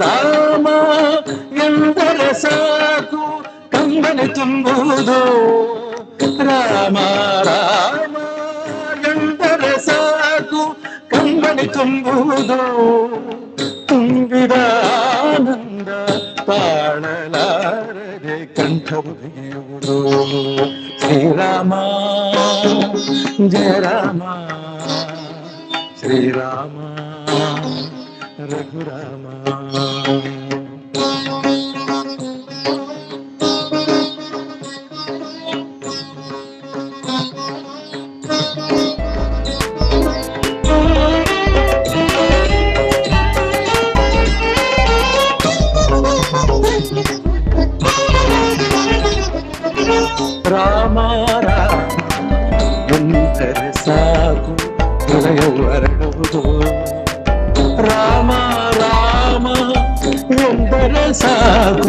ರಾಮ ಎಂದರೆ ಸಾಕು ಕಂಬನಿ ತುಂಬುವುದು. ರಾಮ ರಾಮ ಎಂದರೆ ಸಾಕು ಕಂಬನಿ ತುಂಬುವುದು. ತುಂಬಿದ ಆನಂದ ತಾಳಲಾರದೆ ಕಂಠವು ಬಿಗಿಯುವುದು. ಶ್ರೀರಾಮ ಜಯ ರಾಮ, ಶ್ರೀರಾಮ ರಘುರಾಮ. ರಾಮ ರಾಮ ಎಂದರೆ ಸಾಕು ಹೃದಯವು ಅರಳುವುದು. ರಾಮ ರಾಮ ಎಂದರೆ ಸಾಕು.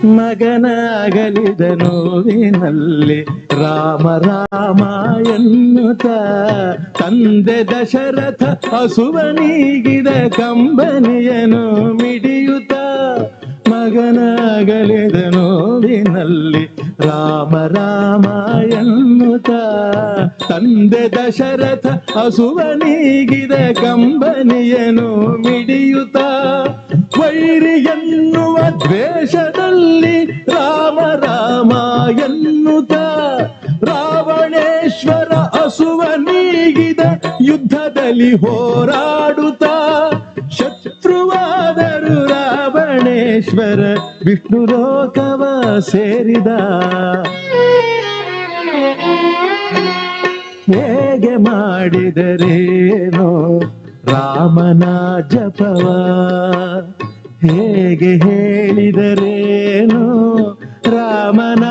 ಮಗನಾಗಲಿದ ನೋವಿನಲ್ಲಿ ರಾಮ ರಾಮ ಎನ್ನುತ್ತ, ತಂದೆ ದಶರಥ ಹಸುವ ನೀಗಿದ ಕಂಬನಿಯನು ಮಿಡಿಯುತ್ತ. ಮಗನಾಗಲಿದ ನೋವಿನಲ್ಲಿ ರಾಮ ರಾಮ ಎನ್ನುತ್ತ, ತಂದೆ ದಶರಥ ಹಸುವ ನೀಗಿದ ಕಂಬನಿಯನು ಮಿಡಿಯುತ್ತ. ವೈರಿ ಎನ್ನುವ ದ್ವೇಷದಲ್ಲಿ ರಾಮ ರಾಮ ಎನ್ನುತ್ತ, ರಾವಣೇಶ್ವರ ಹಸುವ ನೀಗಿದ ಯುದ್ಧದಲ್ಲಿ ಹೋರಾಡುತ್ತ. ಶತ್ರುವಾದರು ರಾವಣೇಶ್ವರ ವಿಷ್ಣು ಲೋಕವ ಸೇರಿದ. ಹೇಗೆ ಮಾಡಿದರೇನೋ ರಾಮನ ಜಪವ, ಹೇಗೆ ಹೇಳಿದರೇನೋ ರಾಮನ.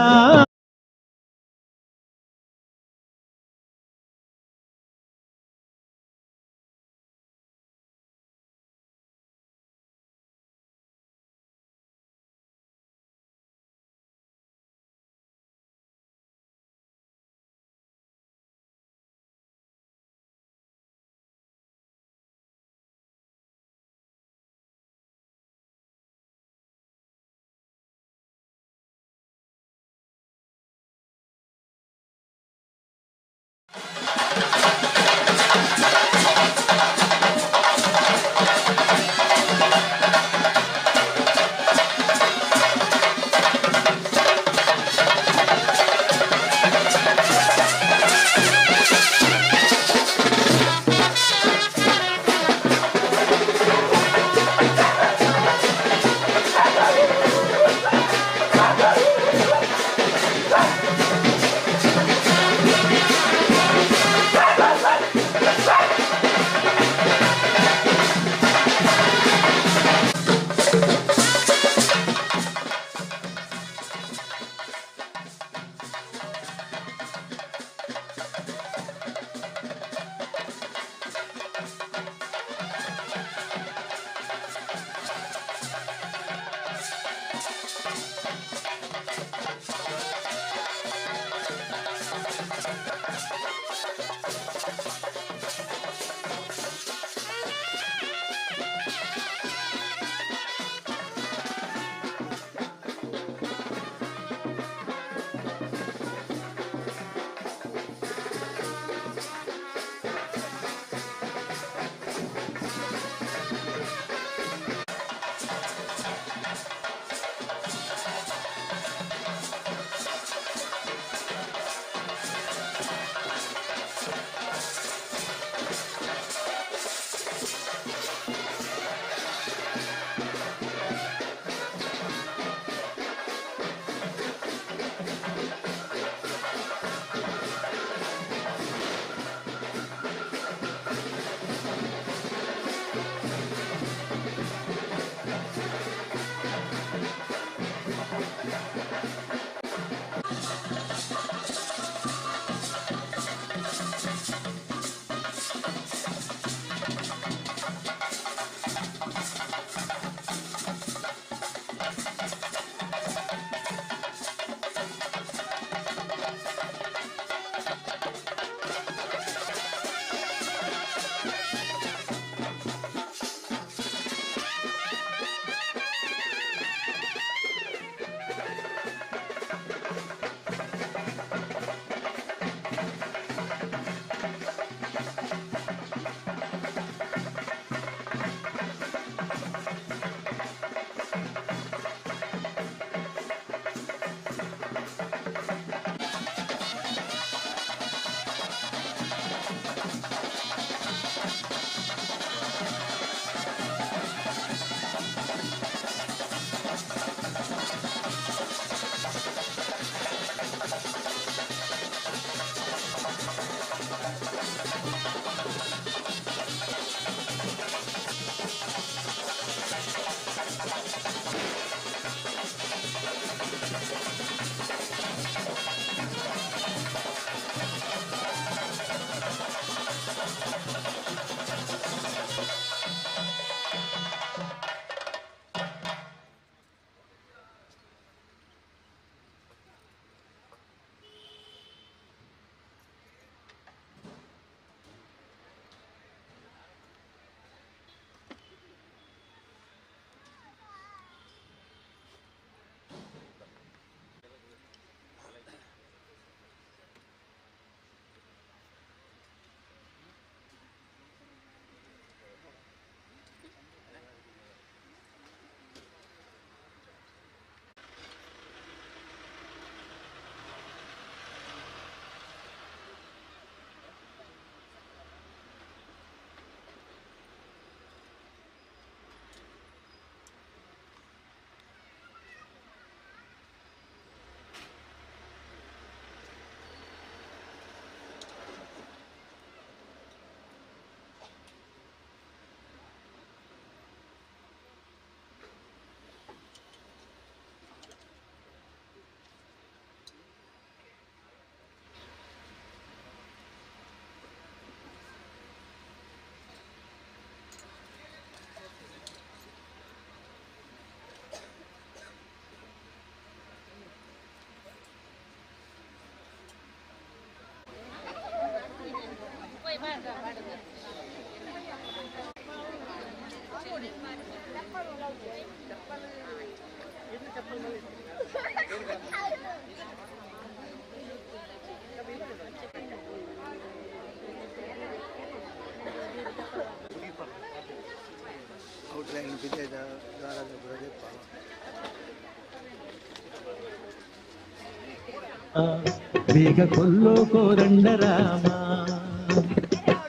ಬೇಗ ಕೊಲ್ಲೋ ಕೋದಂಡ ರಾಮ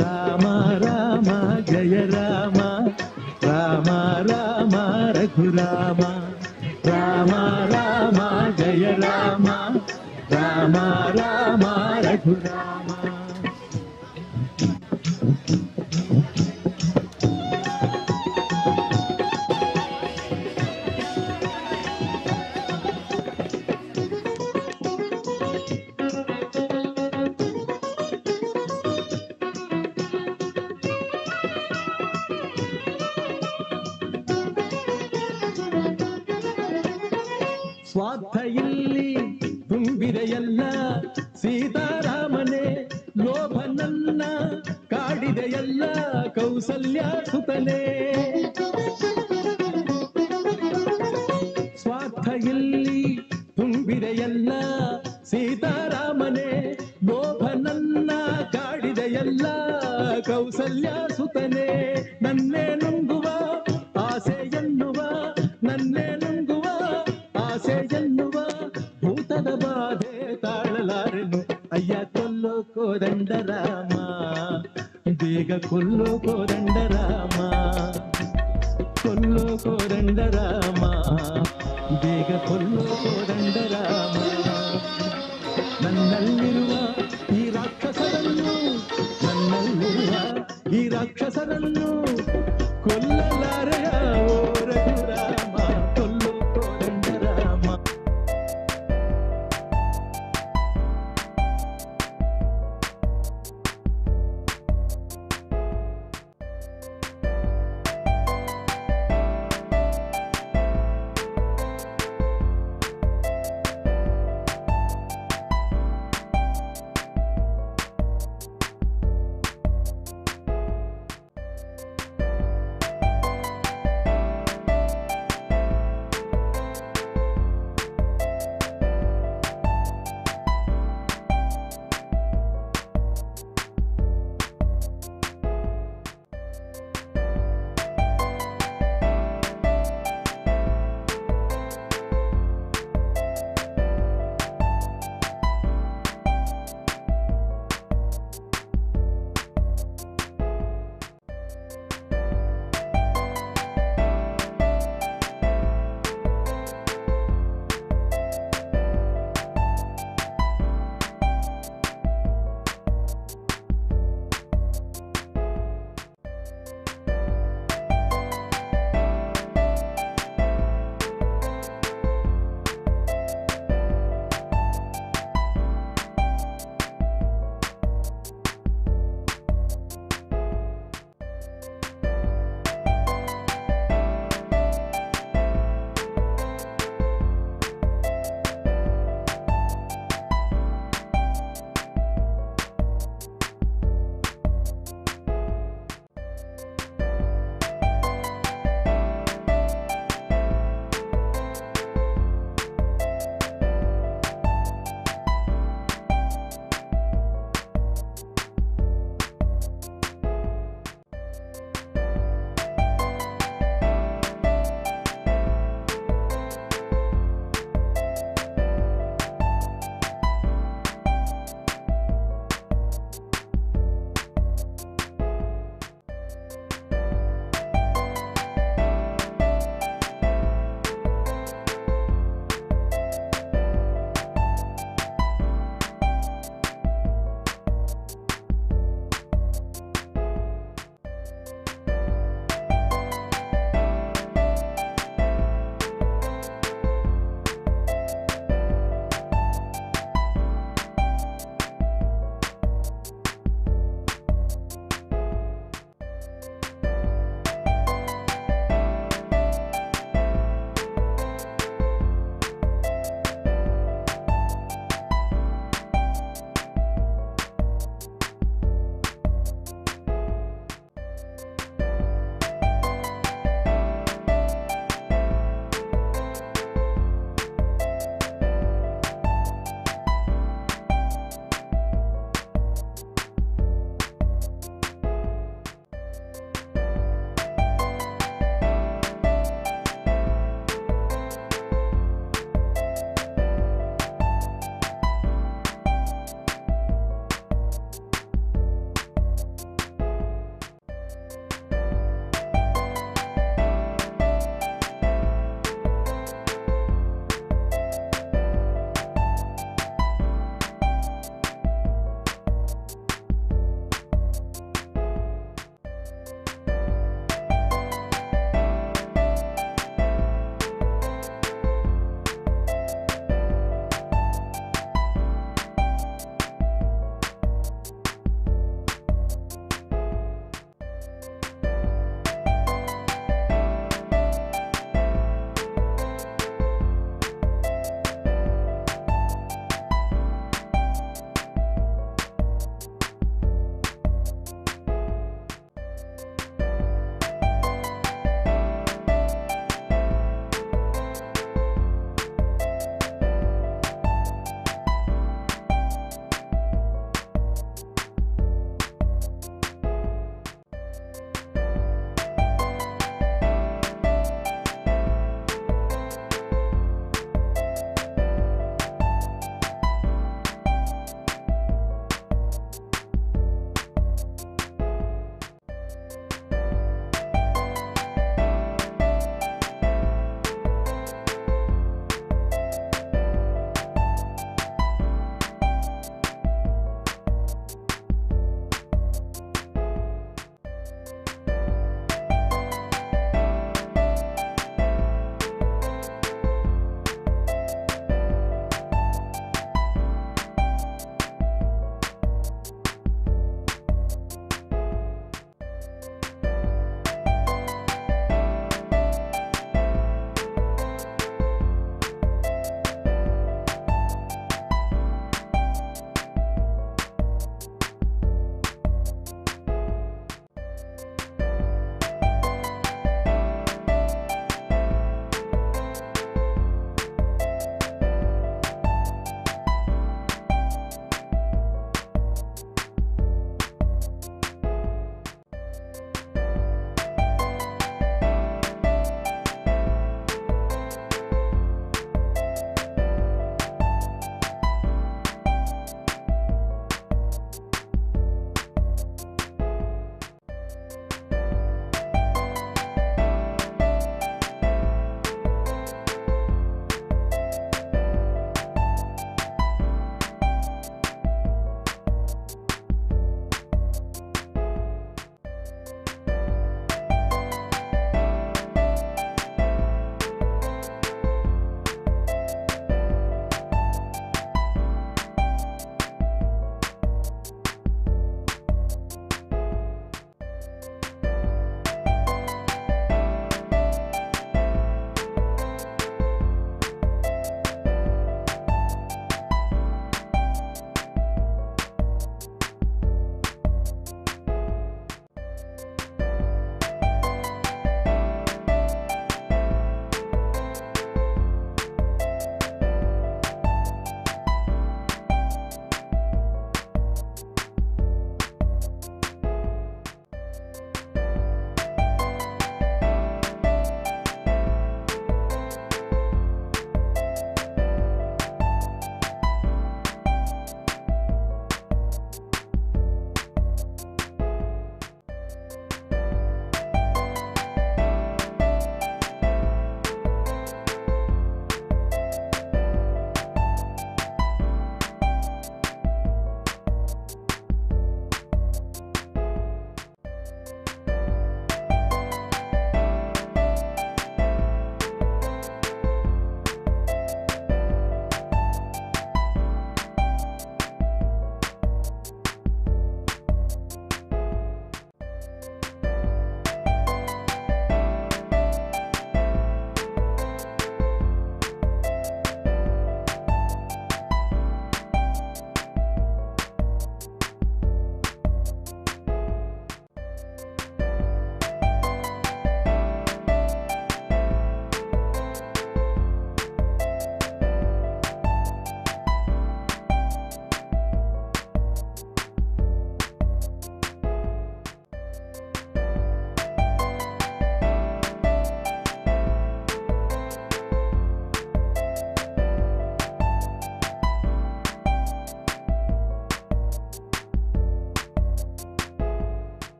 ರಾಮ ರಾಮ ಜಯ ರಾಮ ರಾಮ ರಾಮ ರಘುರಾಮ ರಾಮ ರಾಮ ಜಯ ರಾಮ ರಾಮ ರಾಮ ರಘುರಾಮ. ಸ್ವಾರ್ಥ ಇಲ್ಲಿ ತುಂಬಿದೆಯಲ್ಲ ಸೀತಾರಾಮನೇ, ಲೋಭ ನನ್ನ ಕಾಡಿದೆಯಲ್ಲ ಕೌಸಲ್ಯ ಸುತನೇ. ಸ್ವಾರ್ಥ ಇಲ್ಲಿ ತುಂಬಿದೆಯಲ್ಲ ಸೀತಾರಾಮನೇ, ಲೋಭ ನನ್ನ ಕಾಡಿದೆಯಲ್ಲ ಕೌಸಲ್ಯ ಸುತನೇ. ನನ್ನೇ ನುಂಗುವ ಆಸೆ ಎನ್ನುವ, ನನ್ನೇ ನುಂಗುವ ಆಸೆ ಎನ್ನುವ ಭೂತದ ಬಾಧೆ ತಾಳಲಾರೆನು. ಅಯ್ಯ ಕೊಲ್ಲೋ ಕೋದಂಡ ರಾಮ, ಬೇಗ ಕೊಲ್ಲೋ ಕೋದಂಡ ರಾಮ, ಕೊಲ್ಲೋ ಕೋದಂಡ ರಾಮ, ಬೇಗ ಕೊಲ್ಲೋ ಕೋದಂಡ ರಾಮ. ನನ್ನಲ್ಲಿರುವ ಈ ರಾಕ್ಷಸರನ್ನು, ನನ್ನಲ್ಲಿರುವ ಈ ರಾಕ್ಷಸರನ್ನು ಕೊಲ್ಲಲಾರೆಯ ಓ ರಘುರಾಮ, ಕೊಲ್ಲೋ ಕೋದಂಡ ರಾಮ.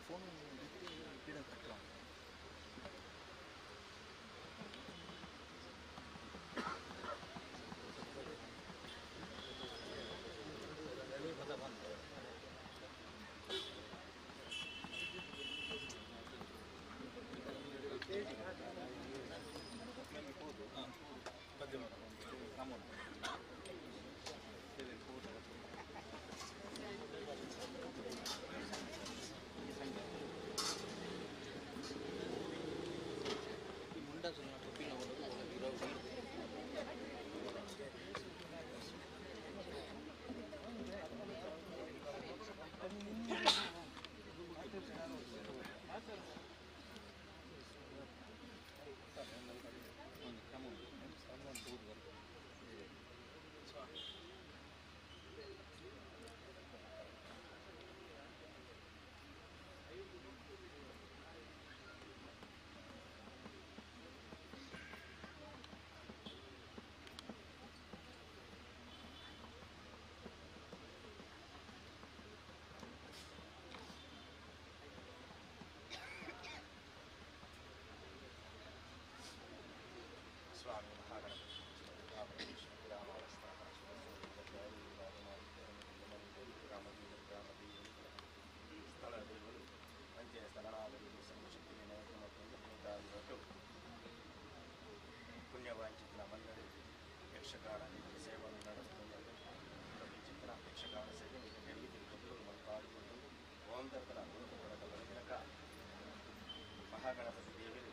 ಫೋನ್ ಗಿಡ ಕಟ್ಟುವ. ಸ್ವಾಮಿ ಮಹಾಗಣಪತಿ ಈ ಸ್ಥಳ ದೇವರು ಅಂಚೆಯ ಸ್ಥಳನಾಗಲಿ ಸರ್ವಶಕ್ತಿ ಮತ್ತು ಪುಣ್ಯವಾಂಚಿತನ ಮಂಡಳಿ ಯಕ್ಷಗಾನ ಸೇವೆಯನ್ನು ನಡೆಸುತ್ತದೆ. ಚಿತ್ರ ಯಕ್ಷಗಾನ ಸೇವೆ ಮಲ್ಪಾಡಿಕೊಂಡು ಓಂತರ್ಕನ ಗುರುಪುರದ ಬಳಿಕ ಮಹಾಗಣಪತಿ ದೇವರು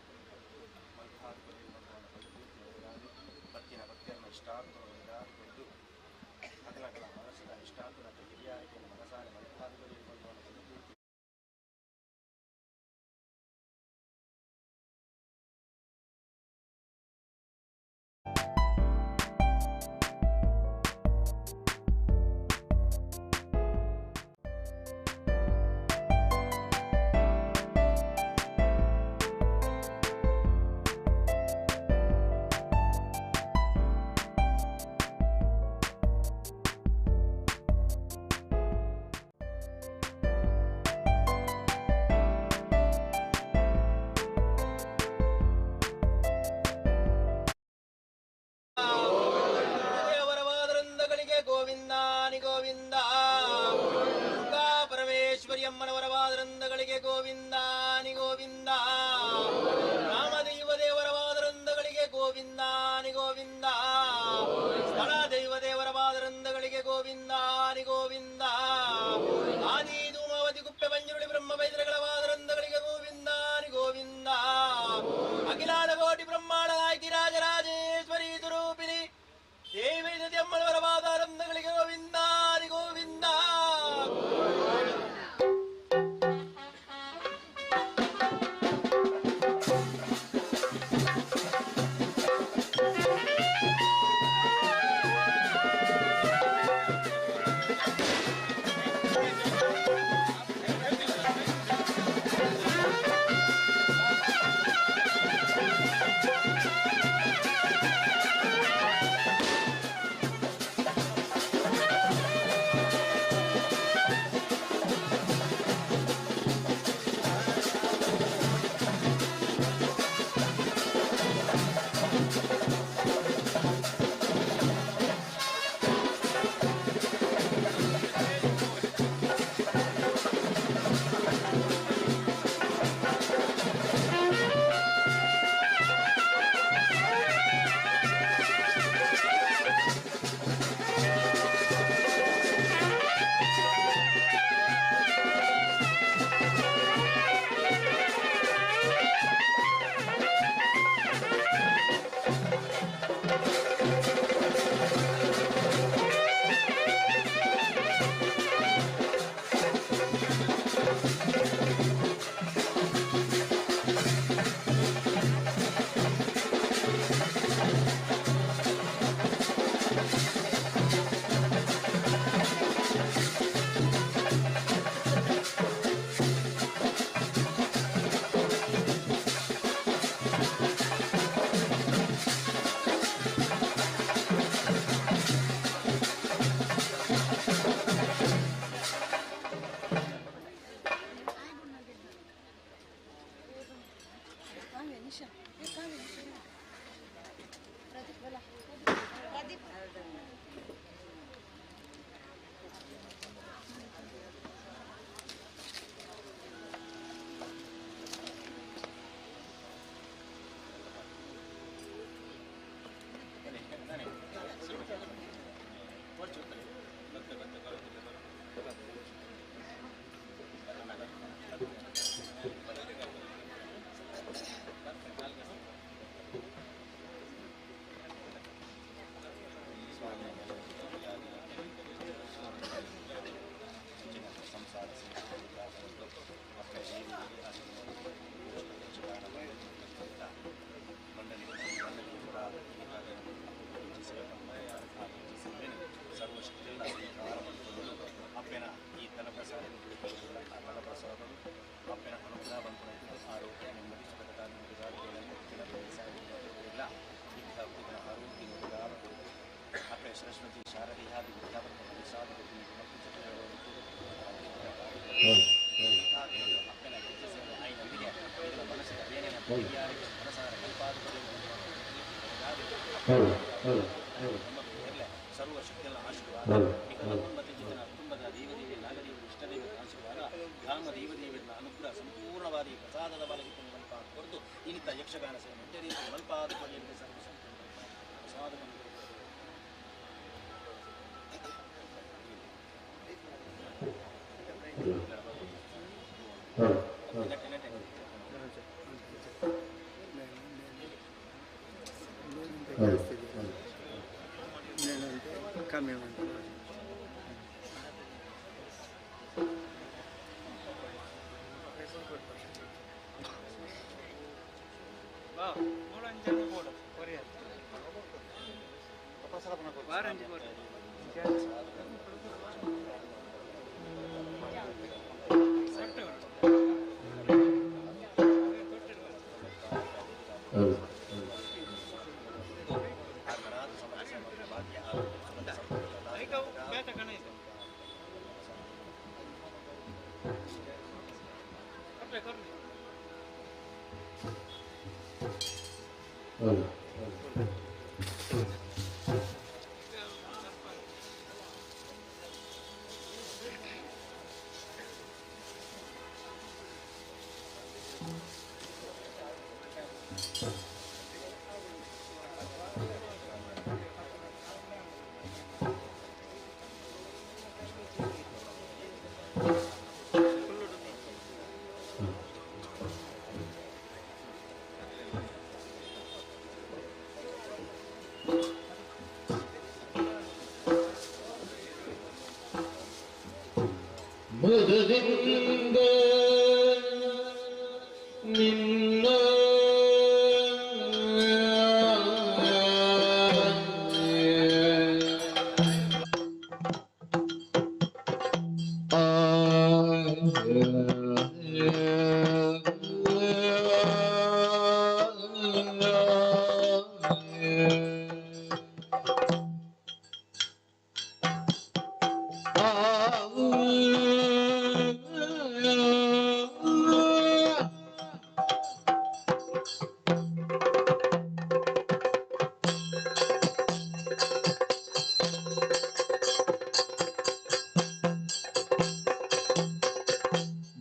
ಮಲ್ಪಾದುಕೊಂಡು ಭಕ್ತಿನ ಭಕ್ತಿಯನ್ನು ಇಷ್ಟಾರ್ಥವನ್ನು ಅಗಲಗಲ ಮನಸ್ಸಿನ ಇಷ್ಟಾರ್ಥನ ಹಿರಿಯಾರಿಕೆಯನ್ನು ಮನಸಾರೆ ಮಲ್ಪಾದುಕೊಂಡು ಗೋವಿಂದಾನಿ ಗೋವಿಂದ, ದುರ್ಗಾ ಪರಮೇಶ್ವರಿ ಅಮ್ಮನವರ ವಾದರಂದಗಳಿಗೆ ಗೋವಿಂದಾನಿ ಗೋವಿಂದ, ರಾಮದೈವ ದೇವರ ವಾದರಂದಗಳಿಗೆ ಗೋವಿಂದಾನಿ ಗೋವಿಂದ, ಸ್ಥಳ ದೈವ ದೇವರ ವಾದರಂದಗಳಿಗೆ ಗೋವಿಂದಾನಿ ಗೋವಿಂದ, ಆದಿ ಧೂಮಾವತಿ ಗುಪ್ಪೆ ಪಂಜುರುಳಿ ಬ್ರಹ್ಮ ವೈದ್ಯಗಳ ವಾದರಂದಗಳಿಗೆ ಗೋವಿಂದಾನಿ ಗೋವಿಂದ, ಅಖಿಲಾನ ಕೋಟಿ ಬ್ರಹ್ಮಾಂಡ ನಾಯಕಿ ರಾಜರಾಜೇಶ್ವರಿ ಸ್ವರೂಪಿಣಿ ದೇವಿ ಅಮ್ಮನವರ ವಾದಾರಂದಗಳಿಗೆ ಗೋವಿಂದಾನಿ ಗೋವಿಂದ. ಸರಸ್ವತಿ ಶಾರದಿಯಾದಿ ಸರ್ವ ಶಕ್ತಿಗಳ ಆಶೀರ್ವಾದ ನಿಖಲ ಕುಟುಂಬದ ದೇವದೇವಿ ನಾಗದೇವಿ ಇಷ್ಟದೇವರ ಆಶೀರ್ವಾದ ಗ್ರಾಮ ದೇವದೇವರ ಅನುಗ್ರಹ ಸಂಪೂರ್ಣವಾದ ಈ ಪ್ರಸಾದದ ಬಾಲಕ್ಕೆ ಮಲ್ಪಾದ ಕೊರತು ಇನ್ನಿತ ಯಕ್ಷಗಾನ ಸೇವೆ ಎಡ್ಡೆ ರೀತಿ ಮಲ್ಪಾದ ಕೊರೆಯಂತೆ ಸರ್ವ ಶಕ್ತಿ ಪ್ರಸಾದ. ಕಮ್ಮಿ ಉಂಟು. ಮೃದುದಿಂದ ನಿನ್ನ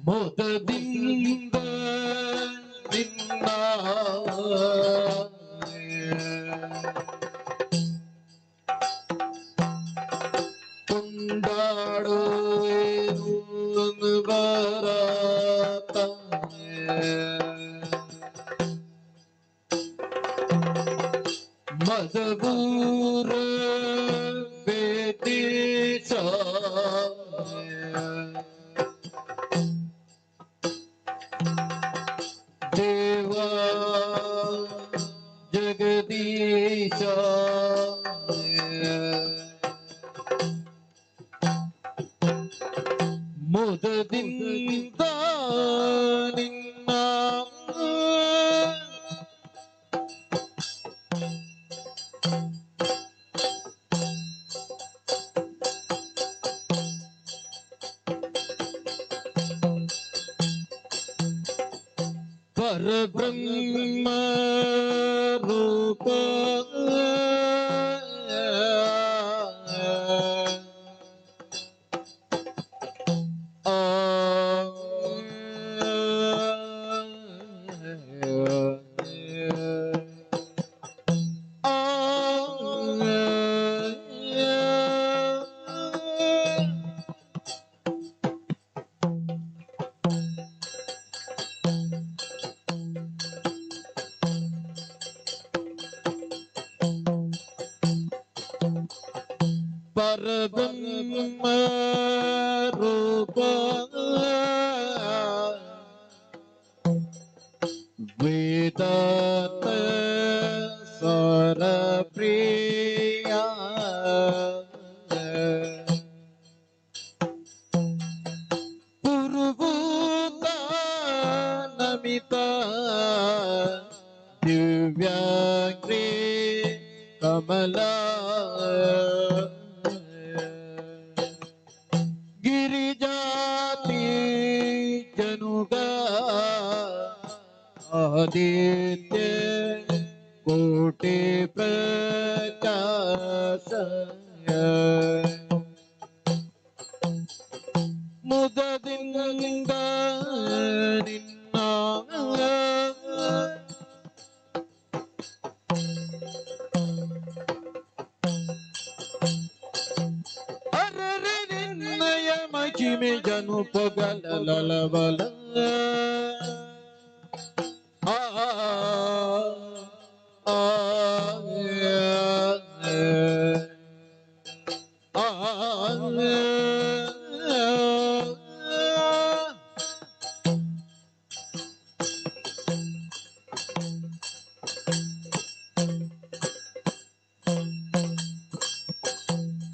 ಮುದದಿಂದ ನಿನ್ನ ಕೊಂಡಾಡುವೆನು ಬರತ ಮದಬೂರ ಬೇಟೀಸ ದೇವ ಜಗದೀಶ ಮುದದಿಂದ ನಿನ್ನ ಪರಬ್ರಹ್ಮ ರೂಪ ಆ ಪರಬ್ರಹ್ಮ ರೂಪ ವೇದಾಂತ ಸರ ಪ್ರಿಯ ಪುರುಭೂತ ನಮಿತ ದಿವ್ಯಾಗ್ರಿ ಕಮಲ ಗಿರಿಜಾತಿ ಜನುಗ ಆದಿತ್ಯ ಕೋಟಿ ಕೋಟಿ ಪ್ರಕಾಶ ಮುದದಿಂದ ನಿನ್ನ ಅರರೆ ನಿನ್ನಯ ಮಹಿಮೆ ಜನು ಪೊಗಲಲಬಲ ಆ ಆ ಆ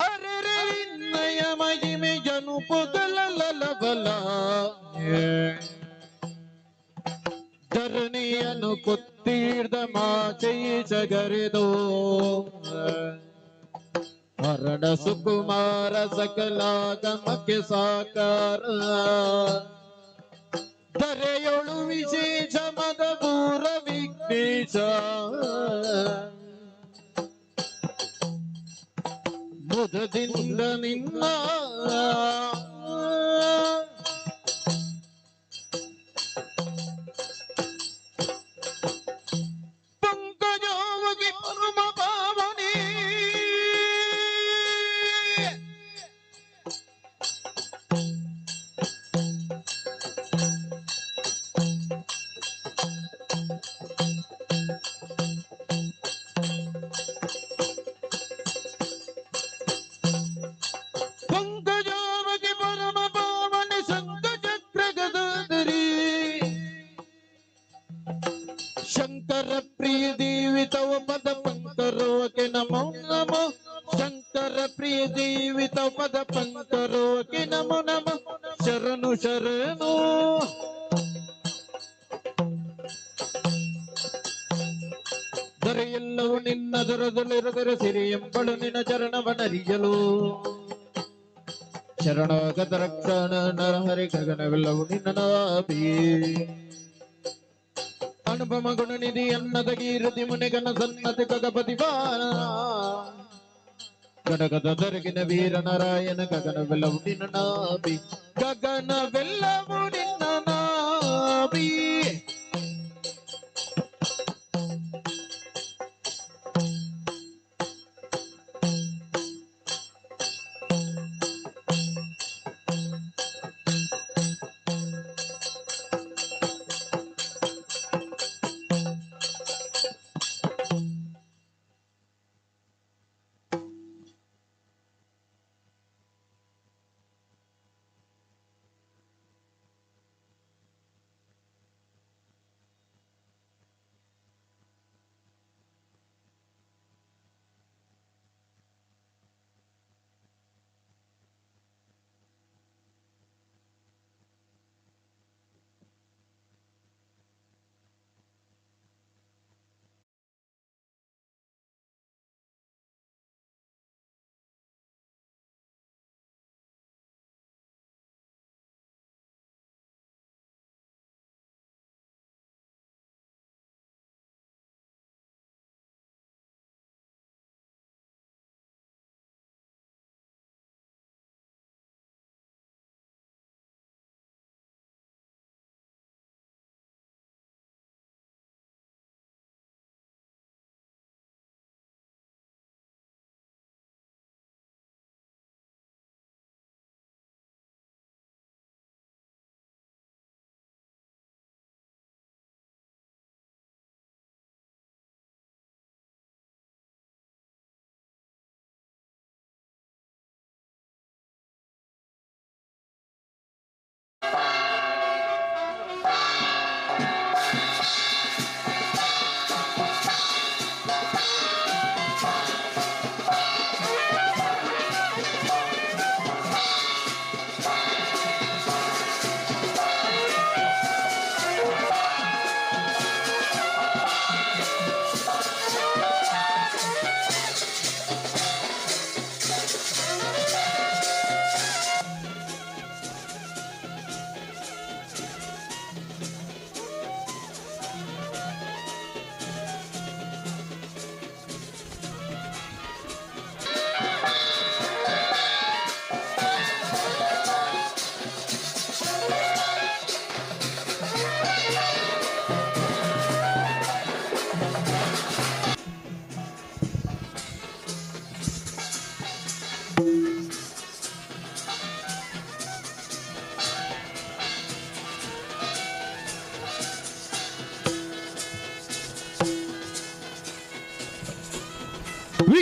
ಅರೆರೆ ನಿನ್ನಯ ಮಹಿಮೆ ಜನು ಪೊಗಲಲಬಲ ಧರಣಿಯನ್ನು ಕೊತ್ತೀರ್ದ ಮಾಚೈಸಗರೆದೋ ಹರಣ ಸುಕುಮಾರ ಸಕಲಾಗಮಕ್ಕೆ ಸಾಕಾರ ಧರೆಯೊಳು ವಿಶೇಷ ಮದಪೂರ ವಿಘ್ನೇಶ ಮುದದಿಂದ ನಿನ್ನ ಪಂಕಜಾವಗಿ ಪರಮ ಪಾವನಿ ಪಂಕಜಾವಗಿ ಪರಮ ಪಾವನಿ ಶಂಖ ಚಕ್ರ ಗದಾಧರಿ ಶಂಕರ ಪ್ರಿಯ ದೇವಿ ತವ ಪದ ಪಂಕರೋಕೆ ನಮೋ ನಮೋ ಶಂಕರ ಪ್ರಿಯ ದೇವಿ ತವ ಪದ ಪಂಕರೋಕೆ ನಮೋ ನಮೋ ಶರಣು ಶರಣು ದೊರೆಯೆಲ್ಲವೂ ನಿನ್ನ ದೊರದಲ್ಲಿರದರೆ ಸಿರಿ ಎಂಬಳು ನಿನ್ನ ಚರಣವನರಿಯಲು ಶರಣಾಗತ ರಕ್ಷಣ ನರಹರಿ ಗಗನವೆಲ್ಲವೂ ನಿನ್ನ ನಾಭಿ ಅನುಪಮ ಗುಣನಿಧಿ ಅನ್ನದ ಕೀರ್ತಿ ಮುನಿಗನ ಸನ್ನತಿ ಗಗಪತಿ ಬಾಲ ಗಡಗದ ದೊರಗಿನ ವೀರ ನಾರಾಯಣ ಗಗನವೆಲ್ಲವೂ ನಿನ್ನ ನಾಭಿ ಗಗನವೆಲ್ಲವೂ ನಿನ್ನ ನಾಭಿ.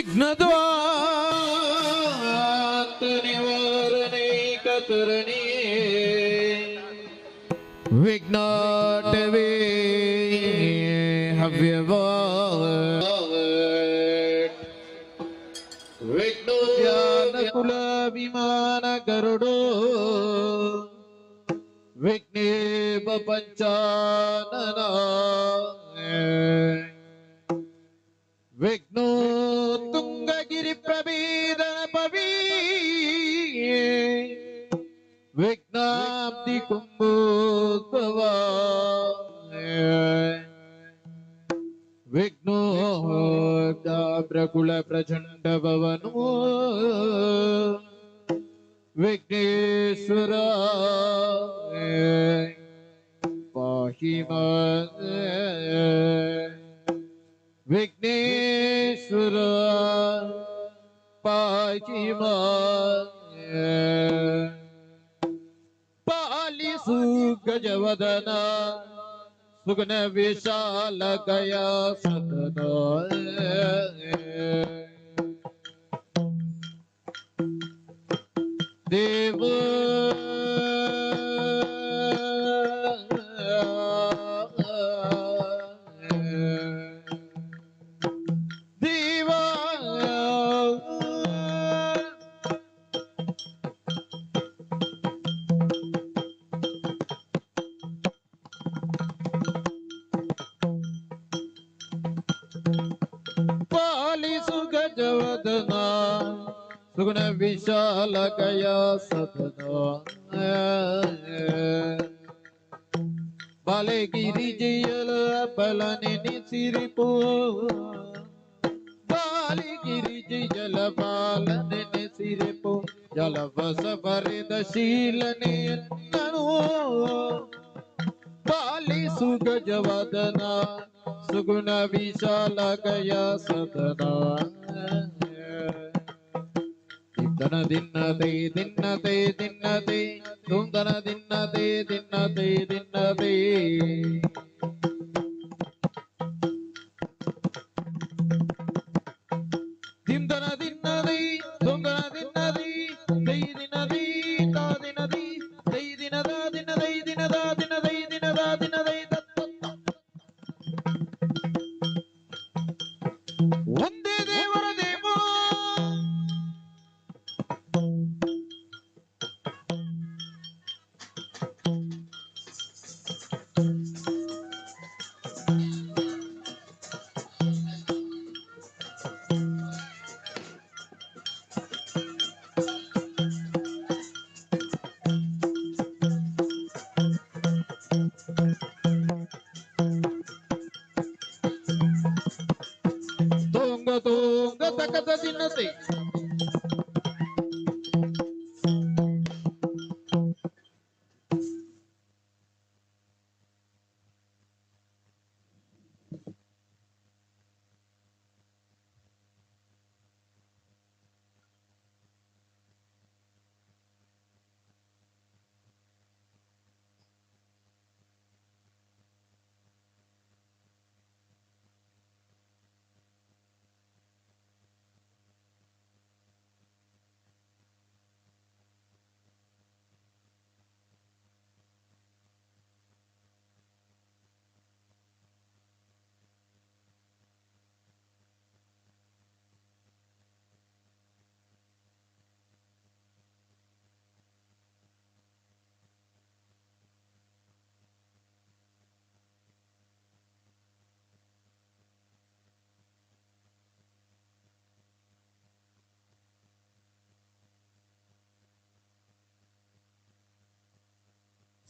ವಿಘ್ನದ್ವಾಂತ ನಿವಾರಣೈಕತರಣಿ ವಿಘ್ನಾಟವೇ ಹವ್ಯವಾಟ್ ವಿಘ್ನೋದ್ಯಾನಕುಲ ವಿಮಾನ ಗರುಡೋ ವಿಘ್ನೇವ ಪಂಚಾನನ ವಿಘ್ನೋ ತುಂಗಗಿರಿ ಪ್ರಭೇದನ ಪವೀ ವಿಘ್ನಾಬ್ಧಿ ಕುಂಭೋದ್ಭವ ವಿಘ್ನೋ ಪ್ರಕುಲ ಪ್ರಚಂಡ ಭವನೋ ವಿಘ್ನೇಶ್ವರ ಪಾಹಿ ವಿಘ್ನೇಶ್ವರ ಪಾಹಿ ಪಾಲಿಸು ಗಜವದನ ಸುಗುಣ ವಿಶಾಲ ಗಯ ಸದನ ದೇವ ದೇವ ಪಾಲಿಸು ಗಜವದನ ಸುಗುಣ ವಿಶಾಲ ಗಯ ಸದನ ಬಾಲಗಿರಿಜಿಯಲ ಬಲ ನೆನೆಸಿರಿಪೋ ಬಾಲಗಿರಿಜಿಯಲ ಬಾಲ ನೆನೆಸಿರಿಪೋ ಜಲವಸ ಬರೆದ ಶೀಲನೆಯನ್ನನು ಪಾಲಿಸು ಗಜವದನ ಸುಗುಣ ವಿಶಾಲ ಗಯ ಸದನ ದಿನ ದಿನ್ನತೆ ದಿನ್ನತೆ ದಿನ್ನತೆ ದುಂದನ ದಿನ್ನತೆ ದಿನ್ನತೆ ದಿನ್ನತೆ ದಿಂದನ ದಿನ್ನದಿ ದುಂದನ ದಿನ್ನದಿ ದೈ ದಿನದಿ ತಾ ದಿನದಿ ದೈ ದಿನದ ದಿನ ದೈ ದಿನದ ದಿನ ದೈ ದಿನದ ದಿನ ದೈ ದತ್ತ ಒಂದೇ ದೇವರ ದೇವ Tunga Tunga ತಕದ ದಿನತೆ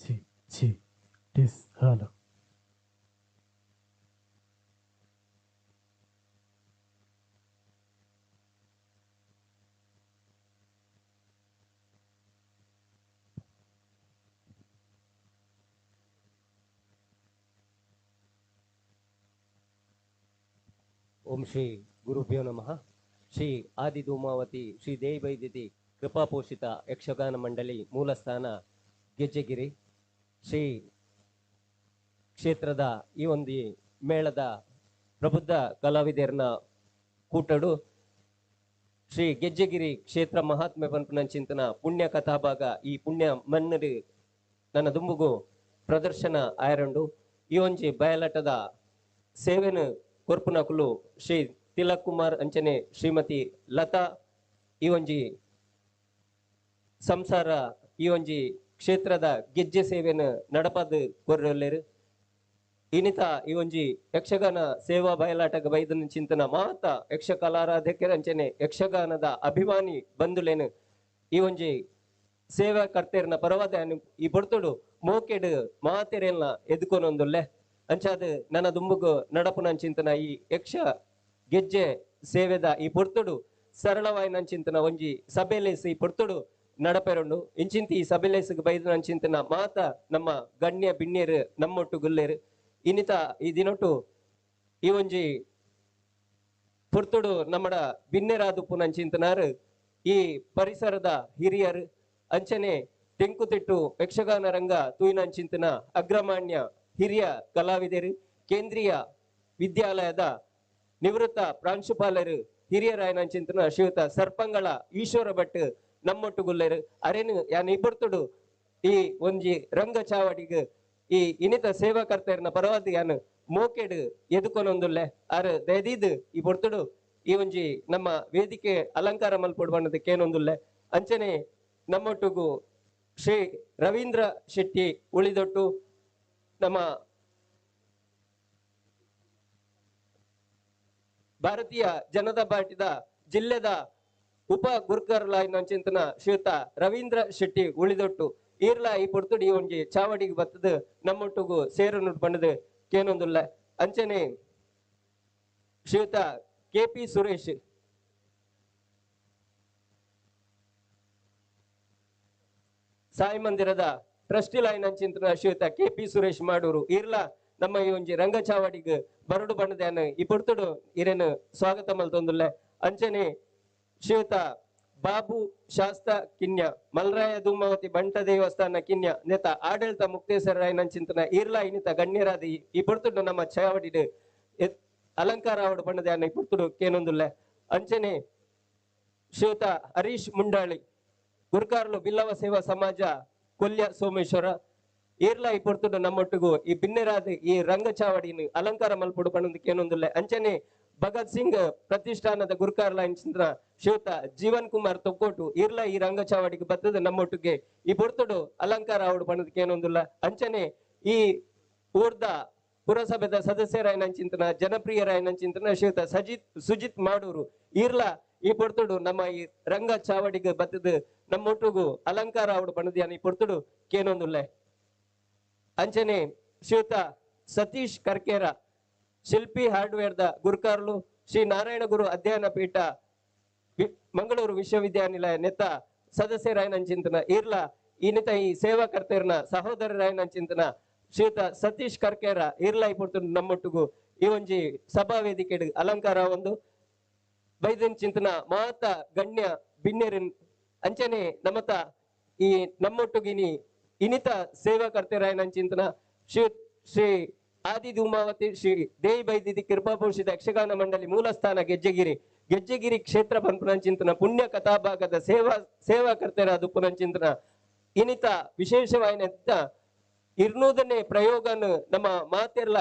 C C this hello. Om Shri ಗುರುಭ್ಯೋ ನಮಃ. ಶ್ರೀ ಆದಿಧೂಮಾವತಿ ಶ್ರೀ ದೇವೈದ್ಯತಿ ಕೃಪಾಪೋಷಿತ ಯಕ್ಷಗಾನ ಮಂಡಳಿ ಮೂಲಸ್ಥಾನ ಗೆಜ್ಜೆಗಿರಿ ಶ್ರೀ ಕ್ಷೇತ್ರದ ಈ ಒಂದು ಮೇಳದ ಪ್ರಬುದ್ಧ ಕಲಾವಿದರನ್ನ ಕೂಟಡು ಶ್ರೀ ಗೆಜ್ಜೆಗಿರಿ ಕ್ಷೇತ್ರ ಮಹಾತ್ಮೆ ಪನ್ಪುನ ಚಿಂತನ ಪುಣ್ಯ ಕಥಾಭಾಗ ಈ ಪುಣ್ಯ ಮನ್ನರು ನನ್ನ ದುಂಬುಗು ಪ್ರದರ್ಶನ ಆಯರಂಡು. ಈ ಒಂಜಿ ಬಯಲಾಟದ ಸೇವೆನು ಕೊರ್ಪುನಕುಲು ಶ್ರೀ ತಿಲಕ್ ಕುಮಾರ್ ಅಂಚನೆ ಶ್ರೀಮತಿ ಲತಾ ಈ ಒಂಜಿ ಸಂಸಾರ ಈ ಒಂಜಿ ಕ್ಷೇತ್ರದ ಗೆಜ್ಜೆ ಸೇವೆನು ನಡಪದು ಕೊರ್ರಲ್ಲೇರು. ಇನಿತ ಈ ಒಂಜಿ ಯಕ್ಷಗಾನ ಸೇವಾ ಬಯಲಾಟಗ ಬೈದನ ಚಿಂತನ ಮಾತ ಯಕ್ಷ ಕಲಾರಾಧಕರ ಅಂಚನೆ ಯಕ್ಷಗಾನದ ಅಭಿಮಾನಿ ಬಂಧುಲೇನು ಈ ಒಂಜಿ ಸೇವಾ ಕರ್ತೇರ್ನ ಪರವಾದ ಈ ಪೊರ್ತುಡು ಮೋಕೆಡು ಮಾತೆರೆಲ್ಲ ಎದ್ಕೊನೊಂದುಲ್ಲೆ. ಅಂಚಾದ ನನ್ನ ದುಂಬುಗು ನಡಪುನ ಚಿಂತನ ಈ ಯಕ್ಷ ಗೆಜ್ಜೆ ಸೇವೆದ ಈ ಪೊರ್ತುಡು ಸರಳವಾಯಿನ ಚಿಂತನ ಒಂಜಿ ಸಭೆಲೇಸ್ ಈ ಪೊರ್ತುಡು ನಡಪೆರುಂಡು. ಇಂಚಿಂತಿ ಈ ಸಭೆಲೇಸ್ಗೆ ಬೈದನ ಚಿಂತನ ಮಾತ ನಮ್ಮ ಗಣ್ಯ ಬಿಣ್ಯರು ನಮ್ಮೊಟ್ಟು ಗುಲ್ಲೇರು. ಇನ್ನಿತ ಈ ದಿನೊಟ್ಟು ಈ ಒಂಜಿ ಪೊರ್ತುಡು ನಮ್ಮಡ ಬಿನ್ನೆರಾದುಪ್ಪುನ ಚಿಂತನಾರು ಈ ಪರಿಸರದ ಹಿರಿಯರು ಅಂಚನೆ ತೆಂಕುತಿಟ್ಟು ಯಕ್ಷಗಾನ ರಂಗ ತೂಯಿನ ಚಿಂತನ ಅಗ್ರಮಾನ್ಯ ಹಿರಿಯ ಕಲಾವಿದರು ಕೇಂದ್ರೀಯ ವಿದ್ಯಾಲಯದ ನಿವೃತ್ತ ಪ್ರಾಂಶುಪಾಲರು ಹಿರಿಯರಾಯನ ಚಿಂತನ ಶ್ರೀಯುತ ಸರ್ಪಂಗಳ ಈಶ್ವರ ಭಟ್ ನಮ್ಮೊಟ್ಟು ಗುಲ್ಲೇರು. ಅರೇನು ಯಾನ್ ಇಬ್ಬರ್ತುಡು ಈ ಒಂಜಿ ರಂಗ ಚಾವಡಿಗೆ ಈ ಇನಿತ ಸೇವಾಕರ್ತರನ ಪರವಾದ ಯಾನ್ ಮೋಕೆಡು ಎದುಕೊನೊಂದುಲ್ಲೆ. ಆರ್ ದಯದೀದ್ ಈ ಪೊರ್ತುಡು ಈ ಒಂಜಿ ನಮ್ಮ ವೇದಿಕೆ ಅಲಂಕಾರ ಮಲ್ಪೊಡು ಬಣ್ಣದಕ್ಕೇನೊಂದುಲ್ಲೆ. ಅಂಚನೆ ನಮ್ಮೊಟ್ಟುಗು ಶ್ರೀ ರವೀಂದ್ರ ಶೆಟ್ಟಿ ಉಳಿದೊಟ್ಟು ನಮ್ಮ ಭಾರತೀಯ ಜನತಾ ಪಾರ್ಟಿದ ಜಿಲ್ಲೆದ ಉಪ ಗುರ್ಕರ್ಲಾಯಿನ ಚಿಂತನ ಶ್ರೀಯುತ ರವೀಂದ್ರ ಶೆಟ್ಟಿ ಉಳಿದೊಟ್ಟು ಈರ್ಲ ಈ ಪೊರ್ತುಡಿ ಒಂಜಿ ಚಾವಡಿಗೆ ಬತ್ತದು ನಮ್ಮೊಟ್ಟುಗು ಸೇರನ್ನು ಬಣ್ಣದು ಕೇನೊಂದುಲ್ಲ. ಅಂಚನೆ ಶ್ರೀಯುತ ಕೆ ಪಿ ಸುರೇಶ್ ಸಾಯಿ ಮಂದಿರದ ಟ್ರಸ್ಟಿ ಲೈನ್ ಚಿಂತನ ಶ್ರೀಯುತ ಕೆ ಪಿ ಸುರೇಶ್ ಮಾಡೂರು ಈರ್ಲ ನಮ್ಮ ಈ ಒಂಜಿ ರಂಗಚಾವಡಿಗೆ ಬರಡು ಬಣ್ಣದಾನ ಈ ಪೊರ್ತುಡು ಇರೇನು ಸ್ವಾಗತ ಮಲ್ತೊಂದುಲ್ಲೆ. ಅಂಚನೆ ಶ್ರೀಯುತ ಬಾಬು ಶಾಸ್ತ ಕಿನ್ಯ ಮಲ್ರಾಯ ಧೂಮಾವತಿ ಬಂಟ ದೇವಸ್ಥಾನ ಕಿನ್ಯ ನೇತ ಆಡಳಿತ ಮುಕ್ತೇಶ್ವರ ರಾಯನ ಚಿಂತನ ಈರ್ಲ ಇನ್ನಿತ ಗಣ್ಯರಾದ ಈ ಪೊರ್ತುಡು ನಮ್ಮ ಚಾವಡಿಡು ಅಲಂಕಾರ ಅವಡು ಬಣ್ಣದಾನ ಈ ಪೊರ್ತುಡು ಕೇನೊಂದುಲ್ಲೆ. ಅಂಚನೆ ಶ್ರೀಯುತ ಹರೀಶ್ ಮುಂಡಾಳಿ ಗುರ್ಕಾರ್ಲು ಬಿಲ್ಲವ ಸೇವಾ ಸಮಾಜ ಕೊಲ್ಯ ಸೋಮೇಶ್ವರ ಈರ್ಲ ಈ ಪೊರ್ತುಡು ನಮ್ಮೊಟ್ಟಿಗೂ ಈ ಬಿನ್ನೆರಾದ ಈ ರಂಗಚಾವಡಿನ ಅಲಂಕಾರ ಮಲ್ಪುಡು ಬಣ್ಣದಕ್ಕೇನೊಂದುಲ್ಲೆ. ಅಂಚನೆ ಭಗತ್ ಸಿಂಗ್ ಪ್ರತಿಷ್ಠಾನದ ಗುರುಕಾರ್ಲ ಚಿಂತನ ಶ್ರೀಯುತ ಜೀವನ್ ಕುಮಾರ್ ತೊಕ್ಕೋಟು ಈರ್ಲ ಈ ರಂಗಚಾವಡಿಗೆ ಬತ್ತದ ನಮ್ಮೊಟ್ಟಿಗೆ ಈ ಪೊರ್ತುಡು ಅಲಂಕಾರ ಅವಡು ಬಣ್ಣದಕ್ಕೇನೊಂದುಲ್ಲ. ಅಂಚನೆ ಈ ಊರ್ದ ಪುರಸಭೆದ ಸದಸ್ಯರಾಯನ ಚಿಂತನ ಜನಪ್ರಿಯರಾಯನ ಚಿಂತನ ಶ್ರೀಯುತ ಸುಜಿತ್ ಮಾಡೂರು ಈರ್ಲ ಈ ಪೊರ್ತುಡು ನಮ್ಮ ಈ ರಂಗ ಚಾವಡಿಗೆ ಬತ್ತದ ನಮ್ಮೊಟ್ಟಿಗೂ ಅಲಂಕಾರ ಅವಡು ಬಣ್ಣದ ಈ ಪೊರ್ತುಡು ಕೇನೊಂದುಲ್ಲೆ. ಅಂಚನೆ ಶ್ರೀಯುತ ಸತೀಶ್ ಕರ್ಕೇರ ಶಿಲ್ಪಿ ಹಾರ್ಡ್ವೇರ್ದ ಗುರುಕಾರ್ಲು ಶ್ರೀ ನಾರಾಯಣ ಗುರು ಅಧ್ಯಯನ ಪೀಠ ಮಂಗಳೂರು ವಿಶ್ವವಿದ್ಯಾನಿಲಯ ನೆತ್ತ ಸದಸ್ಯರಾಯನ ಚಿಂತನ ಈರ್ಲ ಈ ನೆತ್ತ ಈ ಸೇವಾಕರ್ತರನ ಸಹೋದರರಾಯನ ಚಿಂತನ ಶ್ರೀಯುತ ಸತೀಶ್ ಕರ್ಕೇರ ಈರ್ಲ ಈ ಪೊರ್ತುಡು ನಮ್ಮೊಟ್ಟಿಗೂ ಈ ಒಂಜಿ ಸಭಾ ವೇದಿಕೆ ಅಲಂಕಾರ ಒಂದು ಬೈದನ್ ಚಿಂತನ ಮಾತ ಗಣ್ಯ ಬಿನ್ನೆರಿನ್ ಅಂಚನೆ ನಮ್ಮತ ಈ ನಮ್ಮೊಟ್ಟುಗಿನಿ ಇನ್ನಿತ ಸೇವಾಕರ್ತರಾಯನ ಚಿಂತನ ಶ್ರೀ ಶ್ರೀ ಆದಿ ಧೂಮಾವತಿ ಶ್ರೀ ದೇವಿ ಬೈದಿದಿ ಕೃಪಾಪೋಷಿತ ಯಕ್ಷಗಾನ ಮಂಡಳಿ ಮೂಲಸ್ಥಾನ ಗೆಜ್ಜೆಗಿರಿ ಗೆಜ್ಜೆಗಿರಿ ಕ್ಷೇತ್ರ ಪನ್ಪುನಂಚಿಂತನ ಪುಣ್ಯ ಕಥಾಭಾಗದ ಸೇವಾಕರ್ತರಾದ ಪುನಂಚಿಂತನ ಇನ್ನಿತ ವಿಶೇಷವಾಯಿನ 200ನೇ ಪ್ರಯೋಗನ ನಮ್ಮ ಮಾತೆರ್ಲ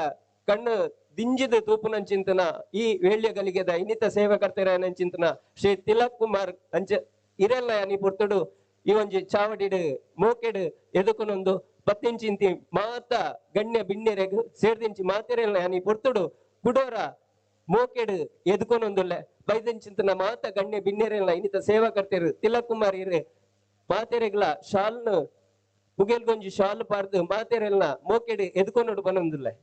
ಕಣ್ಣು ದಿಂಜಿದ ತೂಪುನಂಚಿಂತನ ಈ ವೇಳ್ಯಗಲಿಗೆದ ಇನ್ನಿತ ಸೇವಾಕರ್ತರಾಯನ ಚಿಂತನ ಶ್ರೀ ತಿಲಕ್ ಕುಮಾರ್ ಅಂಚ ಇರೆಲ್ಲ ಈ ಪೊರ್ತುಡು ಈ ಒಂಜಿ ಚಾವಡಿಡು ಮೋಕೆಡು ಎದುಕುನೊಂದು ಪತ್ತಿಂಚಿಂತಿ ಮಾತ ಗಣ್ಯ ಬಿಣ್ಯರೆಗ್ ಸೇರ್ದಿಂಚಿ ಮಾತೆರೆಲ್ಲ ಈ ಪೊರ್ತುಡು ಕುಡೋರ ಮೋಕೆಡು ಎದುಕೊನೊಂದುಲ್ಲೆ. ಬೈದಂಚಿಂತನ ಮಾತ ಗಣ್ಯ ಬಿಣ್ಯರೆಲ್ಲ ಇನ್ನಿತ ಸೇವಾಕರ್ತರು ತಿಲಕ್ ಕುಮಾರ್ ಇರೆ ಮಾತೆರೆಗ್ಲ ಶಾಲ್ನು ಮುಗೇಲ್ಗೊಂಜಿ ಶಾಲ್ ಪಾರ್ದು ಮಾತೆರೆಲ್ಲ ಮೋಕೆಡು ಎದುಕೊನೊಡು ಬನೊಂದುಲ್ಲೆ.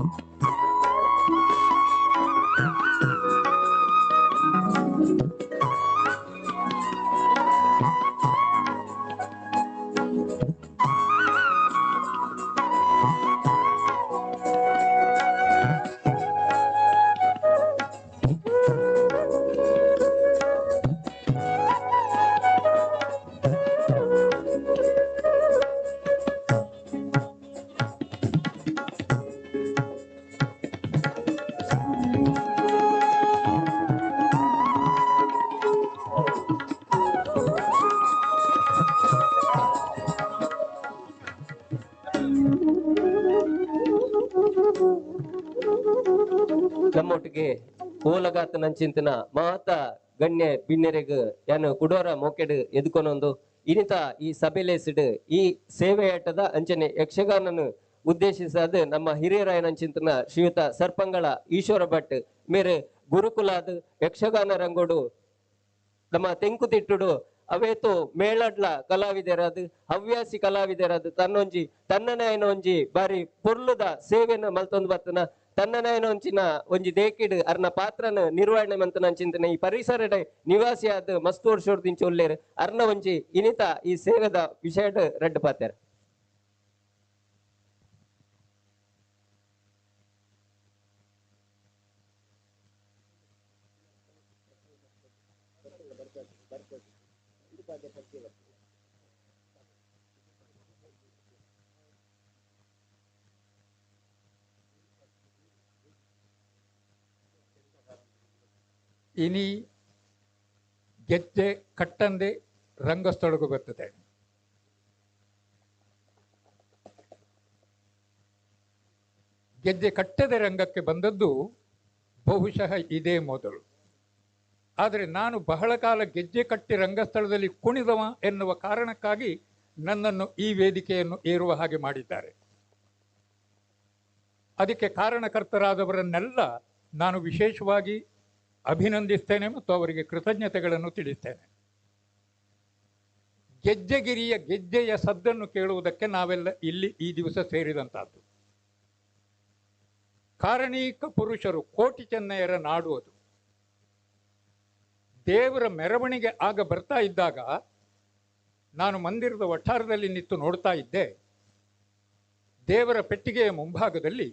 Thank you. ನಮ್ಮೊಟ್ಟಿಗೆ ಓಲಗಾತ ನಂಚಿಂತನ ಮಾತ ಗಣ್ಯ ಬಿನ್ನೆರೆಗ್ ಯಾನು ಕುಡೋರ ಮೋಕೆಡ್ ಎದುಕೊನೊಂದು ಇನಿತ ಈ ಸಭೆಲೇಸಿಡ್ ಈ ಸೇವೆಯಾಟದ ಅಂಚನೆ ಯಕ್ಷಗಾನನು ಉದ್ದೇಶಿಸಾದ ನಮ್ಮ ಹಿರಿಯರಾಯನಂಚಿಂತನ ಶ್ರೀಯುತ ಸರ್ಪಂಗಳ ಈಶ್ವರ ಭಟ್ ಮೇರೆ ಗುರುಕುಲಾದ ಯಕ್ಷಗಾನ ರಂಗೋಡು ನಮ್ಮ ತೆಂಕುತಿಟ್ಟುಡು ಅವೇತು ಮೇಳಡ್ಲ ಕಲಾವಿದರಾದ ಹವ್ಯಾಸಿ ಕಲಾವಿದರಾದ ತನ್ನೊಂಜಿ ತನ್ನನಾಯನ ಒಂಜಿ ಬಾರಿ ಪೊರ್ಲುದ ಸೇವೆಯನ್ನು ಮಲ್ತೊಂದು ಬತ್ತನ ತನ್ನನಾಯನ ಒಂಚಿನ ಒಂಜಿ ದೇಕಿಡ್ ಅರ್ನ ಪಾತ್ರನ ನಿರ್ವಹಣೆ ಮಂತನ ಚಿಂತನೆ ಈ ಪರಿಸರದ ನಿವಾಸಿಯಾದ ಮಸ್ತ್ ವರ್ಷ ಒಲ್ಲೇರು ಅರ್ನ ಒಂಜಿ ಇನಿತ ಈ ಸೇವೆದ ವಿಷಯಡ್ ರಡ್ಡು ಪಾತ್ರ. ಇನಿ ಗೆಜ್ಜೆ ಕಟ್ಟಂದೆ ರಂಗಸ್ಥಳಕ್ಕೂ ಬರ್ತದೆ. ಗೆಜ್ಜೆ ಕಟ್ಟದೆ ರಂಗಕ್ಕೆ ಬಂದದ್ದು ಬಹುಶಃ ಇದೇ ಮೊದಲು. ಆದರೆ ನಾನು ಬಹಳ ಕಾಲ ಗೆಜ್ಜೆ ಕಟ್ಟಿ ರಂಗಸ್ಥಳದಲ್ಲಿ ಕುಣಿದವ ಎನ್ನುವ ಕಾರಣಕ್ಕಾಗಿ ನನ್ನನ್ನು ಈ ವೇದಿಕೆಯನ್ನು ಏರುವ ಹಾಗೆ ಮಾಡಿದ್ದಾರೆ. ಅದಕ್ಕೆ ಕಾರಣಕರ್ತರಾದವರನ್ನೆಲ್ಲ ನಾನು ವಿಶೇಷವಾಗಿ ಅಭಿನಂದಿಸ್ತೇನೆ ಮತ್ತು ಅವರಿಗೆ ಕೃತಜ್ಞತೆಗಳನ್ನು ತಿಳಿಸ್ತೇನೆ. ಗೆಜ್ಜೆಗಿರಿಯ ಗೆಜ್ಜೆಯ ಸದ್ದನ್ನು ಕೇಳುವುದಕ್ಕೆ ನಾವೆಲ್ಲ ಇಲ್ಲಿ ಈ ದಿವಸ ಸೇರಿದಂತಹದ್ದು. ಕಾರಣೀಕ ಪುರುಷರು ಕೋಟಿ ಚೆನ್ನಯ್ಯರ ನಾಡು ಅದು. ದೇವರ ಮೆರವಣಿಗೆ ಆಗ ಬರ್ತಾ ಇದ್ದಾಗ ನಾನು ಮಂದಿರದ ವಠಾರದಲ್ಲಿ ನಿಂತು ನೋಡ್ತಾ ಇದ್ದೆ. ದೇವರ ಪೆಟ್ಟಿಗೆಯ ಮುಂಭಾಗದಲ್ಲಿ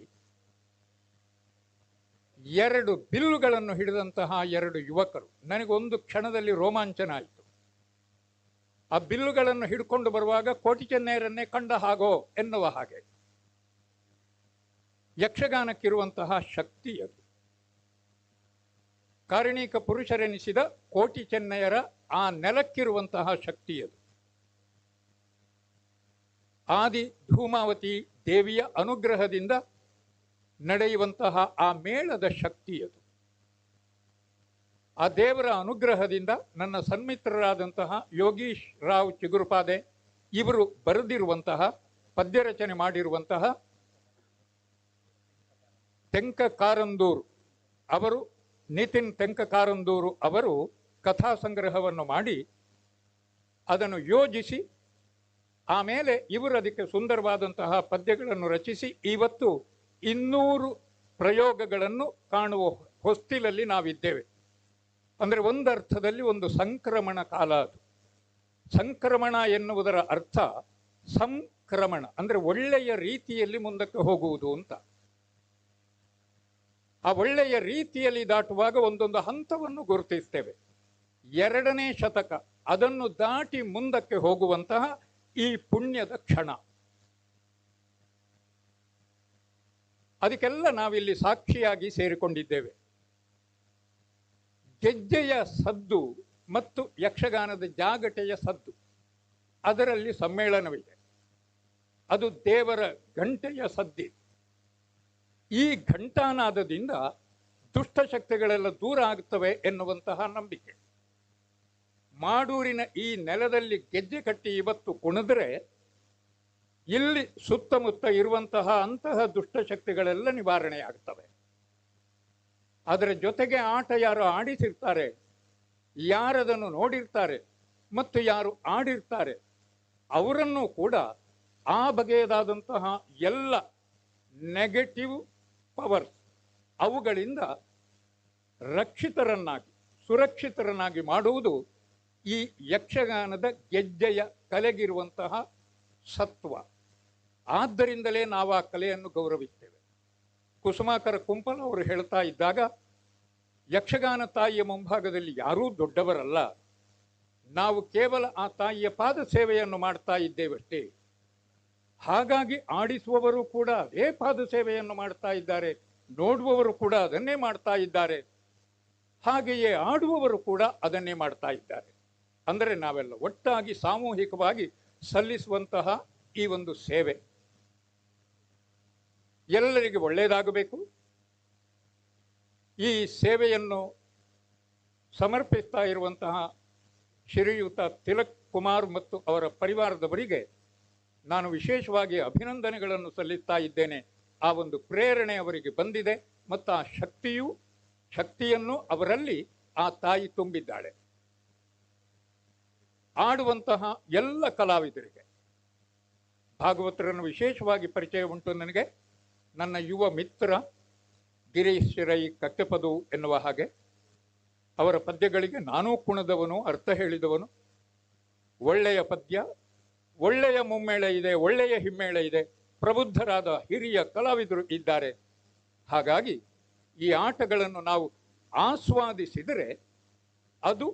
ಎರಡು ಬಿಲ್ಲುಗಳನ್ನು ಹಿಡಿದಂತಹ ಎರಡು ಯುವಕರು. ನನಗೊಂದು ಕ್ಷಣದಲ್ಲಿ ರೋಮಾಂಚನ ಆಯಿತು. ಆ ಬಿಲ್ಲುಗಳನ್ನು ಹಿಡ್ಕೊಂಡು ಬರುವಾಗ ಕೋಟಿ ಚೆನ್ನಯ್ಯರನ್ನೇ ಕಂಡ ಹಾಗೋ ಎನ್ನುವ ಹಾಗೆ. ಯಕ್ಷಗಾನಕ್ಕಿರುವಂತಹ ಶಕ್ತಿ ಅದು. ಕಾರಣಿಕ ಪುರುಷರೆನಿಸಿದ ಕೋಟಿ ಚೆನ್ನಯ್ಯರ ಆ ನೆಲಕ್ಕಿರುವಂತಹ ಶಕ್ತಿ ಅದು. ಆದಿ ಧೂಮಾವತಿ ದೇವಿಯ ಅನುಗ್ರಹದಿಂದ ನಡೆಯುವಂತಹ ಆ ಮೇಳದ ಶಕ್ತಿ ಅದು. ಆ ದೇವರ ಅನುಗ್ರಹದಿಂದ ನನ್ನ ಸನ್ಮಿತ್ರರಾದಂತಹ ಯೋಗೀಶ್ ರಾವ್ ಚಿಗುರುಪಾದೆ ಇವರು ಬರೆದಿರುವಂತಹ ಪದ್ಯರಚನೆ ಮಾಡಿರುವಂತಹ ತೆಂಕಕಾರಂದೂರು ಅವರು, ನಿತಿನ್ ತೆಂಕಕಾರಂದೂರು ಅವರು ಕಥಾ ಸಂಗ್ರಹವನ್ನು ಮಾಡಿ ಅದನ್ನು ಯೋಜಿಸಿ ಆಮೇಲೆ ಇವರು ಅದಕ್ಕೆ ಸುಂದರವಾದಂತಹ ಪದ್ಯಗಳನ್ನು ರಚಿಸಿ ಇವತ್ತು 200 ಪ್ರಯೋಗಗಳನ್ನು ಕಾಣುವ ಹೊಸ್ತಿಲಲ್ಲಿ ನಾವಿದ್ದೇವೆ. ಅಂದರೆ ಒಂದರ್ಥದಲ್ಲಿ ಒಂದು ಸಂಕ್ರಮಣ ಕಾಲ ಅದು. ಸಂಕ್ರಮಣ ಎನ್ನುವುದರ ಅರ್ಥ ಸಂಕ್ರಮಣ ಅಂದರೆ ಒಳ್ಳೆಯ ರೀತಿಯಲ್ಲಿ ಮುಂದಕ್ಕೆ ಹೋಗುವುದು ಅಂತ. ಆ ಒಳ್ಳೆಯ ರೀತಿಯಲ್ಲಿ ದಾಟುವಾಗ ಒಂದೊಂದು ಹಂತವನ್ನು ಗುರುತಿಸ್ತೇವೆ. 2ನೇ ಶತಕ ಅದನ್ನು ದಾಟಿ ಮುಂದಕ್ಕೆ ಹೋಗುವಂತಹ ಈ ಪುಣ್ಯದ ಕ್ಷಣ, ಅದಕ್ಕೆಲ್ಲ ನಾವಿಲ್ಲಿ ಸಾಕ್ಷಿಯಾಗಿ ಸೇರಿಕೊಂಡಿದ್ದೇವೆ. ಗೆಜ್ಜೆಯ ಸದ್ದು ಮತ್ತು ಯಕ್ಷಗಾನದ ಜಾಗಟೆಯ ಸದ್ದು ಅದರಲ್ಲಿ ಸಮ್ಮೇಳನವಿದೆ. ಅದು ದೇವರ ಘಂಟೆಯ ಸದ್ದಿ. ಈ ಘಂಟಾನಾದದಿಂದ ದುಷ್ಟಶಕ್ತಿಗಳೆಲ್ಲ ದೂರ ಆಗ್ತವೆ ಎನ್ನುವಂತಹ ನಂಬಿಕೆ. ಮಾಡೂರಿನ ಈ ನೆಲದಲ್ಲಿ ಗೆಜ್ಜೆ ಕಟ್ಟಿ ಇವತ್ತು ಕುಣಿದ್ರೆ ಇಲ್ಲಿ ಸುತ್ತಮುತ್ತ ಇರುವಂತಹ ಅಂತಹ ದುಷ್ಟಶಕ್ತಿಗಳೆಲ್ಲ ನಿವಾರಣೆಯಾಗ್ತವೆ. ಅದರ ಜೊತೆಗೆ ಆಟ ಯಾರು ಆಡಿಸಿರ್ತಾರೆ, ಯಾರದನ್ನು ನೋಡಿರ್ತಾರೆ ಮತ್ತು ಯಾರು ಆಡಿರ್ತಾರೆ ಅವರನ್ನು ಕೂಡ ಆ ಬಗೆಯದಾದಂತಹ ಎಲ್ಲ ನೆಗೆಟಿವ್ ಪವರ್ಸ್ ಅವುಗಳಿಂದ ರಕ್ಷಿತರನ್ನಾಗಿ ಸುರಕ್ಷಿತರನ್ನಾಗಿ ಮಾಡುವುದು ಈ ಯಕ್ಷಗಾನದ ಗೆಜ್ಜೆಯ ಕಲೆಗಿರುವಂತಹ ಸತ್ವ. ಆದ್ದರಿಂದಲೇ ನಾವು ಆ ಕಲೆಯನ್ನು ಗೌರವಿಸ್ತೇವೆ. ಕುಸುಮಾಕರ ಕುಂಪಲ ಅವರು ಹೇಳ್ತಾ ಇದ್ದಾಗ, ಯಕ್ಷಗಾನ ತಾಯಿಯ ಮುಂಭಾಗದಲ್ಲಿ ಯಾರೂ ದೊಡ್ಡವರಲ್ಲ, ನಾವು ಕೇವಲ ಆ ತಾಯಿಯ ಪಾದ ಸೇವೆಯನ್ನು ಮಾಡ್ತಾ ಇದ್ದೇವಷ್ಟೇ. ಹಾಗಾಗಿ ಆಡಿಸುವವರು ಕೂಡ ಅದೇ ಪಾದ ಸೇವೆಯನ್ನು ಮಾಡ್ತಾ ಇದ್ದಾರೆ, ನೋಡುವವರು ಕೂಡ ಅದನ್ನೇ ಮಾಡ್ತಾ ಇದ್ದಾರೆ. ಹಾಗೆಯೇ ಆಡುವವರು ಕೂಡ ಅದನ್ನೇ ಮಾಡ್ತಾ ಇದ್ದಾರೆ. ಅಂದರೆ ನಾವೆಲ್ಲ ಒಟ್ಟಾಗಿ ಸಾಮೂಹಿಕವಾಗಿ ಸಲ್ಲಿಸುವಂತಹ ಈ ಒಂದು ಸೇವೆ ಎಲ್ಲರಿಗೆ ಒಳ್ಳೆಯದಾಗಬೇಕು. ಈ ಸೇವೆಯನ್ನು ಸಮರ್ಪಿಸ್ತಾ ಇರುವಂತಹ ಶ್ರೀಯುತ ತಿಲಕ್ ಕುಮಾರ್ ಮತ್ತು ಅವರ ಪರಿವಾರದವರಿಗೆ ನಾನು ವಿಶೇಷವಾಗಿ ಅಭಿನಂದನೆಗಳನ್ನು ಸಲ್ಲಿಸ್ತಾ ಇದ್ದೇನೆ. ಆ ಒಂದು ಪ್ರೇರಣೆ ಅವರಿಗೆ ಬಂದಿದೆ ಮತ್ತು ಆ ಶಕ್ತಿಯನ್ನು ಅವರಲ್ಲಿ ಆ ತಾಯಿ ತುಂಬಿದ್ದಾಳೆ. ಆಡುವಂತಹ ಎಲ್ಲ ಕಲಾವಿದರಿಗೆ, ಭಾಗವತರನ್ನು ವಿಶೇಷವಾಗಿ ಪರಿಚಯ ಉಂಟು ನನಗೆ. ನನ್ನ ಯುವ ಮಿತ್ರ ಗಿರೀಶ್ ರೈ ಕಕ್ಕೆಪದು ಎನ್ನುವ ಹಾಗೆ ಅವರ ಪದ್ಯಗಳಿಗೆ ನಾನೂ ಕುಣದವನು, ಅರ್ಥ ಹೇಳಿದವನು. ಒಳ್ಳೆಯ ಪದ್ಯ, ಒಳ್ಳೆಯ ಮುಮ್ಮೇಳ ಇದೆ, ಒಳ್ಳೆಯ ಹಿಮ್ಮೇಳ ಇದೆ, ಪ್ರಬುದ್ಧರಾದ ಹಿರಿಯ ಕಲಾವಿದರು ಇದ್ದಾರೆ. ಹಾಗಾಗಿ ಈ ಆಟಗಳನ್ನು ನಾವು ಆಸ್ವಾದಿಸಿದರೆ ಅದು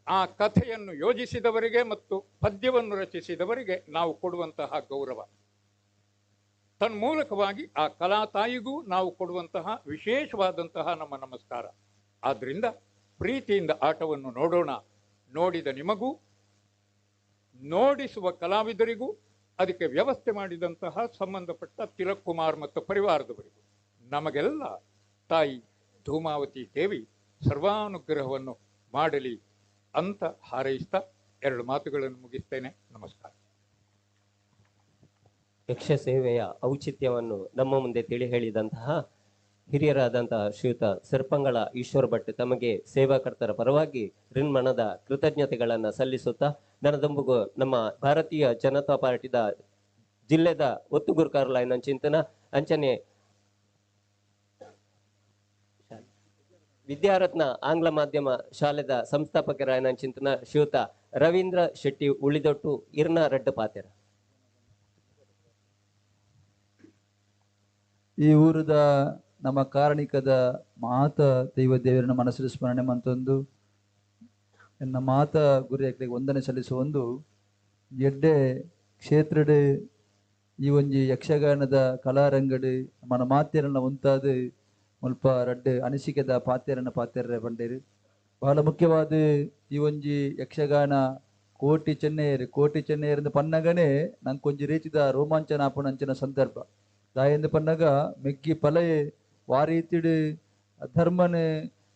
ಆ ಕಥೆಯನ್ನು ಯೋಜಿಸಿದವರಿಗೆ ಮತ್ತು ಪದ್ಯವನ್ನು ರಚಿಸಿದವರಿಗೆ ನಾವು ಕೊಡುವಂತಹ ಗೌರವ. ತನ್ಮೂಲಕವಾಗಿ ಆ ಕಲಾ ತಾಯಿಗೂ ನಾವು ಕೊಡುವಂತಹ ವಿಶೇಷವಾದಂತಹ ನಮ್ಮ ನಮಸ್ಕಾರ. ಆದ್ದರಿಂದ ಪ್ರೀತಿಯಿಂದ ಆಟವನ್ನು ನೋಡೋಣ. ನೋಡಿದ ನಿಮಗೂ, ನೋಡಿಸುವ ಕಲಾವಿದರಿಗೂ, ಅದಕ್ಕೆ ವ್ಯವಸ್ಥೆ ಮಾಡಿದಂತಹ ಸಂಬಂಧಪಟ್ಟ ತಿಲಕ್ ಕುಮಾರ್ ಮತ್ತು ಪರಿವಾರದವರಿಗೂ, ನಮಗೆಲ್ಲ ತಾಯಿ ಧೂಮಾವತಿ ದೇವಿ ಸರ್ವಾನುಗ್ರಹವನ್ನು ಮಾಡಲಿ ಅಂತ ಹಾರೈಸ್ತಾ ಎರಡು ಮಾತುಗಳನ್ನು ಮುಗಿಸ್ತೇನೆ. ನಮಸ್ಕಾರ. ಯಕ್ಷ ಸೇವೆಯ ಔಚಿತ್ಯವನ್ನು ನಮ್ಮ ಮುಂದೆ ತಿಳಿ ಹೇಳಿದಂತಹ ಹಿರಿಯರಾದಂತಹ ಶ್ರೀಯುತ ಸರ್ಪಂಗಳ ಈಶ್ವರ ಭಟ್ ತಮಗೆ ಸೇವಾಕರ್ತರ ಪರವಾಗಿ ಋಣ್ಮನದ ಕೃತಜ್ಞತೆಗಳನ್ನು ಸಲ್ಲಿಸುತ್ತಾ, ನನದಂಬುಗು ನಮ್ಮ ಭಾರತೀಯ ಜನತಾ ಪಾರ್ಟಿದ ಜಿಲ್ಲೆದ ಒತ್ತುಗುರುಕಾರ್ಲಾಯಿನ ಚಿಂತನ ಅಂಚನೆ ವಿದ್ಯಾರತ್ನ ಆಂಗ್ಲ ಮಾಧ್ಯಮ ಶಾಲೆದ ಸಂಸ್ಥಾಪಕರಾಯನ ಚಿಂತನ ಶ್ರೀಯುತ ರವೀಂದ್ರ ಶೆಟ್ಟಿ ಉಳಿದೊಟ್ಟು ಇರ್ನ ರಡ್ಡು ಪಾತೆರ. ಈ ಊರದ ನಮ್ಮ ಕಾರಣಿಕದ ಮಾತ ದೈವ ದೇವರನ್ನ ಮನಸ್ಸಲ್ಲಿ ಸ್ಮರಣೆ ಮಂತೊಂದು ಎನ್ನ ಮಾತ ಗುರಿಯಾಕ್ಲಿಗೆ ವಂದನೆ ಸಲ್ಲಿಸುವ ಒಂದು ಎಡ್ಡೆ ಕ್ಷೇತ್ರಡು ಈ ಒಂಜಿ ಯಕ್ಷಗಾನದ ಕಲಾರಂಗಡು ಮನ ಮಾತೆರನ್ನ ಉಂತಾದ ಮುಲ್ಪ ರಡ್ಡು ಅನಿಸಿಕೆದ ಪಾತೆರನ್ನ ಪಾತೆರ ಬಂಡೇರು. ಬಹಳ ಮುಖ್ಯವಾದ ಈ ಒಂಜಿ ಯಕ್ಷಗಾನ ಕೋಟಿ ಚೆನ್ನೆಯರು ಕೋಟಿ ಚೆನ್ನೆಯರಿಂದ ಪನ್ನಗನೇ ನಂಗೆ ಒಂಜಿ ರೀತಿದ ರೋಮಾಂಚನ ಆಪುನಂಚಿನ ಸಂದರ್ಭ. ದಾಯೆಂದು ಪನ್ನಗ ಮೆಗ್ಗಿ ಪಲಯೆ ವಾರೀತಿಡು ಧರ್ಮನ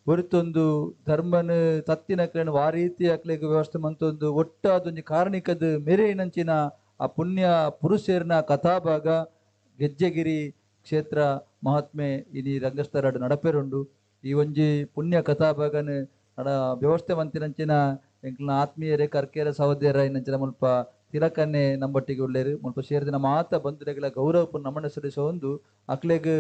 ಹೊರತೊಂದು ಧರ್ಮನ ತತ್ತಿನಕ್ಲೇನ ವಾರೀತಿ ಅಕ್ಲೆಗ್ ವ್ಯವಸ್ಥೆ ಮಂತೊಂದು ಒಟ್ಟಾದೊಂಜಿ ಕಾರಣಿಕದ ಮೆರೆಯಿನಂಚಿನ ಆ ಪುಣ್ಯ ಪುರುಷೇರ್ನ ಕಥಾಭಾಗ ಗೆಜ್ಜೆಗಿರಿ ಕ್ಷೇತ್ರ ಮಹಾತ್ಮೆ ಇನಿ ರಂಗಸ್ಥರಡು ನಡಪೆರುಂಡು. ಈ ಒಂಜಿ ಪುಣ್ಯ ಕಥಾಭಾಗನ ನಡ ವ್ಯವಸ್ಥೆ ಮಂತಿನಂಚಿನ ಎಂಕ್ಲನ ಆತ್ಮೀಯರೇ ಕರ್ಕೇರ ಸಹೋದರ ಇನ್ನಂಚಿನ ಮುಲ್ಪ ತಿಲಕನ್ನೇ ನಂಬೊಟ್ಟಿಗೆ ಉಳ್ಳೇರು ಮುಲ್ಪ ಸೇರಿದಿನ ಮಾತ ಬಂಧುಗಳ ಗೌರವ ನಮನ ಸಲ್ಲಿಸೋ ಒಂದು ಅಕ್ಲೆಗ್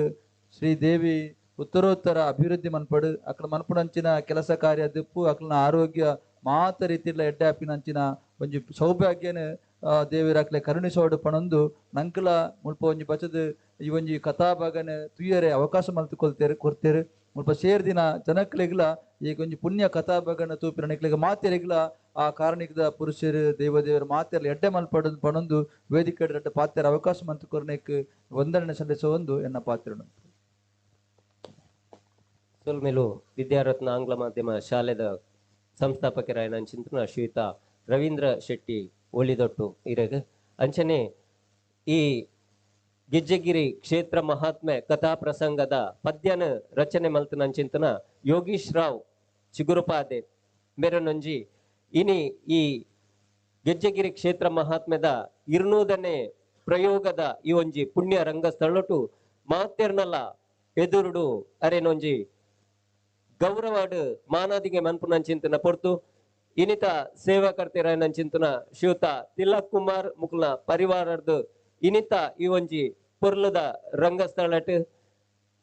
ಶ್ರೀದೇವಿ ಉತ್ತರೋತ್ತರ ಅಭಿವೃದ್ಧಿ ಮನ್ಪಡು ಅಕ್ಲ ಮನ್ಪುನಂಚಿನ ಕೆಲಸ ಕಾರ್ಯ ದಿಪ್ಪು ಅಕ್ಲನ ಆರೋಗ್ಯ ಮಾತ ರೀತಿಲ ಎಡ್ಡೆ ಆಪಿನಂಚಿನ ಒಂಜಿ ಸೌಭಾಗ್ಯನ ದೇವಿರ ಅಕ್ಲೆ ಕರುಣಿಸೋಡು ಪಣೊಂದು ನಂಕಲ ಮುಲ್ಪ ಒಂಜಿ ಬಚದ ಈ ಒಂಜಿ ಕಥಾಭಾಗನ ತುಯ್ಯರೆ ಅವಕಾಶ ಮಲ್ತುಕೊಲ್ತೇರು ಕೊರ್ತೇರು. ಮುಲ್ಪ ಸೇರ್ದಿನ ಜನಕ್ಲೆಗ್ಲ ಈ ಒಂಜಿ ಪುಣ್ಯ ಕಥಾಭಾಗನ ತೂಪಿನ ನಿಕ್ಲೆಗ್ ಮಾತೆರೆಗ್ಲ ಆ ಕಾರಣಿಕದ ಪುರುಷರು ದೇವದೇವರ ಮಾತೆರ್ಲ ಎಡ್ಡೆ ಮಲ್ಪಡು ಪಣೊಂದು ವೇದಿಕೆ ರಡ್ಡ ಪಾತ್ರ ಅವಕಾಶ ಮಂತು ವಂದನೆ ಸಲ್ಲಿಸುವ ಒಂದು ಎನ್ನ ಪಾತ್ರ. ಸೊಲ್ಮೆಲು ವಿದ್ಯಾರತ್ನ ಆಂಗ್ಲ ಮಾಧ್ಯಮ ಶಾಲೆದ ಸಂಸ್ಥಾಪಕರಾಯನ ಚಿಂತನ ಶ್ರೀಯುತ ರವೀಂದ್ರ ಶೆಟ್ಟಿ ಒಳಿದೊಟ್ಟು ಇರಗ ಅಂಚನೆ ಈ ಗೆಜ್ಜೆಗಿರಿ ಕ್ಷೇತ್ರ ಮಹಾತ್ಮೆ ಕಥಾ ಪ್ರಸಂಗದ ಪದ್ಯನ ರಚನೆ ಮಲ್ತನ ಚಿಂತನ ಯೋಗೀಶ್ ರಾವ್ ಚಿಗುರುಪಾದೆ ಮೇರನೊಂಜಿ ಇನಿ ಈ ಗೆಜ್ಜೆಗಿರಿ ಕ್ಷೇತ್ರ ಮಹಾತ್ಮೆದ 200ನೇ ಪ್ರಯೋಗದ ಈ ಒಂಜಿ ಪುಣ್ಯ ರಂಗಸ್ಥಳಟು ಮಾತೆರ್ನಲ ಎದುರುಡು ಅರೆನೊಂಜಿ ಗೌರವಾಡು ಮಾನಾದಿಗೆ ಮನ್ಪುನ ಚಿಂತನ ಪೊರ್ತು ಇನಿತ ಸೇವಾಕರ್ತೆರಾಯನ ಚಿಂತನ ಶ್ರೀಯುತ ತಿಲಕ್ ಕುಮಾರ್ ಮುಕುಲ ಪರಿವಾರದ್ದು ಇನಿತ ಈ ಒಂಜಿ ಪೊರ್ಲದ ರಂಗಸ್ಥಳಟ್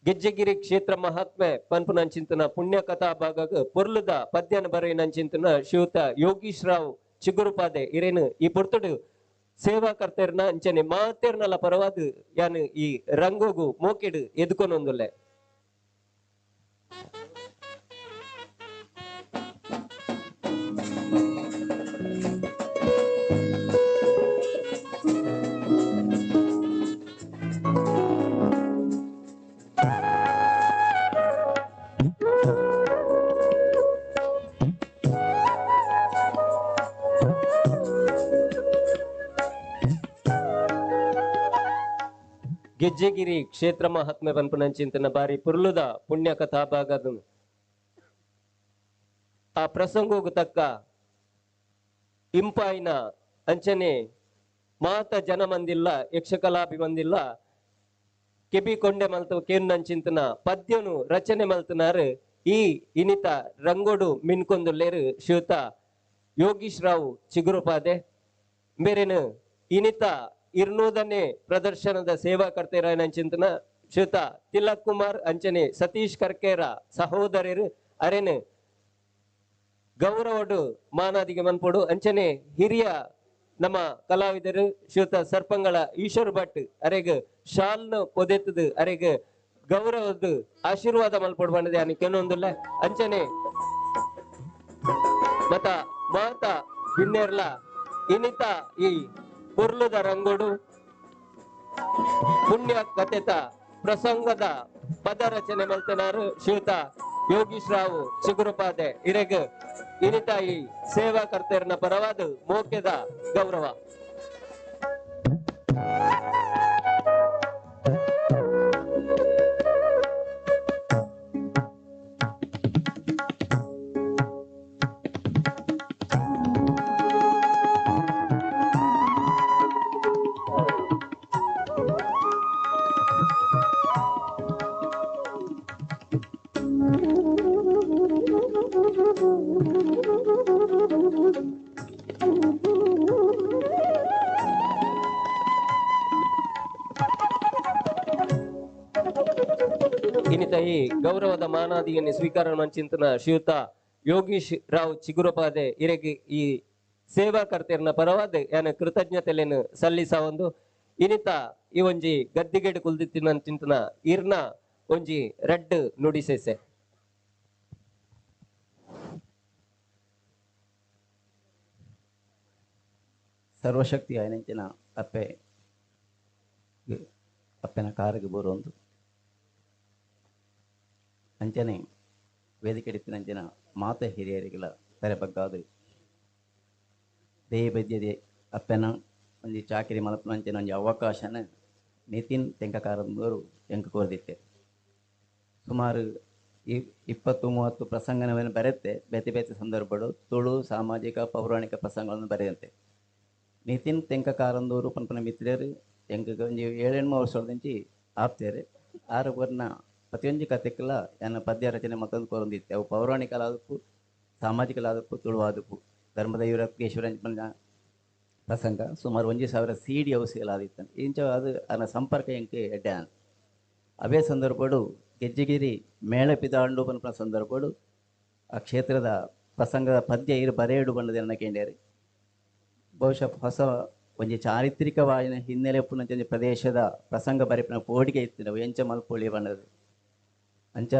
ಗೆಜ್ಜೆಗಿರಿ ಕ್ಷೇತ್ರ ಮಹಾತ್ಮೆ ಪನ್ಪುನ ಚಿಂತನ ಪುಣ್ಯ ಕಥಾ ಭಾಗಕ್ಕೆ ಪೊರ್ಲದ ಪದ್ಯನ ಬರೆಯಿನ ಚಿಂತನ ಶ್ರೀಯುತ ಯೋಗೀಶ್ ರಾವ್ ಚಿಗುರುಪಾದೆ ಇರೇನು ಈ ಪೊರ್ತುಡು ಸೇವಾಕರ್ತೆರ್ನ ಅಂಚನೆ ಮಾತೆರ್ನಲ ಪರವಾದ ಯಾನು ಈ ರಂಗೋಗು ಮೋಕೆಡು ಎದುಕೊನೊಂದುಲ್ಲೆ. Thank you. ಗೆಜ್ಜೆಗಿರಿ ಕ್ಷೇತ್ರ ಮಹಾತ್ಮೆ ಪನ್ಪುನಂಚಿಂತನ ಬಾರಿ ಪುರ್ಲುದ ಪುಣ್ಯ ಕಥಾ ಭಾಗದ ಆ ಪ್ರಸಂಗೋಗು ತಕ್ಕ ಇಂಪಾಯಿನ ಅಂಚನೆ ಮಾತ ಜನ ಮಂದಿಲ್ಲ ಯಕ್ಷಕಲಾಭಿ ಮಂದಿಲ್ಲ ಕೆಬಿ ಕೊಂಡೆ ಮಲ್ತ ಕೇನ್ನಂಚಿಂತನ ಪದ್ಯನು ರಚನೆ ಮಲ್ತನಾರು ಈ ಇನಿತ ರಂಗೋಡು ಮಿನ್ಕೊಂದುಲ್ಲೇರು ಶ್ರೀಯುತ ಯೋಗೀಶ್ ರಾವ್ ಚಿಗುರುಪಾದೆ ಮೇರೇನು ಇನಿತ ಇರ್ನೂದನೇ ಪ್ರದರ್ಶನದ ಸೇವಾಕರ್ತೆರಾಯನಂಚಿಂತನ ಶ್ರೀಯುತ ತಿಲಕ್ ಕುಮಾರ್ ಅಂಚನೆ ಸತೀಶ್ ಕರ್ಕೇರ ಸಹೋದರರು ಅರೇನು ಗೌರವಡು ಮಾನಾದಿಗೆ ಮನ್ಪೊಡು ಅಂಚನೆ ಹಿರಿಯ ನಮ್ಮ ಕಲಾವಿದರು ಶ್ರೀಯುತ ಸರ್ಪಂಗಳ ಈಶ್ವರ್ ಭಟ್ ಅರೆಗ್ ಶಾಲ್ನ ಪೊದೆತ್ತದು ಅರೆಗ್ ಗೌರವದ ಆಶೀರ್ವಾದ ಮಲ್ಪೊಡು ಬಂಡದೆ ಅನಿ ಕೆನೊಂದುಲ್ಲ ಅಂಚನೆ ಮತ ಮಾತ ಬಿನ್ನೆರ್ಲ ಇನಿತ ಈ ಪೊರ್ಲುದ ರಂಗೋಡು ಪುಣ್ಯ ಕಥೆತ ಪ್ರಸಂಗದ ಪದ ರಚನೆ ಮಲ್ತನಾರು ಶ್ರೀಯುತ ಯೋಗೀಶ್ ರಾವ್ ಚಿಗುರುಪಾದೆ ಇರೆಗ್ ಇನಿತ ಈ ಸೇವಾಕರ್ತೆರ್ನ ಪರವಾದ ಮೋಕೆದ ಗೌರವ. ಇನ್ನಿತ ಈ ಗೌರವದ ಮಾನಾದಿಯನ್ನು ಸ್ವೀಕಾರ ಮಂಚಿಂತನ ಶ್ರೀಯುತ ಯೋಗೀಶ್ ರಾವ್ ಚಿಗುರಪಾದೆ ಇರೆಗೆ ಈ ಸೇವಾಕರ್ತೆರ್ನ ಪರವಾದ ಯಾನ ಕೃತಜ್ಞತೆಯನ್ನು ಸಲ್ಲಿಸ ಒಂದು ಇನ್ನಿತ ಈ ಒಂಜಿ ಗದ್ದಿಗೆಡು ಕುಲ್ದಿತ್ತಿನ ಚಿಂತನ ಇರ್ನ ಒಂಜಿ ರಡ್ಡು ನುಡಿಸೆಸೆ. ಸರ್ವಶಕ್ತಿ ಆಯನಂಚಿನ ಅಪ್ಪೆ ಅಪ್ಪೆನ ಕಾರಿಗೆ ಬರುವಂದು ಅಂಚನೆ ವೇದಿಕೆ ಅಂಚಿನ ಮಾತ ಹಿರಿಯರಿಗೆಲ್ಲ ತರೆ ಬಗ್ಗಾದು ದೇಹ ಬೈದ್ಯದೆ ಅಪ್ಪೆನ ಒಂಜಿ ಚಾಕಿರಿ ಮಲಪನ ಅಂಚಿನ ಒಂಜಿ ಅವಕಾಶನ ನಿತಿನ್ ತೆಂಕಕಾರಂದವರು ಎಂಕ ಕೋರ್ದಿತ್ತೆ. ಸುಮಾರು 20-30 ಪ್ರಸಂಗನವನ್ನು ಬರೆಯುತ್ತೆ ಬೇತೆ ಬೇತೆ ಸಂದರ್ಭಗಳು ತುಳು ಸಾಮಾಜಿಕ ಪೌರಾಣಿಕ ಪ್ರಸಂಗಗಳನ್ನು ಬರೆಯುತ್ತೆ. ನಿತಿನ್ ತೆಂಕಕಾರಂದವರು ಪನ್ಪನ ಮಿತ್ರರು ಎಂಕ ಒಂಜಿ 7-8 ವರ್ಷದಿಂಚಿ ಆಪ್ತೇರು ಆರು ವರ್ಣ ಪ್ರತಿಯೊಂದು ಕಥೆಕ್ಕೆಲ್ಲ ನನ್ನ ಪದ್ಯ ರಚನೆ ಮತ್ತೊಂದು ಕೋರೊಂದಿತ್ತೆ. ಅವು ಪೌರಾಣಿಕಲಾದಕ್ಕೂ ಸಾಮಾಜಿಕಲಾದಕ್ಕೂ ತುಳುವಾದಕ್ಕೂ ಧರ್ಮದ ಯುರಕೇಶ್ವರ ಪ್ರಸಂಗ ಸುಮಾರು 1000 CD ಅವು ಸೇಲಾದಿತ್ತು. ಇಂಚ ಅದು ಅದನ್ನ ಸಂಪರ್ಕ ಎಂಕೆ ಎಡ್ಡೆ. ಅವೇ ಸಂದರ್ಭಡು ಗೆಜ್ಜೆಗಿರಿ ಮೇಳ ಪಿದಾಂಡು ಪನ್ಪನ ಸಂದರ್ಭಡು ಆ ಕ್ಷೇತ್ರದ ಪ್ರಸಂಗದ ಪದ್ಯ ಇರು ಬರೆಯಡು ಬಂದದ ಎನ್ನ ಕೇಂದ್ರಿ. ಬಹುಶಃ ಹೊಸ ಒಂಜಿ ಚಾರಿತ್ರಿಕವಾಯಿನ ಹಿನ್ನೆಲೆ ಪುನಂಚ ಪ್ರದೇಶದ ಪ್ರಸಂಗ ಬರೆಪಿನ ಪೋಡಿಗೆ ಇತ್ತು ನಾವು ಎಂಚ ಮಲ್ಪೊಳಿ ಬಂದದು ಅಂಚ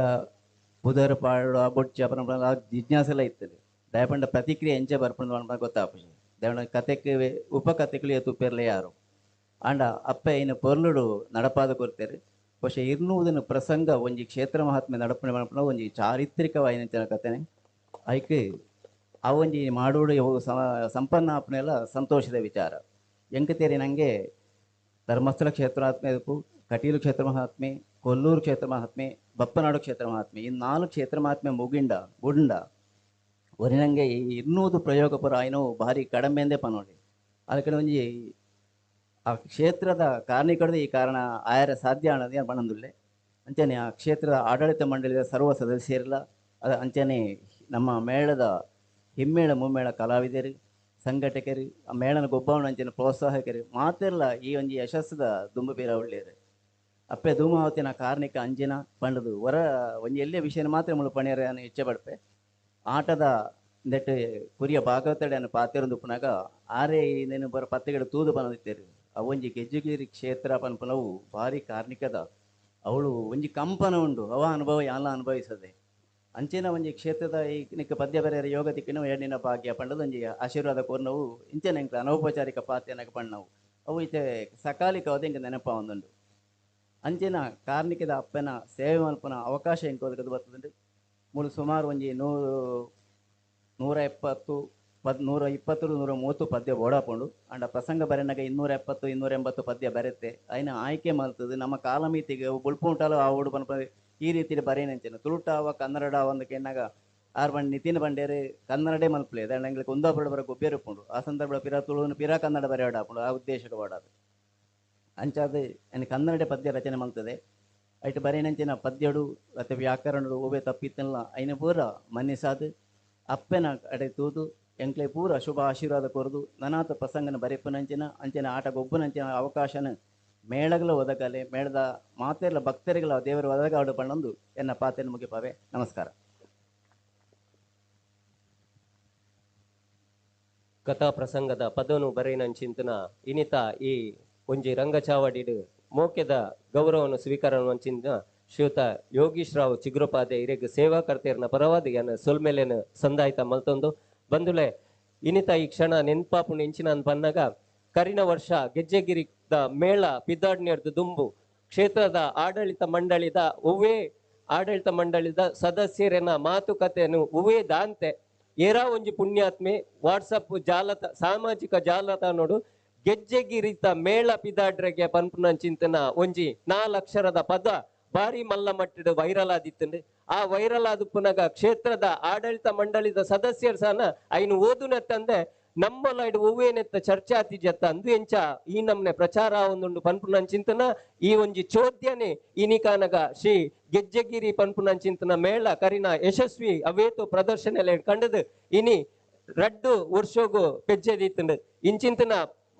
ಬುಧರು ಪಾಡು ಆ ಬೊಚ್ಚ ಪನ ಜಿಜ್ಞಾಸೆಲ್ಲ ಇತ್ತದೆ. ದಯಪಂಡ ಪ್ರತಿಕ್ರಿಯೆ ಎಂಚ ಬರ್ಪಂಡ ಗೊತ್ತಾಪುಜಿ. ದಯಪಂಡ ಕತೆಕ್ ಉಪಕತೆಗಳು ತುಪ್ಪೆರ್ಲೆ ಯಾರು ಆಂಡ ಅಪ್ಪೆ ಇನ್ನು ಪೊರ್ಲುಡು ನಡಪಾದ ಕೊರ್ತಾರೆ. ಬಹುಶಃ ಇರ್ನೂದನ ಪ್ರಸಂಗ ಒಂಜಿ ಕ್ಷೇತ್ರ ಮಹಾತ್ಮೆ ನಡಪಣೆ ಮಲ್ಪುನ ಒಂಜಿ ಚಾರಿತ್ರಿಕವಾಯಿನ ಕತೆನೆ ಐಕ್ ಆ ಒಂಜಿ ಮಾಡೋಡು ಸಂಪನ್ನ ಆಪನೆಲ್ಲ ಸಂತೋಷದ ವಿಚಾರ. ಎಂಕತೇರಿ ನನಗೆ ಧರ್ಮಸ್ಥಳ ಕ್ಷೇತ್ರಾತ್ಮೆ ಕಟೀಲು ಕ್ಷೇತ್ರ ಮಹಾತ್ಮೆ ಕೊಲ್ಲೂರು ಕ್ಷೇತ್ರ ಮಹಾತ್ಮೆ ಬಪ್ಪನಾಡು ಕ್ಷೇತ್ರ ಮಹಾತ್ಮೆ ಈ 4 ಕ್ಷೇತ್ರ ಮಹಾತ್ಮೆ ಮುಗಿಂಡ ಬುಂಡ ಒರಿನಂಗೆ ಈ 200 ಪ್ರಯೋಗ ಪುರ ಆಯ್ನೋ ಭಾರಿ ಕಡಿಮೆ ಎಂದೇ ಪನೋಡಿ. ಅದಕ್ಕೆ ಒಂಜಿ ಆ ಕ್ಷೇತ್ರದ ಕಾರಣಿಕದ ಈ ಕಾರಣ ಆಯರ ಸಾಧ್ಯ ಅನ್ನೋದು ಬಣ್ಣಂದುಲ್ಲೆ. ಅಂಚನೆ ಆ ಕ್ಷೇತ್ರದ ಆಡಳಿತ ಮಂಡಳಿಯ ಸರ್ವ ಸದಸ್ಯರಿಲ್ಲ ಅದು ಅಂಚನೆ ನಮ್ಮ ಮೇಳದ ಹಿಮ್ಮೇಳ ಮುಮ್ಮೇಳ ಕಲಾವಿದರು ಸಂಘಟಕರು ಆ ಮೇಳನ ಗೊಬ್ಬವನ ಅಂಚನೆ ಪ್ರೋತ್ಸಾಹಕರು ಮಾತೆಲ್ಲ ಈ ಒಂಜಿ ಯಶಸ್ಸದ ದುಂಬು ಬೀರ ಒಳ್ಳೆಯರು. ಅಪ್ಪೆ ಧೂಮಾವತಿನ ಕಾರ್ಣಿಕ ಅಂಜಿನ ಪಂಡದು ಹೊರ ಒಂಜಿ ಎಲ್ಲೇ ವಿಷಯನ ಮಾತ್ರ ಮುಳು ಪಣಿಯರ ಇಚ್ಛೆ ಪಡ್ಪೆ. ಆಟದ ನೆಟ್ಟು ಕುರಿಯ ಭಾಗವತಡೆಯನ್ನು ಪಾತಿರೊಂದು ಪುನಗ ಆರೇ ನೇನು ಬರ ಪತ್ತೆಗಳು ತೂದು ಬಂದಿತ್ತೇರು. ಆ ಒಂಜಿ ಗೆಜ್ಜುಗಿರಿ ಕ್ಷೇತ್ರ ಪನ್ಪನವು ಭಾರಿ ಕಾರ್ಣಿಕದ ಅವಳು ಒಂಜಿ ಕಂಪನ ಉಂಡು ಅವ ಅನುಭವ ಯಾಲ ಅನುಭವಿಸದೆ ಅಂಚಿನ ಒಂಜಿ ಕ್ಷೇತ್ರದ ಈ ನಿಕ್ಕ ಪದ್ಯ ಬರೆಯರ ಯೋಗ ದಿಕ್ಕಿನ ಎಣ್ಣಿನ ಭಾಗ್ಯ ಪಂಡದ ಒಂಜಿ ಆಶೀರ್ವಾದ ಕೋರ್ನವು ಇಂಚನೆ ಎಂಕ್ಲ ಅನೌಪಚಾರಿಕ ಪಾತ್ಯನಕ ಪಣ್ಣವು ಅವು ಈಚೆ ಸಕಾಲಿಕವಾದ ಇಂಕ ನೆನಪ ಒಂದುಂಡು. ಅಂಚಿನ ಕಾರ್ಣಿಕದ ಅಪ್ಪನ ಸೇವೆ ಮಲ್ಪನ ಅವಕಾಶ ಎಂಕೋದಕ್ಕೆ ಬರ್ತದಂಡು. ಮೂಲು ಸುಮಾರು ಒಂಜಿ 170 120 130 ಪದ್ಯ ಬೋಡಾಪುಂಡು. ಅಂಡ ಪ್ರಸಂಗ ಬರೆನಾಗ 270 280 ಪದ್ಯ ಬರೆತೆ ಐನ ಆಯ್ಕೆ ಮಲ್ತದೆ ನಮ್ಮ ಕಾಲಮಿತಿಗೆ ಬುಳ್ಪುಂಟಾಲು ಆವಡು ಪನ್ಪ ಈ ರೀತಿಯಲ್ಲಿ ಬರೇನಂಚೆನ ತುಳುಟಾವ ಕನ್ನಡ ಒಂದು ಕೆನ್ನಾಗ ಆರ್ ಬಂಡ್ ನಿತಿನ್ ಬಂಡೇರು ಕನ್ನಡೇ ಮಲ್ಪಲೆ ದಾಂಡ ಎಂಗ್ಲಿಗೆ ಕುಂದಾಪುರ ಬರ ಗೊಬ್ಬೆರುಪುಂಡು ಆ ಸಂದರ್ಭ ಪಿರ ತುಳುನು ಪಿರ ಕನ್ನಡ ಬರೆಯಾಡಾಪುಂಡು ಆ ಉದ್ದೇಶಕ್ಕೆ ಬಾಡಾದು ಅಂಚಾದ ಎನ್ ಕನ್ನಡ ಪದ್ಯ ರಚನೆ ಮಲ್ತದೆ ಐಟ್ ಬರೇನಂಚಿನ ಪದ್ಯಡು ಅತ್ತೆ ವ್ಯಾಕರಣಡು ಒಬ್ಬೆ ತಪ್ಪಿತ್ತಲ್ಲ ಐನ ಪೂರ ಮನ್ನಿಸಾದು ಅಪ್ಪೆನ ಅಡೆ ತೂದು ಎಂಕ್ಲೆ ಪೂರ ಶುಭ ಆಶೀರ್ವಾದ ಕೊರದು ನನಾತ ಪ್ರಸಂಗನ ಬರೆಪುನಂಚಿನ ಅಂಚಿನ ಆಟ ಗೊಬ್ಬುನಂಚಿನ ಅವಕಾಶನ ಮೇಳಗಳ ಒದಗಲೆ ಮೇಳದ ಮಾತೆರ್ಲ ಭಕ್ತರಿಗಳ ದೇವರು ಒದಗಾಡು ಪಣ್ಣೊಂದು ಎನ್ನ ಪಾತೆಯನ್ನು ಮುಗಿಪಾವೆ. ನಮಸ್ಕಾರ. ಕಥಾ ಪ್ರಸಂಗದ ಪದನು ಬರೆಯಿನಂಚಿಂತನ ಇನಿತ ಈ ಒಂಜಿ ರಂಗಚಾವಡಿಡು ಮೋಕೆದ ಗೌರವವನ್ನು ಸ್ವೀಕಾರ ಅಂಚಿನ ಶ್ರೀಯುತ ಯೋಗೀಶ್ ರಾವ್ ಚಿಗ್ರೋಪಾದೆ ಇರೆಗ್ ಸೇವಾಕರ್ತೆಯರ್ನ ಪರವಾದ ಯಾನ ಸೊಲ್ಮೆಲೆನ್ ಸಂದಾಯ್ತ ಮಲ್ತೊಂದು ಬಂದುಲೆ ಇನಿತ ಈ ಕ್ಷಣ ನೆನ್ಪಾಪುಂಡು ಇಂಚಿನ ಪನ್ನಾಗ ಕರಿನ ವರ್ಷ ಗೆಜ್ಜೆಗಿರಿದ ಮೇಳ ಪಿದ್ದಾಡ್ನಿಯರ್ದು ದುಂಬು ಕ್ಷೇತ್ರದ ಆಡಳಿತ ಮಂಡಳಿದ ಒವ್ವೇ ಆಡಳಿತ ಮಂಡಳಿದ ಸದಸ್ಯರನ್ನ ಮಾತುಕತೆಯನ್ನು ಒವ್ವೇ ದಾಂತೆ ಏರಾ ಒಂಜಿ ಪುಣ್ಯಾತ್ಮೆ ವಾಟ್ಸಪ್ ಜಾಲತ ಸಾಮಾಜಿಕ ಜಾಲತಾಣೋಡು ಗೆಜ್ಜೆಗಿರಿತ ಮೇಳ ಪಿದಾಡ್ರೆಗೆ ಪನ್ಪುನ ಚಿಂತನ ಒಂಜಿ 4 ಅಕ್ಷರದ ಪದ ಭಾರಿ ಮಲ್ಲ ಮಟ್ಟದ ವೈರಲ್ ಆದಿತ್ತಂಡು. ಆ ವೈರಲ್ ಆದ ಪುನಗ ಕ್ಷೇತ್ರದ ಆಡಳಿತ ಮಂಡಳಿದ ಸದಸ್ಯರು ಸಹ ಐನು ಓದುನೆತ್ತಂದೆ ನಮ್ಮಲೈಡ್ ಒವ್ವೇನೆತ್ತ ಚರ್ಚೆ ಆತಿಜತ್ತ ಅಂದು ಎಂಚ ಈ ನಮ್ನೆ ಪ್ರಚಾರ ಒಂದುಂಡು ಪನ್ಪುನ ಚಿಂತನ ಈ ಒಂಜಿ ಚೋದ್ಯನೆ ಇನಿಕಾನಗ ಶ್ರೀ ಗೆಜ್ಜೆಗಿರಿ ಪನ್ಪುನ ಚಿಂತನ ಮೇಳ ಕರಿನ ಯಶಸ್ವಿ ಅವೇತು ಪ್ರದರ್ಶನ ಕಂಡದು ಇನಿ ರಡ್ಡು ವರ್ಷೋಗು ಪೆಜ್ಜೆದಿತ್ತಂಡು. ಇಂಚಿಂತನ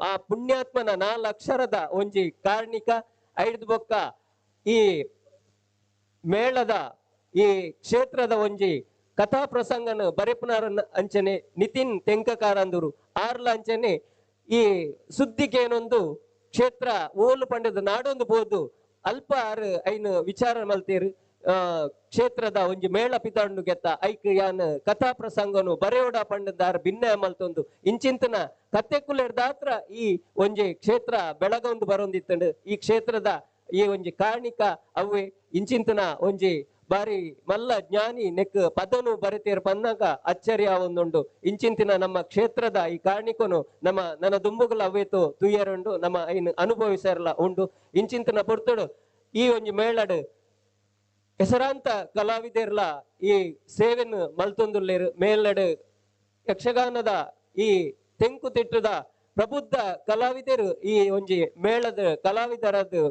ಆ ಪುಣ್ಯಾತ್ಮನ 4 ಅಕ್ಷರದ ಒಂಜಿ ಕಾರ್ಣಿಕ ಐದು ಬೊಕ್ಕ ಈ ಮೇಳದ ಈ ಕ್ಷೇತ್ರದ ಒಂಜಿ ಕಥಾ ಪ್ರಸಂಗನ ಬರೆಪುನಾರ ಅಂಚನೆ ನಿತಿನ್ ತೆಂಕಕಾರಂದರು ಆರ್ಲ ಅಂಚನೆ ಈ ಸುದ್ದಿಗೇನೊಂದು ಕ್ಷೇತ್ರ ಓಲು ಪಂಡದ ನಾಡೊಂದು ಬೋದು ಅಲ್ಪ ಆರು ಐನು ವಿಚಾರ ಮಲ್ತೀರು ಕ್ಷೇತ್ರದ ಒಂಜಿ ಮೇಳ ಪಿತಾಂಡು ಗೆತ್ತ ಐಕ್ ಯಾನ್ ಕಥಾ ಪ್ರಸಂಗನು ಬರೆಯೋಡ ಪಂಡದಾರ ಭಿನ್ನ ಮಲ್ತೊಂದು ಇಂಚಿಂತನ ಕತ್ತೆಕುಲೆರ್ದಾತ್ರ ಈ ಒಂಜಿ ಕ್ಷೇತ್ರ ಬೆಳಗೊಂದು ಬರೊಂದಿತ್ತಂಡು. ಈ ಕ್ಷೇತ್ರದ ಈ ಒಂಜಿ ಕಾರ್ಣಿಕ ಅವ್ವೆ ಇಂಚಿಂತನ ಒಂಜಿ ಬಾರಿ ಮಲ್ಲ ಜ್ಞಾನಿ ನೆಕ್ ಪದನು ಬರೆತೀರ್ ಪನ್ನಾಗ ಅಚ್ಚರಿಯ ಒಂದುಂಡು. ಇಂಚಿಂತಿನ ನಮ್ಮ ಕ್ಷೇತ್ರದ ಈ ಕಾರ್ಣಿಕನು ನಮ್ಮ ನನ್ನ ದುಂಬುಗಳ ಅವೇತು ತುಯ್ಯರುಂಡು ನಮ್ಮ ಐನು ಅನುಭವಿಸರ್ಲ ಉಂಡು. ಇಂಚಿಂತಿನ ಪೊರ್ತುಡು ಈ ಒಂಜಿ ಮೇಳಡು ಹೆಸರಾಂತ ಕಲಾವಿದರ್ಲ ಈ ಸೇವೆನು ಮಲ್ತೊಂದುಲ್ಲೇರು. ಮೇಲಡು ಯಕ್ಷಗಾನದ ಈ ತೆಂಕುತಿಟ್ಟದ ಪ್ರಬುದ್ಧ ಕಲಾವಿದರು ಈ ಒಂಜಿ ಮೇಳದ ಕಲಾವಿದರದ್ದು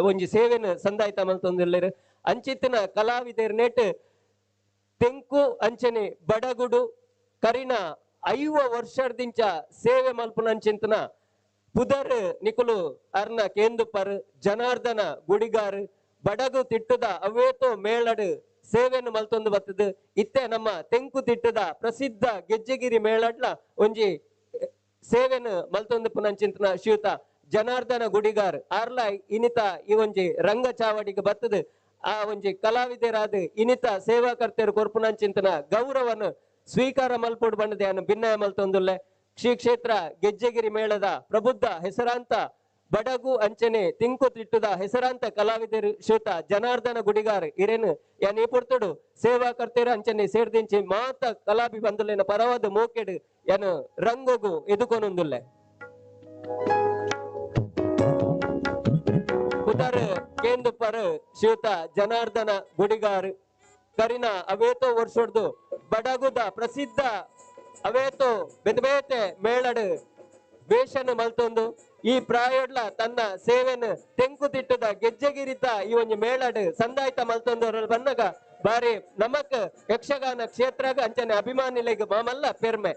ಒಂಜಿ ಸೇವೆನು ಸಂದಾಯ್ತ ಮಲ್ತೊಂದುಲ್ಲೇರು. ಅಂಚಿತ್ತಿನ ಕಲಾವಿದರ್ ನೆಟ್ ತೆಂಕು ಅಂಚನೆ ಬಡಗುಡು ಕರಿನ 50 ವರ್ಷದಿಂಚ ಸೇವೆ ಮಲ್ಪುನ ಅಂಚಿಂತನ ಪುದರ್ ನಿಕುಲು ಅರ್ನ ಕೇಂದುಪರ್ ಜನಾರ್ದನ ಗುಡಿಗಾರ್ ಬಡಗು ತಿಟ್ಟದ ಅವೇತೋ ಮೇಳಡು ಸೇವೆಯನ್ನು ಮಲ್ತೊಂದು ಬರ್ತದೆ. ಇತ್ತೆ ನಮ್ಮ ತೆಂಕು ತಿಟ್ಟದ ಪ್ರಸಿದ್ಧ ಗೆಜ್ಜೆಗಿರಿ ಮೇಳಡ್ಲ ಒಂಜಿ ಸೇವೆಯನ್ನು ಮಲ್ತೊಂದು ಪುನಂಚಿಂತನ ಶ್ರೀಯುತ ಜನಾರ್ದನ ಗುಡಿಗಾರ್ ಆರ್ಲ ಇನಿತ ಈ ಒಂಜಿ ರಂಗ ಚಾವಡಿಗೆ ಬರ್ತದೆ. ಆ ಒಂಜಿ ಕಲಾವಿದರಾದ ಇನಿತ ಸೇವಾಕರ್ತೆಯರು ಕೊರ್ಪುನಂಚಿಂತನ ಗೌರವನು ಸ್ವೀಕಾರ ಮಲ್ಪೋಡು ಬಂಡದೆ ಅನ್ನು ಭಿನ್ನಯ ಮಲ್ತೊಂದುಲ್ಲೆ. ಶ್ರೀ ಕ್ಷೇತ್ರ ಗೆಜ್ಜೆಗಿರಿ ಮೇಳದ ಪ್ರಬುದ್ಧ ಹೆಸರಾಂತ ಬಡಗು ಅಂಚನೆ ತಿಂಕು ತಿಟ್ಟುದ ಹೆಸರಾಂತ ಕಲಾವಿದರು ಶ್ರೀಯುತ ಜನಾರ್ದನ ಗುಡಿಗಾರ್ ಇರೇನು ಯಾನ್ ಈ ಪೊರ್ತುಡು ಸೇವಾಕರ್ತೆಯರು ಅಂಚನೆ ಸೇರ್ದಿಂಚಿ ಮಾತ ಕಲಾಭಿ ಬಂದುಲ್ಲೇನ ಪರವಾದ ಮೋಕೆಡು ಯಾನು ರಂಗೋಗು ಎದುಕೊನುಂದುಲ್ಲೆ. ಪುದರ್ ಕೇಂದುಪರ್ ಶ್ರೀಯುತ ಜನಾರ್ದನ ಗುಡಿಗಾರ್ ಕರಿನ ಅವೇತೋ ವರ್ಷೊಡ್ದು ಬಡಗುದ ಪ್ರಸಿದ್ಧ ಅವೇತೋ ಬೆದಬೇತೆ ಮೇಳಡು ವೇಷನ ಮಲ್ತೊಂದು ಈ ಪ್ರಾಯೋಡ್ಲ ತನ್ನ ಸೇವೆನು ತೆಂಕುತಿಟ್ಟದ ಗೆಜ್ಜೆಗಿರಿತ ಈ ಒಂಜಿ ಮೇಳಡು ಸಂದಾಯ್ತ ಮಲ್ತೊಂದು ಬನ್ನಗ ಬಾರಿ ನಮಕ್ ಯಕ್ಷಗಾನ ಕ್ಷೇತ್ರಗ ಅಂಚನೆ ಅಭಿಮಾನಿಲೆಗ್ ಮಾಮಲ್ಲ ಪೆರ್ಮೆ.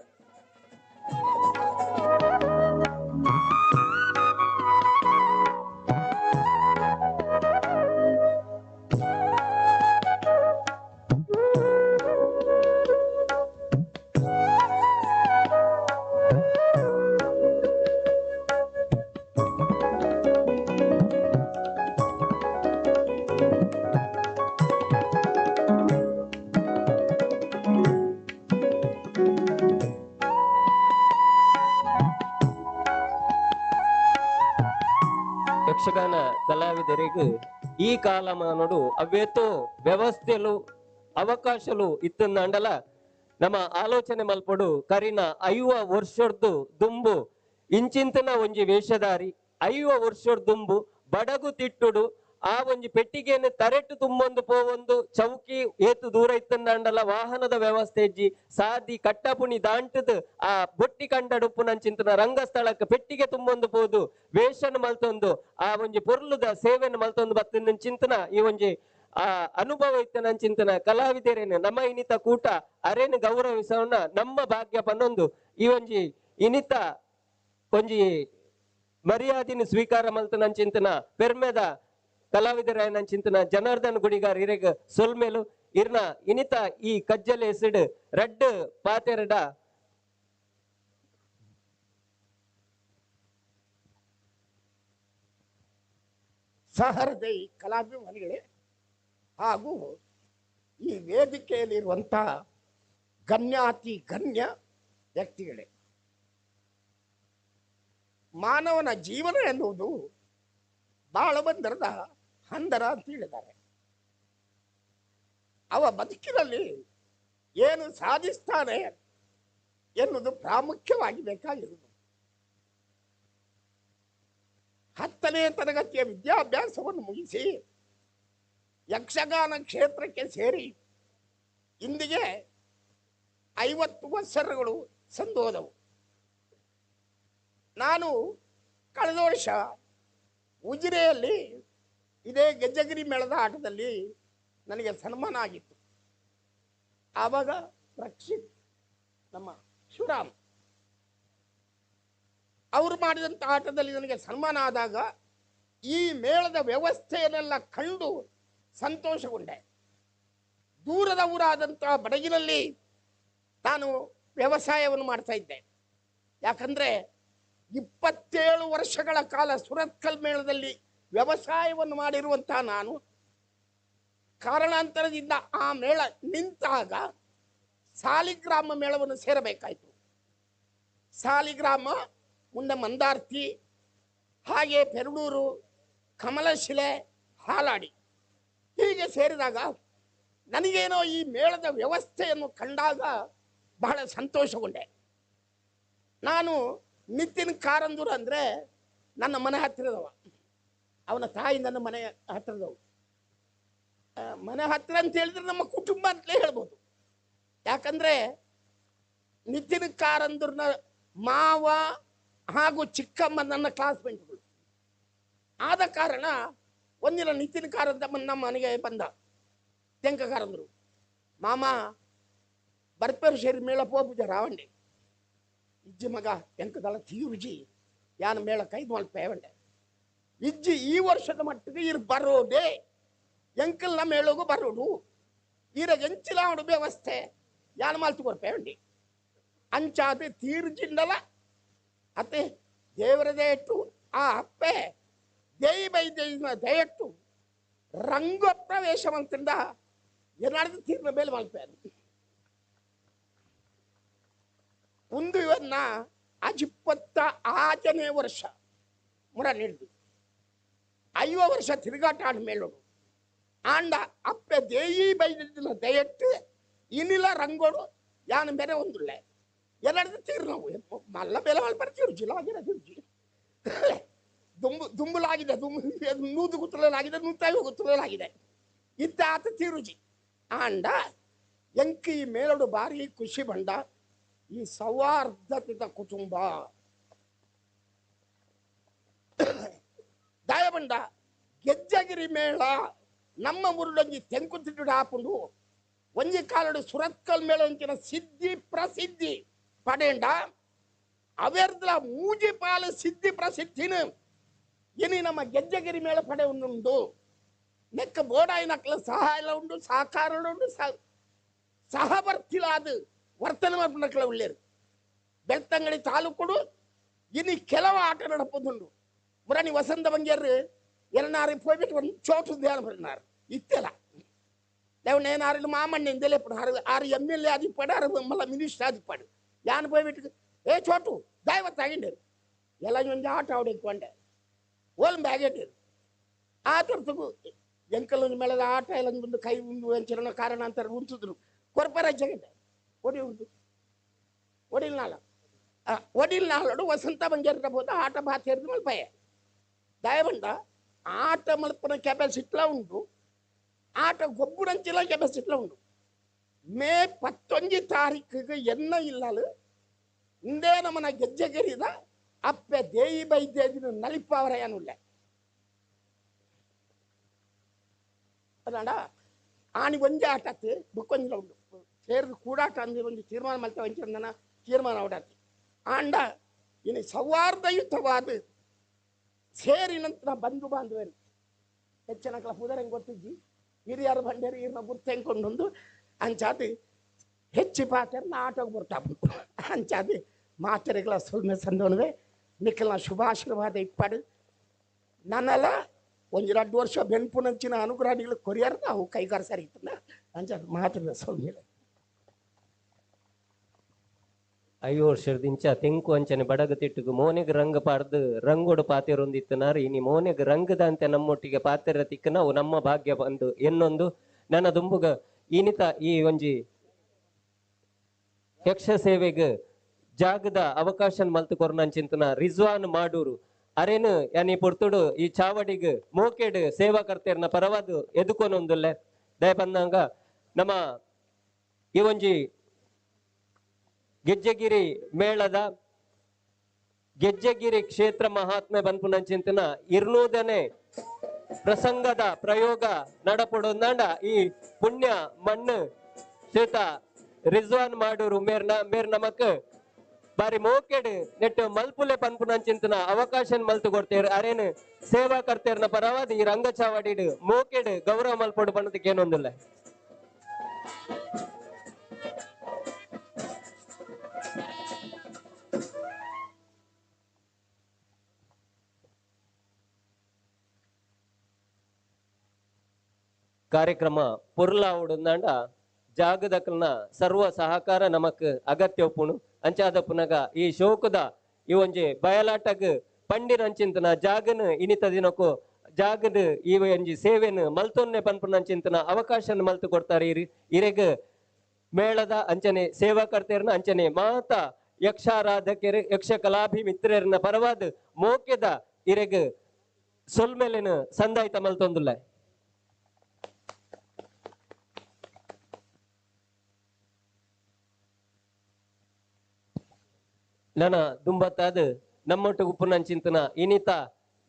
ಯಕ್ಷಗಾನ ಕಲಾವಿದರಿಗೂ ಈ ಕಾಲಮಾನೋಡು ಅವೇತೋ ವ್ಯವಸ್ಥೆಲು ಅವಕಾಶಲು ಇತ್ತಂದಾಂಡಲ ನಮ್ಮ ಆಲೋಚನೆ ಮಲ್ಪೊಡು ಕರಿನ 50 ವರ್ಷದ್ದು ದುಂಬು ಇಂಚಿಂತನ ಒಂಜಿ ವೇಷಧಾರಿ 50 ವರ್ಷದ ದುಂಬು ಬಡಗು ತಿಟ್ಟುಡು ಆ ಒಂಜಿ ಪೆಟ್ಟಿಗೆಯನ್ನು ತರೆಟ್ಟು ತುಂಬೊಂದು ಪೋವೊಂದು ಚೌಕಿ ಏತು ದೂರ ಇತ್ತಂದಾಂಡಲ ವಾಹನದ ವ್ಯವಸ್ಥೆ ಇಜ್ಜಿ ಸಾದಿ ಕಟ್ಟಪುಣಿ ದಾಂಟದು ಆ ಬೊಟ್ಟಿ ಕಂಡಡುಪ್ಪು ನಂಚಿಂತನ ರಂಗಸ್ಥಳಕ್ಕೆ ಪೆಟ್ಟಿಗೆ ತುಂಬೊಂದು ಪೋದು ವೇಷನ ಮಲ್ತೊಂದು ಆ ಒಂಜಿ ಪೊರ್ಲುದ ಸೇವೆಯನ್ನು ಮಲ್ತೊಂದು ಬತ್ತಿನ ಚಿಂತನ ಈ ಒಂಜಿ ಆ ಅನುಭವ ಇತ್ತ ನಂಚಿಂತನ ಕಲಾವಿದರೇನು ನಮ್ಮ ಇನಿತ ಕೂಟ ಅರೇನು ಗೌರವಿಸೋಣ ನಮ್ಮ ಭಾಗ್ಯ ಪನ್ನೊಂದು ಈ ಒಂಜಿ ಇನಿತ ಒಂಜಿ ಮರ್ಯಾದಿನ ಸ್ವೀಕಾರ ಮಲ್ತ ನಂಚಿಂತನ ಪೆರ್ಮೆದ ಕಲಾವಿದರಾಯ ಚಿಂತನ ಜನಾರ್ದನ್ ಗುಡಿಗಾರ್ ಇರೆಗ್ ಸೊಲ್ಮೇಲು ಇರ್ನ ಇನಿತ ಈ ಕಜ್ಜಲೆ ಎಸಿಡ್ ರಡ್ಡ್ ಪಾತೆರಡ ಸಹೃದಯಿ ಕಲಾಭಿಮಾನಿಗಳೇ ಹಾಗೂ ಈ ವೇದಿಕೆಯಲ್ಲಿರುವಂತಹ ಗಣ್ಯಾತಿ ಗಣ್ಯ ವ್ಯಕ್ತಿಗಳೇ, ಮಾನವನ ಜೀವನ ಎನ್ನುವುದು ಬಾಳಬಂದರದ ಹಂದರ ಅಂತ ಹೇಳಿದ್ದಾರೆ. ಅವ ಬದುಕಿನಲ್ಲಿ ಏನು ಸಾಧಿಸ್ತಾನೆ ಎನ್ನುವುದು ಪ್ರಾಮುಖ್ಯವಾಗಿ ಬೇಕಾಗಿರುವುದು. 10ನೇ ತರಗತಿಯ ವಿದ್ಯಾಭ್ಯಾಸವನ್ನು ಮುಗಿಸಿ ಯಕ್ಷಗಾನ ಕ್ಷೇತ್ರಕ್ಕೆ ಸೇರಿ ಇಂದಿಗೆ 50 ವರ್ಷಗಳು ಸಂದೋದವು. ನಾನು ಕಳೆದ ವರ್ಷ ಉಜಿರೆಯಲ್ಲಿ ಇದೇ ಗೆಜ್ಜಗಿರಿ ಮೇಳದ ಆಟದಲ್ಲಿ ನನಗೆ ಸನ್ಮಾನ ಆಗಿತ್ತು. ಆವಾಗ ರಕ್ಷಿತ್ ನಮ್ಮ ಶಿವರಾಮ್ ಅವರು ಮಾಡಿದಂಥ ಆಟದಲ್ಲಿ ನನಗೆ ಸನ್ಮಾನ ಆದಾಗ ಈ ಮೇಳದ ವ್ಯವಸ್ಥೆಯನ್ನೆಲ್ಲ ಕಂಡು ಸಂತೋಷಗೊಂಡೆ. ದೂರದ ಊರಾದಂಥ ಬಡಗಿನಲ್ಲಿ ನಾನು ವ್ಯವಸಾಯವನ್ನು ಮಾಡ್ತಾ ಇದ್ದೆ. ಯಾಕಂದರೆ 27 ವರ್ಷಗಳ ಕಾಲ ಸುರತ್ಕಲ್ ಮೇಳದಲ್ಲಿ ವ್ಯವಸಾಯವನ್ನು ಮಾಡಿರುವಂಥ ನಾನು ಕಾರಣಾಂತರದಿಂದ ಆ ಮೇಳ ನಿಂತಾಗ ಸಾಲಿಗ್ರಾಮ ಮೇಳವನ್ನು ಸೇರಬೇಕಾಯಿತು. ಸಾಲಿಗ್ರಾಮ, ಮುಂದೆ ಮಂದಾರ್ತಿ, ಹಾಗೆ ಪೆರಡೂರು, ಕಮಲಶಿಲೆ, ಹಾಲಾಡಿ ಹೀಗೆ ಸೇರಿದಾಗ ನನಗೇನೋ ಈ ಮೇಳದ ವ್ಯವಸ್ಥೆಯನ್ನು ಕಂಡಾಗ ಬಹಳ ಸಂತೋಷಗೊಂಡೆ. ನಾನು ನಿತಿನ್ ಕಾರಂದೂರು ಅಂದರೆ ನನ್ನ ಮನೆ ಹತ್ತಿರದವ, ಅವನ ತಾಯಿ ನನ್ನ ಮನೆ ಹತ್ತಿರದವು. ಮನೆ ಹತ್ತಿರ ಅಂತ ಹೇಳಿದ್ರೆ ನಮ್ಮ ಕುಟುಂಬ ಅಂತಲೇ ಹೇಳ್ಬೋದು. ಯಾಕಂದರೆ ನಿತಿನ್ ಕಾರಂದೂರ್ನ ಮಾವ ಹಾಗೂ ಚಿಕ್ಕಮ್ಮ ನನ್ನ ಕ್ಲಾಸ್ಮೇಟ್ಗಳು. ಆದ ಕಾರಣ ಒಂದಿನ ನಿತಿನ್ ಕಾರಂದ ನಮ್ಮ ಮನೆಗೆ ಬಂದ ತೆಂಕ ಕಾರಂದರು, ಮಾಮ ಬರ್ಪೇರು ಸೇರಿ ಮೇಳ ಪೋಪುಜ ರಾವಂಡೆ ಇಜ್ಜಿ ಮಗ ಎಂಕದಲ್ಲ ತೀರುಜಿ ಯಾನ ಮೇಳ ಕೈದು ಮಲ್ಪೇವಂಡೆ ಇಜ್ಜಿ ಈ ವರ್ಷದ ಮಟ್ಟಿಗೆ ಇರ್ ಬರೋಡೆ ಎಂಕಲ್ನ ಮೇಳಗೂ ಬರೋಡು ಈರ ಎಂಚಿಲಾವಡು ವ್ಯವಸ್ಥೆ ಯಾನ ಮಾಲ್ತು ಕೊರ್ಪೇವಂಡಿ ಅಂಚಾದ ತೀರ್ಜಿಂಡಲ ಅತ್ತೆ ದೇವರ ದಯಟ್ಟು ಆ ಅಪ್ಪೆ ದೇಯಿ ಬೈ ದೇಯಿನ ದಯಟ್ಟು ರಂಗ ಪ್ರವೇಶ ಮಂತಿಂದ ಏನಾದ್ರು ತೀರ್ನ ಮೇಲೆ ಮಲ್ಪೇನು ಒಂದು ಇವನ್ನ 26ನೇ ವರ್ಷ ಮುರ ನೀಡಿದು 50 ವರ್ಷ ತಿರುಗಾಟ ಆಡ ಮೇಲೋಡು ಆಂಡ ಅಪ್ಪೆ ದೇಯಿ ಬೈದಿದ್ದಿಲ್ಲ ದಯಟ್ಟು ಇನ್ನಿಲ್ಲ ರಂಗೋಡು ಯಾನ ಬೇರೆ ಒಂದುಳ್ಳೆ ಎಲ್ಲರದ್ದು ತೀರು ನಾವು ಮಲ್ಲ ಬೆಲೆ ಮಲ್ಪರ ತಿರುಜಿ ಲಾಗಿರ ತಿರುಜಿ ದುಂಬು ದುಂಬುಲಾಗಿದೆ ದುಂಬು ನೂದು ಗುತ್ತಲಾಗಿದೆ ನೂತಾಯಿ ಗುತ್ತಲಾಗಿದೆ ಇತ್ತ ಆತ ತಿರುಜಿ ಆಂಡ ಎಂಕಿ ಮೇಲೋಡು ಭಾರಿ ಖುಷಿ ಬಂಡ ಈ ಸೌಹಾರ್ದತೆದ ಕುಟುಂಬ ದಾಯಬಂಡ ಗೆಜ್ಜಗಿರಿ ಮೇಳ ನಮ್ಮ ಊರುಡೊಂಜಿ ತೆಂಕುತಿಟ್ಟು ಹಾಪುಂಡು ಒಂಜಿ ಕಾಲಡು ಸುರತ್ಕಲ್ ಮೇಳ ಅಂಚಿನ ಸಿದ್ಧಿ ಪ್ರಸಿದ್ಧಿ ಪಡೇಂಡ ಅವೆರ್ದಲ ಮೂಜಿ ಪಾಲು ಸಿದ್ಧಿ ಪ್ರಸಿದ್ಧಿನ ಇನಿ ನಮ್ಮ ಗೆಜ್ಜಗಿರಿ ಮೇಳ ಪಡೆ ಉಂಡು ನೆಕ್ಕ ಬೋಡಾಯಿನಕ್ಲ ಸಹಾಯ ಉಂಡು ಸಹಕಾರ ಉಂಡು ಸಹವರ್ತಿಲಾದ ವರ್ತನೆ ಮಲ್ಪನಕ್ಲ ಉಳ್ಳೇರು ಬೆಳ್ತಂಗಡಿ ತಾಲೂಕುಡು ಇನಿ ಕೆಲವು ಆಟ ನಡಪದುಂಡು ಮುರಣಿ ವಸಂತ ಬಂಗೇರು ಎರನಾರು ಪೋಯ್ಬಿಟ್ಟು ಒಂದು ಚೋಟು ಧ್ಯಾನ ಬರಿನಾರು ಇತ್ತೆಲ್ಲ ನೇನಾರು ಮಾಮಣ್ಣ ಇಂದೆಲೆ ಆರು ಆರು ಎಮ್ ಎಲ್ ಎ ಆದಿಪ್ಪಾಡು ಆರು ಮಲ್ಲ ಮಿನಿಸ್ಟರ್ ಆದಿಪ್ಪಾಡು ಯಾನ್ ಪೋಯ್ಬಿಟ್ಟು ಏ ಚೋಟು ದಯವ ತಾಗಿಂಡೇರು ಎಲ್ಲ ಒಂಜಿ ಆಟ ಆಡಿಕೊಂಡೆ ಓಲ್ ಬ್ಯಾಗೇಟರು ಆ ತರ್ತಗು ಎಂಕಲ್ ಮೇಳದ ಆಟ ಎಲ್ಲ ಬಂದು ಕೈ ಉಂಡು ಎಂಚಿನ ಕಾರಣ ಅಂತಾರೆ ಉಂಟಿದ್ರು ಕೊರ್ಪರ ಜಗಂಡೆ ಒಡಿ ಉಂಟು ಒಡಿಲ್ನಾಳ ಒಡಿಲ್ನಾಳೋಡು ವಸಂತ ಬಂಜಾರ ಹೋದ ಆಟ ಬಾತೇರ್ದು ಮಲ್ಪಯ ದಯವಂಡ ಆಟ ಮಲ್ಪನ ಕೆಪಾಸಿಟಿಲ ಉಂಟು ಆಟ ಗೊಬ್ಬರಂಚಿಲ ಕೆಪಾಸಿಟಿಲ ಉಂಟು ಮೇ 19 ತಾರೀಕಿಗೆ ಎನ್ನ ಇಲ್ಲಲು ಇಂದೇ ನಮ್ಮನ ಗೆಜ್ಜೆಗೆರಿದ ಅಪ್ಪೆ ದೇಯಿ ಬೈದ್ಯದಿನ ನಲಿಪಾವರ ಏನುಲ್ಲ ಅದಾಂಡ ಆನಿ ಒಂಜೆ ಆಟತ್ತು ಬುಕ್ಕೊಂಜಿಲ ಉಂಟು ಸೇರಿದ ಕೂಡಾಟ ಅಂದ್ರೆ ಒಂದು ತೀರ್ಮಾನ ಮಲ್ತ ಒಂಚಂದನ ತೀರ್ಮಾನ ಅವಡಾತಿ ಆಂಡ ಇನ್ನು ಸೌಹಾರ್ದಯುತವಾದ ಸೇರಿನಂತರ ಬಂಧು ಬಾಂಧವರು ಹೆಚ್ಚಿನ ಪುದರಂಗೆ ಗೊತ್ತಿದ್ದಿ ಹಿರಿಯರ ಬಂಡೇರಿ ಇರ್ನ ಗುರ್ತೆಂಕೊಂಡೊಂದು ಅಂಚಾತಿ ಹೆಚ್ಚು ಪಾತ್ರ ಆಟೋಗೆ ಬರ್ತಾ ಅಂಚಾತಿ ಮಾತೆರೆಗಳ ಸೊಲ್ಮೆ ಸಂದೋಣವೆ ನಿಖಲ್ನ ಶುಭಾಶೀರ್ವಾದ ಇಪ್ಪಾಡು ನನ್ನೆಲ್ಲ ಒಂದು 2 ವರ್ಷ ಬೆನ್ಪುನಂಚಿನ ಅನುಗ್ರಹಗಳು ಕೊರಿಯರ್ ನಾವು ಕೈಗಾರ ಸರಿ ಇತ್ತಲ್ಲ ಅಂಚಾದ ಮಾತ್ರ ಸೊಲ್ಮೇಲೆ 5 ವರ್ಷದಿಂಚ ತೆಂಕು ಅಂಚನೆ ಬಡಗ ತಿಟ್ಟುಗು ಮೋನೆಗ್ ರಂಗ ಪಾರ್ದು ರಂಗೋಡು ಪಾತೆರೊಂದಿತ್ತನಾರು ಇನಿ ಮೋನೆಗ್ ರಂಗದಂತೆ ನಮ್ಮೊಟ್ಟಿಗೆ ಪಾತೆರ ತಿಕ್ಕ ನಾವು ನಮ್ಮ ಭಾಗ್ಯ ಬಂದು ಎನ್ನೊಂದು ನನ್ನ ದುಂಬುಗ ಇನಿತ ಈ ಒಂಜಿ ಯಕ್ಷ ಸೇವೆಗ್ ಜಾಗದ ಅವಕಾಶ ಮಲ್ತು ಕೊರ್ನಂಚಿಂತನ ರಿಜ್ವಾನ್ ಮಾಡೂರು ಅರೇನು ಯಾನಿ ಪೊರ್ತುಡು ಈ ಚಾವಡಿಗ್ ಮೋಕೆಡ್ ಸೇವಾಕರ್ತೆರ್ನ ಪರವಾದು ಎದುಕೊನೊಂದುಲ್ಲೆ ದಯಪಂದಂಗ ನಮ್ಮ ಈ ಒಂಜಿ ಗೆಜ್ಜೆಗಿರಿ ಮೇಳದ ಗೆಜ್ಜೆಗಿರಿ ಕ್ಷೇತ್ರ ಮಹಾತ್ಮೆ ಬನ್ಪುನಂಚಿಂತನ 200ನೇ ಪ್ರಸಂಗದ ಪ್ರಯೋಗ ನಡಪಡೊಂದಾಂಡ ಈ ಪುಣ್ಯ ಮಣ್ಣು ಶ್ವೇತ ರಿಜ್ವಾನ್ ಮಾಡೂರು ಮೇರ್ನ ಮೇರ್ ನಮಕ್ ಬಾರಿ ಮೋಕೆಡ್ ನೆಟ್ ಮಲ್ಪುಲೆ ಪನ್ಪುನಂಚಿಂತನ ಅವಕಾಶ ಮಲ್ತು ಕೊಡ್ತೇರು ಅರೇನು ಸೇವಾ ಕರ್ತೇರ್ನ ಪರವಾದ ಈ ರಂಗ ಚಾವಡಿಡ್ ಮೋಕೆಡ್ ಗೌರವ ಮಲ್ಪೊಡು ಬಣ್ಣದಕ್ಕೆ ಏನೊಂದಿಲ್ಲ. ಕಾರ್ಯಕ್ರಮ ಪೊರ್ಲಾವುಡುಂದಾಂಡ ಜಾಗದಕಲ್ನ ಸರ್ವ ಸಹಕಾರ ನಮಕ್ ಅಗತ್ಯ ಒಪ್ಪುಣು ಅಂಚಾದ ಪುನಗ ಈ ಶೋಕದ ಈ ಒಂಜಿ ಬಯಲಾಟಗ್ ಪಂಡಿನಂಚಿಂತನ ಜಾಗನ ಇನಿತ ದಿನಕ್ಕೂ ಜಾಗದ ಈ ಒಂಜಿ ಸೇವೆನು ಮಲ್ತೊನ್ನೆ ಪನ್ಪುನಂಚಿಂತನ ಅವಕಾಶ ಮಲ್ತು ಕೊಡ್ತಾರೆ ಇರಿ ಇರೆಗ್ ಮೇಳದ ಅಂಚನೆ ಸೇವಾಕರ್ತೆರ್ನ ಅಂಚನೆ ಮಾತಾ ಯಕ್ಷಾರಾಧಕರು ಯಕ್ಷ ಕಲಾಭಿ ಮಿತ್ರರನ್ನ ಪರವಾದ ಮೋಕೆದ ಇರೆಗ್ ಸೊಲ್ಮೆಲೆನ ಸಂದಾಯ್ತ ಮಲ್ತೊಂದುಲ್ಲ. ನನ್ನ ದುಂಬತ್ತಾದ ನಮ್ಮೊಟ್ಟು ಉಪ್ಪುನಂಚಿಂತನ ಇನಿತ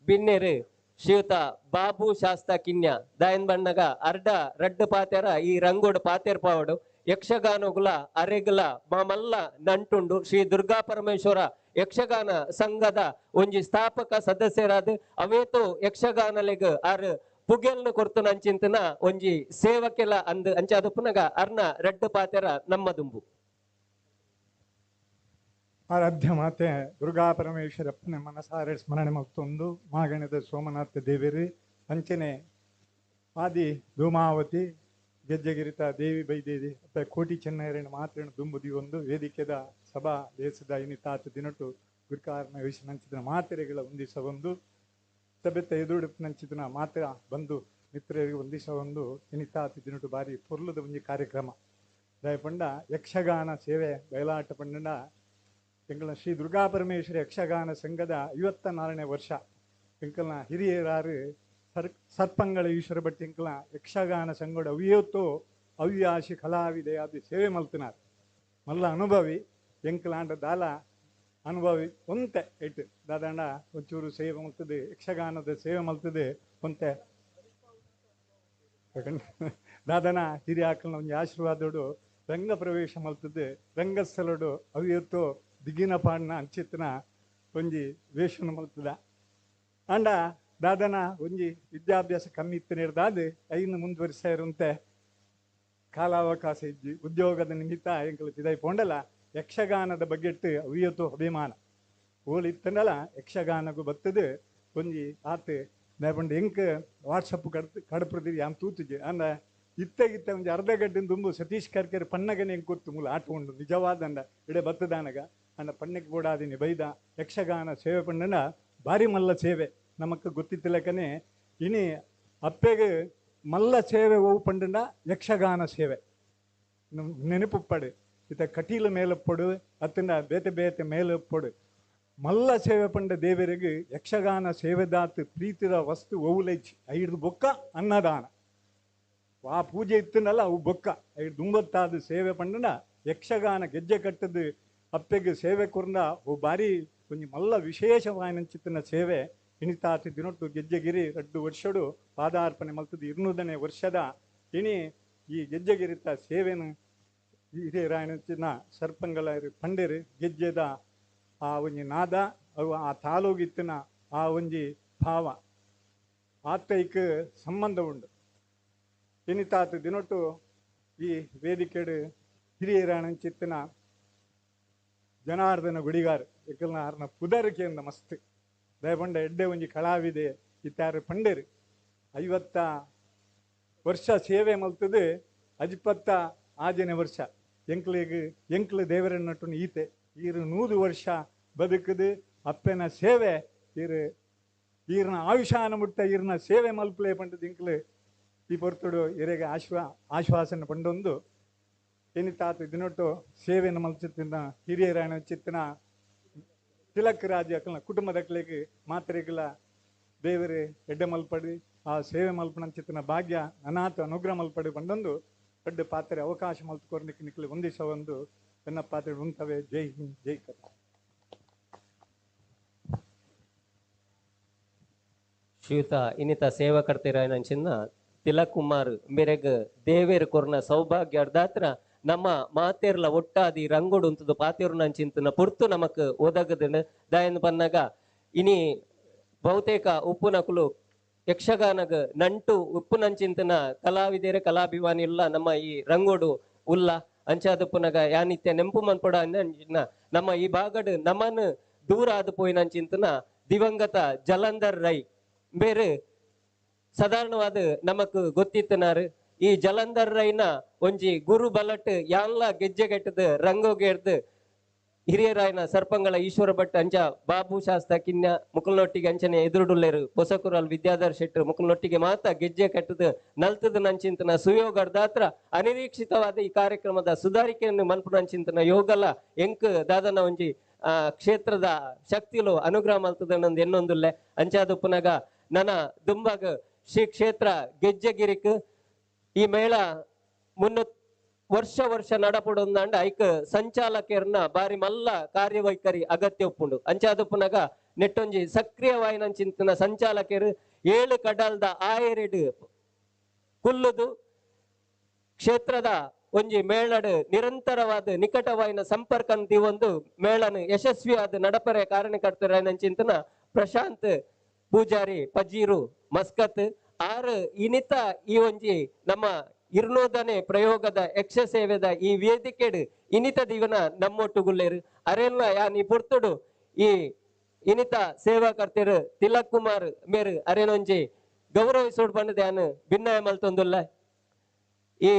ಬಿನ್ನೆರು ಶ್ರೀಯುತ ಬಾಬು ಶಾಸ್ತ ಕಿನ್ಯ ದಾಯನ್ ಬಣ್ಣಗ ಅರ್ಡ ರಡ್ಡು ಪಾತೆರ ಈ ರಂಗೋಡು ಪಾತೆರ್ ಪಾವಡು ಯಕ್ಷಗಾನಗುಲ ಅರೆಗುಲ ಮಾಮಲ್ಲ ನಂಟುಂಡು ಶ್ರೀ ದುರ್ಗಾ ಪರಮೇಶ್ವರ ಯಕ್ಷಗಾನ ಸಂಘದ ಒಂಜಿ ಸ್ಥಾಪಕ ಸದಸ್ಯರಾದ ಅವೇತೋ ಯಕ್ಷಗಾನಲೆಗ್ ಆರ್ ಪುಗೆಲ್ನ ಕೊರ್ತು ನಂಚಿಂತನ ಒಂಜಿ ಸೇವಕೆಲ ಅಂದ್ ಅಂಚಾದ ಪುನಗ ಅರ್ನ ರಡ್ಡು ಪಾತೆರ ನಮ್ಮ ದುಂಬು. ಆರಾಧ್ಯ ಮಾತೆ ದುರ್ಗಾ ಪರಮೇಶ್ವರಪ್ಪನ ಮನಸಾರೆ ಸ್ಮರಣೆ ಮತ್ತೊಂದು ಮಾಗಣದ ಸೋಮನಾಥ ದೇವಿರಿ ಅಂಚನೆ ಆದಿ ಧೂಮಾವತಿ ಗೆಜ್ಜೆಗಿರಿತ ದೇವಿ ಬೈದೇವಿ ಅಪ್ಪ ಕೋಟಿ ಚೆನ್ನೈರನ ಮಾತ್ರೇಣ ದುಂಬುದಿ ಒಂದು ವೇದಿಕೆದ ಸಭಾ ದೇಶದ ಇನಿ ತಾತ ದಿನಟು ಗುರುಕಾರನ ವಿಷ ನಂಚಿದ ಮಾತೆರೆಗಳ ಒಂದಿಸ ಒಂದು ಸಭೆತ ಎದುರುಡುಪು ನಂಚಿದನ ಮಾತ್ರ ಬಂಧು ಮಿತ್ರರಿಗೆ ಒಂದಿಸ ಒಂದು ಇನಿ ತಾತ ದಿನಟು ಬಾರಿ ಪೊರ್ಲದ ಒಂಜಿ ಕಾರ್ಯಕ್ರಮ ದಯಪಂಡ ಯಕ್ಷಗಾನ ಸೇವೆ ಬಯಲಾಟ ಪಂಡ ಎಂಕಲ್ನ ಶ್ರೀ ದುರ್ಗಾ ಪರಮೇಶ್ವರಿ ಯಕ್ಷಗಾನ ಸಂಘದ 54ನೇ ವರ್ಷ ಎಂಕಲ್ನ ಹಿರಿಯರಾರು ಸರ್ಪಂಗಳ ಈಶ್ವರ ಭಟ್ ಎಂಕಲ್ನ ಯಕ್ಷಗಾನ ಸಂಘದ ಅವ್ಯೋತ್ತೋ ಅವ್ಯಾಶಿ ಕಲಾವಿದೆ ಅದು ಸೇವೆ ಮಲ್ತನಾರ್ ಮಲ್ಲ ಅನುಭವಿ ಎಂಕಲಾಂಡ ದಾಲ ಅನುಭವಿ ಒಂತೆ ಇಟ್ಟು ದಾದಾಂಡ ಒಂಚೂರು ಸೇವೆ ಮಲ್ತದೆ ಯಕ್ಷಗಾನದ ಸೇವೆ ಮಲ್ತದೆ ಒಂತೆ ದಾದನ ಹಿರಿಯಾಕಲ್ನ ಒಂಜಿ ಆಶೀರ್ವಾದೋಡು ರಂಗ ಪ್ರವೇಶ ಮಲ್ತದೆ ರಂಗಸ್ಥಳಡು ಅವ್ಯತ್ತೋ ದಿಗಿನ ಪಾಡ್ನ ಅಂಚಿತ್ತನ ಒಂಜಿ ವೇಷನ ಮಲ್ತದ ಅಂಡ ದಾದನ ಒಂಜಿ ವಿದ್ಯಾಭ್ಯಾಸ ಕಮ್ಮಿ ಇತ್ತು ದಾದ ಐನು ಮುಂದುವರಿಸ ಇರುವಂತೆ ಕಾಲಾವಕಾಶ ಇಜ್ಜಿ ಉದ್ಯೋಗದ ನಿಮಿತ್ತ ಎಂಕಲು ಪಿದಾಯಿ ಪೋಂಡಲ ಯಕ್ಷಗಾನದ ಬಗ್ಗೆಟ್ಟು ಅವ್ಯತ್ತು ಅಭಿಮಾನ ಓಲ್ ಇತ್ತಂಡಲ ಯಕ್ಷಗಾನಗೂ ಬತ್ತದು ಒಂಜಿ ಆತು ದಾಪಂಡ ಎಂಕ್ ವಾಟ್ಸಪ್ ಕಡಪ್ರದಿರಿ ಯಾನ್ ತೂತುಜಿ ಅಂದ ಇತ್ತಗಿತ್ತ ಒಂಜಿ ಅರ್ಧ ಗಂಟೆ ದುಂಬು ಸತೀಶ್ ಕರ್ಕೆರೆ ಪನ್ನಗನೆ ಎಂಕ್ ಗೊತ್ತು ಮೂಲ ಆಟ ಉಂಡು ನಿಜವಾದಂಡ ಇಡೆ ಬತ್ತದಾನಗ ಅಂಡ ಪಣ್ಣಕ್ಕೆ ಬೋಡಾದಿನಿ ಬೈದ ಯಕ್ಷಗಾನ ಸೇವೆ ಪಣ್ಣನ ಭಾರಿ ಮಲ್ಲ ಸೇವೆ ನಮಕ್ ಗೊತ್ತಿತ್ತಲಕನೆ ಇನಿ ಅಪ್ಪೆಗೆ ಮಲ್ಲ ಸೇವೆ ಓವು ಪಂಡಂಡ ಯಕ್ಷಗಾನ ಸೇವೆ ನೆನಪುಪ್ಪಡು ಇತ್ತ ಕಟೀಲ ಮೇಲಪ್ಪೊಡು ಅತ್ತಂಡ ಬೇತೆ ಬೇತೆ ಮೇಲಪ್ಪೊಡು ಮಲ್ಲ ಸೇವೆ ಪಂಡ ದೇವರಿಗೆ ಯಕ್ಷಗಾನ ಸೇವೆದಾತ್ ಪ್ರೀತಿದ ವಸ್ತು ಒವುಲೈಚ್ ಐದು ಬೊಕ್ಕ ಅನ್ನದಾನ ಆ ಪೂಜೆ ಇತ್ತನಲ್ಲ ಅವು ಬೊಕ್ಕ ಐದು ದುಂಬತ್ತಾದ ಸೇವೆ ಪಂಡನ ಯಕ್ಷಗಾನ ಗೆಜ್ಜೆ ಕಟ್ಟದು ಅಪ್ಪೆಗೆ ಸೇವೆ ಕೊರ್ನ ಅವು ಬಾರಿ ಒಂಜಿ ಮಲ್ಲ ವಿಶೇಷವಾಯಿನಂಚಿತ್ತಿನ ಸೇವೆ ಇನಿತಾತಿ ದಿನೊಟ್ಟು ಗೆಜ್ಜೆಗಿರಿ ರಡ್ಡು ವರ್ಷಡು ಪಾದಾರ್ಪಣೆ ಮಲ್ತದ್ದು 200ನೇ ವರ್ಷದ ಇನಿ ಈ ಗೆಜ್ಜೆಗಿರಿತ ಸೇವೆನು ಹಿರಿಯರಾಯನಂಚಿನ ಸರ್ಪಂಗಳ ಪಂಡೇರು ಗೆಜ್ಜೆದ ಆ ಒಂಜಿ ನಾದ ಅವು ಆ ತಾಲೂಗಿತ್ತಿನ ಆ ಒಂಜಿ ಭಾವ ಆತೈಕ್ ಸಂಬಂಧ ಉಂಡು. ಇನಿತಾತ ದಿನೊಟ್ಟು ಈ ವೇದಿಕೆಡು ಹಿರಿಯರಾಯನಂಚಿತ್ತಿನ ಜನಾರ್ದನ ಗುಡಿಗಾರ್ ಎಕ್ಕಲ್ನ ಆರ್ನ ಪುದರಿಕೆಯಿಂದ ಮಸ್ತ್ ದಯಪಂಡ ಎಡ್ಡೆ ಒಂಜಿ ಕಲಾವಿದೆ ಇತ್ತಾರು ಪಂಡೇರು 50 ವರ್ಷ ಸೇವೆ ಮಲ್ತದು ಅಜಿಪತ್ತ ಆಜನೇ ವರ್ಷ ಎಂಕ್ಲಿಗೆ ಎಂಕ್ಲು ದೇವರನ್ನಟ್ಟು ಈತೆ ಈರು 100 ವರ್ಷ ಬದುಕದು ಅಪ್ಪನ ಸೇವೆ ಈರು ಈರ್ನ ಆಯುಷಾನ ಮುಟ್ಟ ಈರ್ನ ಸೇವೆ ಮಲ್ಪಲೆ ಪಂಡದು ಇಂಕ್ಲು ಈ ಪೊರ್ತುಡು ಇರೆಗೆ ಆಶ್ವಾಸನೆ ಪಂಡೊಂದು ಎನಿತಾತ ದಿನೊಟ್ಟು ಸೇವೆಯನ್ನು ಮಲ್ಚಿತ್ತಿನ ಹಿರಿಯರಾಯಣ ಚಿತ್ತಿನ ತಿಲಕ್ ರಾಜ ಅಕಲ್ನ ಕುಟುಂಬದಕ್ಲೆಗ್ ಮಾತ್ರೆಗಳ ದೇವರೇ ಎಡ್ಡೆ ಮಲ್ಪಡಿ ಆ ಸೇವೆ ಮಲ್ಪನ ಚಿತ್ತಿನ ಭಾಗ್ಯ ಅನಾಥ ಅನುಗ್ರಹ ಮಲ್ಪಡಿ ಪಂಡೊಂದು ದೊಡ್ಡ ಪಾತ್ರೆ ಅವಕಾಶ ಮಲ್ತುಕೊರ್ನಿಕ್ ನಿಕ್ಲೆ ಒಂದಿಸ ಒಂದು ಎನ್ನ ಪಾತ್ರೆ ಉಂಟವೆ. ಜೈ ಹಿಂದ್, ಜೈ ಕರ್ನಾಟಕ. ಶ್ರೀಯುತ ಇನ್ನಿತ ಸೇವಾಕರ್ತೆರಾಯನಂಚಿನ ತಿಲಕ್ ಕುಮಾರ್ ಮೇರೆಗ್ ದೇವೇರ್ ಕೊರ್ನ ಸೌಭಾಗ್ಯ ಅರ್ಧಾತ್ರ ನಮ್ಮ ಮಾತೇರ್ಲ ಒಟ್ಟಾದಿ ರಂಗೋಡು ಉಂತುದು ಪಾತೇರು ಪುರ್ತು ನಮಕ್ ಒದಗದನು ದಾಯನ್ ಬನ್ನಗ ಇನಿ ಬಹುತೇಕ ಉಪ್ಪುನಕುಲು ಯಕ್ಷಗಾನಗ ನಂಟು ಉಪ್ಪುನಂಚಿಂತನ ಕಲಾವಿದೇರೆ ಕಲಾಭಿಮಾನಿ ಇಲ್ಲ ನಮ್ಮ ಈ ರಂಗೋಡು ಉಲ್ಲ ಅಂಚಾದಪ್ಪುನಗ ಯಾನಿತ್ಯ ನೆಂಪು ಮನ್ಪಡ ನಮ್ಮ ಈ ಭಾಗಡ್ ನಮನ್ ದೂರ ಆದ ಪೋಯಿನಂಚಿಂತನ ದಿವಂಗತ ಜಲಂಧರ್ ರೈ ಬೇರೆ ಸಾಧಾರಣವಾದ ನಮಕ್ ಗೊತ್ತಿತ್ತನಾರು. ಈ ಜಲಂಧರ್ ರೈನ ಒಂಜಿ ಗುರು ಬಲಟ್ ಯಾನ್ಲ ಗೆಜ್ಜೆಗೆಟ್ಟದ ರಂಗೋಗೆಡ್ದು ಹಿರಿಯರಾಯನ ಸರ್ಪಂಗಳ ಈಶ್ವರ ಭಟ್ ಅಂಚ ಬಾಬು ಶಾಸ್ತ ಕಿನ್ಯ ಮುಕುಲ್ನೊಟ್ಟಿಗೆ ಅಂಚನೆ ಎದುರುಡುಲ್ಲೇರು ಪೊಸಕುರಲ್ ವಿದ್ಯಾಧರ್ ಶೆಟ್ಟರು ಮುಕುಲ್ನೊಟ್ಟಿಗೆ ಮಾತ ಗೆಜ್ಜೆ ಕಟ್ಟದ ನಲ್ತದ ನಂಚಿಂತನ ಸುಯೋಗರ್ದಾತ್ರ ಅನಿರೀಕ್ಷಿತವಾದ ಈ ಕಾರ್ಯಕ್ರಮದ ಸುಧಾರಿಕೆಯನ್ನು ಮನ್ಪುನಂಚಿಂತನ ಯೋಗಲ ಎಂಕ್ ದಾದನ ಒಂಜಿ ಕ್ಷೇತ್ರದ ಶಕ್ತಿಲು ಅನುಗ್ರಹ ಮಲ್ತದ ಎನ್ನೊಂದುಲ್ಲೆ ಅಂಚಾದುಪ್ಪುನಗ ನನ ದುಂಬಾಗ ಶ್ರೀ ಕ್ಷೇತ್ರ ಗೆಜ್ಜೆಗಿರಿಕ್ ಈ ಮೇಳ ಮುನ್ನ ವರ್ಷ ವರ್ಷ ನಡಪುಡೊಂದಾಂಡ ಐಕ್ ಸಂಚಾಲಕರ್ನ ಬಾರಿ ಮಲ್ಲ ಕಾರ್ಯವೈಖರಿ ಅಗತ್ಯ ಉಪ್ಪುಂಡು ಅಂಚಾದುಪ್ಪುನಗ ನೆಟ್ಟೊಂಜಿ ಸಕ್ರಿಯವಾಯಿನಂಚಿಂತನ ಸಂಚಾಲಕರು 7 ಕಡಲ್ದ ಆಯರೆಡು ಕುಲ್ಲುದು ಕ್ಷೇತ್ರದ ಒಂಜಿ ಮೇಳಡು ನಿರಂತರವಾದ ನಿಕಟವಾಯಿನ ಸಂಪರ್ಕ ಒಂದು ಮೇಳನು ಯಶಸ್ವಿಯಾದ ನಡಪರೆ ಕಾರಣಕರ್ತರಾಯಿನಂಚಿಂತನ ಪ್ರಶಾಂತ್ ಪೂಜಾರಿ ಪಜೀರು ಮಸ್ಕತ್ ಆರು ಇನಿತ ಈ ಒಂಜಿ ನಮ್ಮ 200ನೇ ಪ್ರಯೋಗದ ಯಕ್ಷ ಸೇವೆದ ಈ ವೇದಿಕೆಡು ಇನಿತ ದಿವನ ನಮ್ಮೊಟ್ಟುಗುಲ್ಲೇರು ಅರೆಲ್ಲ ಯಾನ್ ಈ ಪೊರ್ತುಡು ಈ ಇನಿತ ಸೇವಾಕರ್ತೆರು ತಿಲಕ್ ಕುಮಾರ್ ಮೇರು ಅರೇನೊಂಜಿ ಗೌರವಿಸೋಡ್ ಬಂದದ ಯಾನ್ ಭಿನ್ನಾಯ ಮಲ್ತೊಂದುಲ್ಲ. ಈ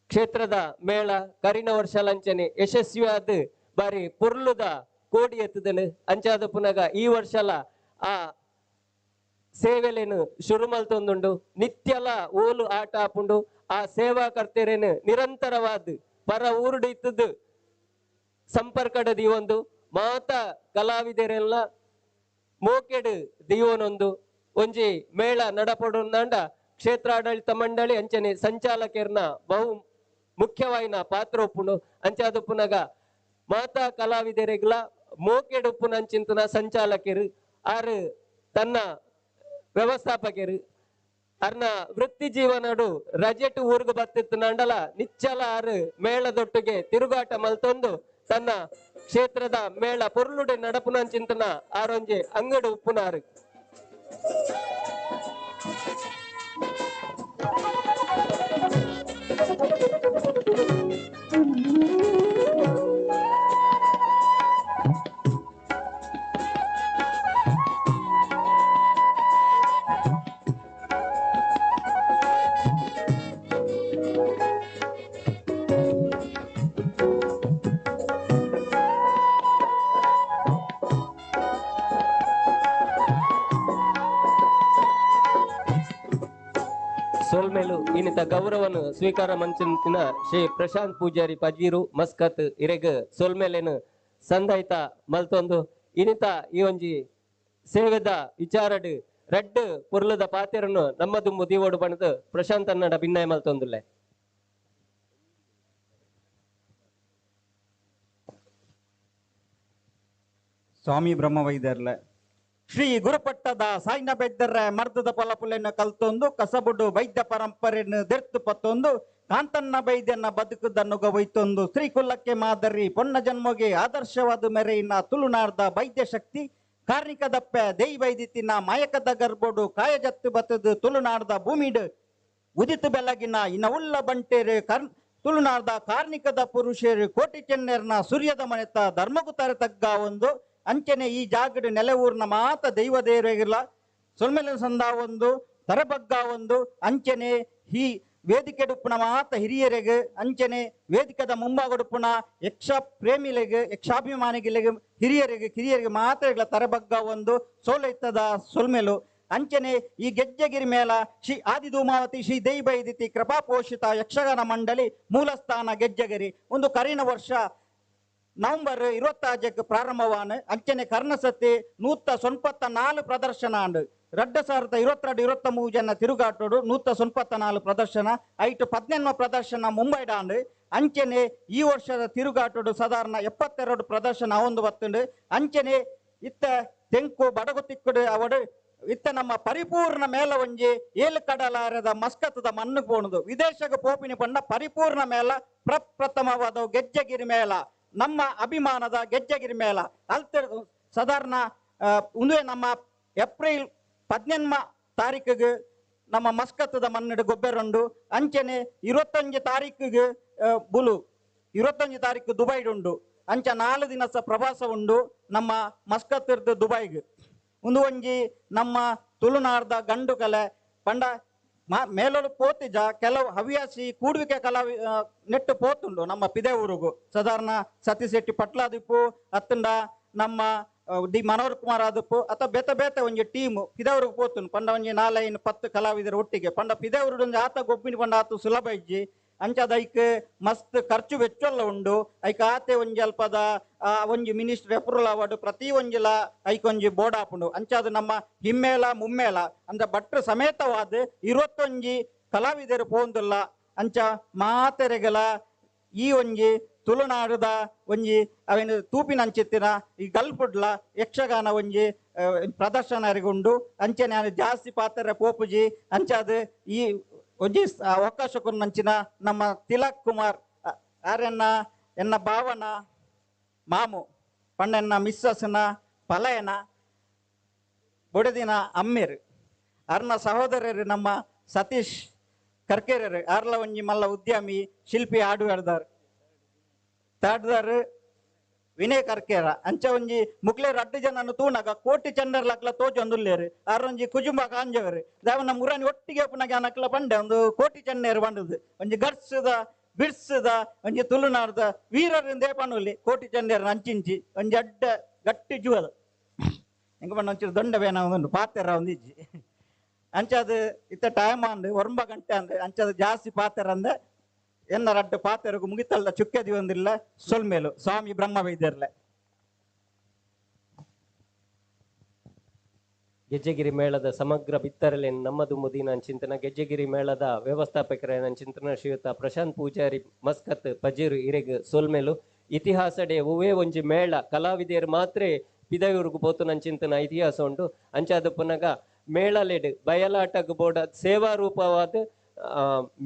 ಕ್ಷೇತ್ರದ ಮೇಳ ಕರಿನ ವರ್ಷ ಲಂಚನೆ ಯಶಸ್ವಿಯಾದ ಬಾರಿ ಪೊರ್ಲುದ ಕೋಡಿ ಎತ್ತದನು ಅಂಚಾದ ಪುನಗ ಈ ವರ್ಷಲ ಆ ಸೇವೆಲೇನು ಶುರು ಮಲ್ತೊಂದುಂಡು ನಿತ್ಯಲ ಓಲು ಆಟ ಆಪುಂಡು ಆ ಸೇವಾಕರ್ತೆರೇನು ನಿರಂತರವಾದ ಪರ ಊರುಡು ಇತ್ತದ್ದು ಸಂಪರ್ಕದ ದೀವೊಂದು ಮಾತಾ ಕಲಾವಿದರೆಲ್ಲ ಮೋಕೆಡು ದೀವನೊಂದು ಒಂಜಿ ಮೇಳ ನಡಪಡುಂದಾಂಡ ಕ್ಷೇತ್ರಾಡಳಿತ ಮಂಡಳಿ ಅಂಚನೆ ಸಂಚಾಲಕರ್ನ ಬಹು ಮುಖ್ಯವಾಯಿನ ಪಾತ್ರ ಒಪ್ಪುಂಡು ಅಂಚಾದಪ್ಪುನಗ ಮಾತಾ ಕಲಾವಿದರಿಗ್ಲ ಮೋಕೆಡುಪ್ಪುನಂಚಿಂತನ ಸಂಚಾಲಕರು ಆರು ತನ್ನ ವ್ಯವಸ್ಥಾಪಕರು ಅರ್ನ ವೃತ್ತಿ ಜೀವನಡು ರಜೆಟು ಊರ್ಗು ಬತ್ತಿತ್ತು ನಂಡಲ ನಿಚ್ಚಲ ಆರು ಮೇಳದೊಟ್ಟಿಗೆ ತಿರುಗಾಟ ಮಲ್ತೊಂದು ತನ್ನ ಕ್ಷೇತ್ರದ ಮೇಳ ಪೊರ್ಲುಡೆ ನಡಪುನಂಚಿಂತನ ಆರೊಂಜಿ ಅಂಗಡು ಉಪ್ಪುನಾರು. ಸೋಲ್ಮೇಲು ಇನ್ನಿತ ಗೌರವನು ಸ್ವೀಕಾರ ಮಂಚಿನ ಶ್ರೀ ಪ್ರಶಾಂತ್ ಪೂಜಾರಿ ಪಜೀರು ಮಸ್ಕತ್ ಇರೆಗ್ ಸೋಲ್ಮೇಲೇನು ಸಂದಾಯ್ತ ಮಲ್ತೊಂದು ಇನ್ನಿತ ಈ ಒಂಜಿ ಸೇವೆದ ವಿಚಾರಡ್ ರಡ್ಡ್ ಪೊರ್ಲದ ಪಾತೆರನ್ನು ನಮ್ಮ ದುಂಬು ದೀವೋಡು ಬಣದು ಪ್ರಶಾಂತ್ ಅನ್ನಡ ಭಿನ್ನಯ ಮಲ್ತೊಂದುಲ್ಲೆ. ಸ್ವಾಮಿ ಬ್ರಹ್ಮವೈದ್ಯರ್ಲೆ ಶ್ರೀ ಗುರುಪಟ್ಟದ ಸಾಯಿನ ಬೆದ್ದರ ಮರ್ದದ ಪೊಲಪುಲೆನ ಕಲ್ತೊಂದು ಕಸಬುಡು ವೈದ್ಯ ಪರಂಪರೆಯನ್ನು ದೆರ್ತು ಪತ್ತೊಂದು ಕಾಂತನ್ನ ಬೈದ್ಯನ ಬದುಕುದನ್ನುಗ ಒಯ್ತೊಂದು ಶ್ರೀ ಕುಲಕ್ಕೆ ಮಾದರಿ ಪೊನ್ನ ಜನ್ಮಗೆ ಆದರ್ಶವಾದ ಮೆರೆಯಿನ ತುಳುನಾಡ್ದ ವೈದ್ಯ ಶಕ್ತಿ ಕಾರ್ಣಿಕದಪ್ಪೆ ದೇಯಿ ವೈದ್ಯತಿನ ಮಾಯಕದ ಗರ್ಭೋಡು ಕಾಯಜತ್ತು ಬತ್ತದು ತುಳುನಾಡ್ದ ಭೂಮಿಡು ಉದಿತು ಬೆಲಗಿನ ಇನ ಉಲ್ಲ ಬಂಟೇರು ತುಳುನಾಡ್ದ ಕಾರ್ಣಿಕದ ಪುರುಷರು ಕೋಟಿ ಚೆನ್ನೆರ್ನ ಸೂರ್ಯದ ಮನೆತ ಧರ್ಮಗುತಾರೆ ತಗ್ಗ ಒಂದು ಅಂಚನೆ ಈ ಜಾಗಡು ನೆಲೆ ಊರಿನ ಮಾತ ದೈವ ದೇವರಿಲ್ಲ ಸೊಲ್ಮೆಲಿನ ಸಂದ ಒಂದು ತರಬಗ್ಗ ಒಂದು ಅಂಚನೆ ಈ ವೇದಿಕೆಡುಪ್ಪುನ ಮಾತ ಹಿರಿಯರಿಗೆ ಅಂಚನೆ ವೇದಿಕೆದ ಮುಂಭಾಗಡುಪ್ಪುನ ಯಕ್ಷ ಪ್ರೇಮಿಲೆಗೆ ಯಕ್ಷಾಭಿಮಾನಿಗಳಿಗೆ ಹಿರಿಯರಿಗೆ ಕಿರಿಯರಿಗೆ ಮಾತ್ರ ತರಬಗ್ಗ ಒಂದು ಸೋಲೈತದ ಸೊಲ್ಮೆಲು ಅಂಚನೆ ಈ ಗೆಜ್ಜೆಗಿರಿ ಮೇಳ ಶ್ರೀ ಆದಿಧೂಮಾವತಿ ಶ್ರೀ ದೈವೈದಿತಿ ಕೃಪಾ ಪೋಷಿತ ಯಕ್ಷಗಾನ ಮಂಡಳಿ ಮೂಲಸ್ಥಾನ ಗೆಜ್ಜೆಗಿರಿ ಒಂದು ಕರಿನ ವರ್ಷ ನವೆಂಬರ್ 26 ಪ್ರಾರಂಭವಾನ ಅಂಚನೆ ಕರ್ಣಸತಿ 194 ಪ್ರದರ್ಶನ ಅಂಡು 2022-23 ಜನ ತಿರುಗಾಟೋಡು 194 ಪ್ರದರ್ಶನ ಐಟು 18 ಪ್ರದರ್ಶನ ಮುಂಬೈ ಡಾಂಡು ಅಂಚನೆ ಈ ವರ್ಷದ ತಿರುಗಾಟೋಡು ಸಾಧಾರಣ 72 ಪ್ರದರ್ಶನ ಒಂದು ಬತ್ತುಂಡು ಅಂಚನೆ ಇತ್ತ ತೆಂಕು ಬಡಗು ತಿಕ್ಕುಡು ಅವಡು ಇತ್ತ ನಮ್ಮ ಪರಿಪೂರ್ಣ ಮೇಲ ಒಂಜಿ ಏಳು ಕಡಲಾರದ ಮಸ್ಕತ್ತದ ಮಣ್ಣು ಪೋಣದು ವಿದೇಶಕ್ಕೆ ಪೋಪಿನಿ ಪಂಡ ಪರಿಪೂರ್ಣ ಮೇಲ ಪ್ರಪ್ರಥಮವಾದ ಗೆಜ್ಜೆಗಿರಿ ಮೇಳ ನಮ್ಮ ಅಭಿಮಾನದ ಗೆಜ್ಜೆಗಿರಿ ಮೇಳ ಅಲ್ತ ಸಾಧಾರಣ ಉಂದುವೆ ನಮ್ಮ ಏಪ್ರಿಲ್ 18 ತಾರೀಕಿಗೆ ನಮ್ಮ ಮಸ್ಕತ್ತದ ಮನ್ನಡು ಗೊಬ್ಬರುಂಡು ಅಂಚನೆ 25 ತಾರೀಕಿಗೆ ಬುಲು 25 ತಾರೀಕು ದುಬೈಡುಂಡು ಅಂಚ 4 ದಿನ ಸಹ ಪ್ರವಾಸ ಉಂಡು ನಮ್ಮ ಮಸ್ಕತ್ತಿರ್ದು ದುಬೈಗೆ ಒಂದು ಒಂಜಿ ನಮ್ಮ ತುಳುನಾಡ್ದ ಗಂಡು ಕಲೆ ಪಂಡ ಮೇಲೊಲು ಪೋತಿಜ ಕೆಲವು ಹವ್ಯಾಸಿ ಕೂಡುವಿಕೆ ಕಲಾವಿ ನೆಟ್ಟು ಪೋತುಂಡು ನಮ್ಮ ಪಿದೆ ಊರುಗು ಸಾಧಾರಣ ಸತೀಶ್ ಪಟ್ಲಾದಿಪ್ಪು ಅತ್ತಂಡ ನಮ್ಮ ಡಿ ಮನೋಹರ್ ಕುಮಾರ್ ಆದಪ್ಪು ಅಥವಾ ಬೇತೆ ಬೇತೆ ಒಂಜಿ ಟೀಮು ಪಿದೆವ್ರಿಗೆ ಪೋತುಂಡು ಪಂಡ ಒಂಜಿ 4 5 10 ಕಲಾವಿದರ ಒಟ್ಟಿಗೆ ಪಂಡ ಪಿದೆವ್ರು ಒಂಜಿ ಆತ ಗೊಬ್ಬಿನ ಪಂಡ ಆತು ಸುಲಭ ಇಜ್ಜಿ ಅಂಚಾದ ಐಕ್ ಮಸ್ತ್ ಖರ್ಚು ವೆಚ್ಚಲ್ಲ ಉಂಡು ಐಕ್ ಆತೆ ಒಂಜಿ ಅಲ್ಪದ ಒಂಜಿ ಮಿನಿಸ್ಟರ್ ಅಪ್ರೂವಲ್ ಅವಾರ್ಡ್ ಪ್ರತಿ ಒಂಜಿಲ ಐಕ್ ಒಂಜಿ ಬೋರ್ಡ್ ಆಪುಂಡು ಅಂಚಾದ ನಮ್ಮ ಹಿಮ್ಮೇಳ ಮುಮ್ಮೇಳ ಅಂದ್ರೆ ಭಟ್ರು ಸಮೇತವಾದ 21 ಕಲಾವಿದರು ಪೋಂದುಲ್ಲ ಅಂಚ ಮಾತೆರೆಗಲ ಈ ಒಂಜಿ ತುಳುನಾಡದ ಒಂಜಿ ಅವೇನು ತೂಪಿನ ಅಂಚಿತ್ತಿನ ಈ ಗಲ್ಪುಡ್ಲ ಯಕ್ಷಗಾನ ಒಂಜಿ ಪ್ರದರ್ಶನ ಉಂಡು ಅಂಚನೆ ಜಾಸ್ತಿ ಪಾತ್ರ ಪೋಪುಜಿ ಅಂಚಾದ ಈ ಒಂಜಿ ಅವಕಾಶಕ್ಕೂ ನಂಚಿನ ನಮ್ಮ ತಿಲಕ್ ಕುಮಾರ್ ಆರೆನ್ನ ಎನ್ನ ಭಾವನ ಮಾಮು ಪಣ್ಣೆನ್ನ ಮಿಸ್ಸಸ್ನ ಪಲಯನ ಬೊಡೆದಿನ ಅಮ್ಮೇರು ಅರ್ನ ಸಹೋದರರು ನಮ್ಮ ಸತೀಶ್ ಕರ್ಕೇರರು ಆರ್ಲ ಒಂಜಿ ಮಲ್ಲ ಉದ್ಯಮಿ ಶಿಲ್ಪಿ ಹಾಡುವಾಡ್ದಾರ್ ತಾಡ್ದಾರ್ ವಿನಯ್ ಕರ್ಕೇರ ಅಂಚ ಒಂಜಿ ಮುಕ್ಲೇರು ರಡ್ಡು ಜನನು ತೂನಗ ಕೋಟಿ ಚಂಡರ್ ಲಕ್ಲ ತೋಚೊಂದುಲ್ಲೇರು ಆರೊಂಜಿ ಕುಜುಂಬ ಕಾಂಜವರು ದಾವನ ಮುರಾನಿ ಒಟ್ಟಿಗೆ ಪುನಗ ನಕ್ಲ ಪಂಡೆ ಒಂದು ಕೋಟಿ ಚಂಡೇರು ಬಂಡದು ಒಂಜಿ ಗರ್ಸದ ಬಿರ್ಸದ ಒಂಜಿ ತುಳುನಾಡ್ದ ವೀರರಿಂದೇ ಪಣ್ಣುಲ್ಲಿ ಕೋಟಿ ಚಂಡೇರು ಅಂಚಿಂಚಿ ಒಂಜಿ ಅಡ್ಡ ಗಟ್ಟಿ ಜುವದ ಎಂಗ ಪಂಡ ಒಂಚೂರು ದೊಂಡ ಬೇನ ಒಂದು ಪಾತೆರ ಒಂದು ಇಜ್ಜಿ ಅಂಚಾದ ಇತ್ತ ಟೈಮ್ ಅಂದು 9 ಗಂಟೆ ಅಂದು ಅಂಚಾದ ಜಾಸ್ತಿ ಪಾತೆರ ಅಂದೆ ಎನ್ನ ರಡ್ಡು ಪಾತೆರಗು ಮುಗಿತಲ್ಲ ಚುಕ್ಕೆದಿ ಒಂದಿಲ್ಲ ಸೊಲ್ಮೇಲು ಸ್ವಾಮಿ ಬ್ರಹ್ಮ ವೈದ್ಯರ್ಲೆ. ಗೆಜ್ಜೆಗಿರಿ ಮೇಳದ ಸಮಗ್ರ ಬಿತ್ತರಲೆ ನಮ್ಮದು ಮುದಿನ ಚಿಂತನ ಗೆಜ್ಜೆಗಿರಿ ಮೇಳದ ವ್ಯವಸ್ಥಾಪಕರ ಚಿಂತನ ಶ್ರೀಯುತ ಪ್ರಶಾಂತ್ ಪೂಜಾರಿ ಮಸ್ಕತ್ ಪಜೀರು ಇರೆಗ್ ಸೊಲ್ಮೇಲು. ಇತಿಹಾಸಡೆ ಒವ್ವೇ ಒಂಜಿ ಮೇಳ ಕಲಾವಿದೆಯರು ಮಾತ್ರ ಪಿದಯೂರುಗು ಪೋತುನ ಚಿಂತನ ಇತಿಹಾಸ ಉಂಟು. ಅಂಚಾದ ಪುನಗ ಮೇಳಲೆಡ್ ಬಯಲಾಟಗ್ ಬೋಡ ಸೇವಾ ರೂಪವಾದ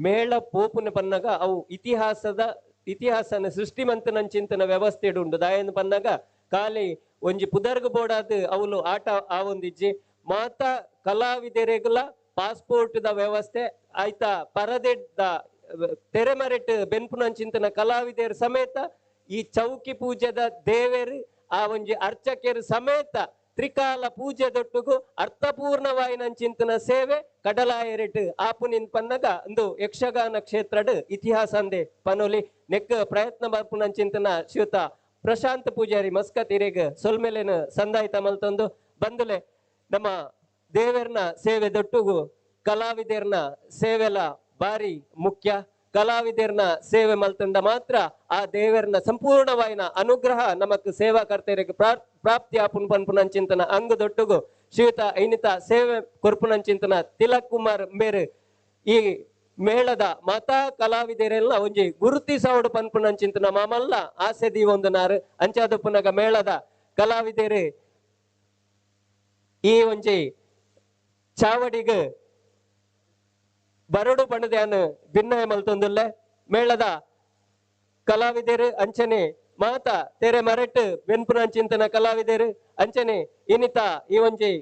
ಮೇಳ ಪೋಪುನ ಪನ್ನಗ ಅವು ಇತಿಹಾಸನ ಸೃಷ್ಟಿ ಮಂತನ ಚಿಂತನ ವ್ಯವಸ್ಥೆ ಉಂಟು. ದಾಯನ ಪನ್ನಗ ಖಾಲಿ ಒಂಜಿ ಪುದರ್ಗ್ ಬೋಡಾದ ಅವಳು ಆಟ ಆವೊಂದಿಜ್ಜಿ ಮಾತಾ ಕಲಾವಿದೆರೆಗುಲ ಪಾಸ್ಪೋರ್ಟ್ the ವ್ಯವಸ್ಥೆ ಆಯ್ತಾ ಪರದೆಡ್ದ ತೆರೆಮರೆಟ್ ಬೆನ್ಪುನ ಚಿಂತನ ಕಲಾವಿದೆರ ಸಮೇತ ಈ ಚೌಕಿ ಪೂಜೆದ ದೇವೇರು ಆ ಒಂಜಿ ಅರ್ಚಕೆರು ಸಮೇತ ತ್ರಿಕಾಲ ಪೂಜೆ ದೊಟ್ಟುಗು ಅರ್ಥಪೂರ್ಣವಾಯಿನ ಚಿಂತನ ಸೇವೆ ಕಡಲಾಯರೆಟ್ ಆಪುನಿನ್ ಪನ್ನಗ ಅಂದು ಯಕ್ಷಗಾನ ಕ್ಷೇತ್ರಡ್ ಇತಿಹಾಸ ಅಂದೆ ಪನೊಲಿ ನೆಕ್ ಪ್ರಯತ್ನ ಬರ್ಪುನ ಚಿಂತನ ಶ್ರೀಯುತ ಪ್ರಶಾಂತ್ ಪೂಜಾರಿ ಮಸ್ಕತ್ ಇರೆಗ್ ಸೊಲ್ಮೆಲೆನ್ ಸಂದಾಯಿತ ಮಲ್ತೊಂದು ಬಂದುಲೆ ನಮ್ಮ ದೇವರ್ನ ಸೇವೆ ದೊಟ್ಟುಗು ಕಲಾವಿದೆರ್ನ ಸೇವೆಲ ಬಾರಿ ಮುಖ್ಯ. ಕಲಾವಿದೆರ್ನ ಸೇವೆ ಮಲ್ತಂಡ ಮಾತ್ರ ಆ ದೇವರ್ನ ಸಂಪೂರ್ಣವಾಯಿನ ಅನುಗ್ರಹ ನಮಕ್ ಸೇವಾಕರ್ತರಿಗೆ ಪ್ರಾಪ್ತಿ ಆಪುನ್ ಪನ್ಪುನಂಚಿಂತನ ಅಂಗದೊಟ್ಟುಗು ಶ್ರೀಯುತ ಐನಿತ ಸೇವೆ ಕೊರ್ಪುನಂಚಿಂತನ ತಿಲಕ್ ಕುಮಾರ್ ಮೇರು ಈ ಮೇಳದ ಮಾತಾ ಕಲಾವಿದರೆಲ್ಲ ಒಂಜಿ ಗುರುತಿಸವಡು ಪನ್ಪುನಂಚಿಂತನ ಮಾಮಲ್ಲ ಆಸೆ ದೀವೊಂದುನಾರು. ಅಂಚಾದ ಪುನಗ ಮೇಳದ ಕಲಾವಿದರು ಈ ಒಂಜಿ ಚಾವಡಿಗ್ ಬರಡು ಪಣದೆಯನ್ನು ಭಿನ್ನಯ ಮಲ್ತೊಂದುಲ್ಲೆ. ಮೇಳದ ಕಲಾವಿದರು ಅಂಚನೆ ಮಾತಾ ತೆರೆ ಮರೆಟ್ ಬೆನ್ಪುನಂಚಿಂತನ ಕಲಾವಿದರು ಅಂಚನೆ ಇನಿತ ಈ ಒಂಜಿ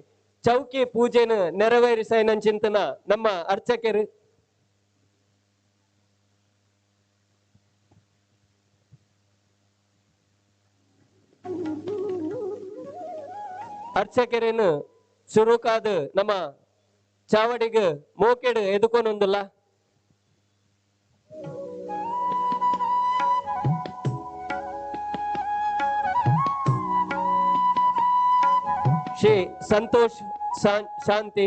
ಚೌಕಿ ಪೂಜೆನ ನೆರವೇರಿಸೈನಂಚಿಂತನ ನಮ್ಮ ಅರ್ಚಕರು ಅರ್ಚಕರೇನು ಚುರುಕಾದ ನಮ್ಮ ಚಾವಡಿಗೆ ಮೋಕೆಡು ಎದುಕೊನೊಂದುಲ್ಲ. ಶ್ರೀ ಸಂತೋಷ್ ಶಾಂತಿ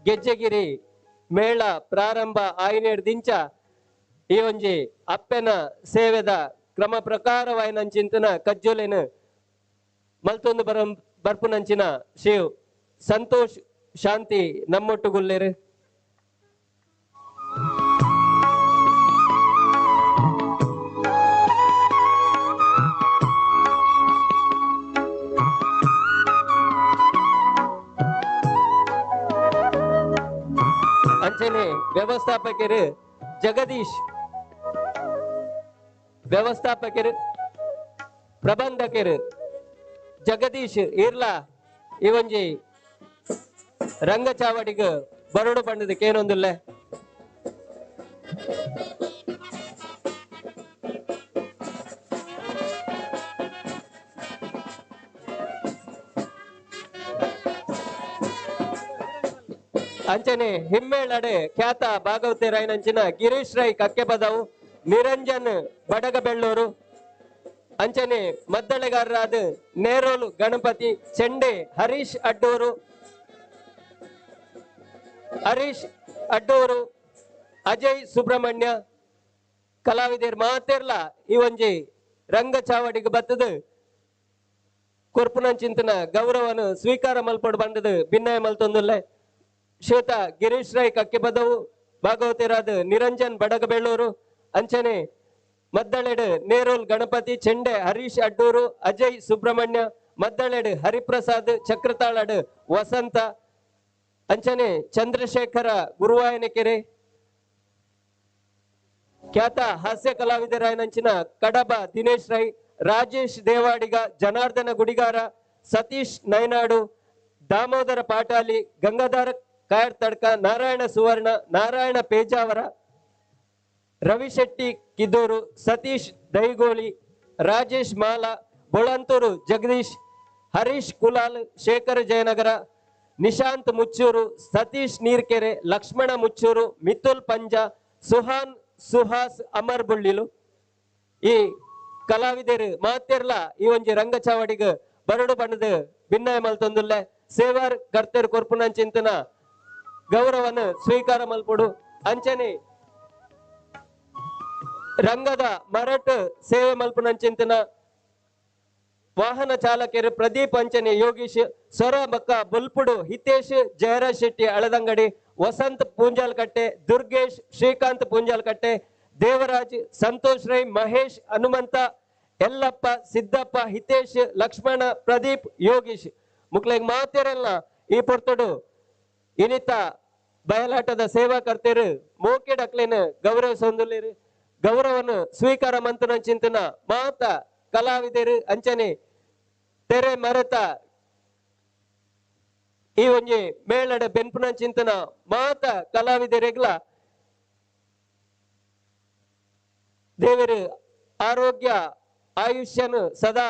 ಗೆಜ್ಜೆಗಿರಿ ಮೇಳ ಪ್ರಾರಂಭ ಆಯ್ನೇಡ್ ದಿಂಚ ಈ ಒಂಜಿ ಅಪ್ಪೆನ ಸೇವೆದ ಕ್ರಮ ಪ್ರಕಾರವಾಯಿನಂಚಿಂತನ ಕಜ್ಜೊಲೆನು ಮಲ್ತೊಂದು ಬರ್ಪುನಂಚಿನ ಶಿವ್ ಸಂತೋಷ್ ಶಾಂತಿ ನಮ್ಮೊಟ್ಟುಗುಲ್ಲೇರು. ಅಂಚನೆ ವ್ಯವಸ್ಥಾಪಕರು ಜಗದೀಶ್, ವ್ಯವಸ್ಥಾಪಕರು ಪ್ರಬಂಧಕರು ಜಗದೀಶ್ ಇರ್ಲಾ ಈ ಒಂಜಿ ರಂಗಚಾವಡಿಗೆ ಬರಡು ಬಣ್ಣದಕ್ಕೆ ಏನೊಂದಿಲ್ಲ. ಅಂಚನೆ ಹಿಮ್ಮೇಳಡೆ ಖ್ಯಾತ ಭಾಗವತಿ ರಾಯನಂಚಿನ ಗಿರೀಶ್ ರೈ ಕಕ್ಕೆಪದವು, ನಿರಂಜನ್ ಬಡಗಬೆಳ್ಳೂರು, ಅಂಚನೆ ಮದ್ದಳೆಗಾರರಾದ ನೇರೋಲು ಗಣಪತಿ, ಚೆಂಡೆ ಹರೀಶ್ ಅಡ್ಡೂರು, ಹರೀಶ್ ಅಡ್ಡೂರು, ಅಜಯ್ ಸುಬ್ರಹ್ಮಣ್ಯ ಕಲಾವಿದರ್ ಮಾತೆರ್ಲ ಈ ಒಂಜಿ ರಂಗ ಚಾವಡಿಗೆ ಬತ್ತದು ಕೊರ್ಪುನಂಚಿಂತನ ಗೌರವನು ಸ್ವೀಕಾರ ಮಲ್ಪಡು ಬಂದದು ಭಿನ್ನಯ ಮಲ್ತೊಂದುಲ್ಲೆ. ಶ್ವೇತ ಗಿರೀಶ್ ರೈ ಕಕ್ಕೆಪದವು, ಭಾಗವತಿರಾದ ನಿರಂಜನ್ ಬಡಗಬೆಳ್ಳೂರು, ಅಂಚನೆ ಮದ್ದಳೆಡು ನೇರೋಲ್ ಗಣಪತಿ, ಚೆಂಡೆ ಹರೀಶ್ ಅಡ್ಡೂರು, ಅಜಯ್ ಸುಬ್ರಹ್ಮಣ್ಯ, ಮದ್ದಳೆಡು ಹರಿಪ್ರಸಾದ್, ಚಕ್ರತಾಳಡು ವಸಂತ, ಅಂಚನೆ ಚಂದ್ರಶೇಖರ ಗುರುವಾಯನಕೆರೆ, ಖ್ಯಾತ ಹಾಸ್ಯ ಕಲಾವಿದರಾಯನಂಚಿನ ಕಡಬ ದಿನೇಶ್ ರೈ, ರಾಜೇಶ್ ದೇವಾಡಿಗ, ಜನಾರ್ದನ ಗುಡಿಗಾರ, ಸತೀಶ್ ನೈನಾಡು, ದಾಮೋದರ ಪಾಟಾಲಿ, ಗಂಗಾಧರ ಕಾಯರ್ತಡ್ಕ, ನಾರಾಯಣ ಸುವರ್ಣ, ನಾರಾಯಣ ಪೇಜಾವರ, ರವಿಶೆಟ್ಟಿ ಕಿದೂರು, ಸತೀಶ್ ದೈಗೋಳಿ, ರಾಜೇಶ್ ಮಾಲಾ, ಬೊಳಂತೂರು ಜಗದೀಶ್, ಹರೀಶ್ ಕುಲಾಲ್, ಶೇಖರ್ ಜಯನಗರ, ನಿಶಾಂತ್ ಮುಚ್ಚೂರು, ಸತೀಶ್ ನೀರ್ಕೆರೆ, ಲಕ್ಷ್ಮಣ ಮುಚ್ಚೂರು, ಮಿಥುಲ್ ಪಂಜ, ಸುಹಾನ್ ಸುಹಾಸ್ ಅಮರ್ ಬುಳ್ಳಿಲು ಈ ಕಲಾವಿದರು ಮಾತೆರ್ಲ ಈ ಒಂಜಿ ರಂಗಚಾವಡಿಗೆ ಬರಡು ಬಣ್ಣದ ಭಿನ್ನಯ ಮಲ್ತೊಂದುಲ್ಲೆ. ಸೇವಾರ್ ಕರ್ತರ್ ಕೊರ್ಪುನಂಚಿಂತನ ಗೌರವನ ಸ್ವೀಕಾರ ಮಲ್ಪೊಡು. ಅಂಚನೆ ರಂಗದ ಮರಟ್ ಸೇವೆ ಮಲ್ಪುನಂಚಿಂತನ ವಾಹನ ಚಾಲಕರು ಪ್ರದೀಪ್ ಅಂಚನೆ ಯೋಗೀಶ್, ಸೊರ ಬಕ್ಕ ಬುಲ್ಪುಡು ಹಿತೇಶ್ ಜಯರಾಜ್ ಶೆಟ್ಟಿ ಅಳದಂಗಡಿ, ವಸಂತ್ ಪೂಂಜಾಲ್ಕಟ್ಟೆ, ದುರ್ಗೇಶ್ ಶ್ರೀಕಾಂತ್ ಪೂಂಜಾಲ್ಕಟ್ಟೆ, ದೇವರಾಜ್, ಸಂತೋಷ್ ರೈ, ಮಹೇಶ್, ಹನುಮಂತ, ಯಲ್ಲಪ್ಪ, ಸಿದ್ದಪ್ಪ, ಹಿತೇಶ್, ಲಕ್ಷ್ಮಣ, ಪ್ರದೀಪ್, ಯೋಗೀಶ್ ಮುಕ್ಲೆಗ್ ಮಾತೆರೆಲ್ಲ ಈ ಪೊರ್ತುಡು ಇನಿತ ಬಯಲಾಟದ ಸೇವಾಕರ್ತರು ಮೋಕೆಡಕ್ಲೇನು ಗೌರವ ಗೌರವನು ಸ್ವೀಕಾರ ಮಂತನ ಮಾತ ಕಲಾವಿದರು ಅಂಚನೆ ತೆರೆ ಮರೆತ ಈ ಒಂಜಿ ಮೇಳಡ ಬೆನ್ಪುನ ಚಿಂತನ ಮಾತ ಕಲಾವಿದರಿಗ್ಲ ದೇವರು ಆರೋಗ್ಯ ಆಯುಷ್ಯನು ಸದಾ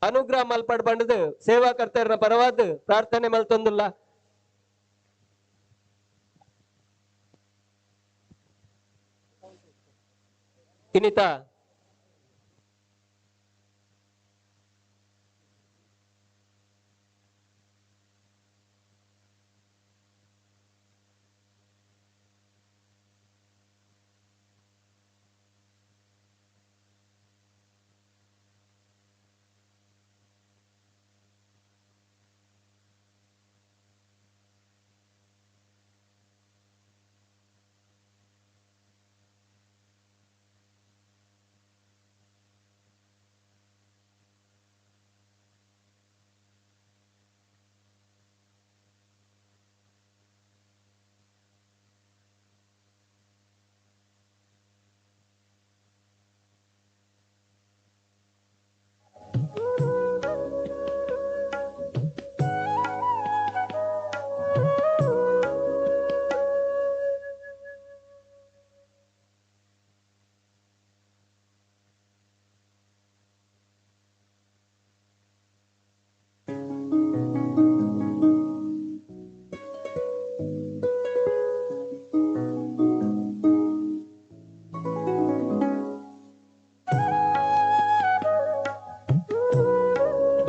ಅನುಗ್ರಹ ಮಲ್ಪಡ್ ಬಂಡದು ಸೇವಾಕರ್ತರನ ಪರವಾದ ಪ್ರಾರ್ಥನೆ ಮಲ್ತೊಂದುಲ್ಲ. ಇನ್ನಿತ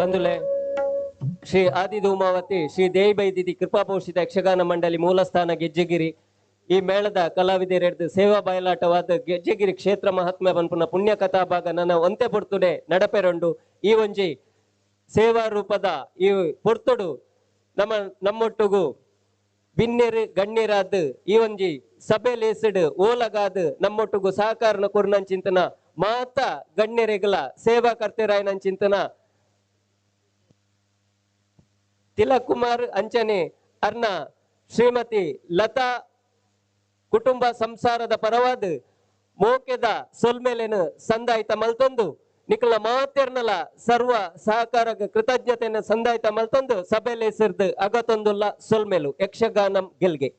ಬಂಧುಲೆ, ಶ್ರೀ ಆದಿಧೂಮಾವತಿ ಶ್ರೀ ದೇವಿಬೈದಿದಿ ಕೃಪಾಪೋಷಿತ ಯಕ್ಷಗಾನ ಮಂಡಳಿ ಮೂಲಸ್ಥಾನ ಗೆಜ್ಜೆಗಿರಿ ಈ ಮೇಳದ ಕಲಾವಿದರೆಡ್ದು ಸೇವಾ ಬಯಲಾಟವಾದ ಗೆಜ್ಜೆಗಿರಿ ಕ್ಷೇತ್ರ ಮಹಾತ್ಮ್ಯ ಪನ್ಪುನ ಪುಣ್ಯ ಕಥಾಭಾಗ ನನ್ನ ಒಂತೆ ಪೊರ್ತುಡೆ ನಡಪೆರೊಂಡು. ಈ ಒಂಜಿ ಸೇವಾ ರೂಪದ ಈ ಪೊರ್ತುಡು ನಮ್ಮ ನಮ್ಮೊಟ್ಟುಗು ಬಿನ್ನೆರು ಗಣ್ಯರಾದ್ ಈ ಒಂಜಿ ಸಭೆ ಲೇಸಡ್ ಓಲಗಾದ್ ನಮ್ಮೊಟ್ಟುಗು ಸಹಕಾರನ ಕೊರ್ನಂಚಿಂತನ ಮಾತ ಗಣ್ಯರೆಗಳ ಸೇವಾ ಕರ್ತೆರಾಯನಂಚಿಂತನ ತಿಲಕ್ ಕುಮಾರ್ ಅಂಚನೆ ಅರ್ನ ಶ್ರೀಮತಿ ಲತಾ ಕುಟುಂಬ ಸಂಸಾರದ ಪರವಾದ ಮೋಕೆದ ಸೊಲ್ಮೇಲೆನು ಸಂದಾಯ್ತ ಮಲ್ತೊಂದು ನಿಕಲ ಮಾತೆರ್ನಲ ಸರ್ವ ಸಹಕಾರ ಕೃತಜ್ಞತೆಯನ್ನು ಸಂದಾಯ್ತ ಮಲ್ತೊಂದು ಸಭೆಲೆ ಸಿರ್ದು ಅಗತೊಂದುಲ್ಲ ಸೊಲ್ಮೇಲು ಯಕ್ಷಗಾನಂ ಗೆಲ್ಗೆ.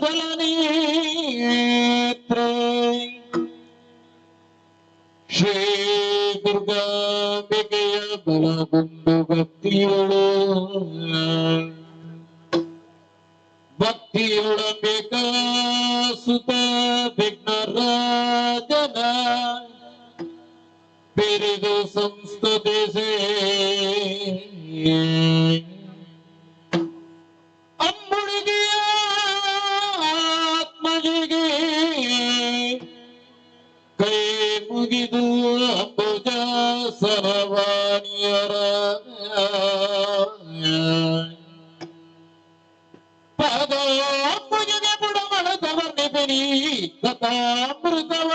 ಜ್ವಲನೇತ್ರೆ ಶ್ರೀ ದುರ್ಗಾಂಬಿಕೆಯ ಬಲಗುಂಡು ಭಕ್ತಿಯೊಳು ಭಕ್ತಿಯೊಳಂಬಿಕಾ ಸುತ ವಿಘ್ನರಾಜನ ಬಿರಿದು ಸಂಸ್ತುತಿಸೆ ಅಮ್ಮುಳಿಗೆಯ ಆತ್ಮಜಿಗೆ ಕೈ ಮುಗಿದು ಅಂಬುಜ ಸರವಾಣಿಯರ ಪದ ಅಂಬುಜಗೆ ಬುಡಮಳದ ವರ್ಣಿಪಿನಿ ಕಥಾಮೃತವ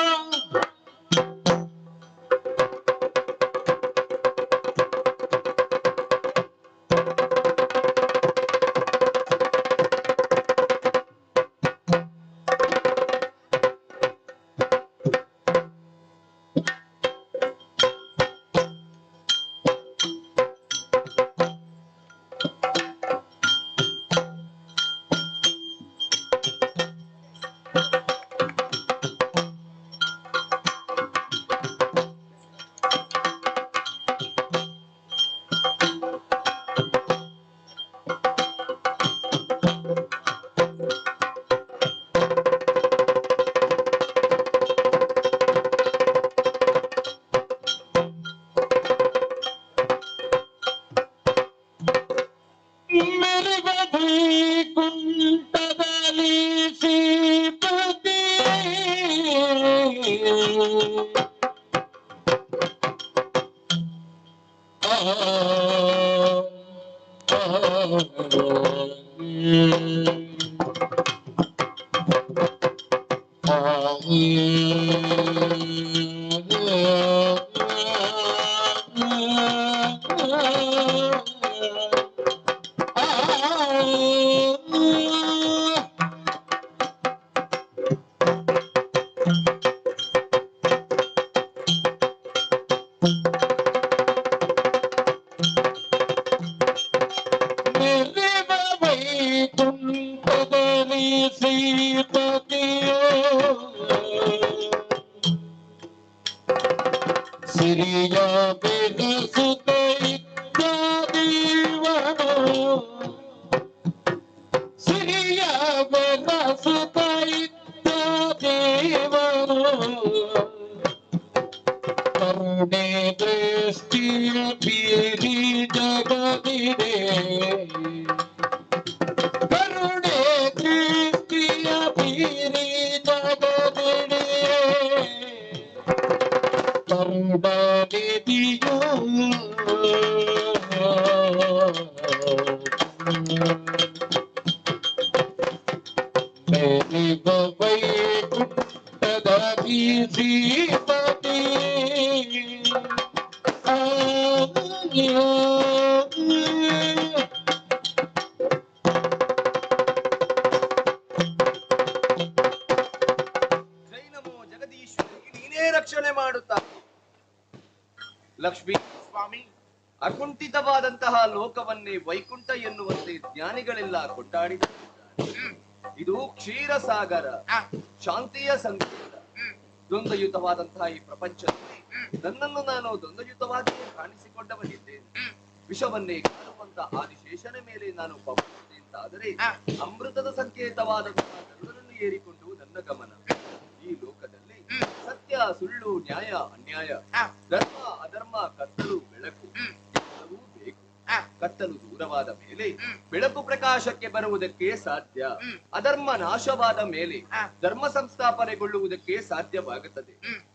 ಕುಂಟದಲ್ಲಿ ಶ್ರೀಪತಿ ವೈಕುಂಠದಲ್ಲಿ ಶ್ರೀಪತಿಯೋ ಸಿರಿಯ ಬೆಳಸುತ್ತ ಇದ್ದ ದೇವನು ಸಿರಿಯ ಬೆಳಸುತ್ತ ಇದ್ದ ದೇವನು ಕರುಣೆ ದೃಷ್ಟಿಯ ಬೀರಿ ಜಗದಿದೆ ಕರುಣೆ ದೃಷ್ಟಿಯ ಬೀರಿ ಜಗದಿದೆ ಕರುಣಾನಿಧಿಯು ಮೇರಿ ವೈಕುಂಠದ ಶ್ರೀಪತಿ ಜೈ ನಮೋ ಜಗದೀಶ್ವರಿಗೆ ನೀನೇ ರಕ್ಷಣೆ ಮಾಡುತ್ತಾ ಲಕ್ಷ್ಮೀ ಸ್ವಾಮಿ, ಅಕುಂಠಿತವಾದಂತಹ ಲೋಕವನ್ನೇ ವೈಕುಂಠ ಎನ್ನುವಂತೆ ಜ್ಞಾನಿಗಳೆಲ್ಲ ಕೊಂಡಾಡಿದ ಇದು ಕ್ಷೀರಸಾಗರ, ಶಾಂತಿಯ ಸಂಕೇತ. ದ್ವಂದ್ವಯುತವಾದಂತಹ ಈ ಪ್ರಪಂಚದಲ್ಲಿ ನನ್ನನ್ನು ನಾನು ದ್ವಂದ್ವಯುತವಾಗಿಯೇ ಕಾಣಿಸಿಕೊಂಡವನಿದ್ದೇನೆ. ವಿಷವನ್ನೇ ಕಾಣುವಂತ ಆದಿಶೇಷನ ಮೇಲೆ ನಾನು ಪವನಿಸಿದೆ ಅಂತಾದರೆ ಅಮೃತದ ಸಂಕೇತವಾದಂತಹ ಗರುಡನನ್ನು ಏರಿಕೊಂಡು ನನ್ನ ಗಮನ. ಈ ಲೋಕದಲ್ಲಿ ಸತ್ಯ ಸುಳ್ಳು, ನ್ಯಾಯ ಅನ್ಯಾಯ, ಧರ್ಮ ಅಧರ್ಮ, ಕತ್ತಲು ಬೆಳಕು ಎಲ್ಲವೂ ಬೇಕು. ಕತ್ತಲು ದೂರವಾದ ಮೇಲೆ ಬೆಳಕು ಪ್ರಕಾಶಕ್ಕೆ ಬರುವುದಕ್ಕೆ ಸಾಧ್ಯ. ಅಧರ್ಮ ನಾಶವಾದ ಮೇಲೆ ಧರ್ಮ ಸಂಸ್ಥಾಪನೆಗೊಳ್ಳುವುದಕ್ಕೆ ಸಾಧ್ಯವಾಗುತ್ತದೆ.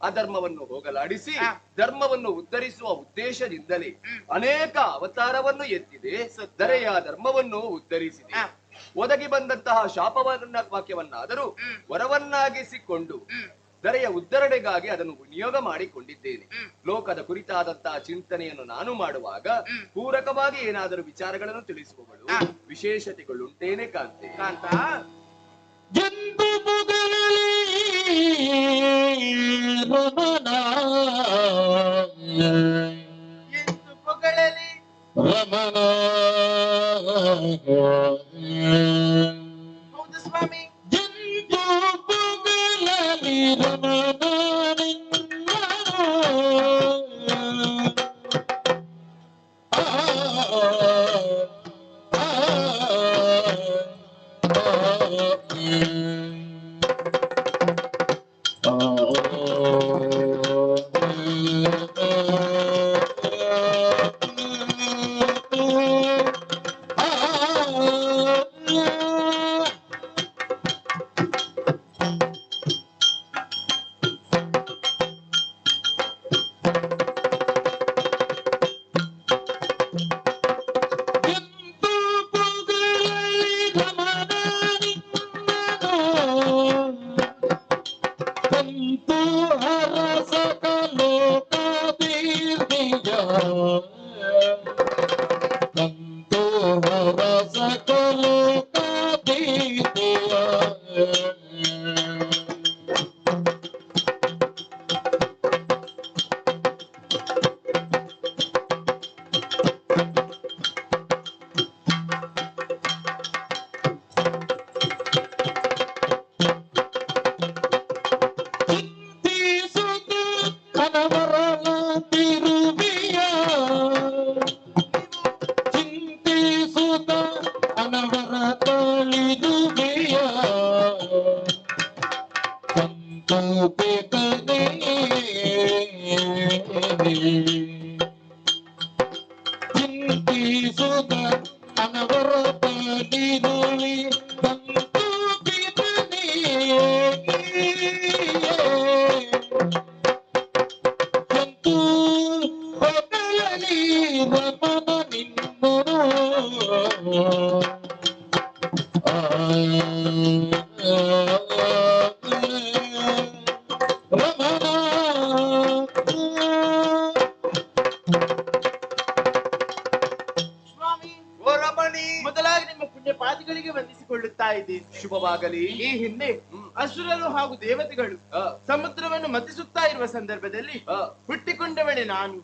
ಅಧರ್ಮವನ್ನು ಹೋಗಲಾಡಿಸಿ ಧರ್ಮವನ್ನು ಉದ್ಧರಿಸುವ ಉದ್ದೇಶದಿಂದಲೇ ಅನೇಕ ಅವತಾರವನ್ನು ಎತ್ತಿದೆ, ಧರೆಯ ಧರ್ಮವನ್ನು ಉದ್ಧರಿಸಿದೆ. ಒದಗಿ ಬಂದಂತಹ ಶಾಪವನ್ನ ವಾಕ್ಯವನ್ನಾದರೂ ವರವನ್ನಾಗಿಸಿಕೊಂಡು ಧರೆಯ ಉದ್ಧರಣೆಗಾಗಿ ಅದನ್ನು ವಿನಿಯೋಗ ಮಾಡಿಕೊಂಡಿದ್ದೇನೆ. ಲೋಕದ ಕುರಿತಾದಂತಹ ಚಿಂತನೆಯನ್ನು ನಾನು ಮಾಡುವಾಗ ಪೂರಕವಾಗಿ ಏನಾದರೂ ವಿಚಾರಗಳನ್ನು ತಿಳಿಸುವವಳು ವಿಶೇಷತೆಗಳುಂಟೇನೆ ಕಾಂತೆ. ಕಾಂತ ಎಂದು ಪುಗಳಲಿ ರಮಣ, ಎಂದು ಪುಗಳಲಿ ರಮಣ. ಹೌದು ಸ್ವಾಮಿ. ಎಂದು ರಮಣ ನಿನ್ನನು ಆ ಆ ಶುಭವಾಗಲಿ. ಈ ಹಿಂದೆ ಅಸುರರು ಹಾಗೂ ದೇವತೆಗಳು ಸಮುದ್ರವನ್ನು ಮತಿಸುತ್ತಾ ಇರುವ ಸಂದರ್ಭದಲ್ಲಿ ಹುಟ್ಟಿಕೊಂಡವಳೆ ನಾನು.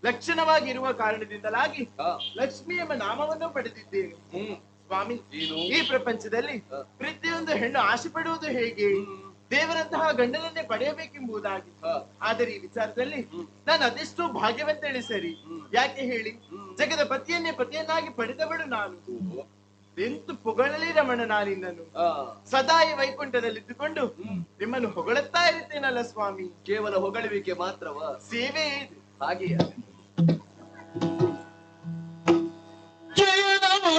ಲಕ್ಷಣವಾಗಿರುವ ಕಾರಣದಿಂದಲಾಗಿ ಲಕ್ಷ್ಮಿ ಎಂಬ ನಾಮವನ್ನು ಪಡೆದಿದ್ದೇನೆ. ಸ್ವಾಮಿ, ಈ ಪ್ರಪಂಚದಲ್ಲಿ ಪ್ರತಿಯೊಂದು ಹೆಣ್ಣು ಆಸೆ ಪಡುವುದು ಹೇಗೆ? ದೇವರಂತಹ ಗಂಡನನ್ನೇ ಪಡೆಯಬೇಕೆಂಬುದಾಗಿ. ಆದರೆ ಈ ವಿಚಾರದಲ್ಲಿ ನಾನು ಅದೆಷ್ಟೋ ಭಾಗ್ಯವಂತೇಳಿ ಸರಿ. ಯಾಕೆ ಹೇಳಿ? ಜಗದ ಪತಿಯನ್ನೇ ಪತಿಯನ್ನಾಗಿ ಪಡೆದವಳು ನಾನು. ಎಂತು ಪೊಗಳಲಿ ರಮಣ ನಾನಿನ್ನನು. ಸದಾ ಈ ವೈಕುಂಠದಲ್ಲಿದ್ದುಕೊಂಡು ನಿಮ್ಮನ್ನು ಹೊಗಳುತ್ತಾ ಇರುತ್ತೇನಲ್ಲ ಸ್ವಾಮಿ. ಕೇವಲ ಹೊಗಳುವಿಕೆ ಮಾತ್ರವ? ಸೇವೆ ಇದೆ. ಹಾಗೆಯೇ. ಜಯ ನಮೋ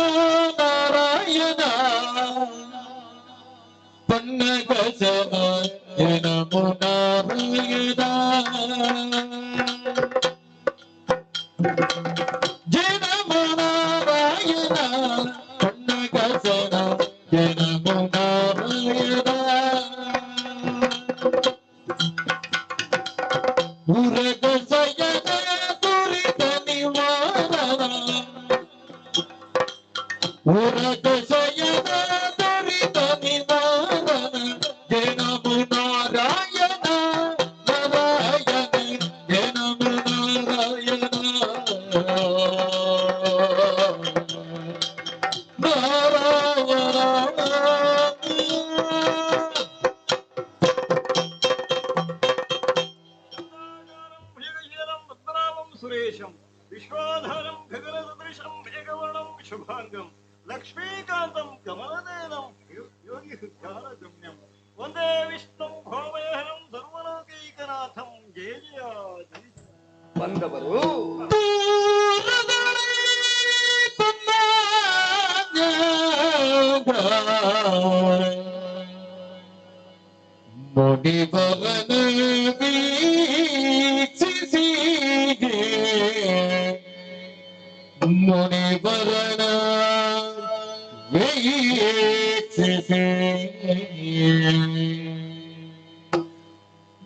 ನಾರಾಯಣ ಪನ್ನಗಸನ ಜಯ ನಮೋ ನಾರಾಯಣ ಜಯ ನಮೋ ನಾರಾಯಣ ಪನ್ನಗಸನ ಜಯ ನಮೋ ನಾರಾಯಣ ಉರಗ ಸಯನ ದುರಿತ ನಿವಾರಣ ಉರಗ ಸಯನ ದುರಿತ ನಿವಾರಣ ಜಯ ನಮೋ ನಾರಾಯಣ ನಾರಾಯಣ ಜಯ ನಮೋ ನಾರಾಯಣ ಸುರೇಶಂ ವಿಶ್ವಾಧಾರಂ ಗಗನಸದೃಶಂ ಮೇಘವರ್ಣಂ ಶುಭಾಂಗಂ ಲಕ್ಷ್ಮೀಕಾಂತಂ ಕಮಲನಯನಂ ಯೋಗಿ ಧ್ಯಾನಗಮ್ಯಂ ವಂದೇ ವಿಷ್ಣುಂ ಭವಭಯಹರಂ ಸರ್ವಲೋಕೈಕನಾಥಂ ಜಯ ಜಯ ಜಯ. ಬಂದವರು ಮುಡಿಬರನ ವೀಕ್ಷಿಸಿ ಮುನಿಬರನ ವೀಕ್ಷಿಸಿ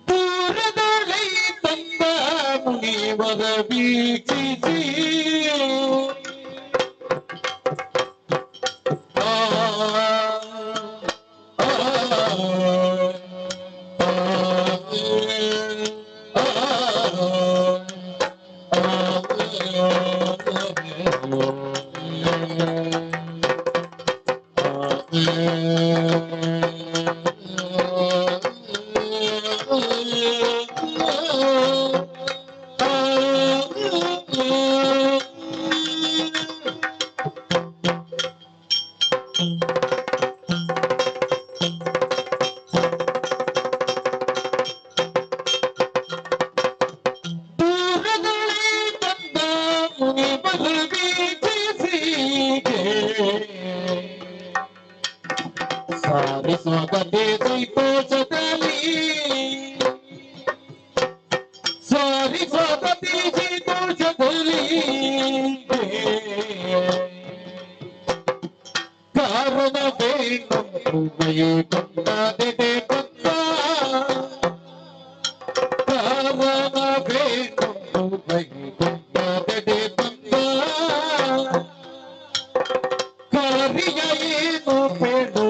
ದೂರದೊಳೈ ತಂದ ಮುನಿವರ ವೀಕ್ಷಿಸಿ ಆ ಸಾರಿ ಸ್ವಾಗತೆ ಸಂತೋಷದಲ್ಲಿ ಸಾರಿ ಸ್ವಾಗತಿ ಸಂತೋಷದಲ್ಲಿ ಕಾರಣ ಬೇಕು ಕೊಂಡಾದೆ ಬಂದ ಕಾರಣ ಬೇಕು ಕೊಂಡಾದೆ ಬಂದ ಕಾರ್ಯ ಏನು ಬೇಡು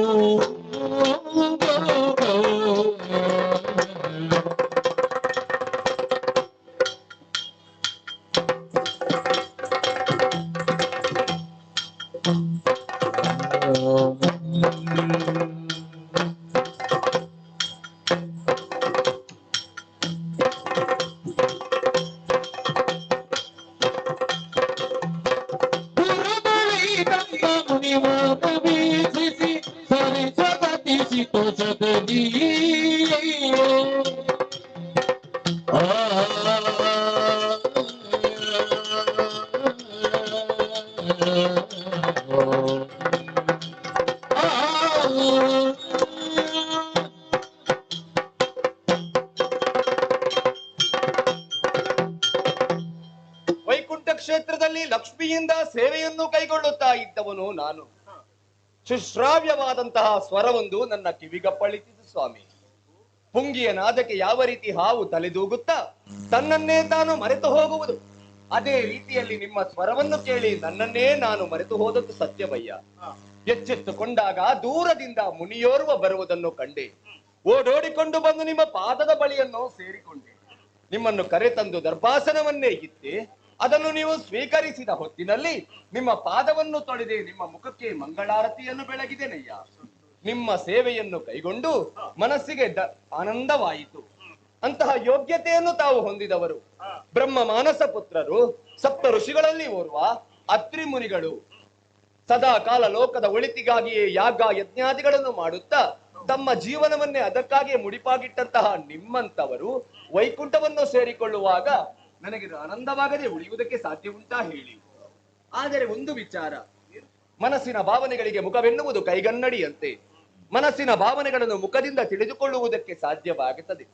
ವೈಕುಂಠ ಕ್ಷೇತ್ರದಲ್ಲಿ ಲಕ್ಷ್ಮಿಯಿಂದ ಸೇವೆಯನ್ನು ಕೈಗೊಳ್ಳುತ್ತಾ ಇದ್ದವನು ನಾನು. ಸುಶ್ರಾವ್ಯವಾದಂತಹ ಸ್ವರವೊಂದು ನನ್ನ ಕಿವಿಗಪ್ಪಳಿಸಿತು ಸ್ವಾಮಿ. ಪುಂಗಿಯ ನಾದಕ್ಕೆ ಯಾವ ರೀತಿ ಹಾವು ತಲೆದೂಗುತ್ತಾ ತನ್ನನ್ನೇ ತಾನು ಮರೆತು ಹೋಗುವುದು, ಅದೇ ರೀತಿಯಲ್ಲಿ ನಿಮ್ಮ ಸ್ವರವನ್ನು ಕೇಳಿ ನನ್ನನ್ನೇ ನಾನು ಮರೆತು ಹೋದದ್ದು ಸತ್ಯವಯ್ಯ. ಎಚ್ಚೆತ್ತುಕೊಂಡಾಗ ದೂರದಿಂದ ಮುನಿಯೋರ್ವ ಬರುವುದನ್ನು ಕಂಡೆ. ಓಡೋಡಿಕೊಂಡು ಬಂದು ನಿಮ್ಮ ಪಾದದ ಬಳಿಯನ್ನು ಸೇರಿಕೊಂಡೆ. ನಿಮ್ಮನ್ನು ಕರೆತಂದು ದರ್ಭಾಸನವನ್ನೇ ಇತ್ತೆ. ಅದನ್ನು ನೀವು ಸ್ವೀಕರಿಸಿದ ಹೊತ್ತಿನಲ್ಲಿ ನಿಮ್ಮ ಪಾದವನ್ನು ತೊಳೆದೆ ನಿಮ್ಮ ಮುಖಕ್ಕೆ ಮಂಗಳಾರತಿಯನ್ನು ಬೆಳಗಿದೆನಯ್ಯ. ನಿಮ್ಮ ಸೇವೆಯನ್ನು ಕೈಗೊಂಡು ಮನಸ್ಸಿಗೆ ಆನಂದವಾಯಿತು. ಅಂತಹ ಯೋಗ್ಯತೆಯನ್ನು ತಾವು ಹೊಂದಿದವರು ಬ್ರಹ್ಮ ಮಾನಸ ಪುತ್ರರು, ಸಪ್ತ ಋಷಿಗಳಲ್ಲಿ ಓರ್ವ ಅತ್ರಿ ಮುನಿಗಳು. ಸದಾ ಕಾಲ ಲೋಕದ ಒಳಿತಿಗಾಗಿಯೇ ಯಾಗ ಯಜ್ಞಾದಿಗಳನ್ನು ಮಾಡುತ್ತಾ ತಮ್ಮ ಜೀವನವನ್ನೇ ಅದಕ್ಕಾಗಿಯೇ ಮುಡಿಪಾಗಿಟ್ಟಂತಹ ನಿಮ್ಮಂತವರು ವೈಕುಂಠವನ್ನು ಸೇರಿಕೊಳ್ಳುವಾಗ ನನಗೆ ಆನಂದವಾಗದೆ ಉಳಿಯುವುದಕ್ಕೆ ಸಾಧ್ಯ ಉಂಟಾ ಹೇಳಿ? ಆದರೆ ಒಂದು ವಿಚಾರ, ಮನಸ್ಸಿನ ಭಾವನೆಗಳಿಗೆ ಮುಖವೆನ್ನುವುದು ಕೈಗನ್ನಡಿಯಂತೆ. ಮನಸ್ಸಿನ ಭಾವನೆಗಳನ್ನು ಮುಖದಿಂದ ತಿಳಿದುಕೊಳ್ಳುವುದಕ್ಕೆ ಸಾಧ್ಯವಾಗುತ್ತದೆ.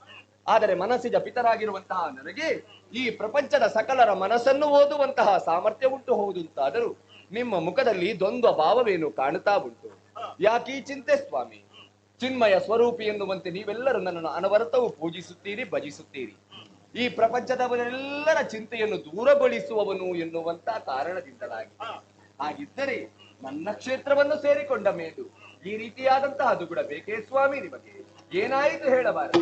ಆದರೆ ಮನಸ್ಸಿನ ಪಿತರಾಗಿರುವಂತಹ ನನಗೆ ಈ ಪ್ರಪಂಚದ ಸಕಲರ ಮನಸ್ಸನ್ನು ಓದುವಂತಹ ಸಾಮರ್ಥ್ಯ ಉಂಟು. ಹೌದಂತಾದರೂ ನಿಮ್ಮ ಮುಖದಲ್ಲಿ ದ್ವಂದ್ವ ಭಾವವೇನು ಕಾಣುತ್ತಾ ಉಂಟು. ಯಾಕೀ ಚಿಂತೆ ಸ್ವಾಮಿ? ಚಿನ್ಮಯ ಸ್ವರೂಪಿ ಎನ್ನುವಂತೆ ನೀವೆಲ್ಲರೂ ನನ್ನನ್ನು ಅನವರತವೂ ಪೂಜಿಸುತ್ತೀರಿ, ಭಜಿಸುತ್ತೀರಿ. ಈ ಪ್ರಪಂಚದವರೆಲ್ಲರ ಚಿಂತೆಯನ್ನು ದೂರಗೊಳಿಸುವವನು ಎನ್ನುವಂತ ಕಾರಣದಿಂದಲಾಗಿ. ಹಾಗಿದ್ದರೆ ನನ್ನ ಕ್ಷೇತ್ರವನ್ನು ಸೇರಿಕೊಂಡ ಮೇಲೂ ಈ ರೀತಿಯಾದಂತಹ ದುಗುಡ ಬೇಕೇ ಸ್ವಾಮಿ ನಿಮಗೆ? ಏನಾಯಿತು ಹೇಳಬಾರದು?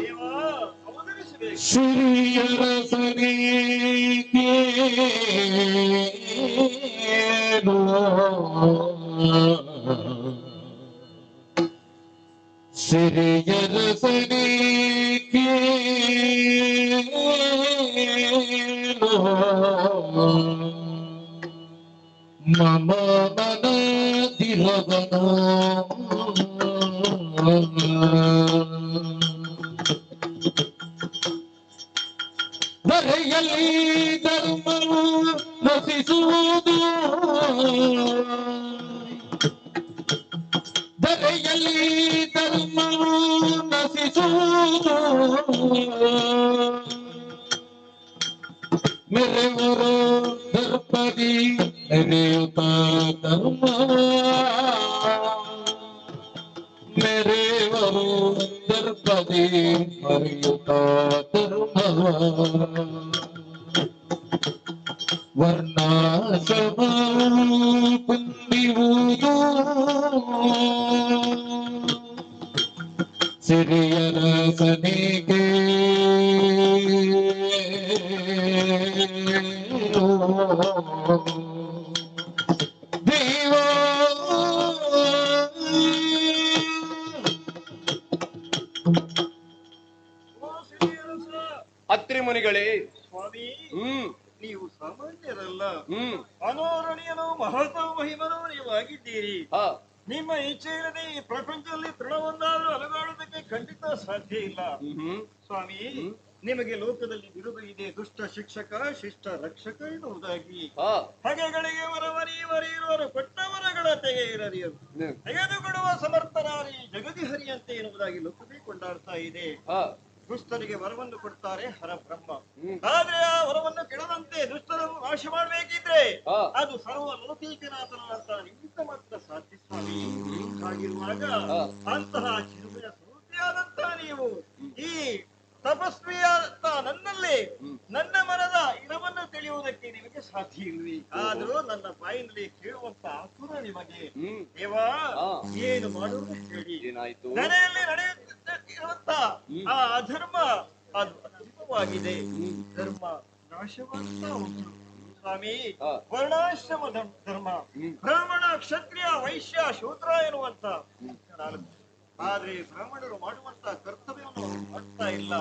ಮಮ ಮನದಿರವನು ಧರೆಯಲ್ಲಿ ಧರ್ಮವು ನಶಿಸುವುದು, ಧರೆಯಲ್ಲಿ ಧರ್ಮವು ನಶಿಸುವುದು. ಮೆರೆವರು ದರ್ಪದಿ ಮೆರೆಯುತ್ತ ಧರ್ಮ, ಮೆರೆವರು ದರ್ಪದಿ ಮರೆಯುತ್ತ ಧರ್ಮ. ವರ್ಣಾಶ್ರಮ ಕುಂದಿರುವುದು ಸಿರಿಯರ ಸನಿಗೆ ದೇವ. ಅತ್ರಿ ಮುನಿಗಳೇ, ಸ್ವಾಮಿ, ನೀವು ಸಾಮಾನ್ಯರಲ್ಲ. ಅನೋರಣೀಯನು ಮಹತ್ವ ಮಹಿಮನೂ ನೀವು ಆಗಿದ್ದೀರಿ. ನಿಮ್ಮ ಇಚ್ಛೆ ಇಲ್ಲದೆ ಈ ಪ್ರಪಂಚದಲ್ಲಿ ತೃಣವೊಂದಾದರೂ ಅಲುಗಾಡುವುದಕ್ಕೆ ಖಂಡಿತ ಸಾಧ್ಯ ಇಲ್ಲ ಸ್ವಾಮಿ. ನಿಮಗೆ ಲೋಕದಲ್ಲಿ ಬಿರುದು ಇದೆ, ದುಷ್ಟ ಶಿಕ್ಷಕ ಶಿಷ್ಟ ರಕ್ಷಕ ಎನ್ನುವುದಾಗಿ. ಹಗೆಗಳಿಗೆ ವರವರಿವರಿರುವರು ಕೊಟ್ಟವರಗಳ ತೆಗೆಯಿರರಿಯರು ತೆಗೆದುಕೊಡುವ ಸಮರ್ಥನಾರಿ ಜಗದಿಹರಿಯಂತೆ ಎನ್ನುವುದಾಗಿ ಲೋಕವೇ ಕೊಂಡಾಡ್ತಾ ಇದೆ. ದುಷ್ಟರಿಗೆ ವರವನ್ನು ಕೊಡ್ತಾರೆ ಹರಬ್ರಹ್ಮ. ಆದ್ರೆ ಆ ವರವನ್ನು ಕೆಡದಂತೆ ದುಷ್ಟರನ್ನು ನಾಶ ಮಾಡಬೇಕಿದ್ರೆ ಅದು ಸರ್ವ ಲೌಕಿಕನಾಥನಂತ ನಿಮಿತ್ತ ಮಾತ್ರ ಸಾಧ್ಯ ಸ್ವಾಮಿ. ಹಾಗಿರುವಾಗ ಅಂತಹ ಚಿರುಮೆಯ ಸ್ವರೂಪಿಯಾದಂತಹ ನೀವು ಈ ತಪಸ್ವಿಯಾದಂತ ನನ್ನಲ್ಲಿ ನನ್ನ ಮನದ ಇರವನ್ನು ತಿಳಿಯುವುದಕ್ಕೆ ನಿಮಗೆ ಸಾಧ್ಯ ಇಲ್ವಿ? ಆದ್ರೂ ನನ್ನ ಬಾಯಿನಲ್ಲಿ ಕೇಳುವಂತ ಆತುರ ನಿಮಗೆ. ದೇವಾ, ಏನು ಮಾಡುವುದು ಹೇಳಿ? ಮನೆಯಲ್ಲಿ ನಡೆಯುತ್ತಿರುವಂತ ಆ ಅಧರ್ಮ ಅದು ಅಧರ್ಮವಾಗಿದೆ, ಧರ್ಮ ನಾಶವಾಗ್ತಾ ಉಂಟು ಸ್ವಾಮಿ. ವರ್ಣಾಶ್ರಮ ಧರ್ಮ, ಬ್ರಾಹ್ಮಣ ಕ್ಷತ್ರಿಯ ವೈಶ್ಯ ಶೂದ್ರ ಎನ್ನುವಂತ ನಾಲ್ಕು. ಆದ್ರೆ ಬ್ರಾಹ್ಮಣರು ಮಾಡುವಂತ ಕರ್ತವ್ಯವನ್ನು ಅವರು ಮಾಡ್ತಾ ಇಲ್ಲ,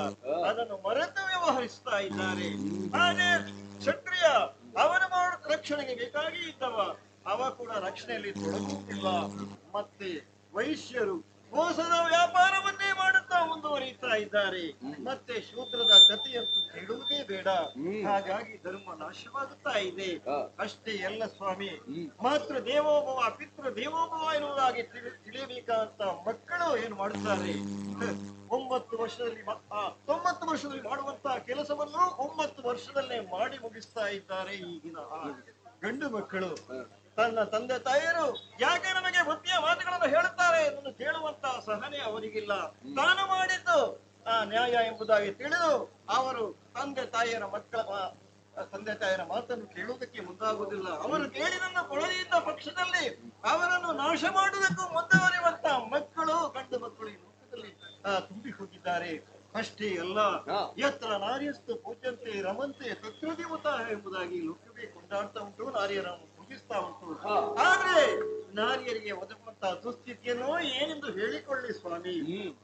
ಅದನ್ನು ಮರೆತು ವ್ಯವಹರಿಸ್ತಾ ಇದ್ದಾರೆ. ಹಾಗೆ ಕ್ಷತ್ರಿಯ ಅವನು ಮಾಡುವ ರಕ್ಷಣೆಗೆ ಬೇಕಾಗಿ ಇದ್ದವ ಅವ ಕೂಡ ರಕ್ಷಣೆಯಲ್ಲಿ ತೊಡಗುತ್ತಿಲ್ಲ. ಮತ್ತೆ ವೈಶ್ಯರು ಮೋಸದ ವ್ಯಾಪಾರವನ್ನೇ ಮಾಡುತ್ತಾ ಮುಂದುವರಿಯುತ್ತಾ ಇದ್ದಾರೆ. ಮತ್ತೆ ಶೂದ್ರದ ಕಥೆಯಂತೂ ಕೇಳುವುದೇ ಬೇಡ. ಹಾಗಾಗಿ ಧರ್ಮ ನಾಶವಾಗುತ್ತಾ ಇದೆ. ಅಷ್ಟೇ ಎಲ್ಲ ಸ್ವಾಮಿ, ಮಾತೃ ದೇವೋಭವ ಪಿತೃ ದೇವೋಭವ ಎನ್ನುವುದಾಗಿ ತಿಳಿಯಬೇಕಾದಂತ ಮಕ್ಕಳು ಏನು ಮಾಡುತ್ತಾರೆ? 9 ವರ್ಷದಲ್ಲಿ 90 ವರ್ಷದಲ್ಲಿ ಮಾಡುವಂತಹ ಕೆಲಸವನ್ನು 9 ವರ್ಷದಲ್ಲೇ ಮಾಡಿ ಮುಗಿಸ್ತಾ ಇದ್ದಾರೆ ಈಗಿನ ಗಂಡು ಮಕ್ಕಳು. ತನ್ನ ತಂದೆ ತಾಯಿಯರು ಯಾಕೆ ನಮಗೆ ಬುದ್ಧಿಯ ಮಾತುಗಳನ್ನು ಹೇಳುತ್ತಾರೆ ಅದನ್ನು ಕೇಳುವಂತಹ ಸಹನೆ ಅವರಿಗಿಲ್ಲ. ತಾನು ಮಾಡಿದ್ದು ಆ ನ್ಯಾಯ ಎಂಬುದಾಗಿ ತಿಳಿದು ಅವರು ತಂದೆ ತಾಯಿಯರ ಮಕ್ಕಳ ತಂದೆ ತಾಯಿಯರ ಮಾತನ್ನು ಕೇಳುವುದಕ್ಕೆ ಮುಂದಾಗುವುದಿಲ್ಲ. ಅವರು ಕೇಳಿದನ್ನು ಕೊಡದಿದ್ದ ಪಕ್ಷದಲ್ಲಿ ಅವರನ್ನು ನಾಶ ಮಾಡುವುದಕ್ಕೂ ಮುಂದುವರಿಯುವಂತಹ ಮಕ್ಕಳು ಗಂಡು ಮಕ್ಕಳು ಈ ಲೋಕದಲ್ಲಿ ತುಂಬಿ ಹೋಗಿದ್ದಾರೆ. ಅಷ್ಟೇ ಅಲ್ಲ, ಯತ್ರ ನಾರ್ಯಸ್ತು ಪೂಜ್ಯಂತೆ ರಮಂತೆ ತತ್ರ ದೇವತಾ ಎಂಬುದಾಗಿ ಲೋಕವೇ ಕೊಂಡಾಡ್ತಾ ಉಂಟು, ನಾರಿಯರನ್ನು ಪೂಜಿಸ್ತಾ ಉಂಟು. ಆದ್ರೆ ನಾರಿಯರಿಗೆ ಒದಗುವಂತಹ ದುಸ್ಥಿತಿಯನ್ನು ಏನೆಂದು ಹೇಳಿಕೊಳ್ಳಿ ಸ್ವಾಮಿ?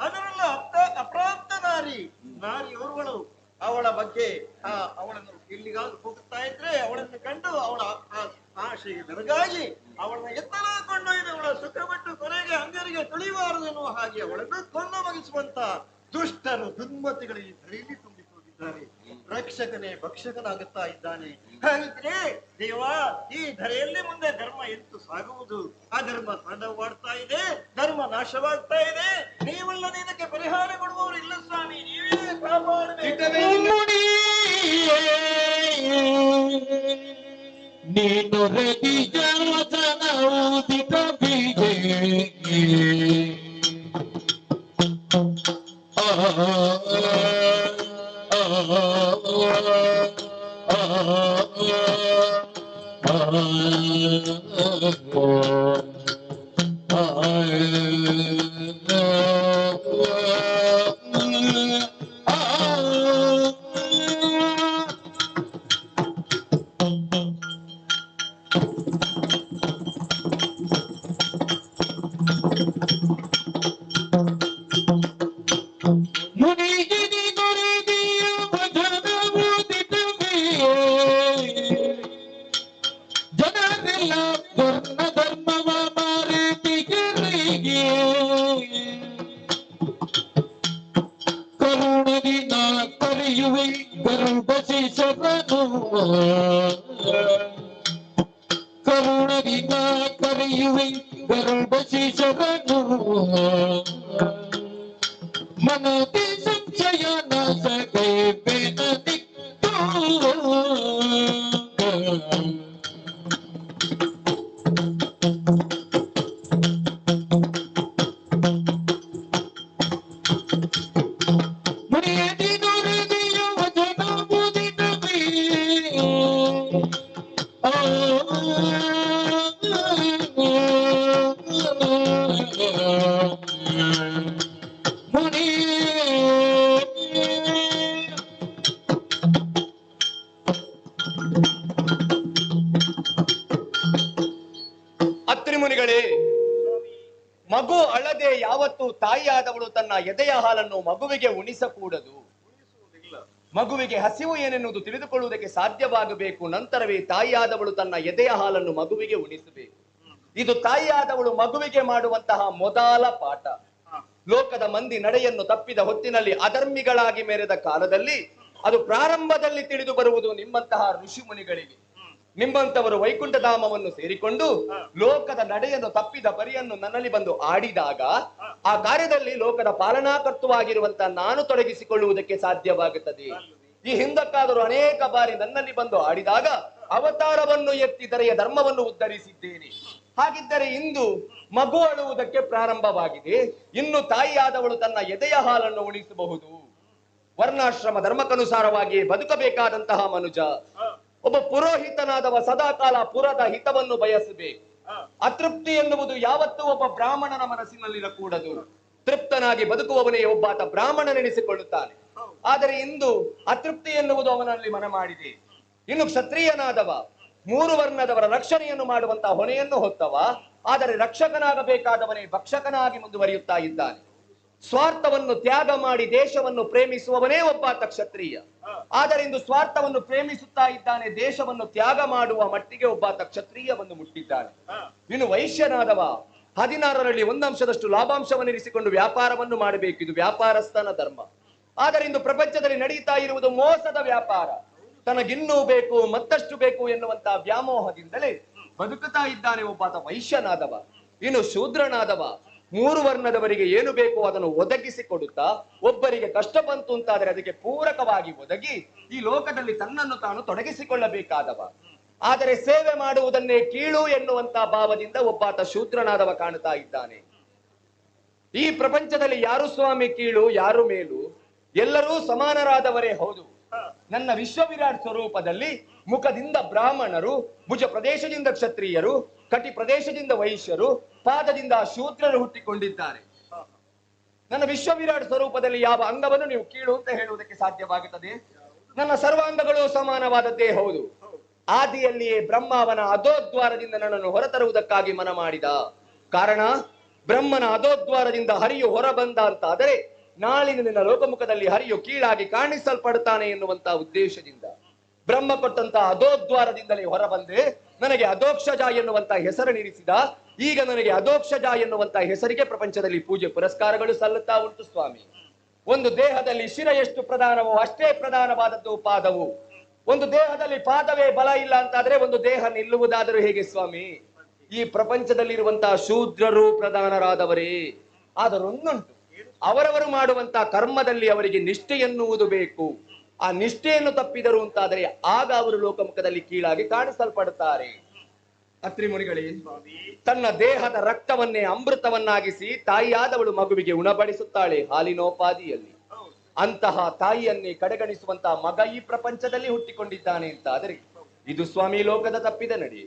ಅದರಲ್ಲ ಅಪ್ರಾಪ್ತ ನಾರಿ ನಾರಿಯೋರ್ವಳು ಅವಳ ಬಗ್ಗೆ ಅವಳನ್ನು ಎಲ್ಲಿಗಾದ್ರೂ ಹೋಗುತ್ತಾ ಇದ್ರೆ ಅವಳನ್ನು ಕಂಡು ಅವಳ ಆಶೆಗೆ ಬೆರಗಾಗಿ ಅವಳನ್ನ ಎತ್ತಲ ಕೊಂಡೊಯ್ದು ಅವಳ ಸುಖಪಟ್ಟು ಕೊನೆಗೆ ಅಂಗರಿಗೆ ತುಳಿಬಾರದು ಎನ್ನುವ ಹಾಗೆ ಅವಳನ್ನು ಕೊಂದು ಮುಗಿಸುವಂತ ದುಷ್ಟರು ದುರ್ಮತಿಗಳಿಗೆ ಧರೆಯಲ್ಲಿ ತುಂಬಿ ಹೋಗಿದ್ದಾರೆ. ರಕ್ಷಕನೇ ಭಕ್ಷಕನಾಗುತ್ತಾ ಇದ್ದಾನೆ. ಹಾಗಿದ್ರೆ ದೇವ, ಈ ಧರೆಯಲ್ಲಿ ಮುಂದೆ ಧರ್ಮ ಎಂತು ಸಾಗುವುದು? ಅಧರ್ಮ ತಾಂಡವವಾಡ್ತಾ ಇದೆ, ಧರ್ಮ ನಾಶವಾಗ್ತಾ ಇದೆ. ನೀವಲ್ಲದೆ ಇದಕ್ಕೆ ಪರಿಹಾರ ಕೊಡುವವರು ಇಲ್ಲ ಸ್ವಾಮಿ, ನೀವೇ ಕಾಪಾಡಬೇಕು. ನೀನು ಮಗು ಅಳದೆ ಯಾವತ್ತು ತಾಯಿಯಾದವಳು ತನ್ನ ಎದೆಯ ಹಾಲನ್ನು ಮಗುವಿಗೆ ಉಣಿಸಕೂಡದು. ಮಗುವಿಗೆ ಹಸಿವು ಏನೆನ್ನುವುದು ತಿಳಿದುಕೊಳ್ಳುವುದಕ್ಕೆ ಸಾಧ್ಯವಾಗಬೇಕು. ನಂತರವೇ ತಾಯಿಯಾದವಳು ತನ್ನ ಎದೆಯ ಹಾಲನ್ನು ಮಗುವಿಗೆ ಉಣಿಸಬೇಕು. ಇದು ತಾಯಿಯಾದವಳು ಮಗುವಿಗೆ ಮಾಡುವಂತಹ ಮೊದಲ ಪಾಠ. ಲೋಕದ ಮಂದಿ ನಡೆಯನ್ನು ತಪ್ಪಿದ ಹೊತ್ತಿನಲ್ಲಿ ಅಧರ್ಮಿಗಳಾಗಿ ಮೆರೆದ ಕಾಲದಲ್ಲಿ ಅದು ಪ್ರಾರಂಭದಲ್ಲಿ ತಿಳಿದು ಬರುವುದು ನಿಮ್ಮಂತಹ ಋಷಿ ಮುನಿಗಳಿಗೆ. ನಿಮ್ಮಂತವರು ವೈಕುಂಠಧಾಮವನ್ನು ಸೇರಿಕೊಂಡು ಲೋಕದ ನಡೆಯನ್ನು ತಪ್ಪಿದ ಪರಿಯನ್ನು ನನ್ನಲ್ಲಿ ಬಂದು ಆಡಿದಾಗ ಆ ಕಾರ್ಯದಲ್ಲಿ ಲೋಕದ ಪಾಲನಾಕರ್ತವಾಗಿರುವಂತಹ ನಾನು ತೊಡಗಿಸಿಕೊಳ್ಳುವುದಕ್ಕೆ ಸಾಧ್ಯವಾಗುತ್ತದೆ. ಈ ಹಿಂದಕ್ಕಾದರೂ ಅನೇಕ ಬಾರಿ ನನ್ನಲ್ಲಿ ಬಂದು ಆಡಿದಾಗ ಅವತಾರವನ್ನು ಎತ್ತಿ ದರೆಯ ಧರ್ಮವನ್ನು ಉದ್ಧರಿಸಿದ್ದೇನೆ. ಹಾಗಿದ್ದರೆ ಇಂದು ಮಗು ಅಳುವುದಕ್ಕೆ ಪ್ರಾರಂಭವಾಗಿದೆ. ಇನ್ನು ತಾಯಿಯಾದವಳು ತನ್ನ ಎದೆಯ ಹಾಲನ್ನು ಉಣಿಸಬಹುದು. ವರ್ಣಾಶ್ರಮ ಧರ್ಮಕ್ಕನುಸಾರವಾಗಿ ಬದುಕಬೇಕಾದಂತಹ ಮನುಜ ಒಬ್ಬ ಪುರೋಹಿತನಾದವ ಸದಾಕಾಲ ಪುರದ ಹಿತವನ್ನು ಬಯಸಬೇಕು. ಅತೃಪ್ತಿ ಎನ್ನುವುದು ಯಾವತ್ತೂ ಒಬ್ಬ ಬ್ರಾಹ್ಮಣನ ಮನಸ್ಸಿನಲ್ಲಿರಕೂಡದು. ತೃಪ್ತನಾಗಿ ಬದುಕುವವನೇ ಒಬ್ಬಾತ ಬ್ರಾಹ್ಮಣನೆನಿಸಿಕೊಳ್ಳುತ್ತಾನೆ. ಆದರೆ ಇಂದು ಅತೃಪ್ತಿ ಎನ್ನುವುದು ಅವನಲ್ಲಿ ಮನ ಮಾಡಿದೆ. ಇನ್ನು ಕ್ಷತ್ರಿಯನಾದವ ಮೂರು ವರ್ಣದವರ ರಕ್ಷಣೆಯನ್ನು ಮಾಡುವಂತಹ ಹೊಣೆಯನ್ನು ಹೊತ್ತವ, ಆದರೆ ರಕ್ಷಕನಾಗಬೇಕಾದವನೇ ಭಕ್ಷಕನಾಗಿ ಮುಂದುವರಿಯುತ್ತಾ ಇದ್ದಾನೆ. ಸ್ವಾರ್ಥವನ್ನು ತ್ಯಾಗ ಮಾಡಿ ದೇಶವನ್ನು ಪ್ರೇಮಿಸುವವನೇ ಒಬ್ಬಾತ ಕ್ಷತ್ರಿಯ. ಆದರೆ ಇಂದು ಸ್ವಾರ್ಥವನ್ನು ಪ್ರೇಮಿಸುತ್ತಾ ಇದ್ದಾನೆ, ದೇಶವನ್ನು ತ್ಯಾಗ ಮಾಡುವ ಮಟ್ಟಿಗೆ ಒಬ್ಬಾತ ಕ್ಷತ್ರಿಯ ಬಂದು ಮುಟ್ಟಿದ್ದಾನೆ. ಇನ್ನು ವೈಶ್ಯನಾದವ 16ರಲ್ಲಿ 1 ಅಂಶದಷ್ಟು ಲಾಭಾಂಶವನ್ನು ಇರಿಸಿಕೊಂಡು ವ್ಯಾಪಾರವನ್ನು ಮಾಡಬೇಕು. ಇದು ವ್ಯಾಪಾರಸ್ಥನ ಧರ್ಮ. ಆದರೆ ಇಂದು ಪ್ರಪಂಚದಲ್ಲಿ ನಡೆಯುತ್ತಾ ಇರುವುದು ಮೋಸದ ವ್ಯಾಪಾರ. ತನಗಿನ್ನೂ ಬೇಕು, ಮತ್ತಷ್ಟು ಬೇಕು ಎನ್ನುವಂತಹ ವ್ಯಾಮೋಹದಿಂದಲೇ ಬದುಕುತ್ತಾ ಇದ್ದಾನೆ ಒಬ್ಬಾತ ವೈಶ್ಯನಾದವ. ಇನ್ನು ಶೂದ್ರನಾದವ ಮೂರು ವರ್ಣದವರಿಗೆ ಏನು ಬೇಕೋ ಅದನ್ನು ಒದಗಿಸಿಕೊಡುತ್ತಾ, ಒಬ್ಬರಿಗೆ ಕಷ್ಟ ಬಂತು ಅಂತಾದರೆ ಅದಕ್ಕೆ ಪೂರಕವಾಗಿ ಒದಗಿ ಈ ಲೋಕದಲ್ಲಿ ತನ್ನನ್ನು ತಾನು ತೊಡಗಿಸಿಕೊಳ್ಳಬೇಕಾದವ. ಆದರೆ ಸೇವೆ ಮಾಡುವುದನ್ನೇ ಕೀಳು ಎನ್ನುವಂತ ಭಾವದಿಂದ ಒಬ್ಬಾತ ಶೂದ್ರನಾದವ ಕಾಣುತ್ತಾ ಇದ್ದಾನೆ. ಈ ಪ್ರಪಂಚದಲ್ಲಿ ಯಾರು ಸ್ವಾಮಿ ಕೀಳು, ಯಾರು ಮೇಲು? ಎಲ್ಲರೂ ಸಮಾನರಾದವರೇ ಹೌದು. ನನ್ನ ವಿಶ್ವವಿರಾಟ್ ಸ್ವರೂಪದಲ್ಲಿ ಮುಖದಿಂದ ಬ್ರಾಹ್ಮಣರು, ಭುಜ ಪ್ರದೇಶದಿಂದ ಕ್ಷತ್ರಿಯರು, ಕಟಿ ಪ್ರದೇಶದಿಂದ ವೈಶ್ಯರು, ಪಾದದಿಂದ ಶೂದ್ರರು ಹುಟ್ಟಿಕೊಂಡಿದ್ದಾರೆ. ನನ್ನ ವಿಶ್ವವಿರಾಟ್ ಸ್ವರೂಪದಲ್ಲಿ ಯಾವ ಅಂಗವನ್ನು ನೀವು ಕೀಳು ಅಂತ ಹೇಳುವುದಕ್ಕೆ ಸಾಧ್ಯವಾಗುತ್ತದೆ? ನನ್ನ ಸರ್ವಾಂಗಗಳು ಸಮಾನವಾದದ್ದೇ ಹೌದು. ಆದಿಯಲ್ಲಿಯೇ ಬ್ರಹ್ಮಾವನ ಅಧೋದ್ವಾರದಿಂದ ನನ್ನನ್ನು ಹೊರತರುವುದಕ್ಕಾಗಿ ಮನ ಮಾಡಿದ ಕಾರಣ ಬ್ರಹ್ಮನ ಅಧೋದ್ವಾರದಿಂದ ಹರಿಯು ಹೊರಬಂದ ಅಂತಾದರೆ ನಾಳಿನ ದಿನ ಲೋಕಮುಖದಲ್ಲಿ ಹರಿಯು ಕೀಳಾಗಿ ಕಾಣಿಸಲ್ಪಡ್ತಾನೆ ಎನ್ನುವಂತಹ ಉದ್ದೇಶದಿಂದ ಬ್ರಹ್ಮ ಕೊಟ್ಟಂತಹ ಅಧೋದ್ವಾರದಿಂದಲೇ ಹೊರಬಂದೆ ನನಗೆ ಅಧೋಕ್ಷಜ ಎನ್ನುವಂತಹ ಹೆಸರನ್ನಿರಿಸಿದ. ಈಗ ನನಗೆ ಅಧೋಕ್ಷಜ ಎನ್ನುವಂತಹ ಹೆಸರಿಗೆ ಪ್ರಪಂಚದಲ್ಲಿ ಪೂಜೆ ಪುರಸ್ಕಾರಗಳು ಸಲ್ಲುತ್ತಾ ಉಂಟು ಸ್ವಾಮಿ. ಒಂದು ದೇಹದಲ್ಲಿ ಶಿರ ಎಷ್ಟು ಪ್ರಧಾನವೋ ಅಷ್ಟೇ ಪ್ರಧಾನವಾದದ್ದು ಪಾದವು. ಒಂದು ದೇಹದಲ್ಲಿ ಪಾದವೇ ಬಲ ಇಲ್ಲ ಅಂತಾದ್ರೆ ಒಂದು ದೇಹ ನಿಲ್ಲುವುದಾದರೂ ಹೇಗೆ ಸ್ವಾಮಿ? ಈ ಪ್ರಪಂಚದಲ್ಲಿರುವಂತಹ ಶೂದ್ರರು ಪ್ರಧಾನರಾದವರೇ. ಆದರೊಂದುಂಟು, ಅವರವರು ಮಾಡುವಂತಹ ಕರ್ಮದಲ್ಲಿ ಅವರಿಗೆ ನಿಷ್ಠೆ ಎನ್ನುವುದು ಬೇಕು. ಆ ನಿಷ್ಠೆಯನ್ನು ತಪ್ಪಿದರು ಅಂತಾದರೆ ಆಗ ಅವರು ಲೋಕಮುಖದಲ್ಲಿ ಕೀಳಾಗಿ ಕಾಣಿಸಲ್ಪಡುತ್ತಾರೆ. ಅತ್ರಿ ಮುನಿಗಳೇ, ತನ್ನ ದೇಹದ ರಕ್ತವನ್ನೇ ಅಮೃತವನ್ನಾಗಿಸಿ ತಾಯಿಯಾದವಳು ಮಗುವಿಗೆ ಉಣಬಡಿಸುತ್ತಾಳೆ ಹಾಲಿನೋಪಾದಿಯಲ್ಲಿ. ಅಂತಹ ತಾಯಿಯನ್ನೇ ಕಡೆಗಣಿಸುವಂತಹ ಮಗ ಈ ಪ್ರಪಂಚದಲ್ಲಿ ಹುಟ್ಟಿಕೊಂಡಿದ್ದಾನೆ ಅಂತ ಆದರೆ ಇದು ಸ್ವಾಮಿ ಲೋಕದ ತಪ್ಪಿದ ನಡಿ.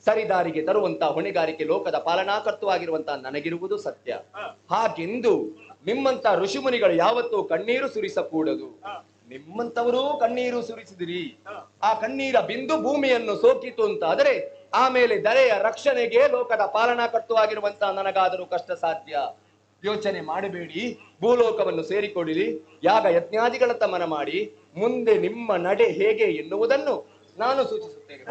ಸರಿದಾರಿಗೆ ತರುವಂತಹ ಹೊಣೆಗಾರಿಕೆ ಲೋಕದ ಪಾಲನಾಕರ್ತವಾಗಿರುವಂತಹ ನನಗಿರುವುದು ಸತ್ಯ. ಹಾಗೆಂದು ನಿಮ್ಮಂತ ಋಷಿಮುನಿಗಳು ಯಾವತ್ತೂ ಕಣ್ಣೀರು ಸುರಿಸಕೂಡದು. ನಿಮ್ಮಂತವರೂ ಕಣ್ಣೀರು ಸುರಿಸಿದಿರಿ, ಆ ಕಣ್ಣೀರ ಬಿಂದು ಭೂಮಿಯನ್ನು ಸೋಕಿತು ಅಂತ ಆದರೆ ಆಮೇಲೆ ದರೆಯ ರಕ್ಷಣೆಗೆ ಲೋಕದ ಪಾಲನಾಕರ್ತವಾಗಿರುವಂತಹ ನನಗಾದರೂ ಕಷ್ಟ ಸಾಧ್ಯ. ಯೋಚನೆ ಮಾಡಬೇಡಿ, ಭೂಲೋಕವನ್ನು ಸೇರಿಕೊಳ್ಳಿರಿ, ಯಾಗ ಯಜ್ಞಾದಿಗಳ ಮನ ಮಾಡಿ ಮುಂದೆ ನಿಮ್ಮ ನಡೆ ಹೇಗೆ ಎನ್ನುವುದನ್ನು ನಾನು ಸೂಚಿಸುತ್ತೇನೆ.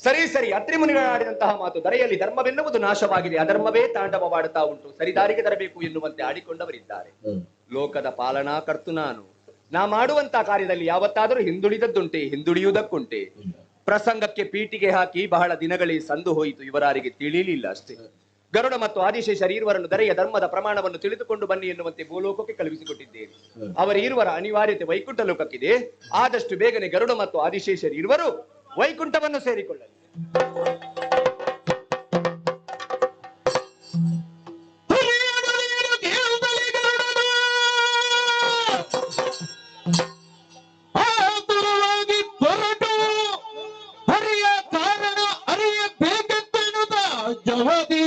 ಸರಿ ಸರಿ, ಅತ್ರಿ ಮುನಿಗಳಾಡಿದಂತಹ ಮಾತು ದರೆಯಲ್ಲಿ ಧರ್ಮವೆನ್ನುವುದು ನಾಶವಾಗಿದೆ, ಅಧರ್ಮವೇ ತಾಂಡವವಾಡುತ್ತಾ ಉಂಟು, ಸರಿದಾರಿಗೆ ತರಬೇಕು ಎನ್ನುವಂತೆ ಆಡಿಕೊಂಡವರಿದ್ದಾರೆ. ಲೋಕದ ಪಾಲನಾ ಕರ್ತು ನಾನು. ನಾ ಮಾಡುವಂತಹ ಕಾರ್ಯದಲ್ಲಿ ಯಾವತ್ತಾದರೂ ಹಿಂದುಳಿದದ್ದುಂಟೆ, ಹಿಂದುಳಿಯುವುದಕ್ಕುಂಟೆ. ಪ್ರಸಂಗಕ್ಕೆ ಪೀಟಿಗೆ ಹಾಕಿ ಬಹಳ ದಿನಗಳೇ ಸಂದು ಹೋಯಿತು, ಇವರಾರಿಗೆ ತಿಳಿಯಲಿಲ್ಲ ಅಷ್ಟೇ. ಗರುಡ ಮತ್ತು ಆದಿಶೇಷ ಇರುವರನ್ನು ದರೆಯ ಧರ್ಮದ ಪ್ರಮಾಣವನ್ನು ತಿಳಿದುಕೊಂಡು ಬನ್ನಿ ಎನ್ನುವಂತೆ ಭೂಲೋಕಕ್ಕೆ ಕಳುಹಿಸಿಕೊಟ್ಟಿದ್ದೇನೆ. ಅವರ ಇರುವರ ಅನಿವಾರ್ಯತೆ ವೈಕುಂಠ ಲೋಕಕ್ಕಿದೆ. ಆದಷ್ಟು ಬೇಗನೆ ಗರುಡ ಮತ್ತು ಆದಿಶೇಷರು ಇರುವರು ವೈಕುಂಠವನ್ನು ಸೇರಿಕೊಳ್ಳಲಿ. ಹರಿಯ ಕಾರಣ ಅರಿಯಬೇಕೆಂದೆನ್ನುತ್ತ ಜವದಿ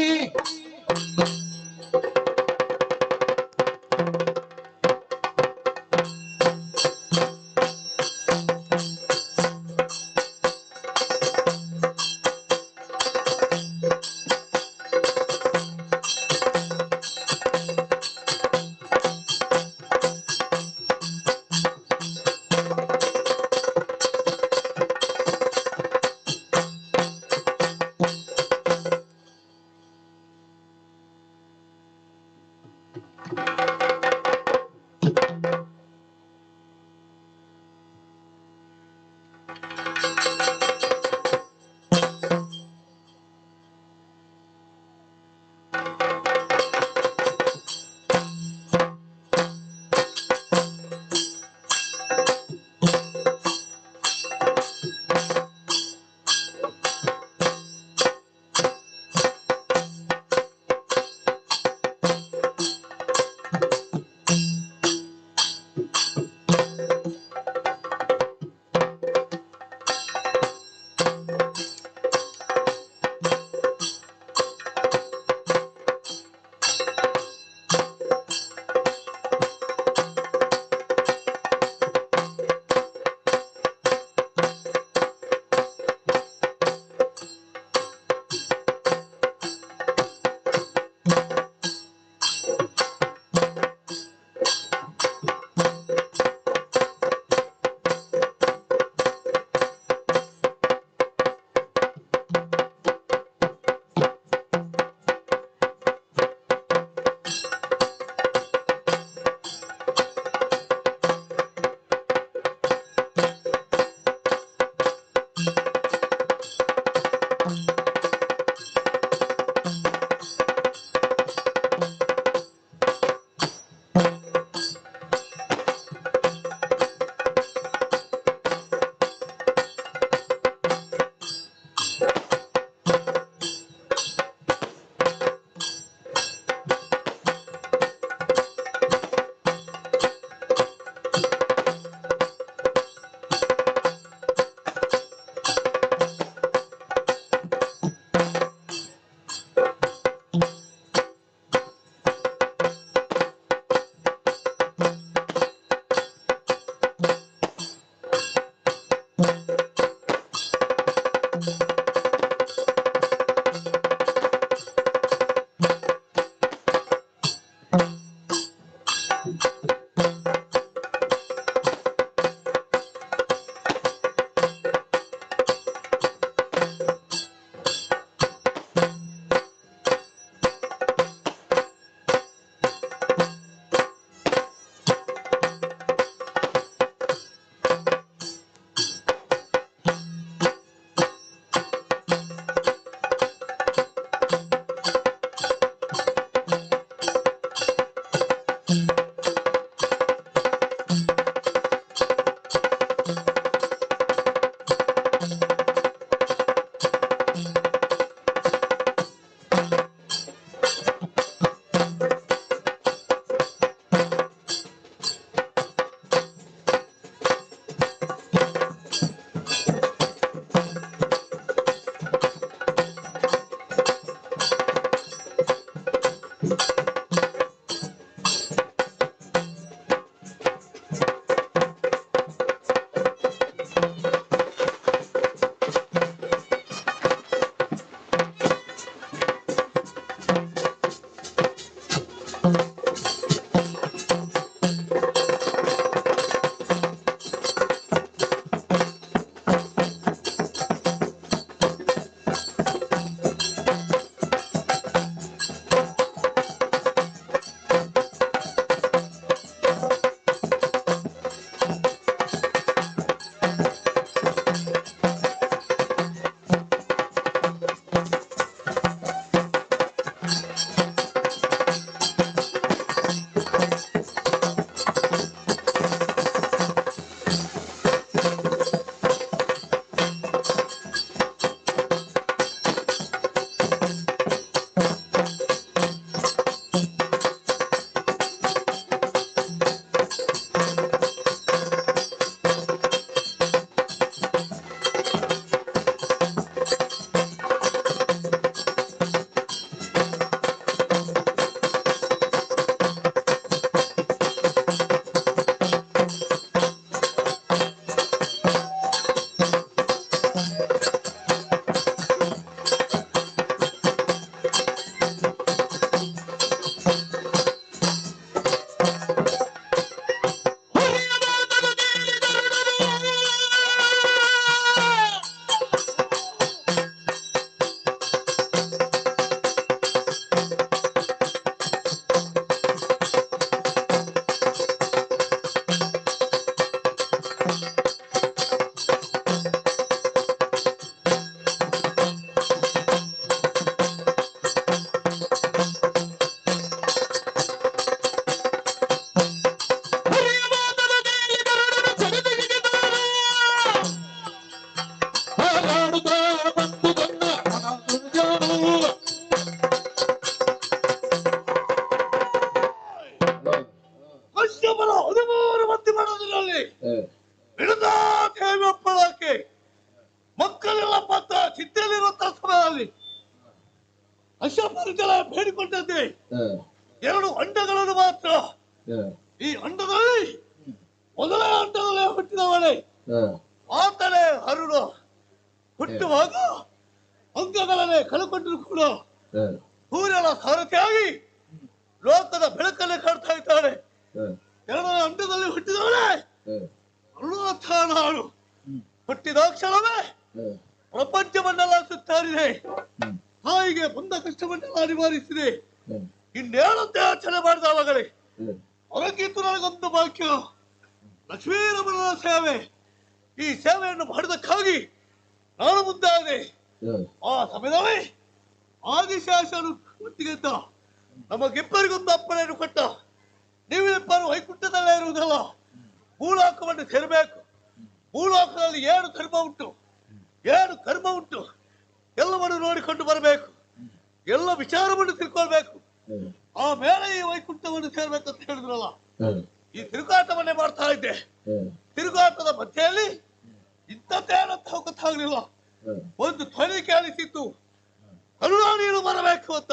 ಬೇಡಿಕೊಂಡದ್ದೇ ಎರಡು ಅಂಡಗಳನ್ನು ಮಾತ್ರ. ಈ ಅಂಡದಲ್ಲಿ ಮೊದಲ ಅಂಡದಲ್ಲೇ ಹುಟ್ಟಿದವಳೆ ಆತನೇ ಅರುಣ. ಹುಟ್ಟುವಾಗ ಅಂಗಗಳನ್ನೇ ಕಳ್ಕೊಂಡರು ಕೂಡ ಸೂರ್ಯನ ಸಾರಥಿಯಾಗಿ ಲೋಕದ ಬೆಳಕನ್ನೇ ಕಾಡ್ತಾ ಇದ್ದಾನೆ. ಎರಡನೇ ಅಂಡದಲ್ಲಿ ಹುಟ್ಟಿದವಳೆ ಅರುಣಾಥ ನಾಡು. ಹುಟ್ಟಿದ ಕ್ಷಣವೇ ಪ್ರಪಂಚವನ್ನೆಲ್ಲ ಸುತ್ತಾರಿದೆ, ತಾಯಿಗೆ ಬಂದ ಕಷ್ಟವನ್ನೆಲ್ಲ ನಿವಾರಿಸಿದೆ. ಇನ್ನೇನಂತೆ ಆಚರಣೆ ಮಾಡಿದವಾಗಲೇ ಹೊರಗಿತ್ತು ನನಗೊಂದು ಭಾಗ್ಯ, ಲಕ್ಷ್ಮೀರಮಣನ ಸೇವೆ. ಈ ಸೇವೆಯನ್ನು ಮಾಡಿದಕ್ಕಾಗಿ ನಾನು ಮುಂದಾದೆ. ಆ ಸಮಯದಲ್ಲಿ ಆದಿಶೇಷನು ಒಟ್ಟಿಗೆದ್ದ ನಮಗಿಬ್ಬರಿಗೊಂದು ಅಪ್ಪಣೆಯನ್ನು ಕೊಟ್ಟ. ನೀವಿಬ್ಬರು ವೈಕುಂಠದಲ್ಲೇ ಇರುವುದಲ್ಲ, ಭೂಲೋಕವನ್ನು ಸೇರಬೇಕು. ಭೂಲೋಕದಲ್ಲಿ 7 ಧರ್ಮ ಉಂಟು, 7 ಕರ್ಮ ಉಂಟು. ಎಲ್ಲವನ್ನು ನೋಡಿಕೊಂಡು ಬರಬೇಕು, ಎಲ್ಲ ವಿಚಾರವನ್ನು ತಿಳ್ಕೊಳ್ಬೇಕು, ಆಮೇಲೆ ಈ ವೈಕುಂಠವನ್ನು ಸೇರ್ಬೇಕಂತ ಹೇಳಿದ್ರಲ್ಲ. ಈ ತಿರುಗಾಟವನ್ನೇ ಮಾಡ್ತಾ ಇದ್ದೆ. ತಿರುಗಾಟದ ಮಧ್ಯೆಯಲ್ಲಿ ಇಂಥದ್ದೇನಂತ ಗೊತ್ತಾಗ್ಲಿಲ್ಲ. ಒಂದು ಧ್ವನಿ ಕೇಳಿಸಿತ್ತು, ಕರುಣಾ ನೀರು ಬರಬೇಕು ಅಂತ.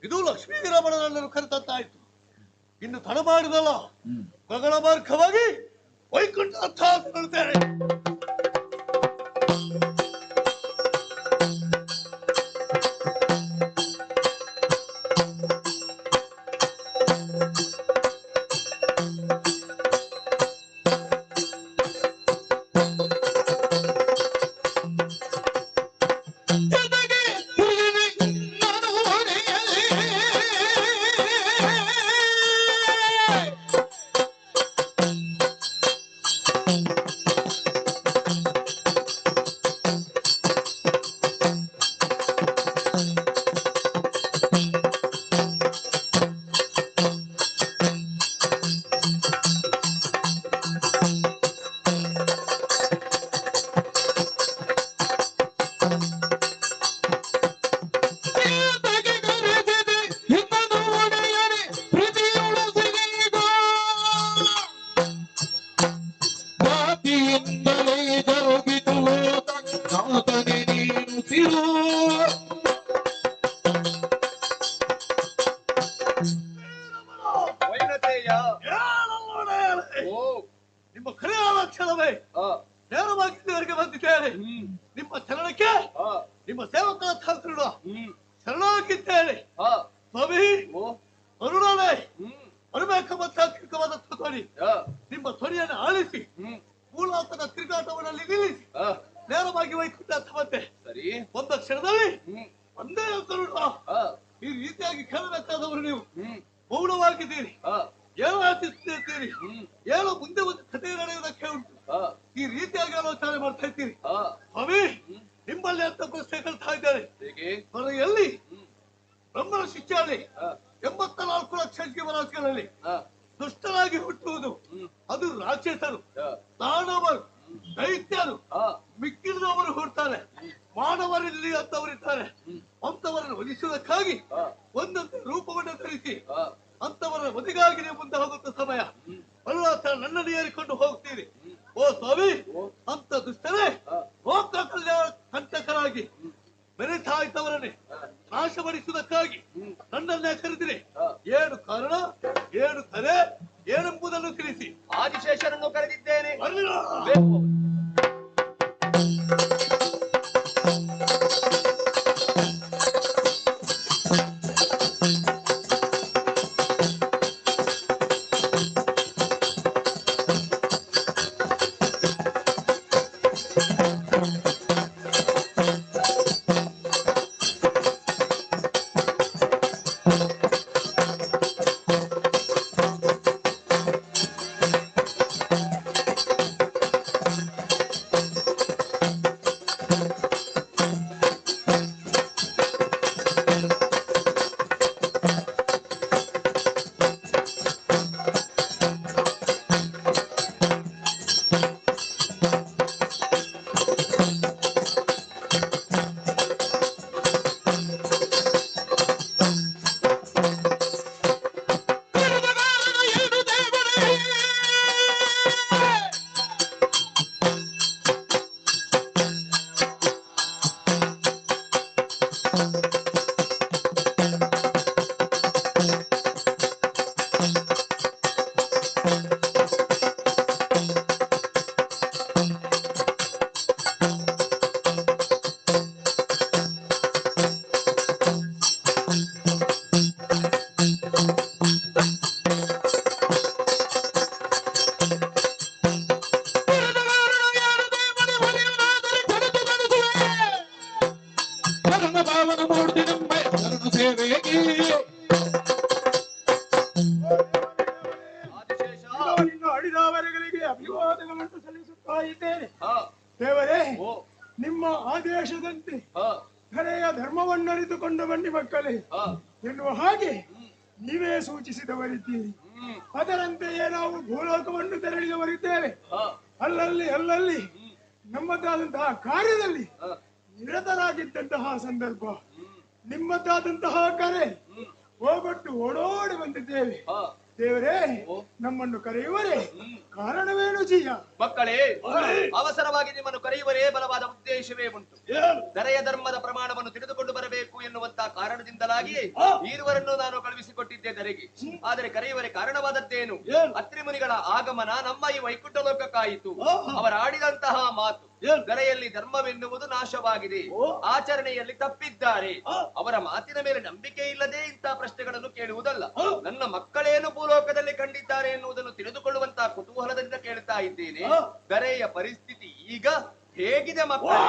ಇದು ಲಕ್ಷ್ಮೀ ರಮಣನನ್ನು ಕರೆದಂತಾಯ್ತು. ಇನ್ನು ತಡ ಮಾಡಿದಲ್ಲ, ಗಗನ ಮಾರ್ಗವಾಗಿ ವೈಕುಂಠ ಅಂತ. ಮಾತಾಡಬೇಕಾದವರು ನೀವು ಮೌನವಾಗಿದ್ದೀರಿ, ಏನೋ ಆಚಿಸ್ತಿರ್ತೀರಿ, ಏನೋ ಮುಂದೆ ಒಂದು ಕಥೆ ನಡೆಯುವುದಕ್ಕೆ ಉಂಟು. ಈ ರೀತಿಯಾಗಿ ಆಲೋಚನೆ ಮಾಡ್ತಾ ಇದ್ದೀರಿ ಸ್ವಾಮಿ. ನಿಮ್ಮಲ್ಲಿ ಅಂತ ಪ್ರಶ್ನೆ ಕೇಳ್ತಾ ಇದ್ದಾರೆ. ಎಲ್ಲಿ ಬ್ರಹ್ಮನ ಶಿಕ್ಷೆಯಲ್ಲಿ 84 ಲಕ್ಷ ಜೀವರಾಶಿಗಳಲ್ಲಿ ದುಷ್ಟರಾಗಿ ಹುಟ್ಟುವುದು ಅದು ರಾಕ್ಷಸರು, ದಾನವರು, ದೈತ್ಯರು, ಮಿಕ್ಕಿದವರು ಹುಡ್ತಾರೆ. ಮಾನವರಲ್ಲಿ ಅಂತವರಿದ್ದಾರೆ. ಅಂತವರನ್ನು ವಧಿಸುವುದಕ್ಕಾಗಿ ಒಂದೊಂದು ರೂಪವನ್ನು ಧರಿಸಿ ಅಂತವರ ವಧಿಗಾಗಿ ನೀವು ಮುಂದೆ ಹೋಗುತ್ತ ಸಮಯ ಬಲ್ಲಾತ ನನ್ನನ್ನು ಏರಿಕೊಂಡು ಹೋಗ್ತೀರಿ. ಓ ಸ್ವಾಮಿ, ಅಂತ ದುಷ್ಟರೇ ಲೋಕ ಕಲ್ಯಾಣ ಕಂಟಕರಾಗಿ ಬೆರೆತಾ ಇದ್ದವರನ್ನೇ ನಾಶಪಡಿಸುವುದಕ್ಕಾಗಿ ನನ್ನನ್ನೇ ಕರೆದಿರಿ. ಏನು ಕಾರಣ, ಏನು ಕರೆ, ಏನೆಂಬುದನ್ನು ತಿಳಿಸಿ. ಆದಿಶೇಷರನ್ನು ಕರೆದಿದ್ದೇನೆ. ಅಡಿದಾವರೆಗಳಿಗೆ ಅಭಿವಾದಗಳನ್ನು ಸಲ್ಲಿಸುತ್ತಾ ಇದ್ದೇನೆ. ದೇವರೇ, ನಿಮ್ಮ ಆದೇಶದಂತೆ ಧರೆಯ ಧರ್ಮವನ್ನರಿತುಕೊಂಡು ಬನ್ನಿ ಮಕ್ಕಳೇ ಎನ್ನುವ ಹಾಗೆ ನೀವೇ ಸೂಚಿಸಿದವರಿದ್ದೀರಿ. ಅದರಂತೆಯೇ ನಾವು ಭೂಲೋಕವನ್ನು ತೆರಳಿದವರಿದ್ದೇವೆ. ಅಲ್ಲಲ್ಲಿ ಅಲ್ಲಲ್ಲಿ ನಮ್ಮದಾದಂತಹ ಕಾರ್ಯದಲ್ಲಿ ನಿರತರಾಗಿದ್ದಂತಹ ಸಂದರ್ಭ ನಿಮ್ಮದಾದಂತಹ ಕರೆ ಹೋಗೊಟ್ಟು ಓಡೋಡಿ ಬಂದಿದ್ದೇವೆ. ದೇವರೇ, ನಮ್ಮನ್ನು ಕರೆಯುವರೇ ಕಾರಣವೇನು ಜೀಯ? ಮಕ್ಕಳೇ, ಅವಸರವಾಗಿ ನಿಮ್ಮನ್ನು ಕರೆಯುವರೇ ಬಲವಾದ ಉದ್ದೇಶವೇ ಉಂಟು. ಧರೆಯ ಧರ್ಮದ ಪ್ರಮಾಣವನ್ನು ತಿಳಿದುಕೊಂಡು ಬರಬೇಕು ಎನ್ನುವಂತಹ ಕಾರಣದಿಂದಲಾಗಿ ಈರುವರನ್ನು ನಾನು ಕಳುಹಿಸಿಕೊಟ್ಟಿದ್ದೆ ಧರೆಗೆ. ಆದರೆ ಕರೆಯುವರೆ ಕಾರಣವಾದದ್ದೇನು? ಅತ್ರಿಮುನಿಗಳ ಆಗಮನ ನಮ್ಮ ಈ ವೈಕುಂಠ ಲೋಕಕ್ಕಾಯಿತು. ಅವರಾಡಿದಂತಹ ಮಾತು ಧರೆಯಲ್ಲಿ ಧರ್ಮವೆನ್ನುವುದು ನಾಶವಾಗಿದೆ, ಆಚರಣೆಯಲ್ಲಿ ತಪ್ಪಿದ್ದಾರೆ. ಅವರ ಮಾತಿನ ಮೇಲೆ ನಂಬಿಕೆ ಇಲ್ಲದೆ ಇಂತಹ ಪ್ರಶ್ನೆಗಳನ್ನು ಕೇಳುವುದಲ್ಲ. ನನ್ನ ಮಕ್ಕಳೇನು ಭೂಲೋಕದಲ್ಲಿ ಕಂಡಿದ್ದಾರೆ ಎನ್ನುವುದನ್ನು ತಿಳಿದುಕೊಳ್ಳುವಂತಹ ಕುತೂಹಲದಿಂದ ಕೇಳ್ತಾ ಇದ್ದೇನೆ. ಧರೆಯ ಪರಿಸ್ಥಿತಿ ಈಗ ಹೇಗಿದೆ ಮಕ್ಕಳೇ?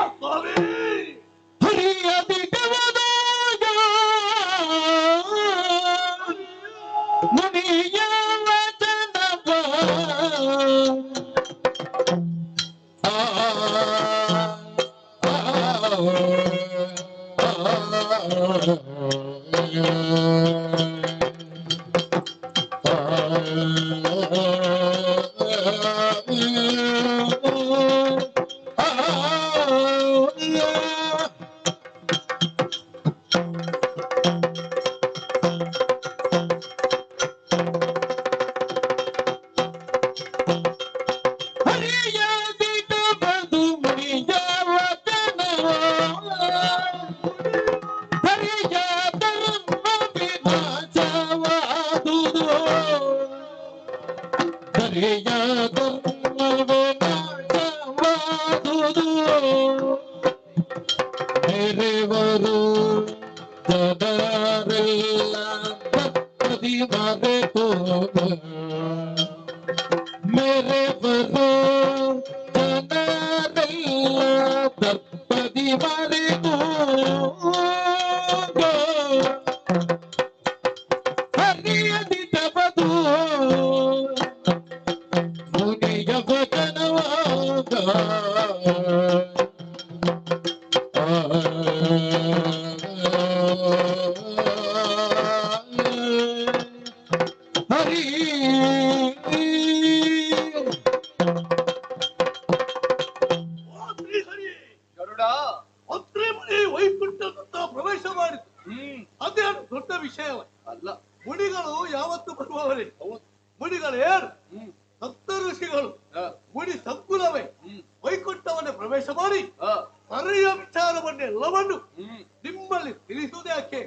ಅರಿಯದಿತಬದು ಮುನಿಯ ವಚನವಾಗ ಹರಿ ಗರುಡ ಮುನಿ ವೈಕುಂಠದತ್ತ ಪ್ರವೇಶ ಮಾಡಿತು. ಅದೇನು ದೊಡ್ಡ ವಿಷಯ ಅಲ್ಲ. ಮುನಿಗಳು ಯಾವತ್ತು ಬರುವವರೇ. ಮುನಿಗಳೇನು ಸಪ್ತ ಋಷಿಗಳು, ಮುನಿ ಸಂಕುಲವೇ ವೈಕುಂಠವನ್ನು ಪ್ರವೇಶ ಮಾಡಿ ಸರಿಯ ವಿಚಾರವನ್ನೆಲ್ಲವನ್ನು ನಿಮ್ಮಲ್ಲಿ ತಿಳಿಸುವುದ್ಯಾಕೆ?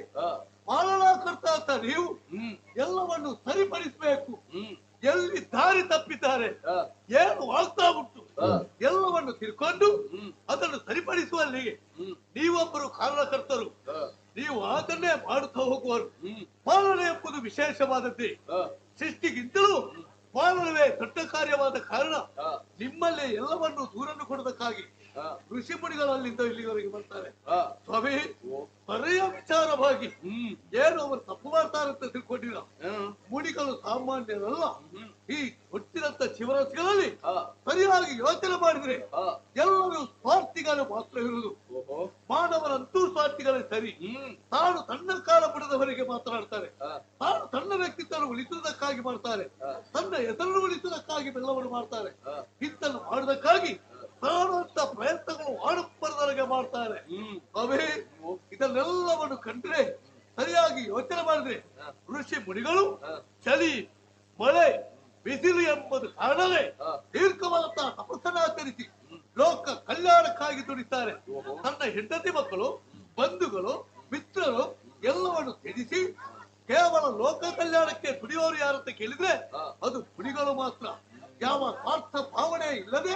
ಪಾಲನಾಕರ್ತ ಅಂತ ನೀವು ಎಲ್ಲವನ್ನು ಸರಿಪಡಿಸಬೇಕು. ಎಲ್ಲಿ ದಾರಿ ತಪ್ಪಿದ್ದಾರೆ, ಏನು ಆಗ್ತಾ ಉಂಟು ಎಲ್ಲವನ್ನು ತಿಳ್ಕೊಂಡು ಅದನ್ನು ಸರಿಪಡಿಸುವಲ್ಲಿಗೆ ನೀವೊಬ್ಬರು ಕಾರಣಕರ್ತರು. ನೀವು ಅದನ್ನೇ ಮಾಡುತ್ತಾ ಹೋಗುವರು. ಪಾಲನೆ ಎಂಬುದು ವಿಶೇಷವಾದದ್ದೇ. ಸೃಷ್ಟಿಗಿಂತಲೂ ಪಾಲನವೇ ದೊಡ್ಡ ಕಾರ್ಯವಾದ ಕಾರಣ ನಿಮ್ಮಲ್ಲೇ ಎಲ್ಲವನ್ನು ದೂರನ್ನು ಕೊಡುವುದಕ್ಕಾಗಿ ಋಷಿ ಮುನಿಗಳಲ್ಲಿಂದ ಇಲ್ಲಿವರೆಗೆ ಬರ್ತಾರೆ. ಸ್ವಾಮಿ, ಸರಿಯ ವಿಚಾರವಾಗಿ ಏನು ಅವರು ತಪ್ಪು ಮಾಡ್ತಾರೆ ಅಂತ ತಿಳ್ಕೊಂಡಿಲ್ಲ. ಮುನಿಗಳು ಸಾಮಾನ್ಯರಲ್ಲ. ಈ ಹುಟ್ಟಿದಂತ ಜೀವರಾಶಿಗಳಲ್ಲಿ ಸರಿಯಾಗಿ ಯೋಚನೆ ಮಾಡಿದ್ರೆ ಎಲ್ಲರೂ ಸ್ವಾರ್ಥಿಗಳು ಮಾತ್ರ ಇರುವುದು. ಮಾನವರಂತೂ ಸ್ವಾರ್ಥಿಗಳೇ ಸರಿ. ತಾನು ತನ್ನ ಕಾಲ ಬಿಡದವರಿಗೆ ಮಾತನಾಡ್ತಾರೆ, ತಾನು ತನ್ನ ವ್ಯಕ್ತಿತ್ವವನ್ನು ಉಳಿಸುವುದಕ್ಕಾಗಿ ಮಾಡ್ತಾರೆ, ತನ್ನ ಹೆಸರನ್ನು ಉಳಿಸುವುದಕ್ಕಾಗಿ ಬೆಲ್ಲವನ್ನು ಮಾಡ್ತಾರೆ. ಇಂತನ್ನು ಮಾಡುವುದಕ್ಕಾಗಿ ತಾನಂತ ಪ್ರಯತ್ನಗಳು ಆಡಂಬರದವರೆಗೆ ಮಾಡ್ತಾರೆ. ಅವೇ ಇದನ್ನೆಲ್ಲವನ್ನು ಕಂಡ್ರೆ, ಸರಿಯಾಗಿ ಯೋಚನೆ ಮಾಡಿದ್ರೆ ಋಷಿ ಮುನಿಗಳು ಚಳಿ ಮಳೆ ಬಿಸಿಲು ಎಂಬುದು ಕಾರಣವೇ ದೀರ್ಘವಾದಂತಹ ತಪಸ್ಸನ್ನು ಆಚರಿಸಿ ಲೋಕ ಕಲ್ಯಾಣಕ್ಕಾಗಿ ದುಡಿತಾರೆ. ತನ್ನ ಹೆಂಡತಿ ಮಕ್ಕಳು, ಬಂಧುಗಳು, ಮಿತ್ರರು ಎಲ್ಲವನ್ನು ತ್ಯಜಿಸಿ ಕೇವಲ ಲೋಕ ಕಲ್ಯಾಣಕ್ಕೆ ದುಡಿಯೋರು ಯಾರಂತ ಕೇಳಿದ್ರೆ ಅದು ಮುನಿಗಳು ಮಾತ್ರ. ಯಾವ ಸ್ವಾರ್ಥ ಭಾವನೆ ಇಲ್ಲದೆ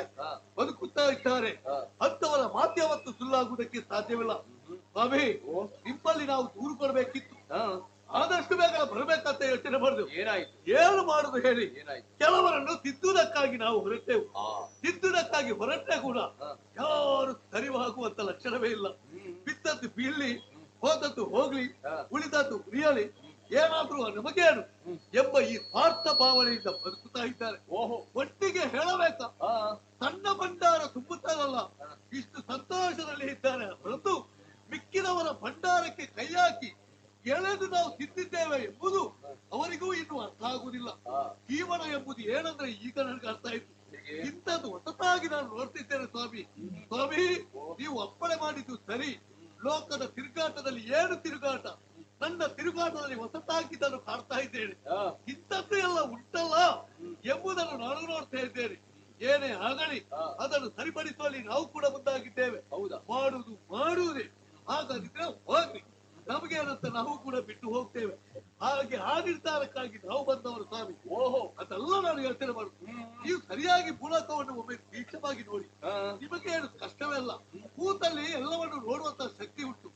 ಬದುಕುತ್ತಾ ಇದ್ದಾರೆ. ಅಂತವರ ಮಾಧ್ಯವತ್ತು ಸುಳ್ಳಾಗುವುದಕ್ಕೆ ಸಾಧ್ಯವಿಲ್ಲ. ಸ್ವಾಮಿ, ನಿಮ್ಮಲ್ಲಿ ನಾವು ದೂರು ಕೊಡಬೇಕಿತ್ತು. ಆದಷ್ಟು ಬೇಗ ಬರಬೇಕಂತ ಯೋಚನೆ ಮಾಡುದು. ಏನಾಯ್ತು? ಏನು ಮಾಡುದು ಹೇಳಿ? ಕೆಲವರನ್ನು ತಿದ್ದುವುದಕ್ಕಾಗಿ ನಾವು ಹೊರಟೆವು. ತಿದ್ದುವುದಕ್ಕಾಗಿ ಹೊರಟೆ ಕೂಡ ಯಾರು ಸರಿವಾಗುವಂತ ಲಕ್ಷಣವೇ ಇಲ್ಲ. ಬಿದ್ದದ್ದು ಬೀಳಲಿ, ಹೋದದ್ದು ಹೋಗ್ಲಿ, ಉಳಿದದ್ದು ಉಳಿಯಲಿ, ಏನಾದ್ರೂ ನಮಗೇನು ಎಂಬ ಈ ಸ್ವಾರ್ಥ ಭಾವನೆಯಿಂದ ಬದುಕುತ್ತಾ ಇದ್ದಾರೆ. ಓಹೋ, ಒಟ್ಟಿಗೆ ಹೇಳಬೇಕಾ? ಸಣ್ಣ ಭಂಡಾರ ತುಂಬುತ್ತಾರಲ್ಲ, ಇಷ್ಟು ಸಂತೋಷದಲ್ಲಿ ಇದ್ದಾರೆ ಹೊರತು ಮಿಕ್ಕಿದವರ ಭಂಡಾರಕ್ಕೆ ಕೈ ಹಾಕಿ ಎಳೆದು ನಾವು ತಿಂದಿದ್ದೇವೆ ಎಂಬುದು ಅವರಿಗೂ ಇನ್ನು ಅರ್ಥ ಆಗುವುದಿಲ್ಲ. ಜೀವನ ಎಂಬುದು ಏನಂದ್ರೆ ಈಗ ನನಗೆ ಅರ್ಥ ಆಯ್ತು. ಇಂಥದ್ದು ಹೊಸತಾಗಿ ನಾನು ನೋಡ್ತಿದ್ದೇನೆ ಸ್ವಾಮಿ. ಸ್ವಾಮಿ, ನೀವು ಅಪ್ಪಣೆ ಮಾಡಿದ್ದು ಸರಿ. ಲೋಕದ ತಿರುಗಾಟದಲ್ಲಿ ಏನು ತಿರುಗಾಟ, ನನ್ನ ತಿರುಗಾಟದಲ್ಲಿ ಹೊಸತಾಗಿ ನಾನು ಕಾಡ್ತಾ ಇದ್ದೇನೆ. ಇಂಥದ್ದು ಎಲ್ಲ ಉಂಟಲ್ಲ ಎಂಬುದನ್ನು ನಾನು ನೋಡ್ತಾ ಇದ್ದೇನೆ. ಏನೇ ಆಗಲಿ ಅದನ್ನು ಸರಿಪಡಿಸುವಲ್ಲಿ ನಾವು ಕೂಡ ಮುಂದಾಗಿದ್ದೇವೆ. ಹೌದಾ? ಮಾಡುವುದು ಮಾಡುವುದೇ, ಹಾಗಾಗಿದ್ರೆ ಹೋಗ್ಲಿ, ನಮಗೇನಂತ ನಾವು ಕೂಡ ಬಿಟ್ಟು ಹೋಗ್ತೇವೆ. ಹಾಗೆ ಆ ನಿರ್ಧಾರಕ್ಕಾಗಿ ನಾವು ಬಂದವರು ಸ್ವಾಮಿ. ಓಹೋ, ಅದೆಲ್ಲ ನಾನು ಯೋಚನೆ ಮಾಡುದು. ನೀವು ಸರಿಯಾಗಿ ಮೂಲಕವನ್ನು ಒಮ್ಮೆ ತೀಕ್ಷ್ಣವಾಗಿ ನೋಡಿ, ನಿಮಗೆ ಏನು ಕಷ್ಟವೇ ಅಲ್ಲ. ಕೂತಲ್ಲಿ ಎಲ್ಲವನ್ನು ನೋಡುವಂತ ಶಕ್ತಿ ಉಂಟು.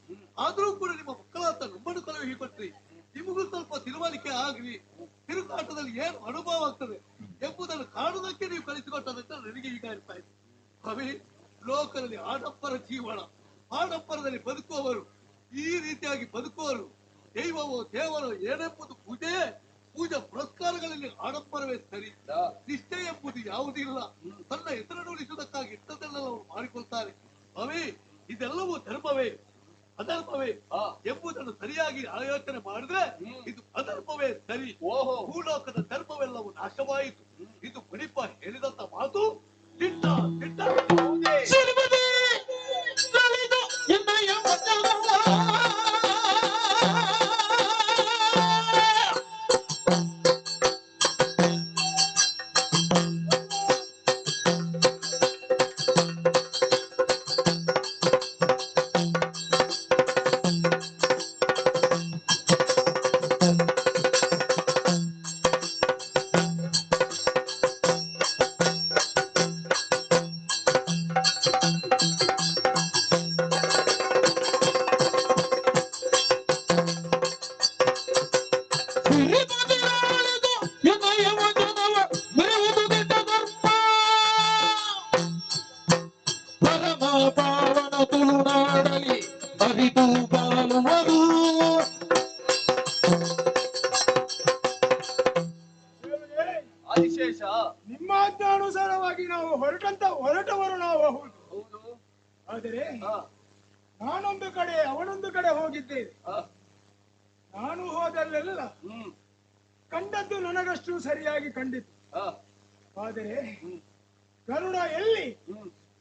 ಆದ್ರೂ ಕೂಡ ನಿಮ್ಮ ಮಕ್ಕಳಂತ ನಮ್ಮನ್ನು ಕಳುಹಿ ಕೊಟ್ರಿ, ನಿಮಗೂ ಸ್ವಲ್ಪ ತಿಳುವಳಿಕೆ ಆಗ್ಲಿ, ತಿರುಗಾಟದಲ್ಲಿ ಏನು ಅನುಭವ ಆಗ್ತದೆ ಎಂಬುದನ್ನು ಕಾಣುವುದಕ್ಕೆ ನೀವು ಕಲಿಸಿಕೊಟ್ಟದಂತ ನನಗೆ ಈಗ ಅರ್ಥ ಆಯ್ತು. ಸ್ವಾಮಿ, ಲೋಕದಲ್ಲಿ ಆಡಂಬರ ಜೀವನ, ಆಡಂಬರದಲ್ಲಿ ಬದುಕುವವರು, ಈ ರೀತಿಯಾಗಿ ಬದುಕುವರು ದೈವವೋ ದೇವರೋ ಏನೆಂಬುದು ಪೂಜೆಯೇ ಪೂಜಾ ಪುರಸ್ಕಾರಗಳಲ್ಲಿ ಆಡಂಬರವೇ ಸರಿ. ನಿಷ್ಠೆ ಎಂಬುದು ಯಾವುದಿಲ್ಲ. ತನ್ನ ಹೆಸರನ್ನು ಉಳಿಸುವುದಕ್ಕಾಗಿ ಇಂಥದ್ದನ್ನೆಲ್ಲ ಅವರು ಮಾಡಿಕೊಳ್ತಾರೆ. ಸ್ವಾಮಿ, ಇದೆಲ್ಲವೂ ಧರ್ಮವೇ ಅಧರ್ಮವೇ ಎಂಬುದನ್ನು ಸರಿಯಾಗಿ ಆಯೋಚನೆ ಮಾಡಿದ್ರೆ ಇದು ಅಧರ್ಮವೇ ಸರಿ. ಓಹೋ, ಭೂಲೋಕದ ಧರ್ಮವೆಲ್ಲವೂ ನಾಶವಾಯಿತು. ಇದು ಮುನಿಪ ಹೇಳಿದಂತ ಮಾತು ದಿಟ್ಟ ದಿಟ್ಟ. ಅರಿತು ಬಾಳುವುದು. ನಿಮ್ಮಾಜ್ಞಾನುಸಾರವಾಗಿ ನಾವು ಹೊರಟವರು ನಾವು. ಹೌದು, ಆದರೆ ನಾನೊಂದು ಕಡೆ ಅವನೊಂದು ಕಡೆ ಹೋಗಿದ್ದೇವೆ. ನಾನು ಹೋದಲ್ಲೆಲ್ಲ ಕಂಡದ್ದು ನನಗಷ್ಟು ಸರಿಯಾಗಿ ಕಂಡಿತು. ಆದರೆ ಗರುಡ ಎಲ್ಲಿ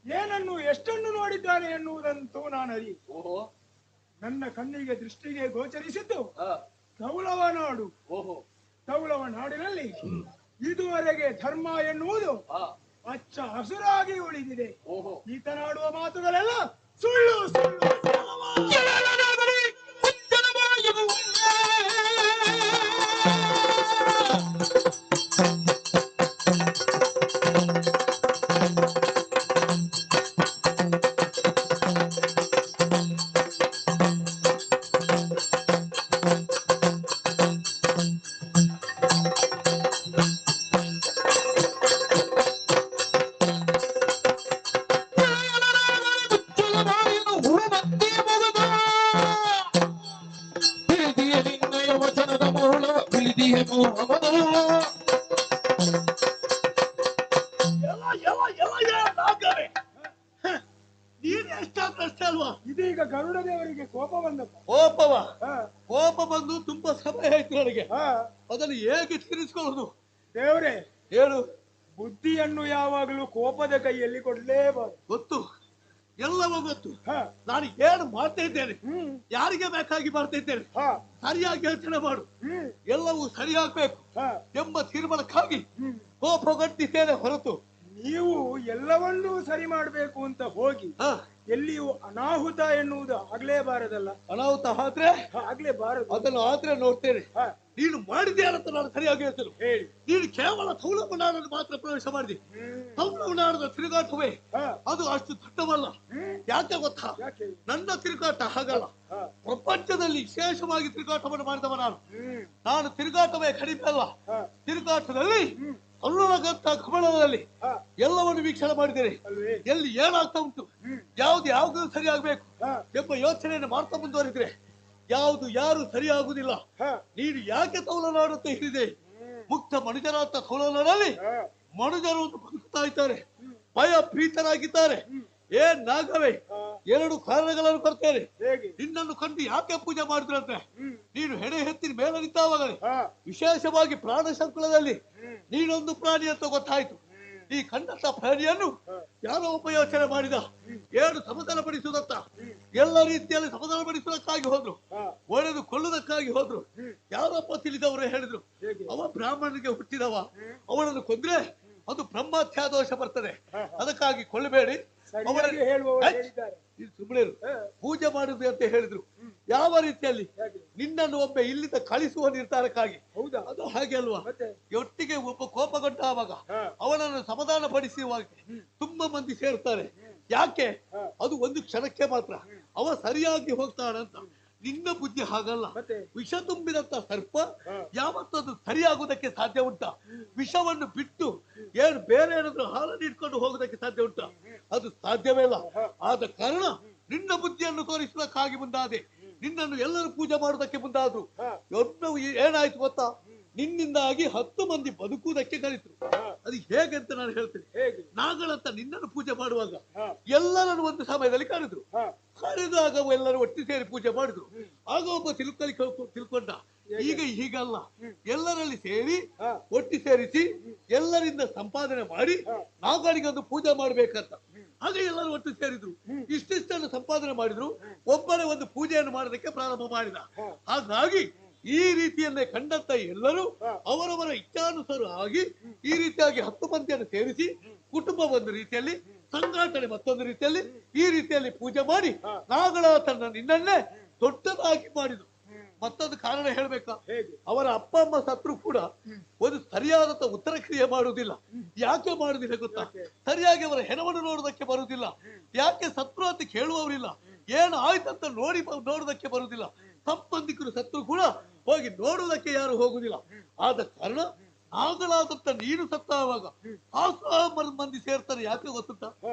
ಏನನ್ನು ಎಷ್ಟನ್ನು ನೋಡಿದ್ದಾನೆ ಎನ್ನುವುದಂತೂ ನಾನು ಅರಿಯೆ. ನನ್ನ ಕಣ್ಣಿಗೆ ದೃಷ್ಟಿಗೆ ಗೋಚರಿಸಿದ್ದು ತೌಳವ ನಾಡು. ತೌಳವ ನಾಡಿನಲ್ಲಿ ಇದುವರೆಗೆ ಧರ್ಮ ಎನ್ನುವುದು ಅಚ್ಚ ಹಸುರಾಗಿ ಉಳಿದಿದೆ. ಈತನಾಡುವ ಮಾತುಗಳೆಲ್ಲ ಸುಳ್ಳು ಸುಳ್ಳು. ಇದೀಗ ಗರುಡ ದೇವರಿಗೆ ಕೋಪ ಬಂದಪ್ಪ. ಕೋಪವ? ಕೋಪ ಬಂದು ತುಂಬಾ ಸಮಯ ಆಯ್ತು ನನಗೆ. ಅದನ್ನು ಹೇಗೆ ತೀರಿಸಿಕೊಳ್ಳೋದು? ದೇವರೇ ಹೇಳು. ಬುದ್ಧಿಯನ್ನು ಯಾವಾಗಲೂ ಕೋಪದ ಕೈಯಲ್ಲಿ ಕೊಡಲೇಬಾರದು. ಗೊತ್ತು, ಎಲ್ಲವೂ ಗೊತ್ತು. ನಾನು ಏನು ಮಾಡ್ತಾ ಇದ್ದೇನೆ, ಯಾರಿಗೆ ಬೇಕಾಗಿ ಮಾಡ್ತಾ ಇದ್ದೇನೆ, ಸರಿಯಾಗಿ ಯೋಚನೆ ಮಾಡು, ಎಲ್ಲವೂ ಸರಿಯಾಗಬೇಕು ಎಂಬ ತೀರ್ಮಾನಕ್ಕಾಗಿ ಕೋಪಗೊಂಡಿದ್ದೇನೆ ಹೊರತು ನೀವು ಎಲ್ಲವನ್ನೂ ಸರಿ ಮಾಡಬೇಕು ಅಂತ ಹೋಗಿ ಎಲ್ಲಿಯೂ ಅನಾಹುತ ಎನ್ನುವುದು ಆಗ್ಲೇಬಾರದಲ್ಲ. ಅನಾಹುತ ಆದ್ರೆ ಆಗ್ಲೇಬಾರದು, ಅದನ್ನು ಆದ್ರೆ ನೋಡ್ತೇನೆ. ನೀನು ಮಾಡಿದ್ಯಾ ಅಂತ ನಾನು ಸರಿಯಾಗಿ ಹೇಳ್ತೇನೆ. ಹೇಳಿ. ನೀನು ಕೇವಲ ತೌಳವನಾಡನ್ನು ಮಾತ್ರ ಪ್ರವೇಶ ಮಾಡಿದೆ. ತೌಳವನಾಡದ ತಿರುಗಾಟವೇ ಅದು ಅಷ್ಟು ದೊಡ್ಡವಲ್ಲ. ಯಾಕೆ ಗೊತ್ತಾ? ನನ್ನ ತಿರುಗಾಟ ಹಾಗಲ್ಲ. ಪ್ರಪಂಚದಲ್ಲಿ ವಿಶೇಷವಾಗಿ ತಿರುಗಾಟವನ್ನು ಮಾಡಿದವ ನಾನು. ನಾನು ತಿರುಗಾಟವೇ ಕಡಿಮೆ ಅಲ್ಲ. ತಿರುಗಾಟದಲ್ಲಿ ಅಲ್ಲಗಂತ ಕಮಲದಲ್ಲಿ ಎಲ್ಲವನ್ನು ವೀಕ್ಷಣೆ ಮಾಡಿದ್ದೇನೆ. ಎಲ್ಲಿ ಏನಾಗ್ತಾ ಉಂಟು, ಯಾವ್ದು ಯಾವ್ದು ಸರಿಯಾಗಬೇಕು ಎಂಬ ಯೋಚನೆಯನ್ನು ಮಾಡ್ತಾ ಮುಂದುವರಿದ್ರೆ ಯಾವುದು ಯಾರು ಸರಿಯಾಗುವುದಿಲ್ಲ. ನೀನು ಯಾಕೆ ತೌಲನಾಡು ಅಂತ ಹೇಳಿದೆ? ಮುಕ್ತ ಮನುಜರಾದ ತೌಲನಾಡಲ್ಲಿ ಮನುಜರು ಬದುಕುತ್ತಾ ಇದ್ದಾರೆ, ಭಯ ಭೀತರಾಗಿದ್ದಾರೆ. ಏನ್ ನಾಗವೇ, ಎರಡು ಕಾರಣಗಳನ್ನು ಕೊಡ್ತೇನೆ. ನಿನ್ನನ್ನು ಕಂಡು ಯಾಕೆ ಪೂಜೆ ಮಾಡಿದ್ರಂತೆ? ನೀನು ಹೆಡೆ ಹೆತ್ತಿನ ಮೇಲೆ ನಿಂತಾವಾಗಲೇ ವಿಶೇಷವಾಗಿ ಪ್ರಾಣ ಸಂಕುಲದಲ್ಲಿ ನೀನೊಂದು ಪ್ರಾಣಿ ಅಂತ ಗೊತ್ತಾಯ್ತು. ಈ ಕಂಡಂತ ಪ್ರಾಣಿಯನ್ನು ಯಾರೋ ಒಬ್ಬ ಯೋಚನೆ ಮಾಡಿದ, ಏನು ಸಮಾಧಾನ ಪಡಿಸುವುದತ್ತ ಎಲ್ಲ ರೀತಿಯಲ್ಲಿ ಸಮಾಧಾನ ಪಡಿಸುವುದಕ್ಕಾಗಿ ಹೋದ್ರು, ಒಡೆದು ಕೊಳ್ಳುವುದಕ್ಕಾಗಿ ಹೋದ್ರು. ಯಾರೊಬ್ಬ ತಿಳಿದವರು ಹೇಳಿದ್ರು, ಅವ ಬ್ರಾಹ್ಮಣನಿಗೆ ಹುಟ್ಟಿದವ, ಅವನನ್ನು ಕೊಂದ್ರೆ ಅದು ಬ್ರಹ್ಮಹತ್ಯಾ ದೋಷ ಬರ್ತದೆ, ಅದಕ್ಕಾಗಿ ಕೊಳ್ಳಬೇಡಿ. ಸುಮ್ಮನೆ ಪೂಜೆ ಮಾಡುದು ಅಂತ ಹೇಳಿದ್ರು. ಯಾವ ರೀತಿಯಲ್ಲಿ ನಿನ್ನನ್ನು ಒಮ್ಮೆ ಇಲ್ಲಿಂದ ಕಳಿಸುವ ನಿರ್ಧಾರಕ್ಕಾಗಿ. ಅದು ಹಾಗೆ ಅಲ್ವಾ? ಒಟ್ಟಿಗೆ ಒಬ್ಬ ಕೋಪಗೊಂಡ ಆವಾಗ ಅವನನ್ನು ಸಮಾಧಾನ ಪಡಿಸುವಾಗ ತುಂಬಾ ಮಂದಿ ಸೇರ್ತಾರೆ. ಯಾಕೆ? ಅದು ಒಂದು ಕ್ಷಣಕ್ಕೆ ಮಾತ್ರ ಅವ ಸರಿಯಾಗಿ ಹೋಗ್ತಾನಂತ. ನಿನ್ನ ಬುದ್ಧಿ ಹಾಗಲ್ಲ. ವಿಷ ತುಂಬಿದಂತ ಸರ್ಪ ಯಾವತ್ತದು ಸರಿಯಾಗುವುದಕ್ಕೆ ಸಾಧ್ಯ ಉಂಟಾ? ವಿಷವನ್ನು ಬಿಟ್ಟು ಏನು ಬೇರೆ ಏನಾದ್ರೂ ಹಾಲನ್ನು ಇಟ್ಕೊಂಡು ಹೋಗುದಕ್ಕೆ ಸಾಧ್ಯ ಉಂಟಾ? ಅದು ಸಾಧ್ಯವೇ ಇಲ್ಲ. ಆದ ಕಾರಣ ನಿನ್ನ ಬುದ್ಧಿಯನ್ನು ತೋರಿಸುವುದಕ್ಕಾಗಿ ಮುಂದಾದೆ. ನಿನ್ನನ್ನು ಎಲ್ಲರೂ ಪೂಜೆ ಮಾಡುವುದಕ್ಕೆ ಮುಂದಾದ್ರು. ಏನಾಯ್ತು ಗೊತ್ತಾ? ನಿನ್ನಿಂದಾಗಿ 10 ಮಂದಿ ಬದುಕುವುದಕ್ಕೆ ಕಲಿತರು. ಅದು ಹೇಗೆ ಅಂತ ನಾನು ಹೇಳ್ತೇನೆ. ನಾಗಳಂತ ನಿನ್ನನ್ನು ಪೂಜೆ ಮಾಡುವಾಗ ಎಲ್ಲರನ್ನು ಒಂದು ಸಮಯದಲ್ಲಿ ಕರೆದ್ರು. ಕರೆದಾಗ ಎಲ್ಲರೂ ಒಟ್ಟು ಸೇರಿ ಪೂಜೆ ಮಾಡಿದ್ರು. ಆಗ ಒಬ್ಬ ತಿಳ್ಕೊಂಡ, ಈಗ ಹೀಗಲ್ಲ, ಎಲ್ಲರಲ್ಲಿ ಸೇರಿ ಒಟ್ಟಿ ಸೇರಿಸಿ ಎಲ್ಲರಿಂದ ಸಂಪಾದನೆ ಮಾಡಿ ನಾಗಳಿಗೆ ಒಂದು ಪೂಜೆ ಮಾಡ್ಬೇಕಂತ. ಹಾಗೆ ಎಲ್ಲರೂ ಒಟ್ಟು ಸೇರಿದ್ರು, ಇಷ್ಟಿಷ್ಟನ್ನು ಸಂಪಾದನೆ ಮಾಡಿದ್ರು. ಒಬ್ಬರೇ ಒಂದು ಪೂಜೆಯನ್ನು ಮಾಡೋದಕ್ಕೆ ಪ್ರಾರಂಭ ಮಾಡಿದ. ಹಾಗಾಗಿ ಈ ರೀತಿಯನ್ನೇ ಕಂಡಂತ ಎಲ್ಲರೂ ಅವರವರ ಇಚ್ಛಾನುಸಾರ ಆಗಿ ಈ ರೀತಿಯಾಗಿ 10 ಮಂದಿಯನ್ನು ಸೇರಿಸಿ ಕುಟುಂಬ ಒಂದು ರೀತಿಯಲ್ಲಿ, ಸಂಘಟನೆ ಮತ್ತೊಂದು ರೀತಿಯಲ್ಲಿ, ಈ ರೀತಿಯಲ್ಲಿ ಪೂಜೆ ಮಾಡಿ ನಾಗಳ ತನ್ನ ನಿನ್ನನ್ನೇ ದೊಡ್ಡದಾಗಿ ಮಾಡಿದ್ರು. ಮತ್ತೊಂದು ಕಾರಣ ಹೇಳ್ಬೇಕಾ? ಅವರ ಅಪ್ಪ ಅಮ್ಮ ಸತ್ರು ಕೂಡ ಒಂದು ಸರಿಯಾದಂತ ಉತ್ತರ ಕ್ರಿಯೆ ಮಾಡುವುದಿಲ್ಲ. ಯಾಕೆ ಮಾಡುದಿಲ್ಲ ಗೊತ್ತಾ? ಸರಿಯಾಗಿ ಅವರ ಹೆಣವನ್ನು ನೋಡುವುದಕ್ಕೆ ಬರುವುದಿಲ್ಲ. ಯಾಕೆ ಸತ್ರು ಅಂತ ಕೇಳುವವರಿಲ್ಲ. ಏನು ಆಯ್ತಂತ ನೋಡುವುದಕ್ಕೆ ಬರುವುದಿಲ್ಲ. ಸಂಬಂಧಿಕರು ಸತ್ರು ಕೂಡ ಹೋಗಿ ನೋಡುವುದಕ್ಕೆ ಯಾರು ಹೋಗುದಿಲ್ಲ. ಆದ ಕಾರಣ ನಾಗಳಾದಂತ ನೀನು ಸತ್ತಾವಾಗ ಸಾವಿರ ಮಂದಿ ಸೇರ್ತಾರೆ. ಯಾಕೆ ಗೊತ್ತುಂಟ?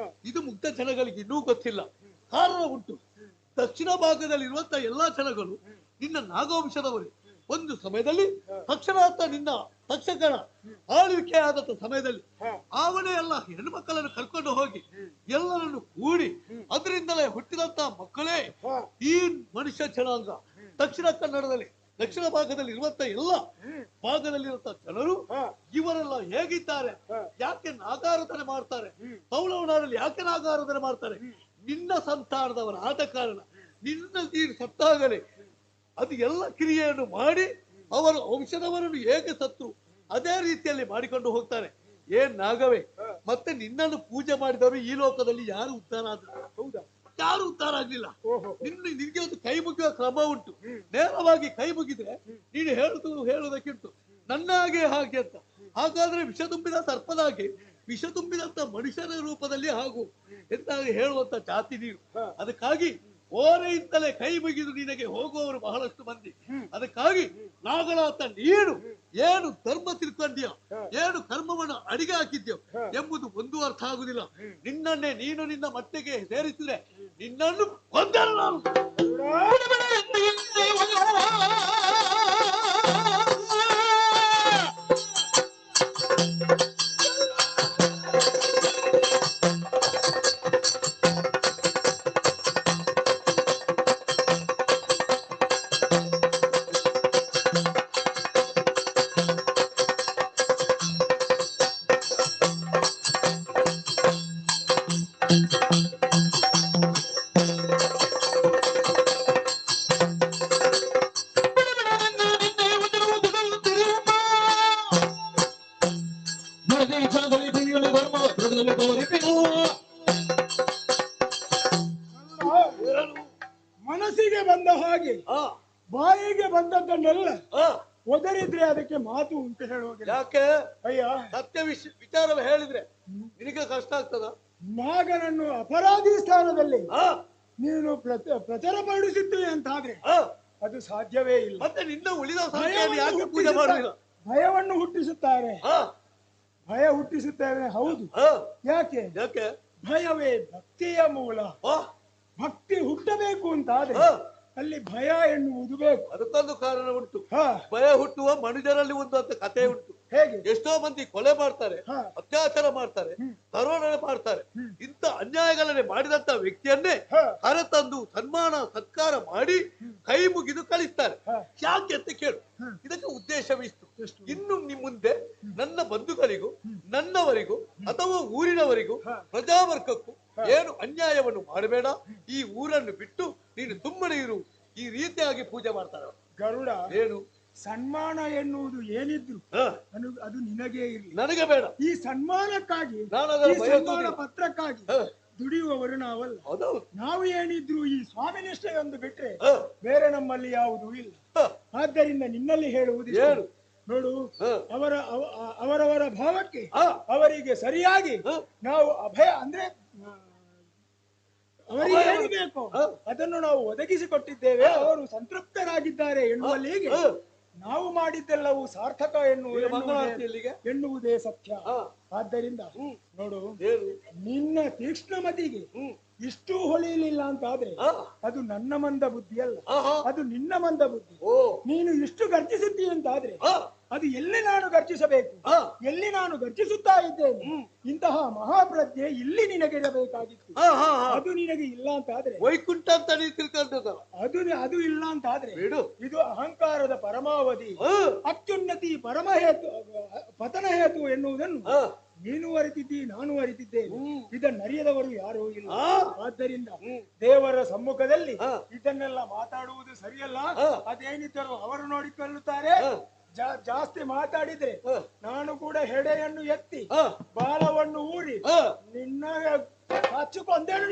ಇದು ಮುಗ್ಧ ಜನಗಳಿಗೆ ಇನ್ನೂ ಗೊತ್ತಿಲ್ಲ. ಕಾರಣ ಉಂಟು. ದಕ್ಷಿಣ ಭಾಗದಲ್ಲಿರುವಂತ ಎಲ್ಲಾ ಜನಗಳು ನಿನ್ನ ನಾಗವಂಶದವರೇ. ಒಂದು ಸಮಯದಲ್ಲಿ ತಕ್ಷಣಾರ್ಥ ನಿನ್ನ ತಕ್ಷಕನ ಆಳ್ವಿಕೆ ಆದಂತ ಸಮಯದಲ್ಲಿ ಅವನೇ ಎಲ್ಲ ಹೆಣ್ಮಕ್ಕಳನ್ನು ಕರ್ಕೊಂಡು ಹೋಗಿ ಎಲ್ಲರನ್ನು ಕೂಡಿ ಅದರಿಂದಲೇ ಹುಟ್ಟಿದಂತ ಮಕ್ಕಳೇ ಈ ಮನುಷ್ಯ ಜನಾಂಗ. ದಕ್ಷಿಣ ಕನ್ನಡದಲ್ಲಿ, ದಕ್ಷಿಣ ಭಾಗದಲ್ಲಿ ಇರುವಂತ ಎಲ್ಲ ಭಾಗದಲ್ಲಿರುವಂತ ಜನರು ಇವರೆಲ್ಲ ಹೇಗಿದ್ದಾರೆ, ಯಾಕೆ ನಾಗಾರಾಧನೆ ಮಾಡ್ತಾರೆ, ಪೌಲವನಾರಲ್ಲಿ ಯಾಕೆ ನಾಗಾರಾಧನೆ ಮಾಡ್ತಾರೆ, ನಿನ್ನ ಸಂತಾನದವರ ಆದ ಕಾರಣ ನಿನ್ನ ನೀನು ಸತ್ತಾಗಲೇ ಅದು ಎಲ್ಲ ಕ್ರಿಯೆಯನ್ನು ಮಾಡಿ ಅವರ ವಂಶದವರನ್ನು ಹೇಗೆ ಸತ್ರು ಅದೇ ರೀತಿಯಲ್ಲಿ ಮಾಡಿಕೊಂಡು ಹೋಗ್ತಾರೆ. ಏನ್ ನಾಗವೇ, ಮತ್ತೆ ನಿನ್ನನ್ನು ಪೂಜೆ ಮಾಡಿದವರು ಈ ಲೋಕದಲ್ಲಿ ಯಾರು ಉದ್ಧಾರ ಆದ್ರು? ಹೌದಾ? ಯಾರು ಉದ್ಧಾರ ಆಗ್ಲಿಲ್ಲ. ನಿನ್ಗೆ ಒಂದು ಕೈ ಮುಗಿಯುವ ಕ್ರಮ ಉಂಟು. ನೇರವಾಗಿ ಕೈ ಮುಗಿದ್ರೆ ನೀನು ಹೇಳುವುದಕ್ಕಿಂಟು ನನ್ನಾಗೆ ಹಾಗೆ ಅಂತ. ಹಾಗಾದ್ರೆ ವಿಷ ತುಂಬಿದ ಸರ್ಪದಾಗಿ, ವಿಷ ತುಂಬಿದಂತ ಮನುಷ್ಯನ ರೂಪದಲ್ಲಿ ಹಾಗೂ ಎಂತ ಹೇಳುವಂತ ಜಾತಿ ನೀನು. ಅದಕ್ಕಾಗಿ ಓರೆಯಿಂದಲೇ ಕೈ ಮುಗಿದು ನಿನಗೆ ಹೋಗುವವರು ಬಹಳಷ್ಟು ಮಂದಿ. ಅದಕ್ಕಾಗಿ ನಾಗನಾಥ ನೀನು ಏನು ಧರ್ಮ ತಿಳ್ಕೊಂಡಿಯೋ, ಏನು ಕರ್ಮವನ್ನು ಅಡಿಗೆ ಹಾಕಿದ್ಯೋ ಎಂಬುದು ಒಂದು ಅರ್ಥ ಆಗುದಿಲ್ಲ. ನಿನ್ನನ್ನೇ ನೀನು ನಿನ್ನ ಮಟ್ಟಿಗೆ ಸೇರಿಸಿದ್ರೆ ನಿನ್ನನ್ನು ಕೊಂದರು ನಾನು. ಮನಸ್ಸಿಗೆ ಬಂದ ಹಾಗೆ ಬಾಯಿಗೆ ಬಂದದ್ದನ್ನೆಲ್ಲ ಒದರಿದ್ರೆ ಅದಕ್ಕೆ ಮಾತು ಉಂಟು ಹೇಳುವುದಿಲ್ಲ. ಯಾಕೆ ಅಯ್ಯ, ಸತ್ಯ ವಿಚಾರ ಹೇಳಿದ್ರೆ ನಿನಗೆ ಕಷ್ಟ ಆಗ್ತದ? ನಾಗನನ್ನು ಅಪರಾಧಿ ಸ್ಥಾನದಲ್ಲಿ ನೀನು ಪ್ರಚಾರ ಪಡಿಸುತ್ತೀವಿ ಅಂತಾದ್ರೆ ಅದು ಸಾಧ್ಯವೇ ಇಲ್ಲ. ಮತ್ತೆ ನಿನ್ನ ಉಳಿದ ಯಾಕೆ ಪೂಜೆ ಮಾಡುದಿಲ್ಲ? ಭಯವನ್ನು ಹುಟ್ಟಿಸುತ್ತಾರೆ, ಭಯ ಹುಟ್ಟಿಸುತ್ತಾರೆ. ಹೌದು, ಯಾಕೆ? ಯಾಕೆ? ಭಯವೇ ಭಕ್ತಿಯ ಮೂಲ. ಭಕ್ತಿ ಹುಟ್ಟಬೇಕು ಅಂತಾದ್ರೆ ಅಲ್ಲಿ ಭಯ ಎನ್ನುವುದು ಬೇಕು. ಅದಕ್ಕೊಂದು ಕಾರಣ ಉಂಟು. ಭಯ ಹುಟ್ಟುವ ಮನುಜರಲ್ಲಿ ಒಂದು ಅಂತ ಕಥೆ ಉಂಟು. ಹೇಗೆ? ಎಷ್ಟೋ ಮಂದಿ ಕೊಲೆ ಮಾಡ್ತಾರೆ, ಅತ್ಯಾಚಾರ ಮಾಡ್ತಾರೆ, ದರೋಡೆ ಮಾಡ್ತಾರೆ. ಇಂಥ ಅನ್ಯಾಯಗಳನ್ನೇ ಮಾಡಿದಂತ ವ್ಯಕ್ತಿಯನ್ನೇ ಕರೆತಂದು ಸನ್ಮಾನ ಸತ್ಕಾರ ಮಾಡಿ ಕೈ ಮುಗಿದು ಕಳಿಸ್ತಾರೆ. ಯಾಕೆ ಅಂತ ಕೇಳು. ಇದಕ್ಕೆ ಉದ್ದೇಶವಿಷ್ಟು. ಇನ್ನು ನಿಮ್ಮ ಮುಂದೆ ನನ್ನ ಬಂಧುಗಳಿಗೂ ನನ್ನವರಿಗೂ ಅಥವಾ ಊರಿನವರಿಗೂ ಪ್ರಜಾವರ್ಗಕ್ಕೂ ಏನು ಅನ್ಯಾಯವನ್ನು ಮಾಡಬೇಡ, ಈ ಊರನ್ನು ಬಿಟ್ಟು ನೀನು ಸುಮ್ಮನೆ ಇರು, ಈ ರೀತಿಯಾಗಿ ಪೂಜೆ ಮಾಡ್ತಾರೆ. ಗರುಡ, ಏನು ಸನ್ಮಾನ ಎನ್ನುವುದು ಏನಿದ್ರು ಅದು ನಿನಗೇ ಇರಲಿ, ನನಗೆ ಬೇಡ. ಈ ಸನ್ಮಾನಕ್ಕಾಗಿ, ಸನ್ಮಾನ ಪತ್ರಕ್ಕಾಗಿ ದುಡಿಯುವವರು ನಾವಲ್ಲ. ನಾವು ಏನಿದ್ರು ಈ ಸ್ವಾಮಿ ನಿಷ್ಠೆಯೊಂದು ಬಿಟ್ರೆ ಬೇರೆ ನಮ್ಮಲ್ಲಿ ಯಾವುದೂ ಇಲ್ಲ. ಆದ್ದರಿಂದ ನಿನ್ನಲ್ಲಿ ಹೇಳುವುದು ನೋಡು, ಅವರ ಅವರವರ ಭಾವಕ್ಕೆ ಅವರಿಗೆ ಸರಿಯಾಗಿ ನಾವು ಅಭಯ ಅಂದ್ರೆ ಅವರಿಗೆ ಏನು ಬೇಕೋ ಅದನ್ನು ನಾವು ಒದಗಿಸಿಕೊಟ್ಟಿದ್ದೇವೆ. ಅವರು ಸಂತೃಪ್ತರಾಗಿದ್ದಾರೆ ಎನ್ನುವಲ್ಲಿಗೆ ನಾವು ಮಾಡಿದ್ದೆಲ್ಲವೂ ಸಾರ್ಥಕ ಎನ್ನುವುದೇ ಸತ್ಯ. ಆದ್ದರಿಂದ ನೋಡು, ನಿನ್ನ ತೀಕ್ಷ್ಣಮತಿಗೆ ಇಷ್ಟು ಹೊಳೆಯಲಿಲ್ಲ ಅಂತ ಆದ್ರೆ ಅದು ನನ್ನ ಮಂದ ಬುದ್ಧಿ ಅಲ್ಲ, ಅದು ನಿನ್ನ ಮಂದ ಬುದ್ಧಿ. ನೀನು ಇಷ್ಟು ಗರ್ಜಿಸುತ್ತೀಯ ಅಂತ ಆದ್ರೆ ಅದು ಎಲ್ಲಿ ನಾನು ಗರ್ಜಿಸಬೇಕು, ಎಲ್ಲಿ ನಾನು ಗರ್ಜಿಸುತ್ತಾ ಇದ್ದೇನೆ? ಇಂತಹ ಮಹಾಪ್ರಜ್ಞೆ ಇಲ್ಲಿ ನಿನಗಿರಬೇಕಾಗಿತ್ತು, ಅದು ನಿನಗೆ ಇಲ್ಲ ಅಂತ ಆದ್ರೆ ವೈಕುಂಠ ಅಂತ ನೀನು ತಿಳ್ಕೊಂಡದಲ್ಲ, ಅದು ಅದು ಇಲ್ಲ ಅಂತ ಆದ್ರೆ ಇದು ಅಹಂಕಾರದ ಪರಮಾವಧಿ, ಅತ್ಯುನ್ನತಿ ಪರಮಹೇತು ಪತನ ಹೇತು ಎನ್ನುವುದನ್ನು ನೀನು ಅರಿತಿದ್ದಿ, ನಾನು ಅರಿತಿದ್ದೇನೆ. ಇದನ್ನರಿಯದವರು ಯಾರೂ ಇಲ್ಲ. ಆದ್ದರಿಂದ ದೇವರ ಸಮ್ಮುಖದಲ್ಲಿ ಇದನ್ನೆಲ್ಲ ಮಾತಾಡುವುದು ಸರಿಯಲ್ಲ. ಅದೇನಿದ್ದರೂ ಅವರು ನೋಡಿಕೊಳ್ಳುತ್ತಾರೆ. ಜಾಸ್ತಿ ಮಾತಾಡಿದ್ರೆ ನಾನು ಕೂಡ ಹೆಡೆಯನ್ನು ಎತ್ತಿ ಬಾಲವನ್ನು ಊರಿ ನಿನ್ನ ಹಚ್ಚುಕೊಂದೇನು.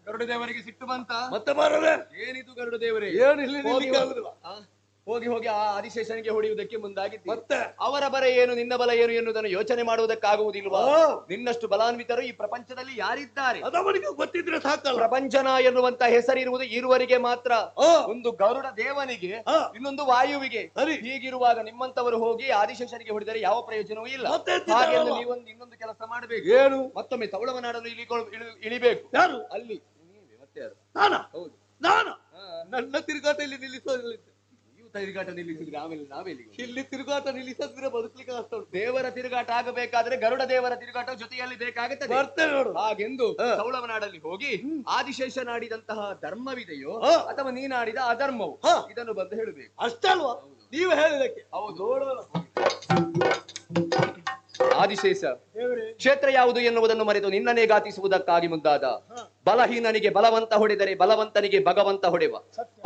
ಗರುಡ ದೇವರಿಗೆ ಸಿಟ್ಟು ಬಂತ ಮತ್ತೆ ಮಾರರೆ ಏನಿದು ಗರುಡ ದೇವರೇ? ಏನು ಇಲ್ಲಿ ನಿಲ್ಲಿಕ್ಕೆ ಆಗುದಿಲ್ಲ. ಹೋಗಿ ಹೋಗಿ ಆ ಆದಿಶೇಷನಿಗೆ ಹೊಡೆಯುವುದಕ್ಕೆ ಮುಂದಾಗಿತ್ತು. ಮತ್ತೆ ಅವರ ಬಲ ಏನು, ನಿನ್ನ ಬಲ ಏನು ಎನ್ನುವುದನ್ನು ಯೋಚನೆ ಮಾಡುವುದಕ್ಕಾಗುವುದಿಲ್ವಾ? ನಿನ್ನಷ್ಟು ಬಲಾನ್ವಿತರು ಈ ಪ್ರಪಂಚದಲ್ಲಿ ಯಾರಿದ್ದಾರೆ? ಅದವನಿಗೆ ಗೊತ್ತಿದ್ರೆ ಸಾಕಲ್ಲ. ಪ್ರಪಂಚನ ಎನ್ನುವಂತ ಹೆಸರಿರುವುದು ಇರುವರಿಗೆ ಮಾತ್ರ. ಒಂದು ಗರುಡ ದೇವನಿಗೆ, ಇನ್ನೊಂದು ವಾಯುವಿಗೆ. ಹೀಗಿರುವಾಗ ನಿಮ್ಮಂತವರು ಹೋಗಿ ಆದಿಶೇಷನಿಗೆ ಹೊಡೆದರೆ ಯಾವ ಪ್ರಯೋಜನವೂ ಇಲ್ಲ. ಹಾಗೆಂದು ನೀವೊಂದು ಇನ್ನೊಂದು ಕೆಲಸ ಮಾಡಬೇಕು. ಏನು? ಮತ್ತೊಮ್ಮೆ ತವಳವನಾಡಲು ಇಳಿಬೇಕು. ಯಾರು? ಅಲ್ಲಿ ಮತ್ತೆ ಯಾರು? ನಾನಾ? ಹೌದು, ನಾನು. ನನ್ನ ತಿರುಗಾಟ ಇಲ್ಲಿ ನಿಲ್ಲಿಸೋದಿಲ್ಲ. ತಿರುಗಾಟ ನಿಲ್ಲಿಸಿದ್ರೆ ಆಮೇಲೆ ನಾವೆಲ್ಲಿ? ಇಲ್ಲಿ ತಿರುಗಾಟ ನಿಲ್ಲಿಸದ್ರೆ ಬದುಕಲಿಕ್ಕೆ ಆಗ್ತಾ ಉಂಟು. ದೇವರ ತಿರುಗಾಟ ಆಗಬೇಕಾದ್ರೆ ಗರುಡ ದೇವರ ತಿರುಗಾಟ ಜೊತೆಯಲ್ಲಿ ಬೇಕಾಗುತ್ತದೆ. ಹಾಗೆಂದು ತೌಳವನಾಡಲ್ಲಿ ಹೋಗಿ ಆದಿಶೇಷನಾಡಿದಂತಹ ಧರ್ಮವಿದೆಯೋ ಅಥವಾ ನೀನಾಡಿದ ಅಧರ್ಮವು, ಇದನ್ನು ಬಂದು ಹೇಳಬೇಕು. ಅಷ್ಟೇ ಅಲ್ವಾ ನೀವು ಹೇಳಿದಕ್ಕೆ? ಹೌದು. ಆದಿಶೇಷ ಕ್ಷೇತ್ರ ಯಾವುದು ಎನ್ನುವುದನ್ನು ಮರೆತು ನಿನ್ನನ್ನೇ ಘಾತಿಸುವುದಕ್ಕಾಗಿ ಮುಂದಾದ ಬಲಹೀನನಿಗೆ ಬಲವಂತ ಹೊಡೆದರೆ ಬಲವಂತನಿಗೆ ಭಗವಂತ ಹೊಡೆವ.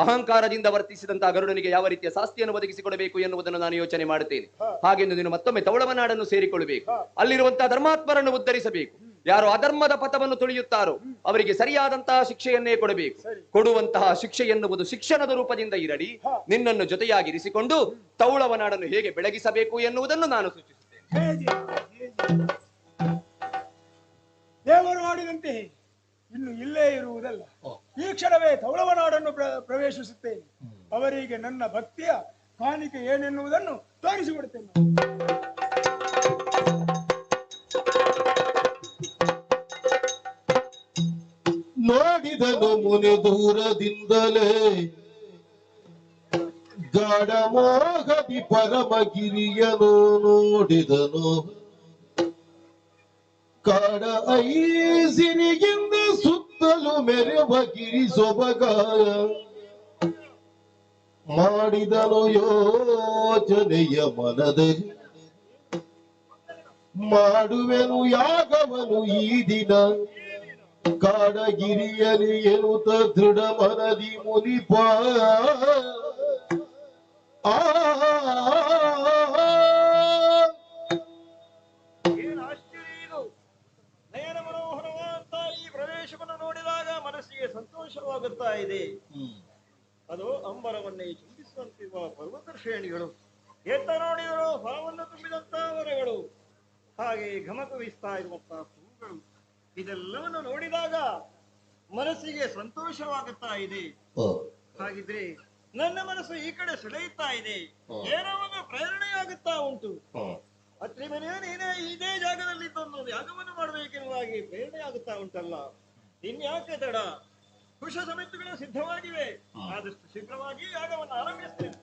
ಅಹಂಕಾರದಿಂದ ವರ್ತಿಸಿದಂತಹ ಗರುಡನಿಗೆ ಯಾವ ರೀತಿಯ ಶಾಸ್ತಿಯನ್ನು ಒದಗಿಸಿಕೊಡಬೇಕು ಎನ್ನುವುದನ್ನು ನಾನು ಯೋಚನೆ ಮಾಡುತ್ತೇನೆ. ಹಾಗೆಂದು ನೀನು ಮತ್ತೊಮ್ಮೆ ತೌಳವನಾಡನ್ನು ಸೇರಿಕೊಳ್ಳಬೇಕು. ಅಲ್ಲಿರುವಂತಹ ಧರ್ಮಾತ್ಮರನ್ನು ಉದ್ಧರಿಸಬೇಕು. ಯಾರು ಅಧರ್ಮದ ಪಥವನ್ನು ತುಳಿಯುತ್ತಾರೋ ಅವರಿಗೆ ಸರಿಯಾದಂತಹ ಶಿಕ್ಷೆಯನ್ನೇ ಕೊಡಬೇಕು. ಕೊಡುವಂತಹ ಶಿಕ್ಷೆ ಎನ್ನುವುದು ಶಿಕ್ಷಣದ ರೂಪದಿಂದ ಇರಲಿ. ನಿನ್ನನ್ನು ಜೊತೆಯಾಗಿರಿಸಿಕೊಂಡು ತೌಳವನಾಡನ್ನು ಹೇಗೆ ಬೆಳಗಿಸಬೇಕು ಎನ್ನುವುದನ್ನು ನಾನು ಸೂಚಿಸುತ್ತೇನೆ. ದೇವರು ಮಾಡಿದಂತೆ ಇನ್ನು ಇಲ್ಲೇ ಇರುವುದಲ್ಲ, ಈ ಕ್ಷಣವೇ ತೌಳವನಾಡನ್ನು ಪ್ರವೇಶಿಸುತ್ತೇನೆ. ಅವರಿಗೆ ನನ್ನ ಭಕ್ತಿಯ ಕಾಣಿಕೆ ಏನೆನ್ನುವುದನ್ನು ತೋರಿಸಿಕೊಡುತ್ತೇನೆ. ನೋಡಿದನು ಮುನಿ ದೂರದಿಂದಲೇ ಗಾಢಮೋಹದಿ ಪರಮಗಿರಿಯನು ನೋಡಿದನು. ಕಾಡ ಐಸಿರಿಗಿಂದ ಸುತ್ತಲೂ ಮೆರೆವ ಗಿರಿ ಸೊಬಗಾಯ ಮಾಡಿದನು ಯೋಚನೆಯ ಮನದಲ್ಲಿ. ಮಾಡುವೆನು ಯಾಗವನು ಈ ದಿನ ಕಾಡಗಿರಿಯಲಿ ಎನ್ನುತ್ತ ದೃಢ ಮನದಿ ಮುನಿಪ. ಏನು ಆಶ್ಚರ್ಯ ಇದು! ನಯನ ಮನೋಹರವಾದಂತ ಈ ಪ್ರದೇಶವನ್ನು ನೋಡಿದಾಗ ಮನಸ್ಸಿಗೆ ಸಂತೋಷವಾಗುತ್ತಾ ಇದೆ. ಅದು ಅಂಬರವನ್ನೇ ಚುಂಬಿಸುವಂತಿರುವ ಪರ್ವತ ಶ್ರೇಣಿಗಳು, ಎತ್ತ ನೋಡಿದರೂ ಫಲವನ್ನು ತುಂಬಿದಂತಹ ಮರಗಳು, ಹಾಗೆ ಘಮಕವಿಸ್ತಾ ಇರುವಂತಹ ಹೂಗಳು, ಇದೆಲ್ಲವನ್ನು ನೋಡಿದಾಗ ಮನಸ್ಸಿಗೆ ಸಂತೋಷವಾಗುತ್ತಾ ಇದೆ. ಹಾಗಿದ್ರೆ ನನ್ನ ಮನಸ್ಸು ಈ ಕಡೆ ಸೆಳೆಯುತ್ತಾ ಇದೆ, ಏನೋ ಒಂದು ಪ್ರೇರಣೆಯಾಗುತ್ತಾ ಉಂಟು. ಅತ್ರಿ ಮನೆಯೇ ನೀನೇ ಇದೇ ಜಾಗದಲ್ಲಿ ತಂದು ಯಾಗವನ್ನು ಮಾಡಬೇಕೆನ್ನುವಾಗಿ ಪ್ರೇರಣೆಯಾಗುತ್ತಾ ಉಂಟಲ್ಲ, ಇನ್ಯಾಕೆ ತಡ? ಕುಶ ಸಮಿತಿಗಳು ಸಿದ್ಧವಾಗಿವೆ, ಆದಷ್ಟು ಶೀಘ್ರವಾಗಿ ಯಾಗವನ್ನು ಆರಂಭಿಸ್ತೇನೆ.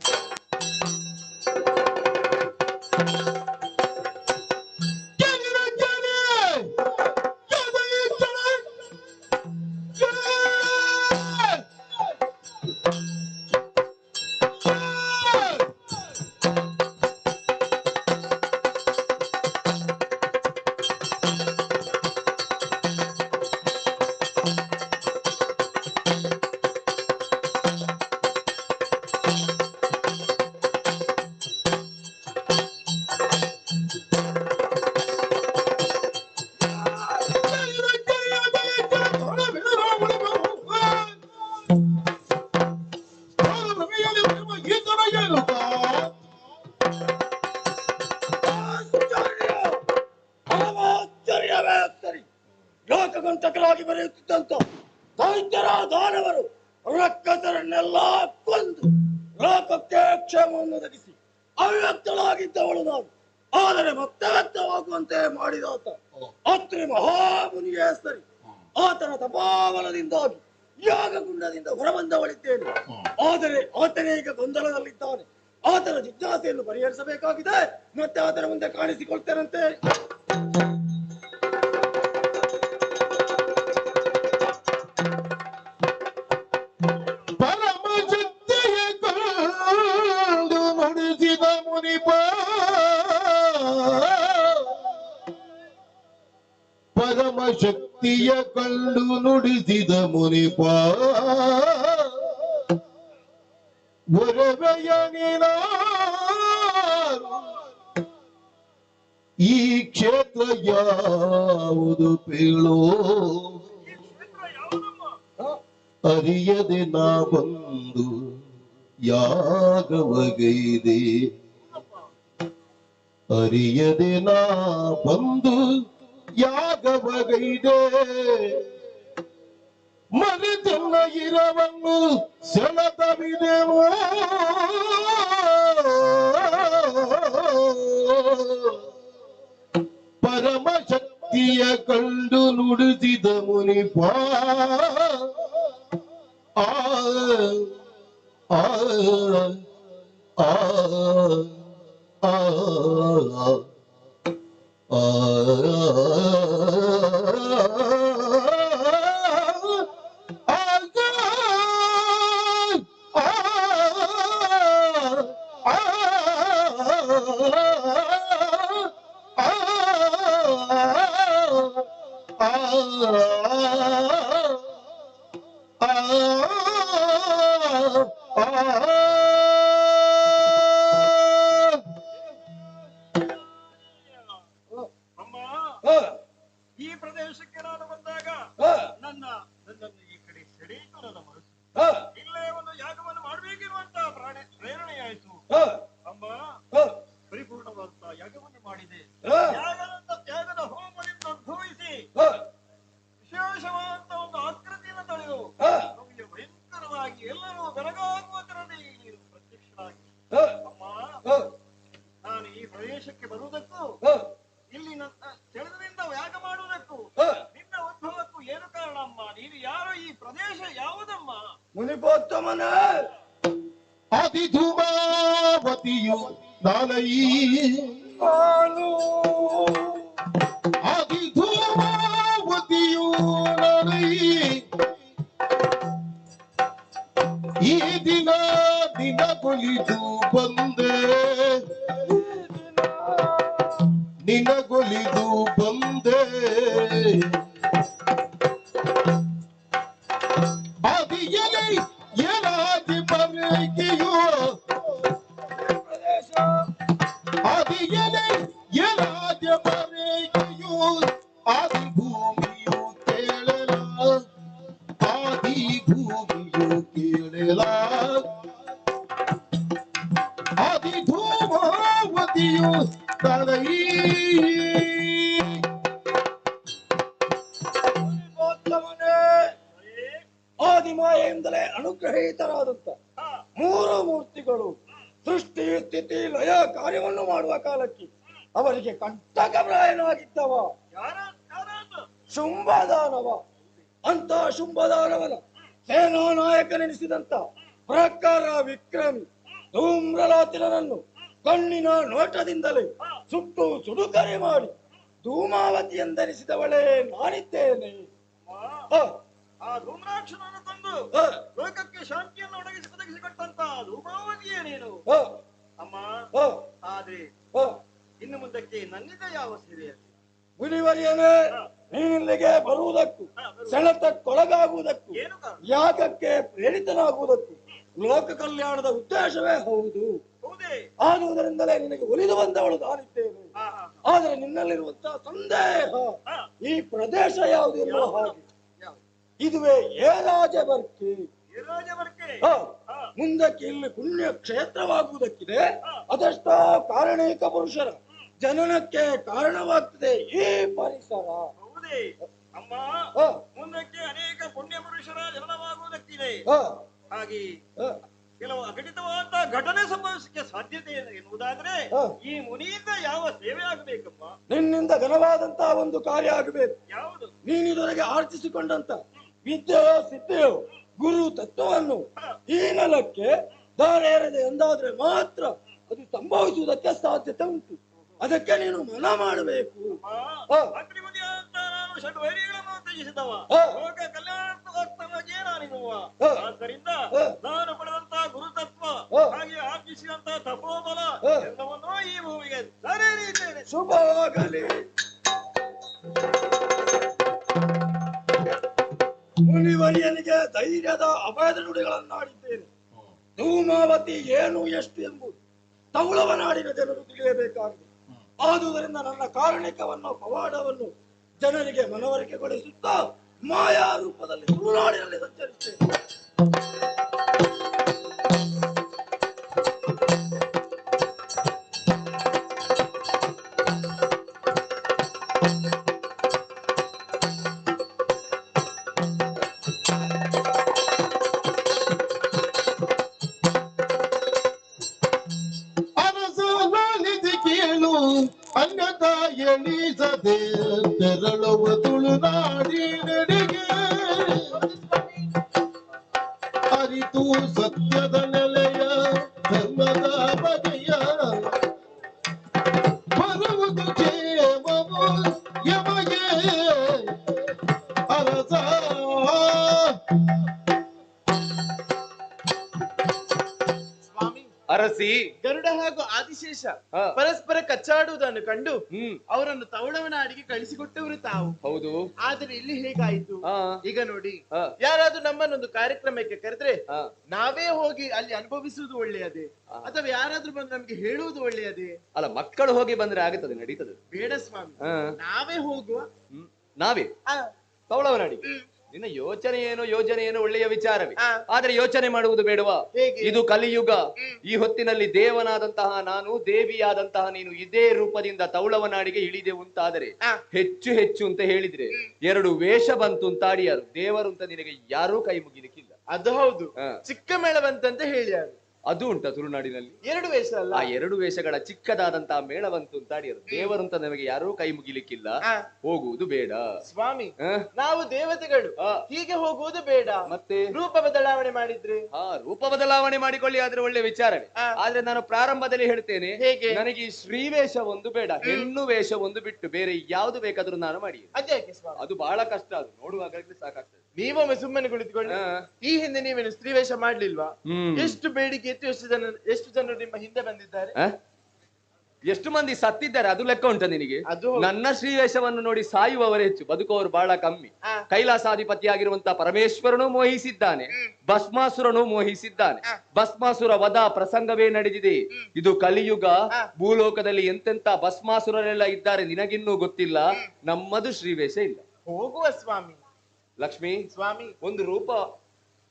ಲೋಕಗಂಟಕರಾಗಿ ಬರೆಯುತ್ತಿದ್ದಂತ ದೈತ್ಯರ ದಾನವರು ರಕ್ಕಸರನ್ನೆಲ್ಲ ಕೊಂದು ಲೋಕಕ್ಕೆ ಕ್ಷೇಮವನ್ನು ಒದಗಿಸಿ ಅವ್ಯಕ್ತಳಾಗಿದ್ದವಳು ನಾನು. ಆದರೆ ಮತ್ತೆ ವ್ಯಕ್ತವಾಗುವಂತೆ ಮಾಡಿದಾತ ಅತ್ರಿ ಮಹಾಮುನಿಯೇ ಸರಿ. ಆತನ ತಪಾವಲದಿಂದಾಗಿ ಯಾಗಗುಂಡದಿಂದ ಹೊರಬಂದವಳಿದ್ದೇನೆ. ಆದರೆ ಆತನೇ ಈಗ ಗೊಂದಲದಲ್ಲಿದ್ದಾನೆ. ಆತನ ಜಿಜ್ಞಾಸೆಯನ್ನು ಪರಿಹರಿಸಬೇಕಾಗಿದೆ. ಮತ್ತೆ ಆತನ ಮುಂದೆ ಕಾಣಿಸಿಕೊಳ್ತೇನಂತೆ. ಪರಮಶಕ್ತಿಯ ಕಂಡು ನುಡಿಸಿದ ಮುನಿಪ, ಪರಮಶಕ್ತಿಯ ಕಂಡು ನುಡಿಸಿದ ಮುನಿಪ, ಒರವೆಯ ನೀನಾರು ಈ ಕ್ಷೇತ್ರ ಯಾವುದು ಪೇಳೋ, ಅರಿಯದೆ ನಾ ಬಂದು ಯಾಗವಗೈದೆ ಅರಿಯದೆ ನಾ ಬಂದು ಯಾಗವಗೈದೆ ಮನೆತನ್ನ ಇರವನ್ನು ಸೆಳೆತವಿದೆವೋ ಪರಮಶಕ್ತಿಯ ಕಂಡು ನುಡಿಸಿದ ಮುನಿಪ ಆ ಆ ಆ ಆ ಆ ಈ ಪ್ರದೇಶಕ್ಕೆ ನಾನು ಬಂದಾಗ ನನ್ನನ್ನು ಈ ಕಡೆ ಸೆಳೆಯಿತು ನನ್ನ ಮನಸ್ಸು. ಇಲ್ಲೇ ಒಂದು ಯಾಗವನ್ನು ಮಾಡಬೇಕಿರುವಂತಹ ಪ್ರೇರಣೆಯಾಯಿತು. ಅಮ್ಮ, ಪರಿಪೂರ್ಣವಾದಂತಹ ಯಾಗವನ್ನು ಮಾಡಿದೆ. ಯಾಗದ ಹೋಮದಿಂದ ಉದ್ಭವಿಸಿ ವಿಶೇಷವಾದಂತಹ ಒಂದು ಆಕೃತಿಯನ್ನು ತಳೆದು ನಮಗೆ ಭಯಂಕರವಾಗಿ ಎಲ್ಲರೂ ಬೆರಗಾಗುವ ತರದೇ ನೀನು ಪ್ರತ್ಯಕ್ಷನಾಗಿ. ಅಮ್ಮ, ನಾನು ಈ ಪ್ರದೇಶಕ್ಕೆ ಬರುವುದಕ್ಕೂ ಇಲ್ಲಿ ನನ್ನ ಸೆಳೆದರಿಂದ ಯಾಗ ಮಾಡುವುದಕ್ಕೂ ನಿನ್ನ ಉದ್ಭವಕ್ಕೂ ಏನು ಕಾರಣ ಅಮ್ಮ? ನೀನು ಯಾರು? ಈ ಪ್ರದೇಶ ಯಾವುದಮ್ಮ? ಮುನಿಪೋತ್ತಮನ ಆದಿಧೂಮಾವತಿಯು ನಾನೈ ನಾನು ಆದಿಧೂಮಾವತಿಯು ನಾನೈ ಈ ದಿನ ದಿನಗೊಲಿದು ಬಂದೆ ನಿನಗೊಲಿದು ಬಂದೆ ಆದಿಯಲೈ ಏನಾದಿ ಬರಕೆಯೋ ಆದಿಯಲೈ ಏನಾದಿ ಬರಕೆಯೋ ಆದಿ ಭೂಮಿಯು ಕೇಳಲ ಆದಿ ಭೂಮಿಯು ಕೇಳಲ ಆದಿ ಧೂಮಾವತಿಯು ತಲೈ ಆದಿಮಾಯೆಯಿಂದಲೇ ಅನುಗ್ರಹೀತರಾದಂತ ಮೂರು ಮೂರ್ತಿಗಳು ಸೃಷ್ಟಿ ಸ್ಥಿತಿ ಲಯ ಕಾರ್ಯವನ್ನು ಮಾಡುವ ಕಾಲಕ್ಕೆ ಅವರಿಗೆ ಕಂಟಕಪ್ರಾಯನಾಗಿದ್ದವ ಶುಂಭದಾನವ. ಅಂತ ಶುಂಭದಾನವನ ಸೇನಾ ನಾಯಕನೆನಿಸಿದಂತ ಪ್ರಕಾರ ವಿಕ್ರಮಿ ಧೂಮ್ರಲಾತಿರನನ್ನು ಕಣ್ಣಿನ ನೋಟದಿಂದಲೇ ಸುಟ್ಟು ಸುಡುಕರೆ ಮಾಡಿ ಧೂಮಾವತಿ ಎಂದೆನಿಸಿದವಳೇ ನಾನಿದ್ದೇನೆ. ಆ ಧೂಮ್ರಾಕ್ಷನನ್ನು ತಂದು ಲೋಕಕ್ಕೆ ಶಾಂತಿಯನ್ನು ಒದಗಿಸಿಕೊಟ್ಟಂತ ಧೂಮಾವತಿಯೇ ನೀನು ಅಮ್ಮ. ಆದ್ರೆ ಇನ್ನು ಮುಂದಕ್ಕೆ ನನ್ನಿಂದ ಯಾವ ಸೇವೆ? ಮುನಿವರ್ಯನೇ, ನೀನಿಲ್ಲಿಗೆ ಬರುವುದಕ್ಕೂ ಸೆಳೆತಕ್ಕೊಳಗಾಗುವುದಕ್ಕೂ ಯಾಗಕ್ಕೆ ಪ್ರೇರಿತನಾಗುವುದಕ್ಕೂ ಲೋಕ ಕಲ್ಯಾಣದ ಉದ್ದೇಶವೇ ಹೌದು. ಆದುದರಿಂದಲೇ ನಿನಗೆ ಒಲಿದು ಬಂದವಳು ನಾನಿದ್ದೇನೆ. ಆದರೆ ನಿನ್ನಲ್ಲಿರುವಂತಹ ಸಂದೇಹ ಈ ಪ್ರದೇಶ ಯಾವುದು ಎನ್ನುವ ಹಾಗೆ ಇದುವೇ ಏರಾಜಬರ್ಕಿ. ಮುಂದಕ್ಕೆ ಇಲ್ಲಿ ಪುಣ್ಯ ಕ್ಷೇತ್ರವಾಗುವುದಕ್ಕಿದೆ. ಅದೆಷ್ಟೋ ಕಾರಣೀಕ ಪುರುಷರ ಜನನಕ್ಕೆ ಕಾರಣವಾಗ್ತದೆ ಈ ಪರಿಸರ. ಅಮ್ಮ, ಮುಂದಕ್ಕೆ ಅನೇಕ ಪುಣ್ಯ ಪುರುಷರ ಜನನವಾಗುವುದಕ್ಕಿದೆ. ಹಾಗೆ ಕೆಲವು ಅಘಟಿತವಾದಂತಹ ಘಟನೆ ಸಂಭವಿಸಕ್ಕೆ ಸಾಧ್ಯತೆ ಎನ್ನುವುದಾದ್ರೆ ಈ ಮುನಿಯಿಂದ ಯಾವ ಸೇವೆ ಆಗಬೇಕಮ್ಮ? ನಿನ್ನಿಂದ ಘನವಾದಂತಹ ಒಂದು ಕಾರ್ಯ ಆಗಬೇಕು. ಯಾವುದು? ನೀನಿದುವರೆಗೆ ಆರ್ಜಿಸಿಕೊಂಡಂತ ವಿದ್ಯೆಯೋ ಸಿದ್ಧೆಯೋ ಗುರು ತತ್ವವನ್ನು ಈ ನೆಲಕ್ಕೆ ದಾರೇರದೆ ಎಂದಾದ್ರೆ ಮಾತ್ರ ಅದು ಸಂಭವಿಸುವುದಕ್ಕೆ ಸಾಧ್ಯತೆ ಉಂಟು. ಅದಕ್ಕೆ ನೀನು ಮನ ಮಾಡಬೇಕು. ಲೋಕ ಕಲ್ಯಾಣಾರ್ಥವಾಗಿಯೇ ನಾನಿರುವ. ಆದ್ದರಿಂದ ನಾನು ಪಡೆದಂತಹ ಗುರುತತ್ವ ಹಾಗೆ ಆರ್ಜಿಸಿದಂತಹ ತಪೋಬಲ ಎಲ್ಲವನ್ನೂ ಈ ಭೂಮಿಗೆ ದಾರೇರಿದ್ದೇನೆ. ಶುಭವಾಗಲಿ. ಮುನಿವರ್ಯನಿಗೆ ಧೈರ್ಯದ ಅಭಯದ ನುಡಿಗಳನ್ನಾಡಿದ್ದೇನೆ. ಧೂಮಾವತಿ ಏನು ಎಷ್ಟು ಎಂಬುದು ತೌಳವ ನಾಡಿನ ಜನರು ತಿಳಿಯಬೇಕಾಗಿದೆ. ಆದುದರಿಂದ ನನ್ನ ಕಾರಣಿಕವನ್ನು ಪವಾಡವನ್ನು ಜನರಿಗೆ ಮನವರಿಕೆಗೊಳಿಸುತ್ತಾ ಮಾಯಾ ರೂಪದಲ್ಲಿ ತುಳುನಾಡಿನಲ್ಲಿ ಸಂಚರಿಸುತ್ತೇನೆ. ಅನ್ಯತಾ ಎಣಿಸದೆ ತೆರಳುವ ತುಳುನಾಡಿನೆಡೆಗೆ ಅರಿತು ಸತ್ಯದ ನೆಲೆಯ ಧರ್ಮದ ಬಗೆಯ ಬರುವುದು ಕ್ಷೇಮವು ಯಮಗೆ ಅರಸ. ಅರಸಿ, ಗರುಡ ಹಾಗೂ ಆದಿಶೇಷ ಪರಸ್ಪರ ಕಚ್ಚಾಡುವುದನ್ನು ಕಂಡು ಅವರನ್ನು ತವಳವನಾಡಿಗೆ ಕಳಿಸಿಕೊಟ್ಟವರು ತಾವು. ಹೌದು. ಆದರೆ ಇಲ್ಲಿ ಹೇಗಾಯಿತು ಈಗ ನೋಡಿ, ಯಾರಾದ್ರೂ ನಮ್ಮನ್ನೊಂದು ಕಾರ್ಯಕ್ರಮಕ್ಕೆ ಕರೆದ್ರೆ ನಾವೇ ಹೋಗಿ ಅಲ್ಲಿ ಅನುಭವಿಸುವುದು ಒಳ್ಳೆಯದೇ, ಅಥವಾ ಯಾರಾದ್ರೂ ಬಂದು ನಮ್ಗೆ ಹೇಳುವುದು ಒಳ್ಳೆಯದೇ? ಅಲ್ಲ, ಮಕ್ಕಳು ಹೋಗಿ ಬಂದ್ರೆ ಆಗುತ್ತದೆ, ನಡೀತದೆ. ಬೇಡ ಸ್ವಾಮಿ, ನಾವೇ ಹೋಗುವ. ನಾವೇ ತವಳವನಾಡಿಗೆ? ನಿನ್ನ ಯೋಚನೆ ಏನೋ, ಯೋಜನೆ ಏನೋ ಒಳ್ಳೆಯ ವಿಚಾರವೇ, ಆದ್ರೆ ಯೋಚನೆ ಮಾಡುವುದು ಬೇಡವಾ? ಇದು ಕಲಿಯುಗ. ಈ ಹೊತ್ತಿನಲ್ಲಿ ದೇವನಾದಂತಹ ನಾನು, ದೇವಿಯಾದಂತಹ ನೀನು ಇದೇ ರೂಪದಿಂದ ತೌಳವನಾಡಿಗೆ ಇಳಿದೆವು ಅಂತಾದರೆ, ಹೆಚ್ಚು ಹೆಚ್ಚು ಅಂತ ಹೇಳಿದ್ರೆ ಎರಡು ವೇಷ ಬಂತು ಅಂತಾಡಿಯಾರು, ದೇವರು ಅಂತ ನಿನಗೆ ಯಾರೂ ಕೈ ಮುಗಿಲಿಕ್ಕಿಲ್ಲ. ಅದು ಹೌದು, ಚಿಕ್ಕ ಮೇಳ ಬಂತಂತ ಹೇಳಿಯಾರು. ಅದು ಉಂಟ ತುಳುನಾಡಿನಲ್ಲಿ ಎರಡು ವೇಷ ಅಲ್ಲ, ಆ ಎರಡು ವೇಷಗಳ ಚಿಕ್ಕದಾದಂತಹ ಮೇಳ ಬಂತು ಅಂತಾಡಿಯಾರು, ದೇವರು ಅಂತ ನಮಗೆ ಯಾರೂ ಕೈ ಮುಗಿಲಿಕ್ಕಿಲ್ಲ, ಹೋಗುವುದು ಬೇಡ ಸ್ವಾಮಿ. ನಾವು ದೇವತೆಗಳು, ಹೀಗೆ ಹೋಗುವುದು ಬೇಡ. ಮತ್ತೆ ರೂಪ ಬದಲಾವಣೆ ಮಾಡಿದ್ರೆ? ರೂಪ ಬದಲಾವಣೆ ಮಾಡಿಕೊಳ್ಳಿ, ಆದ್ರೆ ಒಳ್ಳೆ ವಿಚಾರವೇ. ಆದ್ರೆ ನಾನು ಪ್ರಾರಂಭದಲ್ಲಿ ಹೇಳ್ತೇನೆ, ನನಗೆ ಈ ಶ್ರೀವೇಷ ಒಂದು ಬೇಡ, ಹೆಣ್ಣು ವೇಷ ಒಂದು ಬಿಟ್ಟು ಬೇರೆ ಯಾವ್ದು ಬೇಕಾದ್ರೂ ನಾನು ಮಾಡಿ. ಅದು ಬಹಳ ಕಷ್ಟ, ಅದು ನೋಡುವಾಗಲೇ ಸಾಕಾಗ್ತದೆ. ನೀವೊಮ್ಮೆ ಸುಮ್ಮನೆ ಕುಳಿತುಕೊಳ್ಳಿ. ಈ ಹಿಂದೆ ನೀವೇನು ಸ್ತ್ರೀವೇಷ ಮಾಡ್ಲಿಲ್ವಾ? ಎಷ್ಟು ಬೇಡಿಕೆ ಇತ್ತು, ಎಷ್ಟು ಜನರು ನಿಮ್ಮ ಹಿಂದೆ ಬಂದಿದ್ದಾರೆ, ಎಷ್ಟು ಮಂದಿ ಸತ್ತಿದ್ದಾರೆ, ಅದು ಲೆಕ್ಕ ಉಂಟ ನಿನಗೆ? ನನ್ನ ಶ್ರೀವೇಷವನ್ನು ನೋಡಿ ಸಾಯುವವರೇ ಹೆಚ್ಚು, ಬದುಕುವವರು ಬಹಳ ಕಮ್ಮಿ. ಕೈಲಾಸಾಧಿಪತಿಯಾಗಿರುವಂತಹ ಪರಮೇಶ್ವರನು ಮೋಹಿಸಿದ್ದಾನೆ, ಭಸ್ಮಾಸುರನು ಮೋಹಿಸಿದ್ದಾನೆ. ಭಸ್ಮಾಸುರ ವಧ ಪ್ರಸಂಗವೇ ನಡೆದಿದೆ. ಇದು ಕಲಿಯುಗ, ಭೂಲೋಕದಲ್ಲಿ ಎಂತೆಂತ ಭಸ್ಮಾಸುರರೆಲ್ಲ ಇದ್ದಾರೆ ನಿನಗಿನ್ನೂ ಗೊತ್ತಿಲ್ಲ. ನಮ್ಮದು ಶ್ರೀವೇಷ ಇಲ್ಲ. ಹೋಗುವ ಸ್ವಾಮಿ. ಲಕ್ಷ್ಮಿ ಸ್ವಾಮಿ, ಒಂದು ರೂಪ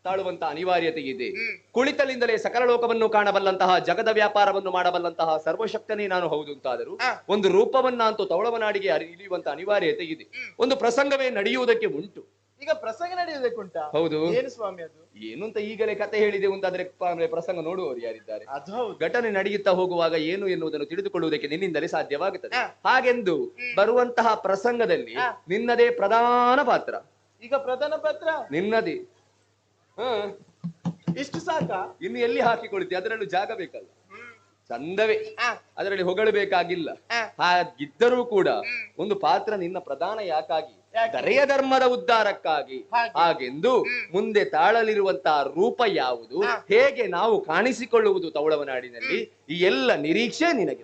ತಾಳುವಂತಹ ಅನಿವಾರ್ಯತೆ ಇದೆ. ಕುಳಿತಲಿಂದಲೇ ಸಕಲ ಲೋಕವನ್ನು ಕಾಣಬಲ್ಲಂತಹ, ಜಗದ ವ್ಯಾಪಾರವನ್ನು ಮಾಡಬಲ್ಲಂತಹ ಸರ್ವಶಕ್ತನೇ ನಾನು ಹೌದು ಅಂತಾದರೂ ಒಂದು ರೂಪವನ್ನ ಅಂತೂ ತವಳವನಾಡಿಗೆ ಇಳಿಯುವಂತಹ ಅನಿವಾರ್ಯತೆ ಇದೆ. ಒಂದು ಪ್ರಸಂಗವೇ ನಡೆಯುವುದಕ್ಕೆ ಉಂಟು. ಈಗ ಪ್ರಸಂಗ ನಡೆಯುವುದಕ್ಕುಂಟಾ? ಹೌದು. ಏನು ಸ್ವಾಮಿ ಅದು? ಏನು ಅಂತ ಈಗಲೇ ಕತೆ ಹೇಳಿದೆ ಅಂತಾದ್ರೆ ಪ್ರಸಂಗ ನೋಡುವವರು ಯಾರಿದ್ದಾರೆ? ಘಟನೆ ನಡೆಯುತ್ತಾ ಹೋಗುವಾಗ ಏನು ಎನ್ನುವುದನ್ನು ತಿಳಿದುಕೊಳ್ಳುವುದಕ್ಕೆ ನಿನ್ನಿಂದಲೇ ಸಾಧ್ಯವಾಗುತ್ತದೆ. ಹಾಗೆಂದು ಬರುವಂತಹ ಪ್ರಸಂಗದಲ್ಲಿ ನಿನ್ನದೇ ಪ್ರಧಾನ ಪಾತ್ರ. ಈಗ ಪ್ರಧಾನ ಪಾತ್ರ ನಿನ್ನದೇ. ಇಷ್ಟು ಸಾಕ? ಇನ್ನು ಎಲ್ಲಿ ಹಾಕಿಕೊಳ್ತಿ? ಅದರಲ್ಲೂ ಜಾಗ ಬೇಕಲ್ಲ, ಚಂದವೇ, ಅದರಲ್ಲಿ ಹೊಗಳಬೇಕಾಗಿಲ್ಲ. ಹಾಗಿದ್ದರೂ ಕೂಡ ಒಂದು ಪಾತ್ರ ನಿನ್ನ ಪ್ರಧಾನ ಯಾಕಾಗಿ? ದರೆಯ ಧರ್ಮದ ಉದ್ಧಾರಕ್ಕಾಗಿ. ಹಾಗೆಂದು ಮುಂದೆ ತಾಳಲಿರುವಂತಹ ರೂಪ ಯಾವುದು, ಹೇಗೆ ನಾವು ಕಾಣಿಸಿಕೊಳ್ಳುವುದು ತೌಳವನಾಡಿನಲ್ಲಿ, ಈ ಎಲ್ಲ ನಿರೀಕ್ಷೆ ನಿನಗೆ.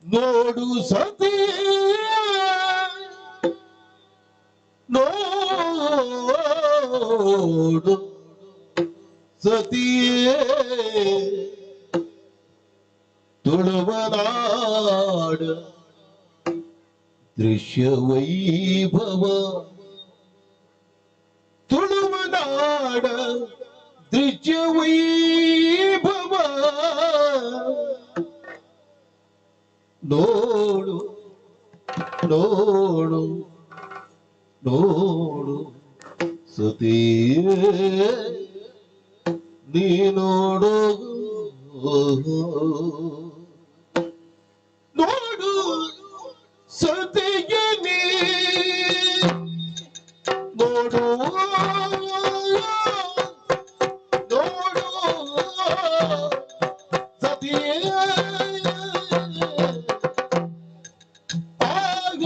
ನೋಡು ಸತಿ, ನೋಡು ಸತಿಯೇ, ತುಳುವನಾಡ ದೃಶ್ಯ ವೈಭವ, ತುಳುವನಾಡ ದೃಶ್ಯ ವೈಭವ, ನೋಡು ನೋಡು ನೋಡು ಸತಿಯೇ, ನೀ ನೋಡು ನೋಡು ಸತಿಗೆ ನೀ ನೋಡು ನೋಡು ಸತಿಯೇ. ಆಗ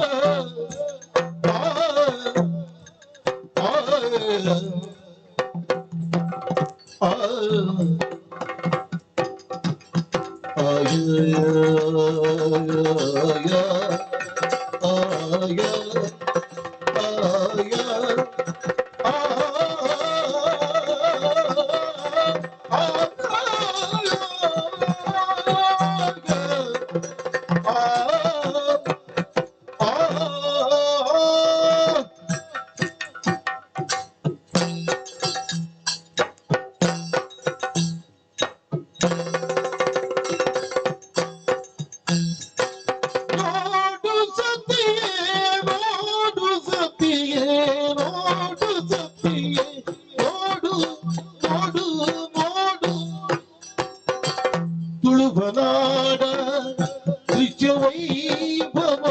ವೈಭವ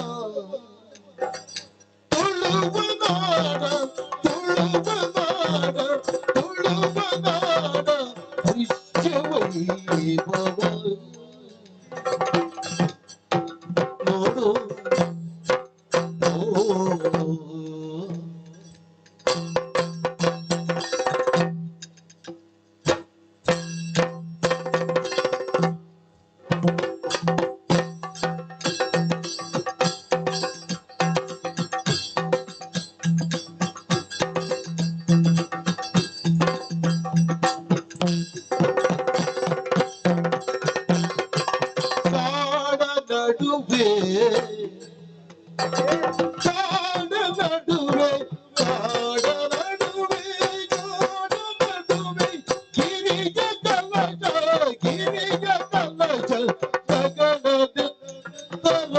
ತುಳುವನಾಡ ತುಳುವನಾಡ ತುಳುವನಾಡ ದೃಶ್ಯ ವೈಭವ ನೋಡು ನೋಡು. ಕಾಡ ನಡುವೆ ಕಾಡ ನಡುವೆ ಕಾಡ ನಡುವೆ ಕಾಡ ನಡುವೆ ಗಿರಿಜ ಕಲಶ ಗಿರಿಜ ಕಲಶ ಗಗನದೆತ್ತರ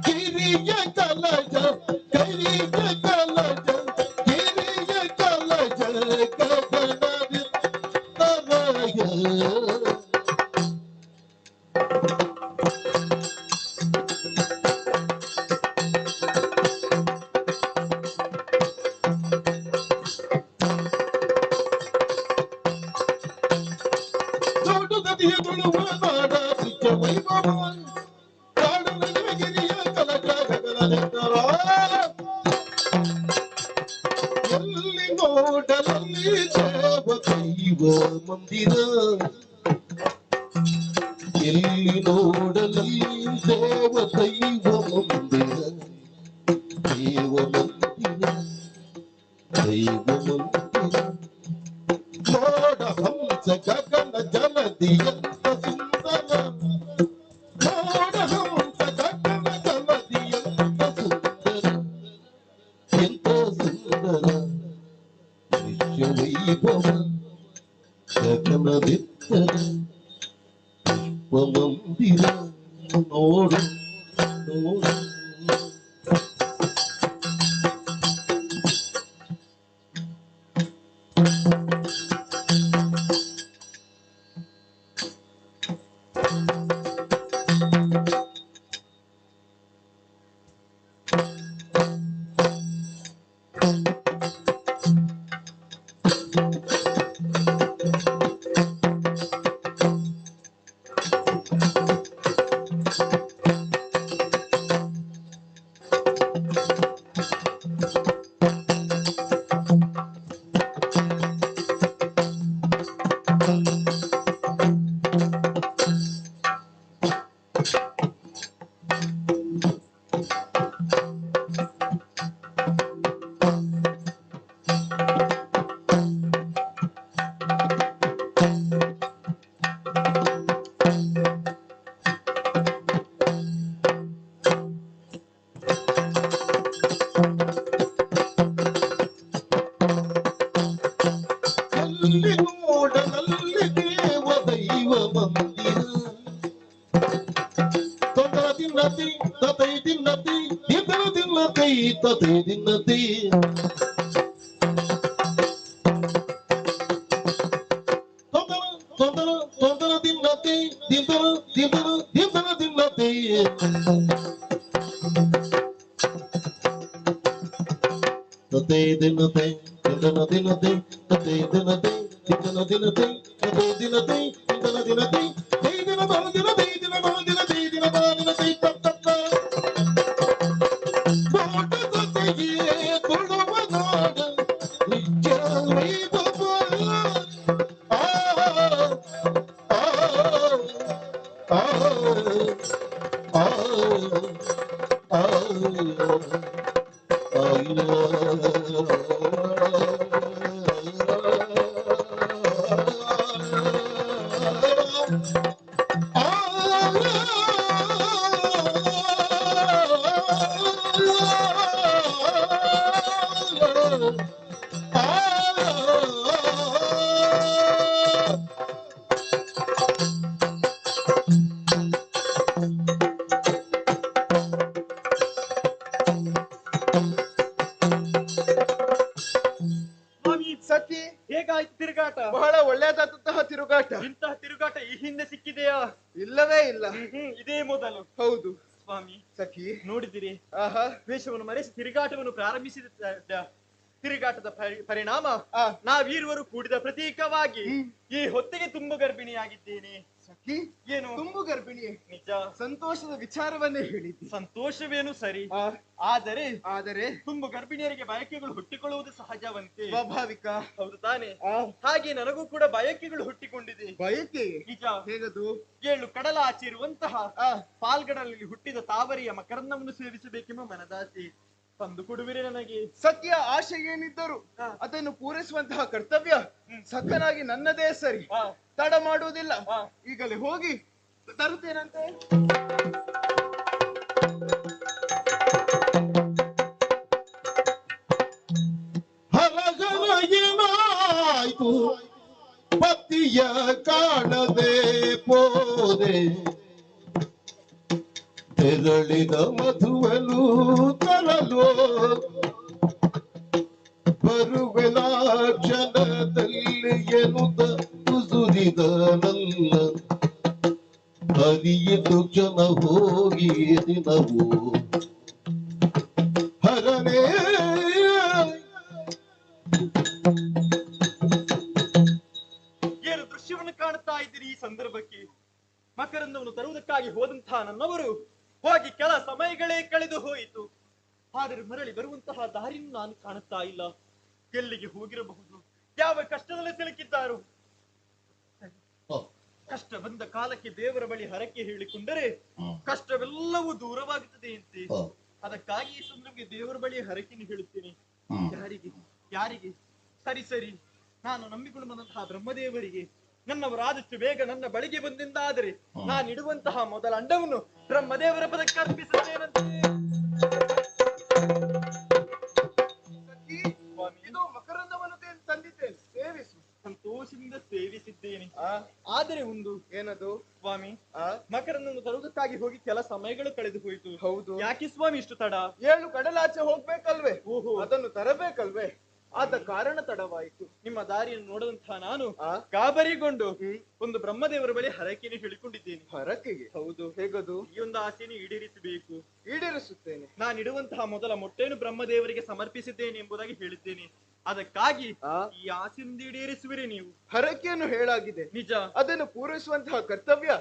ಗಿರಿಜ ಕಲಶ ಗಿರಿಜ ಕಲಶ ಗಿರಿಜ ಕಲಶ ಗಗನದೆತ್ತರ. ದೊಡ್ಡದಿಯ ತುಳುವ ನಾಡ ದೃಶ್ಯ ವೈಭವ ಕಾಡ ನಡುವೆ ಗಿರಿಯ ಕಲಶ ಗಗನದೆತ್ತರ. ಎಲ್ಲಿ ನೋಡಲಲ್ಲಿ ದೇವ ದೈವ ಮಂದಿರ ಎಲ್ಲಿ ನೋಡಲಲ್ಲಿ ದೇವ ದೈವ ಮಂದಿರ ದೇವ ಮಂದಿರ ದೈವ ಮಂದಿರ. ಮೋಡ ಹಂಸ ಗಗನ ಜಲದಿಯಂತ ಸುಂದರ ಮೋಡ ಹಂಸ ಗಗನ ಜಲದಿಯಂತ ಸುಂದರ ಎಂತ ಸುಂದರ ದೃಶ್ಯ ವೈಭವ ಗಗನದಿತ್ತರ ಪುಷ್ಪ ಮಂದಿರ ನೋಡು ನೋಡು. ಎಲ್ಲಿ ನೋಡಲಲ್ಲಿ ದೇವ ದೈವ ಮಂದಿರ ತೊಂದರ ತಿನ್ನತಿ ತತೈ ತಿನ್ನತಿ ದಿದ್ದರ ತಿನ್ನತಿ ತತೈ ತಿನ್ನತಿ ತೊಂದರ ತೊಂದರ ತೊಂದರ ತಿನ್ನತಿ ದಿದ್ದರ ದಿದ್ದರ ದಿದ್ದರ ತಿನ್ನತಿ ತತೈ ತಿನ್ನತಿ ದಿದ್ದರ ತಿನ್ನತಿ ತತೈ ತಿನ್ನತಿ ದಿದ್ದರ ತಿನ್ನತಿ ತತೈ ತಿನ್ನತಿ ದಿದ್ದರ ತಿನ್ನತಿ ದೈ ದಿನ ಬಲ ದಿನ ದೈ ದಿನ ಬಲ ದಿನ ದೈ ದಿನ ಬಲ ದಿನ ದೈ ತತ್ತ ಮೋಟ ಜೊತೆಗೆ ತುಳುವ ನಾಡ ನಿತ್ಯ ವೈಭವ ಆ ಆ ಆ ಆ ಆ ಸತಿ, ಹೇಗಾಯ್ತು ತಿರುಗಾಟ? ಬಹಳ ಒಳ್ಳೆಯದಾದಂತಹ ತಿರುಗಾಟ. ಇಂತಹ ತಿರುಗಾಟ ಈ ಹಿಂದೆ ಸಿಕ್ಕಿದೆಯಾ? ಇಲ್ಲವೇ ಇಲ್ಲ. ಇದೇ ಮೊದಲು. ಹೌದು ಸ್ವಾಮಿ. ಸಖಿ, ನೋಡಿದಿರಿ, ಆಹಾ, ವೇಷವನ್ನು ಮರೆಸಿ ತಿರುಗಾಟವನ್ನು ಪ್ರಾರಂಭಿಸಿದ ತಿರುಗಾಟದ ಪರಿಣಾಮ ನಾವೀರುವರು ಕೂಡಿದ ಪ್ರತೀಕವಾಗಿ ಈ ಹೊತ್ತಿಗೆ ತುಂಬು ಗರ್ಭಿಣಿಯಾಗಿದ್ದೇನೆ. ಸಖಿ, ಏನು ತುಂಬು ಗರ್ಭಿಣಿ? ನಿಜ. ಸಂತೋಷದ ವಿಚಾರವನ್ನೇ ಹೇಳಿದ್ದಿ. ಸಂತೋಷವೇನು ಸರಿ, ಆದರೆ ಆದರೆ ತುಂಬು ಗರ್ಭಿಣಿಯರಿಗೆ ಬಯಕೆಗಳು ಹುಟ್ಟಿಕೊಳ್ಳುವುದು ಸಹಜವಂತೆ, ಸ್ವಾಭಾವಿಕ. ಹೌದು ತಾನೆ? ಹಾಗೆ ನನಗೂ ಕೂಡ ಬಯಕೆಗಳು ಹುಟ್ಟಿಕೊಂಡಿದೆ. ಬಯಕೆ? ನಿಜ. ಹೇಗದು? ಏಳು ಕಡಲ ಆಚೆ ಇರುವಂತಹ ಪಾಲ್ಗಡಲಲ್ಲಿ ಹುಟ್ಟಿದ ತಾವರಿಯ ಮಕರಂದವನ್ನು ಸೇವಿಸಬೇಕೆಂಬ ಮನದಾಸೆ. ತಂದು ಕೊಡುವಿರಿ ನನಗೆ? ಸಖಿಯ ಆಶೆ ಏನಿದ್ದರು ಅದನ್ನು ಪೂರೈಸುವಂತಹ ಕರ್ತವ್ಯ ಸಖನಾಗಿ ನನ್ನದೇ ಸರಿ. ತಡ ಮಾಡುವುದಿಲ್ಲ, ಈಗಲೇ ಹೋಗಿ ತರುತ್ತೇನಂತೆ. ಹರಹರ ಏನಾಯ್ತು ಪತಿಯ ಕಾಣದೆ ಪೋದೆ, ತೆರಳಿದ ಮಧುವನು ತರಲು ಬರುವೆನ ಕ್ಷಣದಲ್ಲಿ ಎನ್ನುತ್ತ ಉಸುರಿದ ನನ್ನ ಹರಿಯಿತು ಕ್ಷಣ ಹೋಗಿ ದಿನವು ಹರನೇ. ಏನು ದೃಶ್ಯವನ್ನು ಕಾಣುತ್ತಾ ಇದ್ದೀರಿ ಈ ಸಂದರ್ಭಕ್ಕೆ? ಮಕರಂದವನ್ನು ತರುವುದಕ್ಕಾಗಿ ಹೋದಂತಹ ನನ್ನವರು ಹೋಗಿ ಕೆಲ ಸಮಯಗಳೇ ಕಳೆದು ಹೋಯಿತು. ಆದರೆ ಮರಳಿ ಬರುವಂತಹ ದಾರಿಯನ್ನು ನಾನು ಕಾಣುತ್ತಾ ಇಲ್ಲ. ಎಲ್ಲಿಗೆ ಹೋಗಿರಬಹುದು? ಯಾವ ಕಷ್ಟದಲ್ಲಿ ಸಿಲುಕಿದ್ದಾರು? ಕಷ್ಟ ಬಂದ ಕಾಲಕ್ಕೆ ದೇವರ ಬಳಿ ಹರಕೆ ಹೇಳಿಕೊಂಡರೆ ಕಷ್ಟವೆಲ್ಲವೂ ದೂರವಾಗುತ್ತದೆ ಅಂತೆ. ಅದಕ್ಕಾಗಿ ಈ ಸಂದರ್ಭಕ್ಕೆ ದೇವರ ಬಳಿ ಹರಕೆಯನ್ನು ಹೇಳುತ್ತೇನೆ. ಯಾರಿಗೆ ಯಾರಿಗೆ? ಸರಿ ಸರಿ, ನಾನು ನಂಬಿಕೊಂಡು ಬಂದಂತಹ ಬ್ರಹ್ಮದೇವರಿಗೆ. ನನ್ನವರಾದಷ್ಟು ಬೇಗ ನನ್ನ ಬಳಿಗೆ ಬಂದಿಂದಾದರೆ ನಾನಿಡುವಂತಹ ಮೊದಲ ಅಂಡವನ್ನು ಬ್ರಹ್ಮದೇವರ ಪದಕ್ಕೆ ಅರ್ಪಿಸುತ್ತೇನಂತೆ. ಇದು ಮಕರಂದವನ್ನು ತಂದಿದ್ದೇನೆ, ಸೇವಿಸು. ಸಂತೋಷದಿಂದ ಸೇವಿಸಿದ್ದೇನೆ. ಆದರೆ ಒಂದು ಏನದು ಸ್ವಾಮಿ, ಮಕರಂದವನ್ನು ತರುವುದಕ್ಕಾಗಿ ಹೋಗಿ ಕೆಲ ಸಮಯಗಳು ಕಳೆದು ಹೋಯಿತು. ಹೌದು. ಯಾಕೆ ಸ್ವಾಮಿ ಇಷ್ಟು ತಡ? ಏಳು ಕಡಲಾಚೆ ಹೋಗ್ಬೇಕಲ್ವೇ? ಓಹೋ, ಅದನ್ನು ತರಬೇಕಲ್ವೇ? ಆದ ಕಾರಣ ತಡವಾಯಿತು. ನಿಮ್ಮ ದಾರಿಯನ್ನು ನೋಡದಂತಹ ನಾನು ಗಾಬರಿಗೊಂಡು ಒಂದು ಬ್ರಹ್ಮದೇವರ ಬಳಿ ಹರಕೆಯನ್ನು ಹೇಳಿಕೊಂಡಿದ್ದೇನೆ. ಹರಕೆಗೆ? ಹೌದು. ಹೇಗದು? ಈ ಒಂದು ಆಸೆಯನ್ನು ಈಡೇರಿಸಬೇಕು. ಈಡೇರಿಸುತ್ತೇನೆ. ನಾನಿಡುವಂತಹ ಮೊದಲ ಮೊಟ್ಟೆಯನ್ನು ಬ್ರಹ್ಮದೇವರಿಗೆ ಸಮರ್ಪಿಸಿದ್ದೇನೆ ಎಂಬುದಾಗಿ ಹೇಳಿದ್ದೇನೆ. ಅದಕ್ಕಾಗಿ ಈ ಆಸೆಯಿಂದ ಈಡೇರಿಸುವಿರಿ ನೀವು. ಹರಕೆಯನ್ನು ಹೇಳಾಗಿದೆ, ನಿಜ. ಅದನ್ನು ಪೂರೈಸುವಂತಹ ಕರ್ತವ್ಯ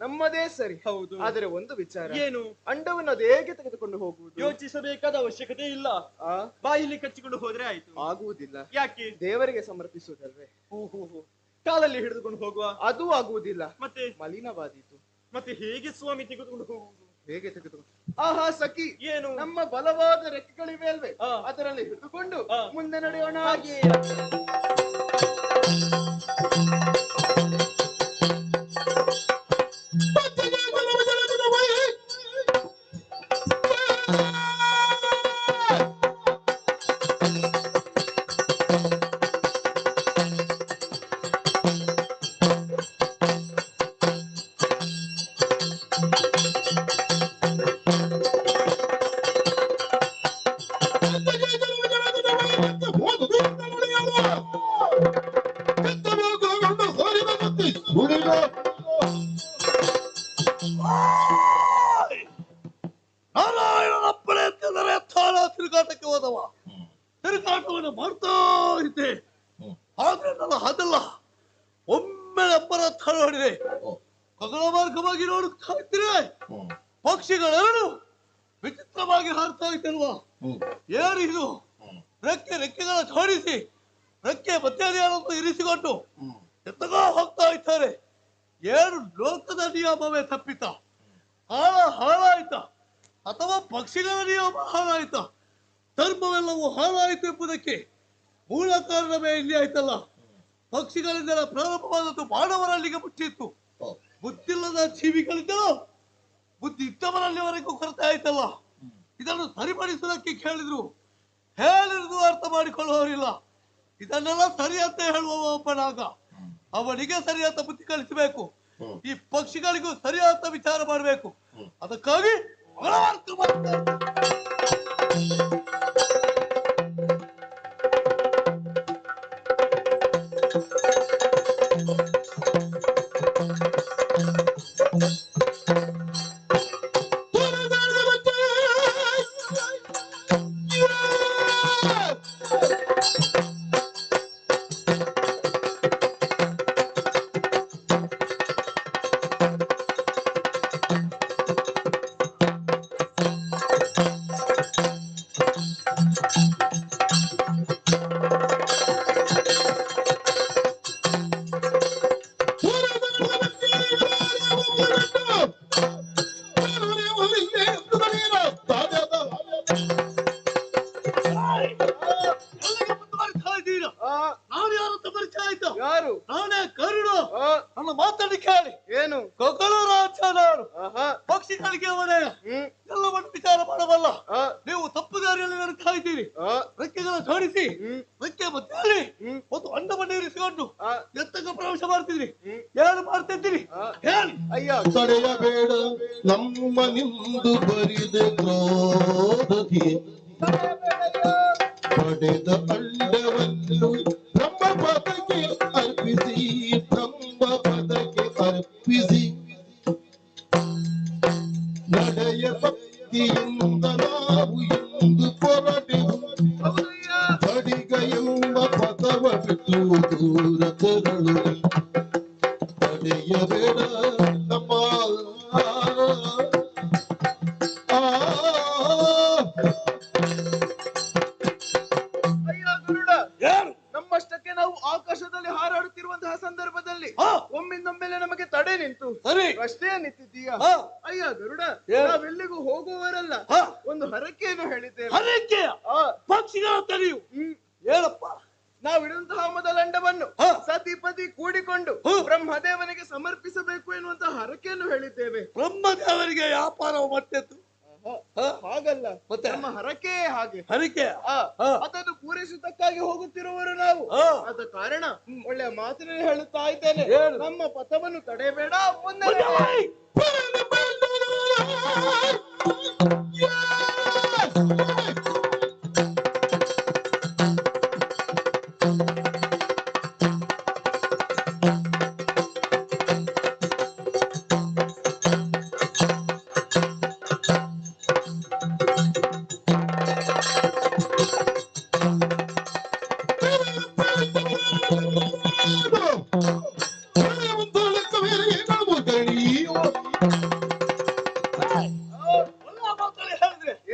ನಮ್ಮದೇ ಸರಿ. ಹೌದು. ಆದರೆ ಒಂದು ವಿಚಾರ. ಏನು? ಅಂಡವನ್ನು ಅದು ಹೇಗೆ ತೆಗೆದುಕೊಂಡು ಹೋಗುವುದು? ಯೋಚಿಸಬೇಕಾದ ಅವಶ್ಯಕತೆ ಇಲ್ಲ. ಬಾಯಿಲಿ ಕಚ್ಚಿಕೊಂಡು ಹೋದ್ರೆ ಆಯ್ತು. ಆಗುವುದಿಲ್ಲ. ಯಾಕೆ? ದೇವರಿಗೆ ಸಮರ್ಪಿಸುವುದಲ್ವೇ? ಓಹೋ, ಕಾಲಲ್ಲಿ ಹಿಡಿದುಕೊಂಡು ಹೋಗುವ? ಅದು ಆಗುವುದಿಲ್ಲ. ಮತ್ತೆ ಮಲಿನವಾದೀತು. ಮತ್ತೆ ಹೇಗೆ ಸ್ವಾಮಿ ತೆಗೆದುಕೊಂಡು ಹೋಗುವುದು? ಹೇಗೆ ತೆಗೆದುಕೊಂಡು? ಆಹಾ ಸಖಿ, ಏನು? ನಮ್ಮ ಬಲವಾದ ರೆಕ್ಕೆಗಳಿವೆ ಅಲ್ವೇ? ಅದರಲ್ಲಿ ಹಿಡಿದುಕೊಂಡು ಮುಂದೆ ನಡೆಯೋಣ. ಹಾಗೆ. ನಾರಾಯಣನಪ್ಪಣೆ ಅಂತಂದರೆ ತಾನ ತಿರುಗಾಟಕ್ಕೆ ಹೋದವ. ತಿರುಗಾಟವನ್ನು ಮಾಡ್ತಾ ಇದ್ದೆ. ಆದ್ರೆ ನನ್ನ ಅದಲ್ಲ, ಒಮ್ಮೆ ಅಪ್ಪನ ತಾಳ ನೋಡಿದೆ. ಗಗನ ಮಾರ್ಗವಾಗಿ ನೋಡುತ್ತಾ ಇದ್ದೀರಿ, ಪಕ್ಷಿಗಳೆರಡು ವಿಚಿತ್ರವಾಗಿ ಹಾರ್ತಾ ಇದ್ದಲ್ವಾ? ಏನು ಇದು? ರೆಕ್ಕೆ ರೆಕ್ಕೆಗಳ ಜೋಡಿಸಿ ರೆಕ್ಕೆ ಮಧ್ಯಾಹ್ನ ಇರಿಸಿಕೊಂಡು ಎತ್ತಗೋ ಹೋಗ್ತಾ ಇದ್ದಾರೆ. ಏನು ಲೋಕದ ನಿಯಮವೇ ತಪ್ಪಿತ? ಹಾಳ ಹಾಳಾಯ್ತ ಅಥವಾ ಪಕ್ಷಿಗಳ ನಿಯಮ ಹಾಳಾಯ್ತ? ಧರ್ಮವೆಲ್ಲವೂ ಹಾಳಾಯಿತು ಎಂಬುದಕ್ಕೆ ಮೂಲ ಕಾರಣವೇ ಇಲ್ಲಿ ಆಯ್ತಲ್ಲ. ಪಕ್ಷಿಗಳಿಂದಲೇ ಪ್ರಾರಂಭವಾದದ್ದು ಮಾನವರಲ್ಲಿಗೆ ಮುಚ್ಚಿತ್ತು. ಬುದ್ಧಿಲ್ಲದ ಜೀವಿಗಳಿಂದಲೂ ಬುದ್ಧಿ ಇದ್ದವರಲ್ಲಿವರೆಗೂ ಕೊರತೆ ಆಯ್ತಲ್ಲ. ಇದನ್ನು ಸರಿಪಡಿಸುವುದಕ್ಕೆ ಕೇಳಿದ್ರು, ಹೇಳಿರುವುದು ಅರ್ಥ ಮಾಡಿಕೊಳ್ಳುವವರಿಲ್ಲ. ಇದನ್ನೆಲ್ಲ ಸರಿಯಂತ ಹೇಳುವವ ಒಬ್ಬನಾಗ ಅವನಿಗೆ ಸರಿಯಾದ ಬುದ್ಧಿ ಕಲಿಸಬೇಕು. ಈ ಪಕ್ಷಿಗಳಿಗೂ ಸರಿಯಾದ ವಿಚಾರ ಮಾಡಬೇಕು. ಅದಕ್ಕಾಗಿ ಕಾಣಿಕೆ ಒಡೆಯ, ಎಲ್ಲವನ್ನು ವಿಚಾರ ಮಾಡಬಲ್ಲ. ನೀವು ತಪ್ಪು ದಾರಿಯಲ್ಲಿ ನಡೀತಾ ಇದ್ದೀರಿ. ರೆಕ್ಕೆಗಳ ಜೋಡಿಸಿ ರೆಕ್ಕೆ ಮಧ್ಯದಲ್ಲಿ ಒಂದು ಅಂಡವನ್ನು ಇರಿಸಿಕೊಂಡು ಎತ್ತಕ್ಕೆ ಪ್ರವೇಶ ಮಾಡ್ತಿದ್ರಿ. ಏನು ಮಾಡ್ತಿದ್ದೀರಿ ಹೇಳಿ? ಅಯ್ಯ, ತಡೆಯಬೇಡ ನಮ್ಮ ನಿಂದು ಬರಿದೆ ಕ್ರೋಧದಿ ಪಡೆದ ಅಂಡವನ್ನು ಬ್ರಹ್ಮ ಪದಕ್ಕೆ ಅರ್ಪಿಸಿ, ಬ್ರಹ್ಮ ಪದಕ್ಕೆ ಅರ್ಪಿಸಿ. ನಡೆಯ ಭಕ್ತಿಯಿಂದ ನಾವು ಇಂದು ಹೊರಟೆವು, ಬಡಿಗ ಎಂಬ ಪದವ ಬಿಟ್ಟು ದೂರ ತೆರಳು. ತಡೆಯಬೇಡ ನಮ್ಮ ಅಯ್ಯ ಗರುಡ, ನಮ್ಮಷ್ಟಕ್ಕೆ ನಾವು ಆಕಾಶದಲ್ಲಿ ಹಾರಾಡುತ್ತಿರುವಂತಹ ಸಂದರ್ಭದಲ್ಲಿ ಒಮ್ಮಿಂದೊಮ್ಮೆಲೆ ನಮಗೆ ತಡೆ ನಿಂತು ಅಷ್ಟೇ ನಿಂತಿದ್ದೀಯಾ? ಅಯ್ಯ ಗರುಡ, ನಾವೆಲ್ಲಿಗೂ ಹೋಗುವವರಲ್ಲ. ಒಂದು ಹರಕೆಯನ್ನು ಹೇಳಿದ್ದೇವೆ. ಹರಕೆ? ಪಕ್ಷಿಗಳ ತಡೆಯು ಹೇಳಪ್ಪ. ನಾವಿಡುವಂತಹ ಮೊದಲ ಅಂಡವನ್ನು ಸತಿಪತಿ ಕೂಡಿಕೊಂಡು ಬ್ರಹ್ಮದೇವನಿಗೆ ಸಮರ್ಪಿಸಬೇಕು ಎನ್ನುವಂತಹ ಹರಕೆಯನ್ನು ಹೇಳಿದ್ದೇವೆ. ಬ್ರಹ್ಮದೇವರಿಗೆ ವ್ಯಾಪಾರವು ಮತ್ತೆತ್ತು? ಹಾಗಲ್ಲ, ನಮ್ಮ ಹರಕೆ ಹಾಗೆ. ಹರಕೆ ಅದನ್ನು ಪೂರೈಸುವುದಕ್ಕಾಗಿ ಹೋಗುತ್ತಿರುವವರು ನಾವು. ಆದ ಕಾರಣ ಒಳ್ಳೆಯ ಮಾತಿನಲ್ಲಿ ಹೇಳುತ್ತಾ ಇದ್ದೇನೆ, ನಮ್ಮ ಪಥವನ್ನು ತಡೆಯಬೇಡ, ಮುಂದೆ.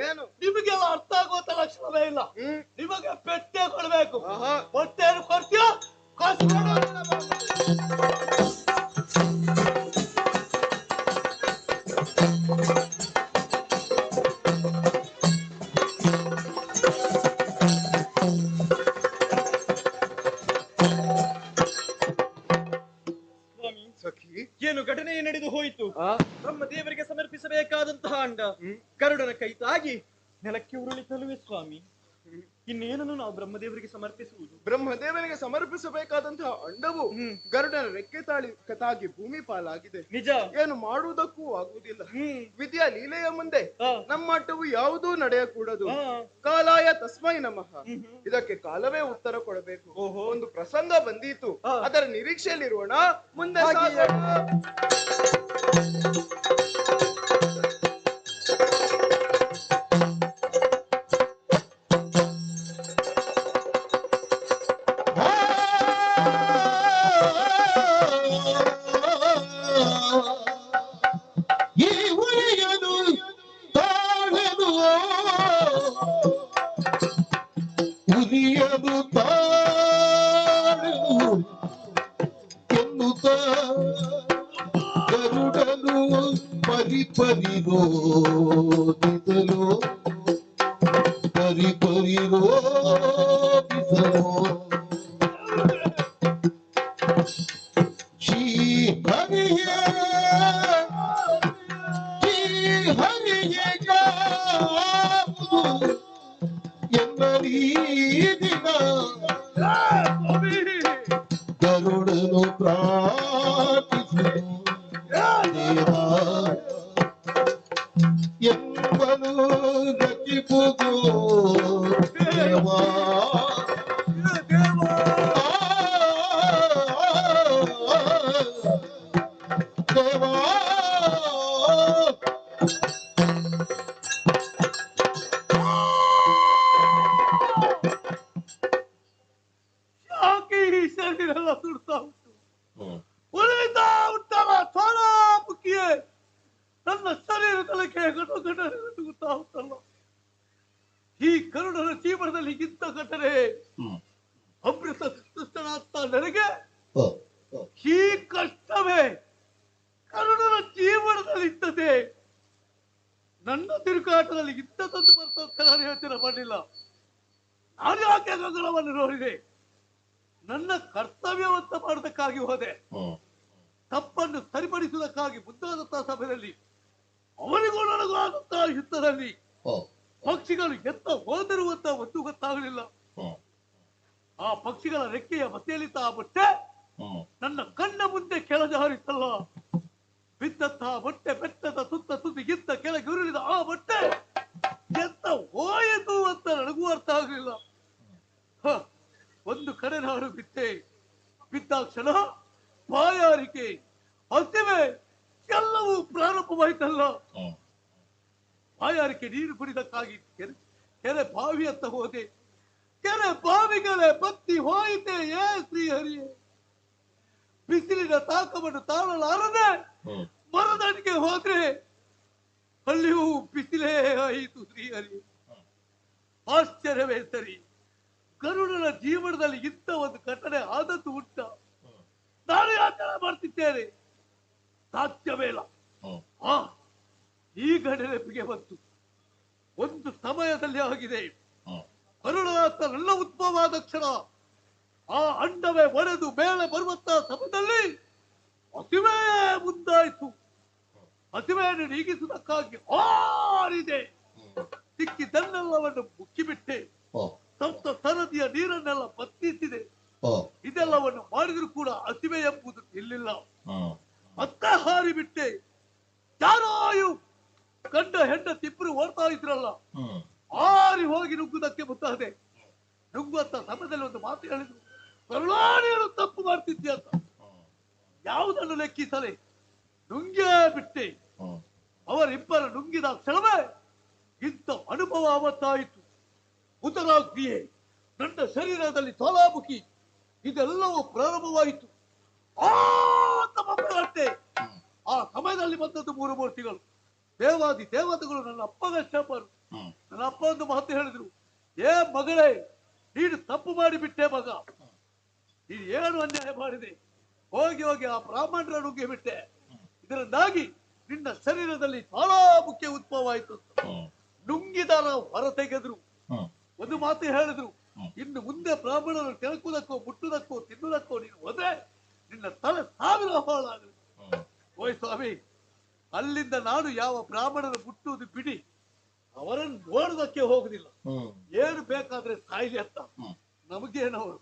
ಏನು ನಿಮಗೆಲ್ಲ ಅರ್ಥ ಆಗುವಂತ ಲಕ್ಷಣವೇ ಇಲ್ಲ. ನಿಮಗೆ ಪೆಟ್ಟೆ ಕೊಡ್ಬೇಕು. ಹೊಟ್ಟೆಯನ್ನು ಕೊಡ್ತೀಯ? ಕಾಸು ಕೊಡು. ಏನು ಘಟನೆ ನಡೆದು ಹೋಯಿತು? ನಮ್ಮ ದೇವರಿಗೆ ಸಮರ್ಪಿಸಬೇಕಾದಂತಹ ಅಂಡ ಗರುಡನ ಕೈ ತಾಗಿ ನೆಲಕ್ಕೆ ಉರುಳಿ ತಲುವೆ ಸ್ವಾಮಿ. ಇನ್ನೇನನ್ನು ನಾವು ಬ್ರಹ್ಮದೇವರಿಗೆ ಸಮರ್ಪಿಸುವುದು? ಬ್ರಹ್ಮದೇವನಿಗೆ ಸಮರ್ಪಿಸಬೇಕಾದಂತಹ ಅಂಡವು ಗರುಡನ ರೆಕ್ಕೆ ತಾಳಿ ತಾಗಿ ಭೂಮಿ ಪಾಲಾಗಿದೆ. ನಿಜ, ಏನು ಮಾಡುವುದಕ್ಕೂ ಆಗುವುದಿಲ್ಲ. ವಿದ್ಯಾ ಲೀಲೆಯ ಮುಂದೆ ನಮ್ಮಾಟವು ಯಾವುದೂ ನಡೆಯಕೂಡದು. ಕಾಲಾಯ ತಸ್ಮೈ ನಮಃ. ಇದಕ್ಕೆ ಕಾಲವೇ ಉತ್ತರ ಕೊಡಬೇಕು. ಒಂದು ಪ್ರಸಂಗ ಬಂದೀತು, ಅದರ ನಿರೀಕ್ಷೆಯಲ್ಲಿರೋಣ, ಮುಂದೆ ಸಾಗೋಣ. ಈ ಉರಿಯನು ತಾಳೆನು, ಉರಿಯನು ತಾಳೆನು ಎನ್ನುತ್ತ ಗರುಡನು ಪರಿಪರಿರೋದಿಸಲು, ಪರಿಪರಿರೋದಿಸಲು. ಶ್ರೀ ಹರಿಯೇ ಹರಿಯೇ ಗಾವುದು ಎನ್ನರೀ ದಿನ ಗರುಡನು ಪ್ರಾರ್ಥಿಸಲು ದೇವ ಎಂಬನು ರಚಿಪುದು ದೇವಾ. ದೇವಾ ಯಾಕೆ ಈ ಶರೀರ ಸುಡ್ತಾ ಉಂಟು, ಉಳಿತಾ ಉಂಟಲ್ಲ ಜ್ವಾಲಾಮುಖಿಯೇ? ನನ್ನ ಶರೀರದಲ್ಲಿ ಘಟ ಘಟನೆ ಗೊತ್ತಾ ಉಂಟಲ್ಲ. ಈ ಕರುಣನ ಜೀವನದಲ್ಲಿ ಇಂಥ ಘಟನೆ ಅಮೃತ ಕೃಷ್ಣನಾಥ ನನಗೆ ಈ ಕಷ್ಟವೇ ಕರುಣನ ಜೀವನದಲ್ಲಿ ಇದ್ದದೆ. ನನ್ನ ತಿರುಗಾಟದಲ್ಲಿ ಇಂಥದ್ದೊಂದು ಬರ್ತಂತ ನಾನು ಯೋಚನೆ ಮಾಡಲಿಲ್ಲ. ನಾನು ಯಾಕೆ ಗಂಗಲವನ್ನು ನೋಡಿದೆ? ನನ್ನ ಕರ್ತವ್ಯವಂತ ಮಾಡುವುದಕ್ಕಾಗಿ ಹೋದೆ. ತಪ್ಪನ್ನು ಸರಿಪಡಿಸುವುದಕ್ಕಾಗಿ ಮುಂದಾದಂತಹ ಸಮಯದಲ್ಲಿ ಅವನಿಗೂ ನನಗೂ ಆದಂತಹ ಯುದ್ಧದಲ್ಲಿ ಪಕ್ಷಿಗಳು ಎತ್ತ ಹೋದರು ಅಂತ ಒಂದು ಗೊತ್ತಾಗಲಿಲ್ಲ. ಆ ಪಕ್ಷಿಗಳ ರೆಕ್ಕೆಯ ಮಧ್ಯೆಯಲ್ಲಿದ್ದ ಆ ಮೊಟ್ಟೆ ನನ್ನ ಕಣ್ಣ ಮುಂದೆ ಕೆಳಜಾರಿತಲ್ಲ. ಬಿದ್ದಂತಹ ಮೊಟ್ಟೆ ಬೆಟ್ಟದ ಸುತ್ತ ತುದಿಗಿಂತ ಕೆಳಗೆ ಉರುಳಿದ ಆ ಮೊಟ್ಟೆ ಎತ್ತ ಹೋಯಿತು ಅಂತ ನನಗೂ ಅರ್ಥ ಆಗಲಿಲ್ಲ. ಒಂದು ಕಡೆ ನಾನು ಬಿದ್ದೆ. ಬಿದ್ದಾಕ್ಷಣ ಬಾಯಾರಿಕೆ, ಹಸಿವೆ ಎಲ್ಲವೂ ಪ್ರಾರಂಭವಾಯ್ತಲ್ಲ. ಬಾಯಾರಿಕೆ ನೀರು ಕುಡಿದಕ್ಕಾಗಿ ಕೆರೆ ಬಾವಿ ಅಂತ ಹೋದೆ. ಕೆರೆ ಬಾವಿಗಳೇ ಬತ್ತಿ ಹೋಯಿತೆ. ಏ ಶ್ರೀಹರಿಯೇ, ಬಿಸಿಲಿನ ತಾಕವನ್ನು ತಾಳಲಾರದೆ ಮರದಡಿಗೆ ಹೋದ್ರೆ ಅಲ್ಲಿಯೂ ಬಿಸಿಲೇ ಆಯಿತು ಶ್ರೀಹರಿ. ಆಶ್ಚರ್ಯವೇ ಸರಿ, ಗರುಡನ ಜೀವನದಲ್ಲಿ ಇಂಥ ಒಂದು ಘಟನೆ ಆದದ್ದು ಉಂಟ? ನಾನು ಯಾತರ ಮಾಡ್ತಿದ್ದೇನೆ? ಸಾಧ್ಯವೇ ಇಲ್ಲ. ಈ ಘಟನೆ ಬಂತು ಒಂದು ಸಮಯದಲ್ಲಿ ಆಗಿದೆ. ಗರುಡನಾಥ ನನ್ನ ಉದ್ಭವವಾದ ಕ್ಷಣ ಆ ಅಂಡವೇ ಒಡೆದು ಮೇಲೆ ಬರುವಂತಹ ಸಮಯದಲ್ಲಿ ಹಸಿವೆ ಮುಂದಾಯಿತು. ಹಸಿವೆಯನ್ನು ನೀಗಿಸುವುದಕ್ಕಾಗಿ ಹಾರಿದೆ. ಸಿಕ್ಕಿದ್ದನ್ನೆಲ್ಲವನ್ನು ಮುಕ್ಕಿಬಿಟ್ಟೆ. ಸಪ್ತ ಸರದಿಯ ನೀರನ್ನೆಲ್ಲ ಬತ್ತಿಸಿದೆ. ಇದೆಲ್ಲವನ್ನು ಮಾಡಿದ್ರು ಕೂಡ ಹಸಿವೆ ಎಂಬುದು ಇಲ್ಲಿಲ್ಲ. ಮತ್ತೆ ಹಾರಿಬಿಟ್ಟೆ. ಯಾರೋ ಗಂಡ ಹೆಂಡತಿ ಇಬ್ಬರು ಓಡ್ತಾ ಇದ್ರಲ್ಲ, ಹಾರಿ ಹೋಗಿ ನುಗ್ಗುವುದಕ್ಕೆ ಮುಂದಾದೆ. ನುಗ್ಗುವಂತ ಸಮಯದಲ್ಲಿ ಒಂದು ಮಾತು ಹೇಳಿದ್ರು, ಕರುಣಾನಿಯನ್ನು ತಪ್ಪು ಮಾಡ್ತಿದ್ದೆ ಅಂತ. ಯಾವುದನ್ನು ಲೆಕ್ಕಿಸಲೆ ನುಂಗೇ ಬಿಟ್ಟೆ. ಅವರಿಬ್ಬರು ನುಂಗಿದ ಕ್ಷಣವೇ ಇಂಥ ಅನುಭವ ಅವತ್ತಾಯಿತು. ಉದರಾಗ್ನಿಯೇ ನನ್ನ ಶರೀರದಲ್ಲಿ ಜ್ವಾಲಾಮುಖಿ ಇದೆಲ್ಲವೂ ಪ್ರಾರಂಭವಾಯಿತು. ಆ ಆ ಸಮಯದಲ್ಲಿ ಬಂದದ್ದು ಮೂರು ಮೂರ್ತಿಗಳು, ದೇವಾದಿ ದೇವತೆಗಳು. ನನ್ನ ಅಪ್ಪಗಷ್ಟಪರು ನನ್ನ ಅಪ್ಪ ಒಂದು ಮಾತು ಹೇಳಿದ್ರು, ಏ ಮಗಳೇ, ನೀನು ತಪ್ಪು ಮಾಡಿಬಿಟ್ಟೆ ಮಗ, ನೀನು ಏನು ಅನ್ಯಾಯ ಮಾಡಿದೆ, ಹೋಗಿ ಹೋಗಿ ಆ ಬ್ರಾಹ್ಮಣರ ನುಗ್ಗಿ ಬಿಟ್ಟೆ, ಇದರಿಂದಾಗಿ ನಿನ್ನ ಶರೀರದಲ್ಲಿ ಜ್ವಾಲಾಮುಖಿ ಉದ್ಭವ ಆಯಿತು. ನುಂಗಿದಾರ ಹೊರ ತೆಗೆದ್ರು. ಒಂದು ಮಾತು ಹೇಳಿದ್ರು, ಇನ್ನು ಮುಂದೆ ಬ್ರಾಹ್ಮಣರು ಕೆಳಕುವುದಕ್ಕೋ ಮುಟ್ಟುವುದಕ್ಕೋ ತಿನ್ನುವುದಕ್ಕೋ ನೀನು ಹೋದ್ರೆ ನಿನ್ನ ತಲೆ ಸಾವಿರ ಹಾಳಾಗಲಿ. ಓಯ್ ಸ್ವಾಮಿ, ಅಲ್ಲಿಂದ ನಾನು ಯಾವ ಬ್ರಾಹ್ಮಣರು ಮುಟ್ಟುವುದು ಬಿಡಿ, ಅವರನ್ನು ನೋಡುವುದಕ್ಕೆ ಹೋಗುದಿಲ್ಲ, ಏನು ಬೇಕಾದ್ರೆ ಸಾಯಿಲಿ ಅಂತ ನಮಗೇನವರು.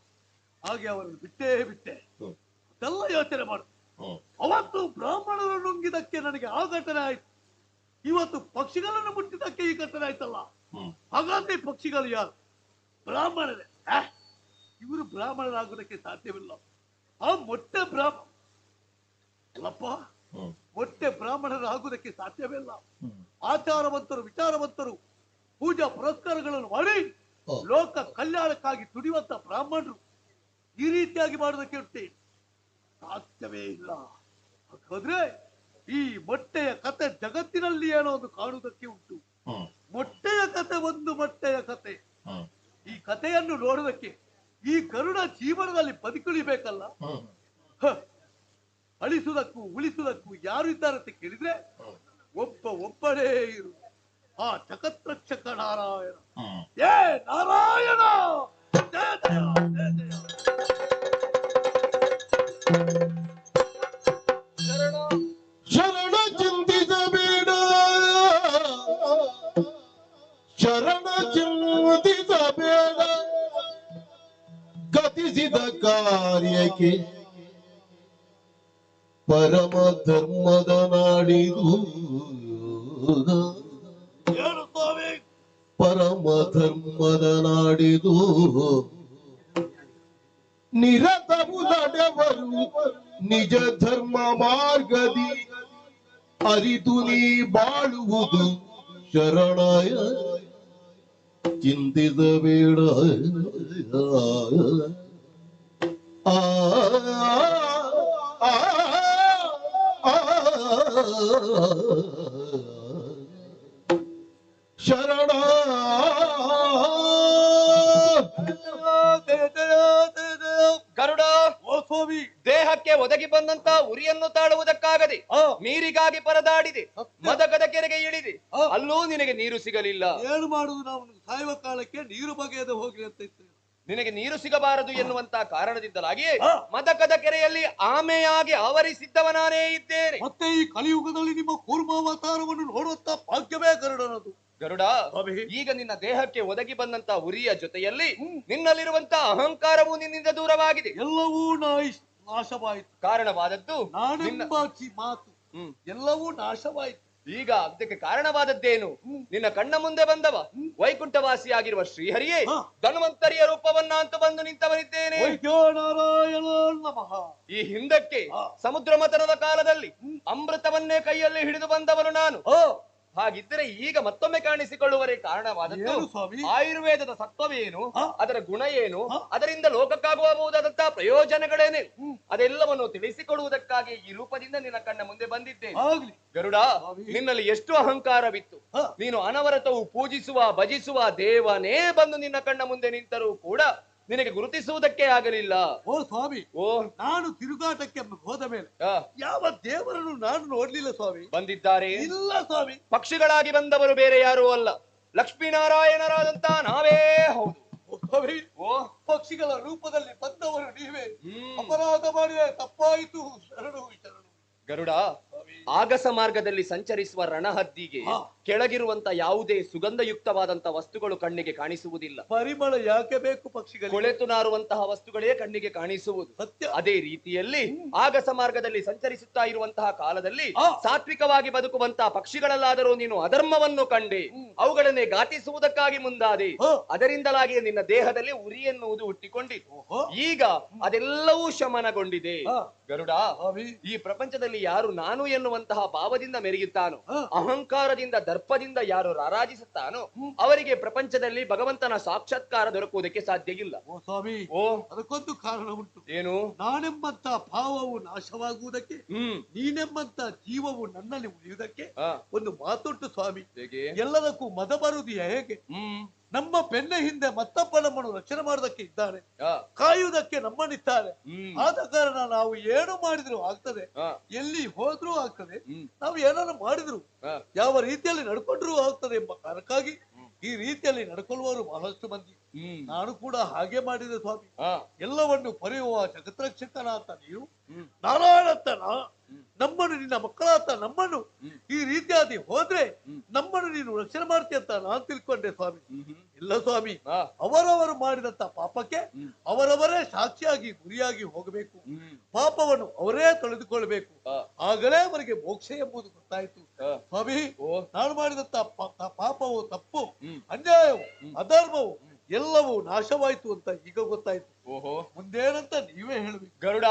ಹಾಗೆ ಅವರನ್ನು ಬಿಟ್ಟೇ ಬಿಟ್ಟೆ. ಅದೆಲ್ಲ ಯೋಚನೆ ಮಾಡು. ಅವತ್ತು ಬ್ರಾಹ್ಮಣರು ನುಂಗಿದಕ್ಕೆ ನನಗೆ ಆ ಘಟನೆ ಆಯ್ತು, ಇವತ್ತು ಪಕ್ಷಿಗಳನ್ನು ಮುಟ್ಟಿದ್ದಕ್ಕೆ ಈ ಘಟನೆ ಆಯ್ತಲ್ಲ. ಹಾಗಾದ್ರೆ ಪಕ್ಷಿಗಳು ಯಾರು? ಬ್ರಾಹ್ಮಣರೇ. ಇವರು ಬ್ರಾಹ್ಮಣರಾಗುವುದಕ್ಕೆ ಸಾಧ್ಯವಿಲ್ಲ. ಆ ಮೊಟ್ಟೆ ಬ್ರಾಹ್ಮಣ ಅಲ್ಲಪ್ಪ, ಮೊಟ್ಟೆ ಬ್ರಾಹ್ಮಣರಾಗುವುದಕ್ಕೆ ಸಾಧ್ಯವಿಲ್ಲ. ಆಚಾರವಂತರು, ವಿಚಾರವಂತರು, ಪೂಜಾ ಪುರಸ್ಕಾರಗಳನ್ನು ಮಾಡಿ ಲೋಕ ಕಲ್ಯಾಣಕ್ಕಾಗಿ ತುಡಿಯುವಂತ ಬ್ರಾಹ್ಮಣರು ಈ ರೀತಿಯಾಗಿ ಮಾಡುವುದಕ್ಕೆ ಉಂಟೆ ಸಾಧ್ಯವೇ ಇಲ್ಲ. ಹಾಗಾದ್ರೆ ಈ ಮೊಟ್ಟೆಯ ಕತೆ ಜಗತ್ತಿನಲ್ಲಿ ಏನೋ ಒಂದು ಕಾಣುವುದಕ್ಕೆ ಉಂಟು. ಮೊಟ್ಟೆಯ ಕತೆ ಒಂದು ಮೊಟ್ಟೆಯ ಕತೆ. ಈ ಕಥೆಯನ್ನು ನೋಡುವುದಕ್ಕೆ ಈ ಗರುಡ ಜೀವನದಲ್ಲಿ ಬದುಕುಳಿಬೇಕಲ್ಲ. ಅಳಿಸುವುದಕ್ಕೂ ಉಳಿಸುವುದಕ್ಕೂ ಯಾರು ಇದ್ದಾರೆ ಅಂತ ಕೇಳಿದ್ರೆ ಒಬ್ಬ ಒಬ್ಬನೇ ಇರು, ಆ ಜಗತ್ರಕ್ಷಕ ನಾರಾಯಣ. ಏ ನಾರಾಯಣ, ಜಯ ಜಯ ಜಯ ಜಯ. ಶರಣ ಚಿಂತಿಸಬೇಡ, ಶರಣ ಚಿಂತಿಸಬೇಡ, ಗತಿಸಿದ ಕಾರ್ಯಕ್ಕೆ ಪರಮ ಧರ್ಮದ ನಾಡಿದು, ಪರಮ ಧರ್ಮದ ನಾಡಿದು. ನಿರತವು ನಡೆವರು ನಿಜ ಧರ್ಮ ಮಾರ್ಗದಿ, ಅರಿತು ನೀ ಬಾಳುವುದು ಶರಣಾಯ ಚಿಂತಿಸಬೇಡ. ಆ ಶರಣ ಗರುಡ, ದೇಹಕ್ಕೆ ಒದಗಿ ಬಂದಂತ ಉರಿಯನ್ನು ತಾಳುವುದಕ್ಕಾಗದೆ ನೀರಿಗಾಗಿ ಪರದಾಡಿದೆ, ಮದಕದ ಕೆರೆಗೆ ಇಳಿದೆ, ಅಲ್ಲೂ ನಿನಗೆ ನೀರು ಸಿಗಲಿಲ್ಲ. ಏನು ಮಾಡುವುದು? ನಾವು ಸಾಯುವ ಕಾಲಕ್ಕೆ ನೀರು ಬಗೆಯದೆ ಹೋಗ್ಲಿ ಅಂತ ಇತ್ತು. ನಿನಗೆ ನೀರು ಸಿಗಬಾರದು ಎನ್ನುವಂತಹ ಕಾರಣದಿಂದಲಾಗಿ ಮದಕದ ಕೆರೆಯಲ್ಲಿ ಆಮೆಯಾಗಿ ಆವರಿಸಿದ್ದವನಾನೇ ಇದ್ದೇನೆ. ಮತ್ತೆ ಈ ಕಲಿಯುಗದಲ್ಲಿ ನಿಮ್ಮ ಕೂರ್ಮಾವತಾರವನ್ನು ನೋಡುವಂತ ಭಾಗ್ಯವೇ ಗರುಡನದು. ಗರುಡ, ಈಗ ನಿನ್ನ ದೇಹಕ್ಕೆ ಒದಗಿ ಬಂದಂತ ಉರಿಯ ಜೊತೆಯಲ್ಲಿ ನಿನ್ನಲ್ಲಿರುವಂತಹ ಅಹಂಕಾರವೂ ನಿನ್ನಿಂದ ದೂರವಾಗಿದೆ. ಎಲ್ಲವೂ ನಾಶವಾಯಿತು. ಕಾರಣವಾದದ್ದು ನಾನೆಂಬ ಮಾತು ಎಲ್ಲವೂ ನಾಶವಾಯಿತು. ಈಗ ಅದಕ್ಕೆ ಕಾರಣವಾದದ್ದೇನು? ನಿನ್ನ ಕಣ್ಣ ಮುಂದೆ ಬಂದವ ವೈಕುಂಠವಾಸಿಯಾಗಿರುವ ಶ್ರೀಹರಿಯೇ ಧನ್ವಂತರಿಯ ರೂಪವನ್ನ ಅಂತ ಬಂದು ನಿಂತವನಿದ್ದೇನೆ. ಈ ಹಿಂದಕ್ಕೆ ಸಮುದ್ರ ಮಥನದ ಕಾಲದಲ್ಲಿ ಅಮೃತವನ್ನೇ ಕೈಯಲ್ಲಿ ಹಿಡಿದು ಬಂದವನು ನಾನು. ಹಾಗಿದ್ದರೆ ಈಗ ಮತ್ತೊಮ್ಮೆ ಕಾಣಿಸಿಕೊಳ್ಳುವರೆ ಕಾರಣವಾದದ್ದು ಆಯುರ್ವೇದದ ಸತ್ವವೇನು, ಅದರ ಗುಣ ಏನು, ಅದರಿಂದ ಲೋಕಕ್ಕಾಗಬಹುದಾದಂತಹ ಪ್ರಯೋಜನಗಳೇನೆ, ಅದೆಲ್ಲವನ್ನು ತಿಳಿಸಿಕೊಡುವುದಕ್ಕಾಗಿ ಈ ರೂಪದಿಂದ ನಿನ್ನ ಕಣ್ಣ ಮುಂದೆ ಬಂದಿದ್ದೇನೆ. ಗರುಡ, ನಿನ್ನಲ್ಲಿ ಎಷ್ಟು ಅಹಂಕಾರವಿತ್ತು. ನೀನು ಅನವರತವು ಪೂಜಿಸುವ ಭಜಿಸುವ ದೇವನೇ ಬಂದು ನಿನ್ನ ಕಣ್ಣ ಮುಂದೆ ನಿಂತರೂ ಕೂಡ ನಿನಗೆ ಗುರುತಿಸುವುದಕ್ಕೆ ಆಗಲಿಲ್ಲ. ಓ ಸ್ವಾಮಿ, ಓ ನಾನು ತಿರುಗಾಟಕ್ಕೆ ಹೋದ ಮೇಲೆ ಯಾವ ದೇವರನ್ನು ನಾನು ನೋಡ್ಲಿಲ್ಲ ಸ್ವಾಮಿ. ಬಂದಿದ್ದಾರೆ ಇಲ್ಲ ಸ್ವಾಮಿ. ಪಕ್ಷಿಗಳಾಗಿ ಬಂದವರು ಬೇರೆ ಯಾರೂ ಅಲ್ಲ, ಲಕ್ಷ್ಮೀನಾರಾಯಣರಾದಂತ ನಾವೇ. ಹೌದು ಸ್ವಾಮಿ, ಓ ಪಕ್ಷಿಗಳ ರೂಪದಲ್ಲಿ ಬಂದವರು ನೀವೇ. ಅಪರಾಧ ಮಾಡಿದ ತಪ್ಪಾಯಿತು, ಶರಣು ಶರಣು. ಗರುಡ, ಆಗಸ ಮಾರ್ಗದಲ್ಲಿ ಸಂಚರಿಸುವ ರಣಹದ್ದಿಗೆ ಕೆಳಗಿರುವಂತ ಯಾವುದೇ ಸುಗಂಧಯುಕ್ತವಾದಂತಹ ವಸ್ತುಗಳು ಕಣ್ಣಿಗೆ ಕಾಣಿಸುವುದಿಲ್ಲ. ಪರಿಮಳ ಯಾಕೆ ಬೇಕು ಪಕ್ಷಿಗಳಿಗೆ? ಕೊಳೆತು ನಾರುವಂತಹ ವಸ್ತುಗಳೇ ಕಣ್ಣಿಗೆ ಕಾಣಿಸುವುದು ಸತ್ಯ. ಅದೇ ರೀತಿಯಲ್ಲಿ ಆಗಸ ಮಾರ್ಗದಲ್ಲಿ ಸಂಚರಿಸುತ್ತಾ ಇರುವಂತಹ ಕಾಲದಲ್ಲಿ ಸಾತ್ವಿಕವಾಗಿ ಬದುಕುವಂತಹ ಪಕ್ಷಿಗಳಲ್ಲಾದರೂ ನೀನು ಅಧರ್ಮವನ್ನು ಕಂಡೆ, ಅವುಗಳನ್ನೇ ಘಾತಿಸುವುದಕ್ಕಾಗಿ ಮುಂದಾದೆ. ಅದರಿಂದಲಾಗಿ ನಿನ್ನ ದೇಹದಲ್ಲಿ ಉರಿ ಎನ್ನುವುದು ಹುಟ್ಟಿಕೊಂಡಿತು. ಈಗ ಅದೆಲ್ಲವೂ ಶಮನಗೊಂಡಿದೆ. ಗರುಡ, ಈ ಪ್ರಪಂಚದಲ್ಲಿ ಯಾರು ನಾನು ಎನ್ನುವಂತಹ ಭಾವದಿಂದ ಮೆರೆಯುತ್ತಾನೋ, ಅಹಂಕಾರದಿಂದ ದರ್ಪದಿಂದ ಯಾರು ರಾರಾಜಿಸುತ್ತಾನೋ ಅವರಿಗೆ ಪ್ರಪಂಚದಲ್ಲಿ ಭಗವಂತನ ಸಾಕ್ಷಾತ್ಕಾರ ದೊರಕುವುದಕ್ಕೆ ಸಾಧ್ಯ ಇಲ್ಲ. ಓ ಸ್ವಾಮಿ, ಓ ಅದಕ್ಕೊಂದು ಕಾರಣ ಉಂಟು. ಏನು? ನಾನೆಂಬಂತ ಭಾವವು ನಾಶವಾಗುವುದಕ್ಕೆ, ನೀನೆಂಬಂತ ಜೀವವು ನನ್ನಲ್ಲಿ ಉಳಿಯುವುದಕ್ಕೆ ಒಂದು ಮಾತುಂಟು ಸ್ವಾಮಿ. ಎಲ್ಲದಕ್ಕೂ ಮದ ಬರುವುದು ಹೇಗೆ? ನಮ್ಮ ಬೆನ್ನ ಹಿಂದೆ ಮತ್ತೊಬ್ಬ ನಮ್ಮನ್ನು ರಕ್ಷಣೆ ಮಾಡುವುದಕ್ಕೆ ಇದ್ದಾನೆ, ಕಾಯುವುದಕ್ಕೆ ನಮ್ಮನ್ನಿದ್ದಾರೆ. ಆದ ಕಾರಣ ನಾವು ಏನು ಮಾಡಿದ್ರು ಆಗ್ತದೆ, ಎಲ್ಲಿ ಹೋದ್ರೂ ಆಗ್ತದೆ, ನಾವು ಏನಾದ್ರು ಮಾಡಿದ್ರು ಯಾವ ರೀತಿಯಲ್ಲಿ ನಡ್ಕೊಂಡ್ರು ಆಗ್ತದೆ ಎಂಬ ಕಾರಣಕ್ಕಾಗಿ ಈ ರೀತಿಯಲ್ಲಿ ನಡ್ಕೊಳ್ಳುವವರು ಬಹಳಷ್ಟು ಮಂದಿ. ನಾನು ಕೂಡ ಹಾಗೆ ಮಾಡಿದೆ ಸ್ವಾಮಿ. ಎಲ್ಲವನ್ನು ಪರೆಯುವ ಜಗತ್ರಕ್ಷಕನಾತ ನೀನು, ನಾರಾಯಣತ್ತ ನಮ್ಮನ್ನು, ನಿನ್ನ ಮಕ್ಕಳಾತ ನಮ್ಮನ್ನು ಈ ರೀತಿಯಾದಿ ಹೋದ್ರೆ ನಮ್ಮನ್ನು ನೀನು ರಕ್ಷಣೆ ಮಾಡ್ತೀಯ ಅಂತ ನಾನು ತಿಳ್ಕೊಂಡೆ ಸ್ವಾಮಿ. ಇಲ್ಲ ಸ್ವಾಮಿ, ಅವರವರು ಮಾಡಿದಂತ ಪಾಪಕ್ಕೆ ಅವರವರೇ ಸಾಕ್ಷಿಯಾಗಿ ಗುರಿಯಾಗಿ ಹೋಗಬೇಕು, ಪಾಪವನ್ನು ಅವರೇ ತೊಳೆದುಕೊಳ್ಬೇಕು, ಆಗಲೇ ಅವರಿಗೆ ಮೋಕ್ಷ ಎಂಬುದು ಗೊತ್ತಾಯ್ತು ಸ್ವಾಮಿ. ನಾನು ಮಾಡಿದಂತ ಪಾಪವು, ತಪ್ಪು, ಅನ್ಯಾಯವು, ಅಧರ್ಮವು ಎಲ್ಲವೂ ನಾಶವಾಯ್ತು ಅಂತ ಈಗ ಗೊತ್ತಾಯ್ತು. ಓಹೋ, ಮುಂದೇನಂತ ನೀವೇ ಹೇಳಬೇಕು ಗರುಡ.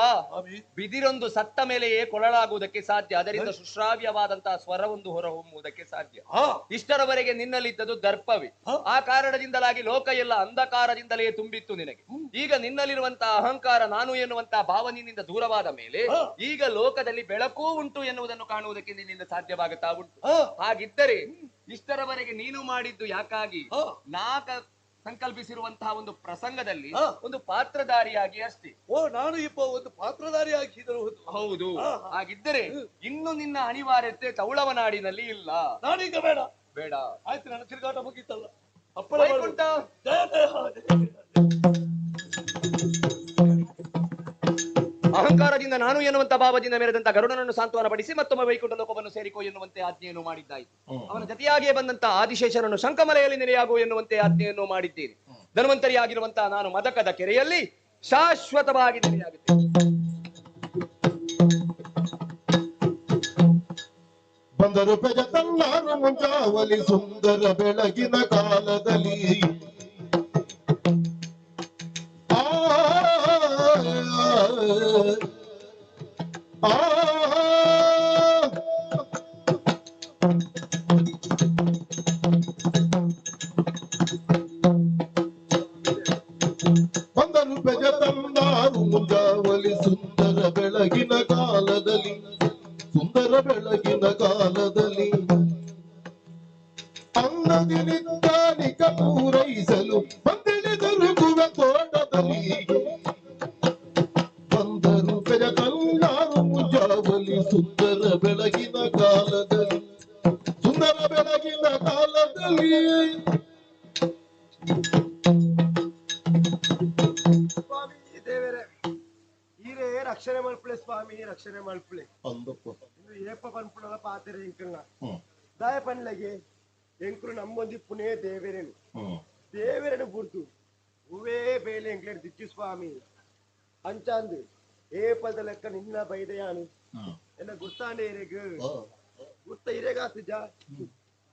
ಬಿದಿರೊಂದು ಸತ್ತ ಮೇಲೆಯೇ ಕೊಳಲಾಗುವುದಕ್ಕೆ ಸಾಧ್ಯ, ಅದರಿಂದ ಸುಶ್ರಾವ್ಯವಾದಂತಹ ಸ್ವರವೊಂದು ಹೊರಹೊಮ್ಮುವುದಕ್ಕೆ ಸಾಧ್ಯ. ಇಷ್ಟರವರೆಗೆ ನಿನ್ನಲ್ಲಿದ್ದದ್ದು ದರ್ಪವೇ. ಆ ಕಾರಣದಿಂದಲಾಗಿ ಲೋಕ ಎಲ್ಲ ಅಂಧಕಾರದಿಂದಲೇ ತುಂಬಿತ್ತು ನಿನಗೆ. ಈಗ ನಿನ್ನಲ್ಲಿರುವಂತಹ ಅಹಂಕಾರ, ನಾನು ಎನ್ನುವಂತಹ ಭಾವ ನಿನ್ನಿಂದ ದೂರವಾದ ಮೇಲೆ ಈಗ ಲೋಕದಲ್ಲಿ ಬೆಳಕೂ ಉಂಟು ಎನ್ನುವುದನ್ನು ಕಾಣುವುದಕ್ಕೆ ನಿನ್ನಿಂದ ಸಾಧ್ಯವಾಗುತ್ತಾ ಉಂಟು. ಹಾಗಿದ್ದರೆ ಇಷ್ಟರವರೆಗೆ ನೀನು ಮಾಡಿದ್ದು ಯಾಕಾಗಿ? ನಾಕ ಸಂಕಲ್ಪಿಸಿರುವಂತಹ ಒಂದು ಪ್ರಸಂಗದಲ್ಲಿ ಒಂದು ಪಾತ್ರಧಾರಿಯಾಗಿ ಅಷ್ಟೇ. ಓ, ನಾನು ಒಂದು ಪಾತ್ರಧಾರಿಯಾಗಿ. ಹೌದು. ಹಾಗಿದ್ದರೆ ಇನ್ನು ನಿನ್ನ ಅನಿವಾರ್ಯತೆ ತೌಳವನಾಡಿನಲ್ಲಿ ಇಲ್ಲ. ನಾನೀಗ ಬೇಡ ಬೇಡ, ಆಯ್ತು, ನನ್ನ ತಿರುಗಾಟ ಮುಗೀತಲ್ಲ. ವೈಕುಂಠ. ಅಹಂಕಾರದಿಂದ ನಾನು ಎನ್ನುವಂತ ಭಾವದಿಂದ ಮೆರೆದಂತ ಗರುಡನನ್ನು ಸಾಂತ್ವನ ಪಡಿಸಿ ಮತ್ತೊಮ್ಮೆ ವೈಕುಂಠ ಲೋಕವನ್ನು ಸೇರಿಕೋ ಎನ್ನುವಂತೆ ಆಜ್ಞೆಯನ್ನು ಮಾಡಿದ್ದಾಯಿತು. ಅವನ ಜತೆಯಾಗಿಯೇ ಬಂದಂತ ಆದಿಶೇಷನನ್ನು ಶಂಕಮಲೆಯಲ್ಲಿ ನೆಲೆಯಾಗು ಎನ್ನುವಂತೆ ಆಜ್ಞೆಯನ್ನು ಮಾಡಿದ್ದೇನೆ. ಧನ್ವಂತರಿಯಾಗಿರುವಂತಹ ನಾನು ಮದಕದ ಕೆರೆಯಲ್ಲಿ ಶಾಶ್ವತವಾಗಿ ನೆಲೆಯಾಗುತ್ತೇನೆ. ಬಂದರು ಪೆಜತಲ್ಲಾರು ಮುಂಜಾವಲಿ ಸುಂದರ ಬೆಳಗಿನ ಕಾಲದಲ್ಲಿ ಬಂದರು ಪೆಜತಲ್ಲಾರು ಮುಂಜಾವಲಿ ಸುಂದರ ಬೆಳಗಿನ ಕಾಲದಲ್ಲಿ ಸುಂದರ ಬೆಳಗಿನ ಕಾಲದಲ್ಲಿ ಅನ್ನದಿನಿಂದಾನಿಕ ಪೂರೈಸಲು ಬಂದಿಳಿದರು ಗುವ ತೋಟದಲ್ಲಿ ಬಂದರು ಪೆಜತಲ್ಲಾರು ಮುಂಜಾವಲಿ ಸುಂದರ ಬೆಳಗಿನ ಕಾಲದಲ್ಲಿ ಸುಂದರ ಬೆಳಗಿನ ಕಾಲದಲ್ಲಿ. ಸ್ವಾಮಿ ರಕ್ಷಣೆ ಮಲ್ಪುಲೆ ಅಂದಪ್ಪ ಏಪ ಪನ್ಪುನಲ ಪಾತೆರೆ ಎಂಕಲ್ನ ದಾಯ ಪನ್ಲಗೆ ಎಂಕುಲು ನಮ್ಮೊಂದಿಪ್ಪುನೇ ದೇವೆರೇನು ದೇವೆರನು ಬುಡ್ದು ಹೂವೇ ಬೇಲೆ ಎಂಕ್ಲೇರ್ ದಿಜ್ಜು ಸ್ವಾಮಿ ಅಂಚಾಂದು ಏಪದ ಲೆಕ್ಕ ನಿನ್ನ ಬೈದೆಯಾನು ಎನ್ನ ಗುರ್ತಾಂಡೆ ಇರೆಗ್ ಗುರ್ತ ಇರೆಗಾತುಜ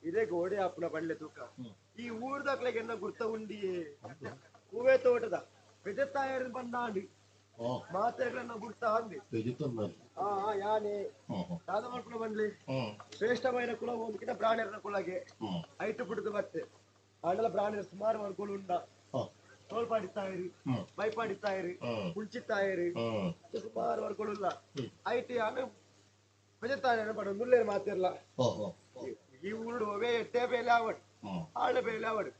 ಇರೆಗ್ ಓಡೆ ಆಪುನ ಬಳ್ಳೆ ತೂಕ ಈ ಊರ್ದಕ್ಲೆಗೆ ಎನ್ನ ಗುರ್ತ ಉಂಡಿಯೇ ಹೂವೇ ತೋಟದ ಪೆಜತ್ತಾಯರು ಬಂದಾಂಡು ಮಾತೆಗಳನ್ನ ಗುರ್ತ ಅಂದೆ ಯಾನೆ ದಾದ ಮಲ್ಪುನ ಬಂಡ್ಲಿ ಶ್ರೇಷ್ಠమైన ಕುಲ ಒಂದ್ಕಿಂತ ಬ್ರಾಹ್ಮಣರ ಕುಲಗೆ ಐಟು ಪುಟ್ಟದ ಬತ್ತೆ ಆಂಡಲ ಬ್ರಾಹ್ಮಣರು ಸುಮಾರು ವರ್ಗಗಳು ಉಂಡ ತೋಲ್ಪಾಡಿತ್ತಾಯಿರಿ ಬೈಪಾಡಿತ್ತಾಯಿರಿ ಕುಂಚಿತ್ತಾಯಿರಿ ಸುಮಾರು ವರ್ಗಗಳು IT ಆನೆ ಪೆಜತ್ತಾಯರ ಪಡ ನುಲ್ಲೇರು ಮಾತಿರ್ಲ ಈ ಊರುಡು ಒವೇ ಎಟ್ಟೆ ಬೇಲೆ ಆವಡು ಆಳ ಬೇಲೆ ಆವಡು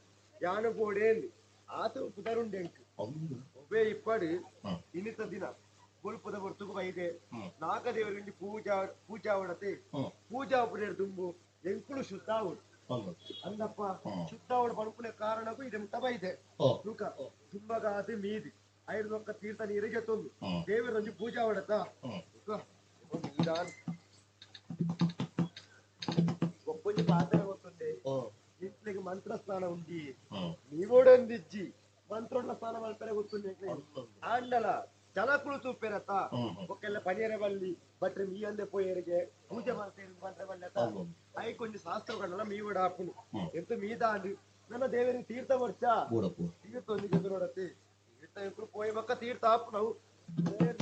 ಯಾನು ಬೋಡೇಂದು ಆತು ಪುದರುಂಡೆ ಎಂಕ್ ಒಬ್ಬೇ ಇಪ್ಪಡು ಇನ್ನಿತ ದಿನ ಬೊಲ್ಪದ ಹೊರ್ತುಗು ಬೈದೆ ನಾಗದೇವರಿಗೆ ಪೂಜಾ ಪೂಜಾ ಅವಡತೆ ಪೂಜಾ ಪುರೇರ್ ದುಂಬು ಎಂಕುಲು ಶುದ್ಧ ಆವಡು ಅಂದಪ್ಪ ಶುದ್ಧ ಅವಡು ಪಣಪುನ ಕಾರಣಕ್ಕೂ ಇದೆ ಮುಟ್ಟ ಬೈದೆ ತೂಕ ತುಂಬಗಾತಿ ಮೀದಿ ಐದು ಒಕ್ಕ ತೀರ್ಥ ನೀರಿಗೆ ತೊಂದು ದೇವರೊಂಜಿ ಪೂಜಾ ಅವಡತ ಒಪ್ಪೊಂಜಿ ಪಾತ್ರ ಗೊತ್ತುಂಡೆ ಇಂಟ್ಲಿಗೆ ಮಂತ್ರ ಸ್ನಾನ ಉಂಡಿ ನೀವೋಡೊಂದಿಜ್ಜಿ ಮಂತ್ರೋಡ್ಲ ಸ್ನಾನ ಮಲ್ಪರೆ ಗೊತ್ತುಂಡೆ ಆಂಡಲ ಜಲಕುಳು ತೂಪೆರತ ಒಕ್ಕೆಲ್ಲ ಪನಿಯರೆ ಬಲ್ಲಿ ಬಟ್ರೆ ಮೀ ಅಂದೆ ಪೋಯರಿಗೆ ಪೂಜೆ ಮಾಡ್ತೇನೆ ಮಂತ್ರ ಬಲ್ಲತ I ಕೊಂಜಿ ಶಾಸ್ತ್ರಗಳನ್ನ ಮೀವಡ ಹಾಪುನು ಎಂತ ಮೀದಾಂಡು ನನ್ನ ದೇವರಿಗೆ ತೀರ್ಥ ವರ್ಷ ತೀರ್ಥ ಒಂದಿಗೆ ನೋಡತ್ತೆ ತೀರ್ಥ ಎಂಕುಲು ಪೋಯಿ ಮಕ್ಕ ತೀರ್ಥ ಹಾಪು ನಾವು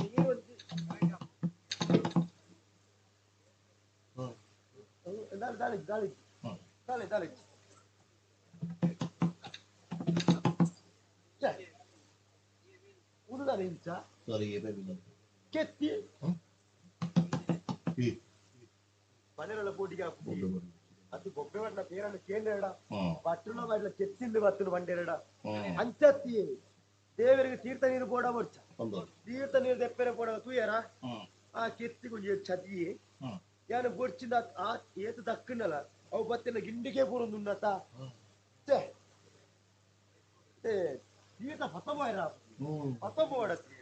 ನೀರು ಒಂಜಿ ದಾಳಿ ದಾಳಿ ದಾಳಿ ದಾಳಿ ದಾಳಿ ಉಂದುದಾನೆ ಇಂಚ ಕೆತ್ತಿ ಪನೆರಳ ಪೋಟಿಗೆ ಹಾಕುದು ಅದು ಬೊಬ್ಬೆ ಬಣ್ಣ ಪೇರನ್ನು ಕೇಂದ್ರ ಪಟ್ಟಣ ಬಣ್ಣ ಕೆತ್ತಿಂದು ಬತ್ತಲು ಬಂಡೆರಡ ಅಂಚತ್ತಿ ದೇವರಿಗೆ ತೀರ್ಥ ನೀರು ಬೋಡ ಬರ್ಚ ತೀರ್ಥ ನೀರು ದೆಪ್ಪೆರೆ ಬೋಡ ತೂಯರ ಆ ಕೆತ್ತಿ ಕೊಂಚ ಚದಿಯೇ ಯಾನು ಬೊರ್ಚಿಂದ ಆ ಏತು ದಕ್ಕನಲ್ಲ ಅವು ಬತ್ತಿನ ಗಿಂಡಿಗೆ ಪೂರೊಂದುನ್ನತ ತೀರ್ಥ ಪತ್ತಬೋಯರ ಪತ್ತಬೋಡತ್ತಿ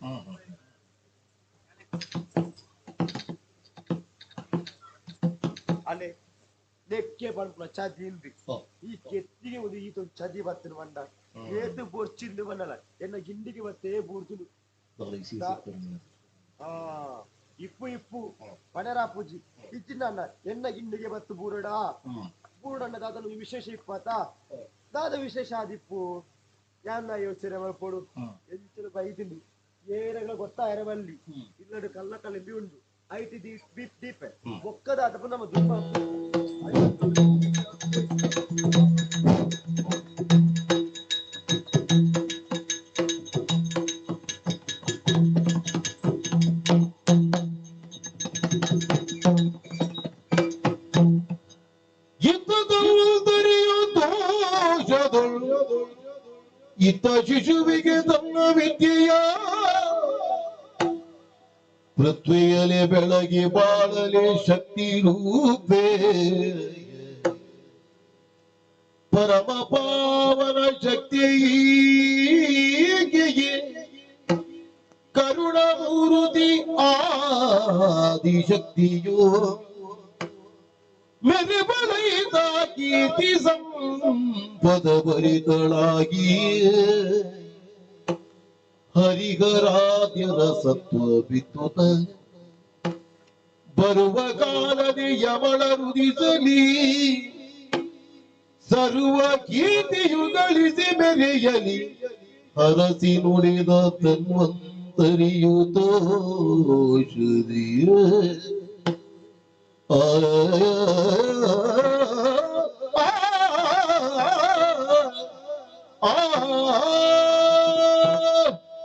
ಅಲೆ ಲೆಕ್ಕೆ ಪನ್ಪುನ ಚದಿ ಈ ಕೆತ್ತಿಗೆ ಒಂದು ಈತೊಂದು ಚದಿ ಬತ್ತಿನ ಬಂಡ ಏತು ಬೊರ್ಚಿಂದು ಬಂಡಲ ಎನ್ನ ಗಿಂಡಿಗೆ ಬತ್ತೇ ಬೂರ್ದುನು ಇಪ್ಪು ಇಪ್ಪು ಪಣರಾ ಪೂಜಿ ಇಚ್ಚಿನ ಎನ್ನ ಗಿಂಡಿಗೆ ಬತ್ತು ಬೂರಡ ಬೂರಡಣ್ಣ ದಾದನು ವಿಶೇಷ ಇಪ್ಪತ್ತ ದಾದ ವಿಶೇಷ ಆದಿಪ್ಪು ಯಾನ್ನ ಯೋಚನೆ ಮಲ್ಪೊಡು ಎಂಚಲು ಬೈದಿನಿ ಏರಗಳ ಗೊತ್ತಾಯರ ಬಲ್ಲಿ ಇಲ್ಲಡು ಕಲ್ಲ ಕಲ್ಲ ಉಂಡು IT ದೀಪ್ ದೀಪ್ ದೀಪ ಒಕ್ಕದಾದ ನಮ್ಮ ದುಪ್ಪ ಇತ್ತ ಶಿಶುವಿಗೆ ತನ್ನ ವಿದ್ಯೆಯ ಪೃಥ್ವಿಯಲಿ ಬೆಳಗಿ ಬಾಳಲಿ ಶಕ್ತಿ ರೂಪೇ ಪರಮ ಪಾವನ ಶಕ್ತಿ ಕರುಣ ಮೂರುತಿ ಆದಿಶಕ್ತಿಯೋ ಮೆರೆಬಲೈದ ಕೀರ್ತಿ ಸಂಪದ ಭರಿತಳಾಗಿ ಹರಿಹರಾದ್ಯರ ಸತ್ವ ಬಿತ್ತುತ ಬರುವ ಕಾಲದಿ ಯಮಳ ರುದಿಸಲಿ ಸರ್ವ ಕೀರ್ತಿಯು ಗಳಿಸಿ ಮೆರೆಯಲಿ ಹರಸಿ ನುಡಿದ ತನ್ವಂತರಿಯು ತೋಷದಿಯ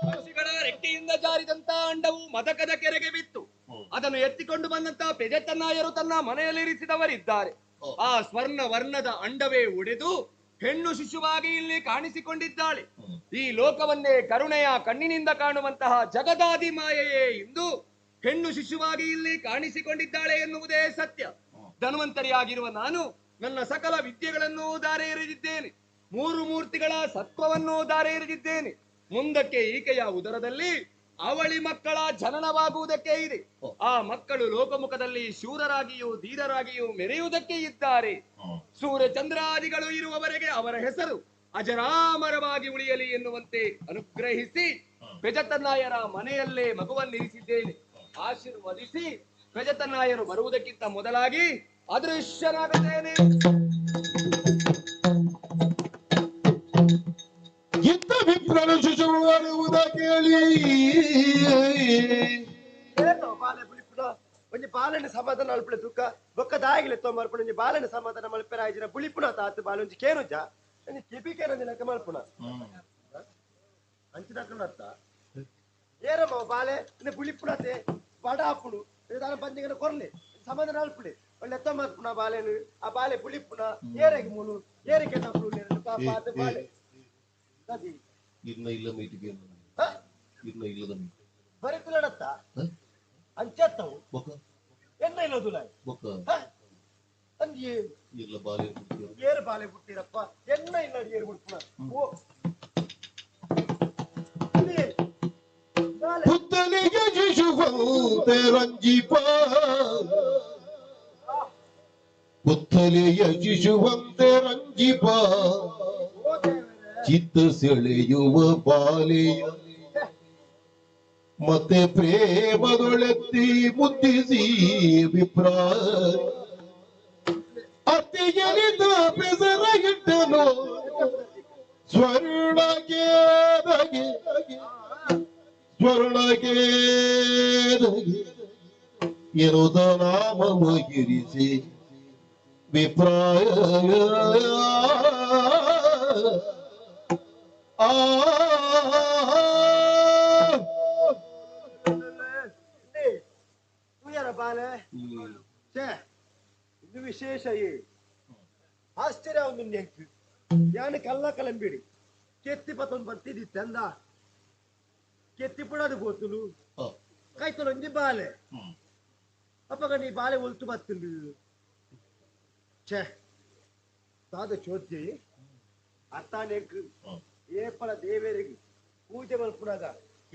ಪಕ್ಷಿಗಳ ರೆಕ್ಕೆಯಿಂದ ಜಾರಿದಂತ ಅಂಡವು ಮದಕದ ಕೆರೆಗೆ ಬಿತ್ತು. ಅದನ್ನು ಎತ್ತಿಕೊಂಡು ಬಂದಂತ ಪೆಜೆತ್ತನಾಯರು ತನ್ನ ಮನೆಯಲ್ಲಿರಿಸಿದವರಿದ್ದಾರೆ. ಆ ಸ್ವರ್ಣ ವರ್ಣದ ಅಂಡವೇ ಒಡೆದು ಹೆಣ್ಣು ಶಿಶುವಾಗಿ ಇಲ್ಲಿ ಕಾಣಿಸಿಕೊಂಡಿದ್ದಾಳೆ. ಈ ಲೋಕವನ್ನೇ ಕರುಣೆಯ ಕಣ್ಣಿನಿಂದ ಕಾಣುವಂತಹ ಜಗದಾದಿ ಮಾಯೆಯೇ ಇಂದು ಹೆಣ್ಣು ಶಿಶುವಾಗಿ ಇಲ್ಲಿ ಕಾಣಿಸಿಕೊಂಡಿದ್ದಾಳೆ ಎನ್ನುವುದೇ ಸತ್ಯ. ಧನ್ವಂತರಿಯಾಗಿರುವ ನಾನು ನನ್ನ ಸಕಲ ವಿದ್ಯೆಗಳನ್ನು ದಾರೆ ಎರೆದಿದ್ದೇನೆ, ಮೂರು ಮೂರ್ತಿಗಳ ಸತ್ವವನ್ನು ದಾರೆ ಎರೆದಿದ್ದೇನೆ. ಮುಂದಕ್ಕೆ ಈಕೆಯ ಉದರದಲ್ಲಿ ಅವಳಿ ಮಕ್ಕಳ ಜನನವಾಗುವುದಕ್ಕೆ ಇದೆ. ಆ ಮಕ್ಕಳು ಲೋಕಮುಖದಲ್ಲಿ ಶೂರರಾಗಿಯೂ ಧೀರರಾಗಿಯೂ ಮೆರೆಯುವುದಕ್ಕೆ ಇದ್ದಾರೆ. ಸೂರ್ಯಚಂದ್ರಾದಿಗಳು ಇರುವವರೆಗೆ ಅವರ ಹೆಸರು ಅಜರಾಮರವಾಗಿ ಉಳಿಯಲಿ ಎನ್ನುವಂತೆ ಅನುಗ್ರಹಿಸಿ ಪೆಜತನಾಯರ ಮನೆಯಲ್ಲೇ ಮಗುವನ್ನಿರಿಸಿದ್ದೇನೆ. ಆಶೀರ್ವದಿಸಿ ಪೆಜತನಾಯರು ಬರುವುದಕ್ಕಿಂತ ಮೊದಲಾಗಿ ಅದೃಶ್ಯನಾಗುತ್ತೇನೆ. ಇತ್ತ ವಿಪ್ರನು ಶಿಶುವು ಕೇಳಿ ಬಾಲೆ ಬುಳಿಪುನ ಒಂಜಿ ಬಾಲೆನ ಸಮಾಧಾನ ಅಲ್ಪಳೆ ದುಃಖ ಬೊಕ್ಕ ದಾಗಿಲೆ ತೋಮರ್ಪಣ ಒಂಜಿ ಬಾಲೆನ ಸಮಾಧಾನ ಮಲ್ಪೆರ ಆಯ್ಜಿನ ಬುಳಿಪುನ ತಾತು ಬಾಲೆ ಒಂಜಿ ಕೇನುಜ ಒಂಜಿ ಕಿಪಿ ಕೇನೊಂಜಿ ಲೆಕ್ಕ ಮಲ್ಪುನ ಅಂಚಿನಕುಲತ್ತ ಏರಮ್ಮ ಬಾಲೆ ಇನ್ನು ಬುಳಿಪುನತೆ ಬಡ ಆಪುಡು ದಾನ ಪಂಜಿಗನ ಕೊರ್ಲೆ ಸಮಾಧಾನ ಅಲ್ಪುಡೆ ಒಳ್ಳೆ ಎತ್ತ ಮಲ್ಪುನ ಬಾಲೆನು ಆ ಬಾಲೆ ಬುಳಿಪುನ ಏರೆಗೆ ಮೂಲು ಏರಿಗೆ ತಪ್ಪು ಪಾಪ ಆತ ಬಾಲೆ ಇನ್ನ ಇಲ್ಲ ಮೀಟಿಗೆ ಇನ್ನ ಇಲ್ಲದ ಬರಿತುಲಡತ್ತ ಅಂಚತ್ತವು ಎನ್ನ ಇಲ್ಲದುಲ ಬೊಕ್ಕ ಅಂದಿ ಇಲ್ಲ ಬಾಲೆ ಏರು ಬಾಲೆ ಬಿಟ್ಟಿರಪ್ಪ ಎನ್ನ ಇಲ್ಲ ಏರು ಬಿಡ್ಪುನ ಓ ಪುತ್ತಲಿಗೆ ಶಿಶುವಂತೆ ರಂಜಿಪ ಪುತ್ತಲಿಯ ಶಿಶುವಂತೆ ರಂಜಿಪ ಚಿತ್ತ ಸೆಳೆಯುವ ಬಾಲೆಯ ಮತ್ತೆ ಪ್ರೇಮದೊಳೆತ್ತಿ ಮುದ್ದಿಸಿ ವಿಪ್ರ ಅತ್ತಿಗೆಲಿದ್ದ ಬೆಸರ ಇಟ್ಟನು ಸ್ವರ್ಣಗೇದಗೆ ಸ್ವರ್ಣಗೇದಗೆ ಎನ್ನುತ್ತ ನಾಮವ ಗಿರಿಸಿ ವಿಪ್ರಾಯ ಆ ಬಾಲೆ ಇದು ವಿಶೇಷ ಆಶ್ಚರ್ಯ ಒಂದು ನೆಂಕು ಯಾನು ಕಲ್ಲ ಕಲಂಬಿಡಿ ಕೆತ್ತಿ ಪತ್ತೊಂದು ಬಂತಿದ್ದಿತ್ತಂದ ಕೆತ್ತಿ ಪುಡದು ಗೋತುಲು ಕೈತೊಂಜಿ ಬಾಲೆ ಅಪ್ಪಗ ನೀ ಬಾಲೆ ಒಲ್ತು ಬತ್ತುಲು ಛೇ ದಾದ ಚೋದ್ಯ ಅತ್ತಾನೆಂಕು ಏಪಲ ದೇವರಿಗೆ ಪೂಜೆ ಮಲ್ಪುನಾಗ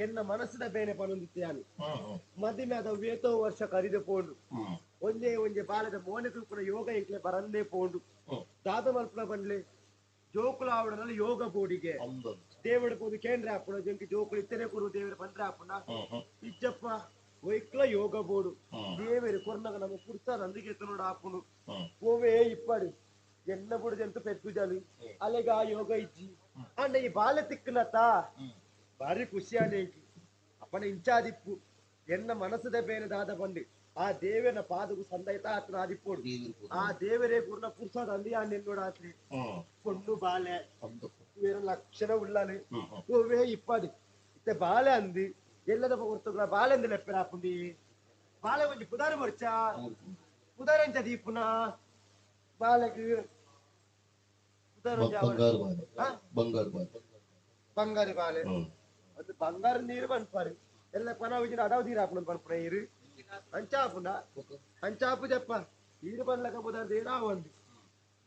ಎನ್ನ ಮನಸ್ಸಿನ ಬೇನೆ ಪನೊಂದಿತ್ತೆ ಯಾನು ಮದಿಮೆ ಅದ ವೇತೋ ವರ್ಷ ಕರಿದೆ ಪೋಂಡು ಒಂದೇ ಒಂಜೆ ಬಾಲದ ಮೋನೆ ತೂಪುನ ಯೋಗ ಇಂಕ್ಲೆ ಬರಂದೇ ಪೋಂಡು ದಾದ ಮಲ್ಪುನ ಬಂಡ್ಲೆ ಜೋಕುಲ ಆವಡನಲ್ಲಿ ಯೋಗ ಬೋಡಿಗೆ ದೇವಡ ಪೋದು ಕೇಂದ್ರ ಆಪುಣ ಜಂಕಿ ಜೋಕುಲು ಇತ್ತನೆ ಕೊಡು ದೇವರ ಬಂದ್ರೆ ಆಪುಣ ಇಜ್ಜಪ್ಪ ಒಯ್ಕ್ಲ ಯೋಗ ಬೋಡು ದೇವರು ಕೊರ್ನಗ ನಮ್ಮ ಪುರ್ಸಾದ ಅಂದಿಗೆ ನೋಡ ಆಪುಣು ಓವೇ ಇಪ್ಪಡು ಎನ್ನ ಬುಡದಂತ ಪೆದ್ಗುಜಾಲು ಅಲೆಗ ಆ ಯೋಗ ಇಜ್ಜಿ ಅಂಡ ಈ ಬಾಲೆ ತಿಕ್ಕನತ್ತ ಭಾರಿ ಖುಷಿ ಆನೇಂಕಿ ಅಪ್ಪನ ಇಂಚಾದಿಪ್ಪು ಎನ್ನ ಮನಸ್ಸದ ಬೇರೆ ದಾದ ಬಂಡಿ ಆ ದೇವನ ಪಾದకు ಸಂದೈತ ಆತನ ಆದಿಪ್ಪೋಡು ಆ ದೇವರೇ ಗುರ್ನ ಪುರ್ಸಾದ ಅಂದಿ ಆ ನಿನ್ನೋಡ ಆತ್ರಿ పొన్ను ಬಾಲೆ వేరే ಲಕ್ಷಣ ಉಳ್ಳಾలి ಓವೇ ಇಪ್ಪದು ಇತ್ತೆ ಬಾಲೆ ಅಂದಿ ಎಲ್ಲದ ಹೊರ್ತುಗಳ ಬಾಲೆ ಅಂದಿ ಲೆಪ್ಪೆರಾಪುಂಡಿ ಬಾಲೆ ಒಂಜಿ ಪುದಾರು ಬರ್ಚ ಪುದಾರಂಚ ದೀಪುನ ಬಾಲೆಗ್ ಬಂಗಾರು ಬಾಲೆ ಬಂಗಾರು ಬಾಲೆ ಬಂಗಾರು ಬಾಲೆ ಅದು ಬಂಗಾರ ನೀರು ಪನ್ಪಾರು ಎಲ್ಲ ಪನ ವಿಜಿನ ಅಡವು ನೀರು ಹಾಪುನ ಪನ್ಪುನ ನೀರು ಅಂಚಾಪುನ ಅಂಚಾಪು ಜಪ್ಪ ನೀರು ಪನ್ಲಕ ಪುದಾರ್ ನೀರು ಆವಂದು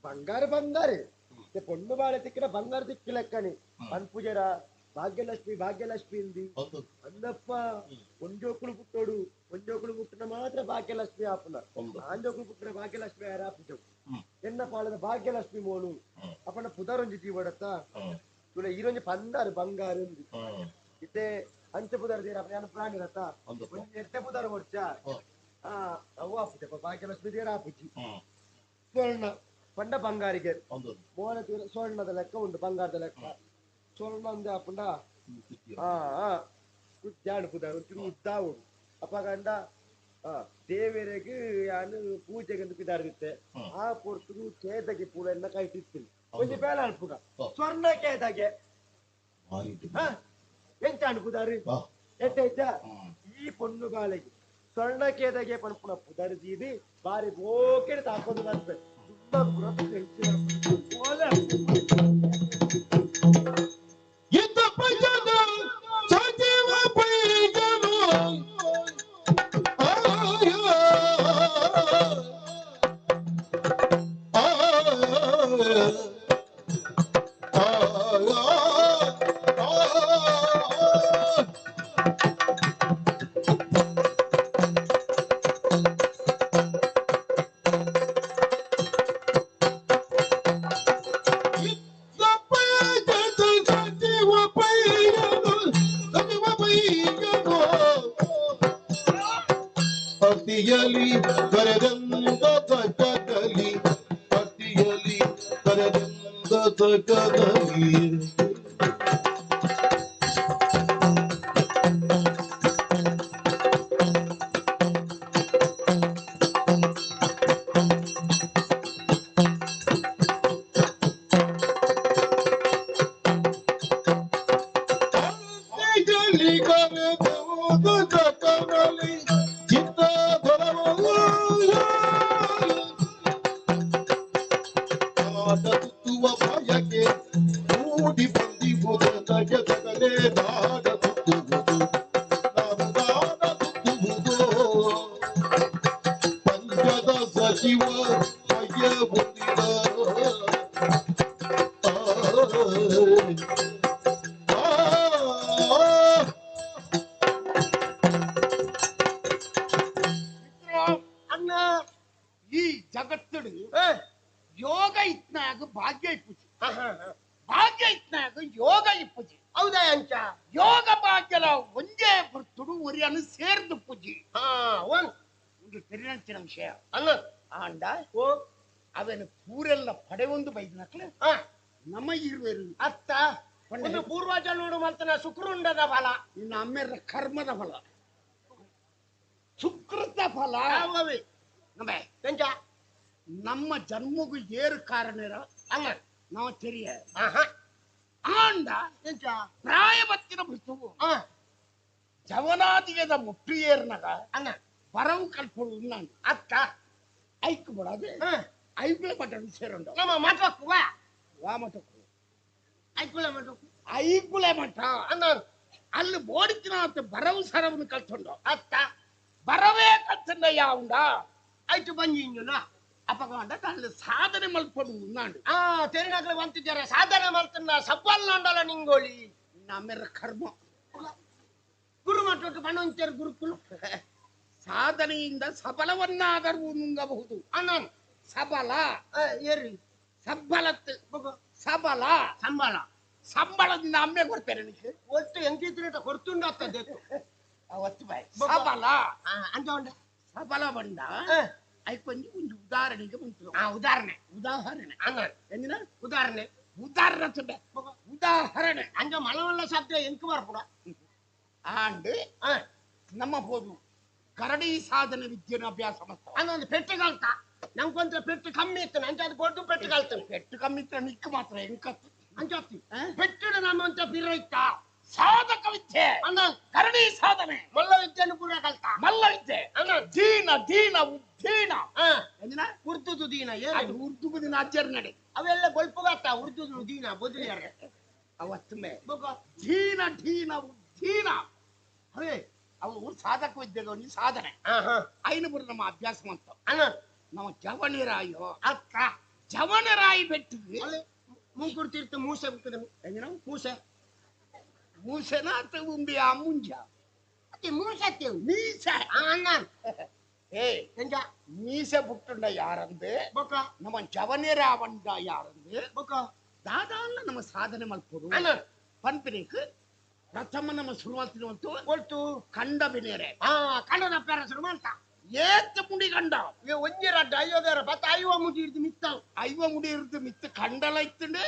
ಬಂಗಾರ ಬಂಗಾರ పొన్ను బాల తిక్కిన బంగారు తిక్కి లెక్కని పన్పుజర భాగ్యలక్ష్మి భాగ్యలక్ష్మి ఇంది అందప్ప ಒಂಜೋಕುಳು ಪುಟ್ಟೋಡು ಒಂಜೋಕುಳು ಪುಟ್ಟಿನ ಮಾತ್ರ ಭಾಗ್ಯಲಕ್ಷ್ಮಿ ಆಪುನ ಆಂಜೋಕುಳು ಪುಟ್ಟಿನ ಭಾಗ್ಯಲಕ್ಷ್ಮಿ ಆಪುಜವು ಎನ್ನ ಪಾಲದ ಭಾಗ್ಯಲಕ್ಷ್ಮಿ ಮೋನು ಅಪ್ಪನ ಪುದರೊಂಜಿ ಜೀವಡತ್ತ ತುಳ ಈರೊಂಜಿ ಪಂದಾರು ಬಂಗಾರು ಇತ್ತೆ ಅಂಚ ಪುದರ್ ದೇರ ಅಪ್ಪನ ಪ್ರಾಣಿರತ್ತ ಒಂಜಿ ಎಟ್ಟೆ ಪುದರ್ ಕೊಡ್ಚ ಅವು ಆಪುಜಪ್ಪ ಭಾಗ್ಯಲಕ್ಷ್ಮಿ ದೇರ ಆಪುಜಿ ಸ್ವರ್ಣ ಪಂಡ ಬಂಗಾರಿಗೆ ಮೋನ ತೀರ ಸ್ವರ್ಣದ ಲೆಕ್ಕ ಉಂಟು ಬಂಗಾರದ ಲೆಕ್ಕ ಸ್ವರ್ಣ ಅಂದೆ ಆಪುಂಡ ಜಾಡು ಪುದಾರು ಒಂಚೂರು ಉದ್ದ ಉಂಡು ಅಪ್ಪಗಂಡ ದೇವರಿಗೆ ಯಾನು ಪೂಜೆಗೆ ಪಿದಾರ್ದಿತ್ತೆ ಆ ಪೊರ್ತುಗು ಕೇದಗೆ ಪೂರ ಎಲ್ಲ ಕೈ ತಿತ್ತೀನಿ ಒಂಜಿ ಬೇಲ ಅನ್ಪುಗ ಸ್ವರ್ಣ ಕೇದಗೆ ಎಂತ ಅನ್ಪುದಾರು ಎಂತ ಈ ಪೊಣ್ಣು ಬಾಲೆಗೆ ಸ್ವರ್ಣ ಕೇದಗೆ ಪನ್ಪುನ ಪುದಾರು ದೀದಿ ಬಾರಿ ಬೋಕೆ ತಾಕೊಂಡು ಬರ್ಬೇಕು ಭಕ್ತಿಯಲಿ ಕರೆದಂದ ತಕದಲಿ ಭಕ್ತಿಯಲಿ ಕರೆದಂದ ತಕದಲಿ ಕರ್ಮದ ಫಲ ಸುಕೃತ ಫಲ ನಮ್ಮ ಜನ್ಮಗೂ ಏರು ಕಾರಣರ ಅಲ್ಲ ನಾವು ತೆರಿಯ ಆಂಡ ಪ್ರಾಯಬತ್ತಿನ ಬರ್ತವು ಜವನಾದಿಗದ ಮುಟ್ಟು ಏರ್ನಾಗ ಅಣ್ಣ ಬರವು ಕಲ್ಪಡು ನಾನು ಅತ್ತ ಐಕ್ ಬಿಡೋದು ಐಕ್ಳ ಮಠ ಸೇರಂಡ ನಮ್ಮ ಮಠಕ್ಕೂ ವಾ ಮಠಕ್ಕೂ ಐಕುಳ ಮಠಕ್ಕೂ ಐಕುಳ ಮಠ ಅಣ್ಣ ಅಲ್ಲಿ ಬೋಡಿತಿನ ಬರವು ಸರವನ್ನು ಕಲ್ತೊಂಡು ಅತ್ತ ಬರವೇ ಕಲ್ತಂಡ ಯಾವುಂಡ ಆಯ್ತು ಬಂಜಿಂಜುನ ಅಪಗೊಂಡ ಅಲ್ಲಿ ಸಾಧನೆ ಮಲ್ಪಡು ನಾಡು ಆ ತೆರಿನಾಗ್ಲೆ ಬಂತಿದ್ದಾರೆ ಸಾಧನೆ ಮಲ್ತನ್ನ ಸಬ್ಬಲ್ ನಿಂಗೋಳಿ ನಮ್ಮೆರ ಕರ್ಮ ಗುರು ಮಠ ಬಣ್ಣಂತೇರು ಗುರುಕುಲು ಸಾಧನೆಯಿಂದ ಸಬಲವನ್ನಾದರೂ ನುಂಗಬಹುದು ಅಣ್ಣ ಸಬಲ ಏರಿ ಸಬ್ಬಲತ್ ಸಬಲ ಸಂಬಳ ಸಂಬಳದಿಂದ ಅಮ್ಮೆ ಕೊಡ್ತೇನೆ ನಿನಗೆ ಒಟ್ಟು ಎಂತಿದ್ರೆ ಕೊಡ್ತುಂಡಾಗ್ತದೆ ಅವತ್ತು ಬಾಯ್ ಸಬಲ ಅಂತ ಉಂಡ ಸಬಲ ಬಂಡ ಐಕೊಂಜಿ ಒಂದು ಉದಾಹರಣೆಗೆ ಬಂತು ಉದಾಹರಣೆ ಉದಾಹರಣೆ ಅಣ್ಣ ಎಂದಿನ ಉದಾಹರಣೆ ಉದಾಹರಣೆ ತುಂಡ ಉದಾಹರಣೆ ಅಂಜ ಮಲವಲ್ಲ ಶಬ್ದ ಎಂಕು ಬರ್ಪುಡ ಆಂಡ್ ನಮ್ಮ ಹೋದು ಕರಡಿ ಸಾಧನೆ ವಿದ್ಯೆನ ಅಭ್ಯಾಸ ಮಾಡ್ತಾವ ಅನ್ನೊಂದು ಪೆಟ್ಟು ಕಲ್ತ ನಂಗೊಂದು ಪೆಟ್ಟು ಕಮ್ಮಿ ಇತ್ತು ನಂಗೆ ಅದು ಕೊಟ್ಟು ಪೆಟ್ಟು ಕಲ್ತಾನೆ ಪೆಟ್ಟು ಕಮ್ಮಿ ಇತ್ತು ನಿಕ್ಕ ಮಾತ್ರ ಎಂಕತ್ತು ಅಂಚತ್ತಿ ಪೆಟ್ಟಿಡ ನಮ್ಮಂತ ಬಿರೈತ ಸಾಧಕ ವಿದ್ಯೆ ಅಣ್ಣ ಕರಡಿ ಸಾಧನೆ ಮಲ್ಲ ವಿದ್ಯೆಯನ್ನು ಪೂರ ಕಲ್ತ ಮಲ್ಲ ವಿದ್ಯೆ ಅಣ್ಣ ದೀನ ದೀನ ಉದ್ದೀನ ಎಂದಿನ ಉರ್ದುದು ದೀನ ಅದು ಉರ್ದು ದಿನ ಅಜ್ಜರ್ ನಡೆ ಅವೆಲ್ಲ ಬೊಲ್ಪುಗಾತ ಉರ್ದುದು ದೀನ ಬೊದಲಿಯಾರ ಅವತ್ತು ಮೇ ದೀನ ಢೀನ ಉದ್ದೀನ ಅವೇ ಅವು ಸಾಧಕ ವಿದ್ಯೆಗೆ ಸಾಧನೆ ಐನೂರು ನಮ್ಮ ಅಭ್ಯಾಸ ಮಾಡ್ತಾವ ಅಣ್ಣ ನಮ್ಮ ಜವನಿರಾಯೋ ಅಕ್ಕ ಜವನರಾಯಿ ಬೆಟ್ಟಿಗೆ ಮುಂಕುರ್ತಿರ್ತ ಮೂಸೆ ಬಿಟ್ಟದ ಎಂದಿನ ಮೂಸೆ ಮೂಸೆನ ಅಥವಾ ಉಂಬಿ ಆ ಮುಂಜ ಅತಿ ಮೂಸೆ ಮೀಸೆ ಅಣ್ಣ ಏ ಎಂಜ ಮೀಸೆ ಪುಟ್ಟುಂಡ ಯಾರಂದು ಬೊಕ್ಕ ನಮ್ಮ ಜವನಿರಾವಂಡ ಯಾರಂದು ಬೊಕ್ಕ ದಾದಾಲ ನಮ್ಮ ಸಾಧನೆ ಮಲ್ಪೊಡು ಅಣ್ಣ ಪನ್ಪಿನಿಕ್ ಪ್ರಥಮ ನಮ್ಮ ಶುರುವಾತಿನ ಒಲ್ತು ಕಂಡ ಬಿನೇರೆ ಆ ಕಂಡದ ಪೇರ ಶುರು ಮಾಡ್ತಾ ಏತ್ ಮುಡಿ ಕಂಡ ಒಂಜಿ ರಡ್ಡ ಐವದಾರ ಪತ್ತ ಐವ ಮುಡಿ ಹಿಡ್ದು ಮಿತ್ತ ಐವ ಮುಡಿ ಹಿಡ್ದು ಮಿತ್ತ ಕಂಡಲ ಇತ್ತಂಡು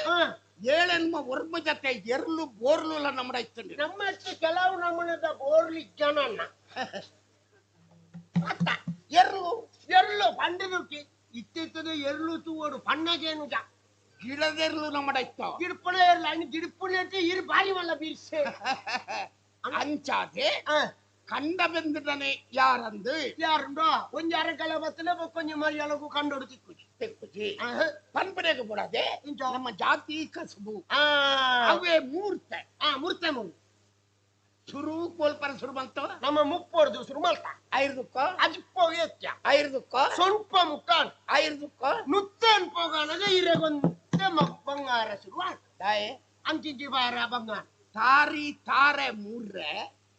ಏಳೆನ್ಮ ಒರ್ಮ ಜೊತೆ ಎರ್ಲು ಬೋರ್ಲು ಎಲ್ಲ ನಮ್ಮಡ ಇತ್ತಂಡು ನಮ್ಮ ಕೆಲವು ನಮ್ಮನದ ಬೋರ್ಲು ಜನ ಅತ್ತ ಎರ್ಲು ಎರ್ಲು ಪಂಡದಕ್ಕೆ ಇತ್ತಿತ್ತದ ಎರ್ಲು ತೂವಡು ಪಣ್ಣಗೇನು ಜ ಗಿಡದೆರ್ಲು ನಮ್ಮಡ ಇತ್ತ ಗಿಡಪುಣ ಎರ್ಲು ಅಣ್ಣ ಗಿಡಪುಣ ಇರು ಬಾರಿ ಮಲ್ಲ ಬೀರ್ಸೆ ಅಂಚಾದೆ ಕಂಡ ಬೆಂದಿಡನೆ ಯಾರಂದು ಯಾರುಂಡೋ ಒಂಜಿ ಅರಕಲ ಬತ್ತಲೆ ಬೊಕ್ಕೊಂಜಿ ಮರಿಯಲಗು ಕಂಡೋಡು ತಿಕ್ಕುಜಿ ತಿಕ್ಕುಜಿ ಪನ್ಪನೆಗೆ ಬಿಡದೆ ನಮ್ಮ ಜಾತಿ ಕಸುಬು ಅವೇ ಮೂರ್ತೆ ಮೂರ್ತೆ ಮೂರು ಶುರು ಕೋಲ್ಪರ ಶುರು ಬಂತ ನಮ್ಮ ಮುಪ್ಪೋರ್ದು ಶುರು ಮಲ್ತ ಐರ್ದುಕ್ಕ ಅಜ್ಪೋಗ ಎತ್ತ ಐರ್ದುಕ್ಕ ಸ್ವಲ್ಪ ಮುಕ್ಕಾನ್ ಐರ್ದುಕ್ಕ ನುತ್ತೇನ್ ಪೋಗಾನಗ ಇರೆಗೊಂತೆ ಬಂಗಾರ ಶುರು ದಾಯೆ ಅಂಚಿಂಚಿ ಬಾರ ಬಂಗಾರ ತಾರಿ ತಾರೆ ಮೂರ್ರೆ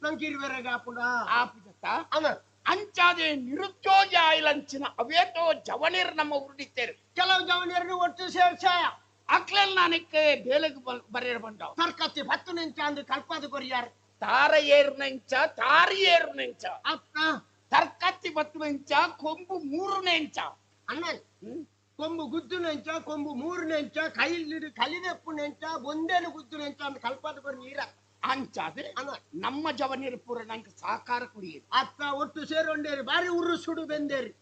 ನಂಗೆ ಇರುವೆರೆಗೆ ಆಪುಡ ಆಪುಜತ್ತ ಅಣ್ಣ ಅಂಚಾದೆ ನಿರುದ್ಯೋಗಿ ಆಯ್ಲಂಚಿನ ಅವೇತೋ ಜವನಿರ್ ನಮ್ಮ ಉರುಡಿತ್ತೇರು ಕೆಲವು ಜವನಿಯರು ಒಟ್ಟು ಸೇರ್ಸಾಯ ಅಕ್ಲೆಲ್ ನಾನಕ್ಕೆ ಬೇಲೆಗೆ ಬರೆಯರ್ ಬಂಡವ್ ತರ್ಕತ್ತಿ ಪತ್ತು ನಿಂಚ ಅಂದು ಕಲ್ಪಾದ ಕೊರಿಯಾರ್ ತಾರ ಏರು ನೆಂಚ ತಾರಿ ಏರು ನೆಂಚ ಅತ್ತ ತರ್ಕತ್ತಿ ಬತ್ತುನೆಂಚ ಕೊಂಬು ಮೂರುನೆಂಚ ಅಣ್ಣ ಕೊಂಬು ಗುದ್ದುನೆಂಚ ಕೊಂಬು ಮೂರುನೆಂಚ ಕೈಲಿ ಕಲಿದೆಪ್ಪುನೆಂಚ ಒಂದೇನು ಗುದ್ದುನೆಂಚ ಅಂತ ಕಲ್ಪಾದ ಬರ್ ನೀರ ಅಂಚಾದ್ರೆ ನಮ್ಮ ಜವನಿರು ಪೂರ ನಂಗೆ ಸಹಕಾರ ಕುಡಿಯಿರಿ ಅತ್ತ ಒಟ್ಟು ಸೇರೊಂಡೇರಿ ಬಾರಿ ಉರು ಸುಡು ಬೆಂದೇರಿ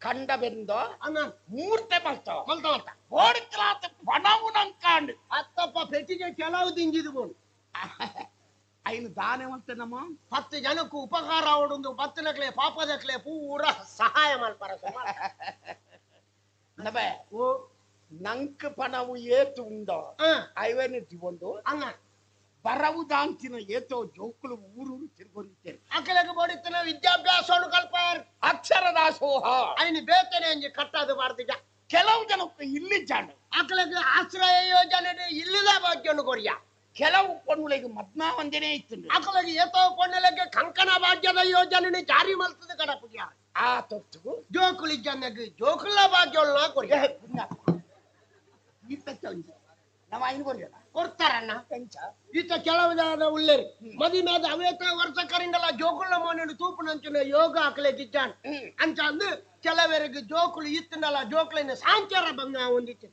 ಕಂಡ ಬೆಂದೋ ಅಣ್ಣ ಮೂರ್ತೆ ಮಲ್ತವ ಮಲ್ತ ಮಲ್ತ ಓಡಿಕ್ಲಾತ ಪಣವು ನಂಕಾಂಡು ಅತ್ತಪ್ಪ ಪೆಟ್ಟಿಗೆ ಕೆಲವು ದಿಂಜಿದು ಬೋನು ಐನು ದಾನೆ ಮಲ್ತೆ ನಮ್ಮ 10 ಜನಕ್ಕೂ ಉಪಕಾರ ಅವಡೊಂದು ಬತ್ತನಕ್ಲೆ ಪಾಪದಕ್ಲೆ ಪೂರ ಸಹಾಯ ಮಲ್ಪರ ನಬೆ ಓ ನಂಕ್ ಪಣವು ಏತು ಉಂಡೋ ಐವನೆ ದಿವಂಡು ಅಣ್ಣ ಬರವು ದಾಂತಿನ ಏತೋ ಜೋಕುಲು ಊರೂರು ತಿರುಗೊಂಡಿದ್ದೇನೆ ಅಕಲಗೆ ಬೋಡಿತ್ತನ ವಿದ್ಯಾಭ್ಯಾಸವನ್ನು ಕಲ್ಪಾರ್ ಅಕ್ಷರ ದಾಸೋಹ ಐನು ಬೇತನೆ ಅಂಜಿ ಕಟ್ಟಾದು ಬಾರ್ದಿಜ ಕೆಲವು ಜನಕ್ಕೆ ಇಲ್ಲಿ ಜಾಣ ಅಕಲಗೆ ಆಶ್ರಯ ಯೋಜನೆ ಇಲ್ಲದ ಭಾಗ್ಯನು ಕೊರಿಯ ಕೆಲವು ಪೊಣ್ಣುಗಳಿಗೆ ಮದ್ಮಾ ಒಂದೇನೆ ಇತ್ತು ಅಕಲಗೆ ಏತೋ ಪೊಣ್ಣುಗಳಿಗೆ ಕಂಕಣ ಭಾಗ್ಯದ ಯೋಜನೆ ಜಾರಿ ಮಲ್ತದ ಕಡಪುಜ ಆ ತೊಟ್ಟು ಜೋಕುಲಿ ಜನಗೆ ಜೋಕುಲ ಭಾಗ್ಯವನ್ನ ಕೊರಿಯ ಈತ ನಮ್ಮ ಐನು ಕೊರಿಯಲ್ಲ ಕೊಡ್ತಾರಣ್ಣ ಈತ ಕೆಲವು ಜನ ಉಳ್ಳೇರಿ ಮದಿಮೇದ ಅವೇತ ವರ್ಷ ಕರಿಂಗಲ್ಲ ಜೋಕುಲ ಮೋನೆಂಡು ತೂಪುನಂಚಿನ ಯೋಗ ಅಕಲೆ ಗಿಜ್ಜಾನ್ ಅಂಚ ಅಂದು ಕೆಲವರಿಗೆ ಜೋಕುಲು ಇತ್ತನಲ್ಲ ಜೋಕುಲಿನ ಸಾಂಚಾರ ಬಂಗ ಒಂದಿತ್ತು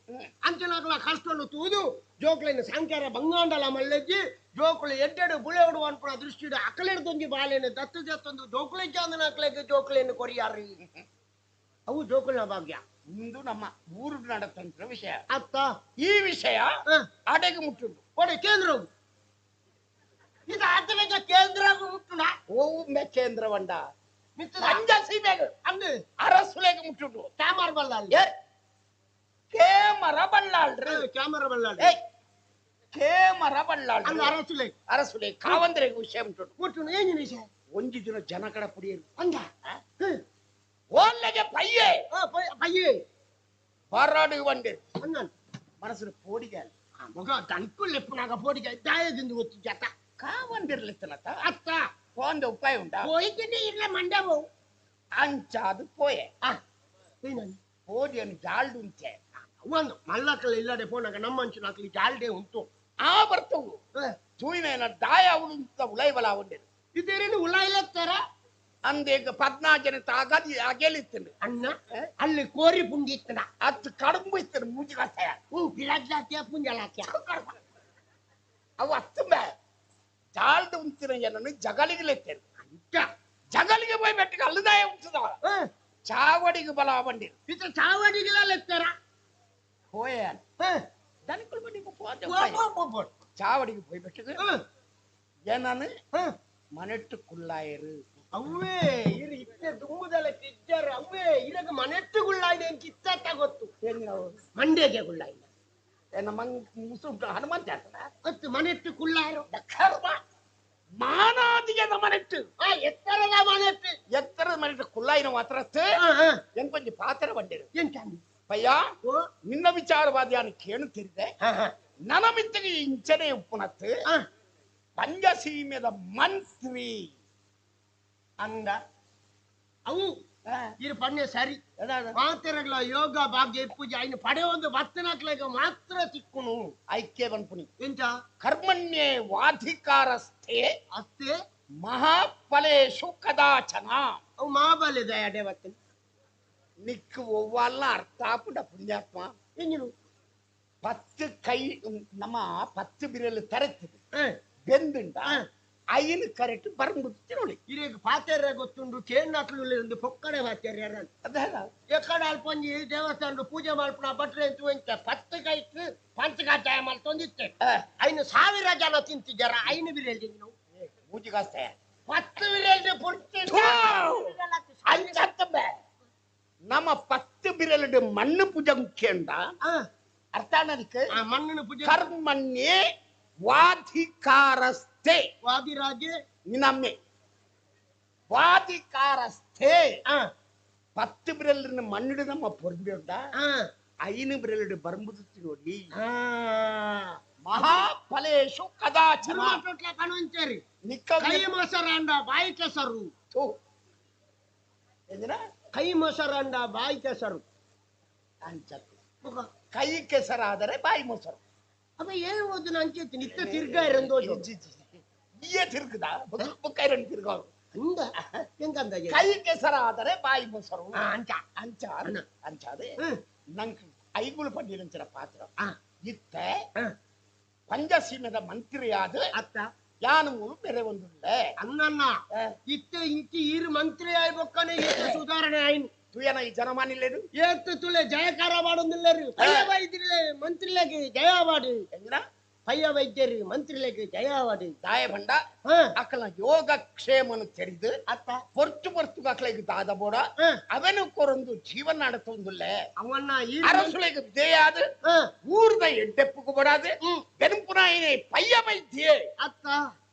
ಅಂಚನಾಗಲ ಕಷ್ಟವನ್ನು ತೂದು ಜೋಕುಲಿನ ಸಾಂಚಾರ ಬಂಗಾಂಡಲ ಮಲ್ಲಜ್ಜಿ ಜೋಕುಲು ಎಡ್ಡೆಡು ಬುಳೆಡು ಅನ್ಪುನ ದೃಷ್ಟಿಡು ಅಕಲೆಡ್ದೊಂಜಿ ಬಾಲೆನ ದತ್ತು ದತ್ತೊಂದು ಜೋಕುಲಿ ಚಾಂದನ ಅಕಲೆಗೆ ಜೋಕುಲಿನ ಕೊರಿಯಾರಿ ಅವು ಜೋಕುಲಿನ ಭಾಗ್ಯ ಇಂದು ನಮ್ಮ ಊರು ನಡತಂತ್ರ ವಿಷಯ ಅತ್ತ ಈ ವಿಷಯ ಅಡೆಗೆ ಮುಟ್ಟುಂಟು ಒಡೆ ಕೇಂದ್ರ ಇದು ಆತಬೇಕ ಕೇಂದ್ರ ಮುಟ್ಟುಣ ಓ ಕೇಂದ್ರ ವಂಡ ಅಂಜ ಸೀಮೆಗೆ ಅಂದು ಅರಸುಲೆಗೆ ಮುಟ್ಟುಂಟು ಕ್ಯಾಮರ ಬಲ್ಲಾಳ್ ಕೇಮರ ಬಲ್ಲಾಳ್ರಿ ಕ್ಯಾಮರ ಬಲ್ಲಾಳ್ ಕೇಮರ ಬಲ್ಲಾಳ್ ಅಂದು ಅರಸುಲೆ ಅರಸುಲೆ ಕಾವಂದ್ರೆಗೆ ವಿಷಯ ಮುಟ್ಟುಂಟು ಮುಟ್ಟುಂಡು ಏನು ವಿಷಯ ಒಂಜಿ ದಿನ ಜನ ಕಡ ಪುಡಿಯರು ಅಂದ ಓಲ್ಲೆಗೆ ಪಯ್ಯೆ ಪಯ್ಯೆ ಬರಾಡು ವಂಡೆ ಅಣ್ಣನ್ ಮನಸ್ಸು ಪೋಡಿಗೆ ಮಗ ದನ್ಕುಲ್ಲೆಪ್ಪುನಾಗ ಪೋಡಿಗೆ ದಾಯದಿಂದ ಗೊತ್ತು ಜತ ಕಾವಂದಿರ್ಲಿತ್ತನತ ಅತ್ತ ಪೋಂದ ಉಪಾಯ ಉಂಟಾ ಹೋಯ್ತೀನಿ ಇಲ್ಲ ಮಂಡವು ಅಂಚಾದು ಪೋಯೆ ಪೋಡಿಯನ್ನು ಜಾಲ್ಡು ಉಂಟೆ ಒಂದು ಮಲ್ಲಕ್ಕಲ್ಲ ಇಲ್ಲಡೆ ಪೋನಾಗ ನಮ್ಮ ಅಂಚಿನ ಜಾಲ್ಡೆ ಉಂಟು ಆ ಬರ್ತವು ತೂಯಿನ ದಾಯ ಅವಳು ಉಲೈಬಲ ಉಂಡೆ ಇದೇನು ಉಲಾಯಿಲತ್ತಾರ ಅಂದೇಗ 14 ಜನ ತಾಗದಿ ಅಗೆಲಿತ್ತನು ಅಣ್ಣ ಅಲ್ಲಿ ಕೋರಿ ಪುಂಡಿತ್ತನ ಅತ್ತು ಕಡುಂಬು ಇತ್ತನು ಮೂಜಿಗಾಸ್ತಾಯ ಓ ಪಿಲಾಜ್ಲಾತ್ಯ ಪುಂಜಲಾತ್ಯ ಅವು ಅತ್ತುಂಬೆ ಜಾಲ್ದು ಉಂತಿನ ಏನನ್ನು ಜಗಲಿಗೆ ಅಂಚ ಜಗಲಿಗೆ పోయి ಬೆಟ್ಟಿಗೆ ಅಲ್ಲದಾಯ ಉಂಟದ ಚಾವಡಿಗೆ ಬಲ ಬಂಡಿ ಇತ ಚಾವಡಿಗೆಲ್ಲ ಹೋಯ ದನಕುಲ್ ಬಂಡಿ ಚಾವಡಿಗೆ போய் ಬೆಟ್ಟಿಗೆ ಏನನು ಮನೆಟ್ಟು ಕುಲ್ಲಾಯರು ಅವೇ ಇರು ಇತ್ತೆ ದುಂಬುದಲ ಕಿಜ್ಜಾರು ಅವೇ ಇರಗ ಮನೆಟ್ಟು ಗುಳ್ಳಾಯ್ನ ಎಂಕ್ ಇತ್ತ ಗೊತ್ತು ಮಂಡ್ಯಗೆ ಗುಳ್ಳಾಯ್ನ ಮಂಗ್ ಮುಸು ಹನುಮಂತ ಅತ್ತು ಮನೆಟ್ಟು ಕುಲ್ಲಾಯರು ಕರ್ಮ ಮಾನಾದಿಗೆ ಮನೆಟ್ಟು ಎತ್ತರದ ಮನೆಟ್ಟು ಎತ್ತರದ ಮನೆಟ್ಟು ಕುಲ್ಲಾಯಿನ ಮಾತ್ರ ಎಂಕೊಂಜಿ ಕೊಂಚ ಪಾತ್ರ ಬಂಡಿರು ಎಂತ ಪಯ್ಯ ನಿನ್ನ ವಿಚಾರವಾದ ಯಾನು ಕೇಳುತ್ತಿದ್ದೆ ನನ್ನ ಮಿತ್ತಿಗೆ ಇಂಚನೆ ಉಪ್ಪುನತ್ತು ಪಂಚಸೀಮೆದ ಮಂತ್ರಿ ಅಂದ ಅವು ಇರು ಪಣ್ಣೆ ಸರಿ ಮಾತೆರಗ್ಲ ಯೋಗ ಭಾಗ್ಯ ಪೂಜೆ ಐನು ಪಡೆ ಒಂದು ಬತ್ತನಾಕ್ಲೆಗ ಮಾತ್ರ ತಿಕ್ಕುನು ಐಕ್ಯ ಬನ್ಪುನಿ ಎಂಚ ಕರ್ಮಣ್ಯೇ ವಾಧಿಕಾರಸ್ಥೆ ಅಸ್ತೆ ಮಹಾಫಲೇಶು ಕದಾಚನ ಅವು ಮಹಾಬಲಿದ ಎಡೆ ಬತ್ತನ ನಿಕ್ಕು ಒವ್ವಲ್ಲ ಅರ್ಥ ಆಪುಂಡ ಪುಣ್ಯಾತ್ಮ ಎಂಜಿನು 10 ಕೈ ನಮ್ಮ 10 ಬಿರಲು ತರತ್ತದೆ ಬೆಂದುಂಡ ಐನು ಕರೆಕ್ಟ್ ಬರಂಬುತ್ತಿ ನೋಡಿ ಇರೇಗ ಪಾತೆರ್ರೆ ಗೊತ್ತುಂಡು ಕೇಂದ್ರ ಪೊಕ್ಕಡೆ ಪಾತೆರ್ಯ ಎಕ್ಕಡ ಅಲ್ಪೊಂಜಿ ದೇವಸ್ಥಾನ ಪೂಜೆ ಮಲ್ಪುನ ಭಟ್ರೆ ಅಂತ 10 ಕೈಕ್ ಪಂಚಕಾಚಾಯ ಮಲ್ತೊಂದಿತ್ತೆ ಐನು 1000 ಜನ ತಿಂತಿದ್ದಾರ ಐನು ಬಿರೇಲ್ ನಾವು ಮೂಜಿಗಾಸ್ತೆ 10 ಬಿರೇಲ್ ಪುರ್ತಿ ಅಂಚತ್ತಂಬೆ ನಮ್ಮ 10 ಬಿರಲು ಮಣ್ಣು ಪೂಜೆ ಮುಖ್ಯ ಉಂಡ ಅರ್ಥ ಅನ್ನೋದಕ್ಕೆ ಮಣ್ಣಿನ ಪೂಜೆ ಕರ್ಮಣ್ಯೇ ವಾಧಿಕಾರಸ್ಥೆ ವಾದಿರಾಜೆ ನಿನ್ನಮ್ಮೆ ವಾಧಿಕಾರಸ್ಥೆ 10 ಬಿರಲಿನ ಮಣ್ಣಿಡು ನಮ್ಮ ಪೊರ್ಬೆ ಉಂಟ 5 ಬಿರಲಿಡು ಬರ್ಮುದುತ್ತಿ ನೋಡಿ ಮಹಾಫಲೇಶು ಕದಾಚನ ಕೈ ಮೊಸರಂಡ ಬಾಯಿ ಕೆಸರು ಕೈ ಮೊಸರಂಡ ಬಾಯಿ ಕೆಸರು ಅಂಚತ್ತು ಕೈ ಕೆಸರಾದರೆ ಬಾಯಿ ಮೊಸರು ಅಪ್ಪ ಏನು ಓದು ನಾನು ಅಂಚೆತ್ತೀನಿ ಇತ್ತ ತಿರ್ಗಾ ಇರಂದು ಈಯೇ ತಿರ್ಗದ ಬುಕ್ಕ ಇರಂದು ತಿರ್ಗಾರು ಅಂದ ಎಂಕಂದ ಕೈ ಕೆಸರಾದರೆ ಬಾಯಿ ಮೊಸರು ಅಂಚ ಅಂಚ ಅಂಚಾದೆ ನಂಗೆ ಐಗುಳು ಪಂಡಿನಂಚಿನ ಪಾತ್ರ ಇತ್ತೆ ಪಂಚಸೀಮೆದ ಮಂತ್ರಿಯಾದ ಅತ್ತ ಯಾನು ಬೇರೆ ಒಂದುಳ್ಳೆ ಅನ್ನ ಇತ್ತೆ ಇಂಚಿ ಈರು ಮಂತ್ರಿ ಆಯ್ಬೊಕ್ಕನೆ ಏತ ಸುಧಾರಣೆ ಆಯ್ನು ತುಯನ ಈ ಜನಮಾನಿಲ್ಲೇನು ಏತ್ ತುಲೆ ಜಯಕಾರ ಮಾಡೋದಿಲ್ಲರು ಪಯ್ಯ ವೈದ್ಯರೇ ಮಂತ್ರಿಲೆಗೆ ಜಯ ಮಾಡಿ ಪಯ್ಯ ವೈದ್ಯರು ಮಂತ್ರಿಲೆಗೆ ಜಯ ಮಾಡಿ ದಾಯ ಭಂಡ ಅಕಲ ಯೋಗ ಕ್ಷೇಮನು ತೆರಿದು ಅತ್ತ ಪೊರ್ತು ಪೊರ್ತು ಅಕಲಿಗೆ ದಾದ ಬೋಡ ಅವನು ಕೊರೊಂದು ಜೀವನ நடத்துಂದುಲ್ಲೆ ಅವನ್ನ ಅರಸುಲೆಗೆ ವಿಧೇಯಾದ ಊರ್ದ ಎಡ್ಡೆಪ್ಪುಗು ಬಡಾದು ಬೆನ್ಪುನಾಯಿನೇ ಪಯ್ಯ ವೈದ್ಯೆ ಅತ್ತ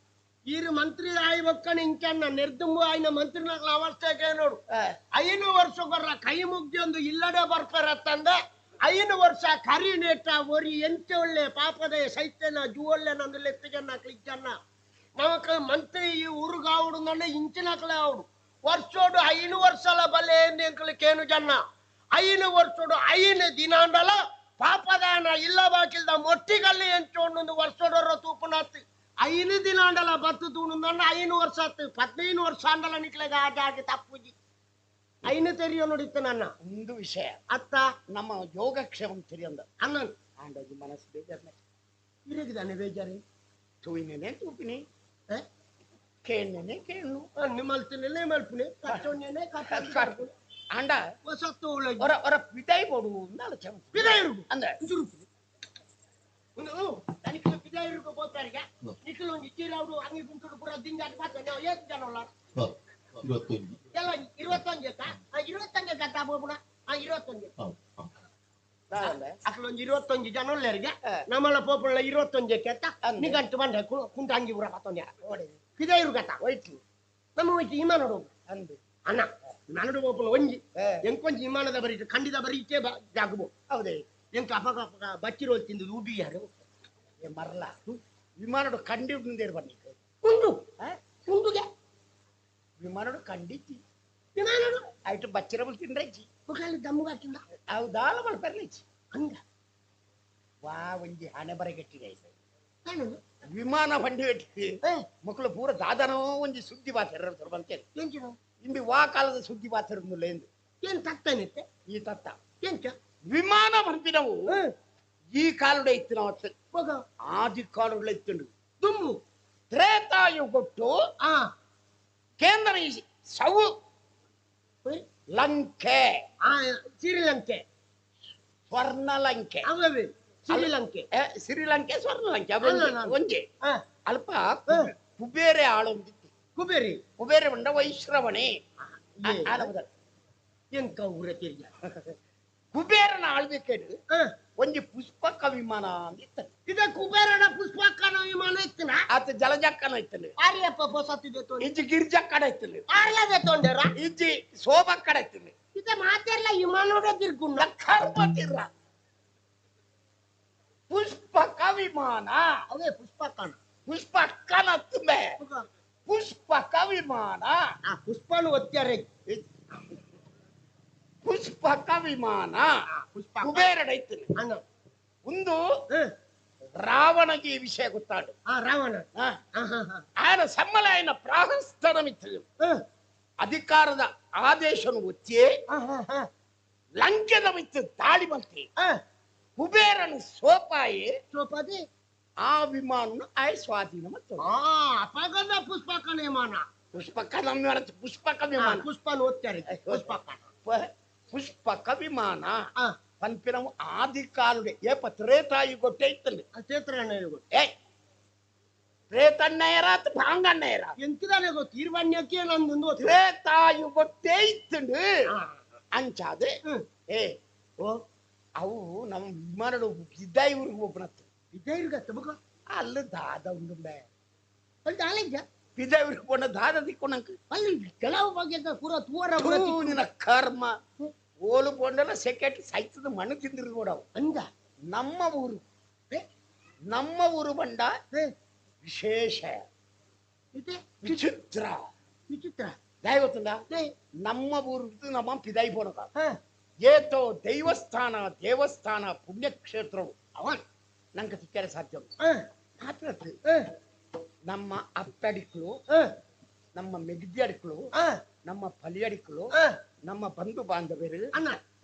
ಈರು ಮಂತ್ರಿ ಆಯ್ಬೊಕ್ಕನೆ ಇಂಚನ್ನ ನಿರ್ದುಂಬು ಆಯ್ನ ಮಂತ್ರಿನಾಗ್ಲ ಅವಸ್ಥೆಗೆ ನೋಡು 5 ವರ್ಷ ಕೊರ್ರ ಕೈ ಮುಗ್ದೊಂದು ಇಲ್ಲಡೆ ಬರ್ಪರತ್ತಂದ 5 ವರ್ಷ ಕರಿ ನೇಟ ಒರಿ ಎಂಚ ಒಳ್ಳೆ ಪಾಪದ ಸೈತ್ಯನ ಜೂವೊಳ್ಳೆ ನಂದು ಲೆತ್ತಿಗನ್ನ ಕ್ಲಿಕ್ಕನ್ನ ನಮಕ ಮಂತ್ರಿ ಈ ಊರುಗಾವುಡು ನನ್ನ ಇಂಚಿನಕಲೆ ಆవుడు ವರ್ಷೋಡು 5 ವರ್ಷಲ ಬಲೆ ಎಂಕಲು ಕೇನು ಜನ್ನ 5 ವರ್ಷೋಡು 5 ದಿನಾಂಡಲ ಪಾಪದಾನ ಇಲ್ಲ ಬಾಕಿಲ್ದ ಮೊಟ್ಟಿಗಲ್ಲಿ ಎಂಚೋಂಡು ವರ್ಷೋಡರ ತೂಪುನಾತ್ 5 ದಿನಾಂಡಲ ಬತ್ತು ತೂಣುಂದಣ್ಣ 5 ವರ್ಷ ಆತು 15 ವರ್ಷ ಅಂಡಲ ನಿಕ್ಲೆಗ ಆಜಾಗಿ ತಪ್ಪುಜಿ ಐನು ತೆರಿಯೋ ನೋಡಿತ್ತು ನನ್ನ ಒಂದು ವಿಷಯ ಅತ್ತ ನಮ್ಮ ಯೋಗಕ್ಷೇಮ ತೆರಿಯಂದ ಅನ್ನ ಆಂಡೋಜಿ ಮನಸ್ಸು ಬೇಜಾರ್ನೆ ಇರಗಿದಾನೆ ಬೇಜಾರಿ ತೂಯಿನೇ ತೂಪಿನಿ ಕೇಣ್ಣನೆ ಕೇಣ್ಣು ನಿಮ್ಮಲ್ತಿನೇ ಮಲ್ಪುನೆ ಕಚ್ಚೊನ್ನೇ ಕಚ್ಚ ಆಂಡ ಹೊಸತ್ತು ಹೊರ ಹೊರ ಪಿದಾಯಿ ಬೋಡು ಪಿದಾಯಿ ಅಂದ್ರೆ ತನಿಖೆ ಪಿದಾಯಿ ಪೋತಾರಿಗೆ ನಿಖಿಲ್ ಒಂದು ಇಚ್ಚಿರವರು ಅಂಗಿ ಗುಂಟು ಪೂರ ದಿಂಜಾಟ ಮಾತ್ರ ನಾವು ಏತ್ ಜನ ಎಲ್ಲ 21 21 ಕಟ್ಟ ಹೋಗ್ಬಿಡ 21 ಅಕ್ಲೊಂದು 21 ಜನ ಉಳ್ಳರಿಗೆ ನಮ್ಮಲ್ಲ ಪೋಪುಳ್ಳ 21 ಕೆತ್ತ ನಿಗಂಟು ಬಂಡ ಕುಂಟ ಅಂಗಿ ಪೂರ ಪತ್ತೊಂದು ಪಿದಾಯಿರು ಕಟ್ಟ ಹೋಯ್ತು ನಮ್ಮ ಹೋಯ್ತು ವಿಮಾನ ಹೋಗು ಅಂದು ಅಣ್ಣ ವಿಮಾನಡು ಪೋಪುಳ್ಳ ಒಂಜಿ ಎಂಕೊಂಜಿ ವಿಮಾನದ ಬರೀ ಖಂಡಿತ ಬರೀಚೆ ಜಾಗಬೋ ಹೌದೇ ಎಂಕ ಅಪಗ ಅಪಗ ಬಚ್ಚಿರೋ ತಿಂದು ಉಬಿ ಯಾರು ಮರಲ ವಿಮಾನಡು ಕಂಡಿ ಬನ್ನಿ ಉಂಡು ಉಂಡುಗೆ ವಿಮಾನಡು ಕಂಡಿಚ್ಚಿ ವಿಮಾನಡು ಆಯ್ತು ಬಚ್ಚಿರಬಲ್ ತಿಂಡ್ರೆಚ್ಚಿ ಮುಖಾಲಿ ದಮ್ಮು ಹಾಕಿಂದ ಅವು ದಾಲ ಮಲ್ಪರ್ಲಿಚ್ಚಿ ಹಂಗ ವಾ ಒಂಜಿ ಹಣೆ ಬರಗೆಟ್ಟಿದೆ ವಿಮಾನ ಬಂಡಿ ಕಟ್ಟಿ ಮಕ್ಕಳು ಪೂರ ದಾದನೋ ಒಂಜಿ ಸುದ್ದಿ ಬಾತೆರ ಬಂತೇನೆ ಇಂಬಿ ವಾ ಕಾಲದ ಸುದ್ದಿ ಬಾತೆರಲ್ಲ ಎಂದು ಏನ್ ತತ್ತನಿತ್ತೆ ಈ ತತ್ತ ಎಂಚ ವಿಮಾನ ಬಂಪಿನವು ಈ ಕಾಲುಡೆ ಇತ್ತು ನಾವು ಆದಿ ಕಾಲುಡೆ ಇತ್ತು ದುಂಬು ತ್ರೇತಾಯುಗೊಟ್ಟು ಕೇಂದ್ರ ಸವು ಲಂಕೆ ಶ್ರೀಲಂಕೆ ಸ್ವರ್ಣ ಲಂಕೆ ಶ್ರೀಲಂಕೆ ಶ್ರೀಲಂಕೆ ಸ್ವರ್ಣ ಲಂಕೆ ಒಂಜೆ ಅಲ್ಪ ಕುಬೇರೆ ಆಳೊಂದಿತ್ತು ಕುಬೇರಿ ಕುಬೇರೆ ಬಂಡ ವೈಶ್ರವಣೆ ಎಂಕ ಊರ ತಿರ್ಗ ಕುಬೇರನ ಆಳ್ವಿಕೆಡು ಒಂಜಿ ಪುಷ್ಪಕ ವಿಮಾನ ಅಂತ ಇದ ಕುಬೇರನ ಪುಷ್ಪಕನ ವಿಮಾನ ಇತ್ತನ ಆತ ಜಲಜಕ್ಕನ ಇತ್ತನು ಆರ್ಯಪ್ಪ ಪೊಸತ್ತಿದೆ ತೋ ಇಜ್ಜಿ ಗಿರ್ಜಕ್ಕಡ ಇತ್ತನು ಆರ್ಯದೆ ತೋಂಡೆರ ಇಜ್ಜಿ ಶೋಭಕ್ಕಡ ಇತ್ತನು ಇದ ಮಾತೆಲ್ಲ ವಿಮಾನೋಡ ತಿರ್ಗುಂಡ ಕರ್ಮ ತಿರ್ರ ಪುಷ್ಪಕ ವಿಮಾನ ಅವೇ ಪುಷ್ಪಕನ ಪುಷ್ಪಕ್ಕನ ತುಂಬೆ ಪುಷ್ಪಕ ವಿಮಾನ ಆ ಪುಷ್ಪನು ಒತ್ತಾರೆ ಪುಷ್ಪಕ ವಿಮಾನ ಕುಬೇರಡ ಇತ್ತು ಒಂದು ರಾವಣಗೆ ಈ ವಿಷಯ ಗೊತ್ತಾಡು ರಾವಣ ఆయన ಸಮ್ಮಲಾಯನ ಪ್ರಾಹಸ್ಥನಮಿತ್ತು ಅಧಿಕಾರದ ಆದೇಶನು ಒತ್ತಿ ಲಂಕೆದ ಮಿತ್ತು ದಾಳಿ ಬಂತಿ ಕುಬೇರನು ಸೋಪಾಯಿ ಸೋಪಾದಿ ಆ ವಿಮಾನ ಆಯ್ ಸ್ವಾಧೀನ ಮತ್ತು ಅಪಗದ ಪುಷ್ಪಕನ ವಿಮಾನ ಪುಷ್ಪಕನ ವಿಮಾನ ಪುಷ್ಪಕ ವಿಮಾನ ಪುಷ್ಪನ ಓದ್ತಾರೆ ಪುಷ್ಪಕನ ಪುಷ್ಪಕ ವಿಮಾನ ಪನ್ಪಿನವು ಆದಿ ಕಾಲುಡೆ ಏಪ ತ್ರೇತಾಯಿ ಗೊಟ್ಟೆ ಇತ್ತಲ್ಲಿ ಏ ತ್ರೇತಣ್ಣಯ್ಯರ ಅತ್ ಭಾಂಗಣ್ಣಯ್ಯರ ಎಂತಿದಾನೆ ಗೊತ್ತು ಇರ್ವಣ್ಯಕ್ಕೆ ನಂದು ತ್ರೇತಾಯು ಗೊಟ್ಟೆ ಇತ್ತಂಡು ಅಂಚಾದೆ ಏ ಓ ಅವು ನಮ್ಮ ವಿಮಾನಡು ಇದ್ದಾಯಿ ಊರಿಗೆ ಒಬ್ಬನತ್ತು ಇದ್ದಾಯಿರ್ಗತ್ತ ಬುಕ ಅಲ್ಲಿ ದಾದ ಉಂಡು ಅಲ್ಲಿ ದಾಲಿದ್ದ ಬಿದ್ದಾಯಿರ್ಗೆ ಪೋಣ ದಾದ ದಿಕ್ಕೊಣಂಕ ಅಲ್ಲಿ ಕೆಲವು ಬಗೆದ ಪೂರ ತೂವರ ನಿನ್ನ ಕರ್ಮ ಓಲು ಪೋಂಡಲ ಸೆಕೆಟ್ ಸೈತದ ಮಣ್ಣು ತಿಂದಿರು ನೋಡವು ಅಂದ ನಮ್ಮ ಊರು ನಮ್ಮ ಊರು ಬಂಡ ವಿಶೇಷ ವಿಚಿತ್ರ ವಿಚಿತ್ರ ದಯಗೊತ್ತುಂಡ ನಮ್ಮ ಊರು ನಮ್ಮ ಪಿದಾಯಿ ಪೋಣಕ ಏತೋ ದೇವಸ್ಥಾನ ದೇವಸ್ಥಾನ ಪುಣ್ಯಕ್ಷೇತ್ರವು ಅವನ್ ನಂಗೆ ಸಿಕ್ಕರೆ ಸಾಧ್ಯ ಮಾತ್ರ ನಮ್ಮ ಅಪ್ಪಡಿಕ್ಳು ನಮ್ಮ ಮೆಗ್ದಿಯಡಿಕಳು, ನಮ್ಮ ಪಲಿಯಡಿಕಳು, ನಮ್ಮ ಬಂಧು ಬಾಂಧವರು,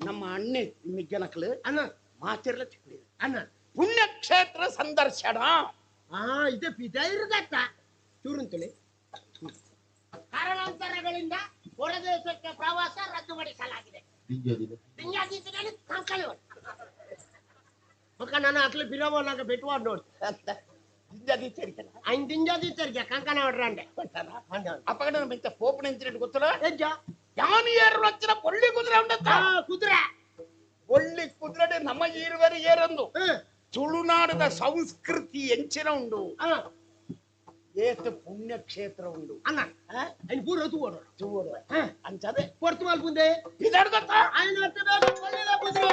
ನಮ್ಮ ಅಣ್ಣೆ ಮಿಗ್ಗನಕಳು ಅಣ್ಣ ಮಾತಿರ್ಲ ತಿಕ್ಕಳಿ ಅಣ್ಣ ಪುಣ್ಯಕ್ಷೇತ್ರ ಸಂದರ್ಶನ. ಇದು ಪಿದೈರ್ಗತ್ತ ಚೂರುಂತುಳಿ. ಕಾರಣಾಂತರಗಳಿಂದ ಹೊರದೇಶಕ್ಕೆ ಪ್ರವಾಸ ರದ್ದುಪಡಿಸಲಾಗಿದೆ. ನಾನು ಅಟ್ಲು ಬಿರವನಾಗ ಬೆಟ್ಟುವ ನೋಡಿ ದಿಂಜಾದಿ ಕಂಕಣ ಹೊಡ್ರಂಡೆ ಅಪ್ಪಗಡ ಮೆಂತ ಪೋಪನ ಇಂಚಿನೆಂಟ್ ಗೊತ್ತಲ್ಲ ಯಾನು ಏರು వచ్చిన పొల్లి ಕುದುರೆ ಉಂಡತ್ತ ಕುದುರೆ ಒಳ್ಳಿ ಕುದುರೆ ನಮ್ಮ ಈರುವರೆ ಏರಂದು ತುಳುನಾಡದ ಸಂಸ್ಕೃತಿ ಎಂಚಿನ ಉಂಡು ಏತ ಪುಣ್ಯಕ್ಷೇತ್ರ ಉಂಡು ಅಣ್ಣ ఆయన ಪೂರ ತೂವಡು ತೂವಡು ಅಂಚದೆ ಪೊರ್ತು ಮಲ್ಪುಂದೆ ಇದಾಡು ಗೊತ್ತಾ ఆయన ಒಳ್ಳೆದ ಕುದುರೆ.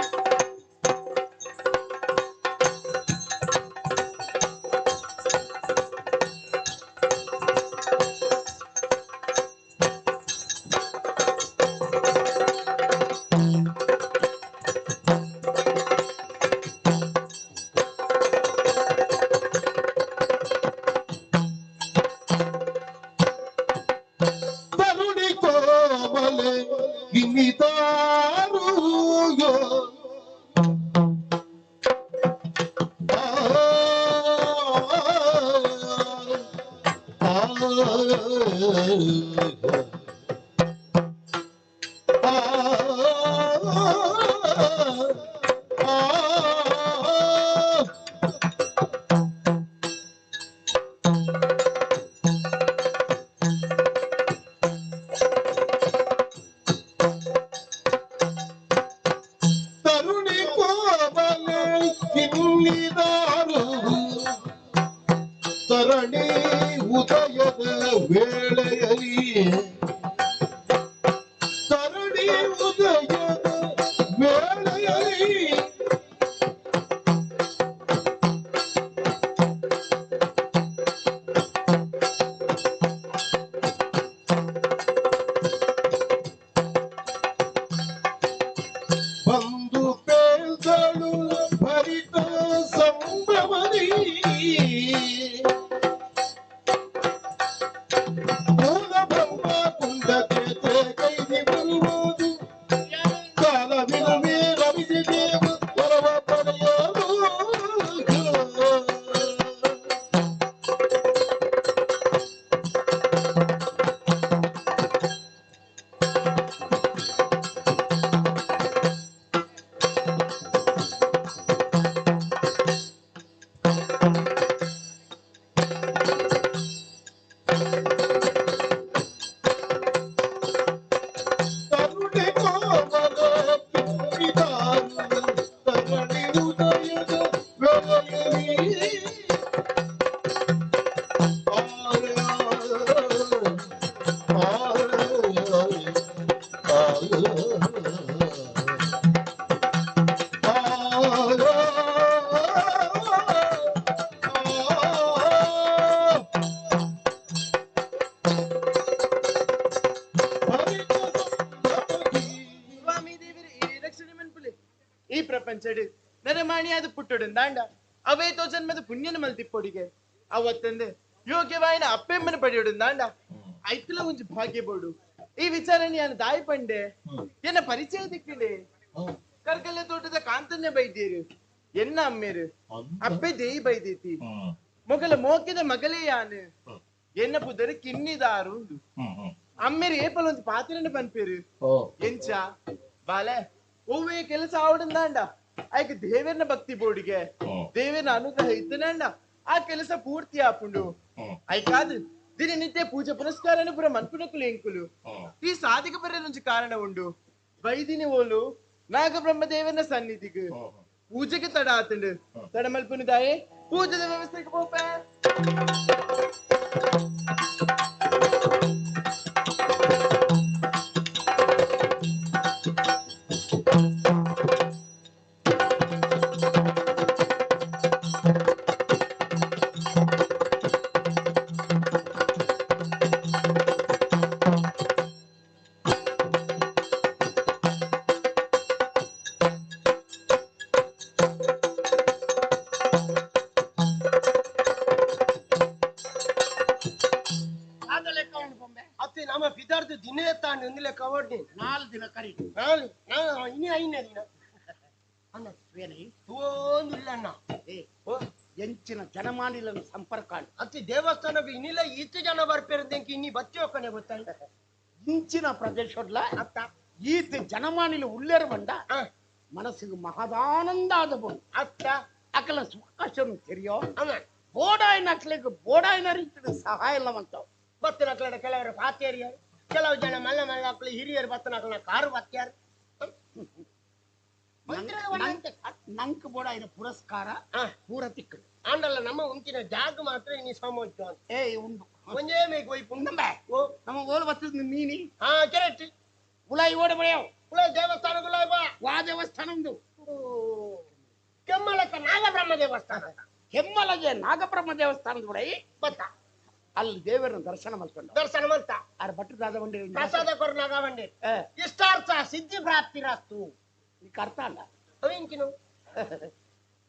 ಅವೇತೋ ಜನ್ಮದ ಪುಣ್ಯನ ಮಲ್ತಿಪ್ಪೊಡಿಗೆ ಅವತ್ತಂದೆ ಯೋಗ್ಯವಾಯಿನ ಅಪ್ಪೆಮ್ಮನ ಪಡೆಯೋಡು ದಾಂಡ ಐತಲ ಒಂಜಿ ಭಾಗ್ಯ ಬೋಡು. ಈ ವಿಚಾರಣೆ ಯಾನು ದಾಯಿ ಪಂಡೆ ಎನ್ನ ಪರಿಚಯ ದಿಕ್ಕಿಡೆ ಕರ್ಕಲ್ಲೆ ತೋಟದ ಕಾಂತನ್ಯ ಬೈದೇರು ಎನ್ನ ಅಮ್ಮೇರು ಅಪ್ಪೆ ದೇಯಿ ಬೈದೇತಿ ಮೊಗಲ ಮೋಕಿದ ಮಗಲೇ ಯಾನು ಎನ್ನ ಪುದರು ಕಿನ್ನಿದಾರು ಅಮ್ಮೇರು ಏಪಲ ಒಂಜಿ ಪಾತ್ರನ ಪನ್ಪೇರು ಎಂಚ ಬಾಲೆ ಒವ್ವೇ ಕೆಲಸ ಆವಡಂದಾಂಡ ಆಯ್ಕೆ ದೇವರನ ಭಕ್ತಿ ಬೋಡಿಗೆ ದೇವರನ ಅನುಗ್ರಹ ಇದ್ದನಂಡ ಆ ಕೆಲಸ ಪೂರ್ತಿ ಆಪುಂಡು. ಆಯ್ಕಾದು ದಿನನಿತ್ಯ ಪೂಜೆ ಪುನಸ್ಕಾರನು ಪುರ ಮನ್ಪುನಕುಲು ಎಂಕುಲು ಈ ಸಾಧಿಕ ಬರ ಕಾರಣ ಉಂಡು. ವೈದಿನಿ ಓಲು ನಾಗಬ್ರಹ್ಮದೇವನ ಸನ್ನಿಧಿಗೆ ಪೂಜೆಗೆ ತಡ ಆತಂಡು ತಡ ಮಲ್ಪುನುದಾಯೆ ಪೂಜೆದ ವ್ಯವಸ್ಥೆಗೆ ಪೋಪೆ. ದಿನ ತಾಂಡು ಒಂದಿಲ್ಲ ಕವಡ್ನಿ 4 ದಿನ ಕರಿ 4 ಇನಿ 5ನೇ ದಿನ ಅಣ್ಣ ಒಂದು ಇಲ್ಲ ಅಣ್ಣ. ಎಂಚಿನ ಜನಮಾನಿಲ ಸಂಪರ್ಕ ಅತಿ ದೇವಸ್ಥಾನಕ್ಕೆ ಇನ್ನಿಲ್ಲ ಈತ ಜನ ಬರ್ಪೇರಂತ ಇನ್ನಿ ಬತ್ತಿ ಹೋಗ್ತಾನೆ ಗೊತ್ತಾಯ್ತು. ಇಂಚಿನ ಪ್ರದೇಶಡ್ಲ ಅತ್ತ ಈತ ಜನಮಾನಿಲ ಉಳ್ಳೇರು ಬಂಡ ಮನಸ್ಸಿಗೆ ಮಹದಾನಂದ ಆದ ಬೋದು ಅತ್ತ ಅಕಲ ಸುಖ ತೆರಿಯೋ ಬೋಡಾಯಿನ ಅಕ್ಲಿಗೆ ಬೋಡಾಯಿನ ರೀತಿಯ ಸಹಾಯ ಇಲ್ಲವಂತಾವ್ ಬತ್ತನಕ್ಲಡ ಕೆಲವರು ಪಾತೇರಿಯರು ಕೆಲವು ಜನ ಮಲ್ಲ ಮಲ್ಲ ಅಕ್ಲು ಹಿರಿಯರು ಬತ್ತನಕ್ಲ ಕಾರು ಬತ್ತ್ಯಾರು. ನಂಕ್ ಬೋಡಾಯಿನ ಪುರಸ್ಕಾರ ಪೂರ ತಿಕ್ಕಡು ಆಂಡಲ್ಲ ನಮ್ಮ ಉಂಚಿನ ಜಾಗ ಮಾತ್ರ ಇನಿ ಸಮೋಜ ಏ ಉಂಡು ಒಂಜೇ ಮೇಗ್ ಹೋಯ್ಪು ನಮ್ಮ ಓಲು ಬತ್ತದ ಮೀನಿ. ಹಾ ಕರೆಕ್ಟ್. ಉಲಾಯಿ ಓಡ ಬಳೆಯವು ಉಲಾಯಿ ದೇವಸ್ಥಾನ ಉಲಾಯಿ ಬಾ ವಾ ದೇವಸ್ಥಾನ ಉಂಡು ಕೆಮ್ಮಲಕ್ಕ ನಾಗಬ್ರಹ್ಮ ದೇವಸ್ಥಾನ ಕೆಮ್ಮಲಗೆ ನಾಗಬ್ರಹ್ಮ ದೇವಸ್ಥಾನದ ಉಡೈ ಬತ್ತ ಅಲ್ಲಿ ದೇವರನ್ನ ದರ್ಶನ ಮಾಡ್ಕೊಂಡು ದರ್ಶನ ಮಾಡ್ತಾ ಆರ್ ಭಟ್ಟ ದಾದ ಬಂಡಿ ಪ್ರಸಾದ ಕೊರ್ನಾಗ ಬಂಡಿ ಇಷ್ಟಾರ್ಥ ಸಿದ್ಧಿ ಪ್ರಾಪ್ತಿರಸ್ತು. ನೀಕ್ ಅರ್ಥ ಅಲ್ಲ ಅವೆಂಚಿನ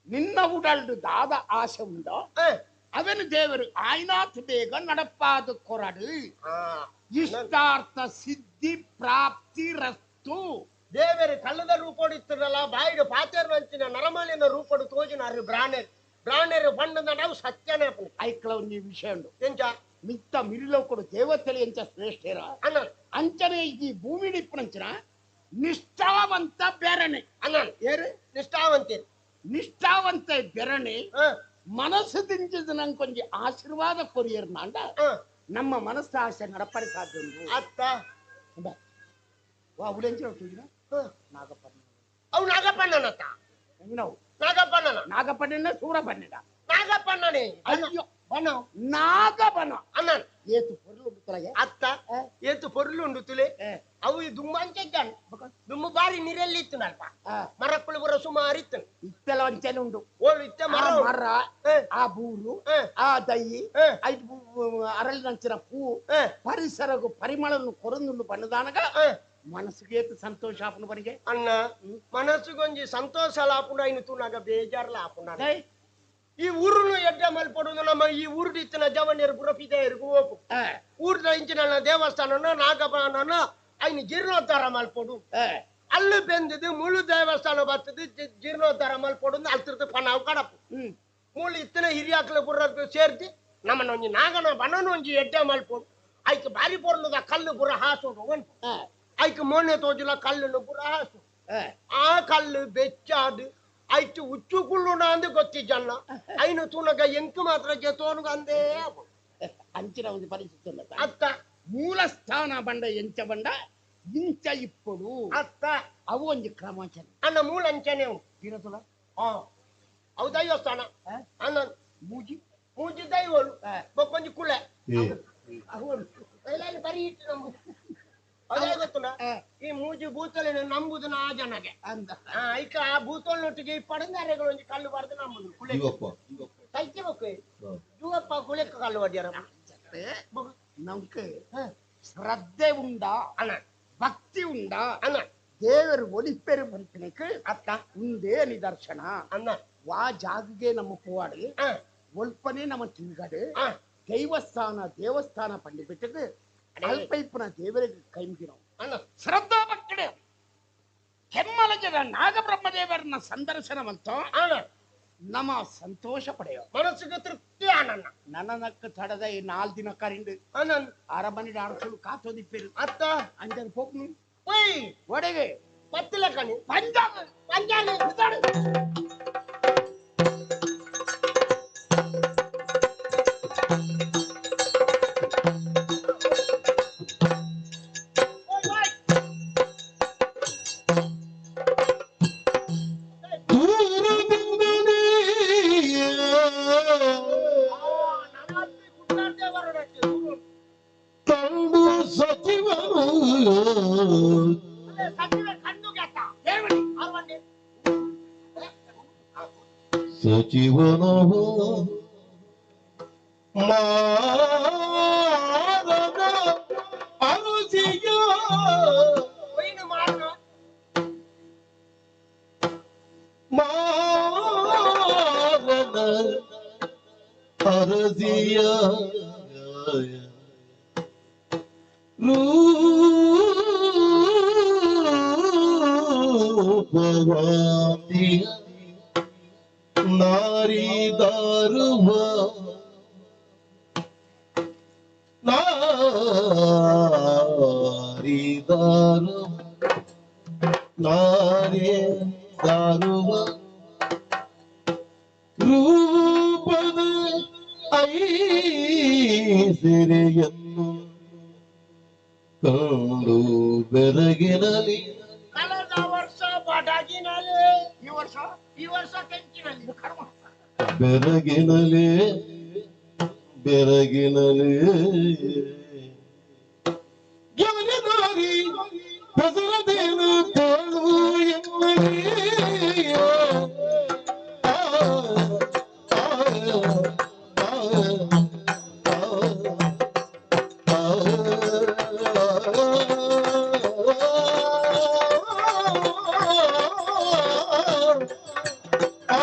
ನಿನ್ನ ಉಡಲ್ಡು ದಾದ ಆಸೆ ಉಂಡೋ ಅವನು ದೇವರು ಆಯ್ನಾಥ್ ಬೇಗ ನಡಪಾದ ಕೊರಡು ಇಷ್ಟಾರ್ಥ ಸಿದ್ಧಿ ಪ್ರಾಪ್ತಿ ರಸ್ತು. ದೇವರು ಕಲ್ಲದ ರೂಪೋಡು ಇತ್ತಿರಲ್ಲ ಬಾಯಿಡು ಪಾತೇರ್ ಮಂಚಿನ ನರಮಾಲಿನ ರೂಪಡು ತೋಜಿನ ಬ್ರಾಣೆರ್ ಬ್ರಾಣೆರ್ ಬಣ್ಣದ ನಾವು ಸತ್ಯನೇ ಐಕ್ಲ ಒಂದು ವಿಷಯ ಉಂಡು ಎಂಚ ಮಿತ್ತ ಮಿರಿಲೋ ಕೊಡು ದೇವತೆಲೆ ಎಂಚ ಶ್ರೇಷ್ಠರ ಅಣ್ಣ ಅಂಚನೆ ಈ ಭೂಮಿ ನಿಪ್ಪನಂಚಿನ ನಿಷ್ಠಾವಂತ ಬೆರಣೆ ಅಣ್ಣ ಏರು ನಿಷ್ಠಾವಂತೆ ನಿಷ್ಠಾವಂತ ಬೆರಣೆ ಮನಸ್ಸು ದಿಂಜಿದ ನಂಗೊಂಜಿ ಆಶೀರ್ವಾದ ಕೊರಿಯರ್ ನಾಂಡ ನಮ್ಮ ಮನಸ್ಸು ಆಸೆ ನಡಪಡಿ ಸಾಧ್ಯ ಉಂಟು ಅತ್ತ ವಾ ಉಳೆಂಚಿನ ನಾಗಪ್ಪಣ್ಣ ಅವು ನಾಗಪ್ಪಣ್ಣನತ್ತ ನಾವು ನಾಗಪ್ಪಣ್ಣನ ನಾಗಪ್ಪಣ್ಣ ಸೂರಪ್ಪಣ್ಣ ನಾಗಪ್ಪಣ್ಣನೇ ಅಯ್ಯೋ ಬನ ನಾಗಬನ ಅಣ್ಣ ಏತು ಪೊರ್ಲು ಉಂಡು ಅತ್ತ ಏತು ಪೊರ್ಲು ಉಂಡು ತುಲೆ ಅವು ದುಂಬ ಅಂಚೆದ್ದಾನೆ ದುಂಬು ಬಾರಿ ನೀರಲ್ಲಿ ಇತ್ತು ನಲ್ಪ ಮರಕ್ಕಳು ಬರೋ ಸುಮಾರು ಇತ್ತು ಇತ್ತೆಲ್ಲ ಅಂಚೆನೆ ಉಂಡು ಓಳು ಇತ್ತ ಮರ ಮರ ಆ ಬೂರು ಆ ದಯಿ ಐದು ಅರಳಿನಂಚಿನ ಪೂ ಪರಿಸರಗು ಪರಿಮಳನ್ನು ಕೊರಂದುಂಡು ಬಣ್ಣದಾನಗ ಮನಸ್ಸಿಗೆ ಏತು ಸಂತೋಷ ಆಪುಂಡು ಬರಿಗೆ ಅಣ್ಣ ಮನಸ್ಸಿಗೊಂಜಿ ಸಂತೋಷ ಲಾಪುಂಡು ಐನು ತೂನಾಗ ಬೇಜಾರ್ಲ ಆಪುಂಡು ಈ ಊರುನು ಎಡ್ಡೆ ಮಲ್ಪಡುದು ನಮ್ಮ ಈ ಊರುಡು ಇತ್ತಿನ ಜವನಿಯರು ಪುರಪಿದೆಯರಿಗೆ ಓಪು ಊರ್ದ ಇಂಚಿನ ದೇವಸ್ಥಾನನ ನಾಗಪ್ಪನ ಐನು ಜೀರ್ಣೋದ್ಧಾರ ಮಲ್ಪೊಡು ಅಲ್ಲು ಬೆಂದಿದ್ದು ಮುಳು ದೇವಸ್ಥಾನ ಬರ್ತದೆ ಜೀರ್ಣೋದ್ಧಾರ ಮಲ್ಪೊಡು ಅಲ್ತಿರ್ದು ಪನಾವು ಕಡಪು ಮೂಳು ಇತ್ತಿನ ಹಿರಿಯಾಕ್ಲ ಪುರ ಸೇರ್ತಿ ನಮ್ಮನ್ನ ಒಂಜಿ ನಾಗನ ಬನನ ಒಂಜಿ ಎಡ್ಡೆ ಮಲ್ಪೊಡು ಐಕ್ ಬಾರಿ ಪೊರ್ಲುದ ಕಲ್ಲು ಪುರ ಹಾಸೋಡು ಒನ್ಪು ಐಕ್ ಮೋನೆ ತೋಜುಲ ಕಲ್ಲುನು ಪುರ ಹಾಸು ಆ ಕಲ್ಲು ಬೆಚ್ಚಾದು ಐಟು ಉಚ್ಚು ಕುಳ್ಳುಣ ಅಂದು ಗೊತ್ತಿಜ್ಜಣ್ಣ ಐನು ತೂನಗ ಎಂಕು ಮಾತ್ರ ಜತೋನುಗ ಅಂದೇ ಅಂಚಿನ ಒಂದು ಪರಿಸ್ಥಿತಿ ಅತ್ತ ಮೂಲ ಸ್ಥಾನ ಬಂಡ ಎಂಚ ಬಂಡ ಇಂಚ ಇಪ್ಪಡು ಅತ್ತ ಅವು ಒಂಜಿ ಕ್ರಮಾಚರಣೆ ಅಣ್ಣ ಮೂಲ ಅಂಚನೆ ಇರತುಲ ಅವು ದೈವಸ್ಥಾನ ಅಣ್ಣ ಮೂಜಿ ಮೂಜಿ ದೈವಲು ಬೊಕ್ಕೊಂಜಿ ಕುಳೆ ಬರಿ ಇಟ್ಟು ನಂಬು ಅದೇ ಗೊತ್ತುಂಡ ಈ ಮೂಜಿ ಭೂತಲಿನ ನಂಬುದು ಆ ಜನಗೆ ಐಕ ಆ ಭೂತೊಳೊಟ್ಟಿಗೆ ಈ ಪಡಂದಾರೆಗಳು ಒಂಜಿ ಕಲ್ಲು ಬಾರ್ದು ನಂಬುದು ಕುಳೆ ತೈಕೆ ಬೊಕ್ಕ ಜೂವಪ್ಪ ಕುಳೆಕ್ಕ ಕಲ್ಲು ಬಡ್ಯಾರ ನಮ್ಗೆ ಶ್ರದ್ಧೆ ಉಂಡಾ ಅಣ್ಣ ಭಕ್ತಿ ಉಂಡಾ ಅಣ್ಣ ದೇವರು ಒಲಿಪೆರು ಬಂತನಕ್ಕೆ ಅತ್ತ ಉಂದೇ ನಿದರ್ಶನ ಅಣ್ಣ ವಾ ಜಾಗಗೆ ನಮ್ಮ ಪೋವಾಡಿ ಒಲ್ಪನೆ ನಮ್ಮ ತಿರುಗಾಡು ದೈವಸ್ಥಾನ ದೇವಸ್ಥಾನ ಪಂಡಿ ಬಿಟ್ಟது ಅಲ್ಪೈಪನ ದೇವರಿಗೆ ಕೈ ಮುಗಿನವು ಅಣ್ಣ ಶ್ರದ್ಧಾ ಭಕ್ತಡೆ ಕೆಮ್ಮಲಜದ ನಾಗಬ್ರಹ್ಮದೇವರನ್ನ ಸಂದರ್ಶನ ಮಂತ ನಮ್ಮ ಸಂತೋಷ ಪಡೆಯೋ ಮನಸ್ಸಿಗೆ ತೃಪ್ತಿ ಆನನ್ನ ನನ್ನ ತಡದ ಈ 4 ದಿನ ಕರಿಂಡು ಅಣ್ಣ ಅರಮನೆ ಅರಸಲು ಕಾತೋದಿಪ್ಪೇರು ಅತ್ತ ಅಂಜನ್ ಪೋಕ್ನು ಒಯ್ ಒಡೆಗೆ ಪತ್ತಿಲ ಕಣಿ ಪಂಜಾಬ್ ಪಂಜಾಬ್ ಸಚಿವನು ಮಾರನ ಅರುಚಿಯ ಮಾರನ ಅರಸಿಯ ರೂಪವಾತಿ ನಾರಿ ದಾರುವ ನಾರಿ ದಾರು ನಾರಿ ದಾರುವ ರೂಪದ ಐಸಿರೆಯನ್ನು ಕಂಡು ಬೆರಗಿನಲಿ. ಕಳೆದ ವರ್ಷ ಬಡಗಿನಲ್ಲಿ, ಈ ವರ್ಷ ಈ ವರ್ಷ ಕೆಂಚಿನಲ್ಲಿ ಕರ್ಮ. ಬೆರಗಿನಲಿ ಬೆರಗಿನಲಿ ಯವನದಾರಿ ಹೆಸರದೇನು ತೇಳು ಎನ್ನಲಿ. ಆ ಆ ಆ ಆ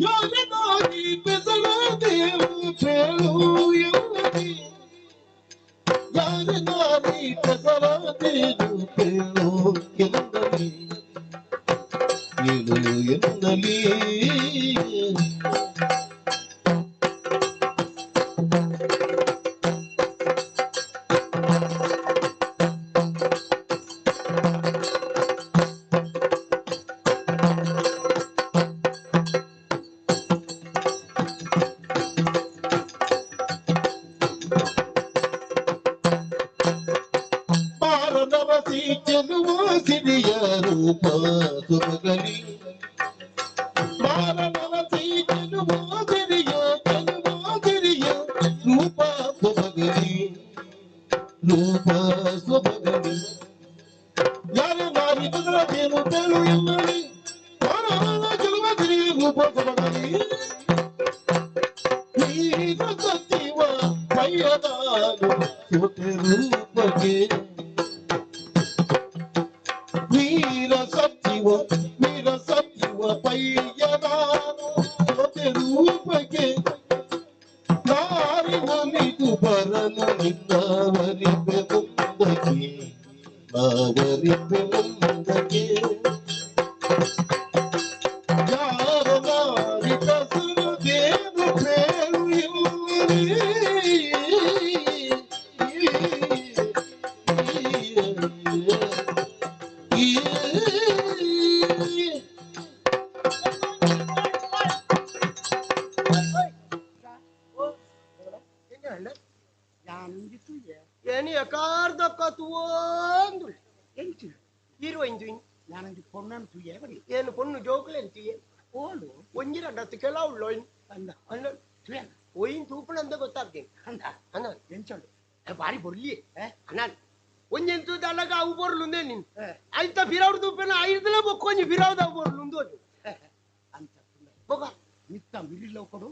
ಯಾರನಾಗಿ ಬೆಸರದೇವು ತೇಳು ಎನ್ನಲಿ. ಯಾರನಾಗಿ ಬೆಸರದೇವು ತೇಳು ಎನ್ನಲಿ. ಏಳು ಎನ್ನಲಿ. ಮಾರನವಸಿ ಚೆಲುವ ಸಿರಿಯ ರೂಪ ಸೊಬಗಲಿ. ಮಾರನವಸಿ ಚೆಲುವ ಸಿರಿಯ ಚೆಲುವ ಸಿರಿಯ ರೂಪ ಸೊಬಗಲಿ ರೂಪ ಸೊಬಗಲಿ. ಯಾರ ನಾರಿ ಬದಲದೇನು ತೇಳು ಎನ್ನಲಿ. ಮಾರನ ಚೆಲುವ ಸಿರಿಯ ರೂಪ ಸೊಬಗಲಿ. ವೀರ ಸಚಿವ ಪಯ್ಯದಾನು ಸೋತೆ ರೂಪಕ್ಕೆ. ವೀರ ಸಚಿವ ವೀರ ಸಚಿವ ಪಯ್ಯದಾನು ಸೋತೆ ರೂಪಕ್ಕೆ. ನಾರಿ ಒಲಿದು ಬರಲು ನಿನ್ನವರಿಪೆ ಮುಂದಕ್ಕೆ ನಾವರಿಪೆ ಮುಂದಕ್ಕೆ. ಯಾರ ನಾರಿ ಕಸರದೇನು ಬೇರು ಎನ್ನಲಿ. ಏನು ಎಕಾರ್ದಕ್ಕ ತೂಂದು ಎಂಚು ಇರುವ ಇಂಜು ನಾನೊಂದು ಪೊಣ್ಣನ್ನು ತುಯ್ಯ ಬಡಿ. ಏನು ಪೊಣ್ಣು ಜೋಕುಲು ಎಂತೀಯೆ ಓಲು ಒಂಜಿ ರಡ್ಡತ್ತು ಕೆಲವು ಉಳ್ಳೋ ಅಂದ ಅಲ್ಲ ತುಯ್ಯ ಒಯ್ಯಿನ ತೂಪುಣಂದ ಗೊತ್ತಾಗ್ತೀನಿ ಅಂದ ಅಣ್ಣ ಎಂಚೋಡು ಬಾರಿ ಬೊರ್ಲಿ ಅಣ್ಣ ಒಂಜೆಂತು ದಲಗ ಅವು ಬೊರ್ಲುಂದೆ ನೀನು ಐತ ಫಿರೌಡ್ ತೂಪೆನ ಐದಲ ಬೊಕ್ಕೊಂಜಿ ಫಿರೌದ ಅವು ಬೊರ್ಲುಂದು ಅದು ಅಂತ ಬೊಕ ಮಿತ್ತ ಮಿರಿಲೋ ಕೊಡು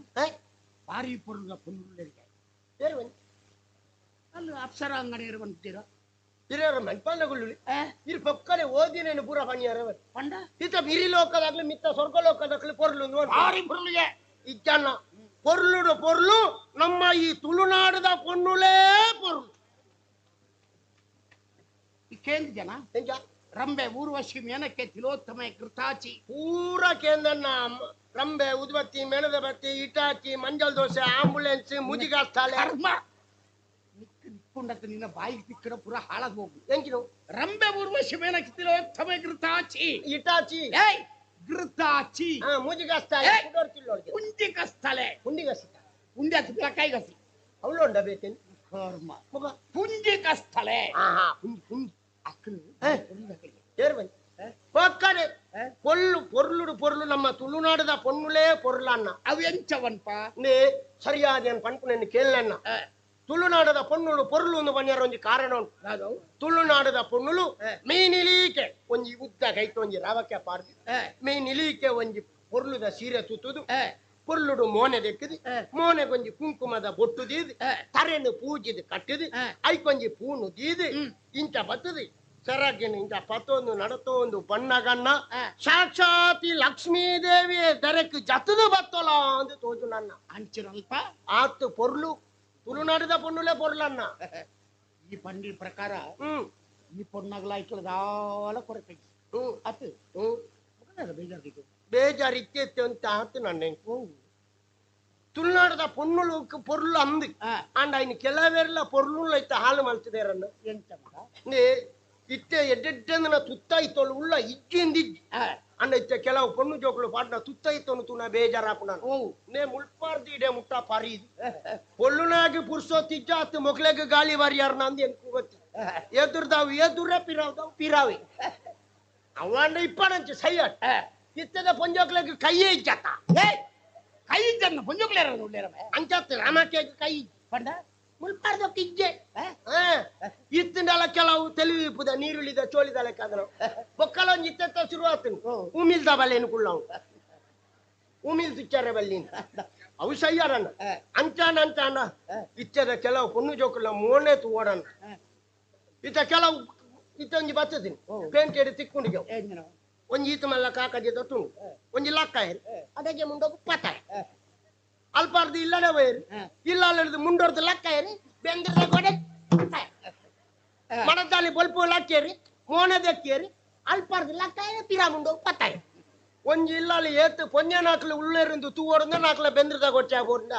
ಭಾರಿ ಪೊರ್ಲುದ ಪೊಣ್ಣುಳ್ಳೆರಿಗೆ ಬೇರೆ ಒಂಜಿ ಅಲ್ಲಿ ಅಪ್ಸರ ಅಂಗಡಿ ಇರುವಂತೀರ ಹಿರಿಯರ ಮಲ್ಪಾನಗುಳ್ಳು ಇರು ಪಕ್ಕನೆ ಓದಿನೇನು ಪೂರ ಪಣಿಯಾರ ಪಂಡ ಇತ್ತ ಬಿರಿ ಲೋಕದಾಗ್ಲಿ ಮಿತ್ತ ಸ್ವರ್ಗ ಲೋಕದಾಗ್ಲಿ ಪೊರ್ಲು ಭಾರಿ ಪೊರ್ಲುಗೆ ಇಜ್ಜಣ್ಣ ಪೊರ್ಲುಡು ಪೊರ್ಲು ನಮ್ಮ ಈ ತುಳುನಾಡದ ಪೊನ್ನುಲೇ ಪೊರ್ಲು. ಈ ಕೇಂದ್ರ ಜನ ಎಂಚ ರಂಬೆ ಊರ್ವಶಿ ಮೇನಕ್ಕೆ ತಿಲೋತ್ತಮ ಕೃತಾಚಿ ಪೂರ ಕೇಂದ್ರನ್ನ ರಂಬೆ ಉದ್ಬತ್ತಿ ಮೆಣದ ಬತ್ತಿ ಇಟಾಚಿ ಮಂಜಲ್ ದೋಸೆ ಆಂಬುಲೆನ್ಸ್ ಮುಜಿಗಾಸ್ಥಾಲೆ ಕರ್ಮ ನಿಕ್ಕು ನಿಕ್ಕೊಂಡತ್ತ ನಿನ್ನ ಬಾಯಿಗೆ ತಿಕ್ಕಡ ಪೂರ ಹಾಳಾಗ್ ಹೋಗು. ಎಂಕಿನು ರಂಬೆ ಊರ್ವಶಿ ಮೇನಕ್ಕೆ ತಿಲೋತ್ತಮ ಕೃತಾಚಿ ಇಟಾಚಿ ಏಯ್ ಘೃತಾಚಿ ಮುಜಿಗಾಸ್ಥಾಲೆ ಏಯ್! ಪುಂಜಿಕಸ್ಥಲೆ ಪುಂಡಿಗಸ್ತ ಪುಂಡಿ ಹತ್ತು ಕಾಯಿಗಸಿ ಅವಳು ಉಂಡ ಬೇಕೇನು ಕರ್ಮ ಮುಗ ಪುಂಜಿಕಸ್ಥಲೆ ಆಹಾ ಪುಂಜಿ ಪುಂಜಿ ಅಕ್ಕಲು ಏರ್ ಬನ್ನಿ ಪಕ್ಕನೆ ಪೊಲ್ಲು ಪೊರ್ಲುಡು ಪೊರ್ಲು ನಮ್ಮ ತುಳುನಾಡದ ಪೊನ್ನುಲೇ ಪೊರ್ಲನ್ನ ಅವು ಎಂಚವನ್ಪ ನೇ ಸರಿಯಾದ ಏನ್ ಪನ್ಪುನೆನ್ ಕೇಳನ್ನ ತುಳುನಾಡದ ಪೊನ್ನುಲು ಪೊರ್ಲು ಒಂದು ಪನ್ಯಾರ ಒಂಜಿ ಕಾರಣ ಉಂಟು. ತುಳುನಾಡದ ಪೊನ್ನುಲು ಮೀನಿಲೀಕೆ ಒಂಜಿ ಉದ್ದ ಕೈತ ಒಂಜಿ ರವಕ್ಕೆ ಪಾಡ್ದು ಮೀನಿಲೀಕೆ ಒಂಜಿ ಪೊರ್ಲುದ ಸೀರೆ ತುತ್ತುದು ಪೊರ್ಲುಡು ಮೋನೆ ದೆಕ್ಕದು ಮೋನೆ ಒಂಜಿ ಕುಂಕುಮದ ಬೊಟ್ಟು ದೀದು ತರೆನು ಪೂಜಿದು ಕಟ್ಟುದು ಐಕೊಂಜಿ ಪೂನು ದೀದು ಇಂಚ ಬತ್ತದು ಸೆರಗಿನ ಇಂಚ ಪತ್ತೊಂದು ನಡತೊಂದು ಬಣ್ಣಗಣ್ಣ ಸಾಕ್ಷಾತ್ ಲಕ್ಷ್ಮೀ ದೇವಿ ದರಕ್ ಜತದು ಬತ್ತೊಲ ಅಂದು ತೋಜು ನನ್ನ ಅಂಚಿನಲ್ಪ ಆತ್ ಪೊರ್ಲು ತುಳುನಾಡಿದ ಪೊನ್ನುಲೆ ಪೊರ್ಲನ್ನ ಈ ಪಂಡಿ ಪ್ರಕಾರ ಈ ಪೊಣ್ಣಗ್ಲಾಯ್ಕಲ ದಾಲ ಕೊರತೆ ಅತ್ ಬೇಜಾರು ಬೇಜಾರು ಇತ್ತೆ ಅಂತ ಆತು ನನ್ನ ತುಳುನಾಡದ ಪೊನ್ನುಲು ಪೊರ್ಲು ಅಂದು ಅಂಡ್ ಐನ್ ಕೆಲವೆರ್ಲ ಪೊರ್ಲು ಐತ ಹಾಲು ಮಲ್ತಿದೇರನ್ನ ಇತ್ತೆ ಎಡ್ಡೆಡ್ಡಂದನ ತುತ್ತಾಯ್ತೋಳು ಉಳ್ಳ ಇಜ್ಜಿಂದ ಇಜ್ಜಿ ಅಂಡ ಇತ್ತೆ ಕೆಲವು ಪೊಣ್ಣು ಜೋಕುಲು ಪಾಡ್ನ ತುತ್ತಾಯ್ತೋನು ತುನ ಬೇಜಾರಾಪುನ ನೇ ಮುಳ್ಪಾರ್ದಿ ಇಡೆ ಮುಟ್ಟ ಪಾರಿ ಪೊಳ್ಳುನಾಗಿ ಪುರ್ಸೋತಿಜ್ಜ ಅತ್ತು ಮೊಕ್ಲೆಗ್ ಗಾಳಿ ವಾರಿಯಾರ್ನ ಅಂದ್ ಎನ್ಕು ಗೊತ್ತಿ ಎದುರ್ದಾವು ಎದುರೇ ಪಿರಾವ್ದಾವು ಪಿರಾವೆ ಅವಾಂಡ ಇಪ್ಪಣಂಚೆ ಸೈಯಟ್ ಇತ್ತದ ಪೊಂಜೋಕ್ಲೆಗ್ ಕೈಯೇ ಇಜ್ಜತ್ತ ಕೈ ಇಜ್ಜನ್ನ ಪೊಂಜೋಕ್ಲೇರ ಅಂಚತ್ತು ರಾಮಕ್ಕೆ ಕೈ ಪಂಡ ಮುಲ್ಪಾರ್ದಕ್ಕೆ ಇಜ್ಜೆ ಇತ್ತಿಂಡಲ ಕೆಲವು ತೆಲಿವಿಪುದ ನೀರುಳಿದ ಚೋಳಿದ ಲೆಕ್ಕ ಬೊಕ್ಕಲ ಒಂಜಿ ಇತ್ತೆತ್ತ ಶುರುವಾತನು ಉಮಿಲ್ದ ಬಲ್ಲೇನು ಕುಳ್ಳವು ಉಮಿಲ್ ತುಚ್ಚಾರೆ ಬಲ್ಲಿನ ಅವು ಸಯ್ಯಾರಣ್ಣ ಅಂಚಾನ ಅಂಚಾನ ಇಚ್ಚದ ಕೆಲವು ಪೊಣ್ಣು ಜೋಕುಲ ಮೋನೆ ತೂವಡಣ್ಣ ಇತ್ತ ಕೆಲವು ಇತ್ತ ಒಂಜಿ ಬತ್ತದಿನಿ ಪೇಂಟೆಡ್ ತಿಕ್ಕೊಂಡಿಗೆ ಒಂಜಿ ಈತ ಮಲ್ಲ ಕಾಕಜಿ ತೊಟ್ಟುಂಡು ಒಂಜಿ ಲಕ್ಕ ಅದಕ್ಕೆ ಮುಂಡೋಗು ಪತ್ತಾಯ ಅಲ್ಪಾರ್ದು ಇಲ್ಲನೇ ವೈರು ಇಲ್ಲ ಅಲ್ಲದು ಮುಂಡೋರ್ದು ಲಕ್ಕ ಏರಿ ಬೆಂದ್ರದ ಗೋಡೆ ಮಣದಾಲಿ ಬೊಲ್ಪು ಲಕ್ಕೇರಿ ಮೋನದಕ್ಕೇರಿ ಅಲ್ಪಾರ್ದು ಲಕ್ಕ ಏರಿ ಪಿರಾ ಮುಂಡೋಗು ಪತ್ತಾಯ ಒಂಜಿ ಇಲ್ಲಾಲಿ ಏತು ಪೊಂಜನಾಕ್ಲು ಉಳ್ಳೇರಿಂದು ತೂವೋರ್ದ ನಾಕ್ಲ ಬೆಂದ್ರದ ಗೊಚ್ಚ ಬೋರ್ದ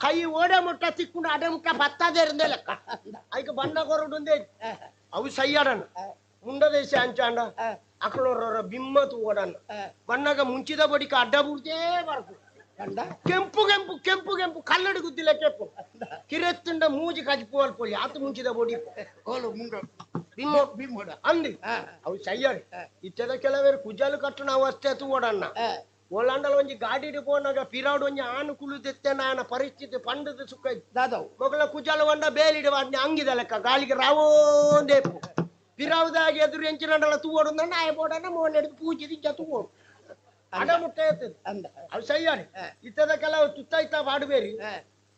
ಕೈ ಓಡೆ ಮುಟ್ಟ ತಿಕ್ಕೊಂಡು ಅಡೆ ಮುಟ್ಟ ಪತ್ತಾದೇ ಇರಂದೇ ಲೆಕ್ಕ ಐಕ ಬಣ್ಣ ಕೊರಡುಂದೇ ಅವು ಸಯ್ಯಾಡಣ್ಣ ಮುಂಡದೇಶ ಅಂಚಾಂಡ ಅಕ್ಲೋರ ಬಿಮ್ಮ ತೂವಡಣ್ಣ ಬಣ್ಣಗ ಮುಂಚಿದ ಬಡಿಕ ಅಡ್ಡ ಬುಡ್ದೇ ಬರ್ಕು ಕೆಂಪು ಕೆಂಪು ಕೆಂಪು ಕೆಂಪು ಕಲ್ಲಡಿ ಗುದ್ದಿಲ್ಲ ಕೆಂಪು ಕಿರೆತ್ತುಂಡ ಮೂಜಿ ಕಜ್ಪು ಅಲ್ಪೊಲಿ ಆತು ಮುಂಚಿದ ಬೊಡಿ ಬಿಮ್ಮೋ ಬಿಮ್ಮೋಡ ಅಂದಿ ಅವು ಸಯ್ಯಾರಿ ಇತ್ತದ ಕೆಲವೇರು ಕುಜಾಲು ಕಟ್ಟು ನಾವು ಅಷ್ಟೇ ತೂವಡಣ್ಣ ಓಲಾಂಡಲ ಒಂಜಿ ಗಾಡಿಡ್ ಪೋನಾಗ ಪಿರಾಡ್ ಒಂಜಿ ಆನು ಕುಳುದೆತ್ತೆ ನಾನ ಪರಿಸ್ಥಿತಿ ಪಂಡದ ಸುಖ ದಾದವು ಮೊಗಲ ಕುಜಾಲು వంಡ ಬೇಲಿಡು ವಾಡ್ನೆ ಅಂಗಿದ ಲೆಕ್ಕ ಗಾಳಿಗೆ ರಾವೋಂದೇಪು ಪಿರಾವುದಾಗಿ ಎದುರು ಎಂಚಿನಂಡಲ ತೂವೋಡು ನಾಯ ಬೋಡನ್ನ ಮೋನೆಡ್ದು ಪೂಜಿದ ತೂವೋಡು ಅಡ ಮುಟ್ಟ ಇರ್ತದೆ ಅವು ಸಯ್ಯಾರಿ ಇತ್ತದ ಕೆಲವು ತುತ್ತಾಯ್ತ ಪಾಡುಬೇರಿ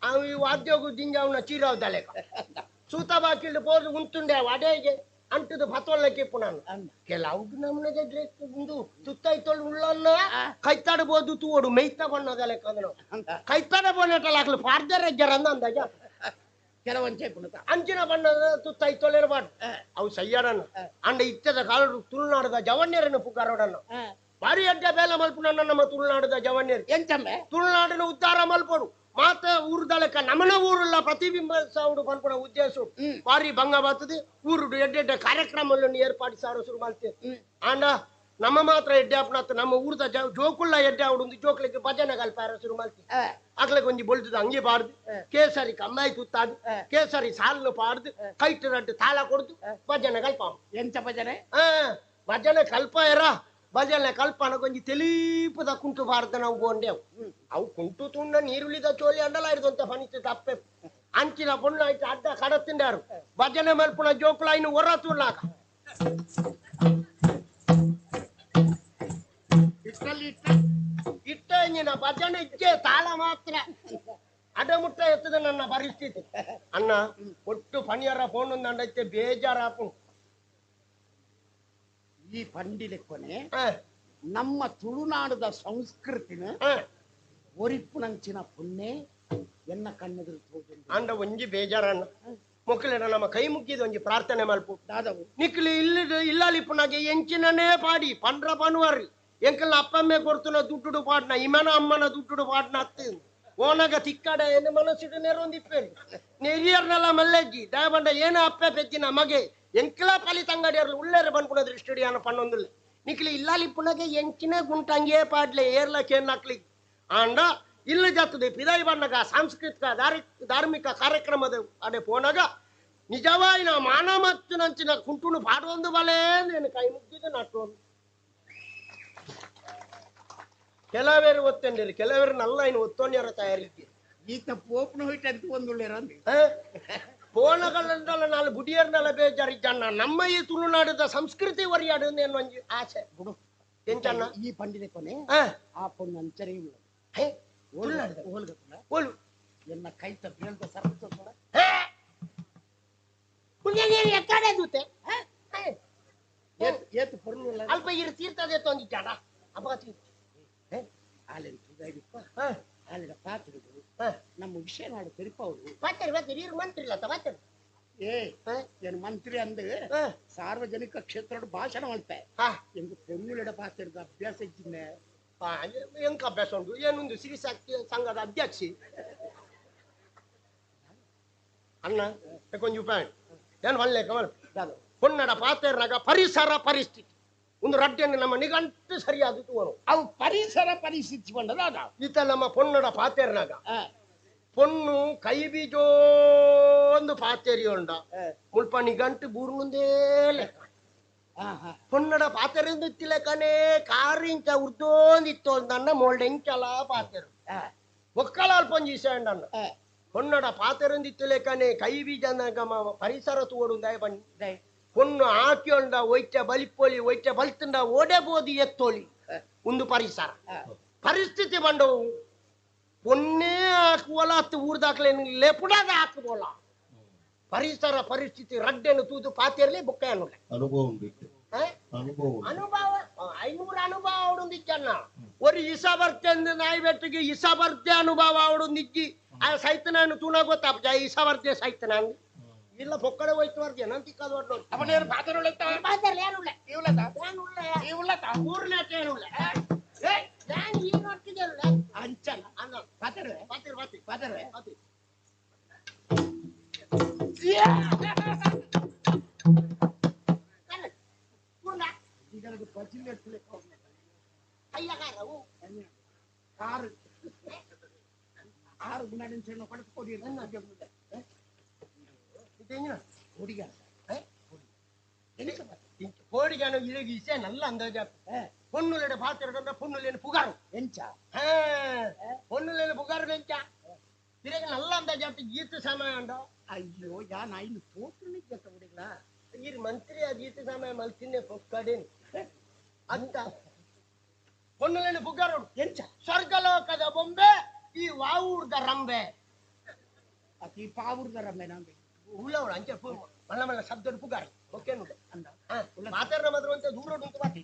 ಅವು ಈ ವಾದ್ಯೋಗು ದಿಂಜ ಅವನ ಚೀರಾವ್ ಲೆಕ್ಕ ಸೂತ ಬಾಕಿಲ್ಡು ಪೋದು ಉಂತುಂಡೆ ಅಡೇಗೆ ಅಂಟದ ಪತೊಲ್ಲಕ್ಕೆ ನಾನು ಕೆಲವು ನಮ್ಮನೆಗೆ ಡ್ರೆಸ್ ಉಂದು ತುತ್ತಾಯ್ತೊಳ್ಳು ಉಳ್ಳನ್ನ ಕೈತಾಡಬಹುದು ತೂವೋಡು ಮೈತ ಬಣ್ಣದ ಲೆಕ್ಕ ಅಂದ್ರೆ ಕೈತಾಡ ಬಣ್ಣಟಲ್ಲ ಹಾಕ್ಲು ಪಾರ್ದರ ಜರಂದ ಅಂದಾಜ ಕೆಲವೊಂಚೆ ಅಂಚಿನ ಬಣ್ಣದ ತುತ್ತಾಯ್ತೊಳ್ಳಿರಬಾರ್ದು ಅವು ಸಯ್ಯಾಡನ್ನ ಅಂಡ ಇತ್ತದ ಕಾಲಡು ತುಳುನಾಡದ ಜವನ್ಯರನ್ನು ಪುಕಾರೋಡನ್ನ ಬಾರಿ ಅಡ್ಡ ಬೇಲ ಮಲ್ಪುನ ನಮ್ಮ ತುಳುನಾಡದ ಜವನ್ಯರು ಎಂಚಮ್ಮೆ ತುಳುನಾಡಿನ ಉದ್ಧಾರ ಮಲ್ಪಡು ಮಾತ ಊರುದಲೆಕ್ಕ ನಮನ ಊರುಲ್ಲ ಪ್ರತಿಬಿಂಬಿಸೋಡು ಪನ್ಪುನ ಉದ್ದೇಶ ಬಾರಿ ಭಂಗ ಬರ್ತದೆ ಊರುಡು ಎಡ್ಡೆಡ್ಡ ಕಾರ್ಯಕ್ರಮಗಳನ್ನು ಏರ್ಪಾಡಿಸಾರು ಶುರು ಮಾಡ್ತೇವೆ ಆಂಡ ನಮ್ಮ ಮಾತ್ರ ಎಡ್ಡೆ ಆಪುನತ್ತು ನಮ್ಮ ಊರ್ದ ಜೋಕುಳ್ಳ ಎಡ್ಡೆ ಆವಡು ಜೋಕ್ಲಿಗೆ ಭಜನೆ ಕಲ್ಪಾರ ಶುರು ಮಾಡ್ತೀವಿ ಅಕ್ಲಕ್ಕೆ ಒಂಜಿ ಬೊಲ್ತದ ಅಂಗಿ ಬಾರ್ದು ಕೇಸರಿ ಕಮ್ಮಾಯಿ ತುತ್ತಾದು ಕೇಸರಿ ಸಾಲು ಪಾಡ್ದು ಕೈಟು ರಡ್ಡು ತಾಳ ಕೊಡ್ದು ಭಜನೆ ಕಲ್ಪ ಎಂಚ ಭಜನೆ ಭಜನೆ ಕಲ್ಪಾಯರ ಭಜನೆ ಕಲ್ಪನ ಕೊಂಜಿ ತೆಲೀಪದ ಕುಂಟು ಬಾರ್ದ ನಾವು ಬೋಂಡೇವು ಅವು ಕುಂಟು ತುಂಡ ನೀರುಳಿದ ಚೋಲಿ ಅಂಡಲ ಇರದಂತ ಫನಿತ ತಪ್ಪೆ ಅಂಚಿನ ಪೊಣ್ಣು ಆಯ್ತು ಅಡ್ಡ ಕಡತಿಂಡಾರು ಭಜನೆ ಮಲ್ಪುನ ಜೋಕುಲ ಇನ್ನು ಹೊರ ತುಳ್ಳಾಕ ಇಟ್ಟಲ್ಲಿ ಇಟ್ಟ ಇಟ್ಟ ಇಂಜಿನ ಭಜನೆ ಇಜ್ಜೆ ತಾಳ ಮಾತ್ರ ಅಡಮುಟ್ಟ ಎತ್ತದ ನನ್ನ ಪರಿಸ್ಥಿತಿ ಅಣ್ಣ ಒಟ್ಟು ಪಣಿಯರ ಫೋನ್ ಒಂದು ಅಂಡೈತೆ ಬೇಜಾರಾಪು ಈ ಪಂಡಿಲೆಕ್ಕೊನೆ ನಮ್ಮ ತುಳುನಾಡದ ಸಂಸ್ಕೃತಿನ ಒರಿಪುನಂಚಿನ ಪುಣ್ಯ ಎನ್ನ ಕಣ್ಣೆದುರು ತೋಜುಂಡು ಅಂಡ ಒಂಜಿ ಬೇಜಾರಣ್ಣ ಮೊಕ್ಕಲೆಡ ನಮ್ಮ ಕೈ ಮುಗ್ಗಿದ ಒಂಜಿ ಪ್ರಾರ್ಥನೆ ಮಲ್ಪು ದಾದವು ನಿಕ್ಲಿ ಇಲ್ಲಿ ಇಲ್ಲಾಲಿಪ್ಪುನಾಗೆ ಎಂಚಿನನೇ ಪಾಡಿ ಪಂಡ್ರ ಪನುವರಿ ಎಂಕಲ್ನ ಅಪ್ಪಮ್ಮೆ ಕೊಡ್ತುನ ದುಡ್ಡು ಪಾಡ್ನ ಇಮನ ಅಮ್ಮನ ದುಡ್ಡು ಪಾಡ್ನ ಅತ್ತು ಓನಾಗ ತಿಕ್ಕಾಡ ಏನು ಮನಸ್ಸಿಡು ನೆರೊಂದಿಪ್ಪೇರಿ ನೆರಿಯರ್ನೆಲ್ಲ ಮಲ್ಲೆಜ್ಜಿ ದಯಬಂಡ ಏನ ಅಪ್ಪೆ ಪೆಜ್ಜಿನ ಮಗೆ ಎಂಕಲ ಪಲಿ ತಂಗಡಿಯರ್ಲು ಉಳ್ಳೇರು ಬನ್ಪುನ ದೃಷ್ಟಿಡಿಯಾನ ಪನ್ನೊಂದುಲ್ಲ ನಿಕ್ಲಿ ಇಲ್ಲಾಲಿಪ್ಪುನಾಗೆ ಎಂಚಿನ ಗುಂಟಂಗೆ ಪಾಡ್ಲೆ ಏರ್ಲ ಕೇರ್ನಾಕ್ಲಿ ಆಂಡ ಇಲ್ಲಿ ಜಾತದೆ ಪಿದಾಯಿ ಬಣ್ಣಗ ಸಾಂಸ್ಕೃತಿಕ ಧಾರ್ಮಿಕ ಕಾರ್ಯಕ್ರಮದ ಅಡೆ ಪೋನಾಗ ನಿಜವಾಯಿನ ಮಾನ ಮತ್ತು ನಂಚಿನ ಕುಂಟುನು ಪಾಡುವೊಂದು ಬಲೆ నేను ಕೈ ಮುಗ್ಗಿದ್ದು ನಟ್ಟು ಕೆಲವೇರು ಒತ್ತಂಡಿರಿ ಕೆಲವೇರು ನಲ್ಲ ಇನ್ನು ಒತ್ತೊಂಡ್ಯಾರ ತಯಾರಿದ್ದಿ ಈತ ಪೋಪ್ನ ಹೋಯ್ತು ಅಂತ ಒಂದುಳ್ಳೇರ ಪೋನಗಳಂದಲ್ಲ ನಾಲ್ ಬುಡಿಯರ್ನೆಲ್ಲ ಬೇಜಾರಿದ್ದಣ್ಣ ನಮ್ಮ ಈ ತುಳುನಾಡದ ಸಂಸ್ಕೃತಿ ಒರಿಯಾಡು ಒಂಜಿ ಆಸೆ ಬಿಡು ಎಂಚಣ್ಣ ಈ ಪಂಡಿದೆ ಕೊನೆ ಆ ಪೊಣ್ಣು ಅಂಚನೆ ಓಲು ಎನ್ನ ಕೈ ತಪ್ಪಿ ಸರ್ಪ ಎಕ್ಕಡೆ ದೂತೆ ಅಪ್ಪ ಇರು ತೀರ್ಥದೇ ತೊಂದಿದ್ದಾಡ ಅಪ್ಪ ಆಲಿನ ಪಾತ್ರೆಗಳು ನಮ್ಮ ವಿಷಯ ನಾಡು ತೆರಿಪವರು ಪಾತ್ರೆ ಪಾತ್ರೆ ಇರು ಮಂತ್ರಿ ಇಲ್ಲ ಪಾತ್ರೆ. ಏ ಏನು ಮಂತ್ರಿ ಅಂದು ಸಾರ್ವಜನಿಕ ಕ್ಷೇತ್ರ ಭಾಷಣ ಮಾಡ್ತೆ ಎಂಗು ಪೆನ್ನುಲೆಡ ಪಾತ್ರದ ಅಭ್ಯಾಸ ಇದ್ದಿದ್ದೆ. ಎಂಕ ಅಭ್ಯಾಸ ಉಂಟು ಏನೊಂದು ಸಿರಿಶಕ್ತಿ ಸಂಘದ ಅಧ್ಯಕ್ಷಿ ಅಣ್ಣ ಕೊಂಚ ಪ್ಯಾಂಟ್ ಏನು ಒಳ್ಳೆ ಕಮಲ್ ಪೊನ್ನಡ ಪಾತ್ರೆನಾಗ ಪರಿಸರ ಪರಿಸ್ಥಿತಿ ಒಂದು ರಡ್ಡೆಯನ್ನು ನಮ್ಮ ನಿಘಂಟು ಸರಿಯಾದ ಅವು ಪರಿಸರ ಪರಿಸ್ಥಿತಿ ಬಂದದ ಅದ ಈತ ನಮ್ಮ ಪೊನ್ನಡ ಪಾತೆರ್ನಾಗ ಪೊಣ್ಣು ಕೈ ಬೀಜೋ ಒಂದು ಪಾತೆರಿ ಉಂಡ ಮುಲ್ಪ ನಿಘಂಟು ಬೂರ್ನುಂದೇ ಲೆಕ್ಕ ಪೊನ್ನಡ ಪಾತೆರಿಂದ ಕಾರು ಇಂಚ ಉರ್ದೋಂದಿತ್ತು ನನ್ನ ಮೋಲ್ಡೆಂಚಲ ಪಾತೆರು ಒಕ್ಕಲ ಅಲ್ಪೊಂಜಿ ಅಣ್ಣ ಪೊನ್ನಡ ಪಾತೆರಂದಿತ್ತುಲೆಕ್ಕನೆ ಕೈ ಬೀಜ ಪರಿಸರ ತೋಡು ಬನ್ನಿ ಪೊಣ್ಣು ಆಕಿಯೊಂಡ ಒಯ್ಚ ಬಲಿಪೋಲಿ ಒಯ್ಚ ಬಲ್ತುಂಡ ಓಡೆಬೋದು ಎತ್ತೋಲಿ ಒಂದು ಪರಿಸರ ಪರಿಸ್ಥಿತಿ ಬಂಡವು ಪೊನ್ನೇ ಹಾಕುವಲ್ಲ ಹತ್ತು ಊರ್ದಾಕ್ಲೇನು ಲೆಪುಡದ ಹಾಕುವಲ್ಲ ಪರಿಸರ ಪರಿಸ್ಥಿತಿ ರಡ್ಡೆನು ತೂದು ಪಾತೆರ್ಲಿ ಬೊಕ್ಕ ಅನ್ನುಲ್ಲ ಅನುಭವ ಉಂಟು ಅನುಭವ ಅನುಭವ 500 ಅನುಭವ ಅವಡೊಂದಿಚ್ಚಣ್ಣ ഒരു ಇಸ ಬರ್ತೇಂದು ನಾಯಿ ಬೆಟ್ಟಿಗೆ ಇಸ ಬರ್ತೆ ಅನುಭವ ಅವಡೊಂದಿಜ್ಜಿ ಆ ಸೈತನಾನು ತೂನ ಗೊತ್ತಾಪ ಇಸ ಬರ್ತೆ ಸೈತನಾನು ಇಲ್ಲ ಪೊಕ್ಕಡೆ ಹೋಯ್ತು ಬರ್ತೆ ನನ್ ತಿಕ್ಕದು ಒಟ್ಟು ಅವನೇನು ಪಾತ್ರೆ ಪಾತ್ರೆ ಏನುಲ್ಲ ಇವುಲ್ಲ ಊರ್ನಾಟ ಏನುಲ್ಲ ನಾನು ಈ ನೋಡ್ತಿದ್ದಲ್ಲ ಅಂಚಲ್ಲ ಅನ್ನ ಪಾತ್ರೆ ಪಾತ್ರೆ ಪಾತ್ರೆ ಪಾತ್ರೆ ಪಾತ್ರೆ ಕಾರು ಆರು ಗುಣ ಪಡೆದುಕೊಡಿ ಕೋಡಿಗಾನ ಇಳಿಗೆ ಇಸೆ ನಲ್ಲ ಅಂದಾಜ ಪೊನ್ನುಲೆಡೆ ಪಾತ್ರೆ ಪೊನ್ನುಲೇನು ಪುಗಾರು ಎಂಚ ಪೊನ್ನುಲೇನು ಪುಗಾರು ಎಂಚ ತಿರುಗಿ ನಲ್ಲ ಅಂದಾಜ ಗೀತ ಸಮಯ ಅಂಡ. ಅಯ್ಯೋ ಯಾ ನಾಯಿನ ತೋಟು ಹುಡುಗಲ ಈ ಮಂತ್ರಿ ಆ ಗೀತ ಸಮಯ ಮಲ್ತಿನ್ನೆ ಪೊಕ್ಕಡೇನು ಅಂತ ಪೊನ್ನುಲೇನು ಪುಗಾರು ಎಂಚ ಸ್ವರ್ಗಲೋಕದ ಬೊಂಬೆ ಈ ವಾವೂರ್ದ ರಂಬೆ ಅತಿ ಪಾವೂರ್ದ ರಂಬೆ ನಂಬೆ ಉಳ್ಳವಳು ಅಂಚೆ ಮಲ್ಲ ಮಲ್ಲ ಶಬ್ದ ಪುಗಾರು ಓಕೆ ಮಾತಾಡ ಮಾತ್ರ ಅಂತ ದೂರ ಉಂಟು ಮಾತಿ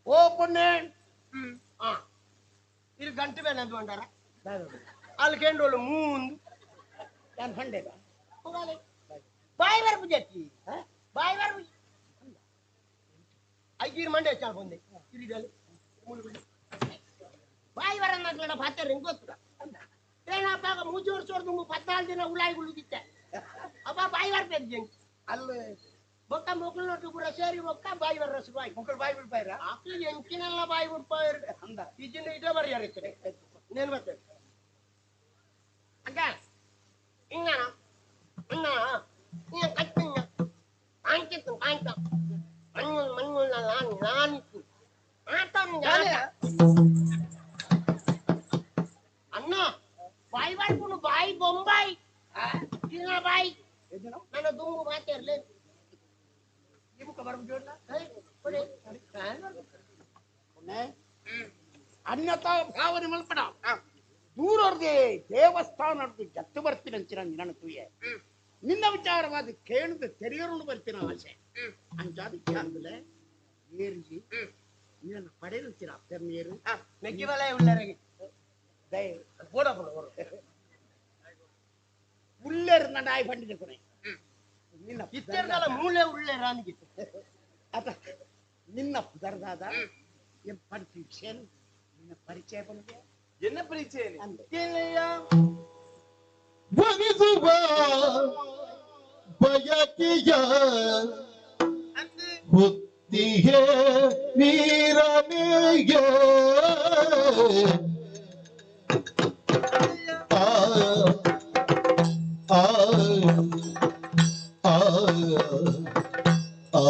ಓ ಪೊನ್ನೆ ಇದು ಗಂಟೆ ಮೇಲೆ ಅದು ಅಂಟಾರ ಅಲ್ಲಿ ಕೇಂದ್ರೋಳು ಮೂಂದು ನಾನು ಹಂಡೆ ಬಾಯಿ ಬರ್ಪು ಜಟ್ಟಿ ಬಾಯಿ ಬರ್ಪು ಐದು ಮಂಡೆ ಚಾಲ್ ಬಂದೆ ಇರಿದಲ್ಲಿ ಬಾಯಿ ಬರ ಪಾತ್ರೆ ಹೆಂಗ್ ಗೊತ್ತ ಏನಪ್ಪ ಮೂಜು ವರ್ಷ 14 ದಿನ ಉಳಾಯಿ ಉಳಿದಿತ್ತೆ ಅಪ್ಪ ಬಾಯಿ ಬರ್ಬೇಕು ಅಲ್ಲಿ ಬೊಕ್ಕ ಮೊಕ್ಕಳು ಪೂರ ಸೇರಿ ಬೊಕ್ಕ ಬಾಯಿ ಬರ್ರ ಬಾಯಿ ಮೊಕ್ಕಳು ಬಾಯಿ ಬಿಡ್ಪಾಯಿರ ಆಕ್ಲು ಎಂಕಿನೆಲ್ಲ ಬಾಯಿ ಬಿಡ್ಪಾಯಿರ ಅಂದ ಇಜಿನ ಇಡ ಬರಿಯಾರ ನೇನು ಬರ್ತೇನೆ ಅಕ್ಕ ಇಂಗ ಇಂಗ ಇಂಗ ಕಟ್ಟಿಂಗ ಕಾಂಚಿತ್ತು ಕಾಂಚ ಮಣ್ಣು ಮಣ್ಣು ನಾನಿತ್ತು ಆತ ಅಣ್ಣ ಬಾಯಿ ಬಾರ್ಪುನು ಬಾಯಿ ಬೊಂಬಾಯಿ ತಿನ್ನ ಬಾಯಿ ನನ್ನ ದುಂಬು ಮಾತಾಡ್ಲೆ ಅನ್ಯತಾ ಭಾವನೆ ಮಲ್ಪಡ ದೂರರ್ದೇ ದೇವಸ್ಥಾನದ್ದು ಜತ್ತು ಬರ್ತೀನಿ ಅಂಚಿನ ನನ್ನ ತುಯ್ಯೆ ನಿನ್ನ ವಿಚಾರವಾದ ಕೇಳಿದ ತೆರೆಯರು ಬರ್ತೀನ ಆಸೆ ಅಂಚಾದ ಕೇಳಿದ್ರೆ ಏರಿಜಿ ನಿನ್ನ ಪಡೆದಂಚಿನ ಅಪ್ಪೆಮ್ಮಿಯರು ಮೆಕ್ಕಿಬಲ ಉಳ್ಳರಿಗೆ ಉಳ್ಳೇರು ನನ್ನ ಆಯ್ ಪಂಡಿತ ಕೊನೆ ನಿನ್ನ ಇತ್ತೆರ್ದಲ್ಲ ಮೂಲೆ ಉಳ್ಳೆ ರಾನಿಗೆ ಅತ ನಿನ್ನ ಪುದರ್ದಾದ ಎಂ ಪಂಚ ವಿಷಯ ನಿನ್ನ ಪರಿಚಯ ಬಂದೆ ಎನ್ನ ಪರಿಚಯ ವನಿಸುವ ಬಯಕೆಯ ಹುತ್ತಿಗೆ ವೀರನಿಗೆ ಆ ಆ ಆ ಆ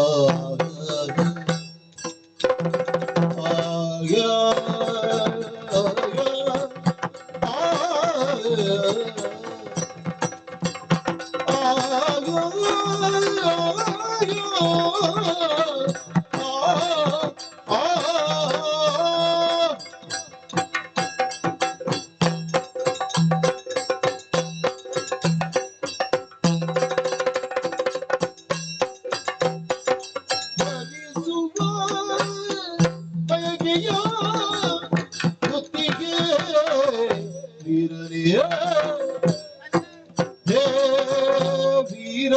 ವೀರ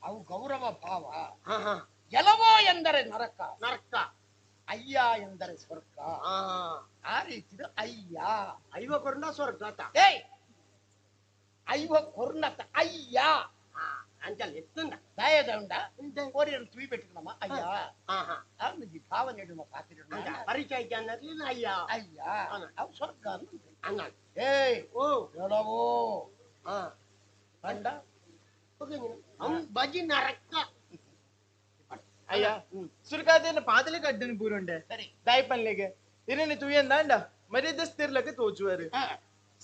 ಅವು ಗೌರವ ಭಾವ. ಎಲವೋ ಎಂದರೆ ನರಕ, ನರಕ ಅಯ್ಯ ಎಂದರೆ ಸ್ವರ್ಗ. ಆ ರೀತಿ ಅಯ್ಯ ಐವ ಕೊರ್ನ ಸ್ವರ್ಗ. ಏಯ್ ಐವ ಕೊರ್ನತ ಅಯ್ಯ ಅಂಚಲ್ ಎತ್ತುಂಡ ದಯದ ಉಂಡ ಕೋರಿಯನ್ನು ತುಯಿ ಬೆಟ್ಟುಕಮ್ಮ ಅಯ್ಯ ಈ ಭಾವನೆ ಇಡುವ ಪಾತ್ರ ಪರಿಚಯ ಅನ್ನೋದ್ಲಿಲ್ಲ ಅಯ್ಯ ಅಯ್ಯ ಅವು ಸ್ವರ್ಗ ಅನ್ನ. ಏಯ್ ಓ ಎಲವೋ ಕಂಡ ಬಜಿ ನರಕ. ಅಯ್ಯ ಸುರ್ಕಾದೇನ ಪಾದಲೆ ಗಡ್ಡನ ಬೂರುಂಡೆ ದಾಯಿಪನ್ಲೆಗೆ ಇರನೆ ತುಯ್ಯಂದಾಂಡ ಮರ್ಯಾದಸ್ತಿರ್ಲಕ್ಕೆ ತೋಚುವರು.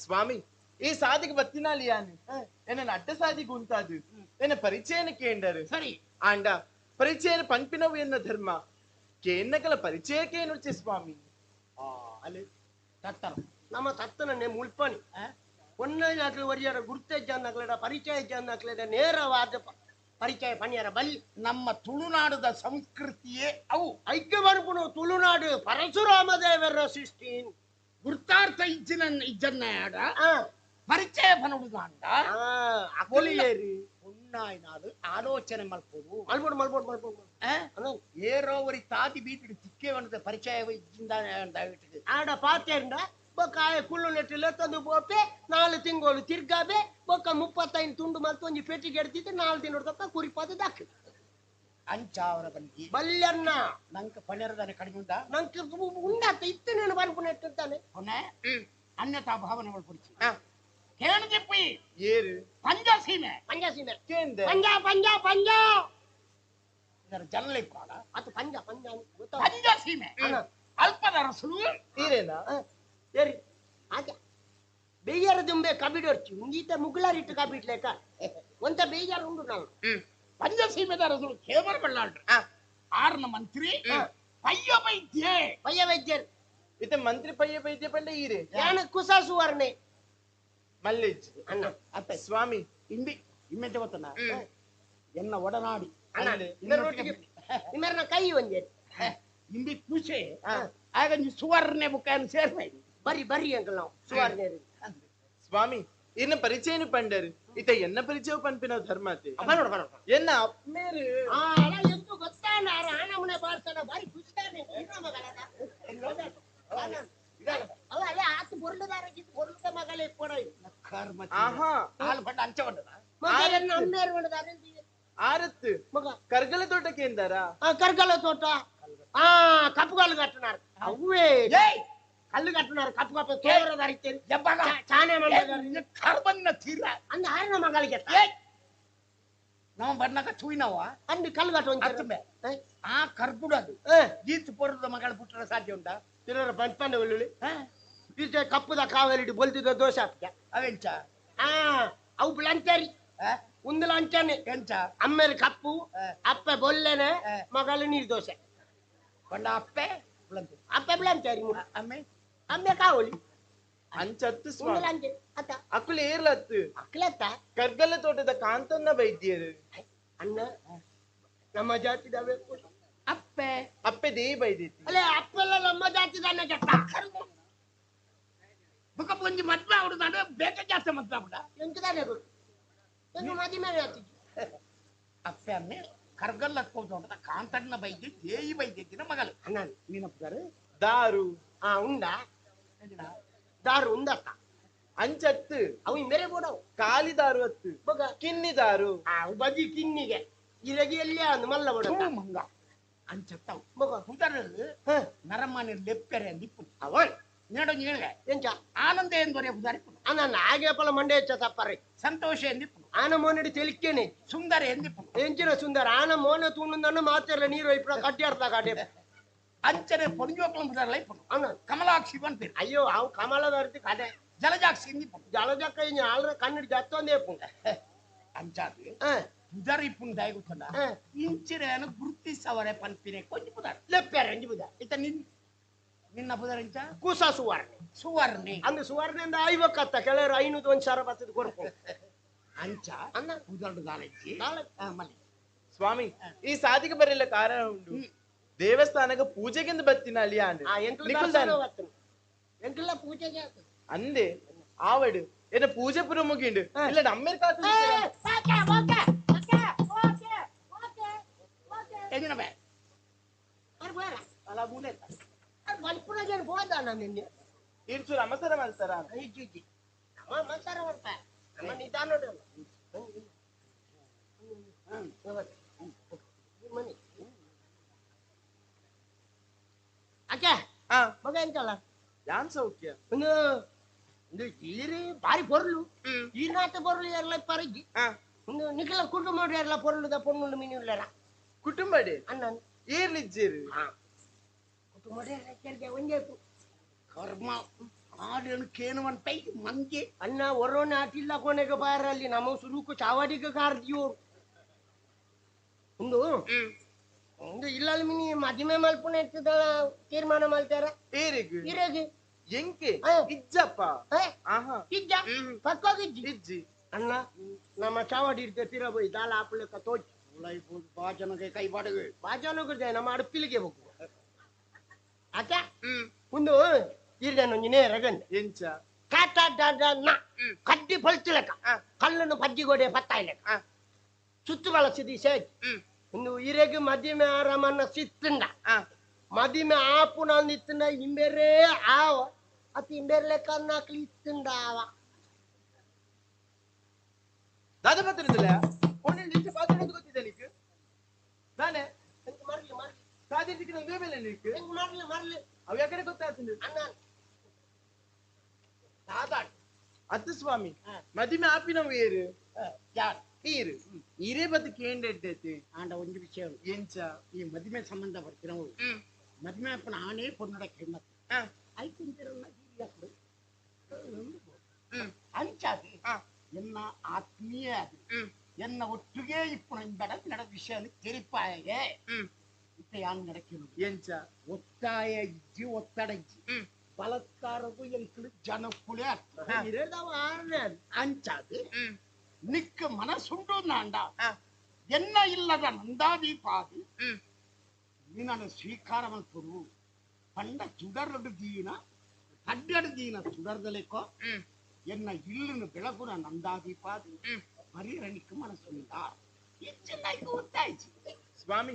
ಸ್ವಾಮಿ ಈ ಸಾದಿಗೆ ಬತ್ತಿನಾಲಿಯಾನು ಎನ್ನ ಅಡ್ಡ ಸಾದಿಗೆ ಉಂಟಾದು ಎನ್ನ ಪರಿಚಯನ ಕೇಂಡರು ಸರಿ ಆಂಡ ಪರಿಚಯನ ಪಂಪಿನವು ಎನ್ನ ಧರ್ಮ ಕೇನ್ನಕಲ ಪರಿಚಯಕ್ಕೇನುಚ್ಚೆ ಸ್ವಾಮಿ. ಅಲ್ಲಿ ತತ್ತರ ನಮ್ಮ ತತ್ತನನ್ನೇ ಮುಲ್ಪಣಿ ಒನ್ನಕ್ಲೆ ಒರಿಯರ ಗುರುತೆಜ್ಜನ್ನಕ್ಲೆಡ ಪರಿಚಯ ಜನ್ನಕ್ಲೆಡ ನೇರವಾದ ಪರಿಚಯ ಪಣಿಯರ ಬಲ್ಲಿ ನಮ್ಮ ತುಳುನಾಡದ ಸಂಸ್ಕೃತಿಯೇ ಅವು. ಐಕ್ಯ ಬರ್ಪುನು ತುಳುನಾಡು ಪರಶುರಾಮ ದೇವರ ಸೃಷ್ಟಿ ಗುರ್ತಾರ್ಥ ಇಜ್ಜಿನ ಇಜ್ಜನ್ನ ಪರಿಚಯ ಪನುಡುದಾಂಡ ಉನ್ನಾಯ್ನಾಡು ಆಲೋಚನೆ ಮಲ್ಪೋಡು ಮಲ್ಪೋಡು ಮಲ್ಪೋಡು ಮಲ್ಪೋಡು ಏರೋ ಒರಿ ತಾದಿ ಬೀಟಿಡು ತಿಕ್ಕೆ ಬಂದ ಪರಿಚಯ ಇಜ್ಜಿಂದ ದಯವಿಟ್ಟು ಆಡ ಪಾತೇಂಡ ಬೊಕ್ಕ ಆಯ ಕುಳ್ಳು ನೆಟ್ಟಿಲ್ಲ ತಂದು ಪೋಪೆ 4 ತಿಂಗಳು ತಿರ್ಗಾಬೆ ಬೊಕ್ಕ 35 ತುಂಡು ಮಲ್ತು ಒಂಜಿ ಪೆಟ್ಟಿಗೆ ಎಡ್ತಿತ್ತು 4 ದಿನ ತಪ್ಪ ಕುರಿಪಾದ ದಾಖ ಅಂಚಾವರ ಬಂದಿ ಬಲ್ಯನ್ನ ನಂಗೆ ಪಣೆರದಾನೆ ಕಡಿಮೆ ಉಂಟಾ ನಂಗೆ ಉಂಡಾತ ಇತ್ತು ನಾನು ಬನ್ಪುನ ಇಟ್ಟಿರ್ತಾನೆ ಅನ್ಯತಾ ಭಾವನೆ ಒಳಪಡಿಸಿ ಕೇಣದಿಪ್ಪಿ ಏರು ಪಂಜಸೀಮೆ ಪಂಜಸೀಮೆ ಕೇಂದ್ರ ಪಂಜ ಪಂಜ ಪಂಜ ಇದರ ಜನಲಿಪ್ಪಾಡ ಅದು ಪಂಜ ಪಂಜ ಪಂಜಸೀಮೆ ಅಲ್ಪದರಸು ಈರೇನಾ ಏರಿ ಆಗ ಬೇಜಾರ ದುಂಬೆ ಕಬಿಡೊರ್ಚಿ ಮುಂಗೀತ ಮುಗುಲಾರಿಟ್ಟು ಕಬಿಡ್ಲೇಕ ಒಂತ ಬೇಜಾರು ಉಂಡು ನಾವು ಪಂಜಸೀಮೆದರಸು ಕೇವಲ ಬಳ್ಳಾಳ್ರು ಆರ್ನ ಮಂತ್ರಿ ಪಯ್ಯ ವೈದ್ಯ ಪಯ್ಯ ವೈದ್ಯರು ಇತ ಮಂತ್ರಿ ಪಯ್ಯ ವೈದ್ಯ ಪಂಡ ಈರೆ ಯಾನ ಕುಸಾಸುವರ್ಣೆ ಮಲ್ಲೇಜ್ ಅಣ್ಣ ಅಪ್ಪ ಸ್ವಾಮಿ ಇಂಬಿ ಇಮ್ಮೆಂತೆ ಗೊತ್ತನ ಎನ್ನ ಒಡನಾಡಿ ನಿಮ್ಮರ್ನ ಕೈ ಒಂದೇ ಇಂಬಿ ಕುಶೆ ಆಗ ನೀವು ಸುವರ್ಣೆ ಬುಕ್ಕನ್ನು ಸೇರ್ಪೈ ಬರ್ರಿ ಬರ್ರಿ ಅಂಕಲ್ ನಾವು ಸುವರ್ಣೆ ಸ್ವಾಮಿ ಇನ್ನ ಪರಿಚಯನು ಪಂಡರು ಇತ ಎನ್ನ ಪರಿಚಯ ಪನ್ಪಿನ ಧರ್ಮತೆ ಎನ್ನ ಅಪ್ಪಮೇರು ಎಂತು ಗೊತ್ತಾನ ಆನಮನೆ ಬಾರ್ಸನ ಬಾರಿ ಖುಷಿದಾನೆ ಅವ ಅಲ್ಲ ಆತು ಬೊರ್ಲುದಾರ ಬೊರ್ಲುದ ಮಗಳೇ ಕೊಡ ಆಹಾ ಹಾಲು ಬಣ್ಣ ಅಂಚ ಮಗ ಅಮ್ಮೇರು ಹೊಡೆದಾರೆ ಆರತ್ತು ಮಗ ಕರ್ಗಲ ತೋಟಕ್ಕೆ ಎಂದಾರ ಕರ್ಗಲ ತೋಟ ಆ ಕಪ್ಪುಗಾಲು ಕಟ್ಟನಾರು ಅವೇ ಕಲ್ಲು ಕಟ್ಟನಾರು ಕಪ್ಪು ಕಪ್ಪು ತೋರದಾರಿತ್ತೇನೆ ಚಾನೆ ಕರ್ಬನ್ನ ತೀರ ಅಂದ ಆರನ ಮಗಳಿಗೆ ನಾವು ಬಣ್ಣಕ ಚೂಯಿನವ ಅಂದು ಕಲ್ಲು ಕಟ್ಟು ಆ ಕರ್ಗುಡದು ಗೀತ್ ಪೊರದ ಮಗಳ ಪುಟ್ಟರ ಸಾಧ್ಯ ಉಂಟಾ ತಿನ್ನರ ಪಂಪಂಡ ಒಳ್ಳುಳ್ಳಿ ಈಚೆ ಕಪ್ಪುದ ಕಾವಲಿಡಿ ಬೊಲ್ತಿದ್ದ ದೋಷ ಹಾಕ್ತ ಅವೆಂಚ ಆ ಅವು ಲಂಚಾರಿ ಒಂದು ಲಂಚಾನೆ ಎಂಚ ಅಮ್ಮೇಲೆ ಕಪ್ಪು ಅಪ್ಪೆ ಬೊಲ್ಲೆನೆ ಮಗಳು ನೀರು ದೋಸೆ ಬಣ್ಣ ಅಪ್ಪೆ ಅಪ್ಪೆ ಬ್ಲಂಚಾರಿ ಅಮ್ಮೆ ಅಮ್ಮೆ ಕಾವಲಿ ಅಂಚತ್ತು ಒಂದು ಲಂಚೆ ಅತ್ತ ಅಕ್ಕುಲು ಏರ್ಲತ್ತು ಅಕ್ಕಲತ್ತ ಕರ್ಗಲ ತೋಟದ ಕಾಂತನ್ನ ವೈದ್ಯರು ಅಣ್ಣ ನಮ್ಮ ಜಾತಿದವೇ ಅಪ್ಪೆ ಅಪ್ಪೆ they ಬೈದಿತ್ತು ಅಲ್ಲೇ ಅಪ್ಪೆಲ್ಲ ನಮ್ಮ ಜಾತಿದನ್ನ ಕೆಟ್ಟ ಬುಕ್ಕ ಒಂಜಿ ಮದ್ವೆ ಆಗುದು ಬೇಗ ಜಾಸ್ತಿ ಮದ್ವೆ ಆಗುದ ಎಂತದಾನೆ ಗೊತ್ತು ಎಂದು ಮದಿ ಮೇಲೆ ಆಗ್ತಿತ್ತು ಅಪ್ಪೆ ಅಮ್ಮೆ ಕರ್ಗಲ್ಲ ತೋಟದ ಕಾಂತಣ್ಣ ಬೈದ್ಯ ದೇಯಿ ಬೈದ್ಯನ ಮಗಳು ಅಣ್ಣ ನೀನಪ್ಪದಾರು ದಾರು ಆ ಉಂಡ ದಾರು ಉಂಡತ್ತ ಅಂಚತ್ತು ಅವು ಮೇರೆ ಬೋಡವು ಕಾಲಿ ದಾರು ಅತ್ತು ಬೊಗ ಕಿನ್ನಿ ದಾರು ಆ ಬಜಿ ಕಿನ್ನಿಗೆ ಇರಗಿ ಎಲ್ಲಿ ಅಂದು ಮಲ್ಲ ಬೋಡ ಮಂಗ ಅಂಚತ್ತವು ಬೊಗ ಹುದರು ನರಮಾನಿ ಲೆಪ್ಪೆರೆ ಅಂದಿಪ್ಪು ಅವನ್ నేడు నీళ్ళే ಎಂಚ ಆನಂದ ಎಂದೊರೆ ಉದಾರಿಪುಡು ಅನ್ನ ಹಾಗೆ ಪಲ ಮಂಡೆ ಹೆಚ್ಚ ತಪ್ಪರೆ ಸಂತೋಷ ಎಂದಿಪ್ಪುಡು ಆನ ಮೋನಡಿ ತೆಲಿಕ್ಕೇನೆ ಸುಂದರ ಎಂದಿಪ್ಪುಡು ಎಂಚಿನ ಸುಂದರ ಆನ ಮೋನ ತೂಣುಂದನ್ನು ಮಾತಿರಲ್ಲ ನೀರು ಇಪ್ಪಡ ಕಟ್ಟಿ ಅರ್ಥ ಕಾಟೆ ಅಂಚನೆ ಪೊಂಜೋಕ್లం ಉದಾರಲ ಇಪ್ಪುಡು ಅನ್ನ ಕಮಲಾಕ್ಷಿ ಪನ್ಪೇರು ಅಯ್ಯೋ ಅವು ಕಮಲದ ಕಡೆ ಜಲಜಾಕ್ಷಿ ಎಂದಿಪ್ಪುಡು ಜಲಜಕ್ಕ ಇನ್ನು ಆಲ್ರ ಕಣ್ಣು ಜತ್ತೊಂದೇ ಇಪ್ಪುಂಡು ಅಂಚಾದು ಪುದರ್ ಇಪ್ಪುಂಡು ದಾಯಗುತ್ತಂಡ ಇಂಚಿರೇನು ಗುರುತಿಸವರೆ ಪನ್ಪಿನೆ ಕೊಂಚ ಪುದರ್ ಲೆಪ್ಪೆರ ಎಂಜಿ ಪುದರ್ ಇತ್ತ ನಿನ್ ನಿನ್ನ ಪುದರ್ ಎಂಚ ಕೂಸ ಸುವರ್ಣೆ ಸುವರ್ಣೆ ಅಂದು ಸುವರ್ಣೆಂದ ಐವಕ್ಕತ್ತ ಕೆಲವರು ಐನೂರು ಒಂದ್ ಸಾವಿರ ಬರ್ತದೆ ಕೊರ್ಪು ಅಂಚ ಅನ್ನ ಪುದರ್ಡು ದಾಲಜ್ಜಿ ಮಲ್ಲಿ ಸ್ವಾಮಿ ಈ ಸಾಧಿಗೆ ಬರಲ್ಲ ಕಾರಣ ಉಂಟು ದೇವಸ್ಥಾನಕ್ಕೆ ಪೂಜೆಗೆಂದು ಬತ್ತಿನ ಅಲಿಯಾನ್ ಎಂಟುಲ್ಲ ಪೂಜೆಗೆ ಅಂದೆ ಆವಡು ಏನ ಪೂಜೆ ಪುರ ಮುಗಿಂಡು ಇಲ್ಲ ನಮ್ಮೇರ್ ಕಾತು ಇರ್ಚೂರು ಅಮಸರ ಮಾಡ್ತಾರ ಅಕ್ಕೆ ಮಗ ಎಂತಲ್ಲ ಯಾನ್ ಸೌಖ್ಯ ಒಂದು ಈರು ಬಾರಿ ಪೊರ್ಲು ಈನಾತ ಪೊರ್ಲು ಎಲ್ಲ ಪರಜಿ ಒಂದು ನಿಖಲ ಕುಟುಂಬ ಎಲ್ಲ ಪೊರ್ಲುದ ಪೊಣ್ಣು ಮೀನು ಇಲ್ಲರ ಕುಟುಂಬಡೆ ಅಣ್ಣ ಏರ್ಲಿಜ್ಜೇರು ಕುಟುಂಬ ಒಂದೇ ಕರ್ಮ ಆಡೇನು ಕೇನುವನ್ ಪೈ ಮಂಗೆ ಅಣ್ಣ ಒರೋನ ಆಟಿಲ್ಲ ಕೊನೆಗೆ ಬಾರಲ್ಲಿ ನಮ್ಮ ಸುರುಕು ಚಾವಡಿಗೆ ಕಾರ್ದಿಯೋರು ಒಂದು ಒಂದು ಇಲ್ಲ ಮಿನಿ ಮದಿಮೆ ಮಲ್ಪುಣ ಇರ್ತದಳ ತೀರ್ಮಾನ ಮಾಡ್ತಾರ ಏರಿಗ್ ಇರೇಗೆ ಎಂಕೆ ಇಜ್ಜಪ್ಪ ಆಹಾ ಇಜ್ಜ ಪಕ್ಕೋಗಿಜ್ಜಿ ಇಜ್ಜಿ ಅಣ್ಣ ನಮ್ಮ ಚಾವಡಿ ಇರ್ತೆ ತೀರ ಬೋಯ್ ದಾಲ ಆಪುಲಕ್ಕ ತೋಚ್ ಬಾಜನಗೆ ಕೈ ಬಾಡಗೆ ಬಾಜನಗೆ ನಮ್ಮ ಅಡುಪಿಲಿಗೆ ಹೋಗು ಆತ ಒಂದು ಇರ್ದನೊಂಜಿ ನೇರ ಗಂಡ ಎಂಚ ಕಾಟ ಕಡ್ಡಿ ಪಲ್ತಿಲಕ ಕಲ್ಲನ್ನು ಪಜ್ಜಿಗೋಡೆ ಪತ್ತಾಯ್ಲಕ ಸುತ್ತು ಬಳಸಿದಿ ಸೇಜ್ ಒಂದು ಇರೆಗ್ ಮದಿಮೆ ಆರಾಮನ್ನ ಸಿತ್ತಂಡ ಮದಿಮೆ ಆಪುನ ಇತ್ತಂಡ ಇಂಬೇರೇ ಆವ ಅತಿ ಇಂಬೇರ್ಲೆ ಕನ್ನಾಕ್ಲಿ ಇತ್ತಂಡ ಆವ ದಾದ ಪತ್ರದಲ್ಲ ಒಂದೊಂದು ಇಂಚ ಪಾತ್ರ ಗೊತ್ತಿದೆ ನಿಕ್ ನಾನೇ ಮರ್ಲಿ ಮರ್ಲಿ ಸಾಧ್ಯಕ್ಕೆ ನಂಗೆ ಬೇಲೆ ನಿಕ್ ಮರ್ಲಿ ಮರ್ಲಿ ಅವ ಯಾಕಡೆ ಗೊತ್ತಾಗ್ತದೆ ಅಣ್ಣ ದಾದಾಡ್ ಅತ್ತು ಸ್ವಾಮಿ ಮದಿಮೆ ಆಪಿನವು ಏರು ಯಾರು ಈರು ಈರೇ ಬತ್ತು ಕೇಂಡೆಡ್ಡೈತಿ ಆಂಡ ಒಂದು ವಿಷಯ ಎಂಚ ಈ ಮದುವೆ ಸಂಬಂಧ ಬರ್ತೀನವು ಮದುವೆ ಅಪ್ಪನ ಆನೆ ಪೊನ್ನಡ ಕೆಮ್ಮತ್ತು ಐತಿಂತಿರಲ್ಲ ಅಂಚಾದಿ ಎನ್ನ ಆತ್ಮೀಯ ಅದು ಎನ್ನ ಒಟ್ಟಿಗೆ ಇಪ್ಪು ಬೇಡ ನಡ ವಿಷಯ ತೆರಿಪಾಯಗೆ ಇತ್ತ ಯಾನ್ ನಡಕಿರು ಎಂಚ ಒತ್ತಾಯ ಇಜ್ಜಿ ಒತ್ತಡ ಇಜ್ಜಿ ಬಲತ್ಕಾರಗೂ ಎಂಕಲು ಜನಕ್ಕುಲೇ ಅಂಚಾದಿ ನಿಕ್ಕ ಮನಸ್ಸುಂಡು ನಾಂಡ ಎನ್ನ ಇಲ್ಲದ ನಂದಾದೀಪಾದಿ ನಿನ್ನನ್ನು ಸ್ವೀಕಾರ ಮಲ್ಪುರು ಪಂಡ ಚುಡರಡು ದೀನ ಅಡ್ಡಡು ದೀನ ಚುಡರ್ದಲೆಕ್ಕೋ ಎನ್ನ ಇಲ್ಲನ್ನು ಬೆಳಗುನ ನಂದಾದೀಪಾದ ಬರೀರಣಿಕ್ ಮನಸ್ಸುಂದ ಇಚ್ಚಿನಾಯ್ಕು ಒತ್ತಾಯ್ತು. ಸ್ವಾಮಿ,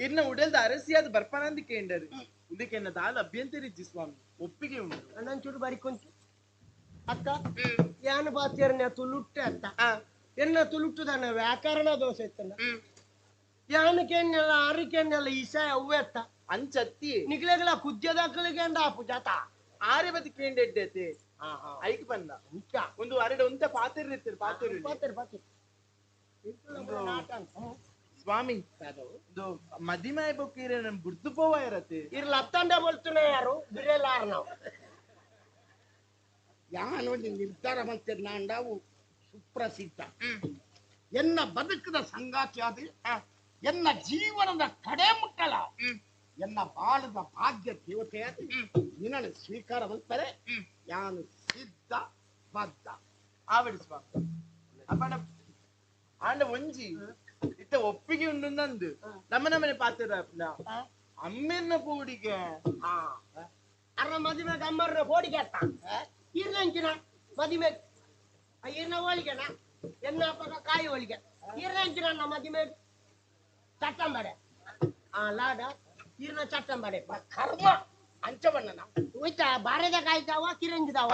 ಇರ್ನ ಉಡಲ್ದ ಅರಸಿಯಾದ ಬರ್ಪನಂದಿ ಕೇಂಡರು ಇದಕ್ಕೆ ಎನ್ನ ದಾಲ ಅಭ್ಯಂತರಿಜ್ಜಿ ಸ್ವಾಮಿ, ಒಪ್ಪಿಗೆ ಉಂಟು. ಅಣ್ಣನ್ ಚೂರು ಬರಿಕೊಂತು ಅಕ್ಕ, ಯಾನು ಬಾತಿಯರ್ನ ತುಳುಟ್ಟೆ ಅತ್ತ ಎನ್ನ ತುಳುಟ್ಟುದಾನ ವ್ಯಾಕರಣ ದೋಷ ಇತ್ತಲ್ಲ. ಯಾನು ಕೇನ್ನೆಲ್ಲ ಆರು ಕೇನ್ನೆಲ್ಲ ಈಸಾ ಅವ್ವೆ ಅತ್ತ ಅಂಚತ್ತಿ ನಿಕ್ಲೆಗಳ ಕುದ್ಯದಾಕಲಿಗೆ ಅಂಡ ಆಪು ಜಾತ ಆರೆ ಬದಿ ಕೇಂಡೆಡ್ಡೈತೆ ಐಕ್ ಬಂದ ಒಂದು ಅರೆಡ ಒಂತ ಪಾತಿರ್ ಇರ್ತೀರಿ ಪಾತಿರ್ ಪಾತಿರ್ ಪಾತಿರ್. ಸ್ವಾಮಿ, ಇದು ಮದಿಮಾಯ ಬೊಕ್ಕೀರೆ ನಮ್ ಬುಡ್ದು ಪೋವ ಇರತ್ತೆ. ಇರ್ಲ ಅತ್ತಂಡ ಬೋಲ್ತುನೆ ಯಾರು ಬಿರೆಲಾರ್ ನಾವು ಯಾನು ನಿರ್ಧಾರ ಮಂತಿರ್ನಾಂಡವು ಸುಪ್ರಸಿದ್ಧ. ಎನ್ನ ಬದುಕದ ಸಂಗಾತಿಯಾದ ಎನ್ನ ಜೀವನದ ಕಡೆ ಮುಟ್ಟಲ ಎನ್ನ ಬಾಳದ ಭಾಗ್ಯ ದೇವತೆಯಾದ ನಿನ್ನನ್ನು ಸ್ವೀಕಾರ ಮಂತಾರೆ ಯಾನು ಸಿದ್ಧ ಬದ್ಧ. ಆವಡಿ ಸ್ವಾಮಿ, ಅಪ್ಪಣ ಆಂಡ ಒಂಜಿ ಇತ್ತ ಒಪ್ಪಿಗೆ ಉಂಡು ನಂದು ನಮ್ಮ ನಮ್ಮನೆ ಪಾತ್ರ ಅಮ್ಮೆನ್ನ ಪೋಡಿಗೆ ಅರ್ರ ಮದುವೆಗೆ ಅಮ್ಮರ್ನ ಪೋಡಿಗೆ ಅತ್ತ ಇರ್ನಂಚಿನ ಮದುವೆ ಇರ್ನ ಹೋಳಿಗೆನ ಎನ್ನ ಅಪ್ಪಗ ಕಾಯಿ ಹೋಳಿಗೆ ಇರ್ನಂಚಿನ ಮದುವೆ ಚಟ್ಟಂಬಡೆ ಆ ಲಾಡ ಇರ್ನ ಚಟ್ಟಂಬಡೆ ಕರ್ಮ ಅಂಚವಣ್ಣನ ಹೋಯ್ತಾ ಬಾರದ ಕಾಯ್ತಾವ ಕಿರಂಜಿದಾವ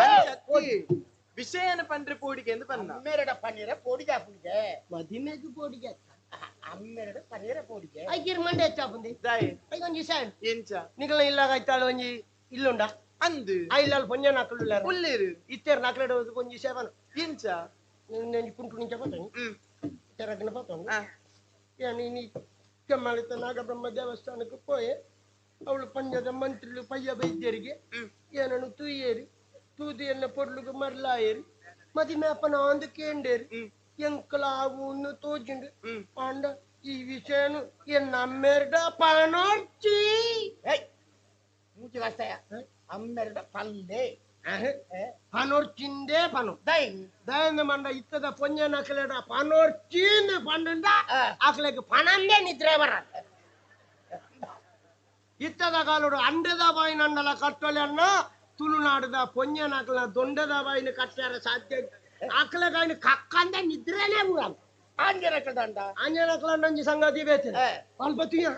ವಿಷಯನ ಪಂಡ್ರೆ ಪೋಡಿಗೆ ಎಂದು ಬನ್ನ ಅಮ್ಮೆರಡ ಪನ್ನೀರ ಪೋಡಿಗೆ ಪುಡಿಗೆ ಮದಿಮೆಗೆ ಪೋಡಿಗೆ ಅಮ್ಮೆರಡ ಪನ್ನೀರ ಪೋಡಿಗೆ ಐಕಿರ್ ಮಂಡೆ ಹೆಚ್ಚಾಪುಂದಿ ಐಕೊಂಜಿ ಸಾಯ್ ಎಂಚ ನಿಕಲ ಇಲ್ಲಾಗ ಐತಾಳ ಒಂಜಿ ಇಲ್ಲುಂಡ ಅಂದು ಐಲಾಲ್ ಪೊಂಜ ನಾಕಲು ಉಲ್ಲೇರು ಇತ್ತೇರ್ ನಾಕಲೆಡ ಒಂಜಿ ಸೇವನ ಎಂಚ ನೆಂಜಿ ಕುಂಟು ನಿಂಚ ಪತ್ತನಿ ತೆರಗಿನ ಪತ್ತನಿ ನೀ ಕೆಮ್ಮಳಿತ ನಾಗಬ್ರಹ್ಮ ದೇವಸ್ಥಾನಕ್ಕೆ ಪೋಯೆ ಅವಳು ಪಂಜದ ಮಂತ್ರಿಲು ಪಯ್ಯ ವೈದ್ಯರಿಗೆ ಏನನ್ನು ತೂಯೇರಿ ತೂದು ಎನ್ನ ಪೊರ್ಲುಗು ಮರ್ಲಾಯೇರಿ ಮದಿಮೆ ಅಪ್ಪನ ಅಂದು ಕೇಂಡೇರಿ ಎಂಕಲಾವು ತೋಜಿಂಡು ಆಂಡ ಈ ವಿಷಯನು ಎನ್ನ ಅಮ್ಮೆರಡ ಪಾನೋರ್ಚಿ ಮೂಚಿಗಾಸ್ತಾಯ ಅಮ್ಮೆರಡ ಪಲ್ಲೆ ಪಾನೋರ್ಚಿಂದೇ ಪನು ದಯಂದ ಮಂಡ ಇತ್ತದ ಪೊಂಜ ನಕಲೆಡ ಪಾನೋರ್ಚಿಂದ ಪಂಡ ಆಕಲೆಗೆ ಪಣಂದೇ ನಿದ್ರೆ ಬರ ಇತ್ತದ ಕಾಲೋಡು ಅಂಡದ ಬಾಯಿನ ಅಂಡಲ ಕಟ್ಟೊಲೆ ಅನ್ನ ತುಳುನಾಡದ ಪೊಂಜ ನಕಲ ದೊಂಡದ ಬಾಯಿನ ಕಟ್ಟಾರ ಸಾಧ್ಯ ಆಕಲೆಗಾಯಿನ ಕಕ್ಕಂದ ನಿದ್ರೆನೇ ಬುಡ ಆಂಜನಕದಂಡ ಆಂಜನಕಲಂಡಂಜಿ ಸಂಗತಿ ಬೇತಿನ ಅಲ್ಪ ತುಯ್ಯ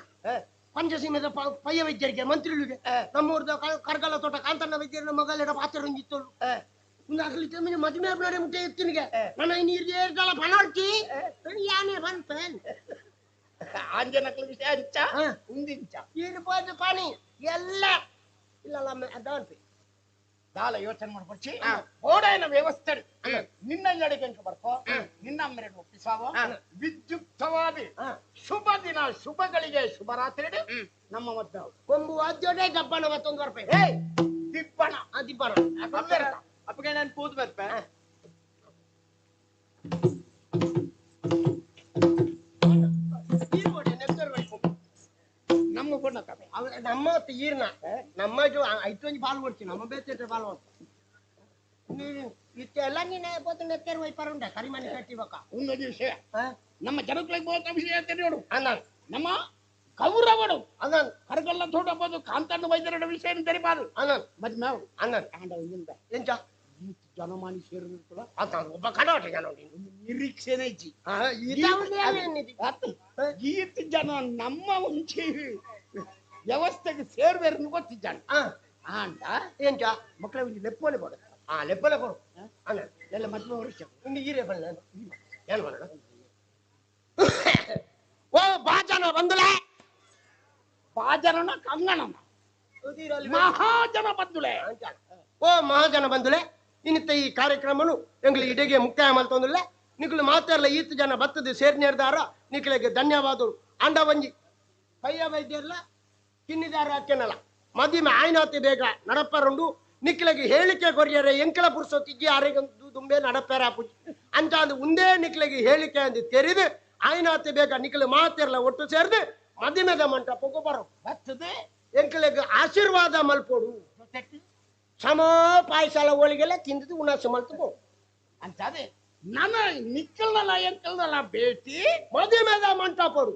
ಪಂಚಸೀಮೆದ ಪಯ್ಯ ವೈದ್ಯರಿಗೆ ಮಂತ್ರಿಗಳಿಗೆ ನಮ್ಮೂರ್ದ ಕರ್ಗಲ ತೋಟ ಕಾಂತಣ್ಣ ವೈದ್ಯರ ಮಗಲೆಡ ಪಾತ್ರ ಒಂಜಿತ್ತೋಳು ಒಂದು ಅಗಲಿ ಮದುವೆ ಆಪ್ನಾರೆ ಮುಟ್ಟೆ ಎತ್ತಿನಿಗೆ ನನ್ನ ನೀರು ಏರ್ದಲ್ಲ ಪಣೋರ್ಚಿ ಯಾನೇ ಪನ್ಪೇನ್ ಆಂಜನಕಲ ವಿಷಯ ಅಂಚ ಉಂದಿಂಚ ಏನು ಪೋದು ಪಾನಿ ಎಲ್ಲ ಇಲ್ಲಲ್ಲ ಅದಾನ್ಪಿ ದಾಲ ಯೋಚನೆ ಮಾಡ್ಕೊಡ್ಚಿ ಓಡಾಯನ ವ್ಯವಸ್ಥೆ ನಿನ್ನ ನಡಿಗೆ ಬರ್ಕೋ ನಿನ್ನ ಅಮ್ಮರೆಡ್ ಒಪ್ಪಿಸಾವ ವಿದ್ಯುಕ್ತವಾದ ಶುಭ ದಿನ ಶುಭಗಳಿಗೆ ಶುಭರಾತ್ರಿ ನಮ್ಮ ಮದ್ದ ಕೊಂಬು ವಾದ್ಯೋಡೆ ಗಬ್ಬನ ಮತ್ತೊಂದು ಬರ್ಪೆ ದಿಬ್ಬಣ ದಿಬ್ಬಣ ಅಪ್ಪಗೆ ನಾನು ಪೂದ್ ಬರ್ಪೆ ನಮ್ಮ ಬಣ್ಣ ಕಮ್ಮಿ ನಮ್ಮ ಈರ್ನ ನಮ್ಮ ಐತೊಂಜಿ ಪಾಲ್ ಕೊಡ್ತೀನಿ ನಮ್ಮ ಬೇತೆ ಪಾಲ್ ಕೊಡ್ತೀನಿ ನೀನು ಇತ್ತೆಲ್ಲ ನೀನು ಬೋತು ನೆತ್ತೇರು ವೈಪಾರ ಉಂಟ ಕರಿಮನೆ ಕಟ್ಟಿಬೇಕ ಒಂದೊಂದು ವಿಷಯ ನಮ್ಮ ಜನಗಳಿಗೆ ಬೋತ ವಿಷಯ ಅಂತ ನೋಡು ಅನ್ನ ನಮ್ಮ ಗೌರವಡು ಅನ್ನ ಕರಗಲ್ಲ ತೋಟಬೋದು ಕಾಂತಣ್ಣ ವೈದ್ಯರ ವಿಷಯ ತೆರಿಬಾರು ಅನ್ನ ಮತ್ತೆ ನಾವು ಅನ್ನ ಆಂಡ ಎಂಚ ಜನಮಾನಿ ಸೇರಿಲ್ಲ ಅಂತ ಒಬ್ಬ ಕಡೋಟ ಜನ ನಿರೀಕ್ಷೆನೇ ಇಜ್ಜಿ ಈತ ಜನ ನಮ್ಮ ಒಂಚಿ ವ್ಯವಸ್ಥೆಗೆ ಸೇರ್ಬೇರನ್ನು ಗೊತ್ತಿದ್ದಾನೆ ಆಂಡ ಎಂಚ ಮಕ್ಕಳ ಒಂದು ಲೆಪ್ಪೋಲೆ ಕೊಡು ಆ ಲೆಪ್ಪೋಲೆ ಕೊಡು ಅಣ್ಣ ಎಲ್ಲ ಮದ್ವೆ ವರ್ಷ ಒಂದು ಹೀರೆ ಬಣ್ಣ ಏನು ಬಣ್ಣ ಓ ಬಾಜನ ಬಂದುಲೆ ಬಾಜನನ ಕಂಗಣನ ಮಹಾಜನ ಬಂದುಲೆ ಓ ಮಹಾಜನ ಬಂದುಲೆ ಇನ್ನಿತ್ತ ಈ ಕಾರ್ಯಕ್ರಮನು ಎಂಗ್ಲಿ ಇಡೆಗೆ ಮುಕ್ತಾಯ ಮಲ್ತೊಂದುಲ್ಲ ನಿಕ್ಲು ಮಾತಾಡಲ ಈತ ಜನ ಬತ್ತದ ಸೇರ್ನೇರ್ದಾರ ನಿಕ್ಲೆಗೆ ಧನ್ಯವಾದಗಳು. ಅಂಡ ಒಂಜಿ ಪಯ್ಯ ವೈದ್ಯರ್ಲ ಕಿನ್ನಿದಾರ ಹಾಕ್ಯನಲ್ಲ ಮದಿಮೆ ಆಯ್ನಾತಿ ಬೇಗ ನಡಪರುಂಡು ನಿಕ್ಲೆಗೆ ಹೇಳಿಕೆ ಕೊರಿಯರೆ ಎಂಕಲ ಪುರುಷೊತ್ತಿಜ್ಜಿ ಆರೆಗಂದು ದುಂಬೆ ನಡಪೇರ ಪುಜಿ ಅಂತ ಅಂದು ಉಂದೇ ನಿಕ್ಲೆಗೆ ಹೇಳಿಕೆ ಅಂದು ತೆರೆದು ಆಯ್ನಾತಿ ಬೇಗ ನಿಕ್ಲು ಮಾತಿರ್ಲ ಒಟ್ಟು ಸೇರ್ದು ಮದಿಮೆದ ಮಂಟಪಕ್ಕೂ ಬರೋ ಬರ್ತದೆ ಎಂಕಲೆಗೆ ಆಶೀರ್ವಾದ ಮಲ್ಪೋಡು ಸಮ ಪಾಯಸಾಲ ಹೋಳಿಗೆಲ್ಲ ತಿಂದಿದ್ದು ಉಣಾಸು ಮಲ್ತು ಅಂತ ಅದೇ ನನ್ನ ನಿಕ್ಕಲ್ನಲ್ಲ ಎಂಕಲ್ನಲ್ಲ ಭೇಟಿ ಮದುವೆದ ಮಂಟಪರು.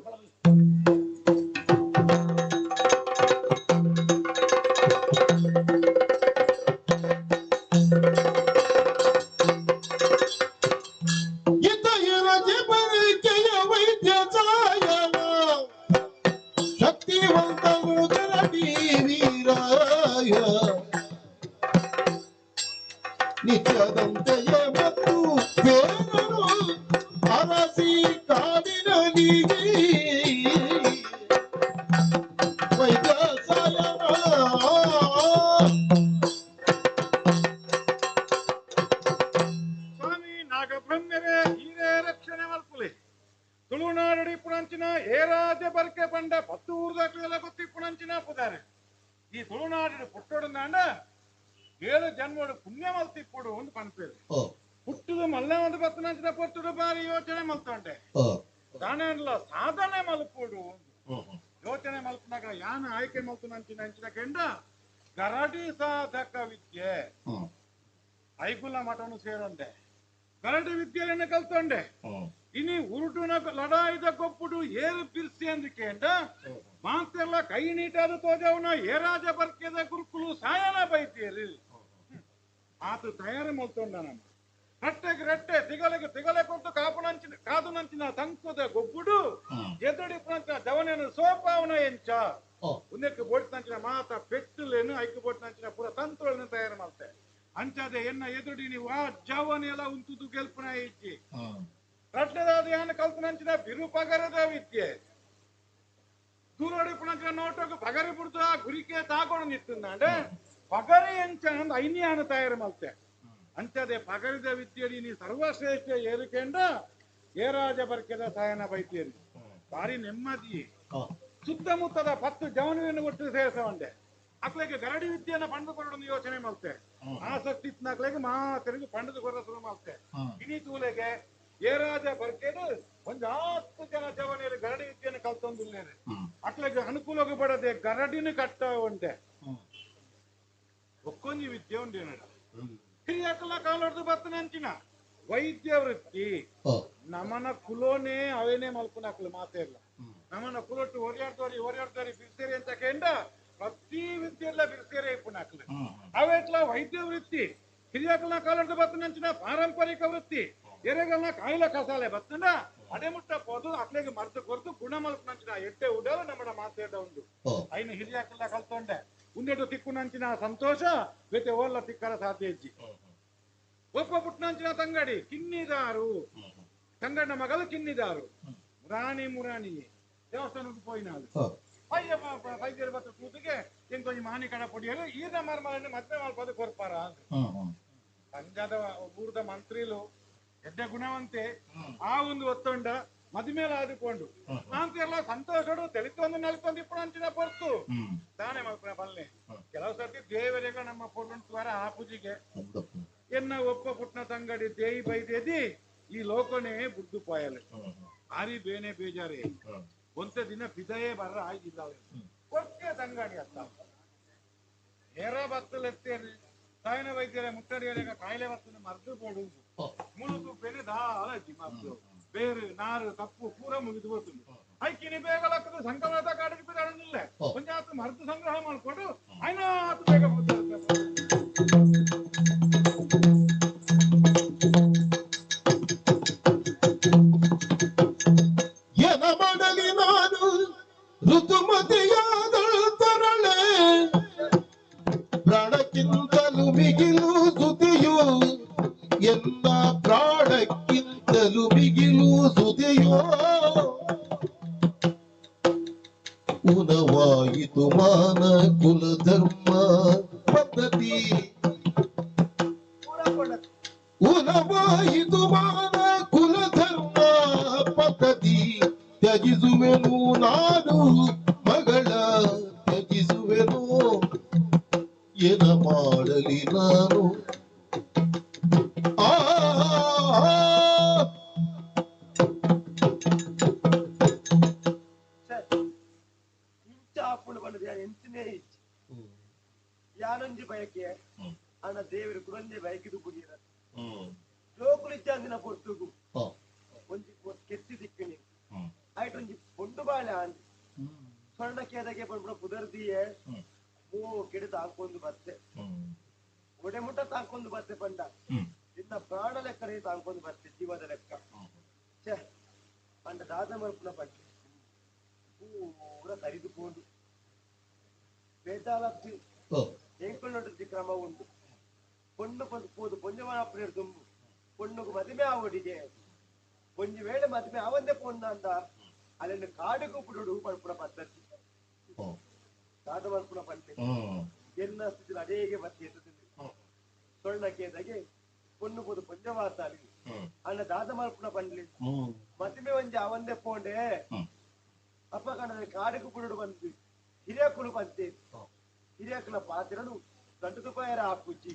ಈರೇ ರಕ್ಷಣೆ ಮಲ್ಪುಲಿ. ತುಳುನಾಡು ಪುಣಂಚಿನ ಏರಾಜ ಬರ್ಕೆ ಪಂಡ 10 ಊರ್ದಾಕ್ಲೆಲ್ಲ ಗೊತ್ತಿ ಪುಣಂಚಿನ ಪುದಾರೆ. ಈ ತುಳುನಾಡು ಪುಟ್ಟೊಡಂದಾಂಡ 7 ಜನ್ಮಡು ಪುಣ್ಯ ಮಲ್ತಿಪ್ಪುಡು ಒಂದು ಪನ್ಪೇರು. ಹುಟ್ಟುದು ಮಲ್ಲ ಒಂದು ಬತ್ತನಂಚಿನ ಪೊತ್ತುಡು ಬಾರಿ ಯೋಚನೆ ಮಲ್ತೊಂಡೆ. ದಾನೆಲ್ಲ ಸಾಧನೆ ಮಲ್ಪುಡು ಯೋಚನೆ ಮಲ್ಪನಾಗ ಯಾನ ಆಯ್ಕೆ ಮಲ್ತು ನಂಚಿನ ಕೆಂಡ ಗರಡಿ ಸಾಧಕ ವಿದ್ಯೆ ಐಗುಲ ಮಠನು ಸೇರೊಂಡೆ. ಗರಡಿ ವಿದ್ಯೆಯನ್ನು ಕಲ್ತೊಂಡೆ. ಇನಿ ಉರುಟುನ ಲಡಾಯಿದ ಕೊಪ್ಪುಡು ಏರು ಬಿರ್ಸಿ ಅಂದಕೇಂಡ ಮಾತೆಲ್ಲ ಕೈ ನೀಟಾದ ತೋಜವನ ಏರಾಜ ಬರ್ಕೆದ ಗುರುಕುಲು ಸಾಯನ ಬೈತೀರಿ. ಆತ ತಯಾರಿ ಮಲ್ತೊಂಡ ನಮ್ಮ ರಟ್ಟೆಗೆ ರಟ್ಟೆ ತಿಗಲೆಗೆ ತಿಗಲೆ ಕೊಟ್ಟು ಕಾಪುನಂಚಿನ ಕಾದು ನಂಚಿನ ತಂಕುದ ಗೊಬ್ಬುಡು ಎದುಡಿ ಪುಣಂಚಿನ ಜವನೇನು ಸೋಪಾವನ ಎಂಚ ಉಂದಕ್ಕೆ ಬೋಟ್ನಂಚಿನ ಮಾತ ಪೆಟ್ಟುಲೇನು ಐಕು ಬೋಟ್ನಂಚಿನ ಪೂರ ತಂತ್ರಗಳನ್ನು ತಯಾರು ಮಾಡ್ತೆ. ಅಂಚಾದೆ ಎನ್ನ ಎದುಡಿ ನೀವು ಆ ಜವನೆಲ್ಲ ಉಂಟುದು ಗೆಲ್ಪನ ಇಜ್ಜಿ. ರಟ್ಟೆದಾದ ಯಾನ ಕಲ್ಪನಂಚಿನ ಬಿರು ಪಗರದ ವಿದ್ಯೆ ದೂರೋಡಿ ಪುಣಂಚಿನ ನೋಟೋಗು ಪಗರಿ ಬಿಡ್ದು ಆ ಗುರಿಕೆ ತಾಕೊಂಡು ನಿತ್ತಂದಾಂಡೆ ಪಗರಿ ಎಂಚ ಐನಿಯಾನ ತಯಾರು ಮಾಡ್ತೆ. ಅಂಚದೆ ಪಗರಿದ ವಿದ್ಯೆಡಿ ನೀ ಸರ್ವಶ್ರೇಷ್ಠ ಏರುಕೆಂಡ ಏರಾಜ ಬರ್ಕೆದ ಸಾಯನ ಬೈತೀರಿ. ಭಾರಿ ನೆಮ್ಮದಿ. ಸುತ್ತಮುತ್ತದ 10 ಜವನವನ್ನು ಒಟ್ಟು ಸೇರಿಸವಂಡೆ. ಅಕ್ಲೆಗೆ ಗರಡಿ ವಿದ್ಯೆಯನ್ನು ಪಂಡು ಕೊರಡೊಂದು ಯೋಚನೆ ಮಾಡ್ತೆ. ಆಸಕ್ತಿ ಇತ್ನಾಕ್ಲೆಗೆ ಮಾತರಿಗೆ ಪಂಡದು ಕೊರ ಶುರು ಮಾಡ್ತೆ. ಇನಿ ತೂಲೆಗೆ ಏರಾಜ ಬರ್ಕೆಡು ಒಂದು 10 ಜನ ಜವನಿಯರು ಗರಡಿ ವಿದ್ಯೆಯನ್ನು ಕಲ್ತೊಂದುಲ್ಲೇನೆ. ಅಕ್ಲೆಗೆ ಅನುಕೂಲ ಪಡದೆ ಗರಡಿನ ಕಟ್ಟ ಉಂಟೆ. ಒಕ್ಕೊಂಜಿ ವಿದ್ಯೆ ಉಂಟೇನಡ ಹಿರಿಯಕಲ್ಲ ಕಾಲೊಡ್ದು ಬತ್ತನಂಚಿನ ವೈದ್ಯ ವೃತ್ತಿ ನಮನ ಕುಲೋನೇ ಅವೇನೇ ಮಲ್ಪುನಕ್ಲು ಮಾತೇ ಇಲ್ಲ. ನಮನ ಕುಲೊಟ್ಟು ಒರಿಯಾಡ್ತೋರಿ ಒರಿಯಾಡ್ತೋರಿ ಬಿರ್ಸೇರಿ ಅಂತ ಕೇಂಡ ಪ್ರತಿ ವಿದ್ಯೆಲ್ಲ ಬಿರ್ಸೇರಿ ಇಪ್ಪುನಕ್ಲು. ಅವೆಟ್ಲ ವೈದ್ಯ ವೃತ್ತಿ ಹಿರಿಯಕಲ್ನ ಕಾಲೊಡ್ದು ಬತ್ತನಂಚಿನ ಪಾರಂಪರಿಕ ವೃತ್ತಿ ಎರೆಗಲ್ನ ಕಾಯಿಲೆ ಕಸಾಲೆ ಬತ್ತಂಡ ಅಡೆಮುಟ್ಟ ಪೋದು ಅಕ್ಲೆಗೆ ಮರ್ದು ಕೊರ್ದು ಗುಣ ಮಲ್ಪುನಂಚಿನ ಎಟ್ಟೆ ಉಡಲು ನಮ್ಮಡ ಮಾತೇಡ ಉಂಡು. ಐನು ಹಿರಿಯಕಲ್ಲ ಕಲ್ತೊಂಡೆ ಉಂದೆಡು ತಿಕ್ಕುನಂಚಿನ ಸಂತೋಷ ಬೇತೆ ಓಲ್ಲ ತಿಕ್ಕರ ಸಾಧ್ಯ ಇಜ್ಜಿ. ಒಪ್ಪ ಪುಟ್ಟನಂಚಿನ ತಂಗಡಿ ಕಿನ್ನಿದಾರು ತಂಗಣ್ಣ ಮಗಲು ಕಿನ್ನಿದಾರು ಮುರಾಣಿ ಮುರಾಣಿ ದೇವಸ್ಥಾನಕ್ಕೆ ಪೋಯಿನಾಳು ಪಯ್ಯ ಪೈದ್ಯರು ಬತ್ತ ಕೂತಿಗೆ ಎಂಕೊಂಜಿ ಮಾನಿ ಕಡ ಪೊಡಿಯಲು ಈರ್ನ ಮರ್ಮಲನ್ನು ಮದ್ವೆ ಮಲ್ಪದು ಕೊರ್ಪಾರ ಸಂಜಾದ ಊರ್ದ ಮಂತ್ರಿಲು ಎಡ್ಡೆ ಗುಣವಂತೆ ಆ ಒಂದು ಒತ್ತೊಂಡ ಮದುಮೇಲೆ ಆದುಕೊಂಡು ನಾಂತೆಲ್ಲ ಸಂತೋಷಡು ತೆಲಿತೊಂದು ನಲಿತೊಂದು ಇಪ್ಪು ಪೊರ್ತು ತಾನೇ ಮಲ್ಪುನ ಬಲ್ಲೆ. ಕೆಲವು ಸರ್ತಿ ದೇವರಿಗ ನಮ್ಮ ಪೊರ್ಲು ಆ ಪೂಜೆಗೆ ಎನ್ನ ಒಪ್ಪ ಪುಟ್ನ ತಂಗಡಿ ದೇಯಿ ಬೈದೇದಿ ಈ ಲೋಕನೇ ಬುಡ್ಡು ಪಾಯಲೆ ಆರಿ ಬೇನೆ ಬೇಜಾರೆ ಒಂತ ದಿನ ಪಿದಯೇ ಬರ್ರ ಆಯ್ತಿಲ್ಲ ಕೊಕ್ಕೆ ತಂಗಡಿ ಅತ್ತ ನೇರ ಬತ್ತಲೆತ್ತೇರಿ ತಾಯಿನ ವೈದ್ಯರ ಮುಟ್ಟಡಿಯರ ಕಾಯಿಲೆ ಬತ್ತನ ಮರ್ದು ಪೋಡು ಮುಳುಗು ಬೇನೆ ದಾಲ ಮದ್ದು ಬೇರು ನಾರು ತಪ್ಪು ಪೂರ ಮುಗಿದು ಹೋಗ್ತದೆ. ಐಕಿನಿ ಬೇಗ ಲಕ್ಕದ ಸಂಕಲನದ ಕಾಡಿಗೆ ಬಿಡೋದಿಲ್ಲ ಒಂಜಾತು ಮದ್ದು ಸಂಗ್ರಹ ಮಾಡಿಕೊಂಡು ಐನಾತು ಬೇಗ ಹೋಗ್ತಾರೆ. ಎನ ಮಾಡಲಿ ನಾನು ಋತುಮತಿಯಾದ ತರಳೆ ಪ್ರಾಣಕ್ಕಿಂತಲೂ ಮಿಗಿಲು ಸುತಿಯು ಎನ್ನ ಪ್ರಾಣಕ್ಕಿಂತಲೂ ಮಿಗಿಲು ಸುತಿಯೋ ಉನವಾಯಿತು ಮಾನ ಕುಲ ಧರ್ಮ ಪದ್ಧತಿ ಉನವಾಯಿತು ಮಾನ ಕುಲ ಧರ್ಮ ಪದ್ಧತಿ ತ್ಯಜಿಸುವೆನು ನಾನು ಮಗಳ ತ್ಯಜಿಸುವೆನು ಏನ ಮಾಡಲಿ ನಾನು ಆ ಯಾನೊಂಜಿ ಬಯಕೆ ಅಣ್ಣ ದೇವರು ಕುಡೊಂಜಿ ಬಯಕಿದು ಕುಡಿಯರ ಜೋಕುಲಿಚ್ಚಾಂದಿನ ಪೊರ್ತುಗು ಒಂಜಿ ಕೆತ್ತಿ ದಿಕ್ಕಿನಿ ಆಯ್ತು ಒಂಜಿ ಪೊಂಡು ಬಾಳೆ ಆಂಡ್ ಸೊಣ್ಣ ಕೇದಗೆ ಪಂಡ್ಪುಡ ಪುದರ್ದಿಯೇ ಮೂ ಕೆಡೆ ತಾಂಕೊಂದು ಬತ್ತೆ ಒಡೆ ಮುಟ್ಟ ತಾಂಕೊಂದು ಬತ್ತೆ ಪಂಡ ಇನ್ನ ಪ್ರಾಣ ಲೆಕ್ಕನೇ ತಾಂಕೊಂದು ಬತ್ತೆ ಜೀವದ ಲೆಕ್ಕ ಛೇ ಪಂಡ ದಾದ ಮಲ್ಪುನ ಪಂಡೆ ಪೂರ ಕರಿದುಕೊಂಡು ಬೇಜಾಲತ್ತಿ ಎಂಕುಲ್ನೊಟ್ಟು ಕ್ರಮ ಉಂಟು ಪೊಣ್ಣು ಪೋದು ಪೊಂಜವನ ದುಂಬು ಪೊಣ್ಣುಗು ಮದುವೆ ಆವಡಿಗೆ ಒಂಜಿ ವೇಳೆ ಮದುವೆ ಆವಂದೆ ಪೊಣ್ಣ ಅಂದ ಅಲ್ಲಿನ ಕಾಡುಗು ಪುಡುಡು ಪಡ್ಪುಣ ಪದ್ಧತಿ ದಾದ ಮಲ್ಪುನ ಪಂತೆ ಎನ್ನ ಸ್ಥಿತಿ ಅಡೇಗೆ ಬತ್ತಿ ಎತ್ತುತ್ತದೆ ಸೊಳ್ಳ ಕೇದಾಗೆ ಪೊಣ್ಣು ಪೋದು ಪೊಂಜವಾಸಾಲಿ ಅಣ್ಣ ದಾದ ಮಲ್ಪುನ ಪಂಡ್ಲಿ ಮದಿಮೆ ಒಂಜಿ ಅವಂದೆ ಪೋಂಡೆ ಅಪ್ಪ ಕಂಡದ ಕಾಡಿಗೆ ಬುಡುಡು ಬಂದು ಹಿರಿಯಕುಲು ಬಂತೆ ಹಿರಿಯಕುಲ ಪಾತ್ರನು ಗಂಟು ಪಾಯರ ಆಪುಜಿ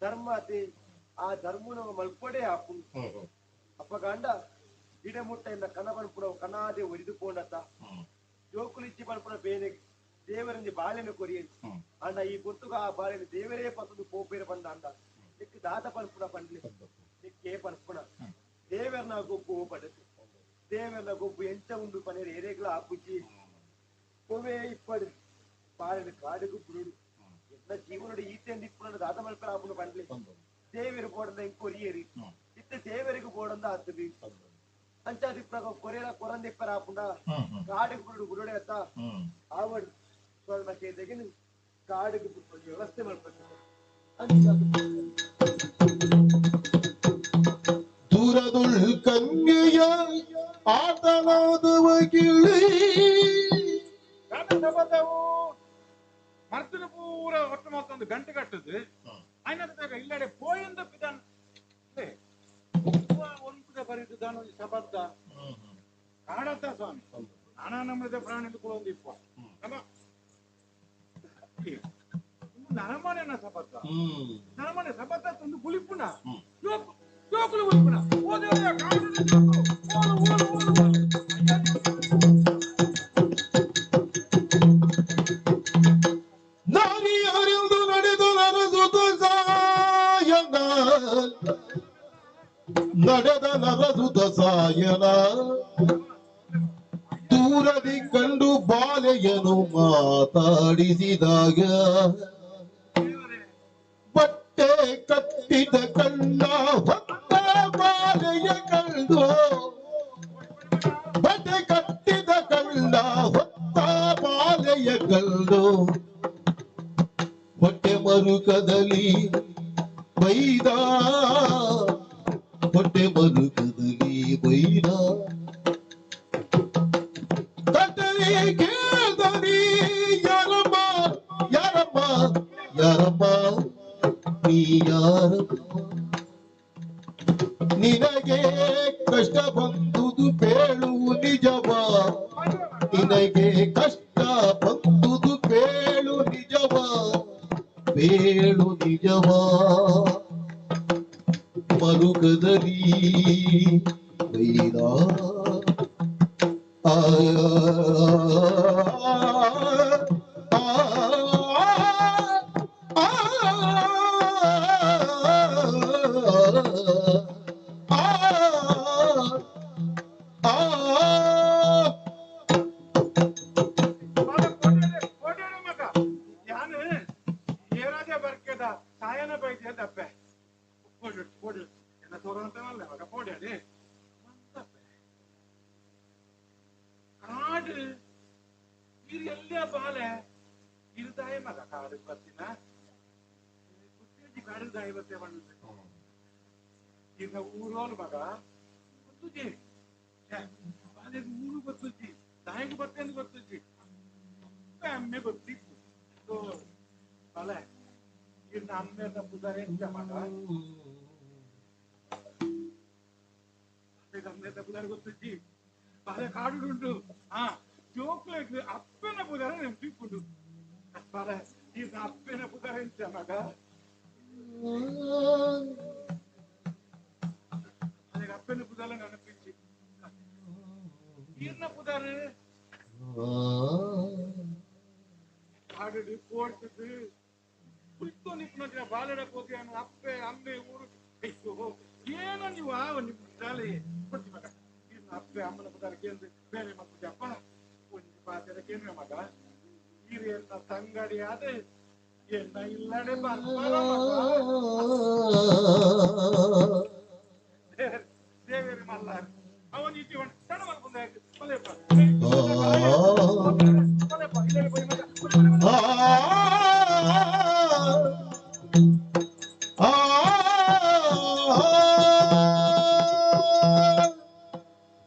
ಧರ್ಮ ಅತಿ ಆ ಧರ್ಮನ ಮಲ್ಪಡೆ ಆಪು ಅಪ್ಪ ಗಂಡ ಗಿಡ ಮುಟ್ಟ ಕನ ಪನ್ಪುನ ಕನಾದೆ ಒರಿದು ಪೋಂಡತ್ತ ಜೋಕುಲಿಚ್ಚಿ ಪನ್ಪುನ ಬೇನೆ ದೇವರಂಜಿ ಬಾಳೆನ ಕೊರಿಯರು ಅಣ್ಣ ಈ ಗುರ್ತುಗ ಆ ಬಾಳೆನ ದೇವರೇ ಪತ್ತದು ಪೋಪೇರ ಬಂದ ಅಂಡ ನಿಕ್ ದಾದ ಪನ್ಪುನ ಪಂಡ್ಲಿ ನಿಕ್ಕೇ ಪನ್ಪುನ ದೇವರನ ಗೊಬ್ಬು ಪಡತು ದೇವರನ ಗೊಬ್ಬು ಎಂಚ ಉಂಡು ಪನೇರು ಏರೇಗ್ಲ ಆಪುಜಿ ಕೊವೆ ಇಪ್ಪಡು ಬಾಳೆನ ಕಾಡುಗು ಬುಡುಡು ಎಲ್ಲ ಜೀವನೋಡು ಈತೆಂದು ಇಪ್ಪುನ ದಾದ ಮಲ್ಪರ ಆಪುನ ಪಂಡ್ಲಿ ದೇವರು ಬೋಡಂದ ಇಂಕ್ ಕೊರಿಯರಿ ಇತ್ತ ದೇವರಿಗೆ ಬೋಡಂದ ಆತದು ಅಂಚಾದಿಪ್ಪ ಕೊರಿಯರ ಕೊರಂದಿಪ್ಪರ ಆಪುಂಡ ಕಾಡಿಗೆ ಬುಡುಡು ಬುಡುಡೆ ಅತ್ತ ಆವಡ್ ಸ್ವರ್ಣ ಕೇದಗಿನ ಕಾಡಿಗೆ ಬುಡುಡು ವ್ಯವಸ್ಥೆ ಮಲ್ಪತ್ತು ದೂರದುಳ್ ಕನ್ಯೆಯ ಆಟನಾದವ ಗಿಳಿ ಮರ್ತದ ಪೂರ ಒಟ್ಟು ಮತ್ತೊಂದು ಗಂಟೆ ಕಟ್ಟುದು ಆಯ್ನ ಇಲ್ಲಡೆ ಪೋಯಿಂದ ಪಿದಾನ್ ಒಂದು ಬರೀತು ಶಬದ್ದ ಕಾಡತ್ತ ಸ್ವಾಮಿ ನಾನಾ ನಮ್ಮದ ಪ್ರಾಣಿ ಒಂದು ಇಪ್ಪ ನಮ್ಮ ನರಮನೆ ಸಬದ್ದ ನರಮನೆ ಸಬದ್ದ ತಂದು ಗುಲಿಪುನ ಜೋಕುಲು ಗುಲಿಪುನ ನಾರಿಯರೆಂದು ನಡೆದು ನರಸುತ ಸಾಯನ ನಡೆದ ನರಸುತ ಸಾಯನ ದೂರದಿ ಕಂಡು ಬಾಲೆಯನು ಮಾತಾಡಿಸಿದಾಗ ಬಟ್ಟೆ ಕಟ್ಟಿದ ಕಣ್ಣ ಹೊತ್ತ ಬಾಲೆಯ ಕಂಡು ಬಟ್ಟೆ ಕಟ್ಟಿದ ಕಣ್ಣ ಹೊತ್ತ ಬಾಲೆಯ ಕಂಡು ಹೊಟ್ಟೆ ಮರುಕದಲ್ಲಿ ಬೈದ ಹೊಟ್ಟೆ ಮರುಕದಲ್ಲಿ ಬೈದ ತಟ್ಟನೆ ಕೇಳ್ದರಿ ಯಾರಮ್ಮ ಯಾರಮ್ಮ ಯಾರಮ್ಮ ನೀ ಯಾರಮ್ಮ ನಿನಗೆ ಕಷ್ಟ ಬಂದುದು ಬೇಳು ನಿಜವ ನಿನಗೆ ಕಷ್ಟ ಬಂದುದು ಬೇಳು ನಿಜವ ಬೇಳು ನಿಜವ ಮರುಗದಲಿ ಬೈದ ಆ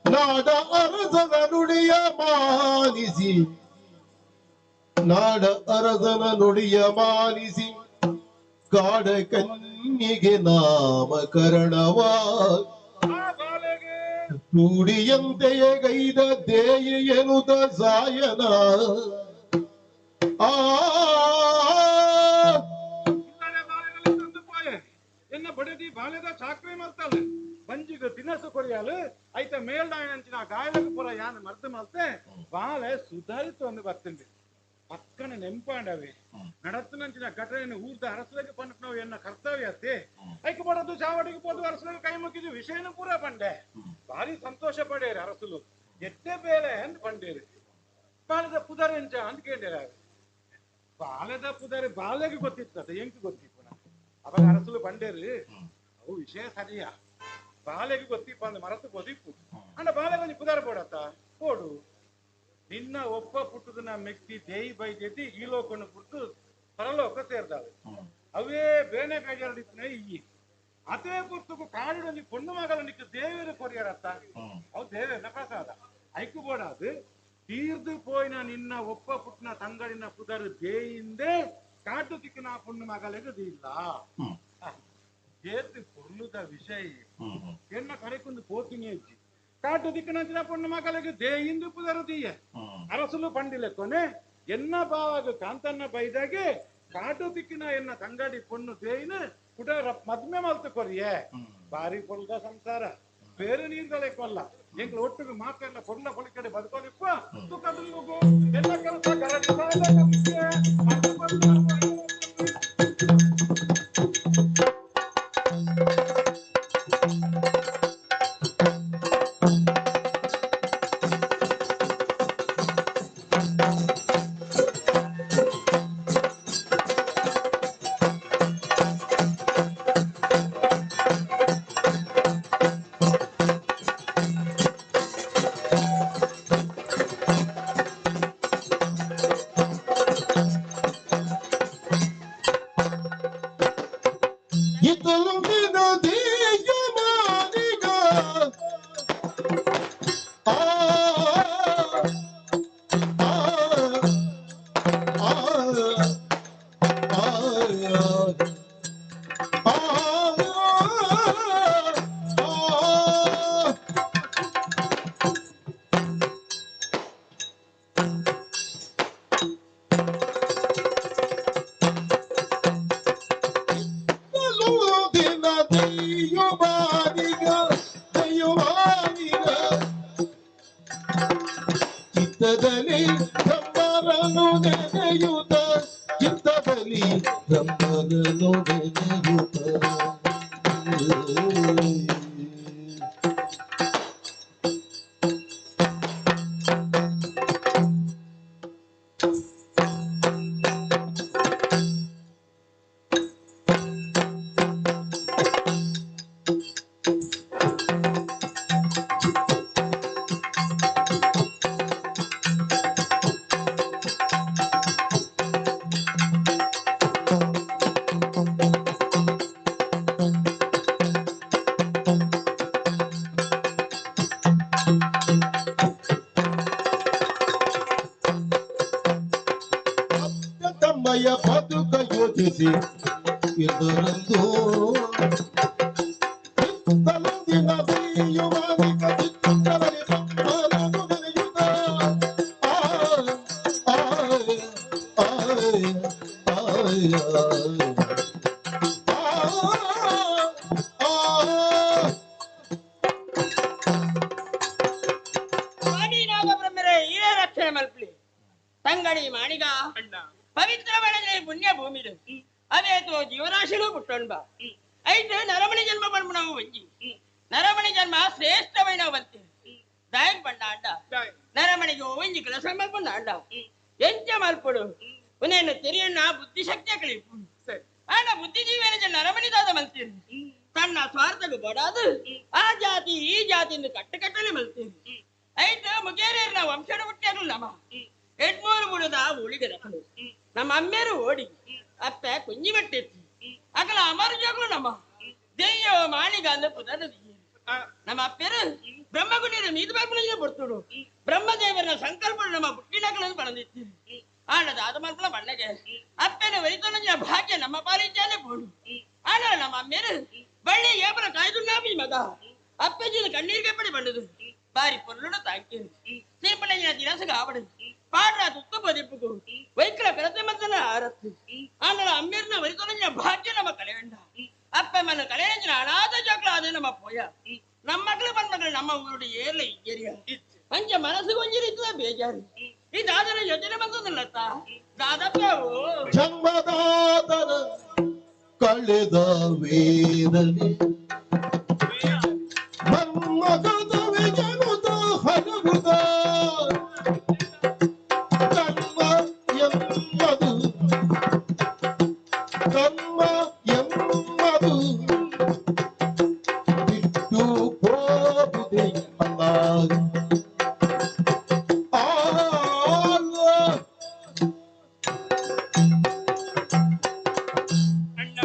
ನಾಡ ಅರಸನ ನುಡಿಯ ಮಾನಿಸಿ ನಾಡ ಅರಸನ ನುಡಿಯ ಮಾನಿಸಿ ಕಾಡ ಕನ್ಯೆಯ ಕನ್ನಿಗೆ ನಾಮಕರಣವ ರೂಢಿಯಂತೆಯೇ ಗೈದ ದೇಯಿ ಎನ್ನುತ್ತ ಸಾಯನ. ಆ ಎನ್ನ ಬಡದಿ ಬಾಲೆದ ಚಾಕ್ರಿ ಮಲ್ತಾಳೆ ಬಂಜಿಗ ತಿನಸು ಕೊರಿಯಾಲು ಐತ ಮೇಲ್ದಾಯನಂಚಿನ ಗಾಯಲಗ ಪುರ ಯಾನ್ ಮರ್ದು ಮಲ್ತೆ ಬಾಲೆ ಸುಧಾರಿತು ಅಂದು ಬರ್ತಿಂದೆ. ಪಕ್ಕನ ನೆಂಪಾಂಡವೆ ನಡತ್ತನಂಚಿನ ಘಟನೆಯನ್ನು ಊರ್ದ ಅರಸಲಿಗೆ ಪಂಡ ಎನ್ನ ಕರ್ತವ್ಯ ಅತ್ತೆ. ಐಕ ಬಡದು ಚಾವಡಿಗೆ ಪೋದು ಅರಸಲಿಗೆ ಕೈ ಮುಗಿದು ವಿಷಯನ ಪೂರ ಪಂಡೆ. ಭಾರಿ ಸಂತೋಷ ಪಡೇರಿ ಅರಸಲು ಎಟ್ಟೆ ಬೇಲೆ ಅಂದ್ ಪಂಡೇರಿ. ಬಾಲದ ಪುದರ್ ಎಂಚ ಅಂದ್ ಕೇಂಡೇರ. ಬಾಲದ ಪುದರ್ ಬಾಲೆಗೆ ಗೊತ್ತಿತ್ತು, ಎಂಕ್ ಗೊತ್ತಿಪ್ಪುನ. ಅವಾಗ ಅರಸಲು ಬಂಡೇರು ಅವು ವಿಷಯ ಸರಿಯಾ ಬಾಲೆಗೆ ಗೊತ್ತಿಪ್ಪ ಅಂದ್ ಮರತು ಗೊತ್ತಿಪ್ಪು ಅಂಡ ಬಾಲೆಗೆ ಒಂಜಿ ಪುದರ್ ಬೋಡತ್ತ ಪೋಡು. ನಿನ್ನ ಒಪ್ಪ ಪುಟ್ಟದನ್ನ ಮೆಕ್ತಿ ದೇಯಿ ಬೈದೆದ್ದಿ ಈ ಲೋಕನ್ನು ಪುಟ್ಟು ಪರಲೋಕ ಸೇರ್ದಾವೆ. ಅವೇ ಬೇನೆ ಬೇಜಾರು ಇయ్యి ಅದೇ ಪುರ್ತకు ಕಾಡಿಡೊಂಜಿ ಪೊಣ್ಣು ಮಗಳ ನಿಕ್ಕ ದೇವೇರು ಕೊರಿಯರತ್ತ ಅವು ದೇವೇರ್ನ ಪ್ರಸಾದ ಐಕು ಬೋಡಾದು ತೀರ್ದು ಪೋಯಿನ ನಿನ್ನ ಒಪ್ಪ ಪುಟ್ಟನ ತಂಗಡಿನ ಪುದರ್ ದೇಯಿಂದೆ ಕಾಟು ತಿಕ್ಕಿನ ಪೊಣ್ಣು ಮಗಳಿಗೆ ಇಲ್ಲ. ಏತು ಪೊರ್ಲುದ ವಿಷಯ ಎನ್ನ ಕಡೆಕೊಂದು ಪೋತಿನಿ ಇಜ್ಜಿ ಕಾಟು ದಿಕ್ಕಿನಂಚಿನ ಪೊಣ್ಣು ಮಗಳಿಗೆ ದೇಯಿಂದು ಪುದರು ದೀಯ ಅರಸುಲು ಪಂಡಿಲೆಕ್ಕೊನೆ ಎನ್ನ ಬಾವಾಗ ಕಾಂತನ್ನ ಬೈದಾಗೆ ಕಾಟು ದಿಕ್ಕಿನ ಎನ್ನ ತಂಗಡಿ ಪೊಣ್ಣು ದೇಯಿನ ಕುಡ ಮದ್ಮೆ ಮಲ್ತು ಕೊರಿಯೆ. ಬಾರಿ ಪೊರ್ಲುದ ಸಂಸಾರ ಬೇರೆ ನೀರ್ದಲೆ ಕೊಲ್ಲ ಎಂಗ್ಲ ಒಟ್ಟಿಗೆ ಮಾತೆಲ್ಲ ಪೊರ್ಲ ಕೊಳಿಕಡೆ ಬದುಕೋದಿಪ್ಪ ತುಕದು ಎಲ್ಲ ಕೆಲಸ ಕರಡಿ. ಚಿತ್ತದಲ್ಲಿ ಬ್ರಹ್ಮರನು ನೆನೆಯುತ್ತ, ಚಿತ್ತದಲ್ಲಿ ಬ್ರಹ್ಮರನು ನೆನೆಯುತ್ತ. ತಮ್ಮಯ ಬದುಕ ಯೋಚಿಸಿ ಇದರಂದು ಚಿತ್ತಲೊಂದಿನ ದೀಯುವಾನಿಕ ಚಿತ್ತದಲ್ಲಿ ಬ್ರಹ್ಮನನು ನೆನೆಯುತ್ತ. ಆ ಆ ಆ ಆ ಆ. ಸ್ವಾಮಿ ನಾಗಬ್ರಹ್ಮರೇ, ಈರೇ ರಕ್ಷಣೆ ಮಲ್ಪಲಿ. ತಂಗಡಿ ಮಾಣಿಗ ಪವಿತ್ರ ಬೆಳೆದ್ರೆ ಪುಣ್ಯ ಭೂಮಿ ಅವೇತೋ ಜೀವರಾಶಿಲು ಪುಟ್ಟೊಂಬ ಐದು ನರಮಣಿ ಜನ್ಮ ಪನ್ಪುನವು ಒಂಜಿ ನರಮಣಿ ಜನ್ಮ ಶ್ರೇಷ್ಠವೈನವು ಬಂತೆ ದಾಯಕ್ ಬಣ್ಣ ಅಂಡ ನರಮಣಿಗೆ ಒಂಜಿ ಕೆಲಸ ಮಲ್ಪುನ ಅಂಡ ಎಂಚ ಮಲ್ಪುಡು ಉನೇನು ತೆರಿಯಣ್ಣ ಬುದ್ಧಿಶಕ್ತಿಯ ಕಳಿಪು ಆಂಡ ಬುದ್ಧಿಜೀವಿನ ನರಮಣಿ ದಾದ ಮಲ್ತೀರಿ ತನ್ನ ಸ್ವಾರ್ಥకు ಬಡಾದು ಆ ಜಾತಿ ಈ ಜಾತಿಯಿಂದ ಕಟ್ಟುಕಟ್ಟಲೆ ಮಲ್ತೀರಿ. ಐದು ಮುಗೇರಿಯರ್ನ ವಂಶದ ಹುಟ್ಟಿಯಾಗಲು ನಮ್ಮ ಎಡ್ಮೂರು ಬುಡದ ಉಳಿಗರಕಲು ನಮ್ಮ ಅಮ್ಮೇರು ಓಡಿ ಅಪ್ಪೆ ಕುಂಜಿ ಬಟ್ಟಿತ್ತು ಅಕಲ ಅಮರು ಜೋಗಲು ನಮ್ಮ ದೆಯ್ಯೋ ಮಾಣಿಗ ಅಂದ ಪುದರ ನಮ್ಮ ಅಪ್ಪೇರು ಬ್ರಹ್ಮಗುಣಿರ ಮೀದು ಬರ್ಪುನ ಬರ್ತುಡು ಬ್ರಹ್ಮದೇವರ ಸಂಕಲ್ಪ ನಮ್ಮ ಬುಟ್ಟಿನಕలను ಪಣದಿತ್ತು ಆಂಡ ದಾದ ಮಲ್ಪಲ ಬಣ್ಣಗೆ ಅಪ್ಪೆನ ವೈತನ ಭಾಗ್ಯ ನಮ್ಮ ಪಾಲಿಚಾನೆ ಬೋಡು. ಆನಲ ನಮ್ಮ ಅಮ್ಮೇರು ಬಳ್ಳಿ ಏಪಲ ಕಾಯ್ದುನ್ನಾಪಿ ಮಗ ಅಪ್ಪಜಿನ ಕಣ್ಣೀರಿಗೆ ಪಡಿ ಬಂಡದು ಬಾರಿ ಪೊರ್ಲುಡ ತಾಂಕಿ ತೀರ್ಪಣಂಜಿನ ದಿನಸಗ ಆವಡು ಪಾಡ್ರ ತುತ್ತ ಬದಿಪ್ಪುಗು ವೈಕ್ರ ಪೆರತೆ ಮತ್ತನ ಆರತ್ತು ಆನಲ ಅಮ್ಮೇರ್ನ ವರಿತೊಲಂಜಿನ ಭಾಗ್ಯ ನಮ್ಮ ಕಳೆವೆಂಡ ಅಪ್ಪ ಮನ ಕಳೆಯಂಜಿನ ಅನಾಥ ಜೋಕ್ಲ ಅದೇ ನಮ್ಮ ಪೋಯ ನಮ್ಮ ಮಕ್ಕಳು ಬಂದ ಮಕ್ಕಳು ನಮ್ಮ ಊರುಡು ಏರ್ಲ ಇಜ್ಜರಿಯ ಅಂಚ ಮನಸ್ಸು ಕೊಂಜಿರಿತ್ತದ ಬೇಜಾರು ಈ ದಾದನ ಯೋಚನೆ ಬಂದದಲ್ಲತ್ತ ದಾದಪ್ಪ ಜನ್ಮದಾತನ ಕಳೆದ ವೇದನೆ ಮನ್ಮಗದವೆ ಜನುತ ಹಲಗುದ ಕರ್ಮ ಎಂಬುದು ಕರ್ಮ ಎಂಬುದು ಬಿಟ್ಟು ಹೋಗುದೆ ಅಲ್ಲ ಅಣ್ಣ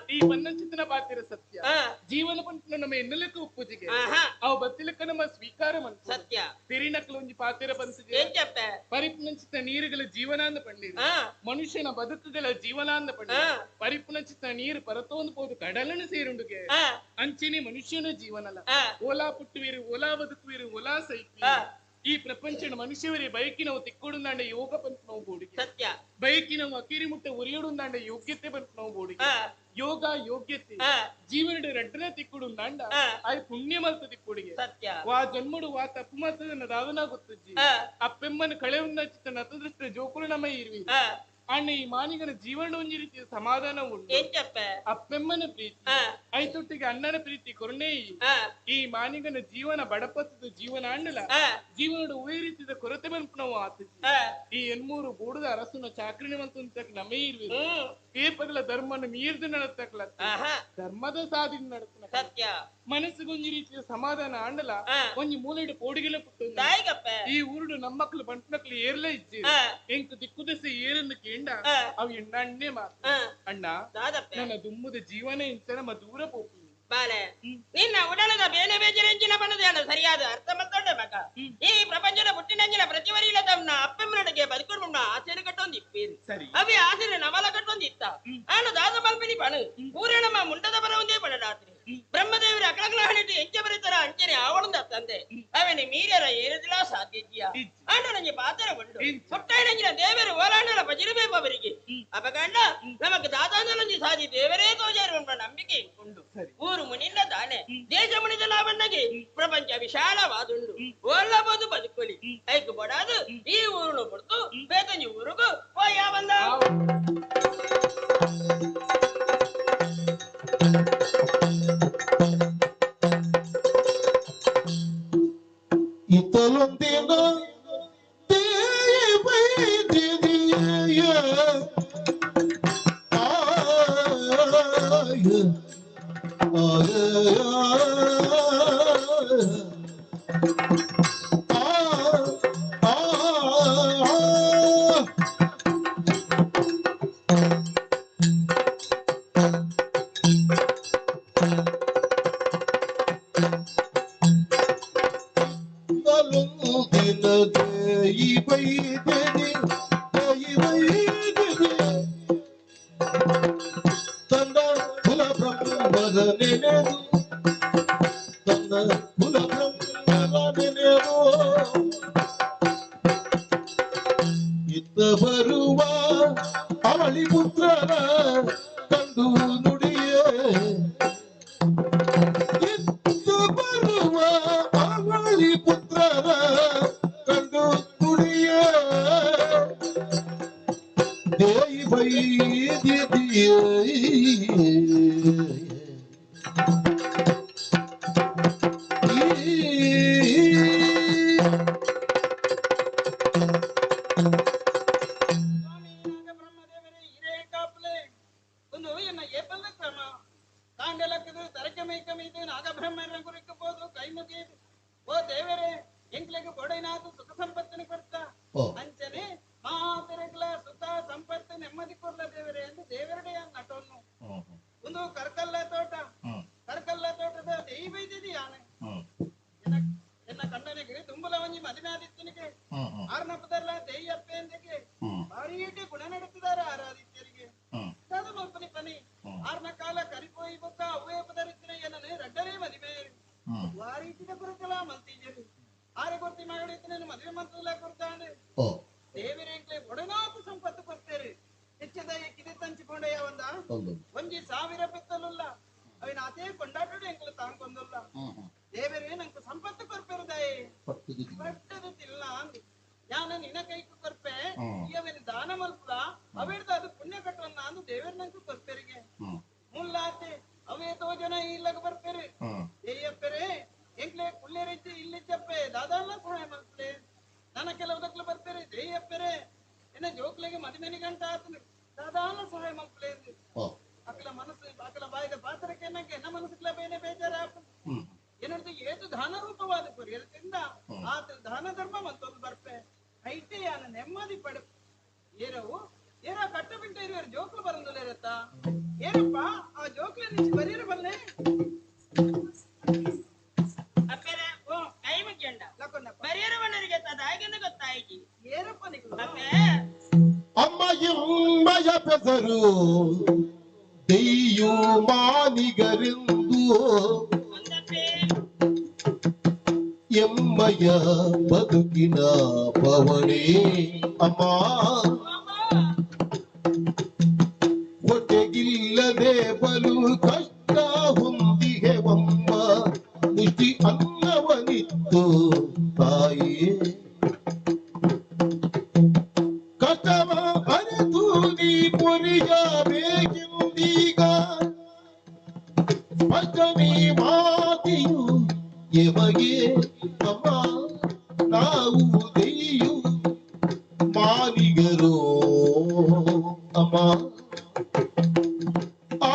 ಈ ಪನ್ನಂಚಿತನ ಪಾತಿರ ಸತ್ಯ ಜೀವನ ಪಂಪನ ನಮ್ಮ ಎನ್ನಲಕ್ಕ ಉಪ್ಪುಜಿಗೆ ಅವು ಬತ್ತಿಲಕ್ಕ ನಮ್ಮ ಸ್ವೀಕಾರ ಮಂತ ಸತ್ಯ ತಿರಿನಕ್ಲ ಒಂಜಿ ಪಾತಿರ ಪಂಚಿಗೆ ಪರಿಪುನಂಚಿತ ನೀರುಗಳ ಜೀವನ ಅಂದ ಪಂಡಿರು ಮನುಷ್ಯನ ಬದುಕುಗಳ ಜೀವನ ಅಂದ ಪಂಡಿರು ಪರಿಪುನಂಚಿತ ನೀರು ಪರತೋಂದು ಪೋದು ಕಡಲನ್ನು ಸೇರುಂಡುಗೆ ಅಂಚಿನಿ ಮನುಷ್ಯನ ಜೀವನಲ ಓಲಾ ಪುಟ್ಟುವೀರು ಓಲಾ ಬದುಕುವೀರು ಓಲಾ ಸೈಪಿ ಈ ಪ್ರಪಂಚದ ಮನುಷ್ಯವರೇ ಬೈಕಿನವು ತಿಕ್ಕೊಡುಂದಾಂಡ ಯೋಗ ಪಂಪನವು ಬೋಡಿಗೆ ಸತ್ಯ ಬೈಕಿನವು ಅಕೀರಿ ಮುಟ್ಟ ಉರಿಯೊಡುಂದಾಂಡ ಯೋಗ್ಯತೆ ಪಂಪನವು ಬೋಡಿಗೆ ಯೋಗ ಯೋಗ್ಯತೆ ಜೀವನದ ರಡ್ಡನ ತಿಕ್ಕುಡುಂದಾಂಡ ಆಯ್ ಪುಣ್ಯ ಮಲ್ತ ತಿಕ್ಕುಡಿಗೆ ಸತ್ಯ ವಾ ಜನ್ಮಡು ವಾ ತಪ್ಪು ಮಲ್ತದನ್ನ ದಾದನ ಗೊತ್ತಜ್ಜಿ ಅಪ್ಪೆಮ್ಮನ ಕಳೆಯುಂದ ಚಿತ್ತ ನತದೃಷ್ಟ ಜೋಕುಲು ನಮ ಇರ್ವಿ ಅಣ್ಣ ಈ ಮಾನಿಗನ ಜೀವನ ಒಂಜಿ ರೀತಿಯ ಸಮಾಧಾನ ಉಂಟು ಅಪ್ಪೆಮ್ಮನ ಪ್ರೀತಿ ಐತೊಟ್ಟಿಗೆ ಅಣ್ಣನ ಪ್ರೀತಿ ಕೊರ್ಣೆ ಈ ಮಾನಿಗನ ಜೀವನ ಬಡಪತ್ತದ ಜೀವನ ಅಣ್ಣಲ ಜೀವನದ ಉವೇ ರೀತಿಯ ಕೊರತೆ ಬನ್ಪುನವು ಆತಜಿ ಈ ಎನ್ಮೂರು ಬೂಡದ ಅರಸುನ ಚಾಕ್ರಿಣಿ ಮಂತ ನಮೇ ಇರ್ವಿ ಏಪಗಲ ಧರ್ಮನ ಮೀರ್ದು ನಡತಕ್ಲ ಧರ್ಮದ ಸಾಧಿನ ನಡತನ ಸತ್ಯ ಮನಸ್ಸಿಗೊಂಜಿ ರೀತಿಯ ಸಮಾಧಾನ ಆಂಡಲ ಒಂಜಿ ಮೂಲೆಡು ಪೋಡಿಗೆಲ ಪುಟ್ಟು ಈ ಊರುಡು ನಮ್ಮಕ್ಳು ಬಂಟ್ನಕ್ಳು ಏರ್ಲ ಇಜ್ಜಿ ಎಂಕ್ ದಿಕ್ಕುದಸೆ ಏರನ್ನು ಕೇಂಡ ಅವು ಎಣ್ಣೆ ಮಾತು ಅಣ್ಣ ನನ್ನ ದುಮ್ಮದ ಜೀವನ ಇಂಚ ನಮ್ಮ ದೂರ ಪೋಪಿ ಬಾಲೆ ನಿನ್ನ ಉಡಲದ ಬೇನೆ ಬೇಜರೆಂಚಿನ ಬಣ್ಣದ ಸರಿಯಾದ ಅರ್ಥ ಮತ್ತೊಂಡೆ ಮಗ ಈ ಪ್ರಪಂಚದ ಪುಟ್ಟಿನಂಚಿನ ಪ್ರತಿವರಿಲ ತಮ್ಮ ಅಪ್ಪಮ್ಮನೊಡಗೆ ಬದುಕೊಂಡು ಆಸೆನ ಕಟ್ಟೊಂದು ಇಪ್ಪೀರಿ ಅವೇ ಆಸೆನ ನವಲ ಕಟ್ಟೊಂದು ಇತ್ತ ಆನು ದಾದ ಮಲ್ಪಿನಿ ಪಣು ಊರೇ ನಮ್ಮ ಮುಂಡದ ಬರ ಒಂದೇ ಪಣರಾತ್ರಿ ಬ್ರಹ್ಮದೇವರ ಅಕಲಕಲ ಹಣಿಟ್ಟು ಎಂಚ ಬರೀತಾರ ಅಂಚನೆ ಆವಳಂದ ತಂದೆ ಅವನಿ ಮೀರರ ಏರದಿಲ್ಲ ಸಾಧ್ಯಜ್ಯ ಆಂಡ ನಂಗೆ ಪಾತ್ರ ಉಂಡು ಪುಟ್ಟೈನಂಜಿನ ದೇವರು ಓಲಾಂಡಲ ಪಜಿರಬೇಕು ಅವರಿಗೆ ಅಪಗಂಡ ನಮಕ್ ದಾದಾಂದಲಂಜಿ ಸಾಧಿ ದೇವರೇ ತೋಜಾರು ಎಂಬ ನಂಬಿಕೆ ಉಂಡು ಊರು ಮುನಿಲ್ಲ ತಾನೆ ದೇಶ ಮುನಿದ ಲಾಭಣ್ಣಗೆ ಪ್ರಪಂಚ ವಿಶಾಲವಾದುಂಡು ಓಲ್ಲಬಹುದು ಬದುಕೊಲಿ ಐಕು ಬಡಾದು ಈ ಊರುನು ಬಿಡ್ತು ಬೇತಂಜಿ ಊರುಗು ಹೋಯ ಬಂದ ಇತ್ತಲೊಂದಿನ ತಂದ ಕುಲ ಬ್ರಹ್ಮದ ನೆನೆದು ತನ್ನ ಕುಲ ಬ್ರಹ್ಮದ ನೆನೆದು ಇತ್ತ ಬರುವ ಅವಳಿ ಪುತ್ರನ ಕಂಡು ನುಡಿಯೇ ಇತ್ತ ಬರುವ ಅವಳಿ ಪುತ್ರನ ಕಂಡು ನುಡಿಯೇ ದೇಯಿ ಬೈದಿದೆಯೇ ಒಂದು ಎನ್ನ ಏಪಲ್ದ ಕ್ರಮ ಕಾಂಡಲಕ್ಕದು ತರಕೆ ಮೈಕಮೀದು ನಾಗಬ್ರಹ್ಮರ ಗುರಿக்கு போದು ಕೈ ಮುಗಿದು ಓ ದೇವರೇ ಎಂಕ್ಲೆಗ್ ಕೊಡೈನಾದು ಸುಖ ಸಂಪತ್ತಿನ ಕೊರ್ತ ಅಂಚನೆ ಮಾತೆರೆಗ್ಲ ಸುಖ ಸಂಪತ್ತು ನೆಮ್ಮದಿ ಕೊರ್ಲ ದೇವರೇ ಎಂದು ದೇವರಡೆಯ ನಟೊನ್ನು ಒಂದು ಕರ್ಕಲ್ಲ ತೋಟ ಕರ್ಕಲ್ಲ ತೋಟದ ದೈವ ಇದ್ದಿದ್ದು ಯಾನೆ ಎನ್ನ ಕಣ್ಣನಿಗೆ ತುಂಬಲ ಒಂಜಿ ಮದುವೆ ಆದಿತ್ಯನಿಗೆ ಆರ್ನಪದಲ್ಲ ದೆಯ್ಯಪ್ಪೆಂದಿಗೆ ಭಾರೀಟಿ ಗುಣ ನಡೆಸಿದ್ದಾರೆ ಆರಾದಿತ್ಯರಿಗೆ ಪನಿ ಆರ್ನ ಕಾಲ ಮಲ್ತಿಜೆರು ಆರೆ ಕೊರ್ತಿ ಮಗಳಿತ್ತನೇನು ಮದುವೆ ಮಂತ್ರಲ್ಲ ಕೊರ್ತಾಂಡು ದೇವರೇಂಕ್ಲೆ ಒಡನಾತು ಸಂಪತ್ತು ಕೊರ್ತೇರು ಹೆಚ್ಚದ ಕಿದೆ ತಂಚಿಕೊಂಡೆಯ ಒಂದ ಒಂಜಿ ಸಾವಿರ ಪೆತ್ತಲುಲ್ಲ ಅವಿನ ಅದೇ ಕೊಂಡಾಟಡು ಎಂಕ್ಲು ತಾಂಕೊಂದುಲ್ಲ ದೇವರೇ ನಂಗೆ ಸಂಪತ್ತು ಕೊರ್ಪೆರುದಾಯೇ ಪಟ್ಟದು ತಿಲ್ಲ ಅಂದು ಯಾನ ನಿನ್ನ ಕೈಕು ಕೊರ್ಪೆ ಇವನ ದಾನ ಮಲ್ಪುಲ ಅವಿಡ್ದ ಅದು ಪುಣ್ಯ ಕಟ್ಟುವನ್ನ ಅಂದು ದೇವರ ನಂಗೆ ಕೊರ್ಪೆರಿಗೆ ಮುಲ್ಲಾತೆ ಅವೇ ತೋ ಜನ ಇಲ್ಲಗ ಬರ್ಪೆರು ಏಯಪ್ಪೆರೆ ಎಂಕ್ಲೆ ಕುಲ್ಲೇರಿಜ್ಜೆ ಇಲ್ಲಿ ಚಪ್ಪೆ ದಾದಾಲ ಸಹಾಯ ಮಲ್ಪಲೆ ನನ್ನ ಕೆಲವು ಬರ್ಪೆರೆ ದೇಯಪ್ಪೆರೆ ಎನ್ನ ಜೋಕ್ಲೆಗೆ ಮದಿಮೆನಿ ಗಂಟ ಆತನು ದಾದಾಲ ಸಹಾಯ ಮಲ್ಪಲೆ ಅಕಲ ಮನಸ್ಸು ಅಕಲ ಬಾಯಿದ ಪಾತ್ರಕ್ಕೆ ನಂಗೆ ಎನ್ನ ಮನಸ್ಸುಗಳ ಬೇನೆ ಬೇಜಾರ ಏನಂತ ಏತು ದಾನ ರೂಪವಾದ ಕೊರಿಯದಿಂದ ಆತ ದಾನ ಧರ್ಮ ಮತ್ತೊಂದು ಬರ್ಪೆ ಐತೆ ಯಾನ ನೆಮ್ಮದಿ ಪಡ ಏರವು ಏರ ಕಟ್ಟ ಬಿಟ್ಟ ಇರುವರು ಜೋಕ್ಲು ಬರಂದಿಲ್ಲ ಏನಪ್ಪ ಆ ಜೋಕ್ಲೆ ನಿಂಚಿ ಬರೀರ ಬಲ್ಲೆ ಅಪ್ಪೆರೆ ಕೈ ಮುಗ್ಯಂಡ ಬರಿಯರ ಬಣ್ಣರಿಗೆ ತದಾಗಿಂದ ಗೊತ್ತಾಯ್ತು ಏನಪ್ಪ ನಿಕ್ಲು ಅಪ್ಪೆ ಅಮ್ಮ ಎಂಬಯ ಪೆಸರು ದೆಯ್ಯು ಮಾನಿಗರೆಂದು ಎಮ್ಮಯ ಬದುಕಿನ ಪವಣೆ ಅಮ್ಮ ಹೊಟ್ಟೆಗಿಲ್ಲದೆ ಬಲು ಕಷ್ಟ ಹೊಂದಿಗೆವಮ್ಮ ಮುಷ್ಟಿ ಅನ್ನವನಿತ್ತು ತಾಯಿಯೇ ಕಷ್ಟವ ಅರೆದು ನೀ ಕೊರಿಯಬೇಕೆಂದೀಗ ಸ್ಪಷ್ಟನೆ ಮಾತಿಯು ಎಮಗೆ ಅಮ್ಮ ನಾವು ದೆಯ್ಯು ಮಾನಿಗರೋ ಅಮ್ಮ ಆ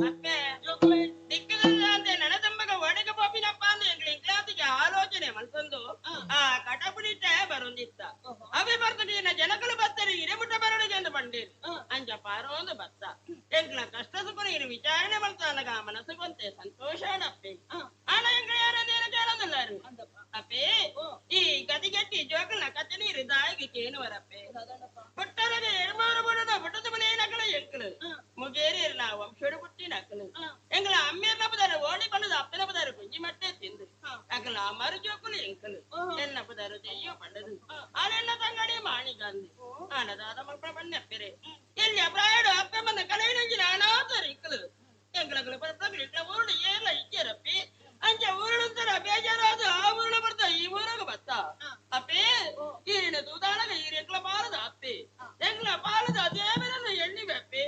ಅಪ್ಪೆ ದಿಕ್ಕದಂತೆ ನನದಂಬಗ ಒಡಗ ಪಾಪಿನಪ್ಪ ಅಂದ್ರೆ ಎಂಗ್ಳ ಇಂಗ್ಲಾತಿಗೆ ಆಲೋಚನೆ ಮಲ್ತೊಂದು ಆ ಕಟಪುಡಿಟ್ಟೆ ಬರೊಂದಿತ್ತ ಅವೇ ಬರ್ತದೆ ಇನ್ನ ಜನಗಳು ಬರ್ತಾರೆ ಹಿರೇಮುಟ್ಟ ಬರೋಣಿಗೆ ಎಂದು ಬಂಡೀರು ಅಂಜ ಪಾರೋಂದು ಬತ್ತ ಎಂಗ್ಲ ಕಷ್ಟ ಸುಖ ಇರು ವಿಚಾರಣೆ ಮಲ್ತಾನಗ ಮನಸ್ಸುಗೊಂತೆ ಸಂತೋಷ ಅಪ್ಪೆ ಆಣ ಎಂಗ್ಳ ಯಾರಂದೇನು ಕೇಳೋದಿಲ್ಲಾರು ಅಪ್ಪೆ ಈ ಗದಿಗೆಟ್ಟಿ ಜೋಕಲ್ನ ಕತೆ ನೀರು ದಾಯಿಗೆ ಕೇನುವರಪ್ಪೆ ಪುಟ್ಟರಗೆ ಎಳ್ಮೂರು ಬುಡದ ಪುಟ್ಟದ ಮನೆ ನಕಲು ಎಂಕಲು ಮುಗೇರಿ ನಾ ವಂಶಡು ಪುಟ್ಟಿ ನಕಲು ಎಂಗಳ ಅಮ್ಮೇರ್ನ ಪದಾರ ಓಡಿ ಬಂದದ ಅಪ್ಪನ ಪದಾರ ಕುಂಜಿ ಮಟ್ಟೆ ತಿಂದು ಅಕಲ ಮರು ಜೋಕುಲು ಎಂಕಲು ಎನ್ನ ಪದಾರ ದೆಯ್ಯೋ ಪಂಡದು ಆನೆನ್ನ ತಂಗಡಿ ಮಾಣಿಗಂದು ಆನದಾದ ಮಲ್ಪಡ ಬಣ್ಣಪ್ಪೆರೆ ಎಲ್ಲಿ ಅಪ್ರಾಯಡು ಅಪ್ಪೆ ಬಂದ ಕಲೆಯಿನಂಜಿನ ಅನಾಥರು ಇಕ್ಕಲು ಎಂಗಳಗಳು ಪರಪ್ರಗಳು ಇಟ್ಟ ಊರುಡು ಏರ್ಲ ಇಜ್ಜರಪ್ಪಿ ಅಂಚ ಊರುಡುಂತರ ಬೇಜಾರಾದ ಆ ಊರುಡು ಬರ್ತ ಈ ಊರಾಗ ಬತ್ತ ಅಪ್ಪೆ ಈರಿನ ತೂದಾಳಗ ಈರೆಂಗ್ಲ ಪಾಲದ ಅಪ್ಪೆ ಎಂಗ್ಲ ಪಾಲದ ದೇವರನ್ನು ಎಣ್ಣಿ ಅಪ್ಪೆ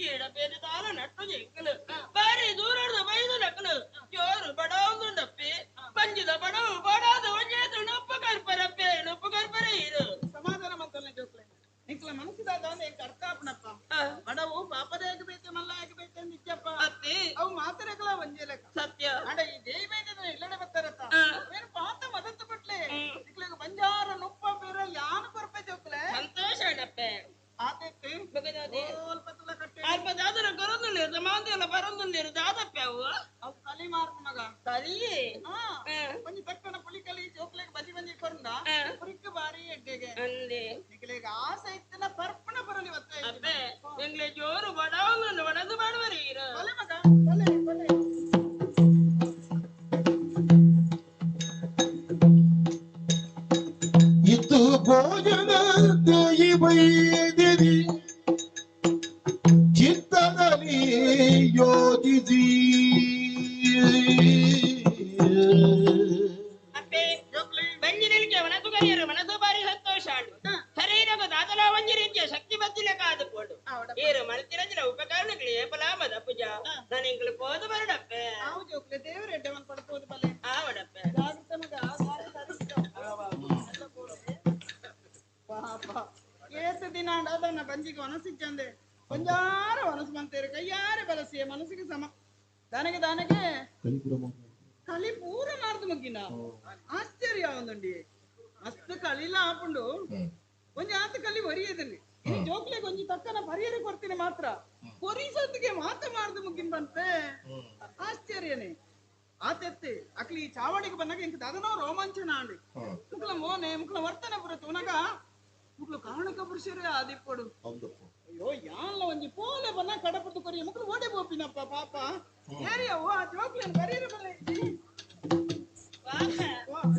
ಈಡ ಬೇರೆ ತಾಲ ನಟ್ಟು ಎಂಕಲು ಬಾರಿ ದೂರದ ಬೈದು ನಕಲು ಜೋರು ಬಡವುಂಡಪ್ಪೆ ಪಂಜದ ಬಡವು ಬಡಾದ ಒಂಜೇತು ನೊಪ್ಪು ಕರ್ಪರಪ್ಪೆ ನೊಪ್ಪು ಕರ್ಪರೆ ಇರು ಸಮಾಧಾನ ಮಂತಲ್ಲ ಜೋಕ್ಲೆ ನಿಕ್ಲ ಮನಸ್ಸಿದಾಗ ಎಂಕ್ ಅರ್ಥ ಆಪಣಪ್ಪ ಬಡವು ಪಾಪದೇ ಆಗಬೇಕು ಮಲ್ಲ ಆಗಬೇಕು ಅಂತ ಇಚ್ಚಪ್ಪ ಅವು ಮಾತರೆಗಳ ಒಂಜೆ ಲೆಕ್ಕ ಸತ್ಯ ಅಡ ಈ ದೇವೇಂದ್ರ ಇಲ್ಲಡೆ ಬರ್ತಾರತ್ತ ಬೇರೆ ಪಾತ ಮದತ್ತು ಬಿಟ್ಲೆ ನಿಕ್ಲೆಗ್ ಬಂಜಾರ ನುಪ್ಪ ಬೇರೆ ಯಾನು ಕೊರ್ಪೆ ಜೋಕ್ಲೆ ಸಂತೋಷ ಅಣ್ಣಪ್ಪೆ ಆತೈತಿ ಸ್ವಲ್ಪ ತುಲ ಕಟ್ಟೆ ಅಲ್ಪ ದಾದನ ಕೊರೊಂದುಲ್ಲೇರು ಸಮಾಂತಿಯಲ್ಲ ಬರೊಂದುಲ್ಲೇರು ದಾದಪ್ಪೆ ಅವು ಅವು ಕಲಿ ಮಾರ್ಪ ಮಗ ಕಲಿ ಒಂಜಿ ತಕ್ಕನ ಪುಳಿ ಕಲಿ ಜೋಕ್ಲೆಗ್ ಬಜಿ ಬಂಜಿ ಕೊರಂದ ಪುರಿಕ್ ಬಾರಿ ಎಡ್ಡೆಗೆ ಅಂದೆ ನಿಕ್ಲೆಗ್ ಆಸೆ ಇತ್ತನ ಪರ್ಪಣ ಬರಲಿ ಒತ್ತ ಅಪ್ಪೆ ಎಂಗ್ಲೆ ಜೋರು ಬಡವನು ಬಡದು ಮಾಡುವರಿ ಇರು ಬಲೆ ಮಗ ಬಲೆ ಬಲೆ ಇತ್ತು ಭೋಜನ ದೇಯಿ ಬೈದಿರಿ ಚಿತ್ತದಲ್ಲಿ ಯೋಜಿಸಿ ಅಪ್ಪೆ ಬಂಜಿ ನಿಲ್ಕೆ ಮನಸ್ಸು ಕರಿಯರು ಮನಸ್ಸು ಬಾರಿ ಸಂತೋಷ ಆಂಡು ಶರೀರಗ ದಾದಲ ಒಂಜಿ ರೀತಿಯ ಶಕ್ತಿ ಬತ್ತಿಲ ಕಾದು ಪೋಡು ಏರು ಮನತಿರಂಜಿನ ಉಪಕರಣಗಳು ಏಪಲಾ ಮದ ಪೂಜಾ ನಾನು ಎಂಗ್ಲು ಪೋದು ಬರಡಪ್ಪೆ ಆವು ಜೋಕ್ಲೆ ದೇವರ ಎಡ್ಡೆ ಮನ್ ಪಡ್ಬೋದು ಬಲೆ ಆವಡಪ್ಪೆ ಜಾಗ್ರತೆ ಮಗ ಸಾರಿ ಸಾರಿ ಪಾಪ ಏತು ದಿನ ಅದನ್ನ ಬಂಜಿಗೆ ಒನಸಿಚ್ಚಂದೆ ಒಂಜಾರ ಒನಸು ಬಂತೇರು ಕೈಯಾರೆ ಬಲಸಿಯ ಮನಸ್ಸಿಗೆ ಸಮ ದಾನಗೆ ದಾನಗೆ ಕಲಿ ಪೂರ ಮಾರ್ದು ಮುಗ್ಗಿನ ಆಶ್ಚರ್ಯ ಒಂದುಂಡಿ ಮಸ್ತ್ ಕಳಿಲ ಆಪುಂಡು ಒಂಜಿ ಆತ ಕಲಿ ಒರಿಯದಲ್ಲಿ ಇನ್ನು ಜೋಕ್ಲೆಗೆ ಒಂಜಿ ತಕ್ಕನ ಪರಿಯರೆ ಕೊಡ್ತೀನಿ ಮಾತ್ರ ಕೊರಿಸೊತ್ತಿಗೆ ಮಾತ ಮಾರ್ದು ಮುಗ್ಗಿನ ಬಂತೆ ಆಶ್ಚರ್ಯನೇ ಆತೆತ್ತೆ ಅಕ್ಲಿ ಈ ಚಾವಡಿಗೆ ಬಂದಾಗ ಇಂಕ ದಾದನೋ ರೋಮಾಂಚನ ಆಂಡಿ ಮುಕ್ಲ ಮೋನೆ ಮುಕ್ಲ ವರ್ತನ ಪುರ ತುನಗ ಮುಕ್ಲು ಕಾರಣಕ ಪುರುಷರೇ ಆದಿಪ್ಪಡು ಅಯ್ಯೋ ಯಾನ್ಲ ಒಂಜಿ ಪೋಲೆ ಬನ್ನ ಕಡಪುಟ್ಟು ಕೊರಿಯ ಮಕ್ಕಳು ಓಡೆ ಪೋಪಿನಪ್ಪ ಪಾಪ ಏರಿಯವು ಆ ಜೋಕ್ಲೇನು ಕರೀರ ಬಲ್ಲ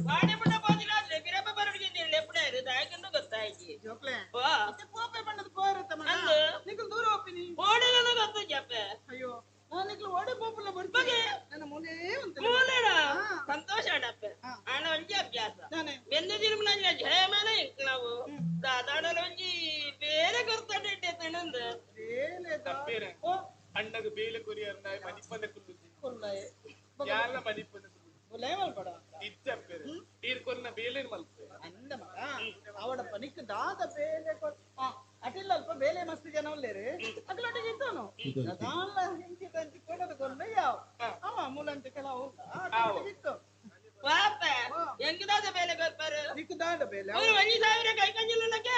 ವಾಡೆ ಪುಟ್ಟ ಪೋತಿಲಾದ್ರೆ ಬಿರಪ್ಪ ಬರಡಿಗೆ ಲೆಪ್ಪಡ ದಾಯಕಂದು ಗೊತ್ತಾಯ್ತು ಜೋಕ್ಲೆ ಪೋಪೆ ಬಣ್ಣದ ಪೋರತ್ತ ಮಗ ನಿಕಲ್ ದೂರ ಹೋಪಿನಿ ಓಡೆಗಂದು ಗೊತ್ತು ಜಪ್ಪೆ. ಅಯ್ಯೋ ನಾನು ನಿಕಲ್ ಓಡೆ ಪೋಪುಲ ಬರ್ತೀನಿ ನನ್ನ ಮೂಲೆ ಅಂತ ಮೂಲೆಡ ಸಂತೋಷ ಅಡಪ್ಪೆ ಆಣ ಒಂಜಿ ಅಭ್ಯಾಸ ಬೆಂದ ತಿರುಮಲ ಜಯಮಾನ ನಾವು ದಾದಾಡಲ ಒಂಜಿ ಬೇರೆ ಗೊತ್ತಾಡ ಇಟ್ಟೆ ಬೇಲೆ ಅಣ್ಣಗ ಬೇಲೆ ಕೊರಿಯರ್ ನಾಯಿ ಮನಿಪಂದೆ ಕುಲ್ಲುಜಿ ಯಾರ್ಲ ಮನಿಪಂದೆ ಇಚ್ಚಪ್ಪೇರೆ ನೀರ್ ಕೊರ್ನ ಬೇಲೆ ಮಲ್ಪೆ ಅಂದ ಮಗ ಅವಡಪ್ಪ ನಿಕ್ ದಾದ ಬೇಲೆ ಅಟಿಲ್ಲ ಅಲ್ಪ ಬೇಲೆ ಮಸ್ತ್ ಜನ ಉಲ್ಲೇರು ಅಗಲೊಟ್ಟಿಗೆ ಇತ್ತವನು ದಾಲ ಹಿಂಚಿ ತಂಚಿ ಕೊಡೋದು ಕೊರ್ನ ಯಾವ ಅವ ಮೂಲಂಚ ಕೆಲವು ಇತ್ತು ಪಾಪ ಎಂಗದಾದ ಬೇಲೆ ಕೊರ್ಪಾರು ನಿಕ್ ದಾದ ಬೇಲೆ ಅವ್ರು ಒಂಜಿ ಸಾವಿರ ಕೈಕಂಜಿಲಕ್ಕೆ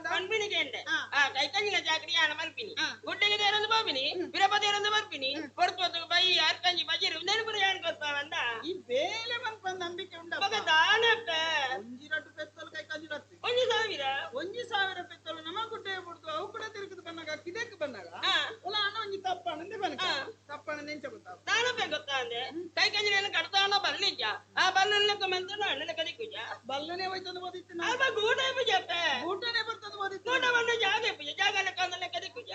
ಕಣ್ಪಿನಿಗೆ ಎಂಡೆ ಆ ಕೈಕಂಜಿನ ಚಾಕರಿ ಆಣ ಮಲ್ಪಿನಿ ಗುಡ್ಡೆಗೆ ದೇರಂದು ಬಾಬಿನಿ ಬಿರಪ ದೇರಂದು ಬರ್ಪಿನಿ ಕೊಡ್ತು ಬೈ ಅರ್ಕಂಜಿ ಬಜಿರು ನೆನಪುರ ಯಾನ್ ಕೊರ್ಪಾವಂದ ಈ ಬೇಲೆ ಮನ್ಪ ನಂಬಿಕೆ ಉಂಡ ಮಗ ದಾನಪ್ಪ ಒಂಜಿ ರಟ್ಟು ಪೆತ್ತಲು ಕೈಕಂಜಿ ರತ್ತಿ 1000 1000 ಪೆತ್ತಲು ನಮ್ಮ ಗುಡ್ಡೆ ಬಿಡ್ತು ಅವು ಕೂಡ ತಿರುಗುದು ಬಂದಾಗ ಕಿದಕ್ಕೆ ಬಂದಾಗ ಒಲ ಅಣ್ಣ ಒಂಜಿ ತಪ್ಪಣಂದೆ ಬನಕ ತಪ್ಪಣ ನೆಂಚ ಗೊತ್ತಾವ ದಾನಪ್ಪ ಗೊತ್ತಾ ಅಂದೆ ಕೈಕಂಜಿನ ಕಡ್ತಾನ ಬರ್ಲಿಜ್ಜ ಆ ಬಲ್ಲನ್ನ ಮಂತನ ಅಣ್ಣನ ಕದಿಕುಜ ಬಲ್ಲನೆ ಹೋಯ್ತಂದು ಓದಿತ್ತು ಅಲ್ಪ ಗೂಟ ಪೂಜಪ್ಪ ಗೂಟನೆ ಬರ್ತದ ಓದಿತ್ತು ಗೂಟ ಬಂದ ಜಾಗ ಪೂಜೆ ಜಾಗ ಲೆಕ್ಕ ಕದಿಕುಜ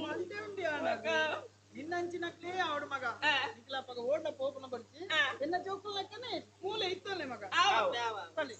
ಮಂಡೆ ಉಂಡಿ ಅಣ್ಣ ನಿನ್ನಂಚಿನಕ್ಲೇ ಅವಡ ಮಗ ನಿಕ್ಲಪ್ಪಗ ಓಡ್ನ ಪೋಪನ ಬರ್ಚಿ ಎನ್ನ ಚೌಕಲಕ್ಕನೆ ಮೂಲೆ ಇತ್ತಲ್ಲೇ ಮಗ ಬಲ್ಲಿ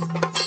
Thank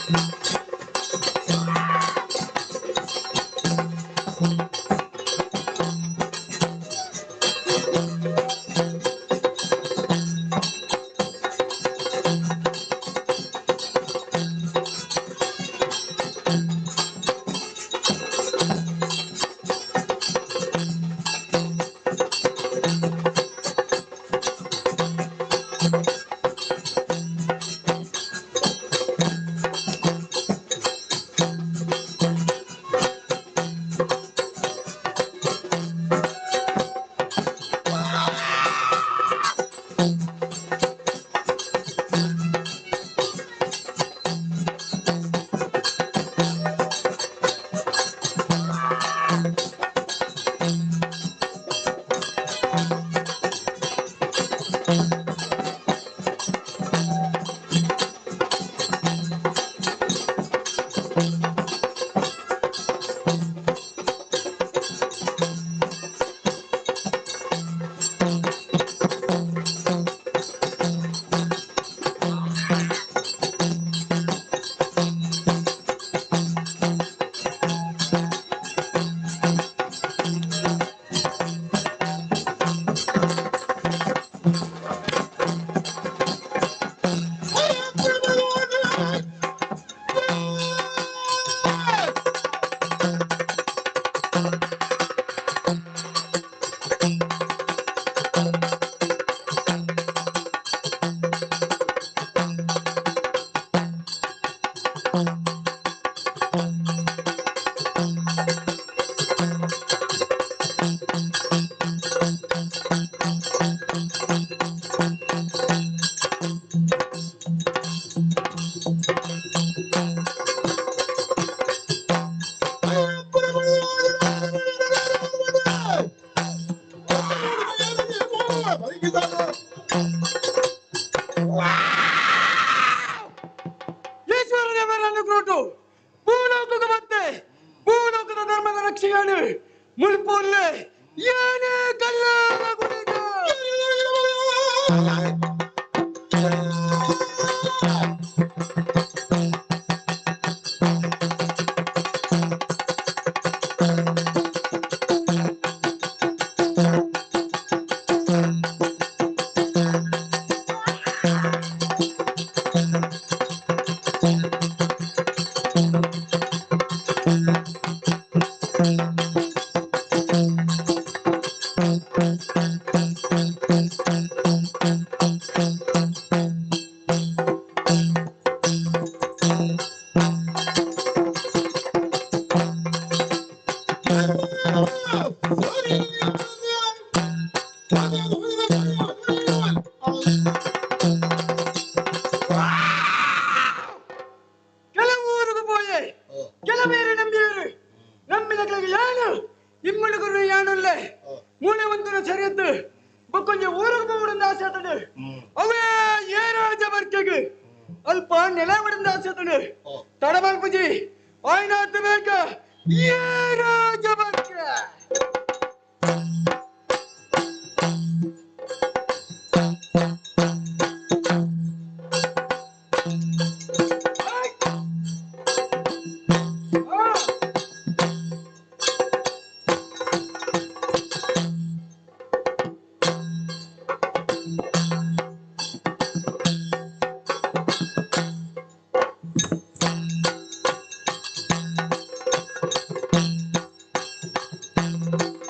you.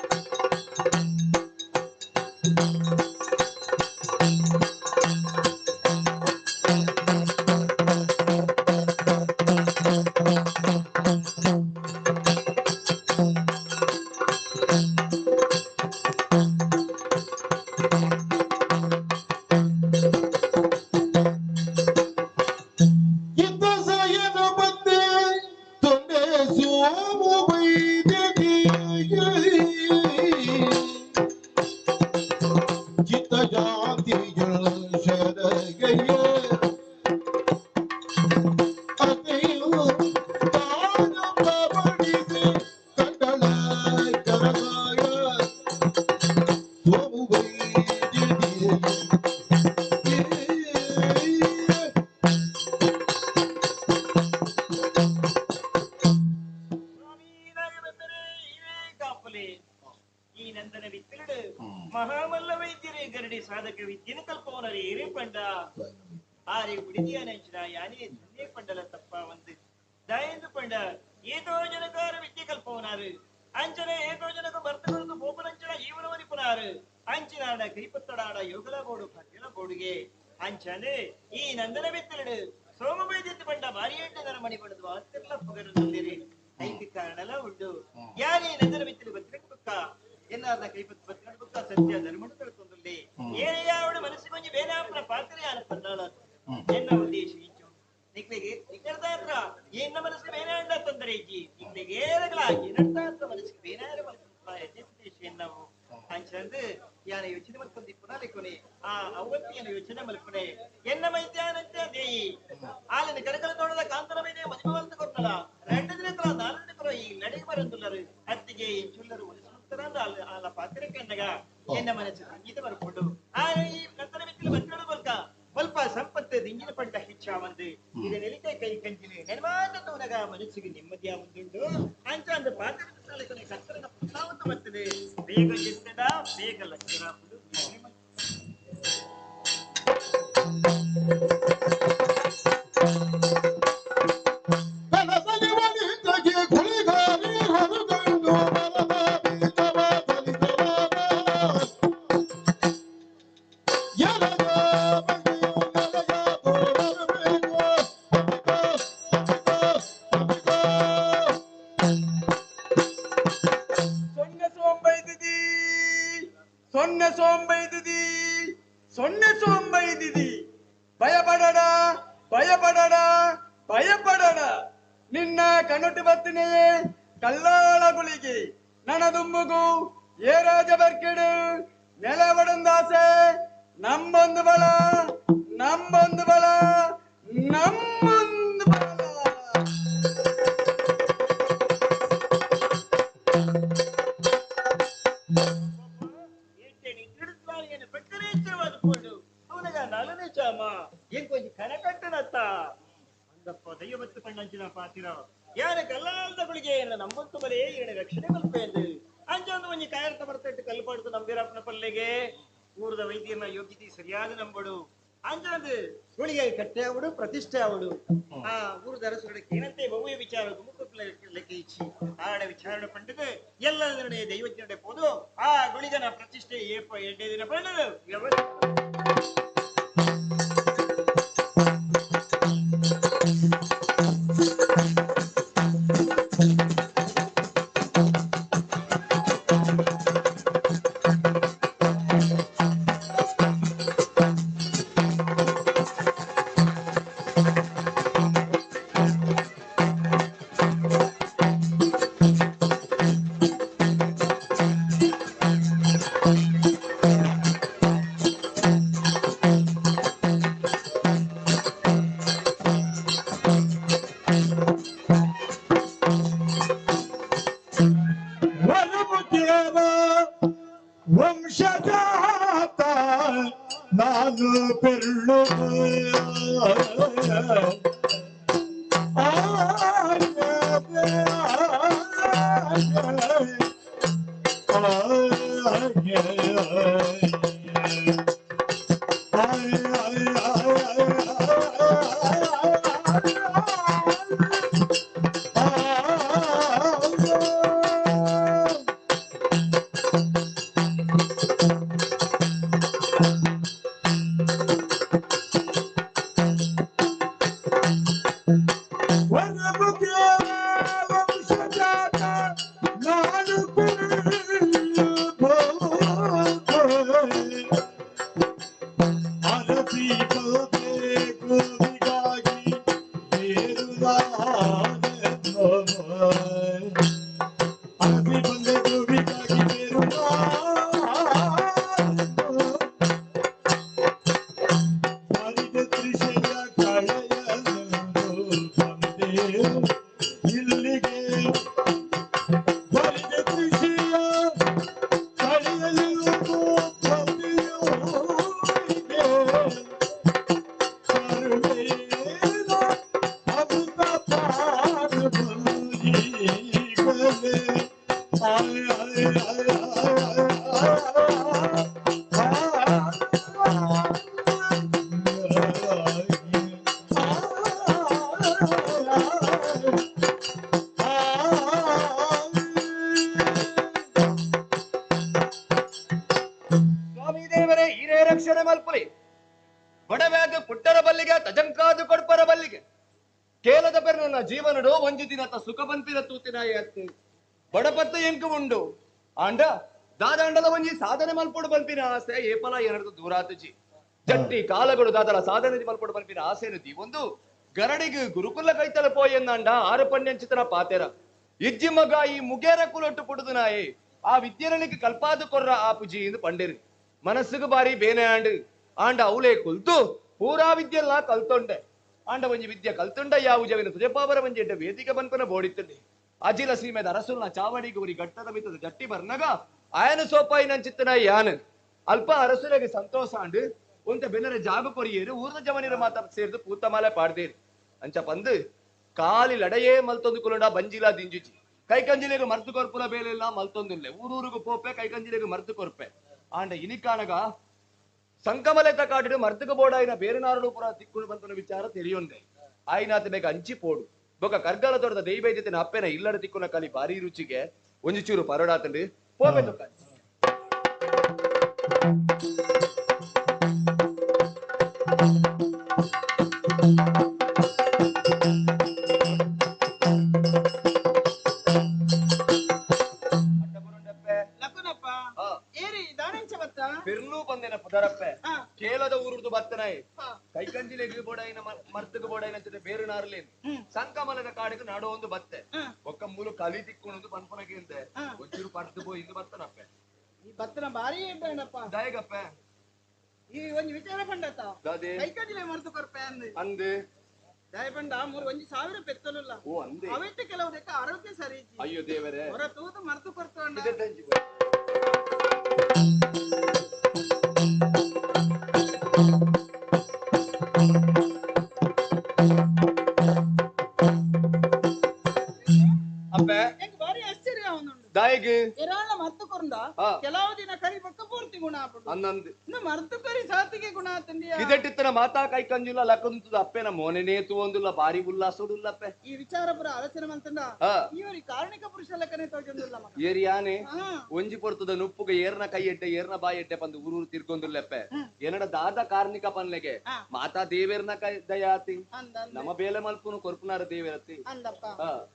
ಸಾಧಕ ವಿದ್ಯೆನ ಕಲ್ಪವನರು ಏರೇ ಪಂಡ ಆರೆ ಬಿಡಿದಿಯ ನಂಚಿನ ಯಾನೇ ಧನ್ಯ ಪಂಡಲ ತಪ್ಪ ಒಂದು ದಯಂದು ಪಂಡ ಏತೋ ಜನಕಾರ ವಿದ್ಯೆ ಕಲ್ಪವನಾರು ಅಂಚನೆ ಏತೋ ಜನಕ ಬರ್ತಕೊರದು ಗೋಪುರಂಚನ ಜೀವನವನಿಪುನಾರು ಅಂಚಿನಾಡ ಕೈಪತ್ತಡಾಡ ಯೋಗಲ ಬೋಡು ಭಗ್ಯಲ ಬೋಡುಗೆ ಅಂಚನೆ ಈ ನಂದನ ಬಿತ್ತಲಡು ಸೋಮ ವೈದ್ಯತೆ ಪಂಡ ಬಾರಿಯೆಂಟು ನರಮಣಿ ಪಡೆದು ಆತಿರ್ಲ ಪುಗರಲ್ಲಿರಿ ಐತಿ ಕಾರಣಲ ಉಂಡು ಯಾರೇ ನಂದನ ಬಿತ್ತಲು ಬತ್ತಿನ ಬುಕ್ಕ ಎನ್ನಾರ್ನ ಕೈಪತ್ತು ಬತ್ತಿನ ಬುಕ್ಕ ಸತ್ಯ ಧರ್ಮಡು ಕಳ್ಕೊಂದುಲ್ಲಿ ಏನೇ ಯಾವಡು ಮನಸ್ಸಿಗೊಂಜಿ ಬೇನಾಪನ ಪಾತ್ರೆ ಯಾನ ಪಂದಾಳ ಎನ್ನ ಉದ್ದೇಶ ಇಂಚು ನಿಕ್ಲಿಗೆ ನಿಕ್ಕರ್ದಾತ್ರ ಎನ್ನ ಮನಸ್ಸಿಗೆ ಬೇನಾಂಡ ತೊಂದರೆ ಇಜ್ಜಿ ನಿಕ್ಲಿಗೆ ಏರಗಳ ಏನಂತ ಮನಸ್ಸಿಗೆ ಬೇನಾರ ಉದ್ದೇಶ ಎನ್ನವು ಅಂಚಂದು ಯಾನ ಯೋಚನೆ ಮಲ್ಕೊಂದಿ ಪುನಲಿಕೊನೆ ಆ ಅವತ್ತಿಯನ ಯೋಚನೆ ಮಲ್ಕೊನೆ ಎನ್ನ ಮೈತ್ಯಾನಂತೆ ದೇಯಿ ಆಲಿನ ಕರಕಲ ತೋಡದ ಕಾಂತನ ಮೈದೆ ಮದಿಮವಂತ ಕೊಟ್ಟಲ రెండు ದಿನಕಲ ನಾಲ್ಕು ದಿನಕಲ ಈ ನಡಿಗೆ ಬರಂದುಲ್ಲರು ಅತ್ತಿಗೆ ಚುಲ್ಲರು ಒಲಿಸುತ್ತಾರ ಆಲ ಪಾತ್ರೆ ಕಂಡಗ ಎನ್ನ ಮನಸ್ಸು ಸಂಗೀತ ಬರ್ಕೊಂಡು ಆ ಈ ನಂತರ ಮಿತ್ತಿಲು ಬತ್ತಿಡು ಬಲ್ಕ ಸ್ವಲ್ಪ ಸಂಪತ್ತು ದಿಂಗಿನ ಪಂಡ ಹೆಚ್ಚಾವಂದು ಇದು ನೆಲಿಕೆ ಕೈ ಕಂಜಿಲಿ ನೆನವಾದ ತೋನಗ ಮನಸ್ಸಿಗೆ ನೆಮ್ಮದಿಯ ಮುಂದುಂಡು ಅಂಚ ಅಂದ ಪಾತ್ರೆ ಕತ್ತರನ ಪುತ್ತಾವಂತ ಬರ್ತದೆ ಬೇಗ ಜಿತ್ತದ ಬೇಗ ಲಕ್ಷಣ ಪ್ರತಿಷ್ಠೆ ಅವಳು ಆ ಊರದ ಅರಸುಗಳಿಗೆ ಏನಂತೆ ಬಹು ವಿಚಾರ ಲೆಕ್ಕ ಆಡ ವಿಚಾರಣೆ ಪಂಡಿತು ಎಲ್ಲ ನಿರ್ಣಯ ದೈವಜ್ಞ ಪೋದು ಆ ಗುಳಿಗನ ಪ್ರತಿಷ್ಠೆ ಏಪ ಎಂಟೇ ದಿನ ಪಂಡದು ವ್ಯವಸ್ಥೆ. ಆಯ ಆಯ ಆಯ ಆಯ. ಕೇಲದ ಪೆರ್ನ ಜೀವನಡು ಒಂಜಿ ದಿನತ ಸುಖ ಪನ್ಪಿನ ತೂತಿನಾಯಿ ಅತ್ತೆ ಬಡಪತ್ತ ಎಂಕು ಉಂಡು ಆಂಡ ದಾದಾಂಡಲ ಒಂಜಿ ಸಾಧನೆ ಮಲ್ಪೊಡು ಪನ್ಪಿನ ಆಸೆ ಏಪಲ ಏನದು ದೂರಾತುಜಿ ಜಟ್ಟಿ ಕಾಲಗಳು ದಾದಲ ಸಾಧನೆ ಮಲ್ಪೊಡು ಪನ್ಪಿನ ಆಸೆನು ಒಂದು ಗರಡಿಗೆ ಗುರುಕುಲ ಕೈತಲ ಪೋಯೆಂದಾಂಡ ಆರು ಪಣ್ಯಂಚಿತನ ಪಾತೆರ ಇಜ್ಜಿ ಮಗ ಈ ಮುಗೇರ ಕುಲೊಟ್ಟು ಪುಡುದು ನಾಯಿ ಆ ವಿದ್ಯೆರಳಿಗೆ ಕಲ್ಪಾದು ಕೊರ್ರ ಆ ಪುಜಿ ಎಂದು ಪಂಡೇರು ಮನಸ್ಸುಗೆ ಬಾರಿ ಬೇನೆ ಆಂಡು ಆಂಡ ಅವಲೇ ಕುಲ್ತು ಪೂರಾ ವಿದ್ಯೆಲ್ಲ ಕಲ್ತೊಂಡೆ ಆಂಡ ಒಂಜಿ ವಿದ್ಯೆ ಕಲ್ತೊಂಡ ಯಾವುಜವಿನ ಸುಜಪಾವರ ಒಂಜಿ ಎಡ್ಡ ವೇದಿಕೆ ಬನ್ಪನ ಬೋಡಿತ್ತಂಡೆ ಅಜಿಲ ಸೀಮೆದ ಅರಸುಲ್ನ ಚಾವಡಿಗೆ ಉರಿ ಗಟ್ಟದ ಮಿತ್ತದ ಜಟ್ಟಿ ಬರ್ನಗ ಆಯನ ಸೋಪಾಯಿನಂಚಿತ್ತನ ಯಾನ್ ಅಲ್ಪ ಅರಸುಲಗೆ ಸಂತೋಷ ಆಂಡು ಒಂತ ಬೆನ್ನರ ಜಾಗ ಕೊರಿಯೇರು ಊರ್ದ ಜವನಿರ ಮಾತ ಸೇರ್ದು ಪೂತಮಾಲೆ ಪಾಡ್ದೇರು ಅಂಚ ಪಂದು ಕಾಲಿ ಲಡೆಯೇ ಮಲ್ತೊಂದು ಕುಲಂಡ ಬಂಜಿಲ ದಿಂಜುಜಿ ಕೈಕಂಜಿಲೆಗ್ ಮರ್ತು ಕೊರ್ಪುನ ಬೇಲೆಲ್ಲ ಮಲ್ತೊಂದಿಲ್ಲೆ ಊರೂರುಗು ಪೋಪೆ ಕೈಕಂಜಿಲೆಗ್ ಮರ್ತು ಕೊರ್ಪೆ ಆಂಡ ಇನಿಕಾನಗ ಸಂಕಮಲೆತ ಕಾಟಿಡು ಮರ್ತುಕ ಬೋಡಾಯಿನ ಬೇರೆನಾರುಡು ಪುರ ತಿಕ್ಕುಳು ಬಂತನ ವಿಚಾರ ತೆರಿಯೊಂದೆ ಆಯಿನಾತ ಬೇಗ ಅಂಚಿ ಪೋಡು ಬೊಕ ಕರ್ಗಲ ತೋಟದ ದೈವೈದ್ಯತೆನ ಅಪ್ಪೆನ ಇಲ್ಲಡ ತಿಕ್ಕುನ ಕಲಿ ಭಾರಿ ರುಚಿಗೆ ಒಂಜಿ ಚೂರು ಪರೋಡಾತಂಡು ಪೋಪೆ ತುಕ್ಕ. ಪೆರ್ಲು ಬಂದೇನ ಪುದರಪ್ಪೆ ಕೇಲದ ಊರುದು ಬತ್ತನಾಯಿ ಕೈಕಂಜಿಲೆಗ್ ಬೋಡಾಯಿನ ಮರ್ತುಗ ಬೋಡಾಯಿನ ಅಂಚನೆ ಬೇರು ನಾರ್ಲೇನು ಸಂಕಮಲದ ಕಾಡಿಗೆ ನಾಡೋ ಒಂದು ಬತ್ತೆ ಒಕ್ಕ ಮೂಲು ಕಲಿ ತಿಕ್ಕೊಂಡು ಪನ್ಪನಗೆ ಇಂದೆ ಒಂಚೂರು ಪರ್ದು ಪೋಯಿ ಇಂದು ಬತ್ತನಪ್ಪೆ ಈ ಬತ್ತನ ಭಾರಿ ಎಡ್ಡಪ್ಪ ದಾಯಗಪ್ಪೆ ಈ ಒಂಜಿ ವಿಚಾರ ಪಂಡತ ಕೈಕಂಜಿಲೆ ಮರ್ತು ಕೊರ್ಪೆ ಅಂದು ಅಂದು ದಾಯ ಪಂಡ ಮೂರು ಒಂಜಿ ಸಾವಿರ ಪೆತ್ತಲುಲ್ಲ ಓ ಅಂದೆ ಅವೆಟ್ಟು ಕೆಲವು ದೆಕ್ಕ ಆರೋಗ್ಯ ಸರಿ ಅಯ್ಯೋ ದೇವರೇ ಹೊರ ತೂದು ಮರ್ತು ಕೊರ್ತೊಂಡ ಅಪ್ಪೆ ಭಾರಿ ಆಶ್ಚರ್ಯ ಅವನುಂಡು ದಾಯಗ್ ಎರಾಳ ಮರ್ತು ಕೊರಂದ ಕೆಲವು ದಿನ ಕರಿ ಪಕ್ಕ ಪೂರ್ತಿ ಗುಣ ಆಪುಂಡು ಅನ್ನಂದು ಇನ್ನು ಮರ್ತು ಕರಿ ಸಾತಿಗೆ ಗುಣ ಆತಂದಿಯ ಇದಟ್ಟಿತ್ತನ ಮಾತಾ ಕೈ ಕಂಜುಲ್ಲ ಲಕ್ಕಂತದ ಅಪ್ಪೆನ ಮೋನೆನೇ ತೂವೊಂದುಲ್ಲ ಬಾರಿ ಉಲ್ಲಾಸೋಡುಲ್ಲ ಅಪ್ಪೆ ಈ ವಿಚಾರ ಪುರ ಆಲೋಚನೆ ಮಂತಂಡ ಇವರು ಕಾರಣಿಕ ಪುರುಷ ಲೆಕ್ಕನೆ ತೋಜೊಂದುಲ್ಲ ಮಗ ಏರಿಯಾನೆ ಒಂಜಿ ಪೊರ್ತದ ನುಪ್ಪುಗೆ ಏರ್ನ ಕೈ ಎಡ್ಡೆ ಏರ್ನ ಬಾಯಿ ಎಡ್ಡೆ ಪಂದು ಊರೂರು ತಿರ್ಗೊಂದುಲ್ಲಪ್ಪೆ ಏನಡ ದಾದ ಕಾರ್ಣಿಕ ಪನ್ಲೆಗೆ ಮಾತಾ ದೇವೇರ್ನ ಕೈ ದಯಾತಿ ನಮ್ಮ ಬೇಲೆ ಮಲ್ಪುನು ಕೊರ್ಪುನಾರ ದೇವೇರತಿ ಅಂದಪ್ಪ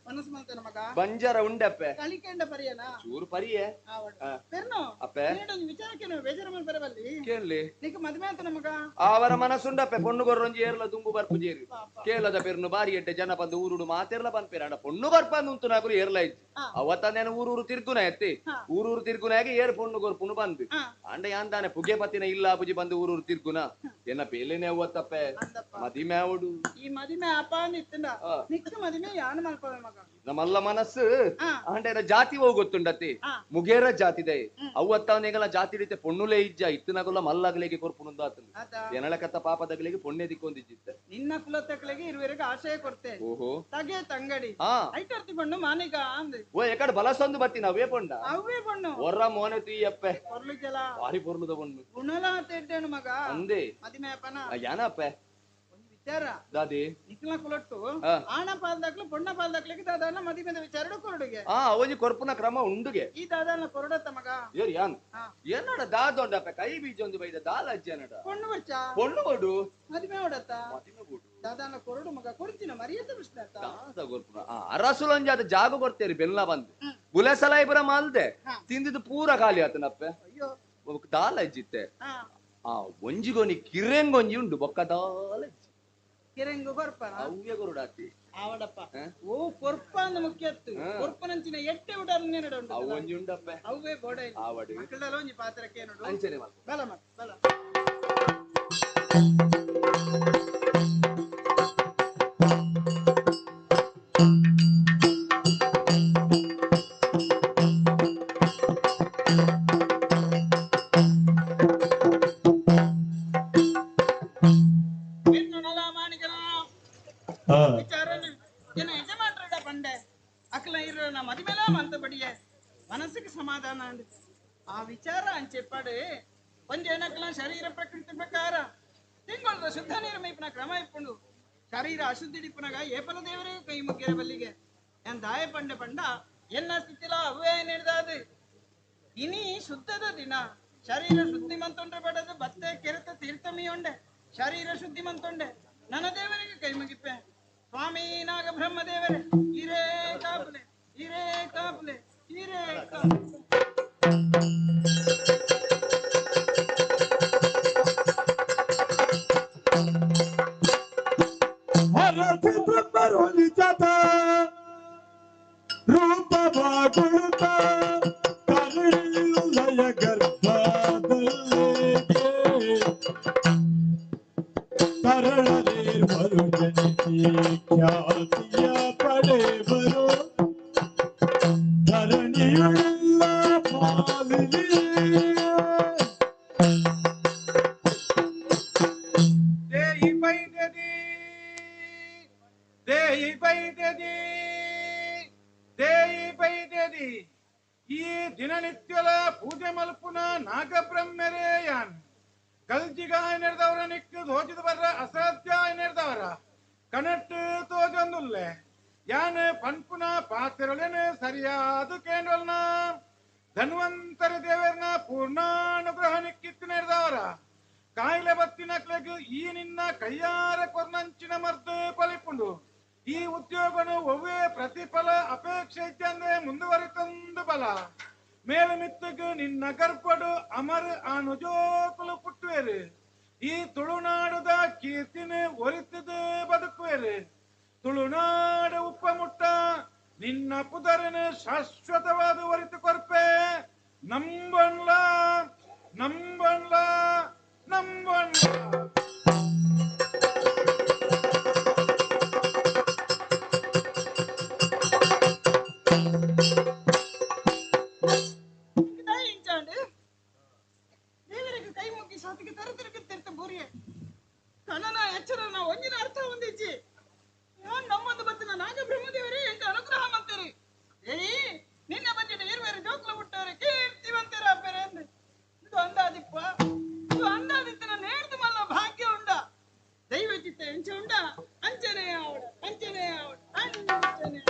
ಮನಸ್ಸು ಮಂತನ ಮಗ ಬಂಜಾರ ಉಂಡಪ್ಪೆ ಕಲಿಕೆಂಡ ಪರಿಯನ ಚೂರು ಪರಿಯೆ ಪೆರ್ನೋ ಅಪ್ಪೆ ವಿಚಾರಕ್ಕೆ ಬೇಜಾರ ಮಲ್ಪರವಲ್ಲಿ ಕೇಳಿ ನಿಕ್ ಮದುವೆ ಆತ ನಮಗ ಅವರ ಮನಸ್ಸುಂಡಪ್ಪೆ ಪೊಣ್ಣು ಕೊರ್ರೊಂಜಿ ಏರ್ಲ ದುಂಬು ಬರ್ಪು ಜೇರಿ ಕೇಳದ ಪೆರ್ನು ಬಾರಿ ಎಡ್ಡೆ ಜನ ಬಂದು ಊರುಡು ಮಾತೆರ್ಲ ಪನ್ಪೇರ ಅಂಡ ಪೊಣ್ಣು ಬರ್ಪಂದು ಉಂತು ನಾಕುಲು ಏರ್ಲ ಇಜ್ಜಿ ಅವತ್ತಂದೇನ ಊರೂರು ತಿರ್ಗುನ ಎತ್ತಿ ಊರೂರು ತಿರ್ಗುನಾಗ ಏರ್ ಪೊಣ್ಣು ಕೊರ್ಪುನು ಬಂದು ಅಂಡ ಯಾಂದಾನೆ ಪುಗೆ ಪತ್ತಿನ ಇಲ್ಲ ಪುಜಿ ಬಂದು ಊರೂರು ತಿರ್ಗುನ ಎನ್ನ ಬೇಲೆನೆ ಅವತ್ತಪ್ಪೆ ಮದಿಮೆ ಅವಡು ಈ ಮದಿಮೆ ಅಪ್ಪ ಅಂದಿತ್ತಂಡ ನಿಕ್ ಮದಿಮೆ ಯಾನು ಮಲ್ಪವೆ ಮಗ ನಮ್ಮಲ್ಲ ಮನಸ್ಸು ಅಂಡ ಜಾತಿ ಹೋಗ್ ಗೊತ್ತುಂಡತಿ ಮುಗೇರ ಜಾತಿದೆ ಅವತ್ತವನಿಗೆಲ್ಲ ಜಾತಿ ಹಿಡಿತೆ ಪೊಣ್ಣುಲೇ ಇಜ್ಜ ಇತ್ತನಗುಲ್ಲ ಮಲ್ಲಗಲಿಗೆ ಕೊರ್ಪುನುಂದು ಆತನು ಎನಳಕತ್ತ ಪಾಪದಗಲಿಗೆ ಪೊಣ್ಣೆ ದಿಕ್ಕೊಂದಿಜ್ಜಿತ್ತೆ ನಿನ್ನ ಕುಲತಕ್ಕಲಿಗೆ ಇರುವರೆಗೆ ಆಶಯ ಕೊಡ್ತೆ ಓಹೋ ತಗೆ ತಂಗಡಿ ಐಟರ್ತಿ ಪಣ್ಣು ಮಾನಿಗ ಅಂದೆ ಓ ಎಕಡೆ ಬಲಸೊಂದು ಬತ್ತಿ ಅವೇ ಪೊಂಡ ಅವೇ ಪಣ್ಣು ಒರ್ರ ಮೋನೆ ತೀಯಪ್ಪೆ ಕೊರ್ಲಿಕ್ಕೆಲ್ಲ ಭಾರಿ ಪೊರ್ಲುದ ಪೊಣ್ಣು ಗುಣಲ ತೆಡ್ಡೇನು ಮಗ ಅಂದೆ ಮದಿಮೆ ಅಪ್ಪನ ಯಾನಪ್ಪೆ ವಿಚಾರ ದಾದಿ ನಿಕ್ಲ ಕುಲೊಟ್ಟು ಆಣ ಪಾಲ್ದಾಕ್ಲು ಪೊಣ್ಣ ಪಾಲ್ದಾಕ್ಲಿಗೆ ದಾದಾನ ಮದಿಮೆದ ವಿಚಾರಡು ಕೊರಡುಗೆ ಆ ಒಂಜಿ ಕೊರ್ಪುನ ಕ್ರಮ ಉಂಡುಗೆ ಈ ದಾದಾನ ಕೊರಡತ್ತ ಮಗ ಏರ್ ಯಾನ್ ಏನಡ ದಾದೊಂಡಪ್ಪ ಕೈ ಬೀಜ ಒಂದು ಬೈದ ದಾಲ ಅಜ್ಜಿ ಏನಡ ಪೊಣ್ಣು ಬರ್ಚ ಪೊಣ್ಣು ಕೊಡು ಮದಿಮೆ ಹೊಡತ್ತ ಮದಿಮೆ ಕೊಡು ದಾದಾನ ಕೊರಡು ಮಗ ಕೊಡ್ತೀನ ಮರ್ಯಾದೆ ಪ್ರಶ್ನೆ ಆತ ದಾದ ಕೊರ್ಪುನ ಅರಸುಲೊಂಜಿ ಅದ ಜಾಗ ಕೊಡ್ತೇರಿ ಬೆಲ್ಲ ಬಂದು ಗುಲೆಸಲ ಇಬ್ಬರ ಮಾಲ್ದೆ ತಿಂದಿದ್ದು ಪೂರ ಖಾಲಿ ಆತನಪ್ಪೆ ಅಯ್ಯೋ ದಾಲ ಅಜ್ಜಿತ್ತೆ ಆ ಒಂಜಿಗೊನಿ ಕಿರೆಂಗೊಂಜಿ ಉಂಡು ಬೊಕ್ಕ ದಾಲ ಅಜ್ಜಿ ಕಿರಂಗು ಕೊರ್ಪನ ಅವ್ಯ ಕೊರುಡಾತಿ ಆವಡಪ್ಪ ಓ ಕೊರ್ಪ ಅಂದ ಮುಖ್ಯತ್ತು ಕೊರ್ಪನಂಚಿನ ಎಟ್ಟೆ ಉಡಾರನ್ನೇ ನೆನಡುಂಡು ಅವು ಒಂಜಿ ಉಂಡಪ್ಪೆ ಅವ್ವೇ ಬೋಡ ಆವಡು ಮಕ್ಕಳಲ್ಲ ಒಂಜಿ ಪಾತ್ರಕ್ಕೆ ನೋಡು ಅಂಚನೆ ಮಲ್ಪ ಬಲ ಮಗ ಬಲ ಮನಸ್ಸಿಗೆ ಸಮಾಧಾನ ಆ ವಿಚಾರ ಅಂಚೆಪ್ಪಾಡು ಒಂದೇನಕ್ಕಲ ಶರೀರ ಪ್ರಕೃತಿ ಪ್ರಕಾರ ತಿಂಗಳದ ಶುದ್ಧ ನೀರು ಮೈಪನ ಕ್ರಮ ಇಪ್ಪುಂಡು ಶರೀರ ಅಶುದ್ಧಿ ಇಪ್ಪುನಗ ಏಪಲ ದೇವರೇ ಕೈ ಮುಗ್ಗಿರ ಬಲ್ಲಿಗೆ ಎನ್ ದಾಯ ಪಂಡೆ ಪಂಡ ಎನ್ನ ಸ್ಥಿತಿಲ ಅವೇ ನೆಡ್ದಾದು ಇನಿ ಶುದ್ಧದ ದಿನ ಶರೀರ ಶುದ್ಧಿ ಮಂತೊಂಡ್ರೆ ಬಡದು ಬತ್ತೆ ಕೆರೆತ ತೀರ್ಥಮಿಯೊಂಡೆ ಶರೀರ ಶುದ್ಧಿ ಮಂತೊಂಡೆ ನನ್ನ ದೇವರಿಗೆ ಕೈ ಮುಗಿಪೆ ಸ್ವಾಮಿ ನಾಗಬ್ರಹ್ಮದೇವರೇ ಹಿರೇ ಕಾಪುಲೆ ಹಿರೇ ಕಾಪುಲೆ ಹಿರೇ ಕಾಪುಲೆ. ರೂಪವಾಗುತ್ತ ಕರುಣಿಯುಲಯ ಗರ್ಭದಲ್ಲಿ ತರಳಲೇರ್ವರು ಜನಿಸಿ ಖ್ಯಾತಿಯ ಪಡೆವರು ಧರಣಿಯುಳ್ಳ ಪಾಲಿಲಿ. ದೇಹಿ ಬೈದದಿ ದೇಹಿ ಬೈದದಿ ದೇಹಿ ಬೈದದಿ ಈ ದಿನನಿತ್ಯಲ ಪೂಜೆ ಮಲ್ಪುನ ನಾಗಬ್ರಹ್ಮರೇಯಾನ್ ಕಲ್ಜಿಗಾಯ ನೆರೆದವರ ನಿಕ್ಕು ದೋಜಿದ ಬರ್ರ ಅಸಾಧ್ಯ ನೆರೆದವರ ಕನಟ್ಟು ತೋಜೊಂದುಲ್ಲೆ ಯಾನ್ ಪನ್ಪುನ ಪಾತಿರೊಲೆನು ಸರಿಯಾದ ಕೇಂದ್ರಲ್ನ ಧನ್ವಂತರ ದೇವರ್ನ ಪೂರ್ಣಾನುಗ್ರಹ ನಿಕ್ಕಿತ್ತು ನೆರೆದವರ ಕಾಯಿಲೆ ಬತ್ತಿನಕ್ಲೆಗ್ ಈ ನಿನ್ನ ಕೈಯಾರ ಕೊರ್ನಂಚಿನ ಮರ್ದು ಪಲಿಪುಂಡು ಈ ಉದ್ಯೋಗನು ಒವ್ವೇ ಪ್ರತಿಫಲ ಅಪೇಕ್ಷೆ ಇದ್ದಂದ್ರೆ ಮುಂದುವರಿತಂದು ಬಲ ಮೇಲುಮಿತ್ತಗ್ ನಿನ್ನ ಗರ್ಭಡು ಅಮರ್ ಆನುಜೋಕುಲು ಪುಟ್ಟುವೆರು ಈ ತುಳುನಾಡುದ ಕೀರ್ತಿನ ಒರಿತದು ಬದುಕುವೆರು ತುಳುನಾಡು ಉಪ್ಪಮುಟ್ಟ ನಿನ್ನ ಪುದರನು ಶಾಶ್ವತವಾದ ಒರಿತು ಕೊರ್ಪೆ ನಂಬಣ್ಲ ನಂಬಣ್ಲ ನಂಬಣ್ಲ. ದೇವರಿಗೆ ಕೈ ಮುಗಿ ಸಾತಿಗೆ ತರತಿರುಕು ತಿರ್ತ ಬೂರಿಯೆ ಕಣನ ಎಚ್ಚರನ ಒಂಜಿನ ಅರ್ಥ ಹೊಂದಿಜ್ಜಿ ಯಾನ್ ನಮ್ಮೊಂದು ಬತ್ತಿನ ನಾಗಬ್ರಹ್ಮದೇವರೇ ಎಂಕ ಅನುಗ್ರಹ ಮಂತೇರಿ ಏಯ್ ನಿನ್ನ ಬಂಜಿನ ಇರುವರು ಜೋಕ್ಲ ಹುಟ್ಟವರು ಕೀರ್ತಿವಂತರ ಅಪ್ಪರೆ ಅಂದು ಇದು ಅಂದಾದಿಪ್ಪ ಇದು ಅಂದಾದಿತ್ತನ ನೇರ್ದು ಮಲ್ಲ ಭಾಗ್ಯ ಉಂಡ ದೈವ ಚಿತ್ತ ಎಂಚ ಉಂಡ ಅಂಚನೆ ಆವಡ ಅಂಚನೆ ಆವಡ ಅಂಚನೆ.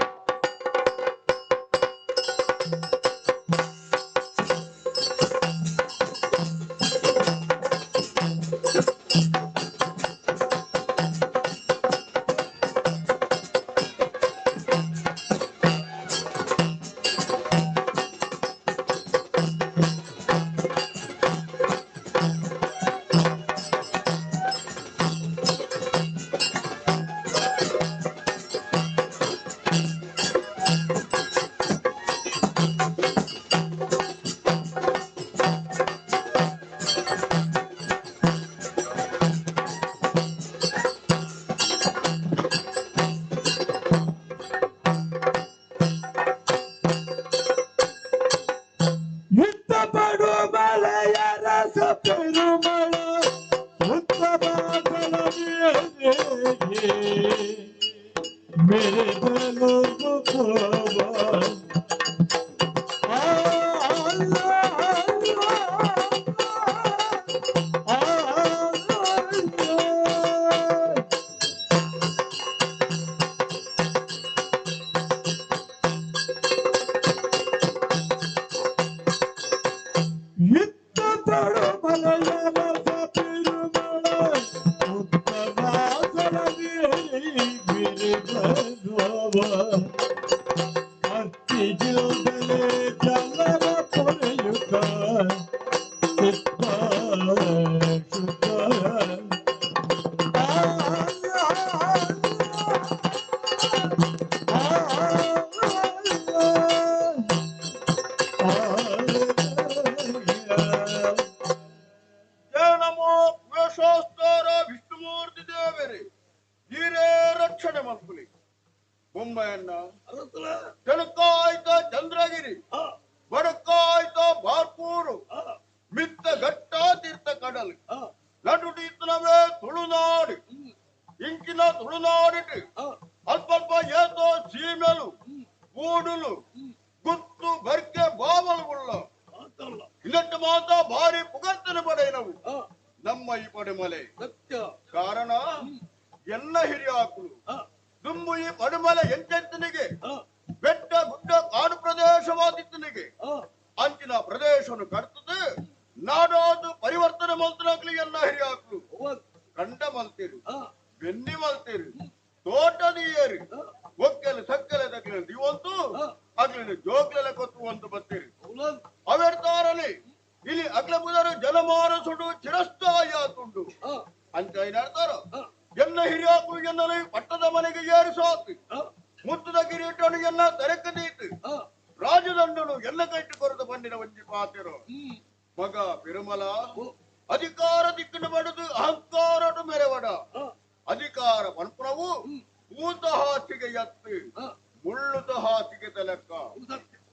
ಕಂಡ ಮಲ್ತೀರು, ಬೆನ್ನಿ ಮಲ್ತೀರು, ತೋಟದೀಯರು. ಯಾನಿನ ಜೋಕ್ಲೆಲ್ಲ ಕೊತ್ತು ಅಂತ ಬರ್ತೀರಿ ಅವೆರ್ತಾರಲಿ ಇಲ್ಲಿ ಅಗ್ಲ ಬುದರು ಜಲಮಾರ ಸುಡು ಚಿರಸ್ಥಾಯಾತುಂಡು ಅಂತ ಏನಾಡ್ತಾರ ಎಲ್ಲ ಹಿರಿಯಾಕುಲು ಎನ್ನಲಿ ಪಟ್ಟದ ಮನೆಗೆ ಏರಿಸಾತಿ ಮುತ್ತದ ಕಿರೀಟನು ಎಲ್ಲ ತೆರಕದೀತು ರಾಜದಂಡನು ಎಲ್ಲ ಕೈಟ್ಟು ಕೊರೆದು ಬಂದಿನ ವಂಜಿ ಪಾತಿರು ಮಗ ತಿರುಮಲ ಅಧಿಕಾರ ದಿಕ್ಕನ್ನು ಬಡದು ಅಹಂಕಾರನು ಮೆರವಡ ಅಧಿಕಾರ ಪನ್ಪುರವು ಊತ ಹಾಸಿಗೆ ಎತ್ತಿ ಮುಳ್ಳುದ ಹಾಸಿಗೆ ತಲೆಕ್ಕ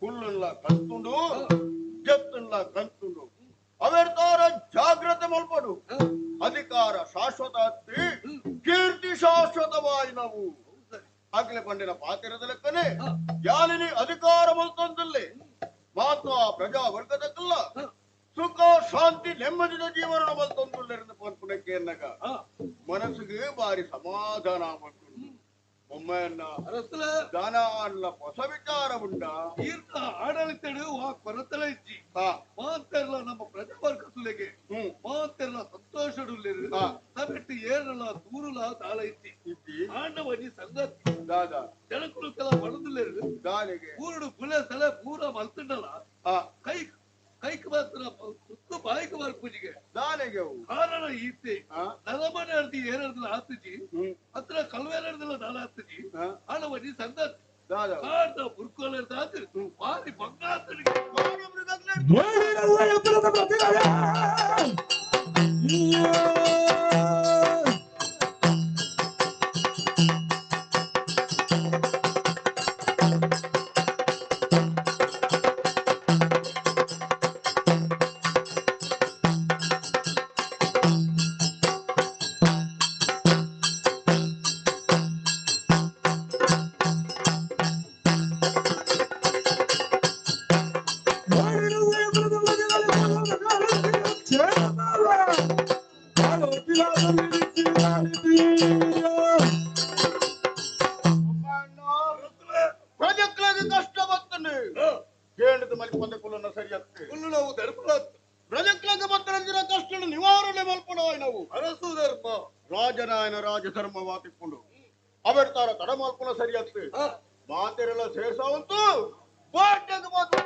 ಹುಲ್ಲುಲ್ಲ ಕಂತುಂಡು ಜತ್ತುಲ್ಲ ಕಂತುಂಡು ಅವೆರ್ತಾರ ಜಾಗ್ರತೆ ಮಲ್ಪಡು ಅಧಿಕಾರ ಶಾಶ್ವತ ಅತ್ತಿ ಕೀರ್ತಿ ಶಾಶ್ವತವಾಯಿನವು ಆಗ್ಲೆ ಪಂಡಿನ ಪಾತಿರದ ಲೆಕ್ಕನೆ ಯಾಲಿನಿ ಅಧಿಕಾರ ಮಲ್ತೊಂದಿಲ್ಲ ಮಾತ್ರ ಪ್ರಜಾ ವರ್ಗದಕ್ಕಲ್ಲ ಸುಖ ಶಾಂತಿ ನೆಮ್ಮದಿದ ಜೀವನ ಮಲ್ತೊಂದುಳ್ಳಿருந்து ಪನ್ಪುನಕ್ಕೆ ಎನ್ನಗ ಮನಸ್ಸಿಗೆ ಬಾರಿ ಸಮಾಧಾನ ಬಂತು ಬೊಮ್ಮಯ್ಯನ್ನ ದಾನ ಅಲ್ಲ ಹೊಸ ವಿಚಾರ ಉಂಡ ಈರ್ನ ಆಡಳಿತಡು ಆ ಕೊರತಲ ಇಜ್ಜಿ ಮಾತೆಲ್ಲ ನಮ್ಮ ಪ್ರಜಾವರ್ಗ ಸುಲೆಗೆ ಮಾತೆಲ್ಲ ಸಂತೋಷಡುಲ್ಲೇರು ಸಬೆಟ್ಟು ಏರಲ ದೂರುಲ ದಾಳ ಇಜ್ಜಿ ಆಂಡವನಿ ಸಂಗತಿ ದಾದಾ ಜನಕುಲು ಕೆಲ ಬಡದುಲ್ಲೇರು ದಾನಿಗೆ ಊರುಡು ಪುಲೆ ಸಲೆ ಪೂರ ಮಲ್ತುಂಡಲ ಕೈ ಕೈಕ್ ಮಾತ್ರ ಸುತ್ತು ಬಾಯಿಗೆ ಬರ್ಪೂಜಿಗೆ ದಾನಿಗೆ ಕಾರಣ ಈತೆ ನರಮನೆ ಅರ್ದಿ ಏರರ್ದಿಲ್ಲ ಆತುಜಿ ಹತ್ರ ಕಲ್ವೇರರ್ದಿಲ್ಲ ದಾಳ ಆತುಜಿ ಆಂಡವನಿ ಸಂಗತಿ ಕಾಡ್ದ ಬುರ್ಕೋಲರ್ದಾದ್ ಬಾರಿ ಬಂಗಾತನಿಗೆ ಪ್ರಜೆಗಳಿಗೆ ಕಷ್ಟ ಬರ್ತನೆ ಕೇಳಿದ ಮಲಿ ಪಂದ ಕುಲನ ಸರಿಯತ್ತೆ ನಾವು ಧರ್ಮ ಪ್ರಜೆಗಳಿಗೆ ಬರ್ತನಂದಿನ ಕಷ್ಟ ನಿವಾರಣೆ ಮಲ್ಪಣ ನಾವು ಅರಸು ಧರ್ಮ ರಾಜನಾಯನ ರಾಜಧರ್ಮ ವಾತಿಕೊಂಡು ಅವೆರ್ತಾರ ತಡ ಮಲ್ಪಣ ಸರಿಯತ್ತೆ ಮಾತೆರೆಲ್ಲ ಸೇರ್ಸಾವಂತು ಬಾಟ್ಯದ ಮಾತು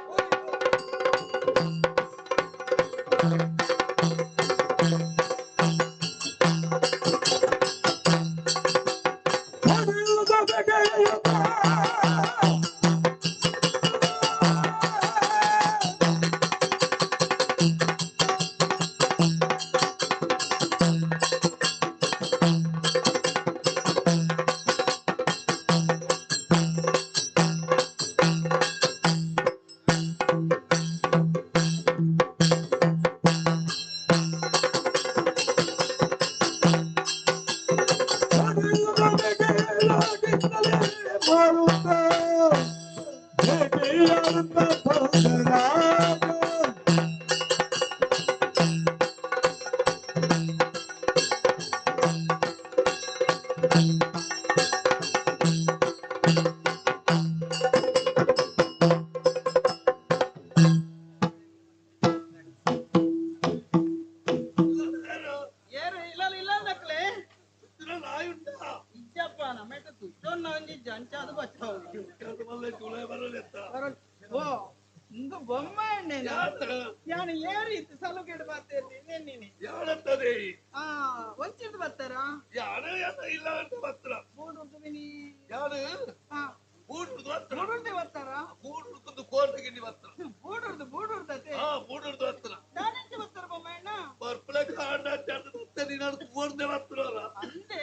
ಏರು ಇಲ್ಲ ಇಲ್ಲ ನಕ್ಲೆ ಇಜ್ಜಪ್ಪ ನಮ್ಮೆಟ್ಟ ತುಚ್ಚೊನ್ನ ಒಂಜಿ ಜಂಚಾದ ಬಚ್ಚಾವು ಓ ಇಂದು ಬೊಮ್ಮ ಎಣ್ಣೆ ಯಾನು ಏರು ಇತ್ತು ಸಲುಗೆಡು ಬರ್ತೇನೆ ನೀನೆ ಯಾಳಂತದೆ ಆ ಒಂಚಿಡ್ದು ಬರ್ತಾರಾ ಯಾರು ಇಲ್ಲ ಅಂತ ಬತ್ರ ಮೂಡುರ್ದು ಮಿನಿ ಯಾರು ಹಾ ಮೂಡುರ್ದು ಹತ್ರ ಮೂಡುರ್ದೆ ಬರ್ತಾರಾ ಮೂಡುರ್ದು ಕೋರ್ಟಗಿಂಡಿ ಬತ್ರ ಬೂಡುರ್ದು ಬೂಡುರ್ದತೆ ಹಾ ಮೂಡುರ್ದು ಹತ್ರ ದಾನೆಂಚ ಬರ್ತಾರ ಬೊಮ್ಮಣ್ಣ ಪರ್ಪಲ ಕಾಂಡ ಚಂದ ನೀನಾಡು ಕೋರ್ದೆ ಬತ್ರ ಅಂದೆ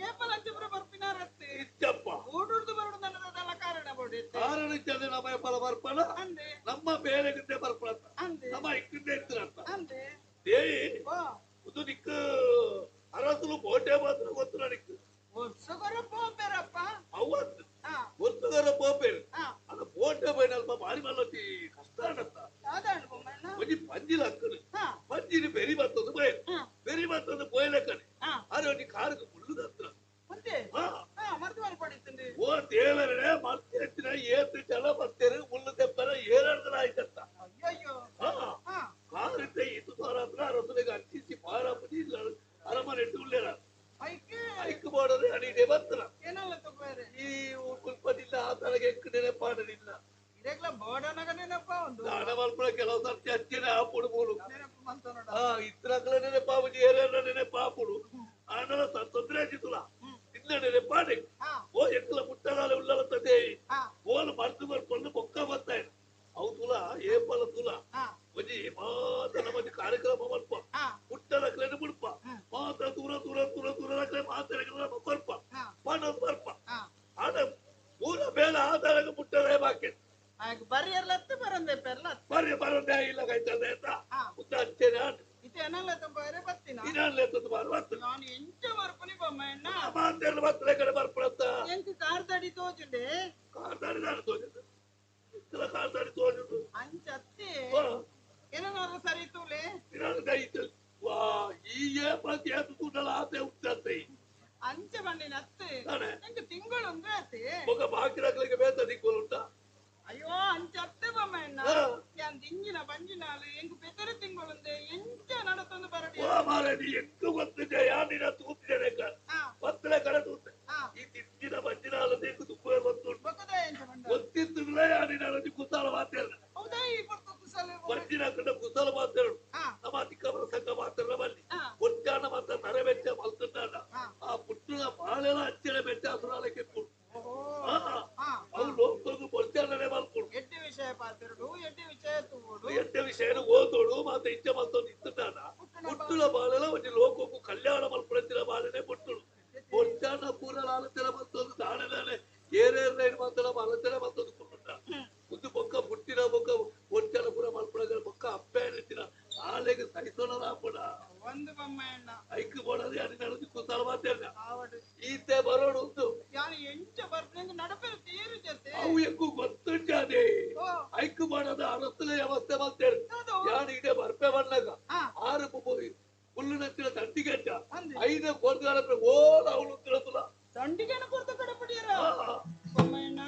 ಏಪಲ ಅಂಚಿಪುರ ಬರ್ಪಿನಾರತ್ತೆ ಇಚ್ಚಪ್ಪ ಬೂಡುರ್ದು ಬರುಡು ನನ್ನದಲ್ಲ ಕಾರಣ ಬೋಡಿತ್ತೆ ಕಾರಣ ಇಚ್ಚದೆ ನಮ್ಮ ಫಲ ಬರ್ಪಣ ಅಂದೆ ನಮ್ಮ ಬೇರೆ ಗಿದ್ದೆ ಬರ್ಪಣ ಅಂದೆ ನಮ್ಮ ಇಕ್ಕಿದ್ದೆ ಇತ್ತಿರಂತ ಅಂದೆ ದೇಯಿ ಓ ಇದು ನಿಕ್ಕ ಅರಸುಲು ಬೋಟೆ ಮಾತ್ರ ಗೊತ್ತು ನನಗೆ ವರ್ಷಗೊರ ಪೋಪೆರಪ್ಪ ಅವತ್ತು ಹಾ ವರ್ಷಗರ ಪೋಪೇರು ಹಾ ಅಲ್ಲ ಬೋಟೆ ಬೈನಲ್ಪ ಬಾರಿ ಮಲ್ಲತಿ ಕಷ್ಟ ಅನ್ನತ್ತ ಸಾಧಾರಣ ಬೊಮ್ಮಣ್ಣ ಒಂಜಿ ಪಂಜಿಲ ಅಕ್ಕನು ಹಾ ಪಂಜಿని ಬೆರಿ ಬತ್ತದು ಬಯಲು ಹಾ ಬೆರಿ ಬತ್ತದು ಪೋಯ್ಲಕ್ಕನೆ ಹಾ ಅರೆ ಒಂಜಿ ಕಾರುకు ಮುಳ್ಳುದ ಹತ್ರ ಅಂದೆ ಹಾ ಹಾ ಮರ್ದು ಮಲ್ಪಡಿತ್ತಂದೆ ಓ ದೇವರೇ ಮತ್ತೆ ಎತ್ತಿನ ಏತು ಜಲ ಬತ್ತೇರು ಮುಳ್ಳು ತೆಪ್ಪರ ಏರಡ್ದಲ ಆಯ್ತತ್ತ ಅಯ್ಯಯ್ಯೋ ಹಾ ಹಾ ಕಾರಿದ್ದ ಇತ್ತು ತೋರ ಹತ್ರ ಅರಸುಲಿಗೆ ಅಂಟಿಸಿ ಪಾರಪತಿ ಅರಮನೆ ಇಟ್ಟುಳ್ಳೇರ ಐಕೆ ಐಕ್ ಮಾಡೋದು ಅಡಿಗೆ ಬತ್ತನ ಏನಲ್ಲ ತಗೋರೆ ಈ ಕುಲ್ಪದಿಲ್ಲ ಆ ತರಗೆ ಎಕ್ಕಡೆ ಪಾಡಲಿಲ್ಲ ಇರೆಗ್ಲ ಬೋಡನಗ ನೆನಪ ಉಂಡು ದಾನ ಮಲ್ಪುನ ಕೆಲವು ಸರ್ತಿ ಅಚ್ಚಿನ ಆಪುಡು ಬೋಡು ಇತ್ರಕಲ ನೆನಪಾಪುಜಿ ಏರೇರ ನೆನಪಾಪುಡು ಆಂಡಲ ತೊಂದರೆ ಆಜಿತುಲ ಇನ್ನ ನೆನಪಾಡೆ ಓ ಎಕ್ಕಲ ಮುಟ್ಟದಾಲ ಉಳ್ಳಲ ತದೇಯಿ ಓಲು ಮರ್ದು ಬರ್ಕೊಂಡು ಬೊಕ್ಕ ಬರ್ತಾయి ಅವು ತುಲ ಏಪಲ ತುಲ ಒಂಜಿ ಮಾತ ನಮ್ಮಲ್ಲಿ ಕಾರ್ಯಕ್ರಮ ಮಲ್ಪ ಪುಟ್ಟದಕ್ಲೆನ ಬಿಡ್ಪ ಮಾತ ದೂರ ದೂರ ದೂರ ದೂರದಕ್ಲೆ ಮಾತಾಡಕ್ಲೆ ಬರ್ಪ ಪಣದ್ ಬರ್ಪ ಆಡ ಪೂರ ಬೇಡ ಆಧಾರಕ್ಕೆ ಮುಟ್ಟದೇ ಬಾಕಿ ಬರ್ಯರ್ಲತ್ತು ಬರಂದೆ ಪೆರ್ಲ ಬರ್ಯ ಬರಂದೆ ಇಲ್ಲ ಕೈತದೆ ಅಂತ ಉತ್ತ ಅಚ್ಚೇನೆ ಆಟ ಇತ್ತೆ ಏನಲ್ಲ ಬಾರೆ ಬತ್ತಿನ ಇನ್ನಲ್ಲ ಬಾರೆ ಬತ್ತು ನಾನು ಎಂಚ ಬರ್ಪುನಿ ಬೊಮ್ಮಣ್ಣ ಮಾತೆಲ್ಲ ಬತ್ತಲೆ ಕಡೆ ಬರ್ಪುಣತ್ತ ಎಂಕ್ ಕಾರ್ದಡಿ ತೋಜುಂಡೆ ಕಾರ್ದಡಿ ದಾನ ತೋಜುಂಡು ಇತ್ತಲ ಕಾರ್ದಡಿ ತೋಜುಂಡು ಅಂಚತ್ತೆ ಏನಾದ್ರು ಸರಿ ತೂಲೆ ವಾ ಈ ಏಪತಿ ಏತು ತೂಟಲ ಆತೆ ಉತ್ತತ್ತೆ ಅಂಚೆ ಬಂಡಿನ ಅತ್ತೆ ಎಂಕ್ ತಿಂಗಳು ಅಂದ್ರೆ ಅತ್ತೆ ಬೊಕ ಬಾಕಿರಕ್ಲಿಗೆ ಬೇತ ದಿಕ್ಕುಲು ಉಂಟಾ ಅಯ್ಯೋ ಅಂಚೆ ಅತ್ತೆ ಬೊಮ್ಮಣ್ಣ ಯಾನ್ ದಿಂಜಿನ ಬಂಜಿನಾಲು ಎಂಕ್ ಪೆದರೆ ತಿಂಗಳುಂದೆ ಎಂಚ ನಡತೊಂದು ಬರಡಿ ವಾ ಮಾರೆ ನೀ ಎಂಕ್ ಗೊತ್ತಿದೆ ಯಾನಿನ ತೂತಿದೆ ಪತ್ತಲೆ ಕಡೆ ತೂತೆ ಈ ತಿಂಜಿನ ಬಂಜಿನಾಲು ಎಂಕ್ ತುಪ್ಪುವೆ ಗೊತ್ತುಂಟು ಗೊತ್ತಿದ್ದುಲೇ ಯಾನಿನ ಕುಸಾಲ ಮಾತೇಳ ಹೌದಾ ಈ ಪೊರ್ತು ಕುಸಲ ಬಂಜಿನ ಕಂಡ ಕುಸಲ ಮಾತೇಳು ನಮ್ಮ ಅಧಿಕ ಸಂಘ ಮಾತ್ರ ಬಲ್ಲಿ ಪುಟ್ಟಾನ ಮಾತ್ರ ತರಬೆಚ್ಚ ಮಲ್ತುಂಡಾನ ಆ ಪುಟ್ಟುನ ಬಾಳೆಲ ಅಚ್ಚಿನ ಬೆಚ್ಚ ಅಸುರಾಲಕ್ಕೆ ಅವು ಲೋಕಕ್ಕೆ ಬೊಡ್ಚಾನನೆ ಮಲ್ಪುಡು ಎಡ್ಡೆ ವಿಷಯ ಪಾತಿರುಡು ಎಡ್ಡೆ ವಿಷಯ ತೂಡು ಎಡ್ಡೆ ವಿಷಯನು ಓದೋಡು ಮಾತ ಇಚ್ಛೆ ಮಲ್ತೊಂದು ಇತ್ತುಂಡಾನ ಪುಟ್ಟುನ ಬಾಳೆಲ ಒಂಜಿ ಲೋಕಕ್ಕೂ ಕಲ್ಯಾಣ ಮಲ್ಪುಡಂತಿನ ಬಾಳೆನೆ ಪುಟ್ಟುಡು ಬೊಡ್ಚಾನ ಪೂರ ಆಲೋಚನೆ ಮಲ್ತೊಂದು ದಾನೆ ದಾನೆ ಏರೇರ್ ಮಾತ್ರ ಆಲೋಚನೆ ಮಲ್ತೊಂದು ಕುಟ್ಟುಂಡ ಮುದ್ದು ಬೊಕ್ಕ ಪುಟ್ಟಿನ ಬೊಕ್ಕ ಬೊಡ್ಚಾನ ಪೂರ ಮಲ್ಪುಡಗ ಬೊಕ್ಕ ಅಪ್ಪೆ ಹೇಳ್ತಿನ ಆಲೆಗೆ ಸಹಿಸೋಣ ಆಪುಡ ಒಂದು ಬೊಮ್ಮಣ್ಣ ಐಕ್ ಬೋಡದೆ ಅಡಿ ನಡೆದು ಕುಸಾಲ ಮಾತೇಳ ಈತೆ ಬರೋಡು ಉಂಟು ಯಾನು ಎಂಚ ಬರ್ಪುನ ನಡಪೆರ ತೀರು ಜೊತೆ ಅವು ಎಕ್ಕು ಗೊತ್ತುಂಟಾದೆ ಐಕ್ ಮಾಡದ ಅರಸ್ತಲೆ ವ್ಯವಸ್ಥೆ ಮಾಡ್ತೇವೆ ಯಾನು ಇದೇ ಬರ್ಪೆ ಬಂದಾಗ ಆರು ಹುಲ್ಲು ನಚ್ಚಿನ ದಂಡಿಗೆಟ್ಟ ಐದು ಕೊರ್ದು ಓಲ ಅವಳು ತಿಳತುಲ ದಂಡಿಗೆನ ಕೊರ್ದು ಕಡಪಡಿಯರ ಬೊಮ್ಮಣ್ಣ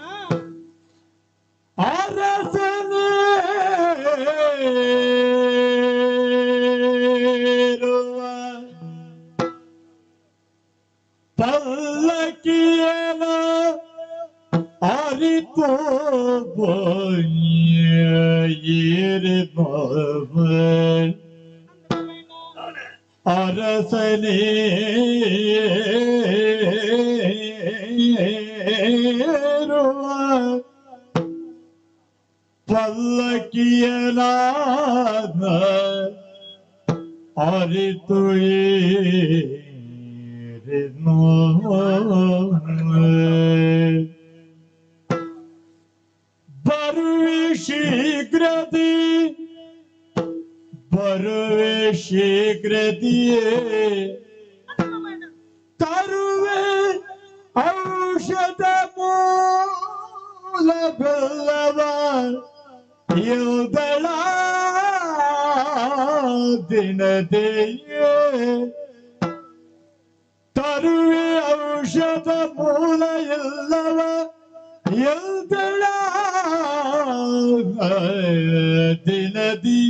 ಅರಸನೇರುವ ಪಲ್ಲಕ್ಕಿಯನ ಅರಿತು ಅರಸನೇರುವ ಪಲ್ಲಕ್ಕಿಯನಾದ ಅರಿತು ಏರಿನೋ ಬರುವೆ ಶೀಘ್ರದಿ ಬರುವೆ ಶೀಘ್ರದಿಯೇ ತರುವೆ ಔಷಧ ಮೂಲ ಬೆಲ್ಲವ ಇಲ್ದಳ ದಿನದೆಯೇ ತರುವೆ ಔಷಧ ಮೂಲ ಇಲ್ಲವ ಇಲ್ದಳ ದಿನದಿ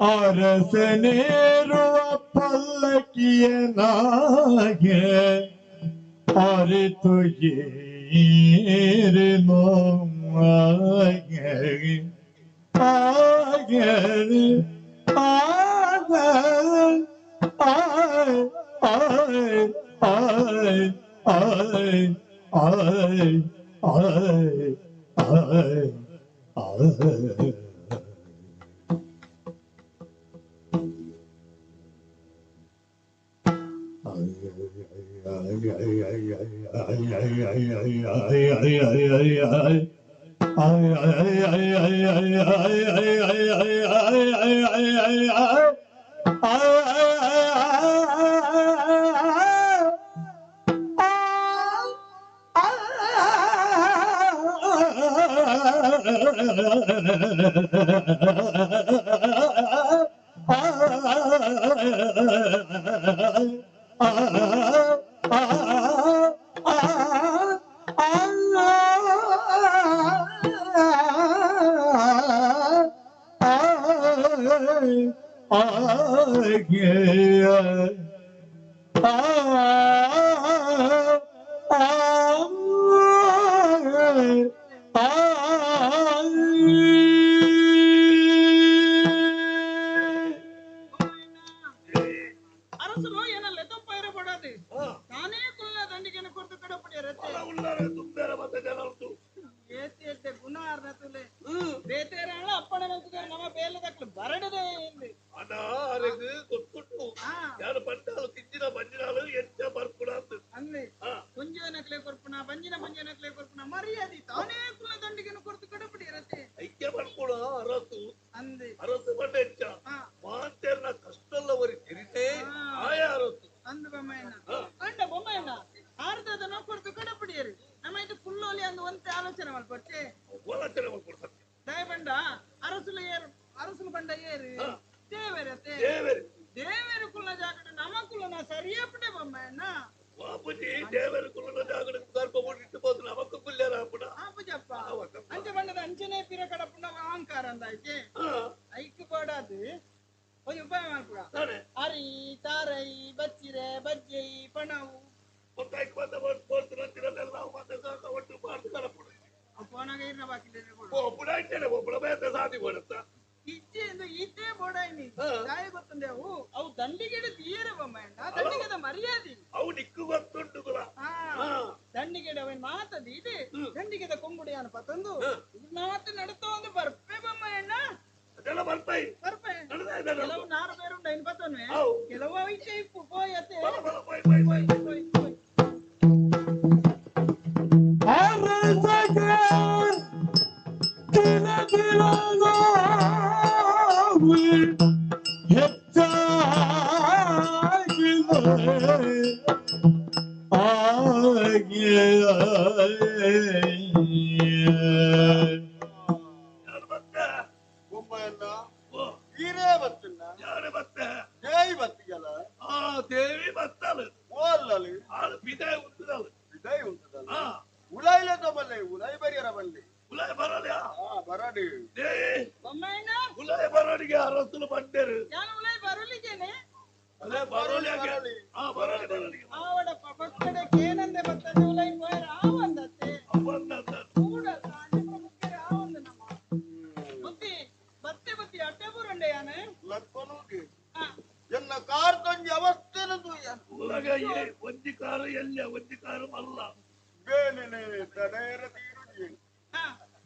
ಅರಸನೇರುವ ಪಲ್ಲಕ್ಕಿಯನಾಗೆ ಅರಿತು ಏರಿನೋ ಆಗೆ ಆಗೆ ಆಯ್ ಆಯ್ ಆಯ್ ಆಯ್ ಆಯ್ ಆಯ್ ಆಯ್ ಆ ಉಳ್ಳಾರೆ ತುಂಬೇರ ಮತ್ತೆ ಜನರು ಏತಿ ಎಡ್ಡೆ ಗುಣ ಆರ್ನ ತುಲೆ ಬೇತೇರಾಳ ಅಪ್ಪಣೆ ಮಲ್ತಿದ್ದಾರೆ ನಮ್ಮ ಬೇಲದಕ್ಲು ಬರಡದೆ ಇಂದು ಅಣ್ಣ ಅರೆಗ್ ಗೊತ್ತುಂಟು ಯಾರು ಬಂದಾಲು ತಿಂದಿನ ಬಂಜಿನಾಲು ಎಂಚ ಬರ್ಪುಣ ಅಂತ ಅಂದೆ ಕುಂಜನಕ್ಲೆ ಕೊರ್ಪುಣ ಬಂಜಿನ ಬಂಜನಕ್ಲೆ ಕೊರ್ಪುಣ ಮರ್ಯಾದೆ ತಾನೇ ಕುಲ ದಂಡಿಗೆನು ಕೊರ್ತು ಕಡಪಡಿ ಇರತ್ತೆ ಐಕ್ಯ ಬರ್ಪುಣ ಅರಸು ಅಂದೆ ಅರಸು ಬಂಡ ಎಂಚ ಮಾಂತೇರ್ನ ಕಷ್ಟಲ್ಲವರಿ ತಿರಿತೆ ಆಯ ಅರಸು ಅಂದು ಬೊಮ್ಮಯ್ಯನ ಅಂಡ ಬೊಮ್ಮಯ್ಯನ ಆರ್ಧದ ಕೊರ್ತು ಕಡಪಡಿಯರು ನಮ್ಮ ಇದು ಕುಲ್ಲೋಲಿ ಅಂದು ಒಂತೆ ಆಲೋಚನೆ ಮಲ್ಪೊಟ್ಟೆ ಆಲೋಚನೆ ಮಲ್ಪೊಡು ಸತ್ಯ ದಯಬಂಡ ಅರಸುಲ ಏರು ಅರಸುಲು ಬಂಡ ಏರು ದೇವರತೆ ದೇವರು ದೇವರು ಕುಲ ಜಾಗಡ ನಮ್ಮ ಕುಲನ ಸರಿಯಪ್ಪಟೆ ಬೊಮ್ಮಯ್ಯನ ಬಾಪುಜಿ ದೇವರ ಕುಲನ ಜಾಗಡ ಗರ್ಭ ಇಟ್ಟು ಹೋದ ನಮಕ್ಕ ಕುಲ್ಯಾರ ಅಪ್ಪಣ ಆಪುಜಪ್ಪ ಅಂಚೆ ಬಂಡದ ಅಂಚನೆ ಪಿರ ಕಡಪುಣ ಅಹಂಕಾರ ಅಂದಾಯ್ಕೆ ಐಕ್ ಬೋಡಾದು ಒಂದು ಉಪಾಯ ಮಾಡ್ಕೊಡ ಅರಿ ತಾರೈ ಬಚ್ಚಿರೆ ಬಜ್ಜೈ ಪಣವು ಇಚ್ಚೆ ಇತ್ತೆ ಬೋಡಾಯ್ನಿ ತಾಯಿ ಗೊತ್ತುಂದೆ ಅವು ಅವು ದಂಡಿಗೆಡ ತೀರ ಬೊಮ್ಮಯ್ಯಣ್ಣ ದಂಡಿಗೆದ ಮರ್ಯಾದೆ ಅವು ನಿಕ್ಕು ಗೊತ್ತುಂಟು ದಂಡಿಗೆಡ ಅವನ್ ಮಾತದ ಇದೆ ದಂಡಿಗೆದ ಕೊಂಗುಡಿಯಾನ ಪತಂದು ಮಾತು ನಡತ ಒಂದು ಬರ್ಪೆ ಬೊಮ್ಮಯ್ಯಣ್ಣ ಅದೆಲ್ಲ ಬರ್ಪೈ ಬರ್ಪೆ ಕೆಲವು ನಾರು ಬೇರು ಉಂಡು ಐನ್ ಪತನ್ವೆ ಕೆಲವು ಐಚೆ ಇಪ್ಪು ಪೋಯತೆ ಪೋಯ್ ಪೋಯ್ ದೇವಿ ಬತ್ತಾಳು ಓಲ್ಲಲು ಆಳು ಬಿದಾಯ ಉಂಟದಳು ಬಿದಾಯ ಉಂಟದಲ್ಲ ಉಲಾಯಿಲೆ ತಬಲ್ಲೆ ಉಲಾಯಿ ಬರಿಯರ ಬಲ್ಲೆ ಉಲಾಯಿ ಬರಲಿಯಾ ಬರಡಿ ದೇವಿ ಬೊಮ್ಮಯ್ಯಣ್ಣ ಉಲಾಯಿ ಬರೋಡಿಗೆ ಅರಸುಲು ಬಂಡೇರು ನಾನು ಉಲಾಯಿ ಬರಲಿದ್ದೇನೆ ಅದೇ ಬರೋಲಿ ಆ ಬರೋಲಿ ಬರೋಲಿ ಆವಡಪ್ಪ ಪಕ್ಕಡೆ ಕೇನಂದೆ ಬರ್ತದೆ ಉಲಾಯಿ ಪೋಯರ ಆವಂದತ್ತೆ ಕೂಡ ಮುಖ್ಯರ ಆವಂದ ನಮ್ಮ ಬುದ್ಧಿ ಬತ್ತೆ ಬತ್ತಿ ಅಟ್ಟೆ ಬುರಂಡೆ ಯಾನೆ ಲಕ್ಕೊನುಗೆ ಎನ್ನ ಕಾರ್ ತಂಜಿ ಅವಸ್ಥೆನ ಉಲಗ ಒಂಜಿ ಕಾರು ಎಲ್ಲ ಒಂಜಿ ಕಾರು ಮಲ್ಲ ಬೇಲಿನೆ ತಡೇರ ತೀರುಜಿ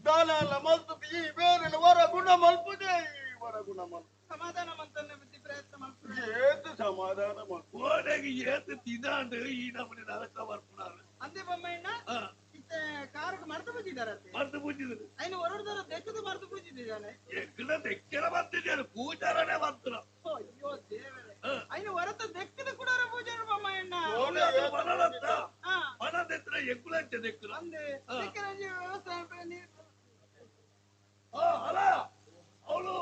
ದಾನಾಲ ಮಲ್ತು ಈ ಬೇಲಿನ ವರ ಗುಣ ಮಲ್ಪುಜೆ ಈ ವರ ಗುಣ ಮಲ್ಪು ಸಮಾಧಾನ ಮಂತನ್ನೆ ಬುದ್ಧಿ ಪ್ರಯತ್ನ ಮಲ್ಪು ಏತು ಸಮಾಧಾನ ಮಲ್ಪು ಓಡೆಗೆ ಏತು ತಿದಾಂಡು ಈ ನಮ್ಮನೆ ನರಕ ಬರ್ಪುನಾರು ಅಂದೆ ಬೊಮ್ಮಯ್ಯಣ್ಣ ಇತ್ತೆ ಕಾರುಗೆ ಮರ್ತು ಪೂಜಿದಾರತ್ತೆ ಮರ್ತು ಪೂಜಿದ್ರು ಐನು ಹೊರಡ್ದಾರ ದೆಕ್ಕದು ಮರ್ತು ಪೂಜಿದ್ದಾನೆ ಎಗ್ಲ ದೆಕ್ಕಲ ಬರ್ತಿದ್ದಾರೆ ಪೂಜಾರನೇ ಬರ್ತಾರ ಅಯ್ಯೋ ದೇವರೇ ಐನು ಹೊರತ ದೆಕ್ಕದ ಕೂಡ ಪೂಜಾರ ಬೊಮ್ಮಯ್ಯಣ್ಣ ಮನದೆತ್ರ ಎಗ್ಗುಲಂಚ ದೆಕ್ಕಲ ಅಂದೆ ದೆಕ್ಕರಂಜಿ ವ್ಯವಸಾಯ ಅಲ್ಲ ಅವಳು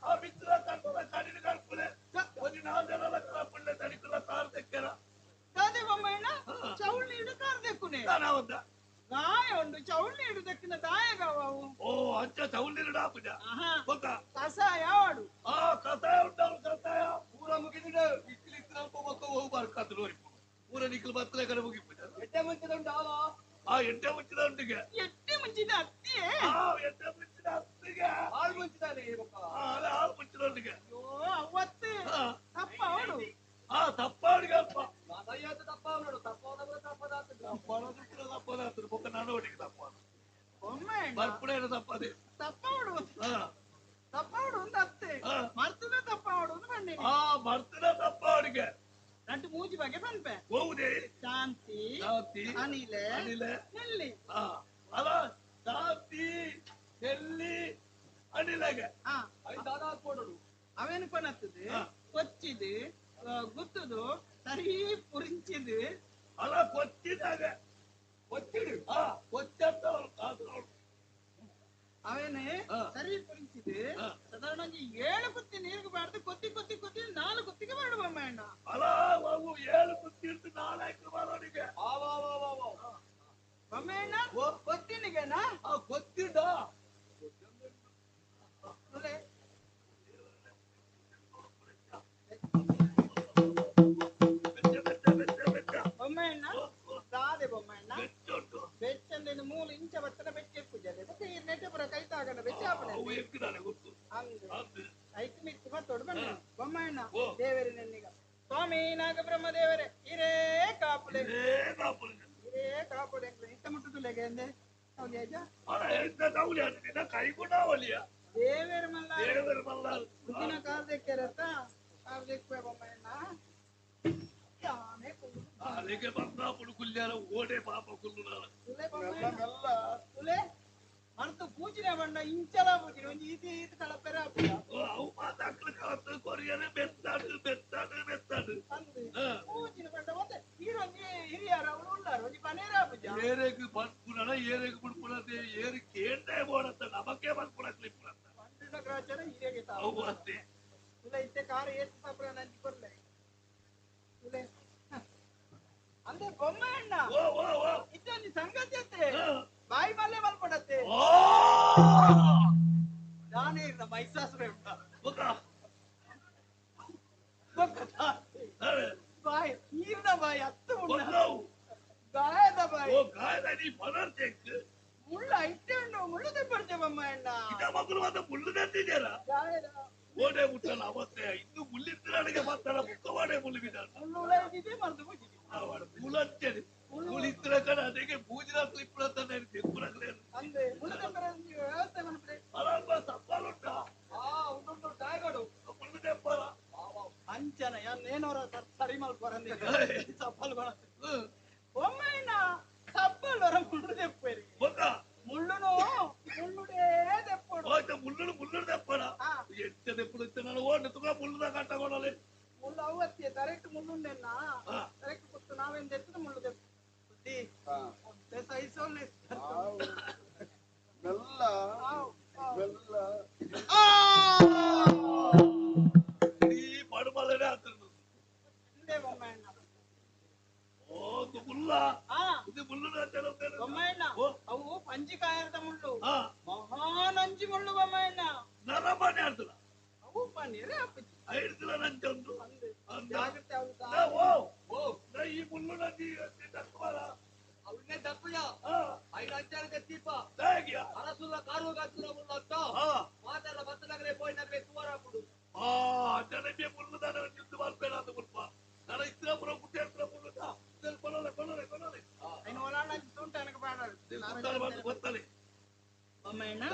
ಆ ಮಿತ್ರ ಕಟ್ಟದ ಕಡಿನ ಕಲ್ಪನೆ ಒಂದು ನಾಲ್ಕು ಜನ ಕಲ್ಪನೆ ತಡಿಕುಲ ಕಾರ್ ದೆಕ್ಕರ ದಾದೆ ಬೊಮ್ಮಯ್ಯಣ್ಣ ಚೌಳಿ ಇಡು ಕಾರ್ ದೆಕ್ಕುನೆ ನಾವಂದ ದಾಯ ಉಂಡು ಚೌಳಿ ಇಡು ದಕ್ಕಿನ ದಾಯಗವು ಓ ಅಂಚ ಚೌಳಿ ಇಡು ಆಪುಜ ಗೊತ್ತಾ ಕಸಾಯ ಆಡು ಆ ಕಸಾಯ ಉಂಟು ಕಸಾಯ ಪೂರ ಮುಗಿದಿಡ ಇಕ್ಲಿ ಇತ್ರ ಮಕ್ಕ ಹೋಗ್ಬಾರ್ದು ಕತ್ತು ನೋಡಿ ಪೂರ ನಿಕ್ಲು ಬತ್ತಲೆ ಕಡೆ ಮುಗಿಪುಜ ಎಟ್ಟೆ ಮುಂಚಿದ ಉಂಟು ಆ ಎಟ್ಟೆ ಮುಂಚಿದ ಉಂಟಿಗೆ ಎಟ್ಟೆ ಮುಂಚಿದ ಅತ್ತಿಯೇ ಆ ಎಟ್ಟೆ ಮುಂಚಿದ ಅತ್ತಿಗೆ ಹಾಳು ಮುಂಚಿದಾನೆ ಹಾಳು ಮುಂಚಿದ ಉಂಟಿಗೆ ಅಯ್ಯೋ ಅವತ್ತು ತಪ್ಪ ಅವಳು ಆ ತಪ್ಪ ಅವನಿಗೆ ಅಲ್ಪ ತಪ್ಪ ಅವನು ತಪ್ಪವನವರ ತಪ್ಪದಾತು ತಪ್ಪದಾತು ಬೊಕ್ಕ ನಾನು ಒಟ್ಟಿಗೆ ತಪ್ಪ ಬರ್ಪುಣೆ ತಪ್ಪದೆ ತಪ್ಪವಡು ತಪ್ಪವಡು ಒಂದು ಅತ್ತೆ ಮರ್ತದ ತಪ್ಪವಡು ಒಂದು ಬಣ್ಣೆ ಆ ಮರ್ತದ ತಪ್ಪವಡಿಗೆ ನಂಟು ಮೂಜಿ ಬಗೆ ಪನ್ಪೆ ಹೌದೇ ಶಾಂತಿ ಶಾಂತಿ ಅನಿಲೆ ಅನಿಲೆ ನೆಲ್ಲಿ ಅಲ್ಲ ಶಾಂತಿ ನೆಲ್ಲಿ ಅನಿಲಗೆ ಅವೇನು ಕೊನತ್ತದು ಕೊಚ್ಚಿದು ಗುತ್ತದು ಸರಿ ಪುರಿಂಚಿದು ಅಲ್ಲ ಕೊಚ್ಚಿದಾಗ ಕೊಚ್ಚಿಡು ಕೊಚ್ಚತ್ತವಳು ಕಾಸುಗಳು ಅವೇನೆ ಸರಿ ಪುರಿಂಚಿದು ಸಾಧಾರಣ 7 ಕುತ್ತಿ ನೀರಿಗೆ ಬಾರ್ದು ಕೊತ್ತಿ ಕೊತ್ತಿ ಕೊತ್ತಿ 4 ಕುತ್ತಿಗೆ ಬಾರಡು ಬೊಮ್ಮಣ್ಣ ಅಲ್ಲ ಅವು 7 ಕುತ್ತಿ ಇಟ್ಟು 4 ಬಾರೋಡಿಗೆ ಬೊಮ್ಮಣ್ಣ ಕೊತ್ತಿನಿಗೆನಾ ಕೊತ್ತಿಡ ಬೊಮ್ಮಣ್ಣ ದಾದೆ ಬೊಮ್ಮಣ್ಣ ಬೆಚ್ಚಂದ ಮೂಲು ಇಂಚ ಬತ್ತನ ಬೆಚ್ಚ ಪೂಜೆ ಬೊಕ್ಕ ಈ ನೆಟ್ಟೆ ಪುರ ಕೈ ತಾಗಣ ಬೆಚ್ಚ ಆಪಣೆ ಅಂದು ಐಕ್ ಮಿತ್ತು ಮತ್ತೊಡು ಬಣ್ಣ ಬೊಮ್ಮಣ್ಣ ದೇವರೇ ನನ್ನಿಗ ಸ್ವಾಮಿ ನಾಗಬ್ರಹ್ಮ ದೇವರೇ ಹಿರೇ ಕಾಪುಲೆ ಹಿರೇ ಕಾಪುಲೆ ಇತ್ತ ಮುಟ್ಟ ಕೇಂದೆ ಅವಳಿಯಾಜ ಕೈ ಕೂಡ ಅವಳಿಯ ದೇವೇರ್ ಮಲ್ಲ ದೇವೇರ್ ಮಲ್ಲ ಬುದ್ಧಿನ ಕಾರ್ ದೆಕ್ಕೆರತ್ತ ಕಾರ್ ದೆಕ್ಪೆ ಬೊಮ್ಮಯ್ಯಣ್ಣ ಯಾನೆ ಅಲ್ಲಿಗೆ ಬಂದ ಕುಲ್ಯಾರ ಓಡೆ ಪಾಪ ಕುಲ್ಲು ತುಲೆ ಮರ್ತು ಪೂಜಿನ ಬಣ್ಣ ಇಂಚಲ ಪೂಜಿನ ಒಂಜಿ ಈತಿ ಈತ್ ಕಳಪೆರ ಆಪುಜ ಅವು ಮಾತಾಕ್ಲು ಕಳತು ಕೊರಿಯನೆ ಬೆತ್ತಾಡು ಬೆತ್ತಾಡು ಬೆತ್ತಾಡು ಅಂದ್ ಪೂಜಿನ ಬಣ್ಣ ಒಂತೆ ಈರೊಂಜಿ ಹಿರಿಯರ ಅವಳು ಉಳ್ಳಾರು ಒಂಜಿ ಪನೇರ ಆಪುಜ ಏರೆಗ್ ಪನ್ಪುನಣ ಏರೆಗ್ ಬಿಡ್ಪುಣತೆ ಏರು ಕೇಂದ್ರ ಬೋಡತ್ತ ನಮಕೇ ಪನ್ಪುಣಕ್ಲಿ ಪುಣತ್ತ ಪಂಡಿನ ಗ್ರಾಚಾರ ಹಿರಿಯಗೆ ಅವು ಅತ್ತೆ ತುಲೆ ಇತ್ತೆ ಕಾರ್ ಏತ್ ಸಾಪ್ರ ನಂಜಿ ಕೊರ್ಲೆ ತುಲೆ ಅಂದೆ ಬೊಮ್ಮೆ ಅಣ್ಣ ಇತ್ತೊಂದು ಸಂಗತಿ ಅತ್ತೆ ಬಾಯಿ ಮಲ್ಲೆ ಮಲ್ಪಡತ್ತೆ ನಾನೇ ಇರ್ನ ಮೈಸಾಸುರ ಬಾಯಿ ಈರ್ನ ಬಾಯಿ ಹತ್ತು ಮುಳ್ಳ ಗಾಯದ ಬಾಯಿ ಗಾಯದ ನೀ ಪದಾರ್ಥ ಮುಳ್ಳ ಇಟ್ಟೆ ಉಂಡು ಮುಳ್ಳು ತೆಪ್ಪಡ್ತೆ ಬೊಮ್ಮ ಅಣ್ಣ ಮಕ್ಕಳು ಮತ್ತೆ ಮುಳ್ಳು ತೆತ್ತಿದ್ಯಾರ ಓಡೆ ಮುಟ್ಟಲ್ಲ ಅವತ್ತೆ ಇನ್ನು ಮುಳ್ಳಿದ್ದ ಬರ್ತಾರ ಮುಖವಾಡೆ ಮುಳ್ಳು ಬಿದ್ದ ಮುಳ್ಳು ಉಳಿದಿದೆ ಮರ್ದು ಪೂಜಿದೆ ಮುಳ್ಳಂತೇಳಿ ಮುಳ್ಳಿದ್ರ ಕಡೆ ಅದಕ್ಕೆ ಪೂಜಿನ ಕ್ಲಿಪ್ ತೆಪ್ಪುನಕ್ಲೆ ಅಂದ್ರೆ ಮುಳ್ಳು ತೆಪ್ಪರ ವ್ಯವಸ್ಥೆ ಮಾಡ್ತಾರೆ ಅಲಲ್ಪ ಸಪ್ಪಲುಂಟ ಆ ಉಂಟು ಟಾಯ್ಗಡು ಮುಳ್ಳು ತೆಪ್ಪರ ಅಂಚನ ಏನೋರ ಸರಿ ಮಲ್ಪರಂದಿ ಸಪ್ಪಲ್ ಒಮ್ಮೆ ಸಪ್ಪಲ್ ಹೊರ ಮುಳ್ಳು ತೆಪ್ಪೇರಿ ಮುಳ್ಳುನು ಮುಳ್ಳುಡೇ ತೆಪ್ಪಡು ಮುಳ್ಳುಡು ಮುಳ್ಳುಡು ತೆಪ್ಪಡ ಎಚ್ಚ ತೆಪ್ಪುಡು ನಾನು ಓಡ್ ತುಗ ಮುಳ್ಳುದ ಕಟ್ಟಕೊಡಲೆ ಮುಳ್ಳು ಅವತ್ತಿಯ ಕರೆಕ್ಟ್ ಮುಳ್ಳುಂಡೆನ್ನ ಕರೆಕ್ಟ್ ಕೊಟ್ಟು ನಾವೇನ್ ತೆತ್ತದ ಮುಳ್ಳು ತೆಪ್ಪು ಬುದ್ಧಿ ಸಹಿಸೋಲ್ಲ ಮೆಲ್ಲ ಮೆಲ್ಲ ಈ ಪಡುಮಲನೆ ಆಗ್ತದೆ ಓ ಇದು ಮುಳ್ಳ ಇದು ಮುಳ್ಳು ಬೊಮ್ಮಯ್ಯಣ್ಣ ಅವು ಪಂಚಿಕಾಯದ ಮುಳ್ಳು ಮಹಾನಂಜಿ ಮುಳ್ಳು ಬೊಮ್ಮಯ್ಯಣ್ಣ ನರಮನೆ ಆಡ್ತದ ಅವು ಪನ್ನೀರೇ ಅಪ್ಪುಜಿ ಐಡ್ತದ ನಂಜೊಂದು ಜಾಗ್ರತೆ ಅವು ಓ ಈ ಮುಳ್ಳು ನಂಜಿ ತಕ್ಕುವರ ಅವನ್ನೇ ತಪ್ಪುಜ ಐದು ಅಂಚಾರಕ್ಕೆ ದೀಪ ಅರಸುಲ ಕಾರು ಕಾಸುಲ ಮುಳ್ಳತ್ತ ಮಾತಾಡ ಬತ್ತನಗರೆ ಪೋಯಿನಗರೆ ತುವರಾಪುಡು ಆ ಜನಕ್ಕೆ ಮುಳ್ಳು ದಾನ ನಿಂತು ಮಾಡ್ಬೇಡ ಅಂತ ಮುಲ್ಪ ನನ್ನ ಇತ್ರ ಪುರ ಕುಟ್ಟಿ ಹತ್ರ ಮುಳ್ಳುದ ಕೊಡಲೆ ಕೊಡಲೆ ಕೊಡಲೆ ಐನು ಒಲಾಣ ತುಂಟ எனக்கு ಬೇಡ ಗೊತ್ತಲೆ ಬೊಮ್ಮಯ್ಯಣ್ಣ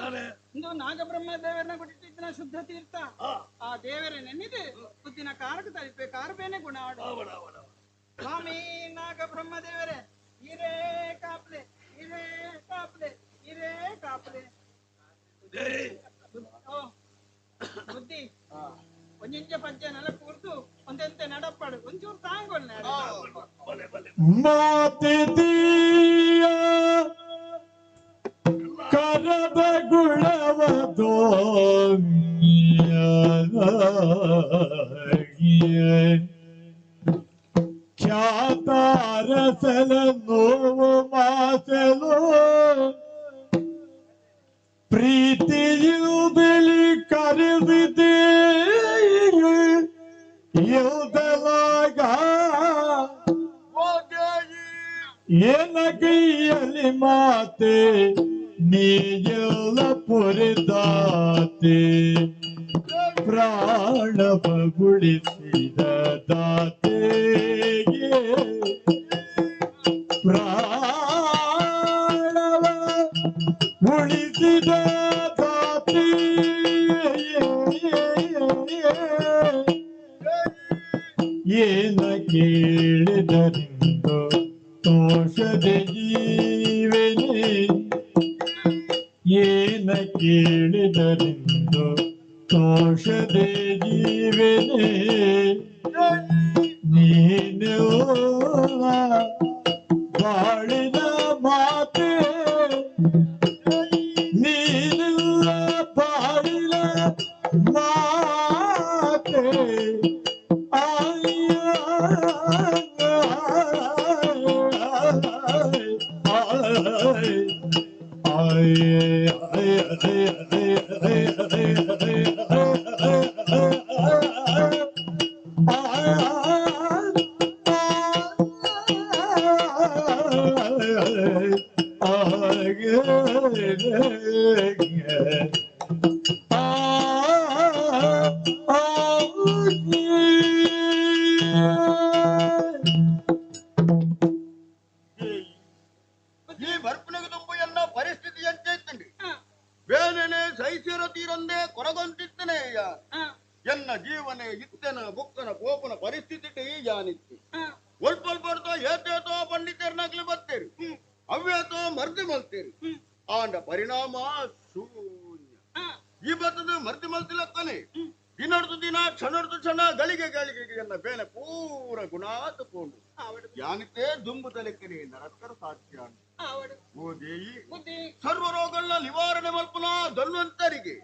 ಇಂದು ನಾಗಬ್ರಹ್ಮ ದೇವರನ್ನ ಗುಡಿಟ್ಟಿದ್ದ ಶುದ್ಧ ತೀರ್ಥ ಆ ದೇವರ ನೆನೆದು ಬುದ್ಧಿನ ಕಾರಕ ತಲಿಪೆ ಕಾರು ಬೇನೆ ಗುಣ ಆಡು ಸ್ವಾಮಿ ನಾಗಬ್ರಹ್ಮ ದೇವರೇ ಇರೇ ಕಾಪ್ಲೆ ಇರೇ ಕಾಪ್ಲೆ ಇರೇ ಕಾಪ್ಲೆ ಬುದ್ಧಿ ಒಂದಿಂಚ ಪಂಚ ನೆಲ ಕೂರ್ತು ಒಂದೆಂತೆ ನಡಪಾಡು ಒಂಚೂರು ತಾಂಗೊಳ್ಳೆ ಮಾತಿದೀಯ ಕರದ ಗುಳವದೋ ಖ್ಯಾತಾರಸಲ ನೋವು ಮಾಸಲು ಪ್ರೀತಿಯು ಬಿಳಿ ಕರೆದಿದೆ ಯೋದಲಾಗ ಏನ ಕೈಯಲ್ಲಿ ಮಾತೆ ನೀ ಎಲ್ಲ ಪೊರೆದಾತೆ ಪ್ರಾಣವ ಗುಳಿಸಿದ ದಾತೆಗೆ ಪ್ರಾಣವ ಉಳಿಸಿದ ದಾತೆ ಏನ ಕೇಳಿದರಿಂದು ತೋಷದ ಜೀವನೇ ಏನ ಕೇಳಿದರಿಂದು ತೋಷದ ಜೀವನೇ ನೀನು ಬಾಳಿದ ಮಾತೆ ನೀನಿಲ್ಲ ಬಾಳಿದ ಮಾತೆ ಈ ಬರ್ಪುನಗದ ಬೇನೆನೆ ಸೈಸಿರ ತೀರಂದೆ ಕೊರಗೊಂತಿತ್ತನೆ ಎನ್ನ ಜೀವನೆ ಇತ್ತೆನ ಬುಕ್ಕನ ಕೋಪನ ಪರಿಸ್ಥಿತಿ ಯಾನಿತ್ತಿ ಒಲ್ಪಲ್ಪಡ್ತೋ ಏತೇತೋ ಪಂಡಿತರ್ನಾಗ್ಲಿ ಬರ್ತೇರಿ ಅವ್ಯಾತೋ ಮರ್ದಿ ಮಲ್ತೇರಿ ಆಂಡ ಪರಿಣಾಮ ಶೂನ್ಯ. ಈ ಬತ್ತದ ಮರ್ದಿ ಮಲ್ತಿಲಕ್ಕನೆ ದಿನಡ್ದು ದಿನ ಕ್ಷಣಡ್ದು ಕ್ಷಣ ಗಳಿಗೆ ಗಳಿಗೆ ಎನ್ನ ಬೇನೆ ಪೂರ ಗುಣಾತುಕೊಂಡು ಯಾನಿತೇ ದುಂಬು ತಲೆಕ್ಕನೆ ನರಕರ ಸಾಧ್ಯ. ಓ ದೇಯಿ, ಸರ್ವ ರೋಗಗಳ ನಿವಾರಣೆ ಮಲ್ಪುನ ಧನ್ವಂತರಿಗೆ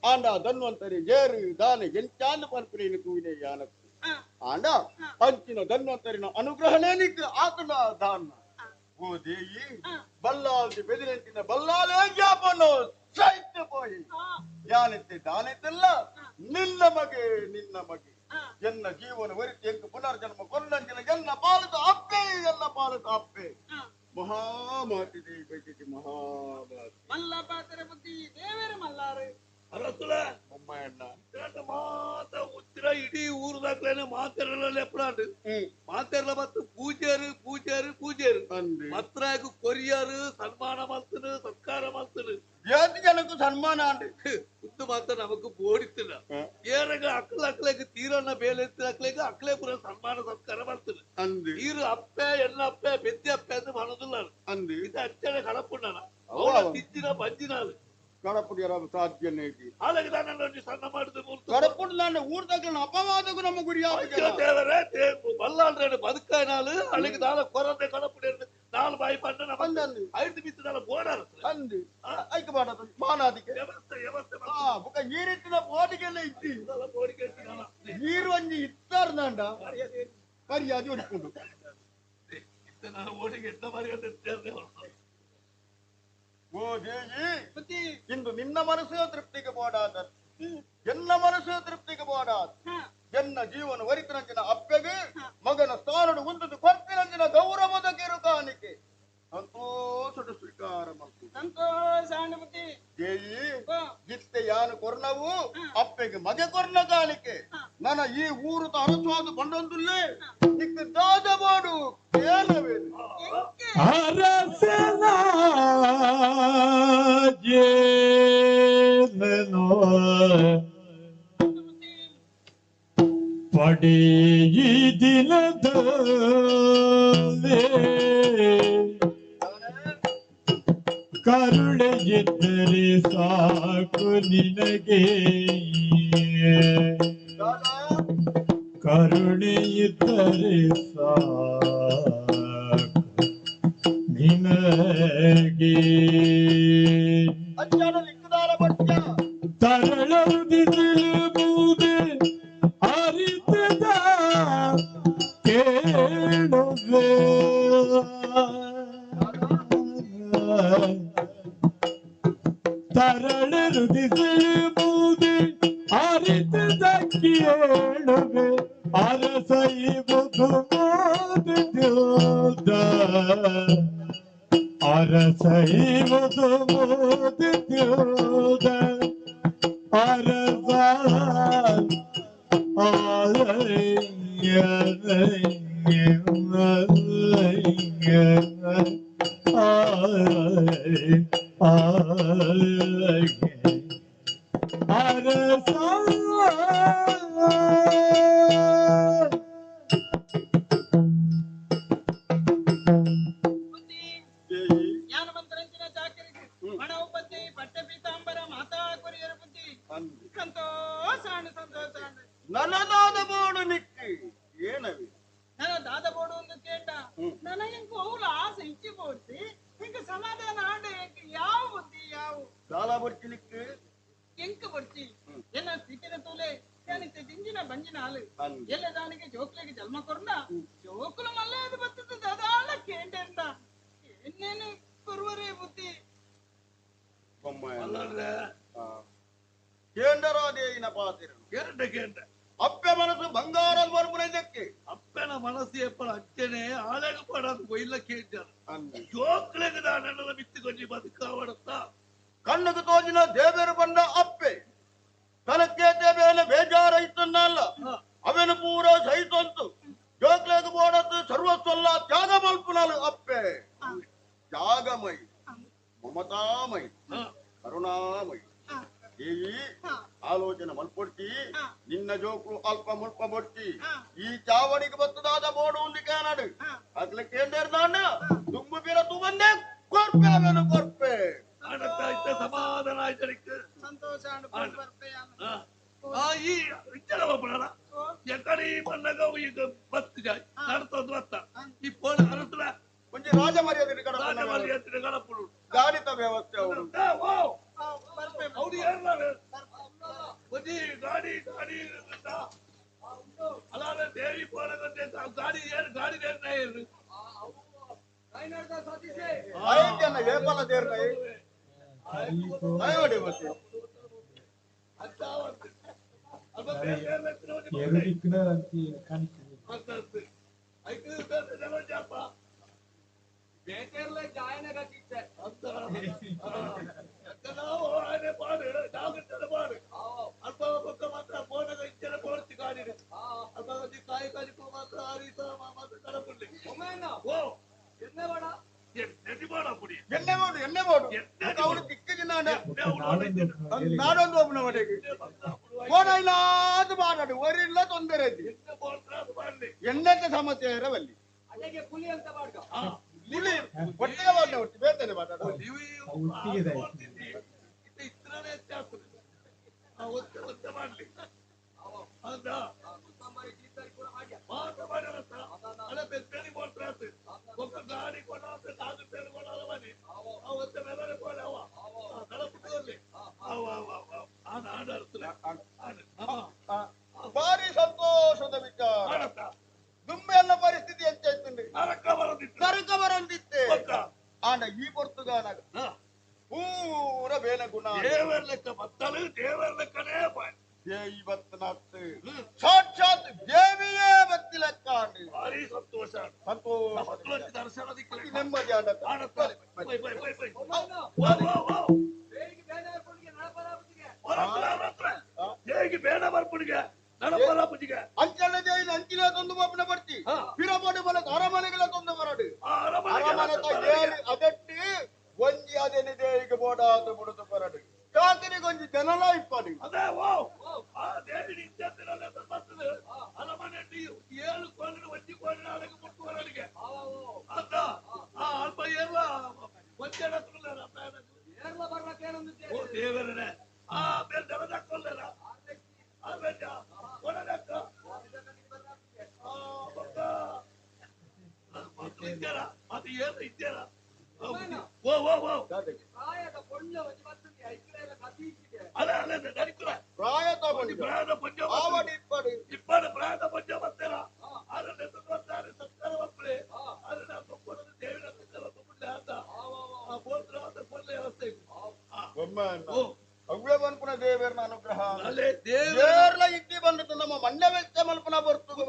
ಆಂಡ ಧನ್ವಂತರಿ ಜೇರು ದಾನೆ ಎಂಚಾಂದು ಪನ್ಪುನೇನು ತೂಯಿನೆ ಯಾನತ್ತು ಆಂಡ ಅಂಚಿನ ಧನ್ವಂತರಿನ ಅನುಗ್ರಹಣೇ ನಿಕ್ ಆತನ ದಾನ. ಓ ದೇಯಿ, ಬಲ್ಲಾಲ್ದಿ ಬೆದಿರಂತಿನ ಬಲ್ಲಾಲೇ ಜ್ಞಾಪನೋ ಸೈತ್ಯ ಪೋಯಿ ಯಾನಿತ್ತೆ ದಾನಿತ್ತೆಲ್ಲ ನಿನ್ನ ಮಗೆ ನಿನ್ನ ಮಗೆ ಎನ್ನ ಜೀವನ ವರಿತಿ ಎಂಕು ಪುನರ್ಜನ್ಮ ಕೊಲ್ಲಂಚಿನ ಎನ್ನ ಪಾಲದ ಅಪ್ಪೆ ಎನ್ನ ಪಾಲದ ಅಪ್ಪೆ ಮಹಾಮಾತಿ ದೇವಿ ಬೈತಿ ಮಹಾಮಾತಿ ಮಲ್ಲ ಪಾತ್ರ ಬುದ್ಧಿ ದೇವರ ಮಲ್ಲಾರು ಅರಸುಲ ಬೊಮ್ಮಯ್ಯಣ್ಣ ಮಾತ ಉತ್ತರ ಇಡೀ ಊರುದಾಕ್ಲೇನೆ ಮಾತೆರಲ್ಲ ಲೆಪ್ಪಡಾಂಡು ಮಾತೆರಲ ಮತ್ತು ಪೂಜಾರು ಪೂಜಾರು ಪೂಜಾರು ಮತ್ರಾಗ ಕೊರಿಯಾರು ಸನ್ಮಾನ ಮಲ್ತನು ಸತ್ಕಾರ ಮಲ್ತನು ಏತ್ ಜನಕ್ಕೂ ಸನ್ಮಾನ ಅಂಡು ಉತ್ತು ಮಾತ್ರ ನಮಕ್ ಬೋಡಿತ್ತಿಲ್ಲ ಏರಗ ಅಕ್ಕಲ ಅಕ್ಕಲೆಗ್ ತೀರನ್ನ ಬೇಲೆ ಎತ್ತಿನ ಅಕ್ಕಲೆಗ್ ಅಕ್ಕಲೆ ಪೂರ ಸನ್ಮಾನ ಸತ್ಕಾರ ಮಲ್ತನು ಅಂದು ಈರು ಅಪ್ಪೆ ಎನ್ನ ಅಪ್ಪೆ ಬೆದ್ದಿ ಅಪ್ಪೆ ಅಂತ ಮನದಿಲ್ಲ ಅಂದು ಇದು ಅಚ್ಚನೆ ಕಡಪುಣ್ಣನ ಅವಳ ತಿಜ್ಜಿನ ಬಂಜಿನಾಳು ಕಡಪುಡಿಯರ ಸಾಧ್ಯನೇ ಕಡಪುಡಿ ನಾನು ಊರ್ದಾಗ ಅಪವಾದಕ್ಕೂ ನಮ್ಮ ಗುರಿ ದೇವರೇ ಬಲ್ಲಾಳ್ರೆ ಬದುಕಾಯ್ನಾಳು ಅಲ್ಲಿಗೆ ನಾಳೆ ಕೊರತೆ ಕಡಪುಡಿ ನಾಲ್ ಬಾಯಿ ಪಂಡ ಐದು ಬಿತ್ತು ನಾಳೆ ಬೋಡ ಅಂದು ಐಕ ಬಾಡ ಮಾನಾದಿಕೆ ಬುಕ್ಕ ಈ ರೀತಿನ ಬೋಡಿಗೆಲ್ಲ ಇತ್ತಿ ನೀರು ಒಂಜಿ ಇತ್ತಾರ್ದಾಂಡ ಮರ್ಯಾದೆ ಉಂಟು ಓಡಿಗೆ ಎಂತ ಮರ್ಯಾದೆ ಓ ದೇವಿ, ಇಂದು ನಿನ್ನ ಮನಸ್ಸು ತೃಪ್ತಿಗೆ ಬೋಡಾದ ಎನ್ನ ಮನಸ್ಸು ತೃಪ್ತಿಗೆ ಬೋಡಾದ ಎನ್ನ ಜೀವನ ವರಿತನಂಚಿನ ಅಪ್ಪೆಗೆ ಮಗನ ಸ್ಥಾನಡು ಉಂದದು ಕೊರ್ಪಿನಂಚಿನ ಗೌರವದ ಕಿರುಕಾಣಿಕೆ ಸಂತೋಷದ ಸ್ವೀಕಾರ ಮಾಡ್ತು ಸಂತೋಷ ದೇವಿ, ಗಿತ್ತೆ ಯಾನು ಕೊರ್ನವು ಅಪ್ಪೆಗೆ ಮಗೆ ಕೊರ್ನ ಕಾಣಿಕೆ ನನ್ನ ಈ ಊರು ಅರಸೋದು ಬಂಡೊಂದುಲ್ಲೇ ನಿಕ್ಕ ದಾದ ಬೋಡು ಏನವೇನು ಅರಸನ ಜೇನೋ ಪಡೆಯಿ ದಿನದಲ್ಲಿ ಕರುಣೆಯಿದ್ದರೆ ಸಾಕು ನಿನಗೆ ಕರುಣೆಯಿದ್ದರೆ ಸಾಕು ನಿನಗೆ ತರಳುದಿರುವುದೇ ಅರಿತದ ಕೇಳುವೆ ತರಳುದಿರುವುದೇ ಅರಿತದ ಕೇಳುವೆ ಅರಸೈಬುದು ಮೋದಿದ ಅರಸೈವುದು ಮೋದಿದ ಅರಸ ಅರಸ ಜ್ಞಾನವಂತರಂಚಿನ ಚಾಕರಿಗೆ ಹಣ ಉಪತ್ತಿ ಪಟ್ಟೆ ಪೀತಾಂಬರ ಮಾತಾ ಕೊರಿಯರ ಬುದ್ಧಿ ಸಂತೋಷ ಸಂತೋಷ. ನನದಾದ ಬೋಡು ನಿಕ್ಕಿ ಏನವಿ ನನ್ನ ದಾದ ಬೋಡು ಒಂದು ಕೇಟ ನನಗೆ ಅವಳು ಆಸೆ ಇಚ್ಚಿ ಬೋಡ್ತಿ ಹಿಂಗ ಸಮಾಧಾನ ಆಂಡ ಯಾವ ಬುದ್ಧಿ ಯಾವ ದಾಲ ಬರ್ತಿ ನಿಕ್ಕಿ ಎಂಕ ಬರ್ತಿ ಎನ್ನ ಸ್ಥಿತಿನ ತೂಲೆ ಯಾನಿತ್ತೆ ದಿಂಜಿನ ಬಂಜಿನ ಹಾಲು ಎಲ್ಲ ದಾನಿಗೆ ಜೋಕ್ಲಿಗೆ ಜನ್ಮ ಕೊರ್ನ ಜೋಕುಲು ಮಲ್ಲ ಅದು ಬರ್ತದೆ ದಾದಾಳ ಕೇಂಡ ಇನ್ನೇನು ಕೊರುವರೇ ಬುದ್ಧಿ ಕೇಂಡರಾದೇಯಿನ ಪಾತಿರನು ಕೇಂಡ ಕೇಂಡ ಅಪ್ಪೆ ಮನಸ್ಸು ಬಂಗಾರದ ಬರುಪುನೈದಕ್ಕೆ ಅಪ್ಪನ ಮನಸ್ಸು ಎಪ್ಪಳ ಅಚ್ಚನೆ ಆಳೆಗ ಪಡದು ಕೊಯ್ಲ ಕೇಂಜಾರ ಜೋಕ್ಲೆಗ ದಾನದ ಮಿತ್ತು ಕೊಂಚಿ ಬದುಕಾವಡತ್ತ ಕಣ್ಣುకు ತೋಜಿನ ದೇವರು ಬಂದ ಅಪ್ಪೆ ತನಕ್ಕೆ ದೇವೇನ ಬೇಜಾರ ಇತ್ತನ್ನಲ್ಲ ಅವನ ಪೂರ ಸಹಿತಂತು ಜೋಕ್ಲೆಗ ಬೋಡತ್ತು ಸರ್ವಸ್ವಲ್ಲ ತ್ಯಾಗ ಮಲ್ಪುನಲು ಅಪ್ಪೆ ತ್ಯಾಗಮಯಿ ಮಮತಾಮಯಿ ಕರುಣಾಮಯಿ ದೇವಿ ಆಲೋಚನೆ ಮಲ್ಪೊಡ್ತಿ ನಿನ್ನ ಜೋಕ್ಲು ಅಲ್ಪ ಮುಲ್ಪ ಬೊಡ್ತಿ ಈ ಚಾವಡಿಗೆ ಬತ್ತದಾದ ಬೋಡು ಒಂದು ಕಾನಾಡು ಅದ್ಲ ಕೇಂದ್ರ ತುಂಬು ಬೀರ ತುಂಬಂದೆ ಕೊರ್ಪೆ ಅವೇನು ಕೊರ್ಪೆ ಸಮಾಧಾನ ಆಯ್ತು. ಸಂತೋಷ. ಈ ಇಚ್ಚರ ಒಬ್ಬನ ಎಕಡೆ ಬನ್ನಗ ಈಗ ಬತ್ತು ನಡ್ತೊಂದು ಬತ್ತ ಈ ಫೋನ್ ಅರಸುಲ ಒಂಜಿ ರಾಜ ಮರ್ಯಾದೆ ರಾಜ ಮರ್ಯಾದೆ ಗಣಪುಡು ಗಾಡಿತ ವ್ಯವಸ್ಥೆ ಅವರು ಅವ್ರು ಏರ್ಲಾರ ಒಂಜಿ ಗಾಡಿ ಗಾಡಿ ಅಲಾರ ದೇವಿ ಪೋನಗಂತೆ ಗಾಡಿ ಏರ್ ಗಾಡಿ ಏರ್ನ ಏರು ಆಯ್ತಣ್ಣ ಏಪಲ ದೇರ್ನ ದಯಮಾಡಿ ಮತ್ತೆ ಎರಡು ದಿಕ್ಕಿನ ಎಣ್ಣೆ ಬೋಡು ಎಣ್ಣೆ ಬೋಡು ಅವನು ದಿಕ್ಕಿನ ನಾಡೊಂದು ಒಬ್ಬನ ಮನೆಗೆ ಕೋಣ ಇಲ್ಲ ಅದು ಮಾತಾಡು ಒರಿಲ್ಲ ತೊಂದರೆ ಐತಿ ಎಣ್ಣೆಂತ ಸಮಸ್ಯೆ ಇರವಲ್ಲಿ ಹುಲಿ ಒಟ್ಟಿಗೆ ಮಾಡ ಒಟ್ಟು ಬೇತನೆ ಮಾತಾಡು. ಭಾರಿ ಸಂತೋಷದ ವಿಚಾರ. ದುಂಬೆಲ್ಲ ಪರಿಸ್ಥಿತಿ ಎಂಚಾಯ್ತುಂಡು ನರಕ ಬರಂದಿತ್ತೆ ಆಂಡ ಈ ಪೊರ್ತುಗಾನಾಗ ಪೂರ ಬೇನ ಗುಣ ದೇವರ ಲೆಕ್ಕ ಬತ್ತಲು ದೇವರ ಲೆಕ್ಕನೇ ದೇವಿ ಬತ್ತನಾತ್ ಸಾಕ್ಷಾತ್ ದೇವಿಯೇ ಬತ್ತಿ ಲೆಕ್ಕ. ಭಾರಿ ಸಂತೋಷ ಸಂತೋಷ ದರ್ಶನ ನೆಮ್ಮದಿ ಆಂಡ. ಹೇಗೆ ಬೇಡ ಬರ್ಪುಡಿಗೆ ನಡಪರ ಪುಜಿಗೆ ಅಂಚಲ ಜೈನ ಅಂಚಿನ ತಂದು ಒಬ್ಬನ ಬರ್ತಿ ಪಿರಪಡು ಬಲ ಅರಮನೆಗಳ ತಂದು ಬರಡು ಅರಮನೆ ಏಳು ಅದಟ್ಟಿ ಒಂಜಿ ಅದೇನೆ ದೇವಿಗೆ ಬೋಡಾದ ಬುಡದು ಬರಡು ಚಾಕರಿಗೆ ಒಂಜಿ ಜನಲ ಇಪ್ಪಡು. ಅದೇ ಓ ಆ ದೇವಿ ನಿತ್ಯತಿರಲ್ಲ ಬರ್ತದೆ ಅರಮನೆ ಏಳು ಕೋಲಿನ ಒಂಜಿ ಕೋಲಿನ ಅಳಗೆ ಮುಟ್ಟು ಬರಡಿಗೆ ಅಂತ ಆ ಅಲ್ಪ ಏರ್ಲ ಒಂಜೆಡ ಓ ದೇವರನೇ ಆ ಬೇರೆ ದಳದಕ್ಕೊಲ್ಲ ಆ ಬೇಡ ಕೊಡದಕ್ಕ ಆ ಬಕ್ಕ ಇದ್ದಾರ ಅದು ಏನು ಇದ್ದಾರ ಓ ಓ ಓ ಅಲ್ಲ ಅಲ್ಲ ನರಿಕುಲ ಪ್ರಾಯದ ಪ್ರಾಯದ ಪಂಜ ಆವಡಿ ಇಪ್ಪಡು ಇಪ್ಪಡು ಪ್ರಾಯದ ಪಂಜ ಬರ್ತಾರ ಅದನ್ನ ಬರ್ತಾರೆ ಸತ್ಕಾರ ಮಕ್ಕಳೇ ಅದನ್ನ ಕೊಡೋದು ದೇವಿನ ಸತ್ಕಾರ ಕೊಡ್ಲಿ ಅಂತ ಆ ಬೋತ್ರ ಅಂತ ಕೊಡ್ಲಿ ವ್ಯವಸ್ಥೆ. ಅವ್ವೇ ಬನ್ಪುನ ದೇವರನ ಅನುಗ್ರಹ ಅಲ್ಲೇ ದೇವರ ದೇವರ್ಲ ಇದ್ದಿ ಬಂದು ನಮ್ಮ ಮಂಡ್ಯ ವೆಚ್ಚ ಮಲ್ಪನ ಬರ್ತುಗ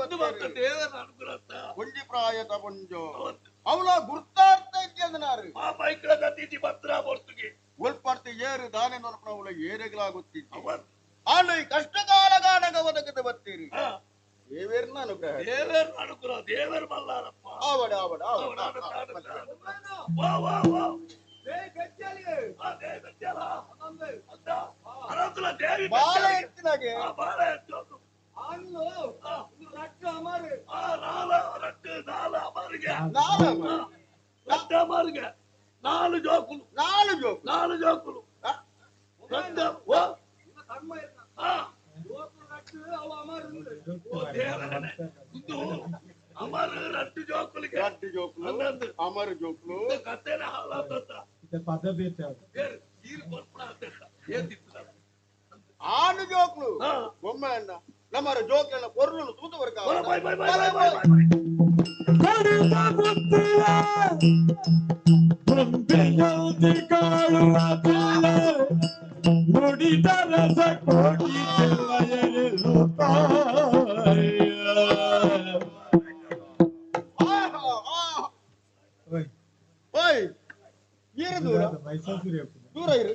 ದೇವರ ಅನುಗ್ರಹ ಒಂಜಿ ಪ್ರಾಯದ ಪಂಜೋ ಅವಳ ಗುರ್ತಾರ್ಥ ಇದ್ಯಂದನಾರು ಆ ಬೈಕ್ಲ ಗತಿಜಿ ಬತ್ರ ಬರ್ತುಗೆ ಒಲ್ಪರ್ತಿ ಏರು ದಾನೆ ನೋಡ್ಪುನ ಅವಳ ಏರೆಗಳಾಗುತ್ತಿತ್ತು ಆಂಡ ಈ ಕಷ್ಟಕಾಲ ಗಾನಗ ಒದಗದ ಬರ್ತೀರಿ ದೇವೇರ್ನ ಅನುಗ್ರಹ ದೇವರ ಅನುಗ್ರಹ ದೇವರ ಮಲ್ಲಾರಪ್ಪ. ಆವಡ ಆವಡ ಆವಡ. ವಾ ವಾ ವಾ ಬಾಲ ಎತ್ತಿನಾಗೆ ಬಾಲ ಎತ್ತು ನಾಲು ಜೋಕುಲು ನಾಲು ಜೋಕುಲು ನಾಲು ಜೋಕುಲು ಅಮರ ರಟ್ಟು ಜೋಕುಲಿಗೆ ರಟ್ಟು ಜೋಕುಲು ಅಮರ ಜೋಕುಲು ಕತೆನ ಹಾಲಾತ ಪದ ಬೇತೆ ಆನು ಜೋಕ್ಲು ಬೊಮ್ಮೆ ಅಣ್ಣ ನಮ್ಮರ ಜೋಕ್ಲೆಲ್ಲ ಪೊರ್ಲು ತೂತು ಬರ್ಕ ನುಡಿದ ರಸ ಕೋಟಿ ಓಯ್ ಇರು ದೂರ ದೂರ ಇರು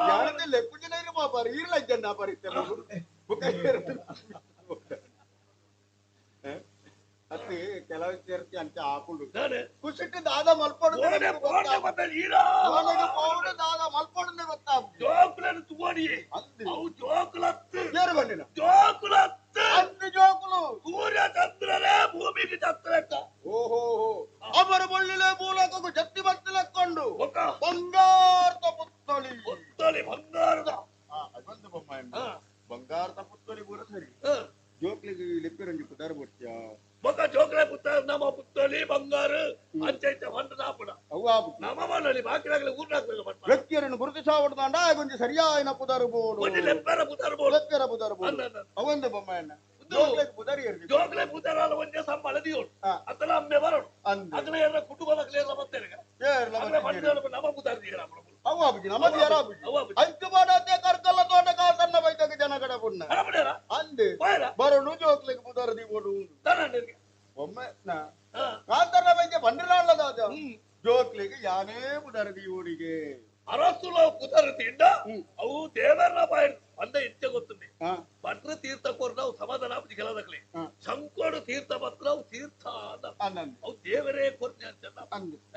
ಯಾರದೆಲ್ಲ ಪೂಜೆ ಇರು ಬಾಬಾರು ಇರ್ಲ ಇದ್ದ ಪರಿತ್ತೆ ಅತ್ತೆ ಕೆಲವು ಸೇರ್ತಿ ಅಂತ ಹಾಕೊಂಡು ಕುಸಿಟ್ಟು ದಾದ ಮಲ್ಪಡು ದಾದ ಮಲ್ಪಡು ಗೊತ್ತಾಗ್ತದೆ. ಜೋಕುలను ತುವಡಿ ಅವು ಜೋಕುಲತ್ತು ಏರು ಬಂದಿನ ಜೋಕುಲತ್ತು ಅಂದು ಜೋಕುಲು ಸೂರ್ಯ ಚಂದ್ರರೇ ಭೂಮಿಗೆ ಚತ್ರಕ್ಕ. ಓಹೋ ಅವರ ಬಳ್ಳಿಲೆ ಮೂಲಕಗೂ ಜತ್ತಿ ಬತ್ತಿಲಕ್ಕೊಂಡು ಬಂಗಾರದ ಪುತ್ತಳಿ ಪುತ್ತಳಿ ಬಂಗಾರದ ಅದೊಂದು ಬೊಮ್ಮ ಬಂಗಾರದ ಪುತ್ತಳಿ ಪೂರ ಸರಿ. ಜೋಕ್ಲಿಗೆ ಲೆಪ್ಪಿರಂಜಿ ಪುದಾರ ಬರ್ತೀಯ ಬೊಕ್ಕ ಜೋಕ್ಲೆ ಪುತ್ತ ನಮ್ಮ ಪುತ್ತಳಿ ಬಂಗಾರ ಅಂಚೈತೆ ಹೊಂಡ ನಾಪುಣ ನಮ್ಮ ಮನಲಿ ಬಾಕಿದಾಗಲೇ ಊರ್ನಾಗ್ತದೆ. ವ್ಯಕ್ತಿಯರನ್ನು ಗುರುತಿಸಾವಡ್ದಾಂಡ ಆಗೊಂಜಿ ಸರಿಯಾಯಿನ ಪುದಾರು ಬೋಡು ಒಂಜಿ ಲೆಪ್ಪೆರ ಪುದಾರು ಬೋಡು ಲೆಪ್ಪೆರ ಪುದಾರು ಬೋಡು ಅವೊಂದು ಬೊಮ್ಮಯ್ಯನ ಜೋಕ್ಲೆ ಜೋಕ್ಲೆ ಪುದಾರ ಒಂಜೆ ಸಂಬಳ ದಿಯೋಡು ಅತ್ತಲ ಅಮ್ಮೆ ಬರೋಡು ಅಗಲ ಏರ ಕುಟುಂಬದಾಗಲೇ ಎಲ್ಲ ಬರ್ತೇನೆ ನಮ್ಮ ಪುದಾರ ದಿಯರ ಬರೋಡು ಜೋಕ್ಲೆಗ್ ಪುದಾರ ದಿಬೋಡು ಒಮ್ಮೆ ಕಾಂತಣ್ಣ ಬೈದ್ಯ ಬಂಡಿರಾಳದಾದ ಜೋಕ್ಲೆಗ್ ಯಾನೇ ಪುದಾರ ದಿಯೋಡಿಗೆ ಅರಸುಲ ಪುದಾರ ತಿಂಡ ಅವು ದೇವರ ಬಾಯ್ ಅಂದ ಇಂಚೆ ಗೊತ್ತುಂಡೆ ಭಟ್ರ ತೀರ್ಥ ಕೊರ್ನ ಅವು ಸಮಾಧಾನ ಆಪುಜಿ ಕೆಲದಕ್ಲೆ ಶಂಕೋಡು ತೀರ್ಥ ಪತ್ರ ಅವು ತೀರ್ಥ ಅವು ದೇವರೇ ಕೊರ್ನೆ ಅಂತ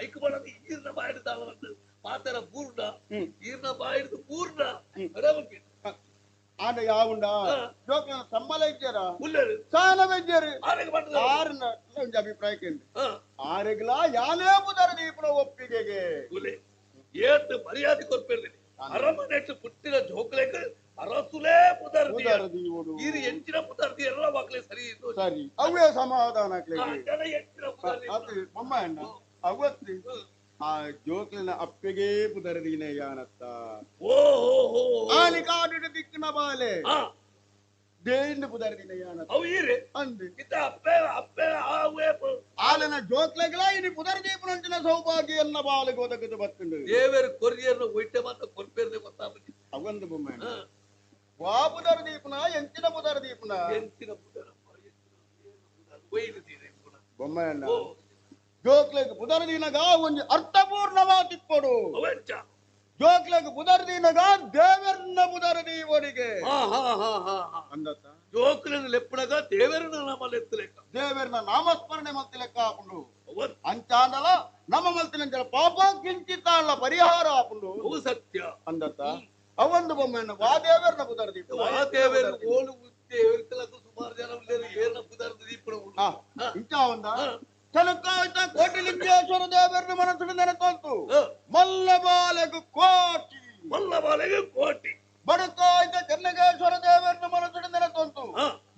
ಐಕ್ ಬಡದು ಈರ್ನ ಬಾಯಿಡ್ದಾಳ ಪಾತರ ಪೂರ್ಣ ಈರ್ನ ಬಾಯಿಡ್ದು ಪೂರ್ಣ ಆಂಡ ಯಾವುಂಡ ಜೋಕ್ಲೆನ ಸಂಬಳ ಇಜ್ಜಾರ ಸಾನ ಬೈದ್ಯರು ಆರನ ಒಂಜಿ ಅಭಿಪ್ರಾಯ ಕೇಂದ್ರ ಆರೆಗ್ಲಾ ಯಾನೇ ಪುದಾರ ದೀಪನ ಒಪ್ಪಿಗೆಗೆ ಏತ್ ಮರ್ಯಾದೆ ಕೊರ್ಪೇರ್ಲಿ ಅರಮನೆಟ್ಟು ಪುಟ್ಟಿನ ಜೋಕ್ಲೆಗ್ ಅರಸುಲೇ ಪುದಾರ ಈರು ಎಂಚಿನ ಪುದಾರ ಎಲ್ಲ ವಾಕ್ಲೆ ಸರಿ ಸರಿ ಅವೇ ಸಮಾಧಾನ ಬೊಮ್ಮ ಅಣ್ಣ ಅವತ್ತು ಆ ಜೋಕ್ಲಿನ ಅಪ್ಪೆಗೆ ಪುದರದೀನ ಯಾನತ್ತ ಓಹೋ ಆಲಿ ಕಾಡಿನ ದಿಕ್ಕಿನ ಬಾಲೆ ದೇಯಿಂದ ಪುದರದೀನ ಯಾನತ್ತ ಅವು ಈರೆ ಅಂದು ಇತ್ತ ಅಪ್ಪೆ ಅಪ್ಪೆ ಆವೇ ಆಲನ ಜೋಕ್ಲೆಗ್ಲ ಇನಿ ಪುದರದೀಪನಂಚಿನ ಸೌಭಾಗ್ಯ ಎನ್ನ ಬಾಲೆಗೆ ಒದಗದು ಬತ್ತುಂಡು ದೇವರು ಕೊರಿಯರ್ನ ಒಯ್ಟೆ ಮಾತ್ರ ಕೊರ್ಪೇರ್ದೆ ಗೊತ್ತಾಪುಜಿ ಅವೊಂದು ಬೊಮ್ಮೆ ವಾ ಪುದರದೀಪನ ಎಂಚಿನ ಪುದರದೀಪನ ಎಂಚಿನ ಪುದರ ಒಯ್ದು ಬೊಮ್ಮಯ್ಯಣ್ಣ ಜೋಕ್ಲೆಗ್ ಪುದರದೀನಗ ಒಂಜಿ ಅರ್ಥಪೂರ್ಣವಾದಿಪ್ಪಡು ಜೋಕ್ಲೆಗ್ ಪುದರದೀನಗ ದೇವರನ್ನ ಪುದರದೀವರಿಗೆ ಅಂದತ್ತ ಜೋಕ್ಲೆನ ಲೆಪ್ಪಣಗ ದೇವರನ್ನ ನಾಮ ಲೆತ್ತಲೆಕ್ಕ ದೇವರನ್ನ ನಾಮಸ್ಮರಣೆ ಮಲ್ತಿ ಲೆಕ್ಕ ಆಪುಂಡು ಅಂಚಾಂಡಲ ನಮ್ಮ ಮಲ್ತಿನಂಚಲ ಪಾಪ ಕಿಂಚಿತ್ತಾಳ ಪರಿಹಾರ ಆಪುಂಡು ಅವು ಸತ್ಯ ಅಂದತ್ತ ಅವೊಂದು ಬೊಮ್ಮಣ್ಣ ವಾ ದೇವರನ್ನ ಪುದರದೀಪ ವಾ ದೇವರ ಓಲು ಸುಮಾರು ಜನ ಏರ್ನ ಪುದರದೀಪಣ ಇಂಚ ಒಂದ ಚಲಕಾಯ್ತ ಕೋಟಿಲಿಂಗೇಶ್ವರ ದೇವರನ್ನ ಮನಸ್ಸು ನೆನತಂತು ಮಲ್ಲಬಾಲೆಗು ಕೋಟಿ ಮಲ್ಲಬಾಲೆಗು ಕೋಟಿ ಬಡಕಾಯ್ತ ಚೆನ್ನಗೇಶ್ವರ ದೇವರನ್ನ ಮನಸ್ಸು ನೆನತಂತು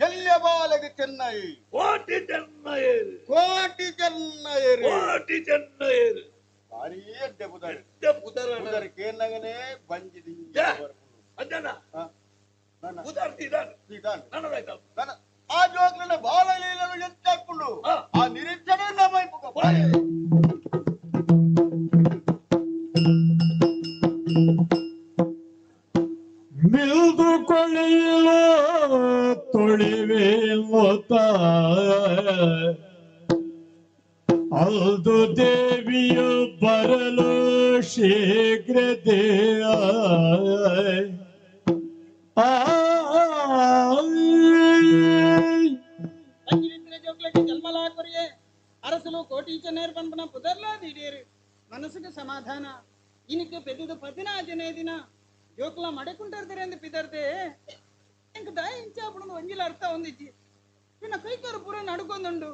ಎಲ್ಲಿಯ ಬಾಲೆಗು ಚೆನ್ನೈ ಕೋಟಿ ಚೆನ್ನೈರು ಕೋಟಿ ಚೆನ್ನೈರು ಕೋಟಿ ಚೆನ್ನೈರು ಭಾರೀ ಅಡ್ಡೆ ಪುದರ್ ಅಡ್ಡೆ ಪುದರ್ ಪುದರ್ ಕೇನಗನೇ ಬಂಜಿದಿ ಅಂಜನ ಪುದರ್ ತೀದಾನ್ ತೀದಾನ್ ನನ್ನದಾಯ್ತು ನನ್ನ ಆ ಜೋಕ್ಲನ ಬಾಲ ಲೀಲನು ಎತ್ತಾಕೊಂಡು ಆ ನಿರೀಕ್ಷಣೆ ನಮ್ಮ ಮಿಲ್ದು ಕೊಳೆಯೋ ತೊಳಿವೆ ಮೊತ್ತ ಅಲ್ದು ದೇವಿಯು ಬರಲು ಶೀಘ್ರ ದೇಯ ಜನ್ಮಲಾಕೊರಿಯೇ ಅರಸಲು ಕೋಟಿ ಚೆನ್ನೇರ್ ಪನ್ಪನ ಪುದರ್ಲಾ ದಿಡೀರು ಮನಸ್ಸಿಗೆ ಸಮಾಧಾನ ಇನಿಕ್ ಪೆದ್ದುದು ಪದಿನಾಜನೇ ದಿನ ಜೋಕ್ಲ ಮಡೆಕುಂಟರ್ದಿರೆಂದು ಪಿದರ್ದೆ ಎಂಕ್ ದಾಯ ಇಂಚಾಪುಣದು ಒಂಜಿಲ ಅರ್ಥ ಒಂದಿಜ್ಜಿ ಇನ್ನ ಕೈಕಾರು ಪೂರ ನಡ್ಕೊಂದುಂಡು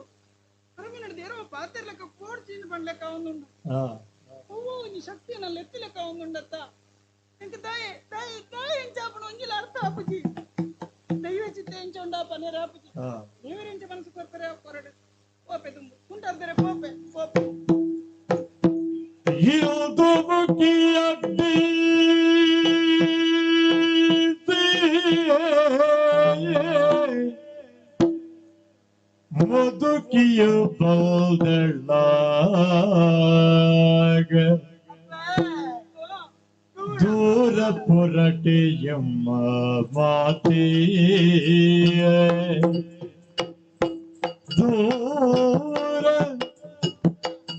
ಅರಮಿನಡ್ದು ಏರೋ ಪಾತೆರ್ ಲೆಕ್ಕ ಕೋಡ್ಚಿಂದು ಪಂಡ್ಲೆಕ್ಕ ಒಂದುಂಡು ಹೂವು ಒಂಜಿ ಶಕ್ತಿಯನ್ನ ಲೆತ್ತಿ ಲೆಕ್ಕ ಒಂದುಂಡತ್ತ ಎಂಕ್ ದಾಯ ದಾಯ ದಾಯ ಇಂಚಾಪುಣ ಒಂಜಿಲ ಅರ್ಥ ಆಪುಜಿ ದೈವ ಚಿತ್ತ ಎಂಚ ಉಂಡಾ ಪನೇರ ಆಪುಜಿ ದೇವರೆಂಚ ಮನಸ್ಸು ಕೊರ್ಪರೆ ಕೊರಡು ಪೋಪೆ ತುಂಬು ಕುಂಟರ್ದರೆ ಪೋಪೆ ಪೋಪೆ ಮುಖಿಯಡ್ಡಿ ಮುದುಕಿಯು ಬಲ್ದಳಾಗ ದೂರ ಪುರಟಿಯಮ್ಮ ಮಾತೆಯ ದೂರ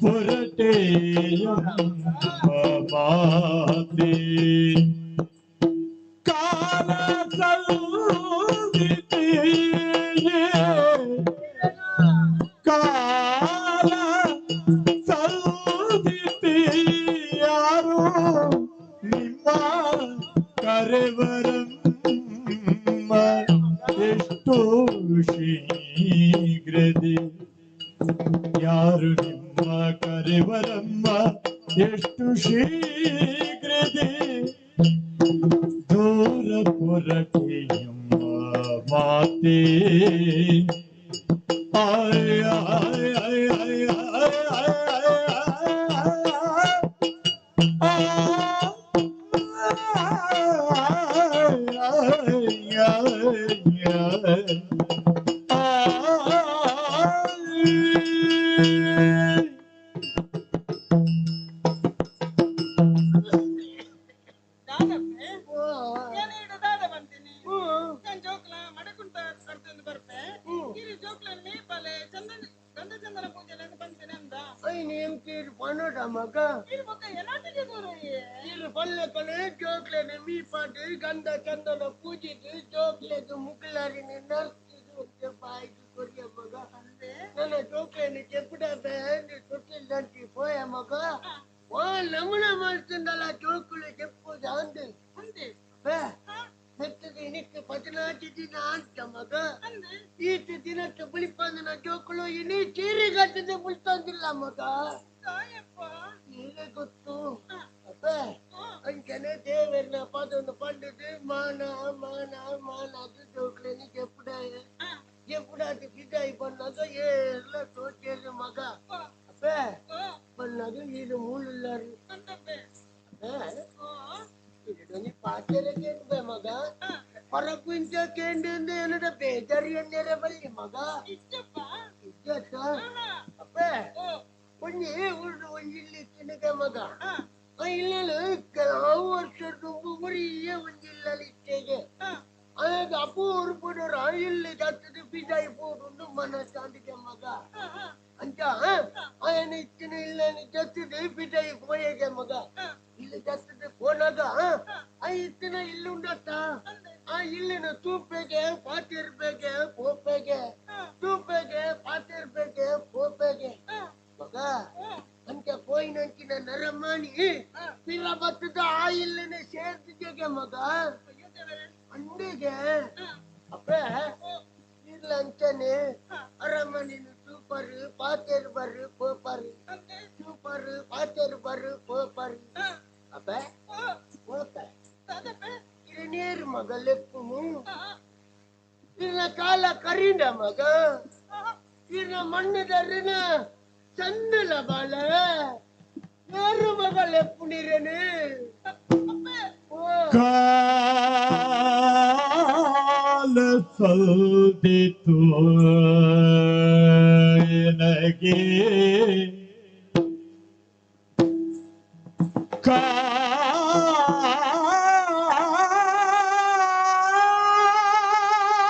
ಪುರಟಿಯಮ್ಮ ಮಾತೆ ಕಾಲ ಸಲ್ಲಿತಿಯೇ ಕಾಲ ಬರಿವರಮ್ಮ ಎಷ್ಟು ಶೀಘ್ರದಿ ದೂರ ಪುರಟಿಯಮ್ಮ ಮಾತೆ ಆಯ್ ಆಯ್ ಆಯ್ ಆಯ್ ಆಯ್ ಗಂಧ ಚಂದನ ಪೂಜಿದು ಜೋಕ್ಲೆದು ಮುಗುಲಾರಿನ ನರ್ತಿದು ಬಾಯಿಗೆ ಕೊರಿಯ ಮಗ ನನ್ನ ಜೋಕ್ಲೆನ ಚೆಪ್ಪುಡ ತೊಟ್ಟಿಲ್ದಂಟಿ ಪೋಯ ಮಗ ಓ ನಮೂನೆ ಮಾಡ್ತಂದಲ್ಲ ಜೋಕುಲು ಚೆಪ್ಪುದ ಅಂದೆ ಮೆತ್ತಗೆ ಇನಿಕ್ಕೆ 14 ದಿನ ಅಂತ ಮಗ ಈತ ದಿನಕ್ಕೆ ಬುಳಿಪಂದನ ಜೋಕುಲು ಇನಿ ಚೀರಿಗಟ್ಟದೆ ಬುಳ್ತಂದಿಲ್ಲ ಮಗ ಏನೇ ಗೊತ್ತು ಅಪ್ಪ ಅಂಚನೆ ದೇವರನ್ನ ಪದವನ್ನು ಪಂಡಿತು ಮಾನ ಮಾನ ಮಾನ ಅದು ಜೋಕ್ಲೇನಿ ಚೆಪ್ಪುಡಾಯ ಚೆಪ್ಪುಡಾದ ಬಿದಾಯಿ ಬಂದಾಗ ಎಲ್ಲ ತೋಚೇರಿ ಮಗ ಅಪ್ಪ ಬಂದಾಗ ಇದು ಮೂಲಿಲ್ಲಾರಿ ಪಾತೆರೆ ಕೇಂದ್ರ ಮಗ ಹೊರಪುಂಚ ಕೇಂದ್ರ ಏನದ ಬೇಜಾರಿ ಎಣ್ಣೆರೆ ಬಲ್ಲಿ ಮಗ ಇಜ್ಜತ್ತ ಅಪ್ಪ ಒಂಜಿ ಊರು ಒಂಜಿ ಇಲ್ಲಿ ತಿನ್ನಗ ಮಗ ಇಲ್ಲ ಕೆಲವು ವರ್ಷ ತುಂಬು ಮುರಿಯೇ ಒಂಜಿಲ್ಲಲ್ಲಿ ಇಟ್ಟೆಗೆ ಆಗ ಅಪೂರು ಪುಡರು ಇಲ್ಲಿ ದತ್ತದ ಬಿದಾಯಿ ಪೂರುಂಡು ಮನಸ್ಸಾಂದಿಗೆ ಮಗ ಅಂತ ఆయన ಇಚ್ಚಿನ ಇಲ್ಲ ಜತ್ತಿದೆ ಬಿದಾಯಿ ಪೋಯಗೆ ಮಗ ಇಲ್ಲಿ ಜತ್ತಿದೆ ಪೋನಾಗ ಆ ಇತ್ತಿನ ಇಲ್ಲುಂಡತ್ತ ಆ ಇಲ್ಲಿನ ತೂಪೆಗೆ ಪಾತಿರ್ಬೇಕೆ ಪೋಪೆಗೆ ತೂಪೆಗೆ ಪಾತಿರ್ಬೇಕೆ ಪೋಪೆಗೆ ಮಗ ಅಂತ ಪೋಯಿನಂಚಿನ ನರಮಾಣಿ ಪಿರ ಬತ್ತದ ಆ ಇಲ್ಲಿನ ಸೇರ್ತಿದ್ದೆಗೆ ಮಗ ಅಂಡಿಗೆ ಅಪ್ಪ ಇಲ್ಲ ಅಂತಾನೆ ಅರಮನಿನ ಸೂಪರ್ ಪಾತೇರು ಬರ್ರು ಪೋಪರ್ ಸೂಪರ್ ಪಾತೇರು ಬರ್ರು ಪೋಪರ್ ಅಪ್ಪ ಹೋಪ ಇದು ನೇರು ಮಗ ಲೆಪ್ಪು ಇನ್ನ ಕಾಲ ಕರೀಂಡ ಮಗ ಇನ್ನ ಮಣ್ಣುದರಿನ ಚಂದಲ ಬಾಲ ನೇರು ಮಗ ಲೆಪ್ಪು ನೀರೇನು ಕಾಲ ಸಲ್ದಿತು ಎನಗೆ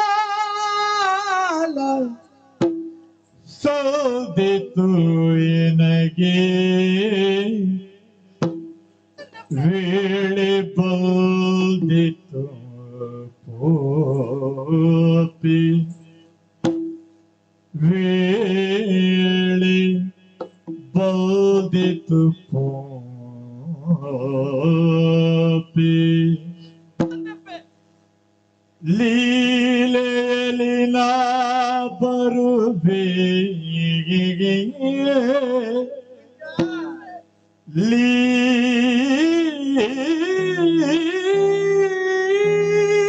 ಕಾಲ ಸಲ್ದಿತು ಎನಗೆ ವೇಳೆ ಬಂದಿತು ಪೋಪಿ ವೇಳೆ ಬಂದಿತು ಪೋಪಿ ಲೀಲೆಯಲ್ಲಿ ನಾ ಬರುವೆ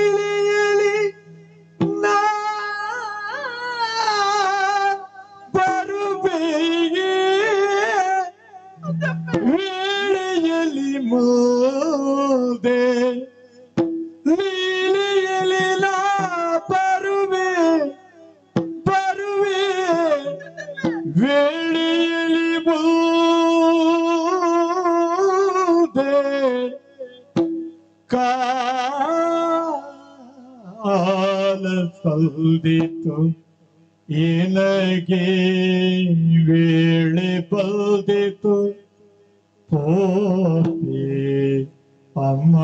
ಲೀಲೆಯಲ್ಲಿ ನಾ ಬರುವೆ ವೇಳೆಯಲ್ಲಿ ಮೋದೆ ಲೀಲೆಯಲ್ಲಿ ನಾ ಬರುವೆ ಬರುವೆ ವೇಳೆಯಲ್ಲಿ ಮೋದೆ ಕಾಲ ಸಲ್ದಿತು ಎನಗೆ ವೇಳೆ ಬಂದಿತು ಪೋಪಿ ಅಮ್ಮ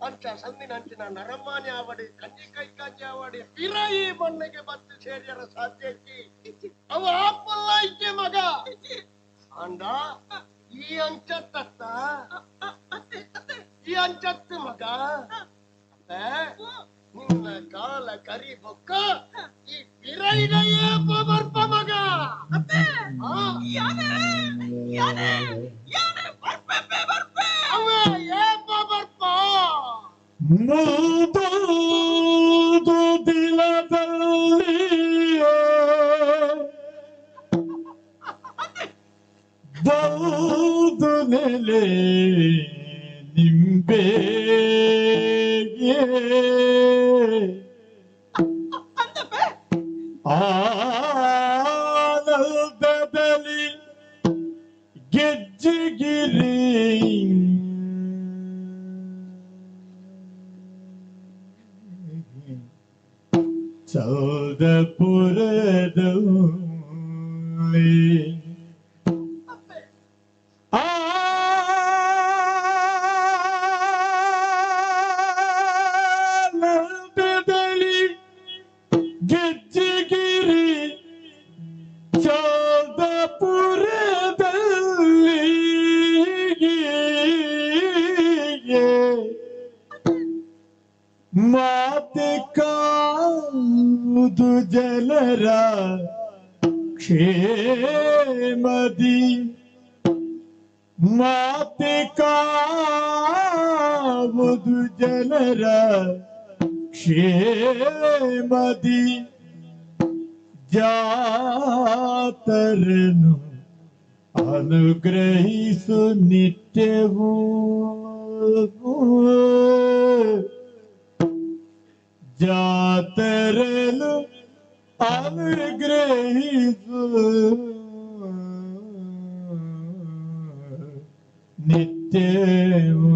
ಅಂಚ ಸಂದಿನಂಚಿನ ನರಮಾನಿ ಆವಡಿ ಕಂಜಿ ಕೈ ಕಾಂಜಿ ಆವಡಿ ಪಿರಾಯಿ ಮಣ್ಣಿಗೆ ಬತ್ತು ಸೇರಿಯರ ಸಾಧ್ಯ ಇಜ್ಜಿ. ಅವ ಆಪಲ್ಲ ಇಜ್ಜಿ ಮಗ. ಅಂಡ ಈ ಅಂಚತ್ತ ಈ ಅಂಚತ್ತು ಮಗ ಅತ್ತೆ ನಿನ್ನ ಕಾಲ ಕರಿ ಬೊಕ್ಕ ಈ ಪಿರೈನ ಏಪ ಬರ್ಪ ಮಗ. ಅವ ಏಪ ಬರ್ಪ ಮುದು ದಿನದಲ್ಲಿಯೇ ಬೌದು ನೆಲೆ ನಿಂಬೆಗೆ ಆನಂದದಲ್ಲಿ ಗೆಜ್ಜೆಗಿರಿ ಚೌದಪುರದಲ್ಲಿ ಆನಂದದಲ್ಲಿ ಗೆಜ್ಜೆಗಿರಿ ಚೌದಪುರದಲ್ಲಿ ಮಾತೆ ಕಾವುದು ಜನರ ಕ್ಷೇಮದಿ ಮಾತೆ ಕಾವುದು ಜನರ ಕ್ಷೇಮದಿ ಜಾತರನು ಅನುಗ್ರಹಿಸು ನಿತ್ಯವೂ ಜಾತರನು ಅನುಗ್ರಹಿಸು ನಿತ್ಯವೂ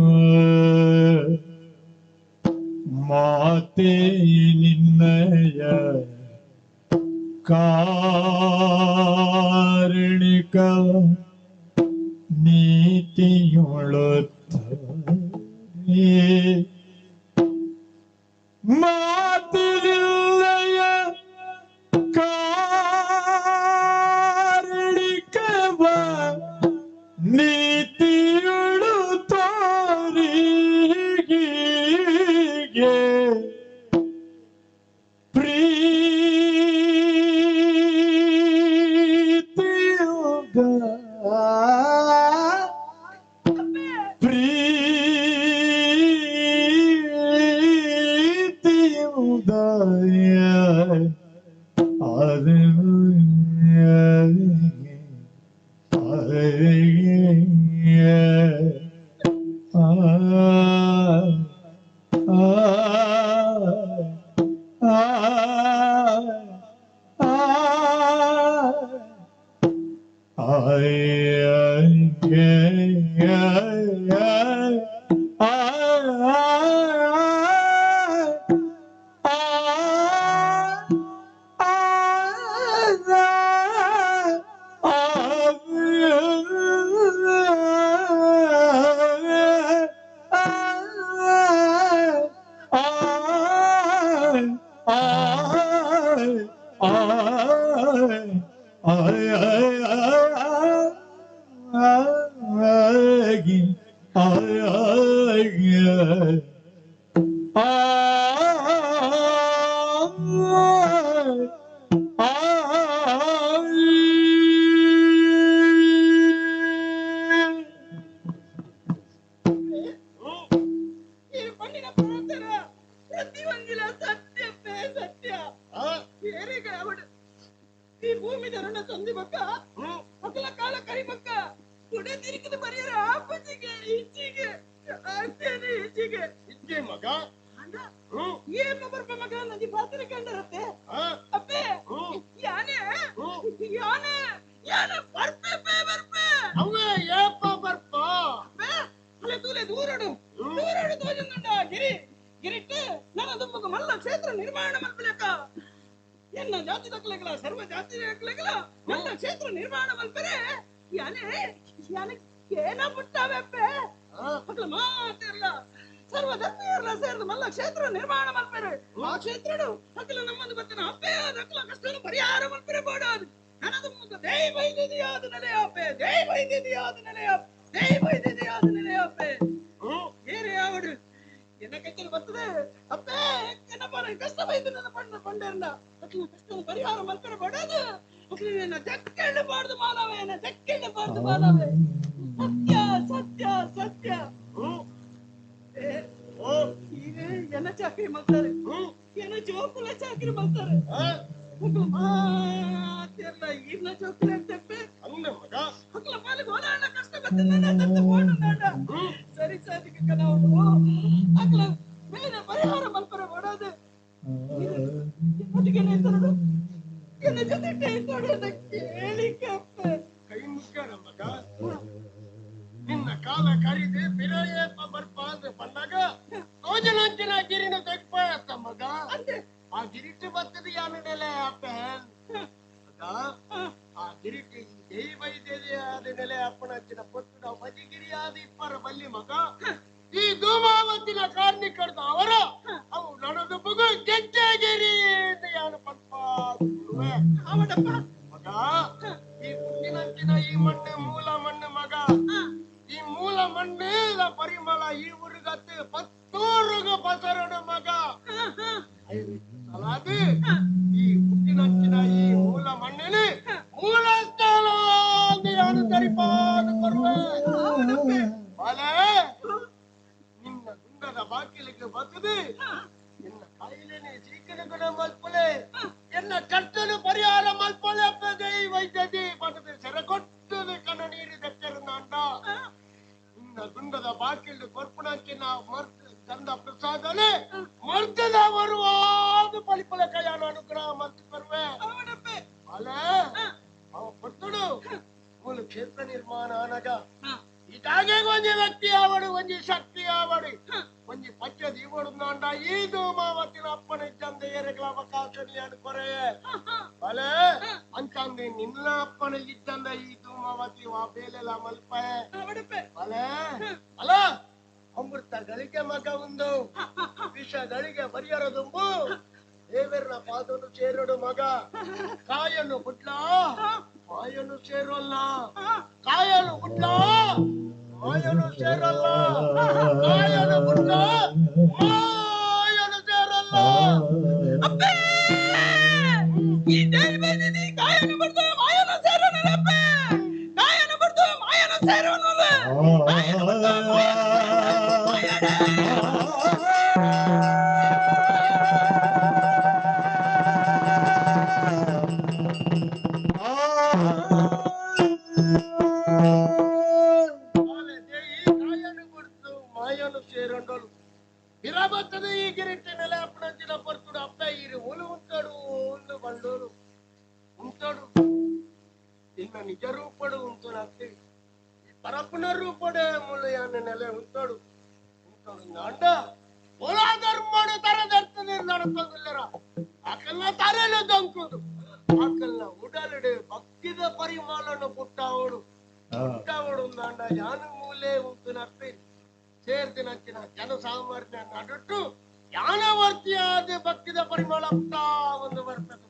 ಮಾತೆ ನಿನ್ನಯ ಕಾರಣಿಕ ನೀತಿಯೊಳುತ್ತೇ ಮಾತಿಲ್ಲಯ ಕಾರಣಿಕವ ನೀತಿಯುಳು ತೋರಿಗೆ ಪ್ರೀತಿಯುಗ ಪ್ರೀತಿಯುದಯ ಈ ಭೂಮಿ ಧರಣ ಸಂಧಿ ಬಕ್ಕ ಅಕಲ ಕಾಲ ಕರಿಬಕ್ಕ ಕುಡೆ ತಿರುಗಿದ ಬರಿಯರ ಆಪತ್ತಿಗೆ ಇಚ್ಚಿಗೆ ಆಗ್ತೇನೆ ಇಚ್ಚಿಗೆ ಇಚ್ಛೆ ಮಗ ಏಮ ಬರ್ಪ ಮಗ ನದಿ ಪಾತ್ರ ಕಂಡರತ್ತೆ ಅಪ್ಪೆ ಯಾನೆ ಯಾನೆ ಯಾನೆ ಬರ್ಪೆ ಪೇ ಬರ್ಪೆ ಅವೇ ಏಪ ಬರ್ಪ ಅಪ್ಪೆ ಅಲೆ ತೂಲೆ ದೂರಡು ದೂರಡು ತೋಜಂದುಂಡ ಗಿರಿ ಗಿರಿಟ್ಟು ನನ್ನ ದುಂಬುಕು ಮಲ್ಲ ಕ್ಷೇತ್ರ ನಿರ್ಮಾಣ ಮಲ್ಪಲೇಕ ಎನ್ನ ಜಾತಿ ದಕ್ಕಲೆಗಳ ಸರ್ವ ಜಾತಿ ದಕ್ಕಲೆಗಳ ಮಲ್ಲ ಕ್ಷೇತ್ರ ನಿರ್ಮಾಣ ಮಲ್ಪರೆ ಯಾನೆ ಯಾನೆ ಏನ ಪುಟ್ಟವೆಪ್ಪೆ ಮಕ್ಕಳ ಮಾತಿರಲ್ಲ ಸರ್ವ ಧರ್ಮೀಯರ್ಲ ಸೇರ್ದು ಮಲ್ಲ ಕ್ಷೇತ್ರ ನಿರ್ಮಾಣ ಮಲ್ಪೆರು ಆ ಕ್ಷೇತ್ರಡು ಅಖಿಲ ನಮ್ಮದು ಬತ್ತಿನ ಅಪ್ಪೆ ಅಖಿಲ ಕಷ್ಟನು ಪರಿಹಾರ ಮಲ್ಪೆರೆ ಬೋಡಾದು ನನದು ಮುಂದೆ ದೇೈ ಬೈದಿದೆಯಾದ ನೆಲೆಯಾಪೆ ದೇೈ ಬೈದಿದೆಯಾದ ನೆಲೆಯಾಪ ದೇೈ ಬೈದಿದೆಯಾದ ನೆಲೆಯಾಪೆ ಏರೇ ಆವಡು ಎನ್ನ ಕೈತಲ್ಲಿ ಬರ್ತದೆ ಅಪ್ಪೆ ಎನ್ನ ಕಷ್ಟ ಬೈದು ನನ್ನ ಪಂಡ ಪಂಡರ್ನ ಅಖಿಲ ಕಷ್ಟನು ಪರಿಹಾರ ಮಲ್ಪೆರೆ ಬೋಡಾದು ಅಖಿಲ ನನ್ನ ಜಕ್ಕೆಳ್ಳು ಬಾರ್ದು ಮಾನವೇ ನನ್ನ ಜಕ್ಕೆಳ್ಳು ಬಾರ್ದು ಮಾನವೇ ಸತ್ಯ ಸತ್ಯ ಸತ್ಯ ಈಗ ಎನ್ನ ಚಾಕ್ರಿ ಮಾಡ್ತಾರೆ ಎನ್ನ ಜೋಕುಲ ಚಾಕ್ರಿ ಮಾಡ್ತಾರೆ ಈರ್ನ ಜೋಕುಲ ಅಂತಪ್ಪೆ ಅಕ್ಲ ಪಾಲಿಗೆ ಹೋದಾಣ ಕಷ್ಟ ಬರ್ತದೆ ಸರಿ ಸರಿ ಕನವು ಅಕ್ಲ ಮೇಲೆ ಪರಿಹಾರ ಮಲ್ಪರೆ ಮಾಡೋದು ಅದಕ್ಕೆ ಎನ್ನ ಜೊತೆ ಅಂತ ಕೇಳಿಕಪ್ಪೆ ಕೈ ಮುಗ್ಗಾರ ಮಗ ನಿನ್ನ ಕಾಲ ಕರಿದು ಬಿರಾಯಪ್ಪ ಬರ್ಪ ಅಂದ್ರೆ ಬಂದಾಗ ತೋಜನಂಚಿನ ಗಿರಿನ ತೆಗ್ಪಾಯತ್ತ ಮಗ ಆ ಗಿರಿಟ್ಟು ಬರ್ತದೆ ಯಾನು ನೆಲೆ ಅಪ್ಪ ಮಗ ಆ ಗಿರಿಟ್ಟು ದೇವ ಆದ ನೆಲೆ ಅಪ್ಪನಂಚಿನ ಪೊತ್ತು ನಾವು ಮಜಿಗಿರಿ ಆದ ಇಪ್ಪರ ಬಲ್ಲಿ ಮಗ ಈ ಧೂಮಾವತಿನ ಕಾರ್ಣಿಕರ್ದ ಅವರ ಅವು ನನದು ಬುಗು ಗೆಜ್ಜೆಗಿರಿ ಯಾನು ಪಲ್ಪ ಮಗ ಈ ಪುಟ್ಟಿನಂಚಿನ ಈ ಮಣ್ಣು ಮೂಲ ಮಣ್ಣು ಮಗ ಈ ಮೂಲ ಮಣ್ಣು ಪರಿಮಳ ಈ ಊರುಗತ್ತು ಪತ್ತೂರುಗ ಪಸರಡು ಮಗ ಸಲಾದು ಈ ಪುಟ್ಟಿನಂಚಿನ ಈ ಮೂಲ ಮಣ್ಣಿನ ಮೂಲ ಸ್ಥಳ ಯಾನು ತರಿಪಾದು ಬರುವೆ ಬಾಲೆ ನಿನ್ನ ಗುಂಡದ ಬಾಕಿಲಿಗೆ ಬರ್ತದೆ ನಿನ್ನ ಕಾಯಿಲೆನೆ ಸೀಕನ ಗುಣ ಮಲ್ಪಲೆ ಎನ್ನ ಕರ್ತನು ಪರಿಹಾರ ಮಲ್ಪಲೆ ಅಪ್ಪದೆ ವೈದ್ಯದಿ ಪಟದ ಸೆರಕೊಟ್ಟದು ಕಣ ನೀರು ದೆಚ್ಚರು ನಿನ್ನ ಗುಂಡದ ಬಾಕಿಲು ಕೊರ್ಪಣಕ್ಕಿನ ಮರ್ತ ತಂದ ಪ್ರಸಾದನೆ ಮರ್ತದ ಬರುವಾದ ಪಲಿಪಲ ಕೈಯಾನ ಅನುಗ್ರಹ ಮಲ್ತು ಬರುವೆ ಅಲೆ ಅವ ಪಟ್ಟುಡು ಮೂಲ ಕ್ಷೇತ್ರ ನಿರ್ಮಾಣ ಅನಗ ಇದಾಗೆ ಒಂಜಿ ವ್ಯಕ್ತಿ ಆವಡು ಒಂಜಿ ಶಕ್ತಿ ಆವಡು ಒಂಜಿ ಪಚ್ಚ ದೀವಡು ನಾಂಡ ಈ ಧೂಮಾವತಿನ ಅಪ್ಪನ ಇದ್ದಂದ ಏರೆಗಳ ಅವಕಾಶ ಕೊರೆಯೇ ಅಲೆ ಅಂತಂದೆ ನಿನ್ನ ಅಪ್ಪನ ಇದ್ದಂದ ಈ ಧೂಮಾವತಿ ವಾ ಬೇಲೆಲ ಮಲ್ಪೆ ಅಲೆ ಅಲ ಅಮೃತ ಗಳಿಗೆ ಮಗ ಒಂದು ವಿಷ ಗಳಿಗೆ ಪರಿಹರದುಂಬು ದೇವರನ ಪಾದವನ್ನು ಸೇರೋಡು ಮಗ ಕಾಯನ್ನು ಬುಡ್ಲ ಮಾಯನು ಸೇರೋಲ್ಲ ಕಾಯಲು ಬುಡ್ಲ ಮಾಯನು ಸೇರಲ್ಲ ಕಾಯನು ಬುಡ್ಲ ಮಾಯನು ಸೇರಲ್ಲ ಅಪ್ಪೆ ಈ ದೇವನಿದಿ ಕಾಯನು ಬುಡ್ಲ ಮಾಯನು ಸೇರೋನಲ್ಲ ಅಪ್ಪೆ ಕಾಯನು ಬುಡ್ಲ ಮಾಯನು ಸೇರೋನಲ್ಲ ಕಾಯನು ಬುಡ್ಲ ಮಾಯನು ಸೇರಂಡೋಳು ಇರಬತ್ತದ ಈ ಗಿರಿಟ್ಟ ನೆಲೆ ಅಪ್ಪನಂಚಿನ ಪರ್ತುಡು ಅಪ್ಪ ಇರು ಒಲು ಉಂಟಾಡು ಒಂದು ಬಂಡೋಳು ఉంటాడు ನಿನ್ನ ನಿಜ ರೂಪಡು ಉಂಟು ಈ ಪರಪ್ಪನ ರೂಪಡೆ ಮುಳ್ಳು ನೆಲೆ ఉంటాడు ఉంటాడు ನಾಂಡ ಹೊಲ ಧರ್ಮಡು ತರದರ್ತದೆ ನಡತಂದಿಲ್ಲರ ಆಕಲ್ನ ತರಲು ದಂಕುದು ಆಕಲ್ನ ಉಡಲಿಡೆ ಭಕ್ತಿದ ಪರಿಮಾಳನ್ನು ಪುಟ್ಟಾವಡು ಪುಟ್ಟಾವಡು ನಾಂಡ ಯಾನು ಮೂಲೆ ಉಂಟು ನಪ್ಪಿ ಸೇರ್ದಿನಂಚಿನ ಜನಸಾಮಾನ್ಯ ನಡುಟ್ಟು ಯಾನವರ್ತಿಯಾದ ಭಕ್ತಿದ ಪರಿಮಳ ಪುಟ್ಟ ಒಂದು ಬರ್ತದೆ.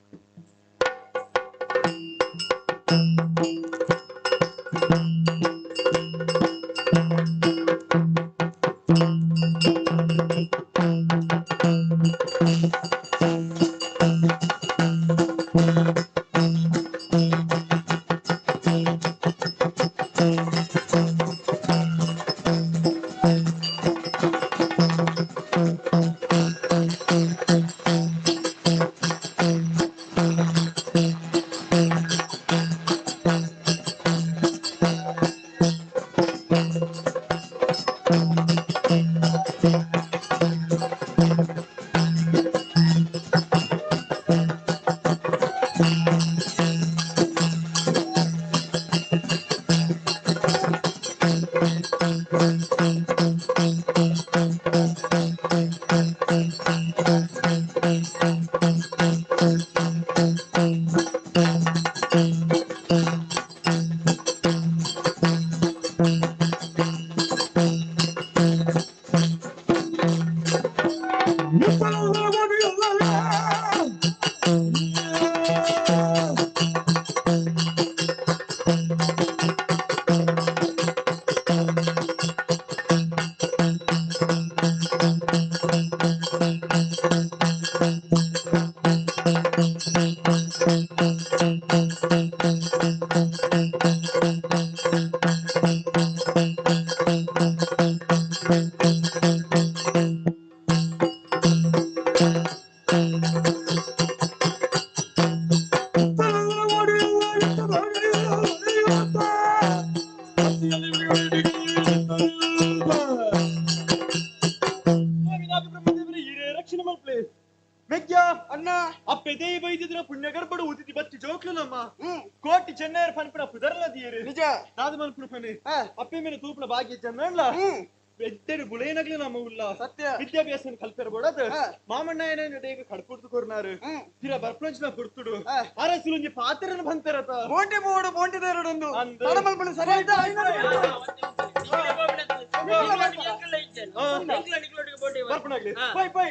ರಕ್ಷಣೆ ಮಲ್ಪ್ಲೆ ಮೆಗ್ಯ ಅಣ್ಣ ಅಪ್ಪೆ ದೇಯಿ ಬೈದಿದ್ರ ಪುಣ್ಯ ಗರ್ಭಡು ಉದಿತಿ ಬತ್ತಿ ಜೋಕ್ಲು ನಮ್ಮ ಕೋಟಿ ಚೆನ್ನೈಯರ್ ಪನ್ಪಿನ ಪುದರ್ಲ ದಿಯರು ನಿಜ ನಾದು ಮನ್ಪುನ ಪನೆ ಅಪ್ಪೆ ಮೇಲೆ ತೂಪುನ ಭಾಗ್ಯ ಚೆನ್ನಲ್ಲ ಬೆದ್ದೆಡು ಬುಳೇನಗ್ಲಿ ನಮ್ಮ ಉಲ್ಲ ಸತ್ಯ ವಿದ್ಯಾಭ್ಯಾಸ ಕಲ್ಪೆರ ಬೋಡದ ಮಾಮಣ್ಣ ಏನೇನು ಡೇಗ ಕಡ್ಪುಡ್ದು ಕೊರ್ನಾರು ತಿರ ಬರ್ಪಂಚಿನ ಪುಡ್ತುಡು ಅರಸುಲುಂಜಿ ಪಾತ್ರನ ಬಂತರತ ಬೋಂಟಿ ಬೋಡು ಬೋಂಟಿ ದೇರಡೊಂದು ತಡಮಲ್ಪುಣ ಸರಿ ಆಯ್ತಾ ಬರ್ಪಣಾಗ್ಲಿ ಬೈ ಬೈ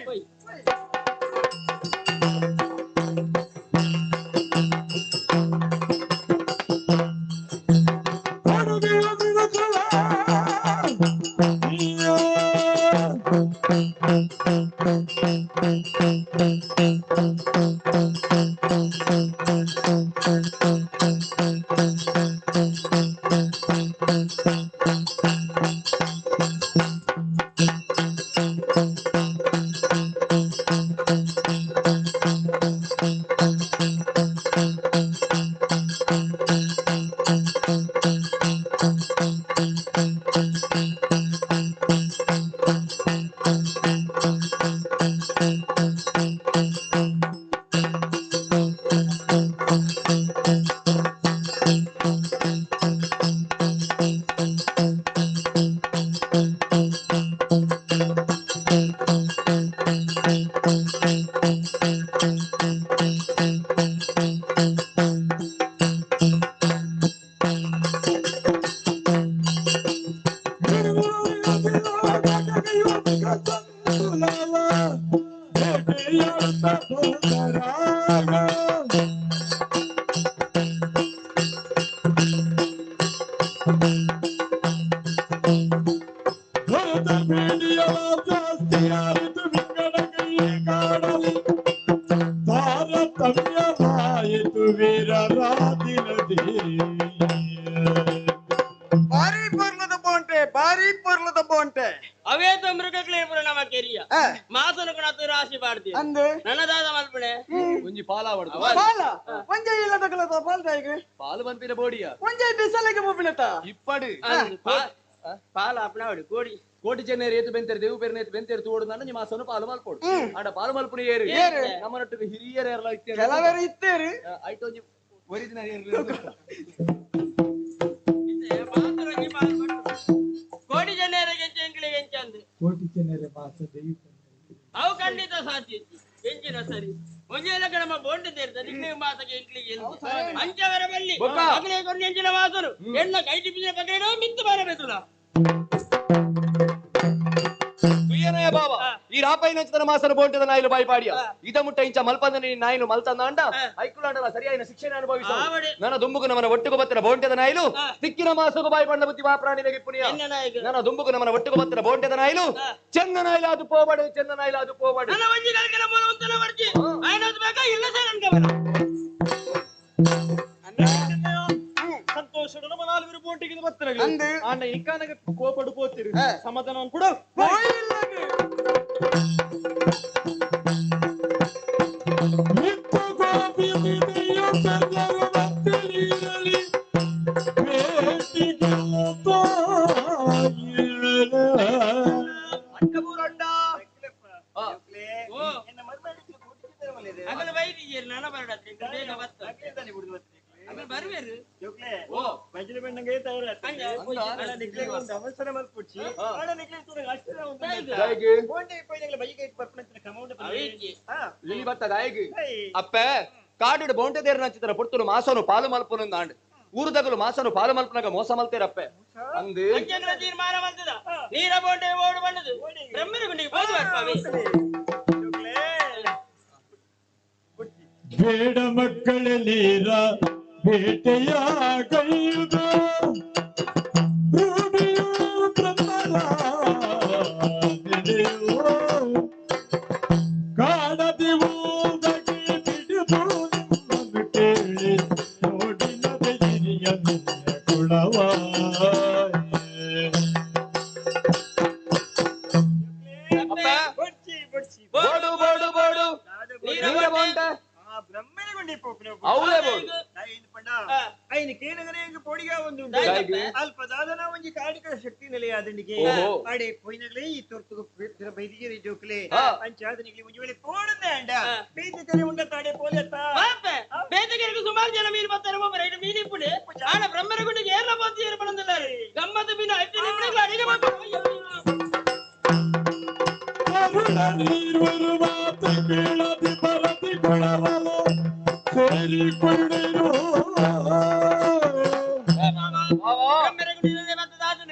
ಭಾರಿ ಪೊರ್ಲದ ಬೋಂಟೆ ಭಾರಿ ಪೊರ್ಲದ ಬೋಂಟೆ ಅವೇತ ಮೃಗಕ್ಲೆ ಪುರ ನಮ್ಮ ಕೆರಿಯ ಮಾಸನು ಕುಣತು ರಾಶಿ ಪಾಡ್ತಿ ಅಂದು ನನ್ನದಾದ ಮಲ್ಪಣೆ ಒಂಜಿ ಪಾಲ ಆವಡ್ದು ಪಾಲ ಒಂಜೆ ಇಲ್ಲದಕಲತ ಪಾಲ್ ತಾಯಿಗೆ ಪಾಲು ಬಂಪಿನ ಬೋಡಿಯ ಒಂಜೆ ಬಿಸಲೆಗೆ ಪೋಪಿನತ ಇಪ್ಪಡು ಪಾಲ ಅಪ್ಪಣಾವಡಿ ಕೋಡಿ ಕೋಟಿ ಚೆನ್ನೇರು ಏತು ಬೆಂತೇರು ದೇವು ಪೇರ್ನ ಏತು ಬೆಂತೇರು ತೋಡು ನಾನು ನಿಮ್ಮ ಮಾಸನು ಪಾಲು ಮಲ್ಪೋಡು ಆಡ ಪಾಲು ಮಲ್ಪುನ ಏರು ಏರು. ನಮ್ಮನೊಟ್ಟಿಗೆ ಹಿರಿಯರು ಯಾರಲ್ಲ ಇತ್ತೇರು ಕೆಲವರು ಇತ್ತೇರು ಆಯ್ತು ಒಂಜಿ ಒರಿಜಿನಲ್ ಏರು ಕೋಡಿ ಜನರಿಗೆ ಎಂಕ್ಲಿಗೆ ಎಂಚ ಅಂದು ಕೋಟಿ ಜನರ ಮಾಸ ದೈವ ಅವು ಖಂಡಿತ ಸಾಧ್ಯ ಇತ್ತು. ಎಂಚಿನ ಸರಿ ಒಂಜೇ ಲಕ್ಕ ನಮ್ಮ ಬೋಂಡು ಸೇರ್ತ ನಿನ್ನ ಮಾಸಕ್ಕೆ ಎಂಕ್ಲಿಗೆ ಅಂಚವರ ಬಲ್ಲಿ ಬೊಕ್ಕ. ಅಗ್ಲೇ ಕೊಂಡು ಎಂಚಿನ ಮಾಸನು ಎಣ್ಣ ಕೈ ಟಿಪ್ಪಿನ ಪಕಡಿನೋ ಮಿತ್ತು ಬಾರಬೇಕುಲ ತುಯ್ಯನಯ ಬಾವ ಈ ರಾಪಾಯಿ ನಂಚಿನ ಮಾಸನ ಬೋಂಟದ ನಾಯಿಲು ಬಾಯಿ ಪಾಡಿಯ ಇದ ಮುಟ್ಟ ಇಂಚ ಮಲ್ಪಂದ ನೀ ನಾಯಿಲು ಮಲ್ತಂದ ಅಂಡ ಐಕುಲಾಂಡಲ ಸರಿಯಾಯಿನ ಶಿಕ್ಷಣ ಅನುಭವಿಸ ನನ್ನ ದುಂಬುಗು ನಮನ ಒಟ್ಟುಗು ಬತ್ತಿನ ಬೋಂಟದ ನಾಯಿಲು ತಿಕ್ಕಿನ ಮಾಸಗು ಬಾಯಿ ಪಂಡ ಬುದ್ಧಿ ವಾ ಪ್ರಾಣಿಗೆ ಪುನಿಯ ನನ್ನ ದುಂಬುಗು ನಮನ ಒಟ್ಟುಗು ಬತ್ತಿನ ಬೋಂಟದ ನಾಯಿಲು ಚೆನ್ನ ನಾಯಿಲು ಅದು ಪೋಬಡು ಚೆನ್ನ ನಾಯಿಲು ಅದು ಪೋಬಡು ನನ್ನ ಒಂಜಿ ಕಲ್ಕಲ ಮೂಲ ಉಂತನ ವರ್ಜಿ ಆಯ್ನದು ಬೇಕಾ ಇಲ್ಲ ಸರ್ ಅನ್ಕ ಬರ ಸಂತೋಷ ನಮ್ಮ ನಾಲ್ವರು ಬೋಂಟಿಗೆ ಬತ್ತನಗ ಆಂಡ ಇಕ್ಕಾನಗ ಕೋಪಡು ಪೋತಿರು ಸಮಾಧಾನ ಕೂಡ ಅಗಲ ಬೈದಿದ್ದೀರಿ ನನ್ನ ಬರಡತ್ರಿ ಬೇಗ ಬತ್ತ ಅಗಲ ಬರುವೇರು ಇಲ್ಲಿ ಬತ್ತದ ಆಯ್ಗ್ ಅಪ್ಪೆ ಕಾಡುಡು ಬೋಂಟೆ ದೇರ ನಂಚಿತರ ಪುರ್ತುಲು ಮಾಸನು ಪಾಲು ಮಲ್ಪುನು ಅಂಡ್ ಊರುದಗಲು ಮಾಸನು ಪಾಲು ಮಲ್ಪುನಗ ಮೋಸ ಮಲ್ತೇರಪ್ಪೆ ಅಂದು ಅಂಚೆಗಳ ತೀರ್ಮಾನ ಬಂದದ ನೀರ ಬೋಂಡೆ ಓಡು ಬಂದದು ಬ್ರಹ್ಮನ ಗುಂಡಿಗೆ ಹೋದು ಬರ್ಪಾವೆ ಬೇಡ ಮಕ್ಕಳಲೀರ ಬೇಟೆಯ ಕೈಯುದು ರೂಢಿಯು ಬ್ರಹ್ಮರ ನಡೆಯುವ ಕಾಣದಿವು ಬಗೆ ಬಿಡುದು ನಿಮ್ಮನ್ನು ಕೇಳಿ ನೋಡಿನದ ಹಿರಿಯ ನಿನ್ನ ಕುಳವ ಬೋಡು ಬೋಡು ಬೋಡು ನೀರ ಬೋಂಟೆ ಬ್ರಹ್ಮನ ಗುಂಡಿ ಪೋಪಿನ ಅವಳೇ ಬೋಡು ಐನ ಕೇನಗನೆ ಪೋಡಿಗೆ ಶಕ್ತಿ ನೆಲೆಯಾದಂಡಿಗೆ ಓಹೋ. ಅಡೆ ಪೋಯಿನಗಳೇ ಈ ತೊರ್ತುಗು ಬೈದಿಗೆ ಜೋಕ್ಲೆ ಅಂಚಾದನಿಗೆ ಒಂಜಿ ವೇಳೆ ಪೋಡಂದೆ ಅಂಡ ಬೇತೆ ಕರೆ ಉಂಡ ತಾಡೆ ಪೋಲೆತ್ತ ಬೇತೆಗೆರೆಗೆ ಸುಮಾರು ಜನ ಮೀನು ಬರ್ತಾರೆ ಒಬ್ಬ ರೈಟ್ ಮೀನು ಇಪ್ಪುಡೆ ಆನ ಬ್ರಹ್ಮರ ಗುಂಡಿಗೆ ಏರ್ಲ ಬೋತಿ ಏರ್ಪಡಂದಿಲ್ಲ ಗಮ್ಮತ್ತು ಮೀನು ಐದು ನಿಮಿಷಗಳು ಅಡಿಗೆ ಮಾಡ್ತಾರೆ. ನೀರ್ವರು ಮಾತು ಕೇಳದಿ ಬರದಿ ಕೊಳವಲು ಸೇರಿಕೊಂಡಿರು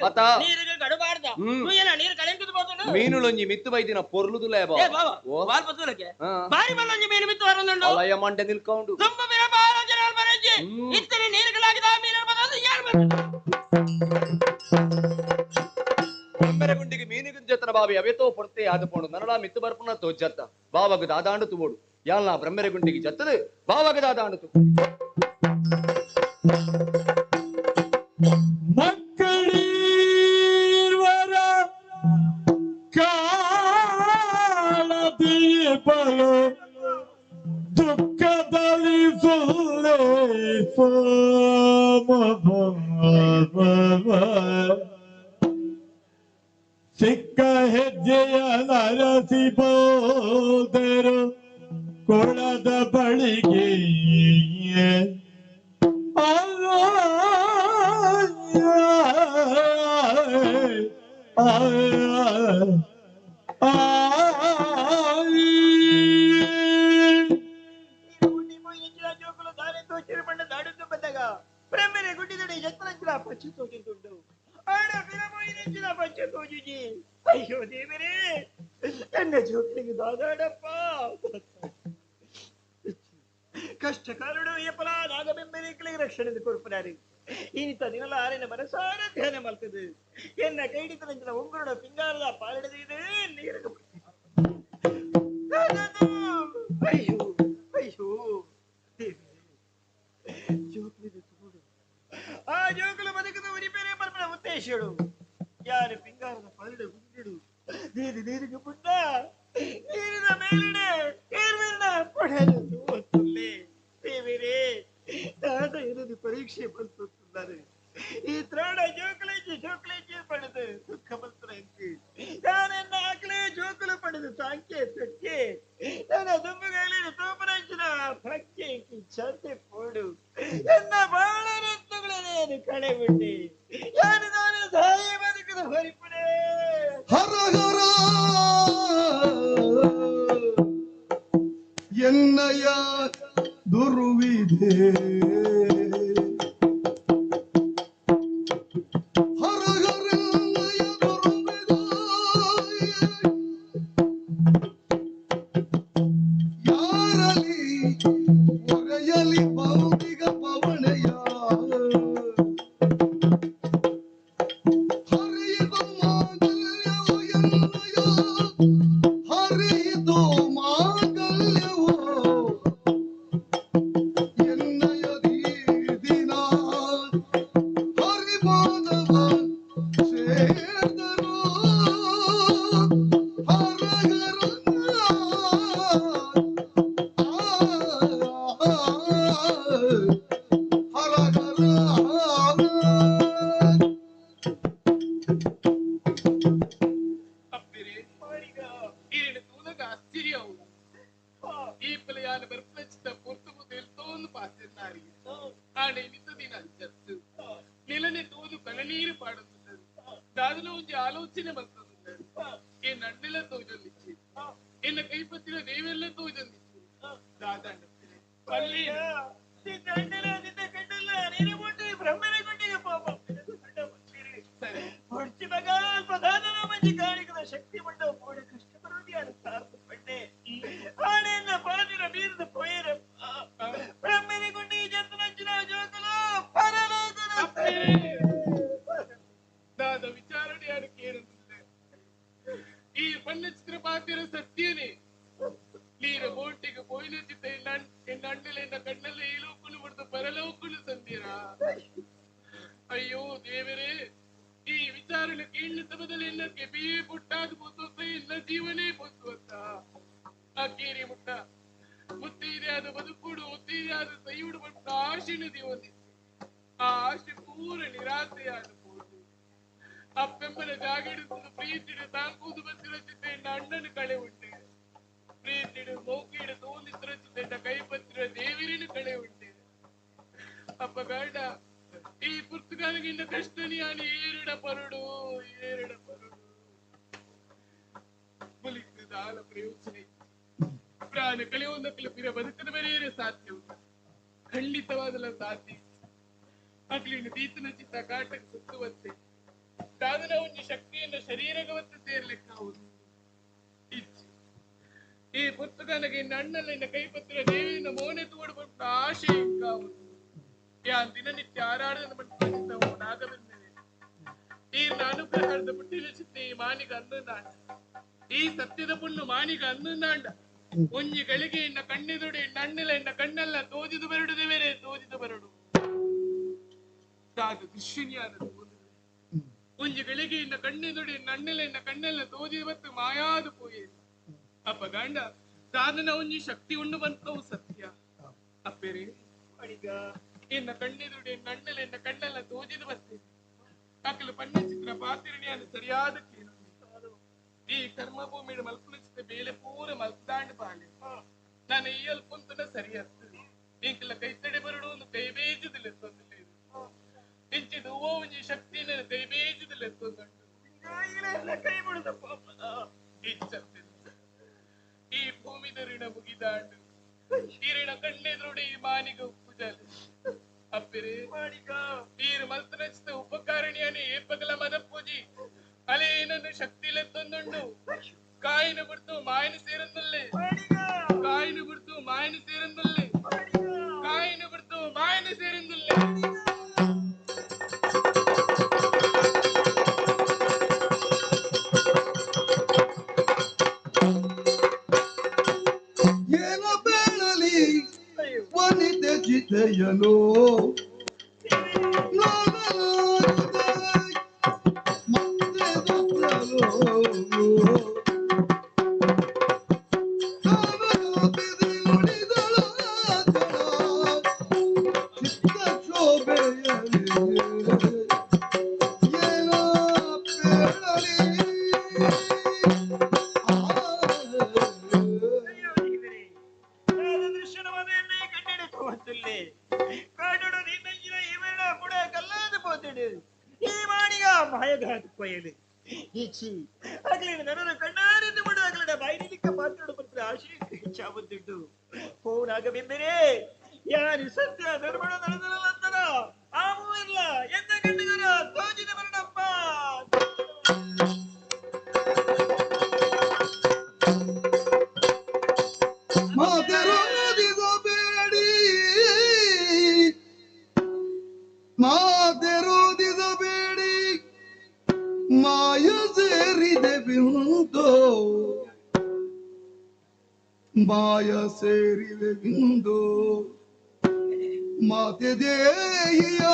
ಅತ್ತ. ನೀರಿಗೆ ಗಡಬಾರ್ದ ಏನ ನೀರು ಕಳೆಂಕುದು పోతుండు ಮೀನುಲೊಂಜಿ ಮಿತ್ತು ಬೈದಿನ ಪೊರ್ಲುದುಲೇ ఏ బావ వాల్ పత్తులకే భారీ మల్లొంజి ಮೀನು ಮಿತ್ತು వరందుంಡು ಅಲಯ ಮಂಡೆ ನಿಲ್ಕೊಂಡು ತುಂಬ ಬಿರ ಬಾಳ ಜನ ಬರಜ್ಜಿ ಇತ್ತನೆ ನೀರುಗಳಾಗಿದ ಮೀನು ಬದಲು ಯಾರು ಬ್ರಹ್ಮರಗುಂಡಿಗೆ ಮೀನುಗುಂಜತನ ಬಾವಿ ಅವೆತೋ ಪೊರ್ತೆ ಆದ ಪೋಣು ನರಳ ಮಿತ್ತು ಬರ್ಪುನ ತೋಜತ್ತ ಬಾವಗ ದಾದಾಂಡು ತುವೋಡು ಯಾಲ್ನ ಬ್ರಹ್ಮರಗುಂಡಿಗೆ ಜತ್ತದು ಬಾವಗ ದಾದಾಂಡು ತು ಮಕ್ಕಳೀರ್ವರ ಕಾಳದೀಪಲು ದುಃಖದಲ್ಲಿ ಸೊಲ್ಲೆ ಸೋಮ ಸಿಕ್ಕ ಹೆಜ್ಜೆಯ ನರಸಿ ಬೋದರು ಕೊಳದ ಬಳಿಗೆ ಜೋಕುಲು ದಾರೆ ತೋಚಿರು ಬಂಡ ದಾಡುತ್ತು ಬಂದಾಗ ಬ್ರಹ್ಮರೆ ಗುಡ್ಡಿದಡಿ ಜತ್ತರಂಚಿನ ಪಚ್ಚು ತೋಚಿದ್ದುಂಡು ಆಡ ಬಿರಮೋಯಿನಂಚಿನ ಪಚ್ಚು ತೋಜುಜಿ ಅಯ್ಯೋ ದೇವರೇ ನನ್ನ ಜೋಕುಲಿಗೆ ದಾದಾಡಪ್ಪ ಕಷ್ಟ ಕಾರುಡು ಏಪಲ ನಾಗಬೆಂಬೆರಿಕಲಿಗೆ ರಕ್ಷಣೆ ಕೊರ್ಪುನಾರಿ ಇನಿತ ದಿನಲ ಆರಿನ ಮನಸಾರ ಧ್ಯಾನ ಮಲ್ತದು ಎನ್ನ ಕೈಡಿತನಂಚಿನ ಉಂಗುರುಡ ಪಿಂಗಾರದ ಪಾಲಿಡದು ಇದು ನೀರು ಅಯ್ಯೋ ಅಯ್ಯೋ ಜೋಕುಲಿಗೆ ತೋಡು ಆ ಜೋಕುಲು ಬದುಕದ ಉರಿಪೇರೆ ಪರ್ಪನ ಉದ್ದೇಶಡು ಯಾರು ಪಿಂಗಾರದ ಪಾಲಿಡ ಗುಂಡಿಡು ನೀರು ನೀರಿಗೆ ಪುಟ್ಟ ನೀರಿನ ಮೇಲಿಡೆ ಏರ್ಮೇಲಿನ ಪೊಡೆಲು ಒತ್ತುಲ್ಲೆ ದೇವರೇ ದಾದ ಇರದು ಪರೀಕ್ಷೆ ಬಂతున్నారు ಈ ತ್ರಾಣ ಜೋಕುಲೇಜಿ ಜೋಕುಲೇಜಿ ಪಡೆದು ದುಃಖ ಬಂತು ನಾನೆನ್ನ ಆಕಲೇ ಜೋಕುಲು ಪಡೆದು ಸಾಂಖ್ಯ ತೊಕ್ಕೆ ನನ್ನ ದುಂಬುಗಳಲ್ಲಿ ತೂಪರಂಚಿನ ಭಕ್ತಿ ಚಂತೆ ಪೋಡು ಎನ್ನ ಬಾಳ ರತ್ನಗಳನ್ನೇನು ಕಳೆಬಿಟ್ಟಿ ಯಾರು ನಾನು ಸಹಾಯ ಬದುಕದ ಹೊರಿಪುಣೆ ಹರ ಹರ ಎನ್ನಯ ದುರ್ವಿಧೆ ಹರ ಹರೆನ್ನಯ ದುರ್ವಿಧೆ ಯಾರಲಿ ಮೊರೆಯಲಿ ಬೌದ್ಧಿಕ ಪವಣೆಯ ಹರಿಯಿತು ಮಾಂಗಲ್ಯವು ಎನ್ನಯ ಹರಿಯಿತು ಮಾಂಗಲ್ಯವು ಎನ್ನಯ ದಿನ ಹರಿಮಾನವ ಸೇರ್ದರು ಹರ ಹರ ಹರ ಈರಿನ ತೂನಗ ಆಶ್ಚರ್ಯವು ಈ ಪಿಲೆಯಾನ ಬರ್ಪಚಿತ ಪೊರ್ತು ಮುದೇಲ್ ತೋಂದು ಪಾತಿರ್ನಾರಿ ಆಣೆ ನಿತ್ತ ದಿನ ಅಂಚತ್ತು ನಿಲನೆ ತೂದು ಕಣನೀರು ಪಾಡುತ್ತಿದ್ದರು ದಾದಲ ಒಂಜಿ ಆಲೋಚನೆ ಬರ್ತದೆ ಈ ನಡ್ನೆಲ್ಲ ತೋಜೊಂದಿಚ್ಚಿ ಎನ್ನ ಕೈಪತ್ತಿನ ದೇವೆಲ್ಲ ತೋಜೊಂದಿಚ್ಚಿ ದಾದಾಂಡ ಪಲ್ಲಿ ಬ್ರಹ್ಮನ ಗುಂಡಿಗೆ ಪಾಪ ಹೊಡ್ಚಿ ಮಗ ಪ್ರಧಾನನ ಮಂಜಿ ಕಾಣಿಕದ ಶಕ್ತಿ ಉಂಡ ಪೋಡ ಕಷ್ಟ ಬರುವುದು ಸಾರ್ಥ ಪಂಡೆ ಆಣೆಯನ್ನ ಪಾದಿರ ಬೀರದ ಪೋಯರಪ್ಪ ಬ್ರಹ್ಮನ ಗುಂಡಿ ಜಂತನಂಚಿನ ಜೋಕುಲು ಪರಲೋಕದ ದಾದ ವಿಚಾರಣೆ ಯಾರು ಕೇಳುತ್ತಿದೆ ಈ ಬಣ್ಣ ಚಿತ್ರ ಪಾತಿರ ಸತ್ಯನೇ ನೀರ ಬೋಟಿಗೆ ಪೋಯಿನ ಚಿತ್ತ ಎನ್ನ ಅಣ್ಣಲ ಎನ್ನ ಕಣ್ಣಲ್ಲಿ ಈ ಲೋಕನು ಬಿಡ್ದು ಪರಲೋಕನು ಸಂದಿರಾ ಅಯ್ಯೋ ದೇವರೇ ಈ ವಿಚಾರಣೆ ಕೇಳಿದ ಬದಲು ಎನ್ನ ಕೆಬಿಯೇ ಪುಟ್ಟಾದ ಪೊತ್ತು ಎನ್ನ ಜೀವನೇ ಪೊತ್ತು ಆ ಕೇರಿ ಮುಟ್ಟ ಮುತ್ತೀರೆ ಆದ ಬದುಕುಡು ಮುತ್ತೀರೆ ಆದ ಸೈಯುಡು ಬಟ್ಟ ಆಶೆನ ದೇವನಿ ಆ ಆಶೆ ಪೂರ ನಿರಾಸೆಯಾದ ಪೋದು ಅಪ್ಪೆಮ್ಮನ ಜಾಗಡಿಸುವುದು ಪ್ರೀತಿಡು ತಾಂಕೂದು ಬತ್ತಿರಚಿದ್ದೆ ಅಣ್ಣನ ಕಳೆ ಉಂಟು. ಪ್ರೀತಿಡು ಮೌಕಿಡು ತೋಂದಿತ್ತಿರಚಿದ್ದೆ ಕೈಪತ್ತಿರ ದೇವಿರಿನ ಕಳೆ ಉಂಟು. ಅಪ್ಪ ಬೇಡ, ಈ ಪುರ್ತುಗಾಲಿಗಿಂತ ಕಷ್ಟನಿಯಾನಿ ಏರಿಡ ಪರುಡು, ಏರಿಡ ಪರುಡು. ಬಲಿಸಿದ ಆಲ ಪ್ರಯೋಜನ ಪ್ರಾಣ ಕಳೆಯುವುದಕ್ಕೆ ಪಿರ ಬದುಕದ ಬೇರೆ ಸಾಧ್ಯ ಖಂಡಿತವಾದಲ್ಲ ಸಾಧ್ಯ. ಅಕ್ಲಿನ ದೀತನ ಚಿತ್ತ ಕಾಟಕ್ಕೆ ಸುತ್ತುವಂತೆ ಸಾಧನ ಒಂದು ಶಕ್ತಿಯನ್ನು ಶರೀರಗವತ್ತು ಸೇರ್ಲಿಕ್ಕಾವುದು. ಈ ಪುಸ್ತಕನಿಗೆ ನಣ್ಣಲ್ಲಿನ ಕೈಪತ್ರ ದೇವಿನ ಮೋನೆ ತೋಡ್ಬಿಟ್ಟು ಆಶೆ ಇಂಕಾವುದು. ಯಾನ್ ದಿನನಿತ್ಯ ಆರಾಧನೆ ಪಟ್ಟಿದ್ದವು ನಾಗವೆಂದರೆ ಈ ಅನುಗ್ರಹದ ಪುಟ್ಟಿನ ಚಿತ್ತೆ ಈ ಮಾನಿಗ ಅಂದಂದಾಂಡ, ಈ ಸತ್ಯದ ಪುಣ್ಣು ಮಾನಿಗ ಅಂದಂದಾಂಡ. ಒಂಜಿ ಗಳಿಗೆ ಇನ್ನ ಕಣ್ಣೆದುಡೆ ನಣ್ಣೆಲ್ಲ ಇನ್ನ ಕಣ್ಣೆಲ್ಲ ತೋಜಿದು ಬರಡು ದೇವರೇ, ತೋಜಿದು ಬರಡು. ಸಾಧು ದೃಶ್ಯನಿಯಾದ ಒಂಜಿ ಗಳಿಗೆ ಇನ್ನ ಕಣ್ಣೆದುಡೆ ನಣ್ಣೆಲ್ಲ ಇನ್ನ ಕಣ್ಣೆಲ್ಲ ತೋಜಿದು ಬತ್ತು ಮಾಯಾದು ಪೋಯೆ. ಅಪ್ಪ ಗಂಡ ಸಾಧನ ಒಂಜಿ ಶಕ್ತಿ ಉಂಡು ಬಂತವು ಸತ್ಯ. ಅಪ್ಪೇರಿ ಇನ್ನ ಕಣ್ಣೆದುಡೆ ನಣ್ಣೆಲ್ಲ ಇನ್ನ ಕಣ್ಣೆಲ್ಲ ತೋಜಿದು ಬರ್ತೇನೆ. ಅಕಲು ಪಣ್ಣ ಚಿತ್ರ ಪಾತಿರಣಿಯನ್ನು ಸರಿಯಾದ ಕೇಳು. ಈ ಕರ್ಮಭೂಮಿ ಮಲ್ಪುನ ಚಿತ್ರ ಬೇಲೆ ಪೂರ ಮಲ್ತಾಂಡ್ ಬಾಳೆ ನಾನು ಈ ಅಲ್ಪುಂತನ ಸರಿಯಾಗ್ತದೆ. ಈಕಲ ಕೈತಡೆ ಬರಡು ಒಂದು ಕೈ ಬೇಜದಲ್ಲಿ ಎತ್ತೊಂದಿಲ್ಲ. ಇಂಚಿದು ಒಂಜಿ ಶಕ್ತಿ ನನ್ನ ಕೈ ಬೇಜದಲ್ಲಿ ಎತ್ತೊಂದುಂಟು. ಕೈ ಬಿಡುದ ಈ ಭೂಮಿದ ಋಣ ಮುಗಿದಾಂಡು ಈ ಋಣ ಕಣ್ಣೆದುರುಡೆ ಈ ಮಾನಿಗ ಉಪ್ಪುಜಾಲೆ. ಅಪ್ಪಿರೇ ಈರು ಮಲ್ತನಚಿತ ಉಪಕಾರಣಿಯಾನೆ ಏಪಗಲ ಮದಪೂಜಿ ಅಲೆ ಏನನ್ನು ಶಕ್ತಿ ಲೆತ್ತೊಂದುಂಡು. ಕಾಯಿನ ಬಿಡ್ತು ಮಾಯನ ಸೇರಂದಲ್ಲೇ, ಕಾಯಿನ ಬಿಡ್ತು ಮಾಯನ ಸೇರಂದಲ್ಲೇ, ಕಾಯಿನ ಬಿಡ್ತು ಮಾಯನ ಸೇರಂದಲ್ಲೇ. ಏನ ಬೇಳಲಿ ವನಿತೆ ಚಿತೆಯನು ನೋಡಲಾರದೆ ಮತ್ತೆ ಸುತ್ತಲೂ ಚಿತ್ತ ಶೋಭೆಯಲಿ ಏನ ಬೇಳಲಿ. ಯಾರು ಸತ್ಯ ಧರ್ಮಣ ನಡೆದರಂತರ ಆಮೂ ಇಲ್ಲ ಎಂದ ಗಂಡಿಗರ ತೋಜಿದ ಬರಣಪ್ಪ. ಮಾತೆರೋದಿಸಬೇಡಿ, ಮಾತೆರೋದಿಸಬೇಡಿ, ಮಾಯ ಸೇರಿದೆ ಬಿಂದು, ಮಾಯ ಸೇರಿವೆ ಬಿಂದು. ಮಾತೆ ದೇಯಿಯ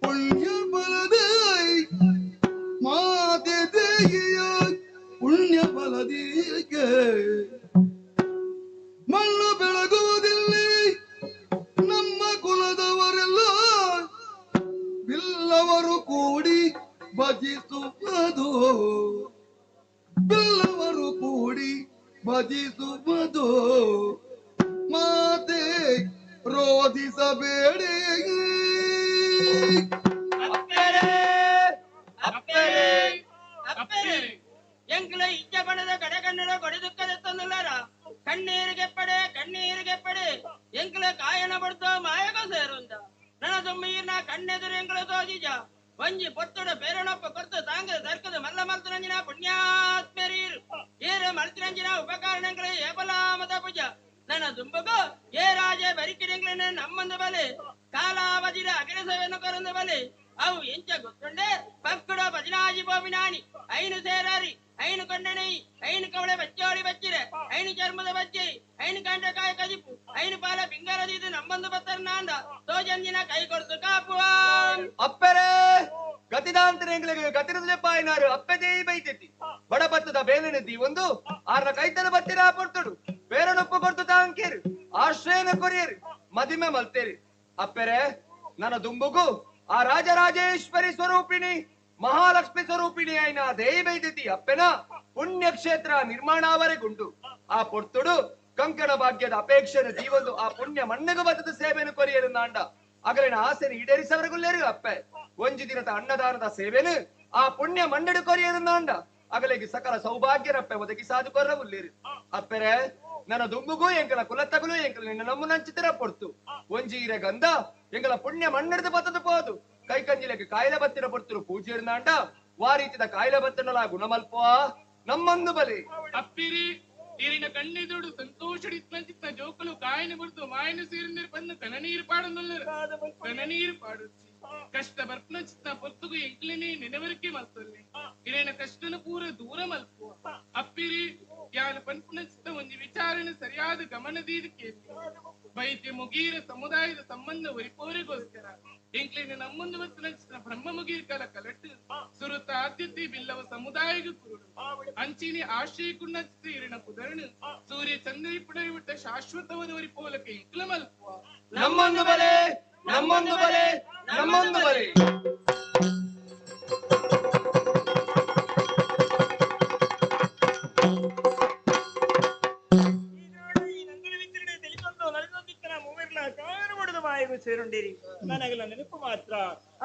ಪುಣ್ಯ ಬಲದೈ, ಮಾತೆ ದೇಯಿಯ ಪುಣ್ಯ ಬಲದಿಗೆ ಮಣ್ಣು ಬೆಳಗುವುದಿಲ್ಲ ನಮ್ಮ ಕುಲದವರೆಲ್ಲ ಬಿಲ್ಲವರು ಕೂಡಿ ಭಜಿಸುವುದು, ಬಿಲ್ಲವರು ಕೂಡಿ ಭಜಿಸುವುದು. ಮಾತೆ ರೋಧಿಸಬೇಡಿ. ಎಂಕ್ಲ ಇಜ್ಜ ಬಣದ ಕಡೆಗಣ್ಣರ ಕೊಡಿದುಕ್ಕದೆತ್ತೊಂದುಲ್ಲಾರ ಕಣ್ಣೀರಿಗೆಪ್ಪಡೆ ಕಣ್ಣೀರಿಗೆಪ್ಪಡೆ ಎಂಕ್ಲ ಕಾಯನ ಬಡ್ದು ಮಾಯಕ ಸೇರುಂದ ನನ್ನ ದುಮ್ಮೀರ್ನ ಕಣ್ಣೆದುರು ಎಂಕ್ಲ ತೋಜಿಜ ಒಂಜಿ ಪೊತ್ತುಡ ಬೇರಣಪ್ಪ ಕೊರ್ತು ತಾಂಗ ತರ್ಕದ ಮಲ್ಲ ಮಲ್ತರಂಜಿನ ಪುಣ್ಯಾತ್ಮರೀರು ಏರ ಮಲ್ತರಂಜಿನ ಉಪಕರಣಗಳ ಏಬಲಾಮದ ಪೂಜ ನನ್ನ ದುಂಬಗು ಏ ರಾಜ ಬರಿಕಿಡೆಂಗ್ಲನ ನಮ್ಮಂದ ಬಲೆ ಕಾಲಾವಧಿರ ಅಗರಸವೆನ್ನು ಕರಂದ ಬಲೆ ಅವು ಎಂಚ ಗೊತ್ತುಂಡೆ ಪಕ್ಕುಡ ಪದಿನಾಜಿ ಬೋಬಿನಾನಿ ಐನು ಸೇರಾರಿ ಐನು ಕೊಂಡಣೈ ಐನು ಕವಳೆ ಬಚ್ಚೋಳಿ ಬಚ್ಚಿರೆ ಐನು ಚರ್ಮದ ಬಚ್ಚೆ ಐನು ಕಾಂಡಕಾಯ ಕಜಿಪು ಐನು ಪಾಲ ಬಿಂಗರದಿದು ನಮ್ಮಂದು ಬತ್ತರ್ನಾಂದ ತೋಜಂಜಿನ ಕೈ ಕೊಡ್ತು ಕಾಪುವ. ಅಪ್ಪರೇ ಗತಿದಾಂತರೆಂಗ್ಲಿಗೆ ಗತಿರದಲೆ ಪಾಯಿನಾರು ಅಪ್ಪದೇ ಬೈತೆತ್ತಿ ಬಡಪತ್ತದ ಬೇಲನದಿ ಒಂದು ಆರ್ನ ಕೈತನ ಬತ್ತಿರ ಪೊರ್ತುಡು ಬೇರನೊಪ್ಪು ಕೊಡ್ತು ತಾಂಕೇರು ಆಶ್ರಯನ ಕೊರಿಯರು ಮದಿಮೆ ಮಲ್ತೇರಿ. ಅಪ್ಪೆರೆ ನನ್ನ ದುಂಬುಗು ಆ ರಾಜರಾಜೇಶ್ವರಿ ಸ್ವರೂಪಿಣಿ ಮಹಾಲಕ್ಷ್ಮಿ ಸ್ವರೂಪಿಣಿ అయిన ದೇವೈದತಿ ಅಪ್ಪೆನ ಪುಣ್ಯಕ್ಷೇತ್ರ ನಿರ್ಮಾಣಾವರೆಗುಂಡು. ಆ ಪೊರ್ತುಡು ಕಂಕಣ ಭಾಗ್ಯದ ಅಪೇಕ್ಷೆನ ಜೀವಂದು ಆ ಪುಣ್ಯ ಮಣ್ಣಗ ಬತ್ತದ ಸೇವೆಯನ್ನು ಕೊರಿಯರು ನಾಂಡ ಅಗಲಿನ ಆಸೆನ ಈಡೇರಿಸವರೆಗುಲ್ಲೇರು ಅಪ್ಪೆ. ಒಂಜಿ ದಿನದ ಅನ್ನದಾನದ ಸೇವೆನು ಆ ಪುಣ್ಯ ಮಣ್ಣಡು ಕೊರಿಯರು ನಾಂಡ ಅಗಲಿಗೆ ಸಕಲ ಸೌಭಾಗ್ಯನಪ್ಪೆ ಒದಗಿಸಾದು ಕೊರ್ರವುಲ್ಲೇರು ಅಪ್ಪೆರೆ. ನನ್ನ ದುಂಬುಗೂ ಎಂಕಲ ಕುಲತ್ತಗಲು ಎಂಕಲ ನಿನ್ನ ನಮ್ಮ ನಂಚಿತರ ಪೊರ್ತು ಒಂಜಿ ಇರೆ ಗಂಧ ಎಂಕಲ ಪುಣ್ಯ ಮಣ್ಣೆಡ್ದು ಬತ್ತದು ಪೋದು ಕೈ ಕಂಜಿಲಕ್ಕೆ ಕಾಯಿಲೆ ಬತ್ತಿನ ಪೊರ್ತುರು ಪೂಜೆರ್ನಾಂಡ ವಾರೀತಿದ ಕಾಯಿಲೆ ಬತ್ತನಲ ಗುಣಮಲ್ಪುವ ನಮ್ಮಂದು ಬಲಿ. ಅಪ್ಪಿರಿ ಇರಿನ ಕಣ್ಣೆದುಡು ಸಂತೋಷಡಿತ್ನಂಚಿತ್ತ ಜೋಕುಲು ಕಾಯಿನ ಬುರ್ದು ಮಾಯನ ಸೇರಿಂದಿರು ಬಂದು ಕನನೀರು ಪಾಡೊಂದುಲ್ಲೆರ್ ಕನನೀರು ಪಾಡೊಚ್ಚಿ ಕಷ್ಟ ಬರ್ಪನಚಿತ್ತ ಪೊರ್ತುಗು ಎಂಕ್ಲೆನೆ ನೆನವರಿಕೆ ಮಲ್ತೊಲ್ಲೆ ಇರೇನ ಕಷ್ಟನ ಪೂರ ದೂರ ಮಲ್ಪುವ. ಅಪ್ಪಿರಿ ಯಾನ ಪನ್ಪುನಚಿತ್ತ ಒಂಜಿ ವಿಚಾರಣೆ ಸರಿಯಾದ ಗಮನ ದೀದ್ ಕೇಳಿ ವೈದ್ಯ ಮುಗೀರ ಸಮುದಾಯದ ಸಂಬಂಧ ಒರಿಪೋರಿಗೋಸ್ಕರ ಎಂಕ್ಲೆನ ನಮ್ಮೊಂದು ಬತ್ತಿನ ಬ್ರಹ್ಮ ಮುಗೀರ್ ಕಲ ಕಲಟ್ಟು ಸುರುತ ಆದ್ಯತೆ ಬಿಲ್ಲವ ಸಮುದಾಯದ ಕುರುಡು ಅಂಚಿನಿ ಆಶ್ರಯಕ್ಕುನ್ನಚಿತ್ತ ಇರಿನ ಪುದರ್ಣು ಸೂರ್ಯ ಚಂದ್ರ ಪುಡವಿಟ್ಟ ಶಾಶ್ವತವಾದ ಒರಿಪೋಲಕ ಎಂಕ್ಲ ಮಲ್ಪುವ. ನಮ್ಮೊಂದು ಬಲೆ ನಮ್ಮೊಂದು ಬಲೆ ನಮ್ಮೊಂದು ಬಲೆ. ಸೇರುಂಡಿರಿ ನನಗಲ ನೆನಪು ಮಾತ್ರ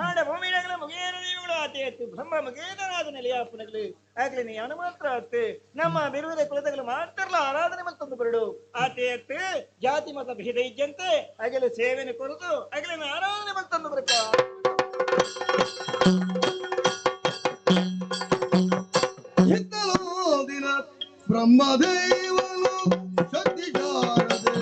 ಆಡ ಭೂಮಿನಗಲ ಮುಗೇರ ದೇವುಗಳು ಆತೆ ಬ್ರಹ್ಮ ಮುಗೇರನಾದ ನೆಲೆಯಾಪುನಗಲು ಆಗ್ಲಿ ಯಾನು ಮಾತ್ರ ಆತೆ ನಮ್ಮ ಬಿರುವುದ ಕುಲದಗಳು ಮಾತ್ರಲ್ಲ ಆರಾಧನೆ ಮತ್ತೊಂದು ಬರಡು ಆತೆ ಅತ್ತೆ ಜಾತಿ ಮತ ಭೇದ ಇದ್ದಂತೆ ಅಗಲ ಸೇವೆನ ಕೊರತು ಅಗಲಿನ ಆರಾಧನೆ ಮತ್ತೊಂದು ಬರಕ. ದಿನ ಬ್ರಹ್ಮದೇವನು ಶಕ್ತಿ ಜಾರದೆ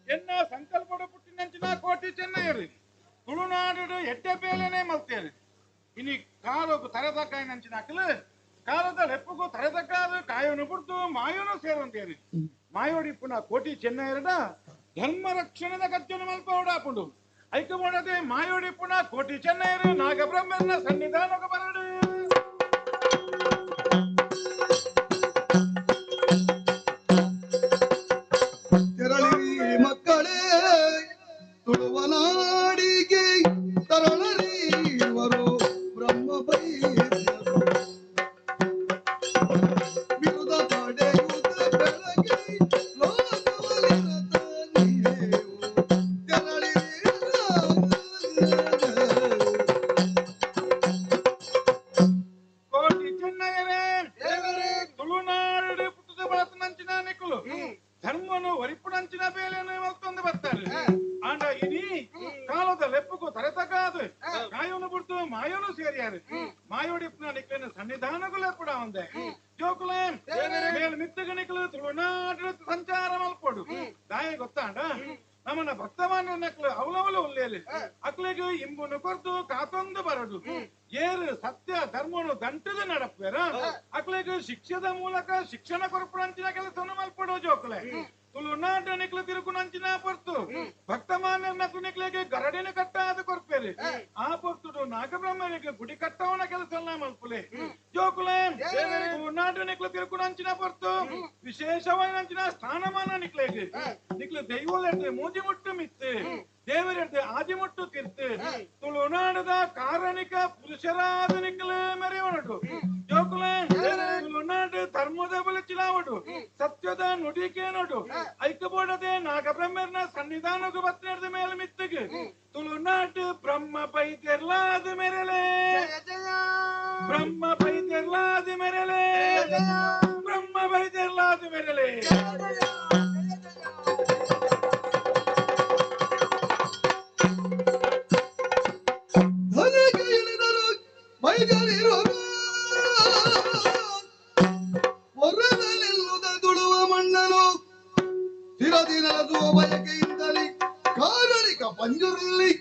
ಎನ್ನ ಸಂಕಲ್ಪಡು ಪುಟ್ಟಿನಂಚಿನ ಕೋಟಿ ಚೆನ್ನಯ್ಯರು ತುಳುನಾಡು ಎಡ್ಡೆ ಬೇಲೆನೆ ಮಲ್ತೇರು. ಇನಿ ಕಾಲೊಗು ತರದಕಾಯಿನಂಚಿನ ಅಕಲು ಕಾಲದ ಲೆಪ್ಪುಗು ತರದಕ್ಕಾದ ಕಾಯೋನು ಬಿಡ್ತು ಮಾಯೋನು ಸೇರೊಂದೇರು. ಮಾಯೋಡಿಪ್ಪುನ ಕೋಟಿ ಚೆನ್ನಯ್ಯರಡ ಧರ್ಮ ರಕ್ಷಣದ ಕಚ್ಚನು ಮಲ್ಪೋಡಾಪುಂಡು ಐಕಮೋಡದೆ ಮಾಯೋಡಿಪ್ಪುನ ಕೋಟಿ ಚೆನ್ನಯ್ಯರು ನಾಗಬ್ರಹ್ಮನ ಸನ್ನಿಧಾನಕ್ಕೆ ಬರಡು. ತೆರಳಿ ಮಕ್ಕಳೇ ತುಳುವನಾಡಿಗೆ ತರಳರೀವರು ಬ್ರಹ್ಮ ಬೈದ್ಯರು ಬಿರುದ ಪಡೆಯುತ್ತ ಬೆಳಗ್ಗೆ ಲೋಕವಲಿರತ ನೀವು ತೆರಳಿ. ಕೋಟಿ ಚೆನ್ನಯ್ಯರೇ ತುಳುನಾಡು ಪುಟ್ಟದ ಬಳತನಂಚಿನ ನಿಕ್ಕುಲು ಧರ್ಮನು ಒರಿಪುನಂಚಿನ ಬೇಲೆಯನ್ನು ಮಲ್ತೊಂದು ಬರ್ತಾರೆ. ಆಂಡ ಇನಿ ಕಾಲದ ಲೆಪ್ಪುಗು ತರತಕಾದು ಕಾಯೋನು ಬಿಡ್ತು ಮಾಯೋನು ಸೇರಿಯಾರು ಮಾಯೋಡಿಪ್ಪನ ನಿಕ್ಕಲಿನ ಸನ್ನಿಧಾನಗೂ ಲೆಪ್ಪುಡ ಒಂದೆ ಜೋಕುಲೆ ಮೇಲ್ ಮಿತ್ತಗ ನಿಕ್ಕಲು ತುಳುನಾಡು ಸಂಚಾರ ಮಲ್ಪೋಡು ದಾಯ ಗೊತ್ತಾಂಡ ನಮ್ಮನ್ನ ಭಕ್ತಮಾನ್ಯ ನಕ್ಲು ಅವಲವಲು ಉಲ್ಲೇಲಿ ಅಕ್ಲಿಗೆ ಇಂಬುನು ಕೊರ್ದು ಕಾತೊಂದು ಬರಡು ಏರು ಸತ್ಯ ಧರ್ಮನು ದಂಟದ ನಡಪೇರ ಅಕ್ಲಿಗೆ ಶಿಕ್ಷೆದ ಮೂಲಕ ಶಿಕ್ಷಣ ಕೊರಪುಣಂಚಿನ ಕೆಲಸವನ್ನು ಮಲ್ಪಡು ಜೋಕುಲೆ. ತುಳುನಾಡು ನಿಕ್ಲು ತಿರುಕುನಂಚಿನ ಪೊರ್ತು ಭಕ್ತಮಾನ್ಯ ನಕ್ಲು ನಿಕ್ಲಿಗೆ ಗರಡಿನ ಕಟ್ಟಾದ ಕೊರ್ಪೇರಿ ಆ ಪೊರ್ತುಡು ನಾಗಬ್ರಹ್ಮನಿಗೆ ಗುಡಿ ಕಟ್ಟವನ ಕೆಲಸ ಮಲ್ಪುಲೆ ಜೋಕುಲೆ. ತುಳುನಾಡು ನಿಕ್ಲು ತಿರುಕುನಂಚಿನ ಪೊರ್ತು ವಿಶೇಷವಾದ ಸ್ಥಾನಮಾನ ನಿಕ್ಲೆಗೆ ನಿಕ್ಲು ದೈವಲೆಡ್ದು ಮೂಜಿ ಮುಟ್ಟು ಮಿತ್ತು ದೇವರೆಡ್ದು ಆದಿ ಮುಟ್ಟು ತಿರ್ತು ತುಳುನಾಡದ ಕಾರಣಿಕ ಪುರುಷರಾದ ನಿಕ್ಲು ಮೆರೆಯೋಣಡು ಜೋಕುಲೆ. ತುಳುನಾಡು ಧರ್ಮದ ಬಲಚಿಲಾವಡು ಸತ್ಯದ ನುಡಿಕೇನೋಡು ಐಕಬೋಡದೆ ನಾಗಬ್ರಹ್ಮರ್ನ ಸನ್ನಿಧಾನಕ್ಕೆ ಬತ್ತಿನದ ಮೇಲೆ ಮಿತ್ತಿಗೆ ತುಳುನಾಡು ಬ್ರಹ್ಮ ಪೈತೆರ್ಲಾದ ಮೆರಲೆ ಬ್ರಹ್ಮ ಪೈತೆರ್ಲಾದ ಮೆರಲೆ ಬ್ರಹ್ಮ ಪೈತೆರ್ಲಾದ ಮೆರಲೆ. ಹೊರದಲ್ಲಿಲ್ಲದ ತುಳುವ ಮಣ್ಣನು ಚಿರದಿನದು ಬಯಕೆಯಿಂದಲೇ ಕಾರಣಿಕ ಪಂಜುರ್ಲಿ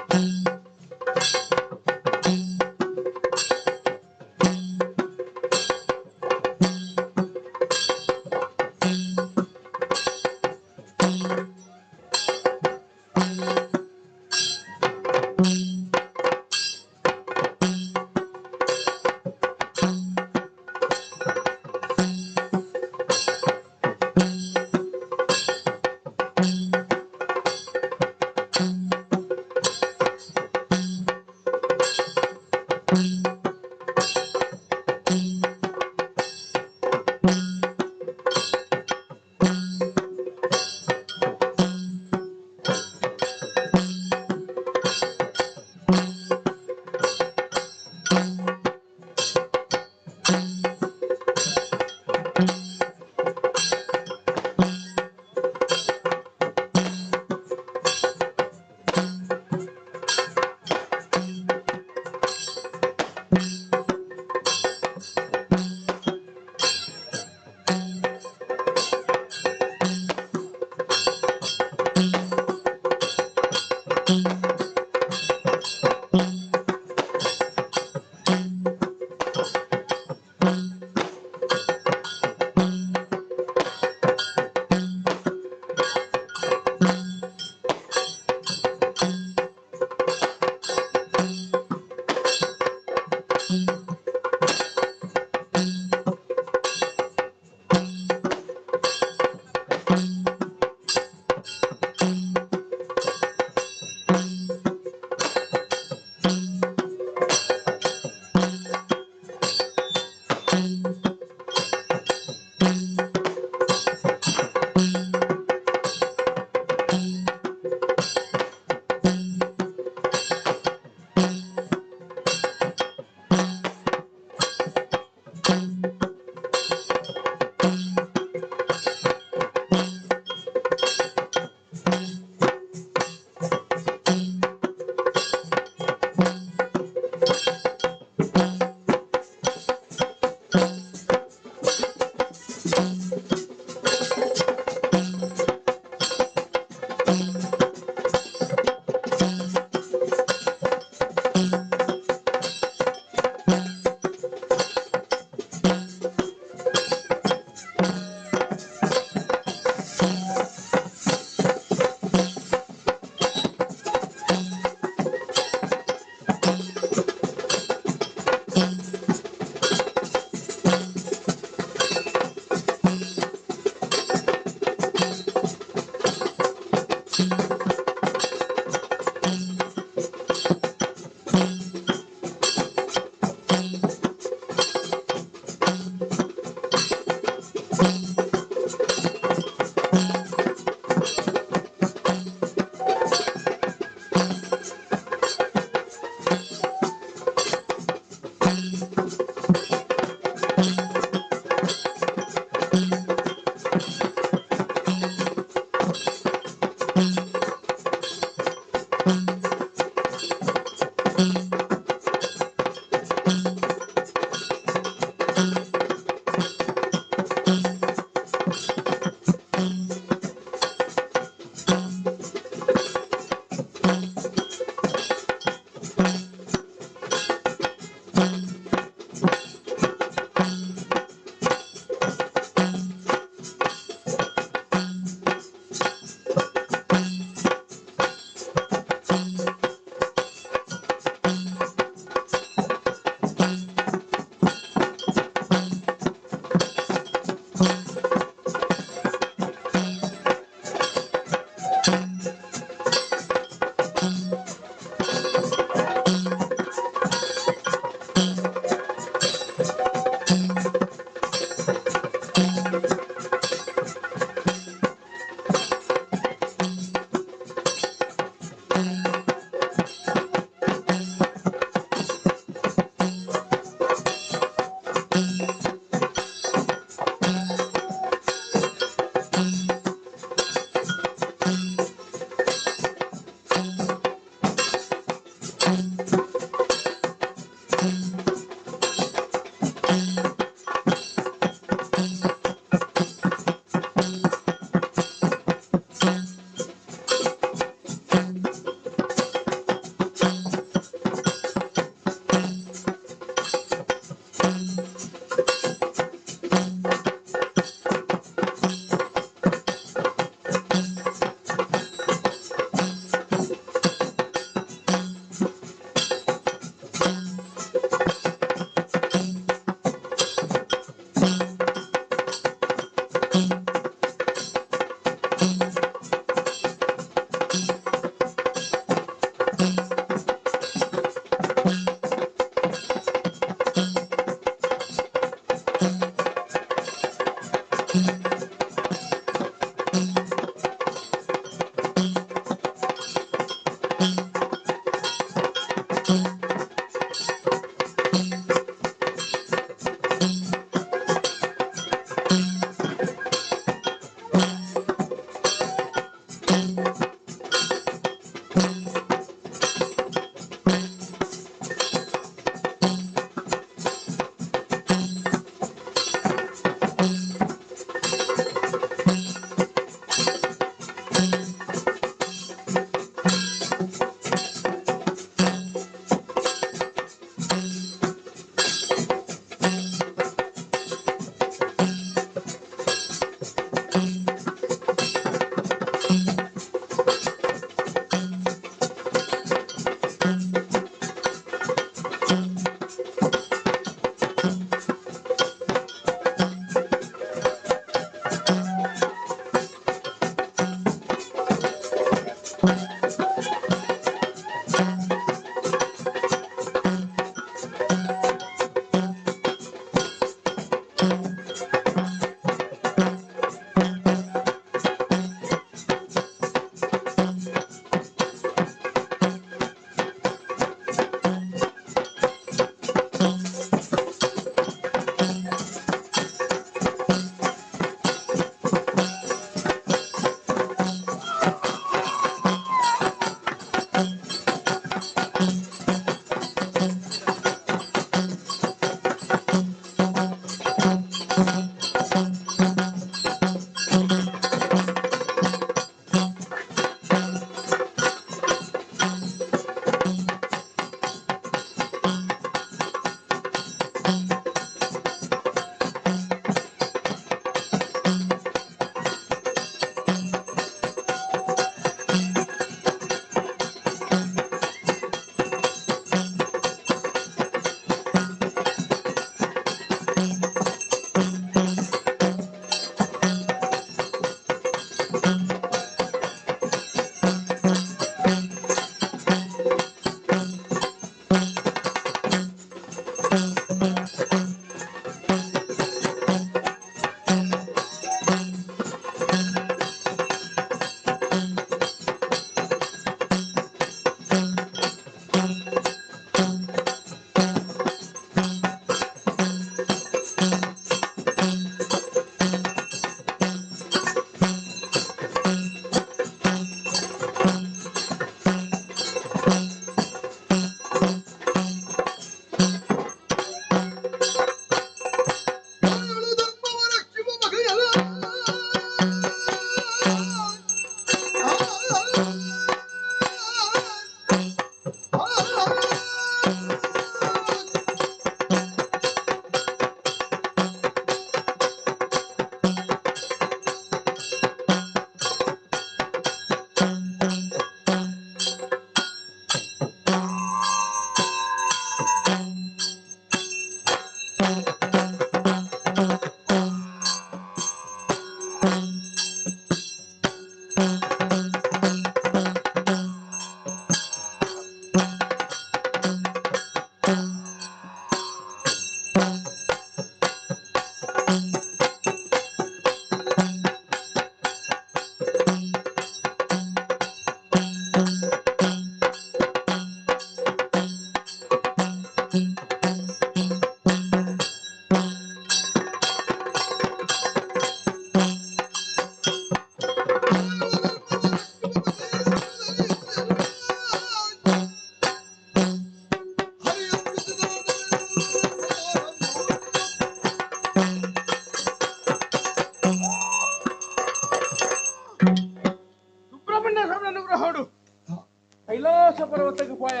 ಕೈಲಾಸ ಪರ್ವತಕ್ಕೆ ಪೋಯ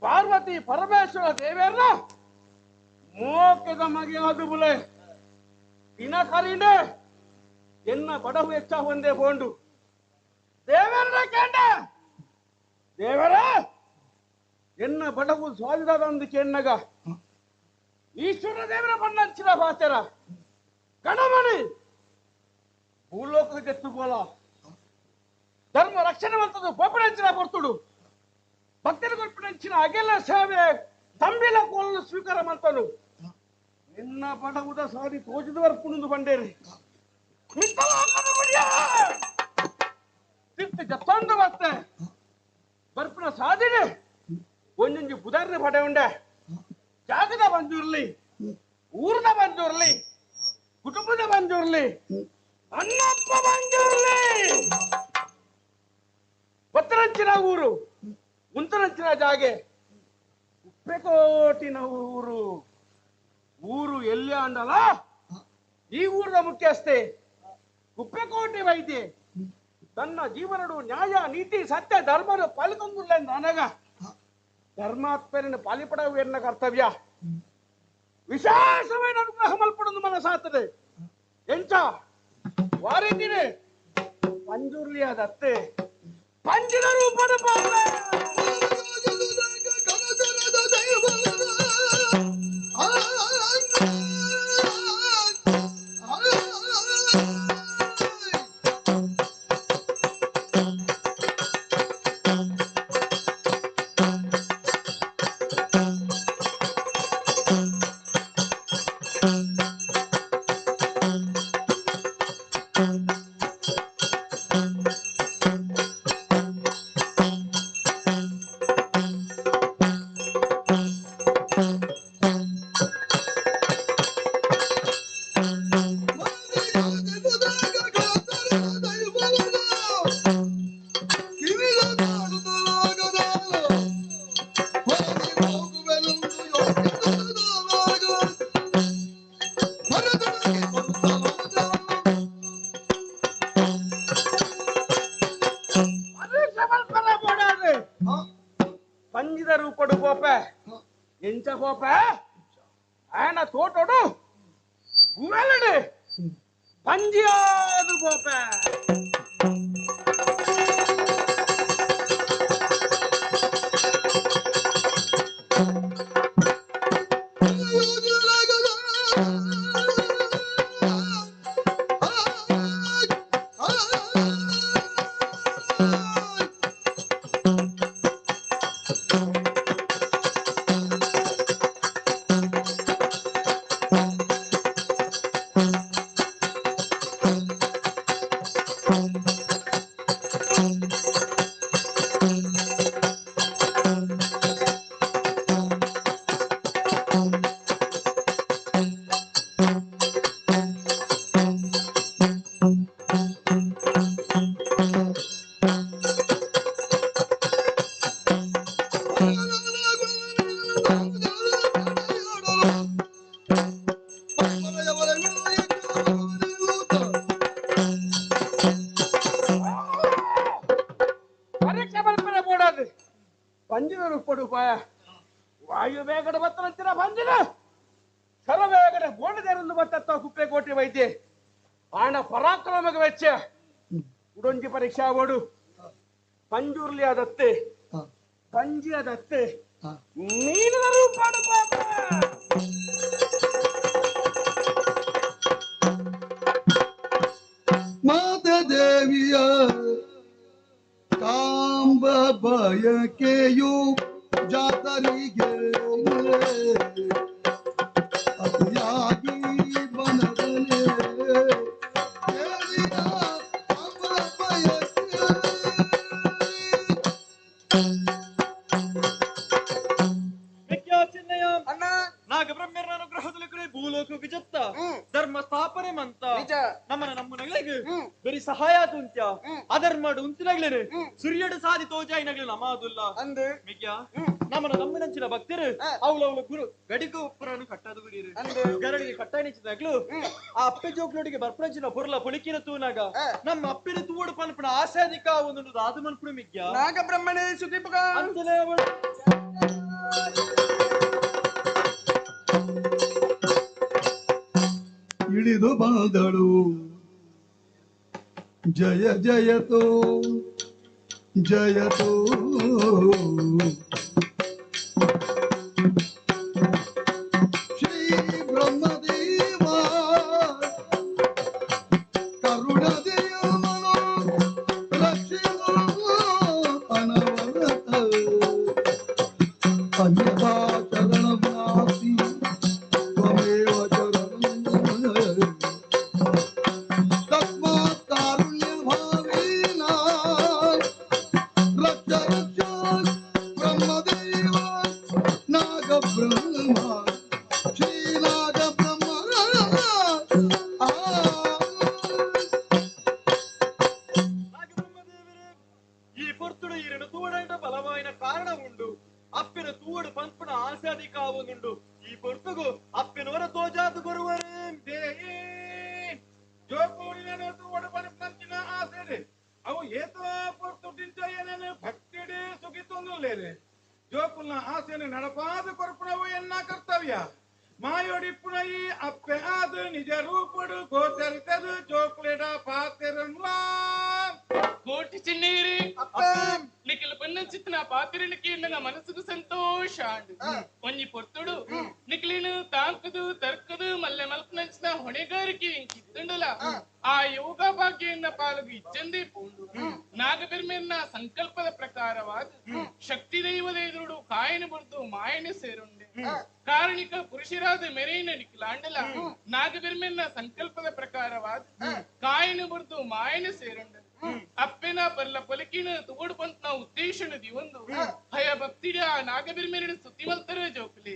ಪಾರ್ವತಿ ಪರಮೇಶ್ವರ ದೇವೇರ್ನ ಮೋಕದ ಮಗೆಯಾದು ಬುಲೆ ದಿನ ಕರೀಂಡೆ ಎನ್ನ ಬಡವು ಹೆಚ್ಚ ಒಂದೇ ಬೋಂಡು ದೇವರ ಕೇಂಡ ದೇವರ ಎನ್ನ ಬಡವು ಸ್ವಾದಿದಾದಂದು ಕೇಣ್ಣಗ ಈಶ್ವರ ದೇವರ ಬಣ್ಣಂಚಿನ ಭಾಷೆರ ಗಣಮಣಿ ಭೂಲೋಕಕ್ಕೆ ಬೋಲ ಧರ್ಮ ರಕ್ಷಣೆ ಮಂತದ್ದು ಪೋಪಣಂಚಿನ ಪೊರ್ತುಡು ಭಕ್ತರ ಕೊರ್ಪಣಂಚಿನ ಅಗೆಲ ಸೇವೆ ತಂಬಿಲ ಕೋಲನ್ನು ಸ್ವೀಕಾರ ಮಂತನು ನಿನ್ನ ಬಡವುದ ಸಾರಿ ತೋಜಿದ ವರ್ಪುಣಂದು ಬಂಡೇರಿ ತಿರ್ತು ಜತ್ತೊಂದು ಮತ್ತೆ ಬರ್ಪಿನ ಸಾಧನೆ ಒಂಜೊಂಜಿ ಬುದಾರ್ನ ಪಡೆ ಉಂಡೆ ಜಾಗದ ಬಂಜೂರ್ಲಿ ಊರ್ನ ಬಂಜೂರ್ಲಿ ಕುಟುಂಬದ ಬಂಜೂರ್ಲಿ ಅಣ್ಣಪ್ಪ ಬಂಜೂರ್ಲಿ ಒತ್ತರಂಚಿನ ಊರು ಉಂತರಂಚಿನ ಜಾಗೆ ಉಪ್ಪೆಕೋಟಿನ ಊರು ಊರು ಎಲ್ಲಿ ಅಂಡಲ ಈ ಊರಿನ ಮುಖ್ಯಸ್ಥೆ ಕುಪ್ಪೆಕೋಟೆ ವೈದ್ಯೆ ತನ್ನ ಜೀವನಡು ನ್ಯಾಯ ನೀತಿ ಸತ್ಯ ಧರ್ಮನು ಪಾಲಿಕೊಂದುಲ್ಲ ನನಗ ಧರ್ಮಾತ್ಮರನ್ನು ಪಾಲಿಪಡವು ಕರ್ತವ್ಯ ವಿಶೇಷమైన ಅನುಗ್ರಹ ಮಲ್ಪಡೊಂದು ಮನಸ್ಸಾಗ್ತದೆ ಎಂಚ ವಾರೇತಿನೆ ಪಂಜುರ್ಲಿ ಅದತ್ತೆ ಪಂಜಿನ ರೂಪದ ಪಾಪ ಪಂಜಿದ ರೂಪಡು ಕೋಪೆ ಎಂಚ ಕೋಪೆ ಆಯನ ತೋಟೋಡು ಗುವೆಲಡು ಪಂಜಿಯಾದು ಕೋಪೆ ಪರೀಕ್ಷೆ ಮಲ್ಪನೆ ಬೋಡಾದು ಪಂಜಿನ ರೂಪಡು ಪಾಯ ವಾಯು ಬೇಗಡೆ ಬತ್ತನಂತಿನ ಪಂಜಿನ ಶರವೇಗಡೆ ಬೋಡದೇರನ್ನು ಬತ್ತತ್ತ ಕುಪ್ಪೆ ಕೋಟೆ ವೈದ್ಯೆ ಆಣ ಪರಾಕ್ರಮಕ್ಕೆ ವೆಚ್ಚ ಉಡೊಂಜಿ ಪರೀಕ್ಷಾ ಓಡು ಪಂಜುರ್ಲಿ ಅದತ್ತೆ ಪಂಜಿ ಅದತ್ತೆ ನೀನಿನ ರೂಪಾಡು ಪಾಪ ಮಾತೆ ದೇವಿಯ ಕಾಂಬ ಬಯಕೆಯು ಜಾತರಿಗೆ ಅತಿಯಾಗಿ ಬನದಲೆ ದೇವಿಯ ಕಾಂಬ ಬಯಕೆ. ನಾಗಬ್ರಹ್ಮರ ಅನುಗ್ರಹದಲ್ಲಿ ಕಡೆ ಭೂಲೋಕಕ್ಕೆ ಜತ್ತ ಧರ್ಮ ಸ್ಥಾಪನೆ ಮಂತ ನಮ್ಮನ ನಮ್ಮನಗಳಿಗೆ ಬರೀ ಸಹಾಯ ತುಂತ್ಯ ಅಧರ್ಮಡು ಉಂತಿನಗ್ಲೇನೆ ಸುರಿಯಡು ಸಾದಿ ತೋಜಾಯಿನಗ್ಲೆ ನಮಾದುಲ್ಲ ಅಂದು ಮಿಗ್ಯ ನಮ್ಮನ ನಮ್ಮನಂಚಿನ ಭಕ್ತರು ಅವಳವಳ ಗುರು ಗಡಿಗೋಪುರನು ಕಟ್ಟದು ಗುರಿರು ಗರಡಿಗೆ ಕಟ್ಟಾಣಿಚಿದಾಗ್ಲು ಆ ಅಪ್ಪೆ ಜೋಕ್ಲೊಡಿಗೆ ಬರ್ಪಣಂಚಿನ ಪೊರ್ಲ ಪೊಳಿಕಿನ ತೂನಾಗ ನಮ್ಮ ಅಪ್ಪಿನ ತೂವಡು ಪನ್ಪಣ ಆಶಾದಿಕ ಒಂದು ಆದು ಮನ್ಪುಡು ಮಿಗ್ಯ ನಾಗಬ್ರಹ್ಮಣೇ ಸುದೀಪಕ ಅಂತಲೇ ಅವಳು ಇಳಿದು ಬಂದಳು ಜಯ ಜಯತೋ ಜಯತೋ ಶ್ರೀ ಬ್ರಹ್ಮದೇವ ಕರುಣದೇವನು ರಕ್ಷಿಸು ಅನವರತ ಅನ್ಯಥಾ ಶರಣಂ ನಾಸ್ತಿ ತ್ವಮೇವ ಶರಣಂ ತಸ್ಮಾತ್ ಕಾರುಣ್ಯ ಭಾವೇನ ರಕ್ಷ ರಕ್ಷ ಬ್ರಹ್ಮದೇವ. ಕಾರಣ ಉಂಡು. ಅಪ್ಪಿನ ತೂವಡು ಪಂಪುನ ಆಸಾದಿಕ ಆವೊಂದುಂಡು. ಈ ಪೊರ್ತುಗು ಅಪ್ಪಿನವರ ತೋಜಾದು ಬರುವರೇ. ಜೋಕುಲಿನ ತೂವಡು ಪನ್ಪಂಚಿನ ಆಸೆಡೆ ಅವು ಏತೋ ಪೊರ್ತು ಡಿಂಚ ಭಕ್ತಿಡೆ ಸುಗಿತೊಂದುಲ್ಲೇರೆ. ಜೋಕುಲ್ನ ಆಸೆಯನ್ನು ನಡಪಾದ ಕೊರ್ಪುಣವು ಎನ್ನ ಕರ್ತವ್ಯ. ಮಾಯೋಡಿಪ್ಪುನ ಈ ಅಪ್ಪೆ ಆದು ನಿಜ ರೂಪಡು ಗೋಚರಿತದು ಜೋಕುಲೆಡ ಪಾತೆರನ್ಲಾ. ಕೋಟಿ ಚಿನ್ನೇರಿ ನಿಖಿಲ್ ಪನ್ನಚಿತ್ನ ಪಾತಿರನಿಗೆ ನನ್ನ ಮನಸ್ಸುಗು ಸಂತೋಷ ಆಂಡು. ಒಂಜಿ ಪೊರ್ತುಡು ನಿಖಿಲಿನ ತಾಂಕದು ತರ್ಕದು ಮಲ್ಲೆ ಮಲ್ಪನಂಚಿನ ಹೊಣೆಗಾರಿಕೆ ಇಂಕಿತ್ತುಂಡಲ ಆ ಯೋಗ ಭಾಗ್ಯನ್ನ ಪಾಲುಗು ಇಚ್ಚಂದೇ ಪೋಂಡು. ನಾಗಬೆರ್ಮೆನ್ನ ಸಂಕಲ್ಪದ ಪ್ರಕಾರವಾದ ಶಕ್ತಿ ದೈವದ ಎದುರುಡು ಕಾಯನ ಬುರ್ದು ಮಾಯನೆ ಸೇರುಂಡೆ. ಕಾರಣಿಕ ಪುರುಷರಾದ ಮೆರೆಯಿನ ನಿಖಿಲಾಂಡಲ ನಾಗಬೆರ್ಮೆನ್ನ ಸಂಕಲ್ಪದ ಪ್ರಕಾರವಾದ ಕಾಯನ ಬುರ್ದು ಮಾಯನೆ ಸೇರುಂಡೆ. ಅಪ್ಪೆನ ಬರ್ಲ ಪೊಲಕಿನ ತೋಡು ಪಂತ್ನ ಉದ್ದೇಶನ ದಿವೊಂದು ಭಯ ಭಕ್ತಿಡ ನಾಗಬೆರ್ಮೇರಿನ ಸುತ್ತಿಮಲ್ತರ ಜೋಕುಲಿ.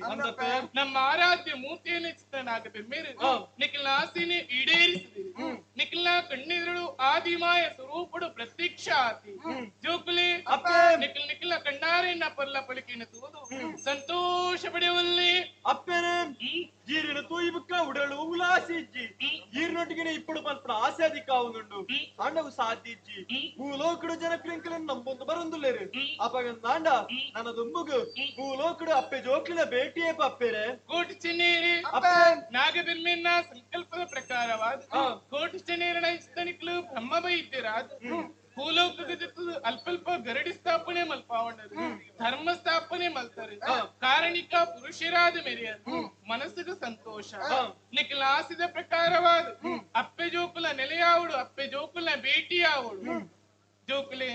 ನಮ್ಮ ಆರಾಧ್ಯ ಮೂರ್ತಿಯನ್ನು ಚಿತ್ತ ನಾಗಬೆರ್ಮೇರು ನಿಖಿಲ್ನ ಆಸೆನೆ ಈಡೇರಿಸಿದೆ. ನಿಖಿಲ್ನ ಕಣ್ಣೆದುರು ಆದಿಮಾಯ ಸ್ವರೂಪಡು ಪ್ರತ್ಯಕ್ಷ ಆತಿ ಜೋಕುಲಿ. ನಿಖಿಲ್ ನಿಖಿಲ್ನ ಕಣ್ಣಾರೆನ್ನ ಪರ್ಲ ಪೊಲಕಿನ ತೂದು ಸಂತೋಷ ಪಡೆಯುವಲ್ಲಿ. ಅಪ್ಪೆನೆ ಜೀರಿನ ತೂಯಿ ಬುಕ್ಕ ಉಡಲು ಉಲಾಸಿ ಇಜ್ಜಿ ಈರ್ನೊಟ್ಟಿಗೆ ಇಪ್ಪಡು ಪನ್ಪುನ ಆಸೆ ಅಧಿಕ ಆವೊಂದುಂಡು. ಆಂಡವು ಸಾಧ್ಯ ಇಜ್ಜಿ. ಭೂಲೋಕಡು ಜನಕ್ಲಿಂಕಲನ್ ನಂಬೊಂದು ಬರೊಂದುಲ್ಲೆರ್. ಅಪಗ ನಾಂಡ ನನ್ನ ದುಂಬುಗು ಭೂಲೋಕಡು ಅಪ್ಪೆ ಜೋಕ್ಲಿನ ಭೇಟಿಯೇ ಅಪ್ಪೆರೆ. ಕೋಟಿ ಚೆನ್ನೇರಿ ನಾಗಬೆರ್ಮೆನ್ನ ಸಂಕಲ್ಪದ ಪ್ರಕಾರವಾದ ಕೋಟಿ ಚೆನ್ನೇರನ ಇಸ್ತನಿಕ್ಲು ಬ್ರಹ್ಮ ವೈದ್ಯರಾದ ಭೂಲೋಕದ ಅಲ್ಪಲ್ಪ ಗರಡಿ ಸ್ಥಾಪನೆ ಮಲ್ಪಾವಂಡರು, ಧರ್ಮ ಸ್ಥಾಪನೆ ಮಲ್ತಾರೆ. ಕಾರಣಿಕ ಪುರುಷರಾದ ಮೇರೆಯ ಮನಸ್ಸಿಗೆ ಸಂತೋಷ. ನಿಖಿಲ ಆಸಿದ ಪ್ರಕಾರವಾದ ಅಪ್ಪೆ ಜೋಕುಲ ನೆಲೆಯಾವಡು, ಅಪ್ಪೆ ಜೋಕುಲ ಭೇಟಿಯಾವಡು. ಜೋಕುಲೆ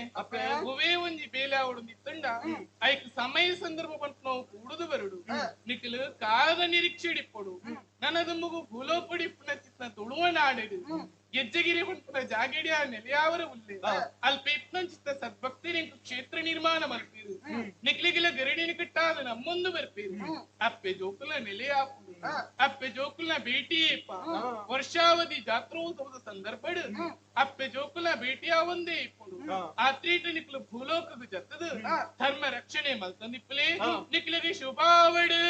ಹೂವೇ ಒಂಜಿ ಬೇಲಾವಡು ನಿತ್ತಂಡ ಐಕ್ ಸಮಯ ಸಂದರ್ಭ ಪಂಪ ನಾವು ಕೂಡುದು ಬರುಡು. ನಿಖಿಲು ಕಾಲದ ನಿರೀಕ್ಷೆಡಿಪ್ಪಡು. ನನ್ನ ದುಂಬುಗು ಭೂಲೋಪಡಿ ಚಿತ್ತ ತುಳುವ ನಾಡಿಡು ಗೆಜ್ಜೆಗಿರಿ ಪಂಪುನ ಜಾಗೆಡಿಯ ನೆಲೆಯಾವರ ಉಲ್ಲೆ ಅಲ್ಪ ಇಪ್ನಂಚಿತ್ತ ಸದ್ಭಕ್ತಿ ಕ್ಷೇತ್ರ ನಿರ್ಮಾಣ ಮಲ್ಪೀರು. ನಿಕ್ಲಿಗಿಲ ಗರಡಿನ ಕಿಟ್ಟಾದ ನಮ್ಮೊಂದು ಬರ್ಪೀರು. ಅಪ್ಪೆ ಜೋಕುಲ ನೆಲೆಯಾಪುಡು, ಅಪ್ಪೆ ಜೋಕುಲ್ನ ಭೇಟಿಯೇಪ. ವರ್ಷಾವಧಿ ಜಾತ್ರೋತ್ಸವದ ಸಂದರ್ಭಡ್ ಅಪ್ಪೆ ಜೋಕುಲ ಭೇಟಿಯಾವಂದೇ ಇಪ್ಪುಡು. ಆ ತ್ರೀಟ ನಿಕ್ಲು ಭೂಲೋಕದ ಜತ್ತದು ಧರ್ಮ ರಕ್ಷಣೆ ಮಲ್ತಂದಿಪ್ಪಲೆ. ನಿಕ್ಲಿಗೆ ಶುಭಾವಡು.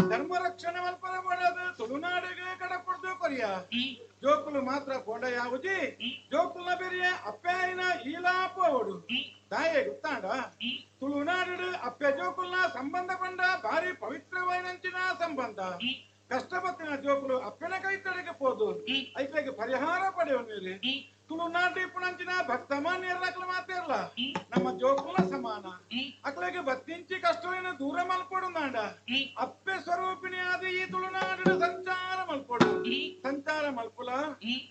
ಧರ್ಮ ರಕ್ಷಣೆ ಮಲ್ಪರ ಮಾಡೋದು ತುಳುನಾಡಿಗೆ ಕಡಪುಡ್ದು ಕೊರಿಯ ಜೋಕುಲು ಮಾತ್ರ ಬೋಡ ಯಾವುಜಿ. ಜೋಕುಲ್ನ ಬೆರಿಯ ಅಪ್ಪಾಯಿನ ಈಲಾಪೋಡು ತಾಯೇ ಗೊತ್ತಾಂಡ. ತುಳುನಾಡು ಅಪ್ಪೆ ಜೋಕುಲ್ನ ಸಂಬಂಧ ಪಂಡ ಭಾರಿ ಪವಿತ್ರವಾಯಿನಂಚಿನ ಸಂಬಂಧ. ಕಷ್ಟಪತ್ತಿನ ಜೋಕುಲು ಅಪ್ಪನ ಕೈ ತಡೆಗೆ ಪೋದು ಐಕ್ಲೆಗೆ ಪರಿಹಾರ ಪಡೆಯುವ. ತುಳುನಾಡು ಇಪ್ಪುನಂಚಿನ ಭಕ್ತಮಾನ್ಯರ್ಲಕ್ಲ ಮಾತಿರ್ಲ ನಮ್ಮ ಜೋಕುಲ ಸಮಾನ. ಅಕ್ಲೆಗೆ ಬತ್ತಿಂಚಿ ಕಷ್ಟವೇನು ದೂರ ಮಲ್ಪೊಡು ನಾಡ. ಅಪ್ಪೆ ಸ್ವರೂಪಿಣಿ ಆದ ಈ ತುಳುನಾಡು ಸಂಚಾರ ಮಲ್ಪೊಡು. ಸಂಚಾರ ಮಲ್ಪುಲ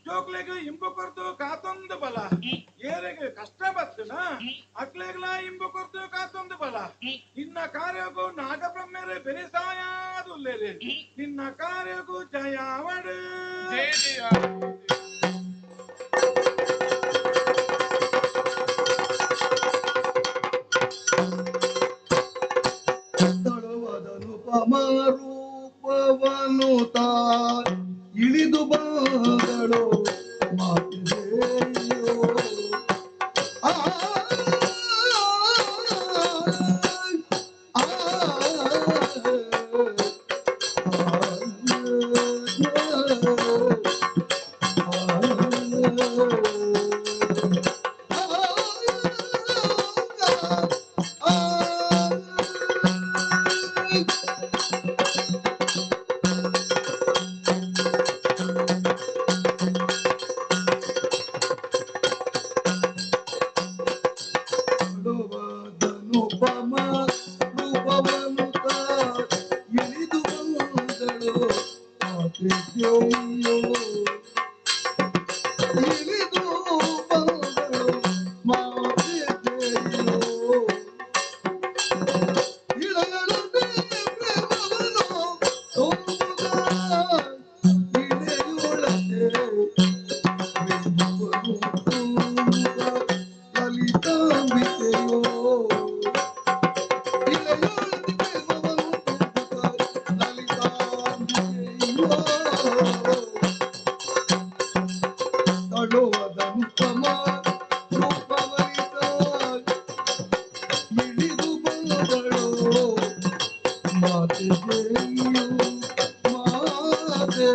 ಜೋಕ್ಲೆಗ್ ಇಂಬು ಕೊರ್ದು ಕಾತೊಂದು ಬಲ. ಏರೆಗೆ ಕಷ್ಟ ಬತ್ತುನ ಅಕ್ಲೆಗ್ಲ ಇಂಬು ಕೊರ್ದು ಕಾತೊಂದು ಬಲ. ನಿನ್ನ ಕಾರ್ಯಗೂ ನಾಗಬ್ರಹ್ಮರೇ ಬೆರೆಸಾಯಾದುಲ್ಲೇರೆ. ನಿನ್ನ ಕಾರ್ಯಗೂ ಜಯಾವಡು. ಜಯ ಜಯ. ರೂಪವನು ತಾ ಇಳಿದು ಬಂದಳು ಮಾತಿದೆಯೋ. ಆ ಆ ಆ ಅನುಪಮ ರೂಪವನು ಇಳಿದು ಬಂದಳು ಮಾತೃದೇವಿಯೋ ಇಳಿದು ಬಂದಳು ಮಾತೃದೇವಿಯೋ ಇಳೆಯೊಳದೆ ಪ್ರೇಮವನ್ನು ತುಂಬುಗ ಇಳೆಯೊಳದೆ ಪ್ರೇಮವನ್ನು ತುಂಬುಗ ಲಲಿತಾಂಬಿಕೆಯೋ ಇಳೆಯೊಳದೆ ಪ್ರೇಮವನ್ನು ತುಂಬುಗ ಲಲಿತಾಂಬಿಕೆಯೋ ತಳುವದನುಪಮ ರೂಪವನಿತ ಇಳಿದು ಬಂದಳು ಮಾತೆ ದೇವಿಯು ಮಾತೆ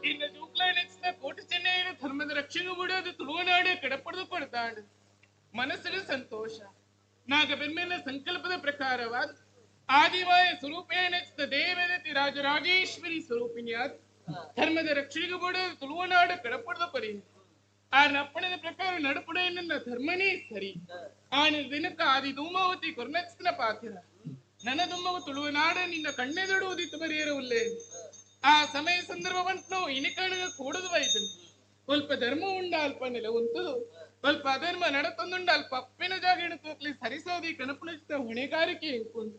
ಇನ್ನು ಜೂಕ್ಲೈನೆಕ್ಸ್ನ ಕೋಟಿ ಚೆನ್ನೈನ ಧರ್ಮದ ರಕ್ಷಣೆ ಬಿಡೋದು ತುಳುವನಾಡೆ ಕಡಪಡೆದು ಕೊಡ್ತಾಂಡು ಮನಸ್ಸಿನ ಸಂತೋಷ ನಾಗ ಬೆಮ್ಮೆನ ಸಂಕಲ್ಪದ ಪ್ರಕಾರವಾದ ಆದಿವಾಯ ಸ್ವರೂಪೇಣೆಚ್ಚಿದ ದೇವದತಿ ರಾಜರಾಜೇಶ್ವರಿ ಸ್ವರೂಪಿಣಿಯಾದ ಧರ್ಮದ ರಕ್ಷಣೆಗೆ ಬಿಡೋದು ತುಳುವನಾಡು ಕಡಪಡೆದು ಪರಿ ಆ ನಪ್ಪಣದ ಪ್ರಕಾರ ನಡುಪಡೆಯನ್ನ ಧರ್ಮನೇ ಸರಿ ಆನ ದಿನಕ್ಕ ಆದಿ ಧೂಮಾವತಿ ಕೊರ್ನಚ್ಚಿನ ಪಾತಿರ ನನ್ನ ದುಮ್ಮವು ತುಳುವನಾಡ ನಿನ್ನ ಕಣ್ಣೆದುಡು ಉದಿತು ಬರೆಯರುವುಲ್ಲೇ ಆ ಸಮಯ ಸಂದರ್ಭ ಬಂತು ಇನಿಕಣಿಗೆ ಕೂಡದು ಬೈದನು ಸ್ವಲ್ಪ ಧರ್ಮ ಉಂಡ ಅಲ್ಪ ನೆಲ ಉಂಟುದು ಸ್ವಲ್ಪ ಅಧರ್ಮ ನಡತೊಂದುಂಡ ಅಲ್ಪ ಅಪ್ಪಿನ ಜಾಗ ತೋಕ್ಲಿ ಸರಿಸೋದಿ ಕನಪುಣಿಸಿದ ಹೊಣೆಗಾರಿಕೆ ಎಂಕೊಂಡು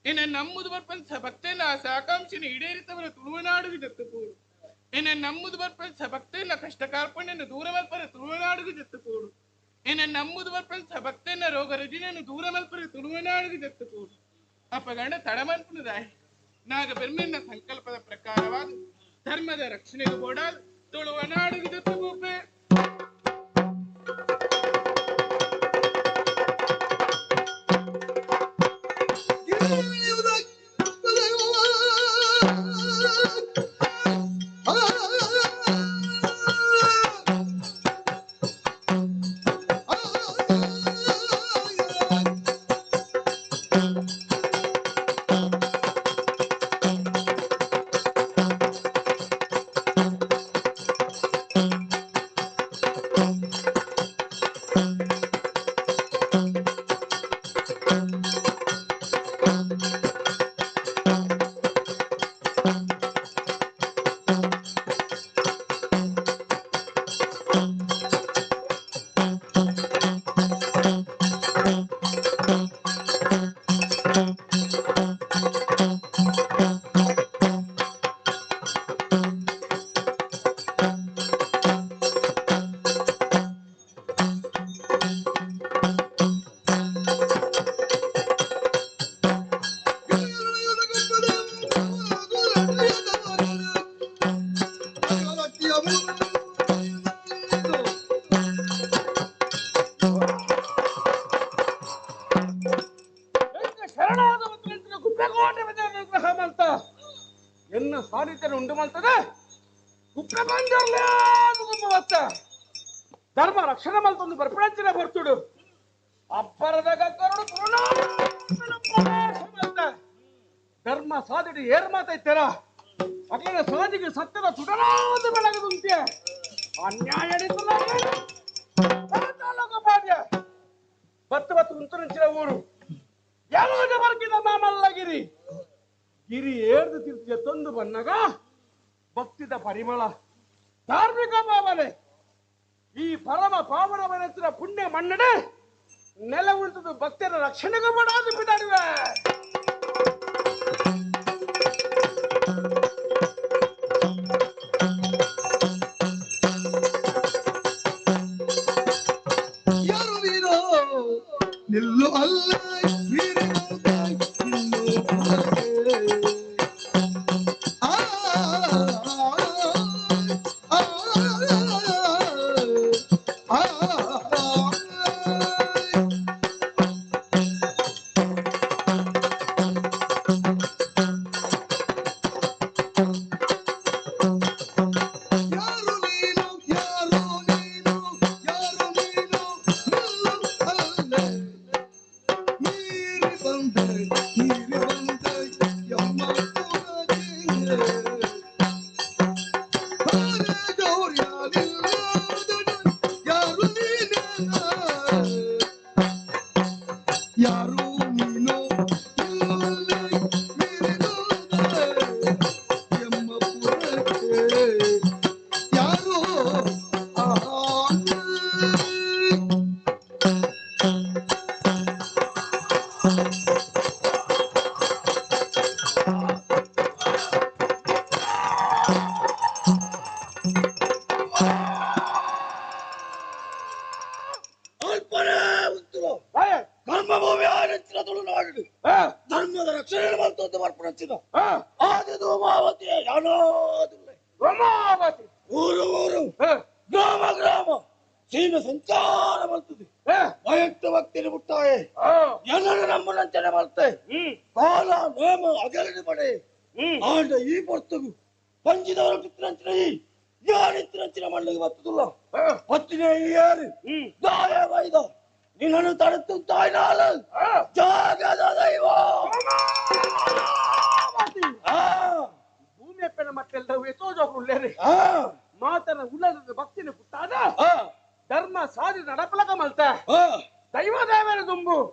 ಏನ ನಮ್ಮದು ಬರ್ಪನ್ ಭಕ್ತನ ಆ ಸಾಕಾಂಕ್ಷೆನ ಈಡೇರಿತವರ ತುಳುವನಾಡುಗೆ ಜತ್ತುಕೂಡು ಏನ ನಮ್ಮದು ಬರ್ಪನ್ ಭಕ್ತನ ಕಷ್ಟ ಕಾರ್ಪಣ್ಯನ ದೂರ ಮಲ್ಪರ ತುಳುವನಾಡುಗೆ ಜತ್ತುಕೂಡು ಏನ ನಮ್ಮದು ಬರ್ಪನ್ ಭಕ್ತನ ರೋಗ ರುಜಿನನ್ನು ದೂರ ಮಲ್ಪರ ತುಳುವನಾಡುಗೆ ಜತ್ತುಕೂಡು ಅಪಗಂಡ ತಡಮನ್ಪುನದಾಯ್ ನಾಗ ಬೆರ್ಮೆನ್ನ ಸಂಕಲ್ಪದ ಪ್ರಕಾರವಾದ ಧರ್ಮದ ರಕ್ಷಣೆಗೆ ಬೋಡಾಲ್ ತುಳುವ ನಾಡುಗೆ ದತ್ತುಗೂಪೆ ಶರಣಾದ ಗುಪ್ಪೆಕೋಟೆ ವಿಗ್ರಹ ಮಲ್ತ ಎನ್ನ ಸಾನ್ನಿಧ್ಯ ಉಂಡು ಮಲ್ತದೆ ಗುಪ್ಪೆ ಬಂದಿರಲೇ ಬತ್ತ ಧರ್ಮ ರಕ್ಷಣೆ ಮಲ್ತೊಂದು ಬರ್ಪಣಂಚಿನ ಬರ್ತುಡು ಅಬ್ಬರದ ಕರುಡು ಪ್ರವೇಶ ಮಲ್ತ ಧರ್ಮ ಸಾಧಿಡಿ ಏರ್ ಮಾತೈತೆರ ಅಕಲ ಸಾಧಿಗೆ ಸತ್ಯದ ಸುಡರಾದ ಬೆಳಗದುಂತೆ ಅನ್ಯಾಯ ಬತ್ತು ಬತ್ತು ಉಂತುರಂಚಿನ ಊರು ಯಾವಾಗ ಬರ್ಕಿದ ಮಾಮಲ್ಲಗಿರಿ ಗಿರಿ ಏರ್ದು ತಿರ್ತಿಯ ತಂದು ಬನ್ನಗ ಭಕ್ತಿದ ಪರಿಮಳ ಧಾರ್ಮಿಕ ಭಾವನೆ ಈ ಪರಮ ಪಾವನ ಮನಸ್ಸಿನ ಪುಣ್ಯ ಮನ್ನಡೆ ನೆಲ ಉಳಿತದ್ದು ಭಕ್ತರ ರಕ್ಷಣೆಗೆ ಮಾಡಾದು ಬಿಡಾಡುವೆ. ಯಾರು ವೀರೋ ನಿಲ್ಲು ಅಲ್ಲ ವೀರನಂತ ನಿಲ್ಲು ಅಲ್ಲೇ. ಆ, ಆ, ಆ, ಆ, ಆ. ಧರ್ಮಭೂಮಿ ಆನಂಚಿನ ತುಳುನಾಡು ಧರ್ಮದ ರಕ್ಷಣೆ ಮಲ್ತೊಂದು ಬರ್ಪಣಂಚಿನ ಆದಿ ಧೂಮಾವತಿಯ ಯಾನಾದುಲ್ಲೆ ಧೂಮಾವತಿ ಊರು ಊರು ಗ್ರಾಮ ಗ್ರಾಮ ಸೀಮೆ ಸಂಚಾರ ಮಲ್ತದೆ ವಯಕ್ತ ಭಕ್ತಿನ ಮುಟ್ಟಾಯೆ ಜನರು ನಮ್ಮನಂಚನೆ ಮಲ್ತೆ ಕಾಲ ನೇಮ ಅಗಲನೆ ಪಡೆ ಆಂಡ ಈ ಪೊರ್ತುಗು ಪಂಚಿದವರ ಪಿತ್ರಂಚಿನ ಈ ಯಾರಿತ್ತಿನಂಚಿನ ಮಣ್ಣಿಗೆ ಬತ್ತುದುಲ್ಲ ಪತ್ತಿನೇ ಯಾರು ದಾಯ ವೈದ ನಿನ್ನನ್ನು ತಡೆತು ತಾಯ್ನಾಳು ಜಾಗದ ದೈವ ಭೂಮಿಯಪ್ಪನ ಮತ್ತೆಲ್ಲ ಎತ್ತೋ ಜೋಕ್ರು ಮಾತನ ಉಲ್ಲದ ಭಕ್ತಿನ ಪುಟ್ಟಾದ ಧರ್ಮ ಸಾಧಿ ನಡಪಲಕ ಮಲ್ತ ದೈವ ದೇವರ ದುಂಬು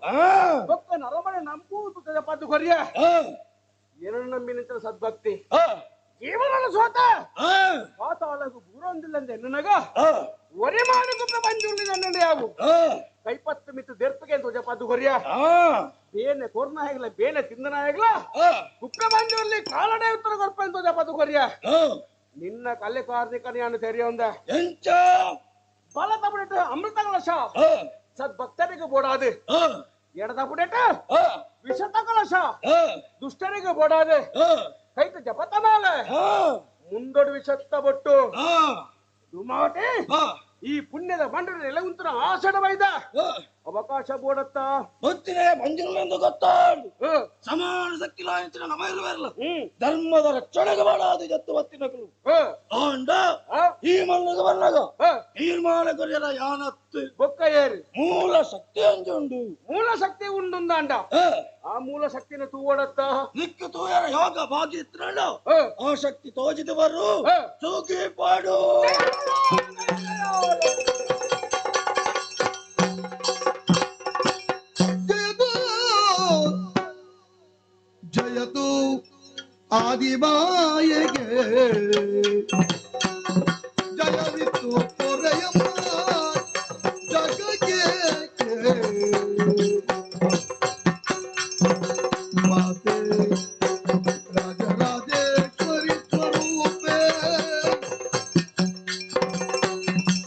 ಬೊಕ್ಕ ನರಮನೆ ನಂಬು ಪದ್ದು ಕೊರಿಯ ಏನನ್ನು ನಂಬಿ ನಿಂತ ಸದ್ಭಕ್ತಿ ಜೀವನ ಸೋತ ಪಾತಾಳಗು ಬೂರೊಂದಿಲ್ಲಂದ ಎನ್ನನಗ ಒರೆ ಮಾಡಿಗೂ ಪ್ರಪಂಚ ಯಾವು ಕೈಪತ್ತು ಮಿತ್ತು ದೆರ್ಪಿಗೆ ಅಂತ ಪದ್ದು ಕೊರಿಯ ಬೇನೆ ಕೊರ್ನ ಹೇಗಲ ಬೇನೆ ತಿಂದನ ಹೇಗಲ ಕುಪ್ರಪಂಚದಲ್ಲಿ ಕಾಲಡೆ ಉತ್ತರ ಕೊರ್ಪ ಅಂತ ಪದ್ದು ಕೊರಿಯ ನಿನ್ನ ಕಲ್ಲೆ ಕಾರ್ಣಿಕನಿಯನ್ನು ತೆರೆಯೊಂದ ಎಂಚ ಬಲ ತಪುಡೆಟ್ಟು ಅಮೃತ ಕಲಶ ಸದ್ಭಕ್ತರಿಗೆ ಬೋಡಾದು ಎಡದ ಪುಡೆಟ ವಿಷತ ಕಲಶ ದುಷ್ಟರಿಗೆ ಬೋಡಾದು ಕೈತ ಜಪತ ಮೇಲೆ ಮುಂದೊಡು ವಿಷತ್ತ ಬೊಟ್ಟು ಧೂಮಾವತಿ ಈ ಪುಣ್ಯದ ಮಂಡಲ ನೆಲಗುಂತನ ಆಷಾಢ ಬೈದ ಅವಕಾಶ ಬೋಡತ್ತ ಗೊತ್ತಿದೆ ಮಂಜುಳೆಂದು ಗೊತ್ತಾಡು ಸಮಾನ ಶಕ್ತಿ ಲಾಯಂಚಿನ ನಮ ಇರುವೆರಲ್ಲ ಧರ್ಮದ ರಕ್ಷಣೆಗೆ ಮಾಡಾದು ಜತ್ತು ಬತ್ತಿನಕಲು ಆಂಡ ಈ ಮಣ್ಣಿಗೆ ಬನ್ನಾಗ ತೀರ್ಮಾನ ಕೊರಿಯರ ಯಾನತ್ತು ಬೊಕ್ಕ ಏರಿ ಮೂಲ ಶಕ್ತಿ ಅಂಜುಂಡು ಮೂಲ ಶಕ್ತಿ ಉಂಡುಂದಾಂಡ ಆ ಮೂಲ ಶಕ್ತಿನ ತೂವಡತ್ತ ನಿಕ್ಕು ತೂಯರ ಯೋಗ ಭಾಗ್ಯ ಇತ್ತಿನಂಡ ಆ ಶಕ್ತಿ ತೋಜಿದು ಬರು ತೂಕಿ ಪಾಡು ಜಯತು ಆದಿಮಾಯೆಗೆ ಜಯವಿತ್ತು ಪೊರೆಯಮ್ಮ ಜಗಕ್ಕೆ ಮಾತೆ ರಾಜರಾಜೇಶ್ವರಿ ಸ್ವರೂಪೇ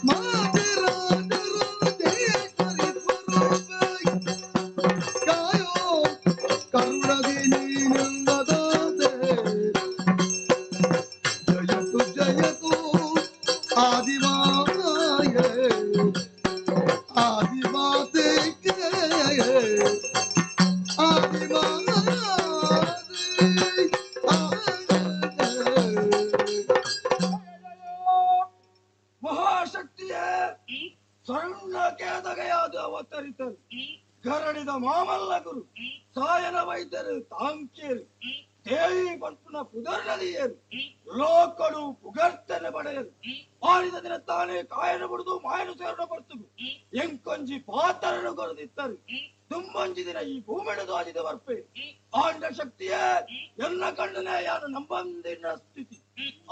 ಮಾತೆ ರಾಜರಾಜೇಶ್ವರಿ ಸ್ವರೂಪೇ ಕಾಯೋ ಕರುಣದಿ ನೀನಂದದಾತೆ ಜಯತು ಜಯತು ಆದಿಮಾಯೆ ಆದಿಮಾತೆ ಮಹಾಶಕ್ತಿಯೇ ಸಣ್ಣ ಕೇದಗೆಯಾದ ಅವತರಿತರು ಗರಡಿದ ಮಾಮಲ್ಲ ಗುರು ಸಾಯನ ವೈದ್ಯರು ತಾಂಕೇರು ದೇವಿ ಪಂಪುನ ಪುದರ್ನದಿಯರು ಲೋಕಡು ಪುಗರ್ತನೆ ಪಡೆಯರು ಆಡಿದ ದಿನ ತಾನೇ ಕಾಯನ ಬಿಡುದು ಮಾಯನು ಸೇರಣ ಬರ್ತುಗು ಎಂಕೊಂಜಿ ಪಾತರನು ಕೊರದಿತ್ತರು ತುಂಬಂಜಿ ದಿನ ಈ ಭೂಮಿಡದು ಆಜಿದ ಬರ್ಪೆ ಆಂಡ ಶಕ್ತಿಯೇ ಎಲ್ಲ ಕಣ್ಣನೇ ಯಾನು ನಂಬಂದಿನ ಸ್ಥಿತಿ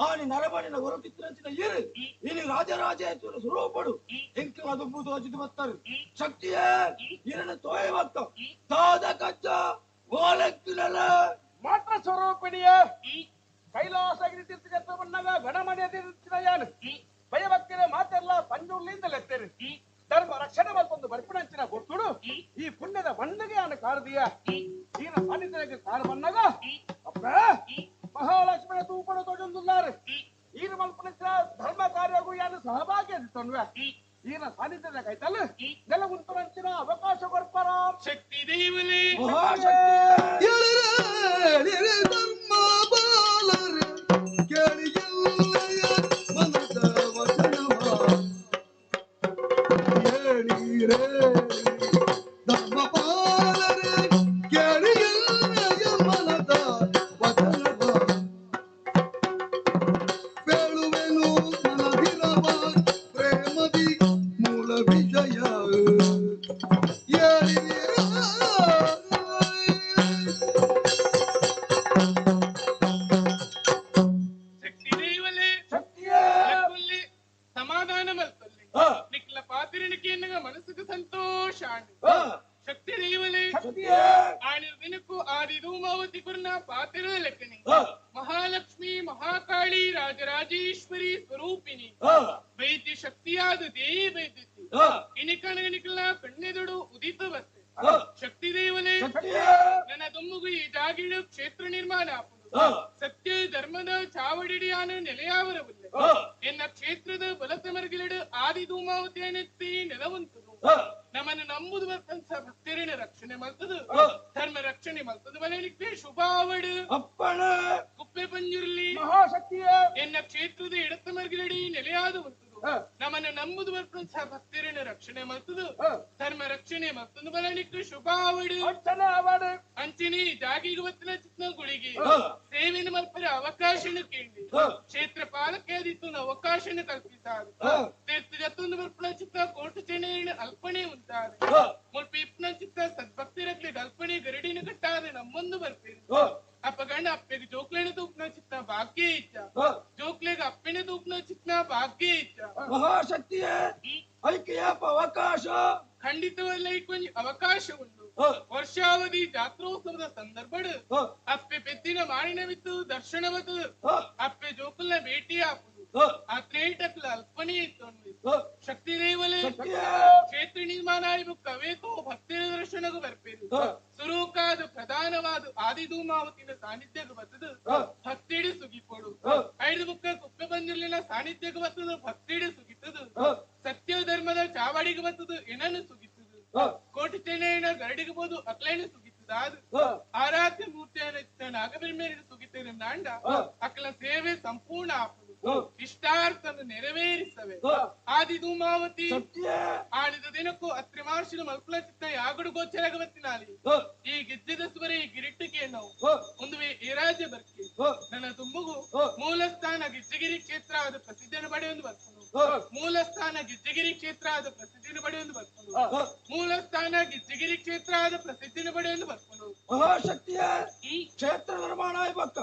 ಆನಿ ನರಮಣಿನ ಹೊರಟಿತ್ತಿನ ಇರು ಇನಿ ರಾಜರಾಜೇಶ್ವರ ಸ್ವರೂಪಡು ಎಂಕಿನ ದುಂಬುದು ಅಜಿದು ಬತ್ತರು ಶಕ್ತಿಯೇ ಇರನು ತೋಯ ಬತ್ತ ತಾದ ಕಚ್ಚ ಓಲೆಕ್ಕಿನಲ ಮಾತ್ರ ಸ್ವರೂಪಿಣಿಯ ಕೈಲಾಸಗಿರಿ ತೀರ್ಥಕ್ಷೇತ್ರವನ್ನಾಗ ಗಣಮಣಿಯ ತೀರ್ಥಯಾನು ಭಯಭಕ್ತಿಯ ಮಾತೆಲ್ಲ ಪಂಜುರ್ಲಿಂದಲೆತ್ತೇರಿ ಧರ್ಮ ರಕ್ಷಣೆ ಮಲ್ಪೊಂದು ಬರ್ಪಿಣಂಚಿನ ಗೊತ್ತುಡು ಈ ಪುಣ್ಯದ ಮಣ್ಣಿಗೆ ಆನ ಕಾರದಿಯ ಈನ ಸಾನ್ನಿಧ್ಯಕ್ಕೆ ಕಾರು ಬನ್ನಾಗ ಅಪ್ಪ ಮಹಾಲಕ್ಷ್ಮಣ ತೂಪಣ ತೋಜೊಂದುಲ್ಲಾರು ಈನ ಮಲ್ಪಣಂಚಿನ ಧರ್ಮ ಕಾರ್ಯಗೂ ಯಾನು ಸಹಭಾಗಿ ಅಂತನ್ವೆ ಈನ ಸಾನ್ನಿಧ್ಯದ ಕೈತಲ್ಲ ನೆಲಗುಂತರಂಚಿನ ಅವಕಾಶ ಕೊರ್ಪರ ಶಕ್ತಿ ದೇವಲೇ ಎಳಿರೆ ಧರ್ಮ ಬಾಲರೆ ಕೇಳಿಯಲ್ಲಯ ಮನದ ವಚನವ ಹೇಳಿರೆ ಧರ್ಮ ಬಾಲರೆ ಕೇಳಿಯಲ್ಲಯ ಮನದ ವಚನವ ಬೇಳುವೆನು ಮನದಿರವ ಪ್ರೇಮದಿ ಮೂಲ ವಿಷಯ ಹೇಳಿರೆ ಶಕ್ತಿ ದೇವಲೇ ಲಕ್ಕುಲ್ಲಿ ಸಮಾಧಾನ ಮಲ್ತಲ್ಲಿ ನಿಕ್ಲ ಪಾತಿರಣಿಕೆ ಮನಸ್ಸುకు ಸಂತೋಷ ಶಕ್ತಿ ದೇವಲೇ ಆಣಿನ ದಿನಕ್ಕೂ ಆದಿ ಧೂಮಾವತಿ ಕುರ್ನ ಪಾತಿರ ಲೆಕ್ಕನಿ ಮಹಾಲಕ್ಷ್ಮಿ ಮಹಾಕಾಳಿ ರಾಜರಾಜೇಶ್ವರಿ ಸ್ವರೂಪಿಣಿ ಶಕ್ತಿಯಾದ ದೇವಿ ಬೈದಿತ್ತಿ ಇನಿಕಣಗನಿಕಲ ಕಣ್ಣೆದುಡು ಉದಿತ ಬತ್ತೆ ಶಕ್ತಿ ದೇವಲೇ ನನ್ನ ದೊಮ್ಮುಗು ಈ ಜಾಗಿಡು ಕ್ಷೇತ್ರ ನಿರ್ಮಾಣ ಆಪುಂಡು ಸತ್ಯ ಧರ್ಮದ ಚಾವಡಿಡಿಯಾನು ನೆಲೆಯಾವರವಿಲ್ಲ ಎನ್ನ ಕ್ಷೇತ್ರದ ಬಲತಮರ್ಗಿಲಿಡು ಆದಿ ಧೂಮಾವತಿಯನ್ನೆತ್ತಿ ನೆಲವಂತದು ನಮ್ಮನ್ನು ನಂಬುದು ಬರ್ತಂತ ಭಕ್ತರಿನ ರಕ್ಷಣೆ ಮಲ್ತದು ಧರ್ಮ ರಕ್ಷಣೆ ಮಲ್ತದು ಬಲನಿಕ್ಕೆ ಶುಭಾವಡು ಅಪ್ಪಣ ಕುಪ್ಪೆ ಪಂಜುರ್ಲಿ ಮಹಾಶಕ್ತಿಯ ಎನ್ನ ಕ್ಷೇತ್ರದ ಎಡತಮರ್ಗಿಲಡಿ ನೆಲೆಯಾದ ಬಂತದು ನಮ್ಮನ್ನು ನಂಬುದು ಬರ್ತಂತ ಭಕ್ತರಿನ ರಕ್ಷಣೆ ಮಲ್ತದು ಧರ್ಮ ರಕ್ಷಣೆ ಮಲ್ತದು ಬಲನಿಕ್ಕೆ ಶುಭಾವಡು ಅಂಚಿನಿ ಜಾಗಿಗೆ ಬತ್ತಿನ ಚಿತ್ನ ಗುಳಿಗೆ ಸೇವೆನ ಮಲ್ಪರ ಅವಕಾಶನ ಕೇಳಿ ಕ್ಷೇತ್ರ ಪಾಲಕೇದಿತ್ತು ಅವಕಾಶನ ಕಲ್ಪಿಸಾರು ತೀರ್ಥ ಜತ್ತೊಂದು ಬರ್ಪಣ ಚಿತ್ತ ಕೋಟು ಚೆನ್ನೆಯ ಅಲ್ಪಣೆ ಉಂಟಾರೆ ಮುಲ್ಪ ಇಪ್ನ ಚಿತ್ತ ಸದ್ಭಕ್ತಿರಕ್ಲಿ ಅಲ್ಪಣೆ ಗರಡಿನ ಕಟ್ಟಾರೆ ನಮ್ಮೊಂದು ಬರ್ಪೇರು ಅಪ್ಪಗಣ್ಣ ಅಪ್ಪೆಗೆ ಜೋಕ್ಲೇನ ತೂಪ್ನ ಚಿತ್ತ ಭಾಗ್ಯ ಇಚ್ಚ ಜೋಕ್ಲೆಗೆ ಅಪ್ಪೆನ ತೂಪ್ನ ಚಿತ್ನ ಭಾಗ್ಯ ಇಚ್ಚ ಮಹಾಶಕ್ತಿಯೇ ಐಕ್ಯ ಅವಕಾಶ ಖಂಡಿತವಲ್ಲ ಒಂಜಿ ಅವಕಾಶ ಉಂಟು ವರ್ಷಾವಧಿ ಜಾತ್ರೋತ್ಸವದ ಸಂದರ್ಭಡ್ ಅಪ್ಪೆ ಪೆದ್ದಿನ ಮಾಣಿನವಿತ್ತು ದರ್ಶನವತ್ತು ಅಪ್ಪೆ ಜೋಕುಲ್ನ ಭೇಟಿ ಆಪುದು ಆ ತ್ರೇಟಕ್ಲ ಅಲ್ಪನೆ ಇತ್ತು ಶಕ್ತಿ ದೇವಲೇ ಕ್ಷೇತ್ರ ನಿರ್ಮಾಣ ಆಯ್ಬು ಕವೇತೋ ಭಕ್ತರ ದರ್ಶನಗೂ ಬರ್ಪೇರು ಸುರೂಕಾದ ಪ್ರಧಾನವಾದ ಆದಿಧೂಮಾವತಿನ ಸಾನ್ನಿಧ್ಯಕ್ಕೆ ಬರ್ತದ ಭಕ್ತಿಡಿ ಸುಗಿಪೋಡು ಐದು ಬುಕ್ಕ ಕುಪ್ಪೆ ಬಂದಿರ್ಲಿನ ಸಾನ್ನಿಧ್ಯಕ್ಕೆ ಬರ್ತದ ಭಕ್ತಿಡಿ ಸುಗಿತದ ಸತ್ಯ ಧರ್ಮದ ಚಾವಡಿಗೆ ಬರ್ತದ ಏನನ್ನು ಸುಗಿತದ ಕೋಟಿ ಚೆನ್ನೆಯನ ಗರಡಿಗೆ ಬೋದು ಅಕ್ಲೇನ ಸುಗಿತದ ಅದು ಆರಾಧ್ಯ ಮೂರ್ತಿಯನ್ನ ನಾಗಬಿರ್ಮೇರಿನ ಸುಗಿತದ ನಾಂಡ ಅಕ್ಲ ಸೇವೆ ಸಂಪೂರ್ಣ ಆಪುದು ಇಷ್ಟಾರ್ಥನ್ನು ನೆರವೇರಿಸವೆ ಆದಿ ಧೂಮಾವತಿ ಆಡಿದ ದಿನಕ್ಕೂ ಅತ್ರಿ ಮಹರ್ಷಿನ ಮಲ್ಪುಲ ಚಿತ್ತ ಯಾಗಡು ಗೋಚರಗವತ್ತಿನಾಲಿ ಈ ಗಿಜ್ಜದ ಸುವರೆ ಈ ಗಿರಿಟ್ಟಕ್ಕೆ ನಾವು ಒಂದು ಈ ರಾಜ್ಯ ಬರ್ಕೆ ನನ್ನ ತುಂಬುಗು ಮೂಲಸ್ಥಾನ ಗಿಜ್ಜಗಿರಿ ಕ್ಷೇತ್ರ ಆದ ಪ್ರಸಿದ್ಧನ ಪಡೆಯೊಂದು ಬರ್ಕೊಂಡು ಮೂಲಸ್ಥಾನ ಗಿಜ್ಜಗಿರಿ ಕ್ಷೇತ್ರ ಆದ ಪ್ರಸಿದ್ಧಿನ ಪಡೆಯೊಂದು ಬರ್ಕೊಂಡು ಮೂಲಸ್ಥಾನ ಗಿಜ್ಜಗಿರಿ ಕ್ಷೇತ್ರ ಆದ ಪ್ರಸಿದ್ಧಿನ ಪಡೆಯೊಂದು ಬರ್ಕೊಂಡು ಮಹಾಶಕ್ತಿಯ ಕ್ಷೇತ್ರ ನಿರ್ಮಾಣ ಆಯ್ಬಕ್ಕ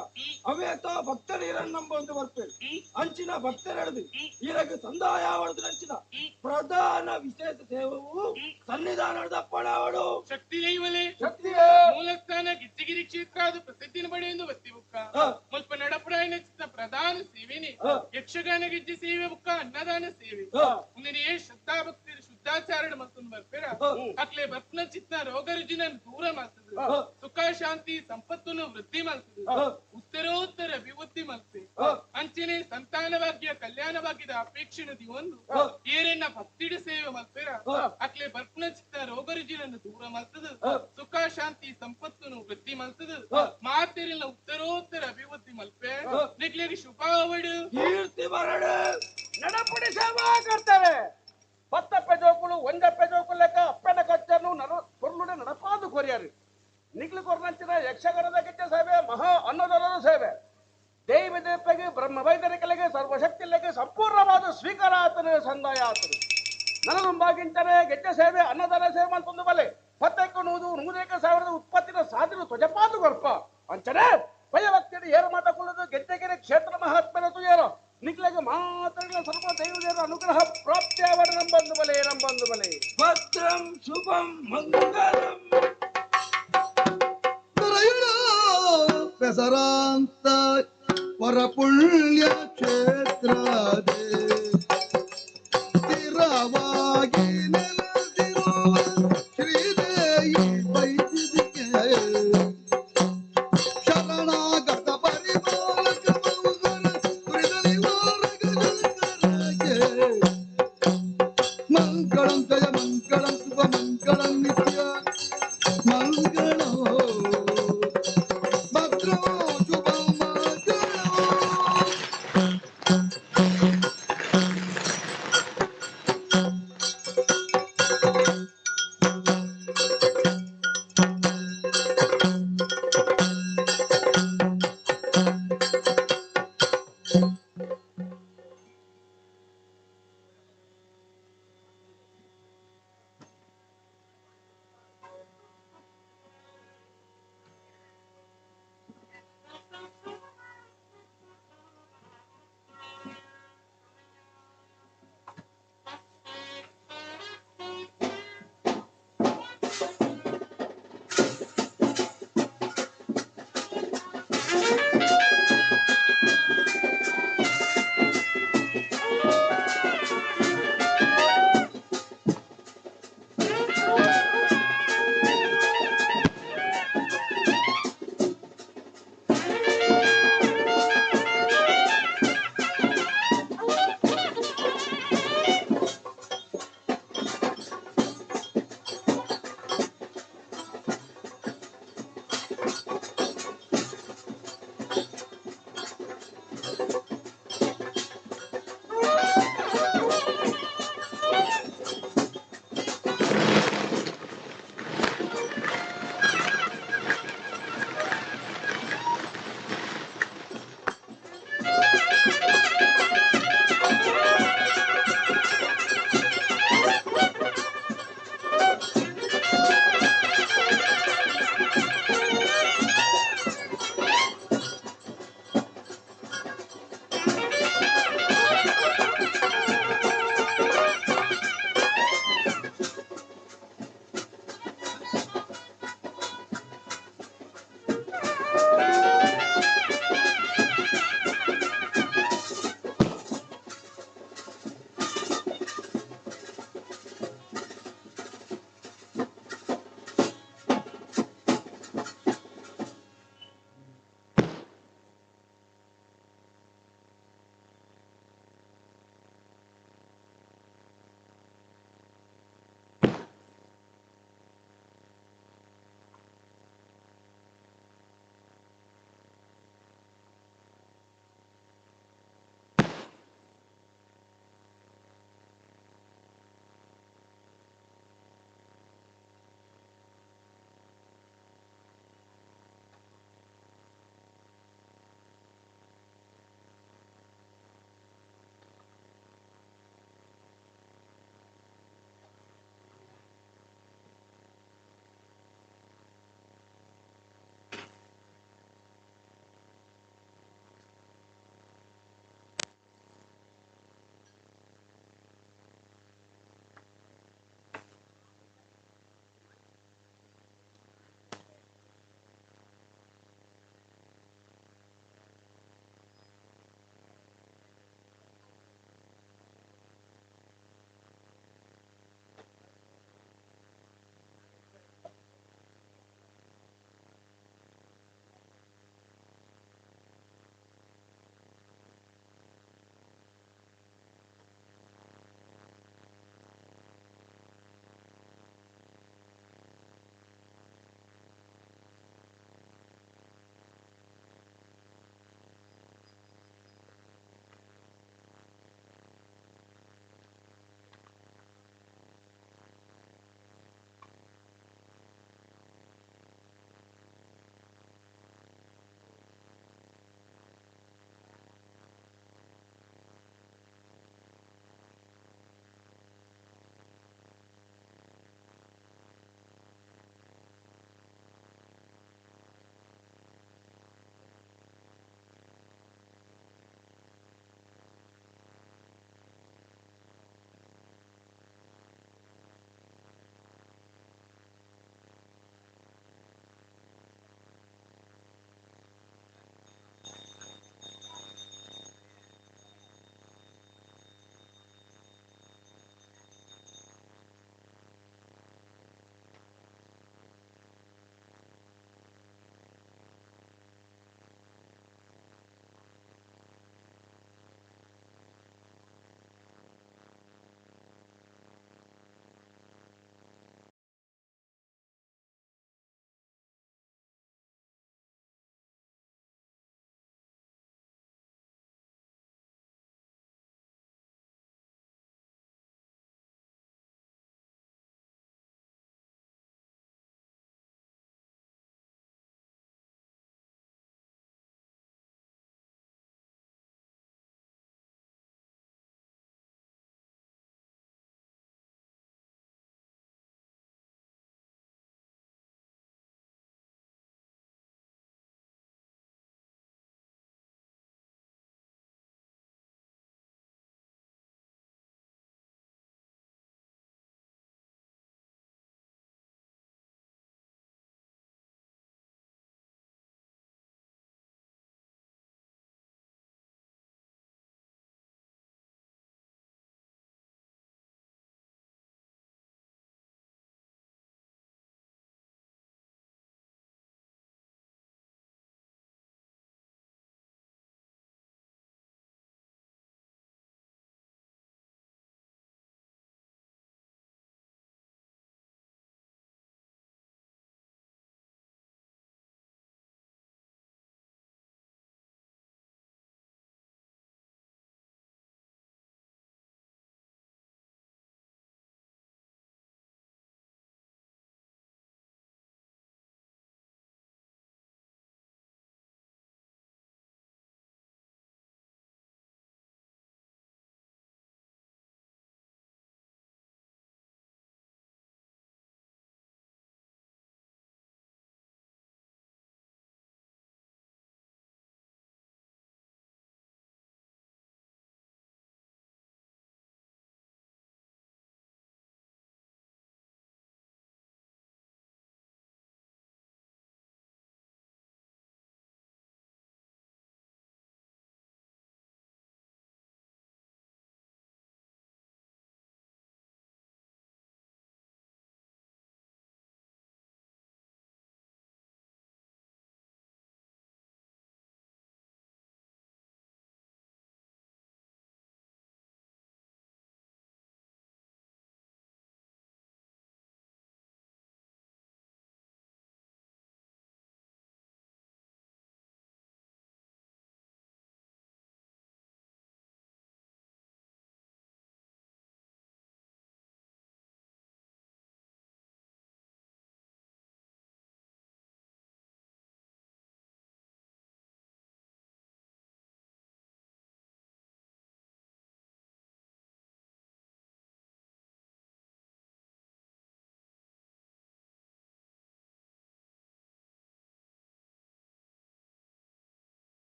ಅವೇತ ಭಕ್ತರೀರನ್ನಂಬ ಒಂದು ಬರ್ಪೇರು ಅಂಚಿನ ಭಕ್ತರೆಳೆದು ಈರಗ ಸಂದಾಯ ಅಂಚಿನ ಪ್ರಧಾನ ವಿಶೇಷ ಸೇವವು ಸನ್ನಿಧಾನದ ಅಪ್ಪಣಾವಡು ಶಕ್ತಿ ದೈವಲೇ ಶಕ್ತಿಯೇ ಮೂಲಸ್ಥಾನ ಗಿಜ್ಜಗಿರಿ ಕ್ಷೇತ್ರ ಅದು ಪ್ರಸಿದ್ಧಿನ ಪಡೆಯೊಂದು ಬತ್ತಿ ಬುಕ್ಕ ಮುಲ್ಪ ನಡಪುರಾಯಣ ಚಿತ್ತ ಪ್ರಧಾನ ಸೇವೆನೆ ಯಕ್ಷಗಾನ ಗಿಜ್ಜಿ ಸೇವೆ ಬುಕ್ಕ ಅನ್ನದಾನ ಸೇವೆ ಮುಂದಿನ ಏ ಶ್ರದ್ಧಾ ಭಕ್ತಿ ಶುದ್ಧಾಚಾರಣ ಮತ್ತೊಂದು ಬರ್ಪೇರ ಅಕ್ಲೆ ಬರ್ಪನ ಚಿತ್ತ ರೋಗ ರುಜಿನ ದೂರ ಮಾಡ್ತದೆ ಸುಖ ಶಾಂತಿ ಸಂಪತ್ತನ್ನು ವೃದ್ಧಿ ಮಾಡ್ತದೆ ಉತ್ತರೋತ್ತರ ಅಭಿವೃದ್ಧಿ ಮಾಡ್ತದೆ ಅಂಚನೆ ಸಂತಾನ ಭಾಗ್ಯ ಕಲ್ಯಾಣ ಭಾಗ್ಯದ ಅಪೇಕ್ಷೆ ಒಂದು ಏರನ್ನ ಭಕ್ತಿಡು ಸೇವೆ ಮಾಡ್ತೀರ ಅಕ್ಲೆ ಬರ್ಪನ ಚಿತ್ತ ರೋಗ ರುಜಿನನ್ನು ದೂರ ಮಾಡ್ತದೆ ಸುಖ ಶಾಂತಿ ಸಂಪತ್ತನ್ನು ವೃದ್ಧಿ ಮಾಡ್ತದೆ ಮಾತೆರೆಲ್ಲ ಉತ್ತರೋತ್ತರ ಅಭಿವೃದ್ಧಿ ಮಲ್ಪೆ ನಿಗ್ಲಿಗೆ ಶುಭಾವಡು ಕೀರ್ತಿ ಬರಡು ನಡಪುಡಿ ಸೇವಾ ಕರ್ತಾರೆ ಪತ್ತಪ್ಪೆ ಜೋಕುಲು ಒಂದಪ್ಪೆ ಜೋಕುಲು ಲೆಕ್ಕ ಅಪ್ಪೆನ ಕಚ್ಚನ್ನು ನಡ ಕೊರ್ಲುಡೆ ನಡಪಾದು ಕೊರಿಯರು ನಿಗ್ಲು ಕೊರ್ನಂಚಿನ ಯಕ್ಷಗಾನದ ಗೆಜ್ಜೆ ಸೇವೆ ಮಹಾ ಅನ್ನದಾನದ ಸೇವೆ ದೈವ ದೇವತೆಗೆ ಬ್ರಹ್ಮ ವೈದ್ಯರಿಕಲಿಗೆ ಸರ್ವಶಕ್ತಿಲೆಗೆ ಸಂಪೂರ್ಣವಾದ ಸ್ವೀಕಾರ ಆತನು ಸಂದಾಯ ಆತನು ನನದುಂಬಾಗಿಂತನೇ ಗೆಜ್ಜೆ ಸೇವೆ ಅನ್ನದಾನ ಸೇವೆ ಅಂತಂದು ಬಲೆ ಪತ್ತಕ್ಕೆ ನೂದು ನೂರೇಕ ಸಾವಿರದ ಉತ್ಪತ್ತಿನ ಸಾಧನ ತ್ವಜಪಾದು ಕೊರ್ಪ ಅಂಚನೆ ಭಯಭಕ್ತಿಯನ್ನು ಏರು ಮಾತಕೊಳ್ಳೋದು ಗೆಜ್ಜೆಗೆರೆ ಕ್ಷೇತ್ರ ಮಹಾತ್ಮನ ತುಯೇರೋ ನಿಗ್ಲಗೆ ಮಾತ್ರ ಸರ್ವ ದೈವದೇವರ ಅನುಗ್ರಹ ಪ್ರಾಪ್ತಿಯಾವರ ನಂಬಂದು ಬಲೆ ನಂಬಂದು ಬಲೆ ಭದ್ರಂ ಶುಭಂ ಮಂಗಲಂ ಪೆಸರಾಂತ ವರಪುಣ್ಯ ಕ್ಷೇತ್ರದೇ ಸ್ಥಿರವಾಗಿ ನೆಲೆಸಿರುವ ಶ್ರೀದೇವಿ ಬೈದಿಗೆ ಶರಣಾಗತ ಪರಿಪಾಲಕ ಬಹುಗರ ತ್ರಿದಳಿವಾರಗ ಜಂಗರಗೆ ಮಂಗಳಂ ಜಯ ಮಂಗಳಂ ಶುಭ ಮಂಗಳಂ ನಿತ್ಯ ಮಂಗಳೋ ಭದ್ರೋ ಶುಭ ಮಂಗಳೋ.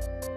ಠಠಠಠ.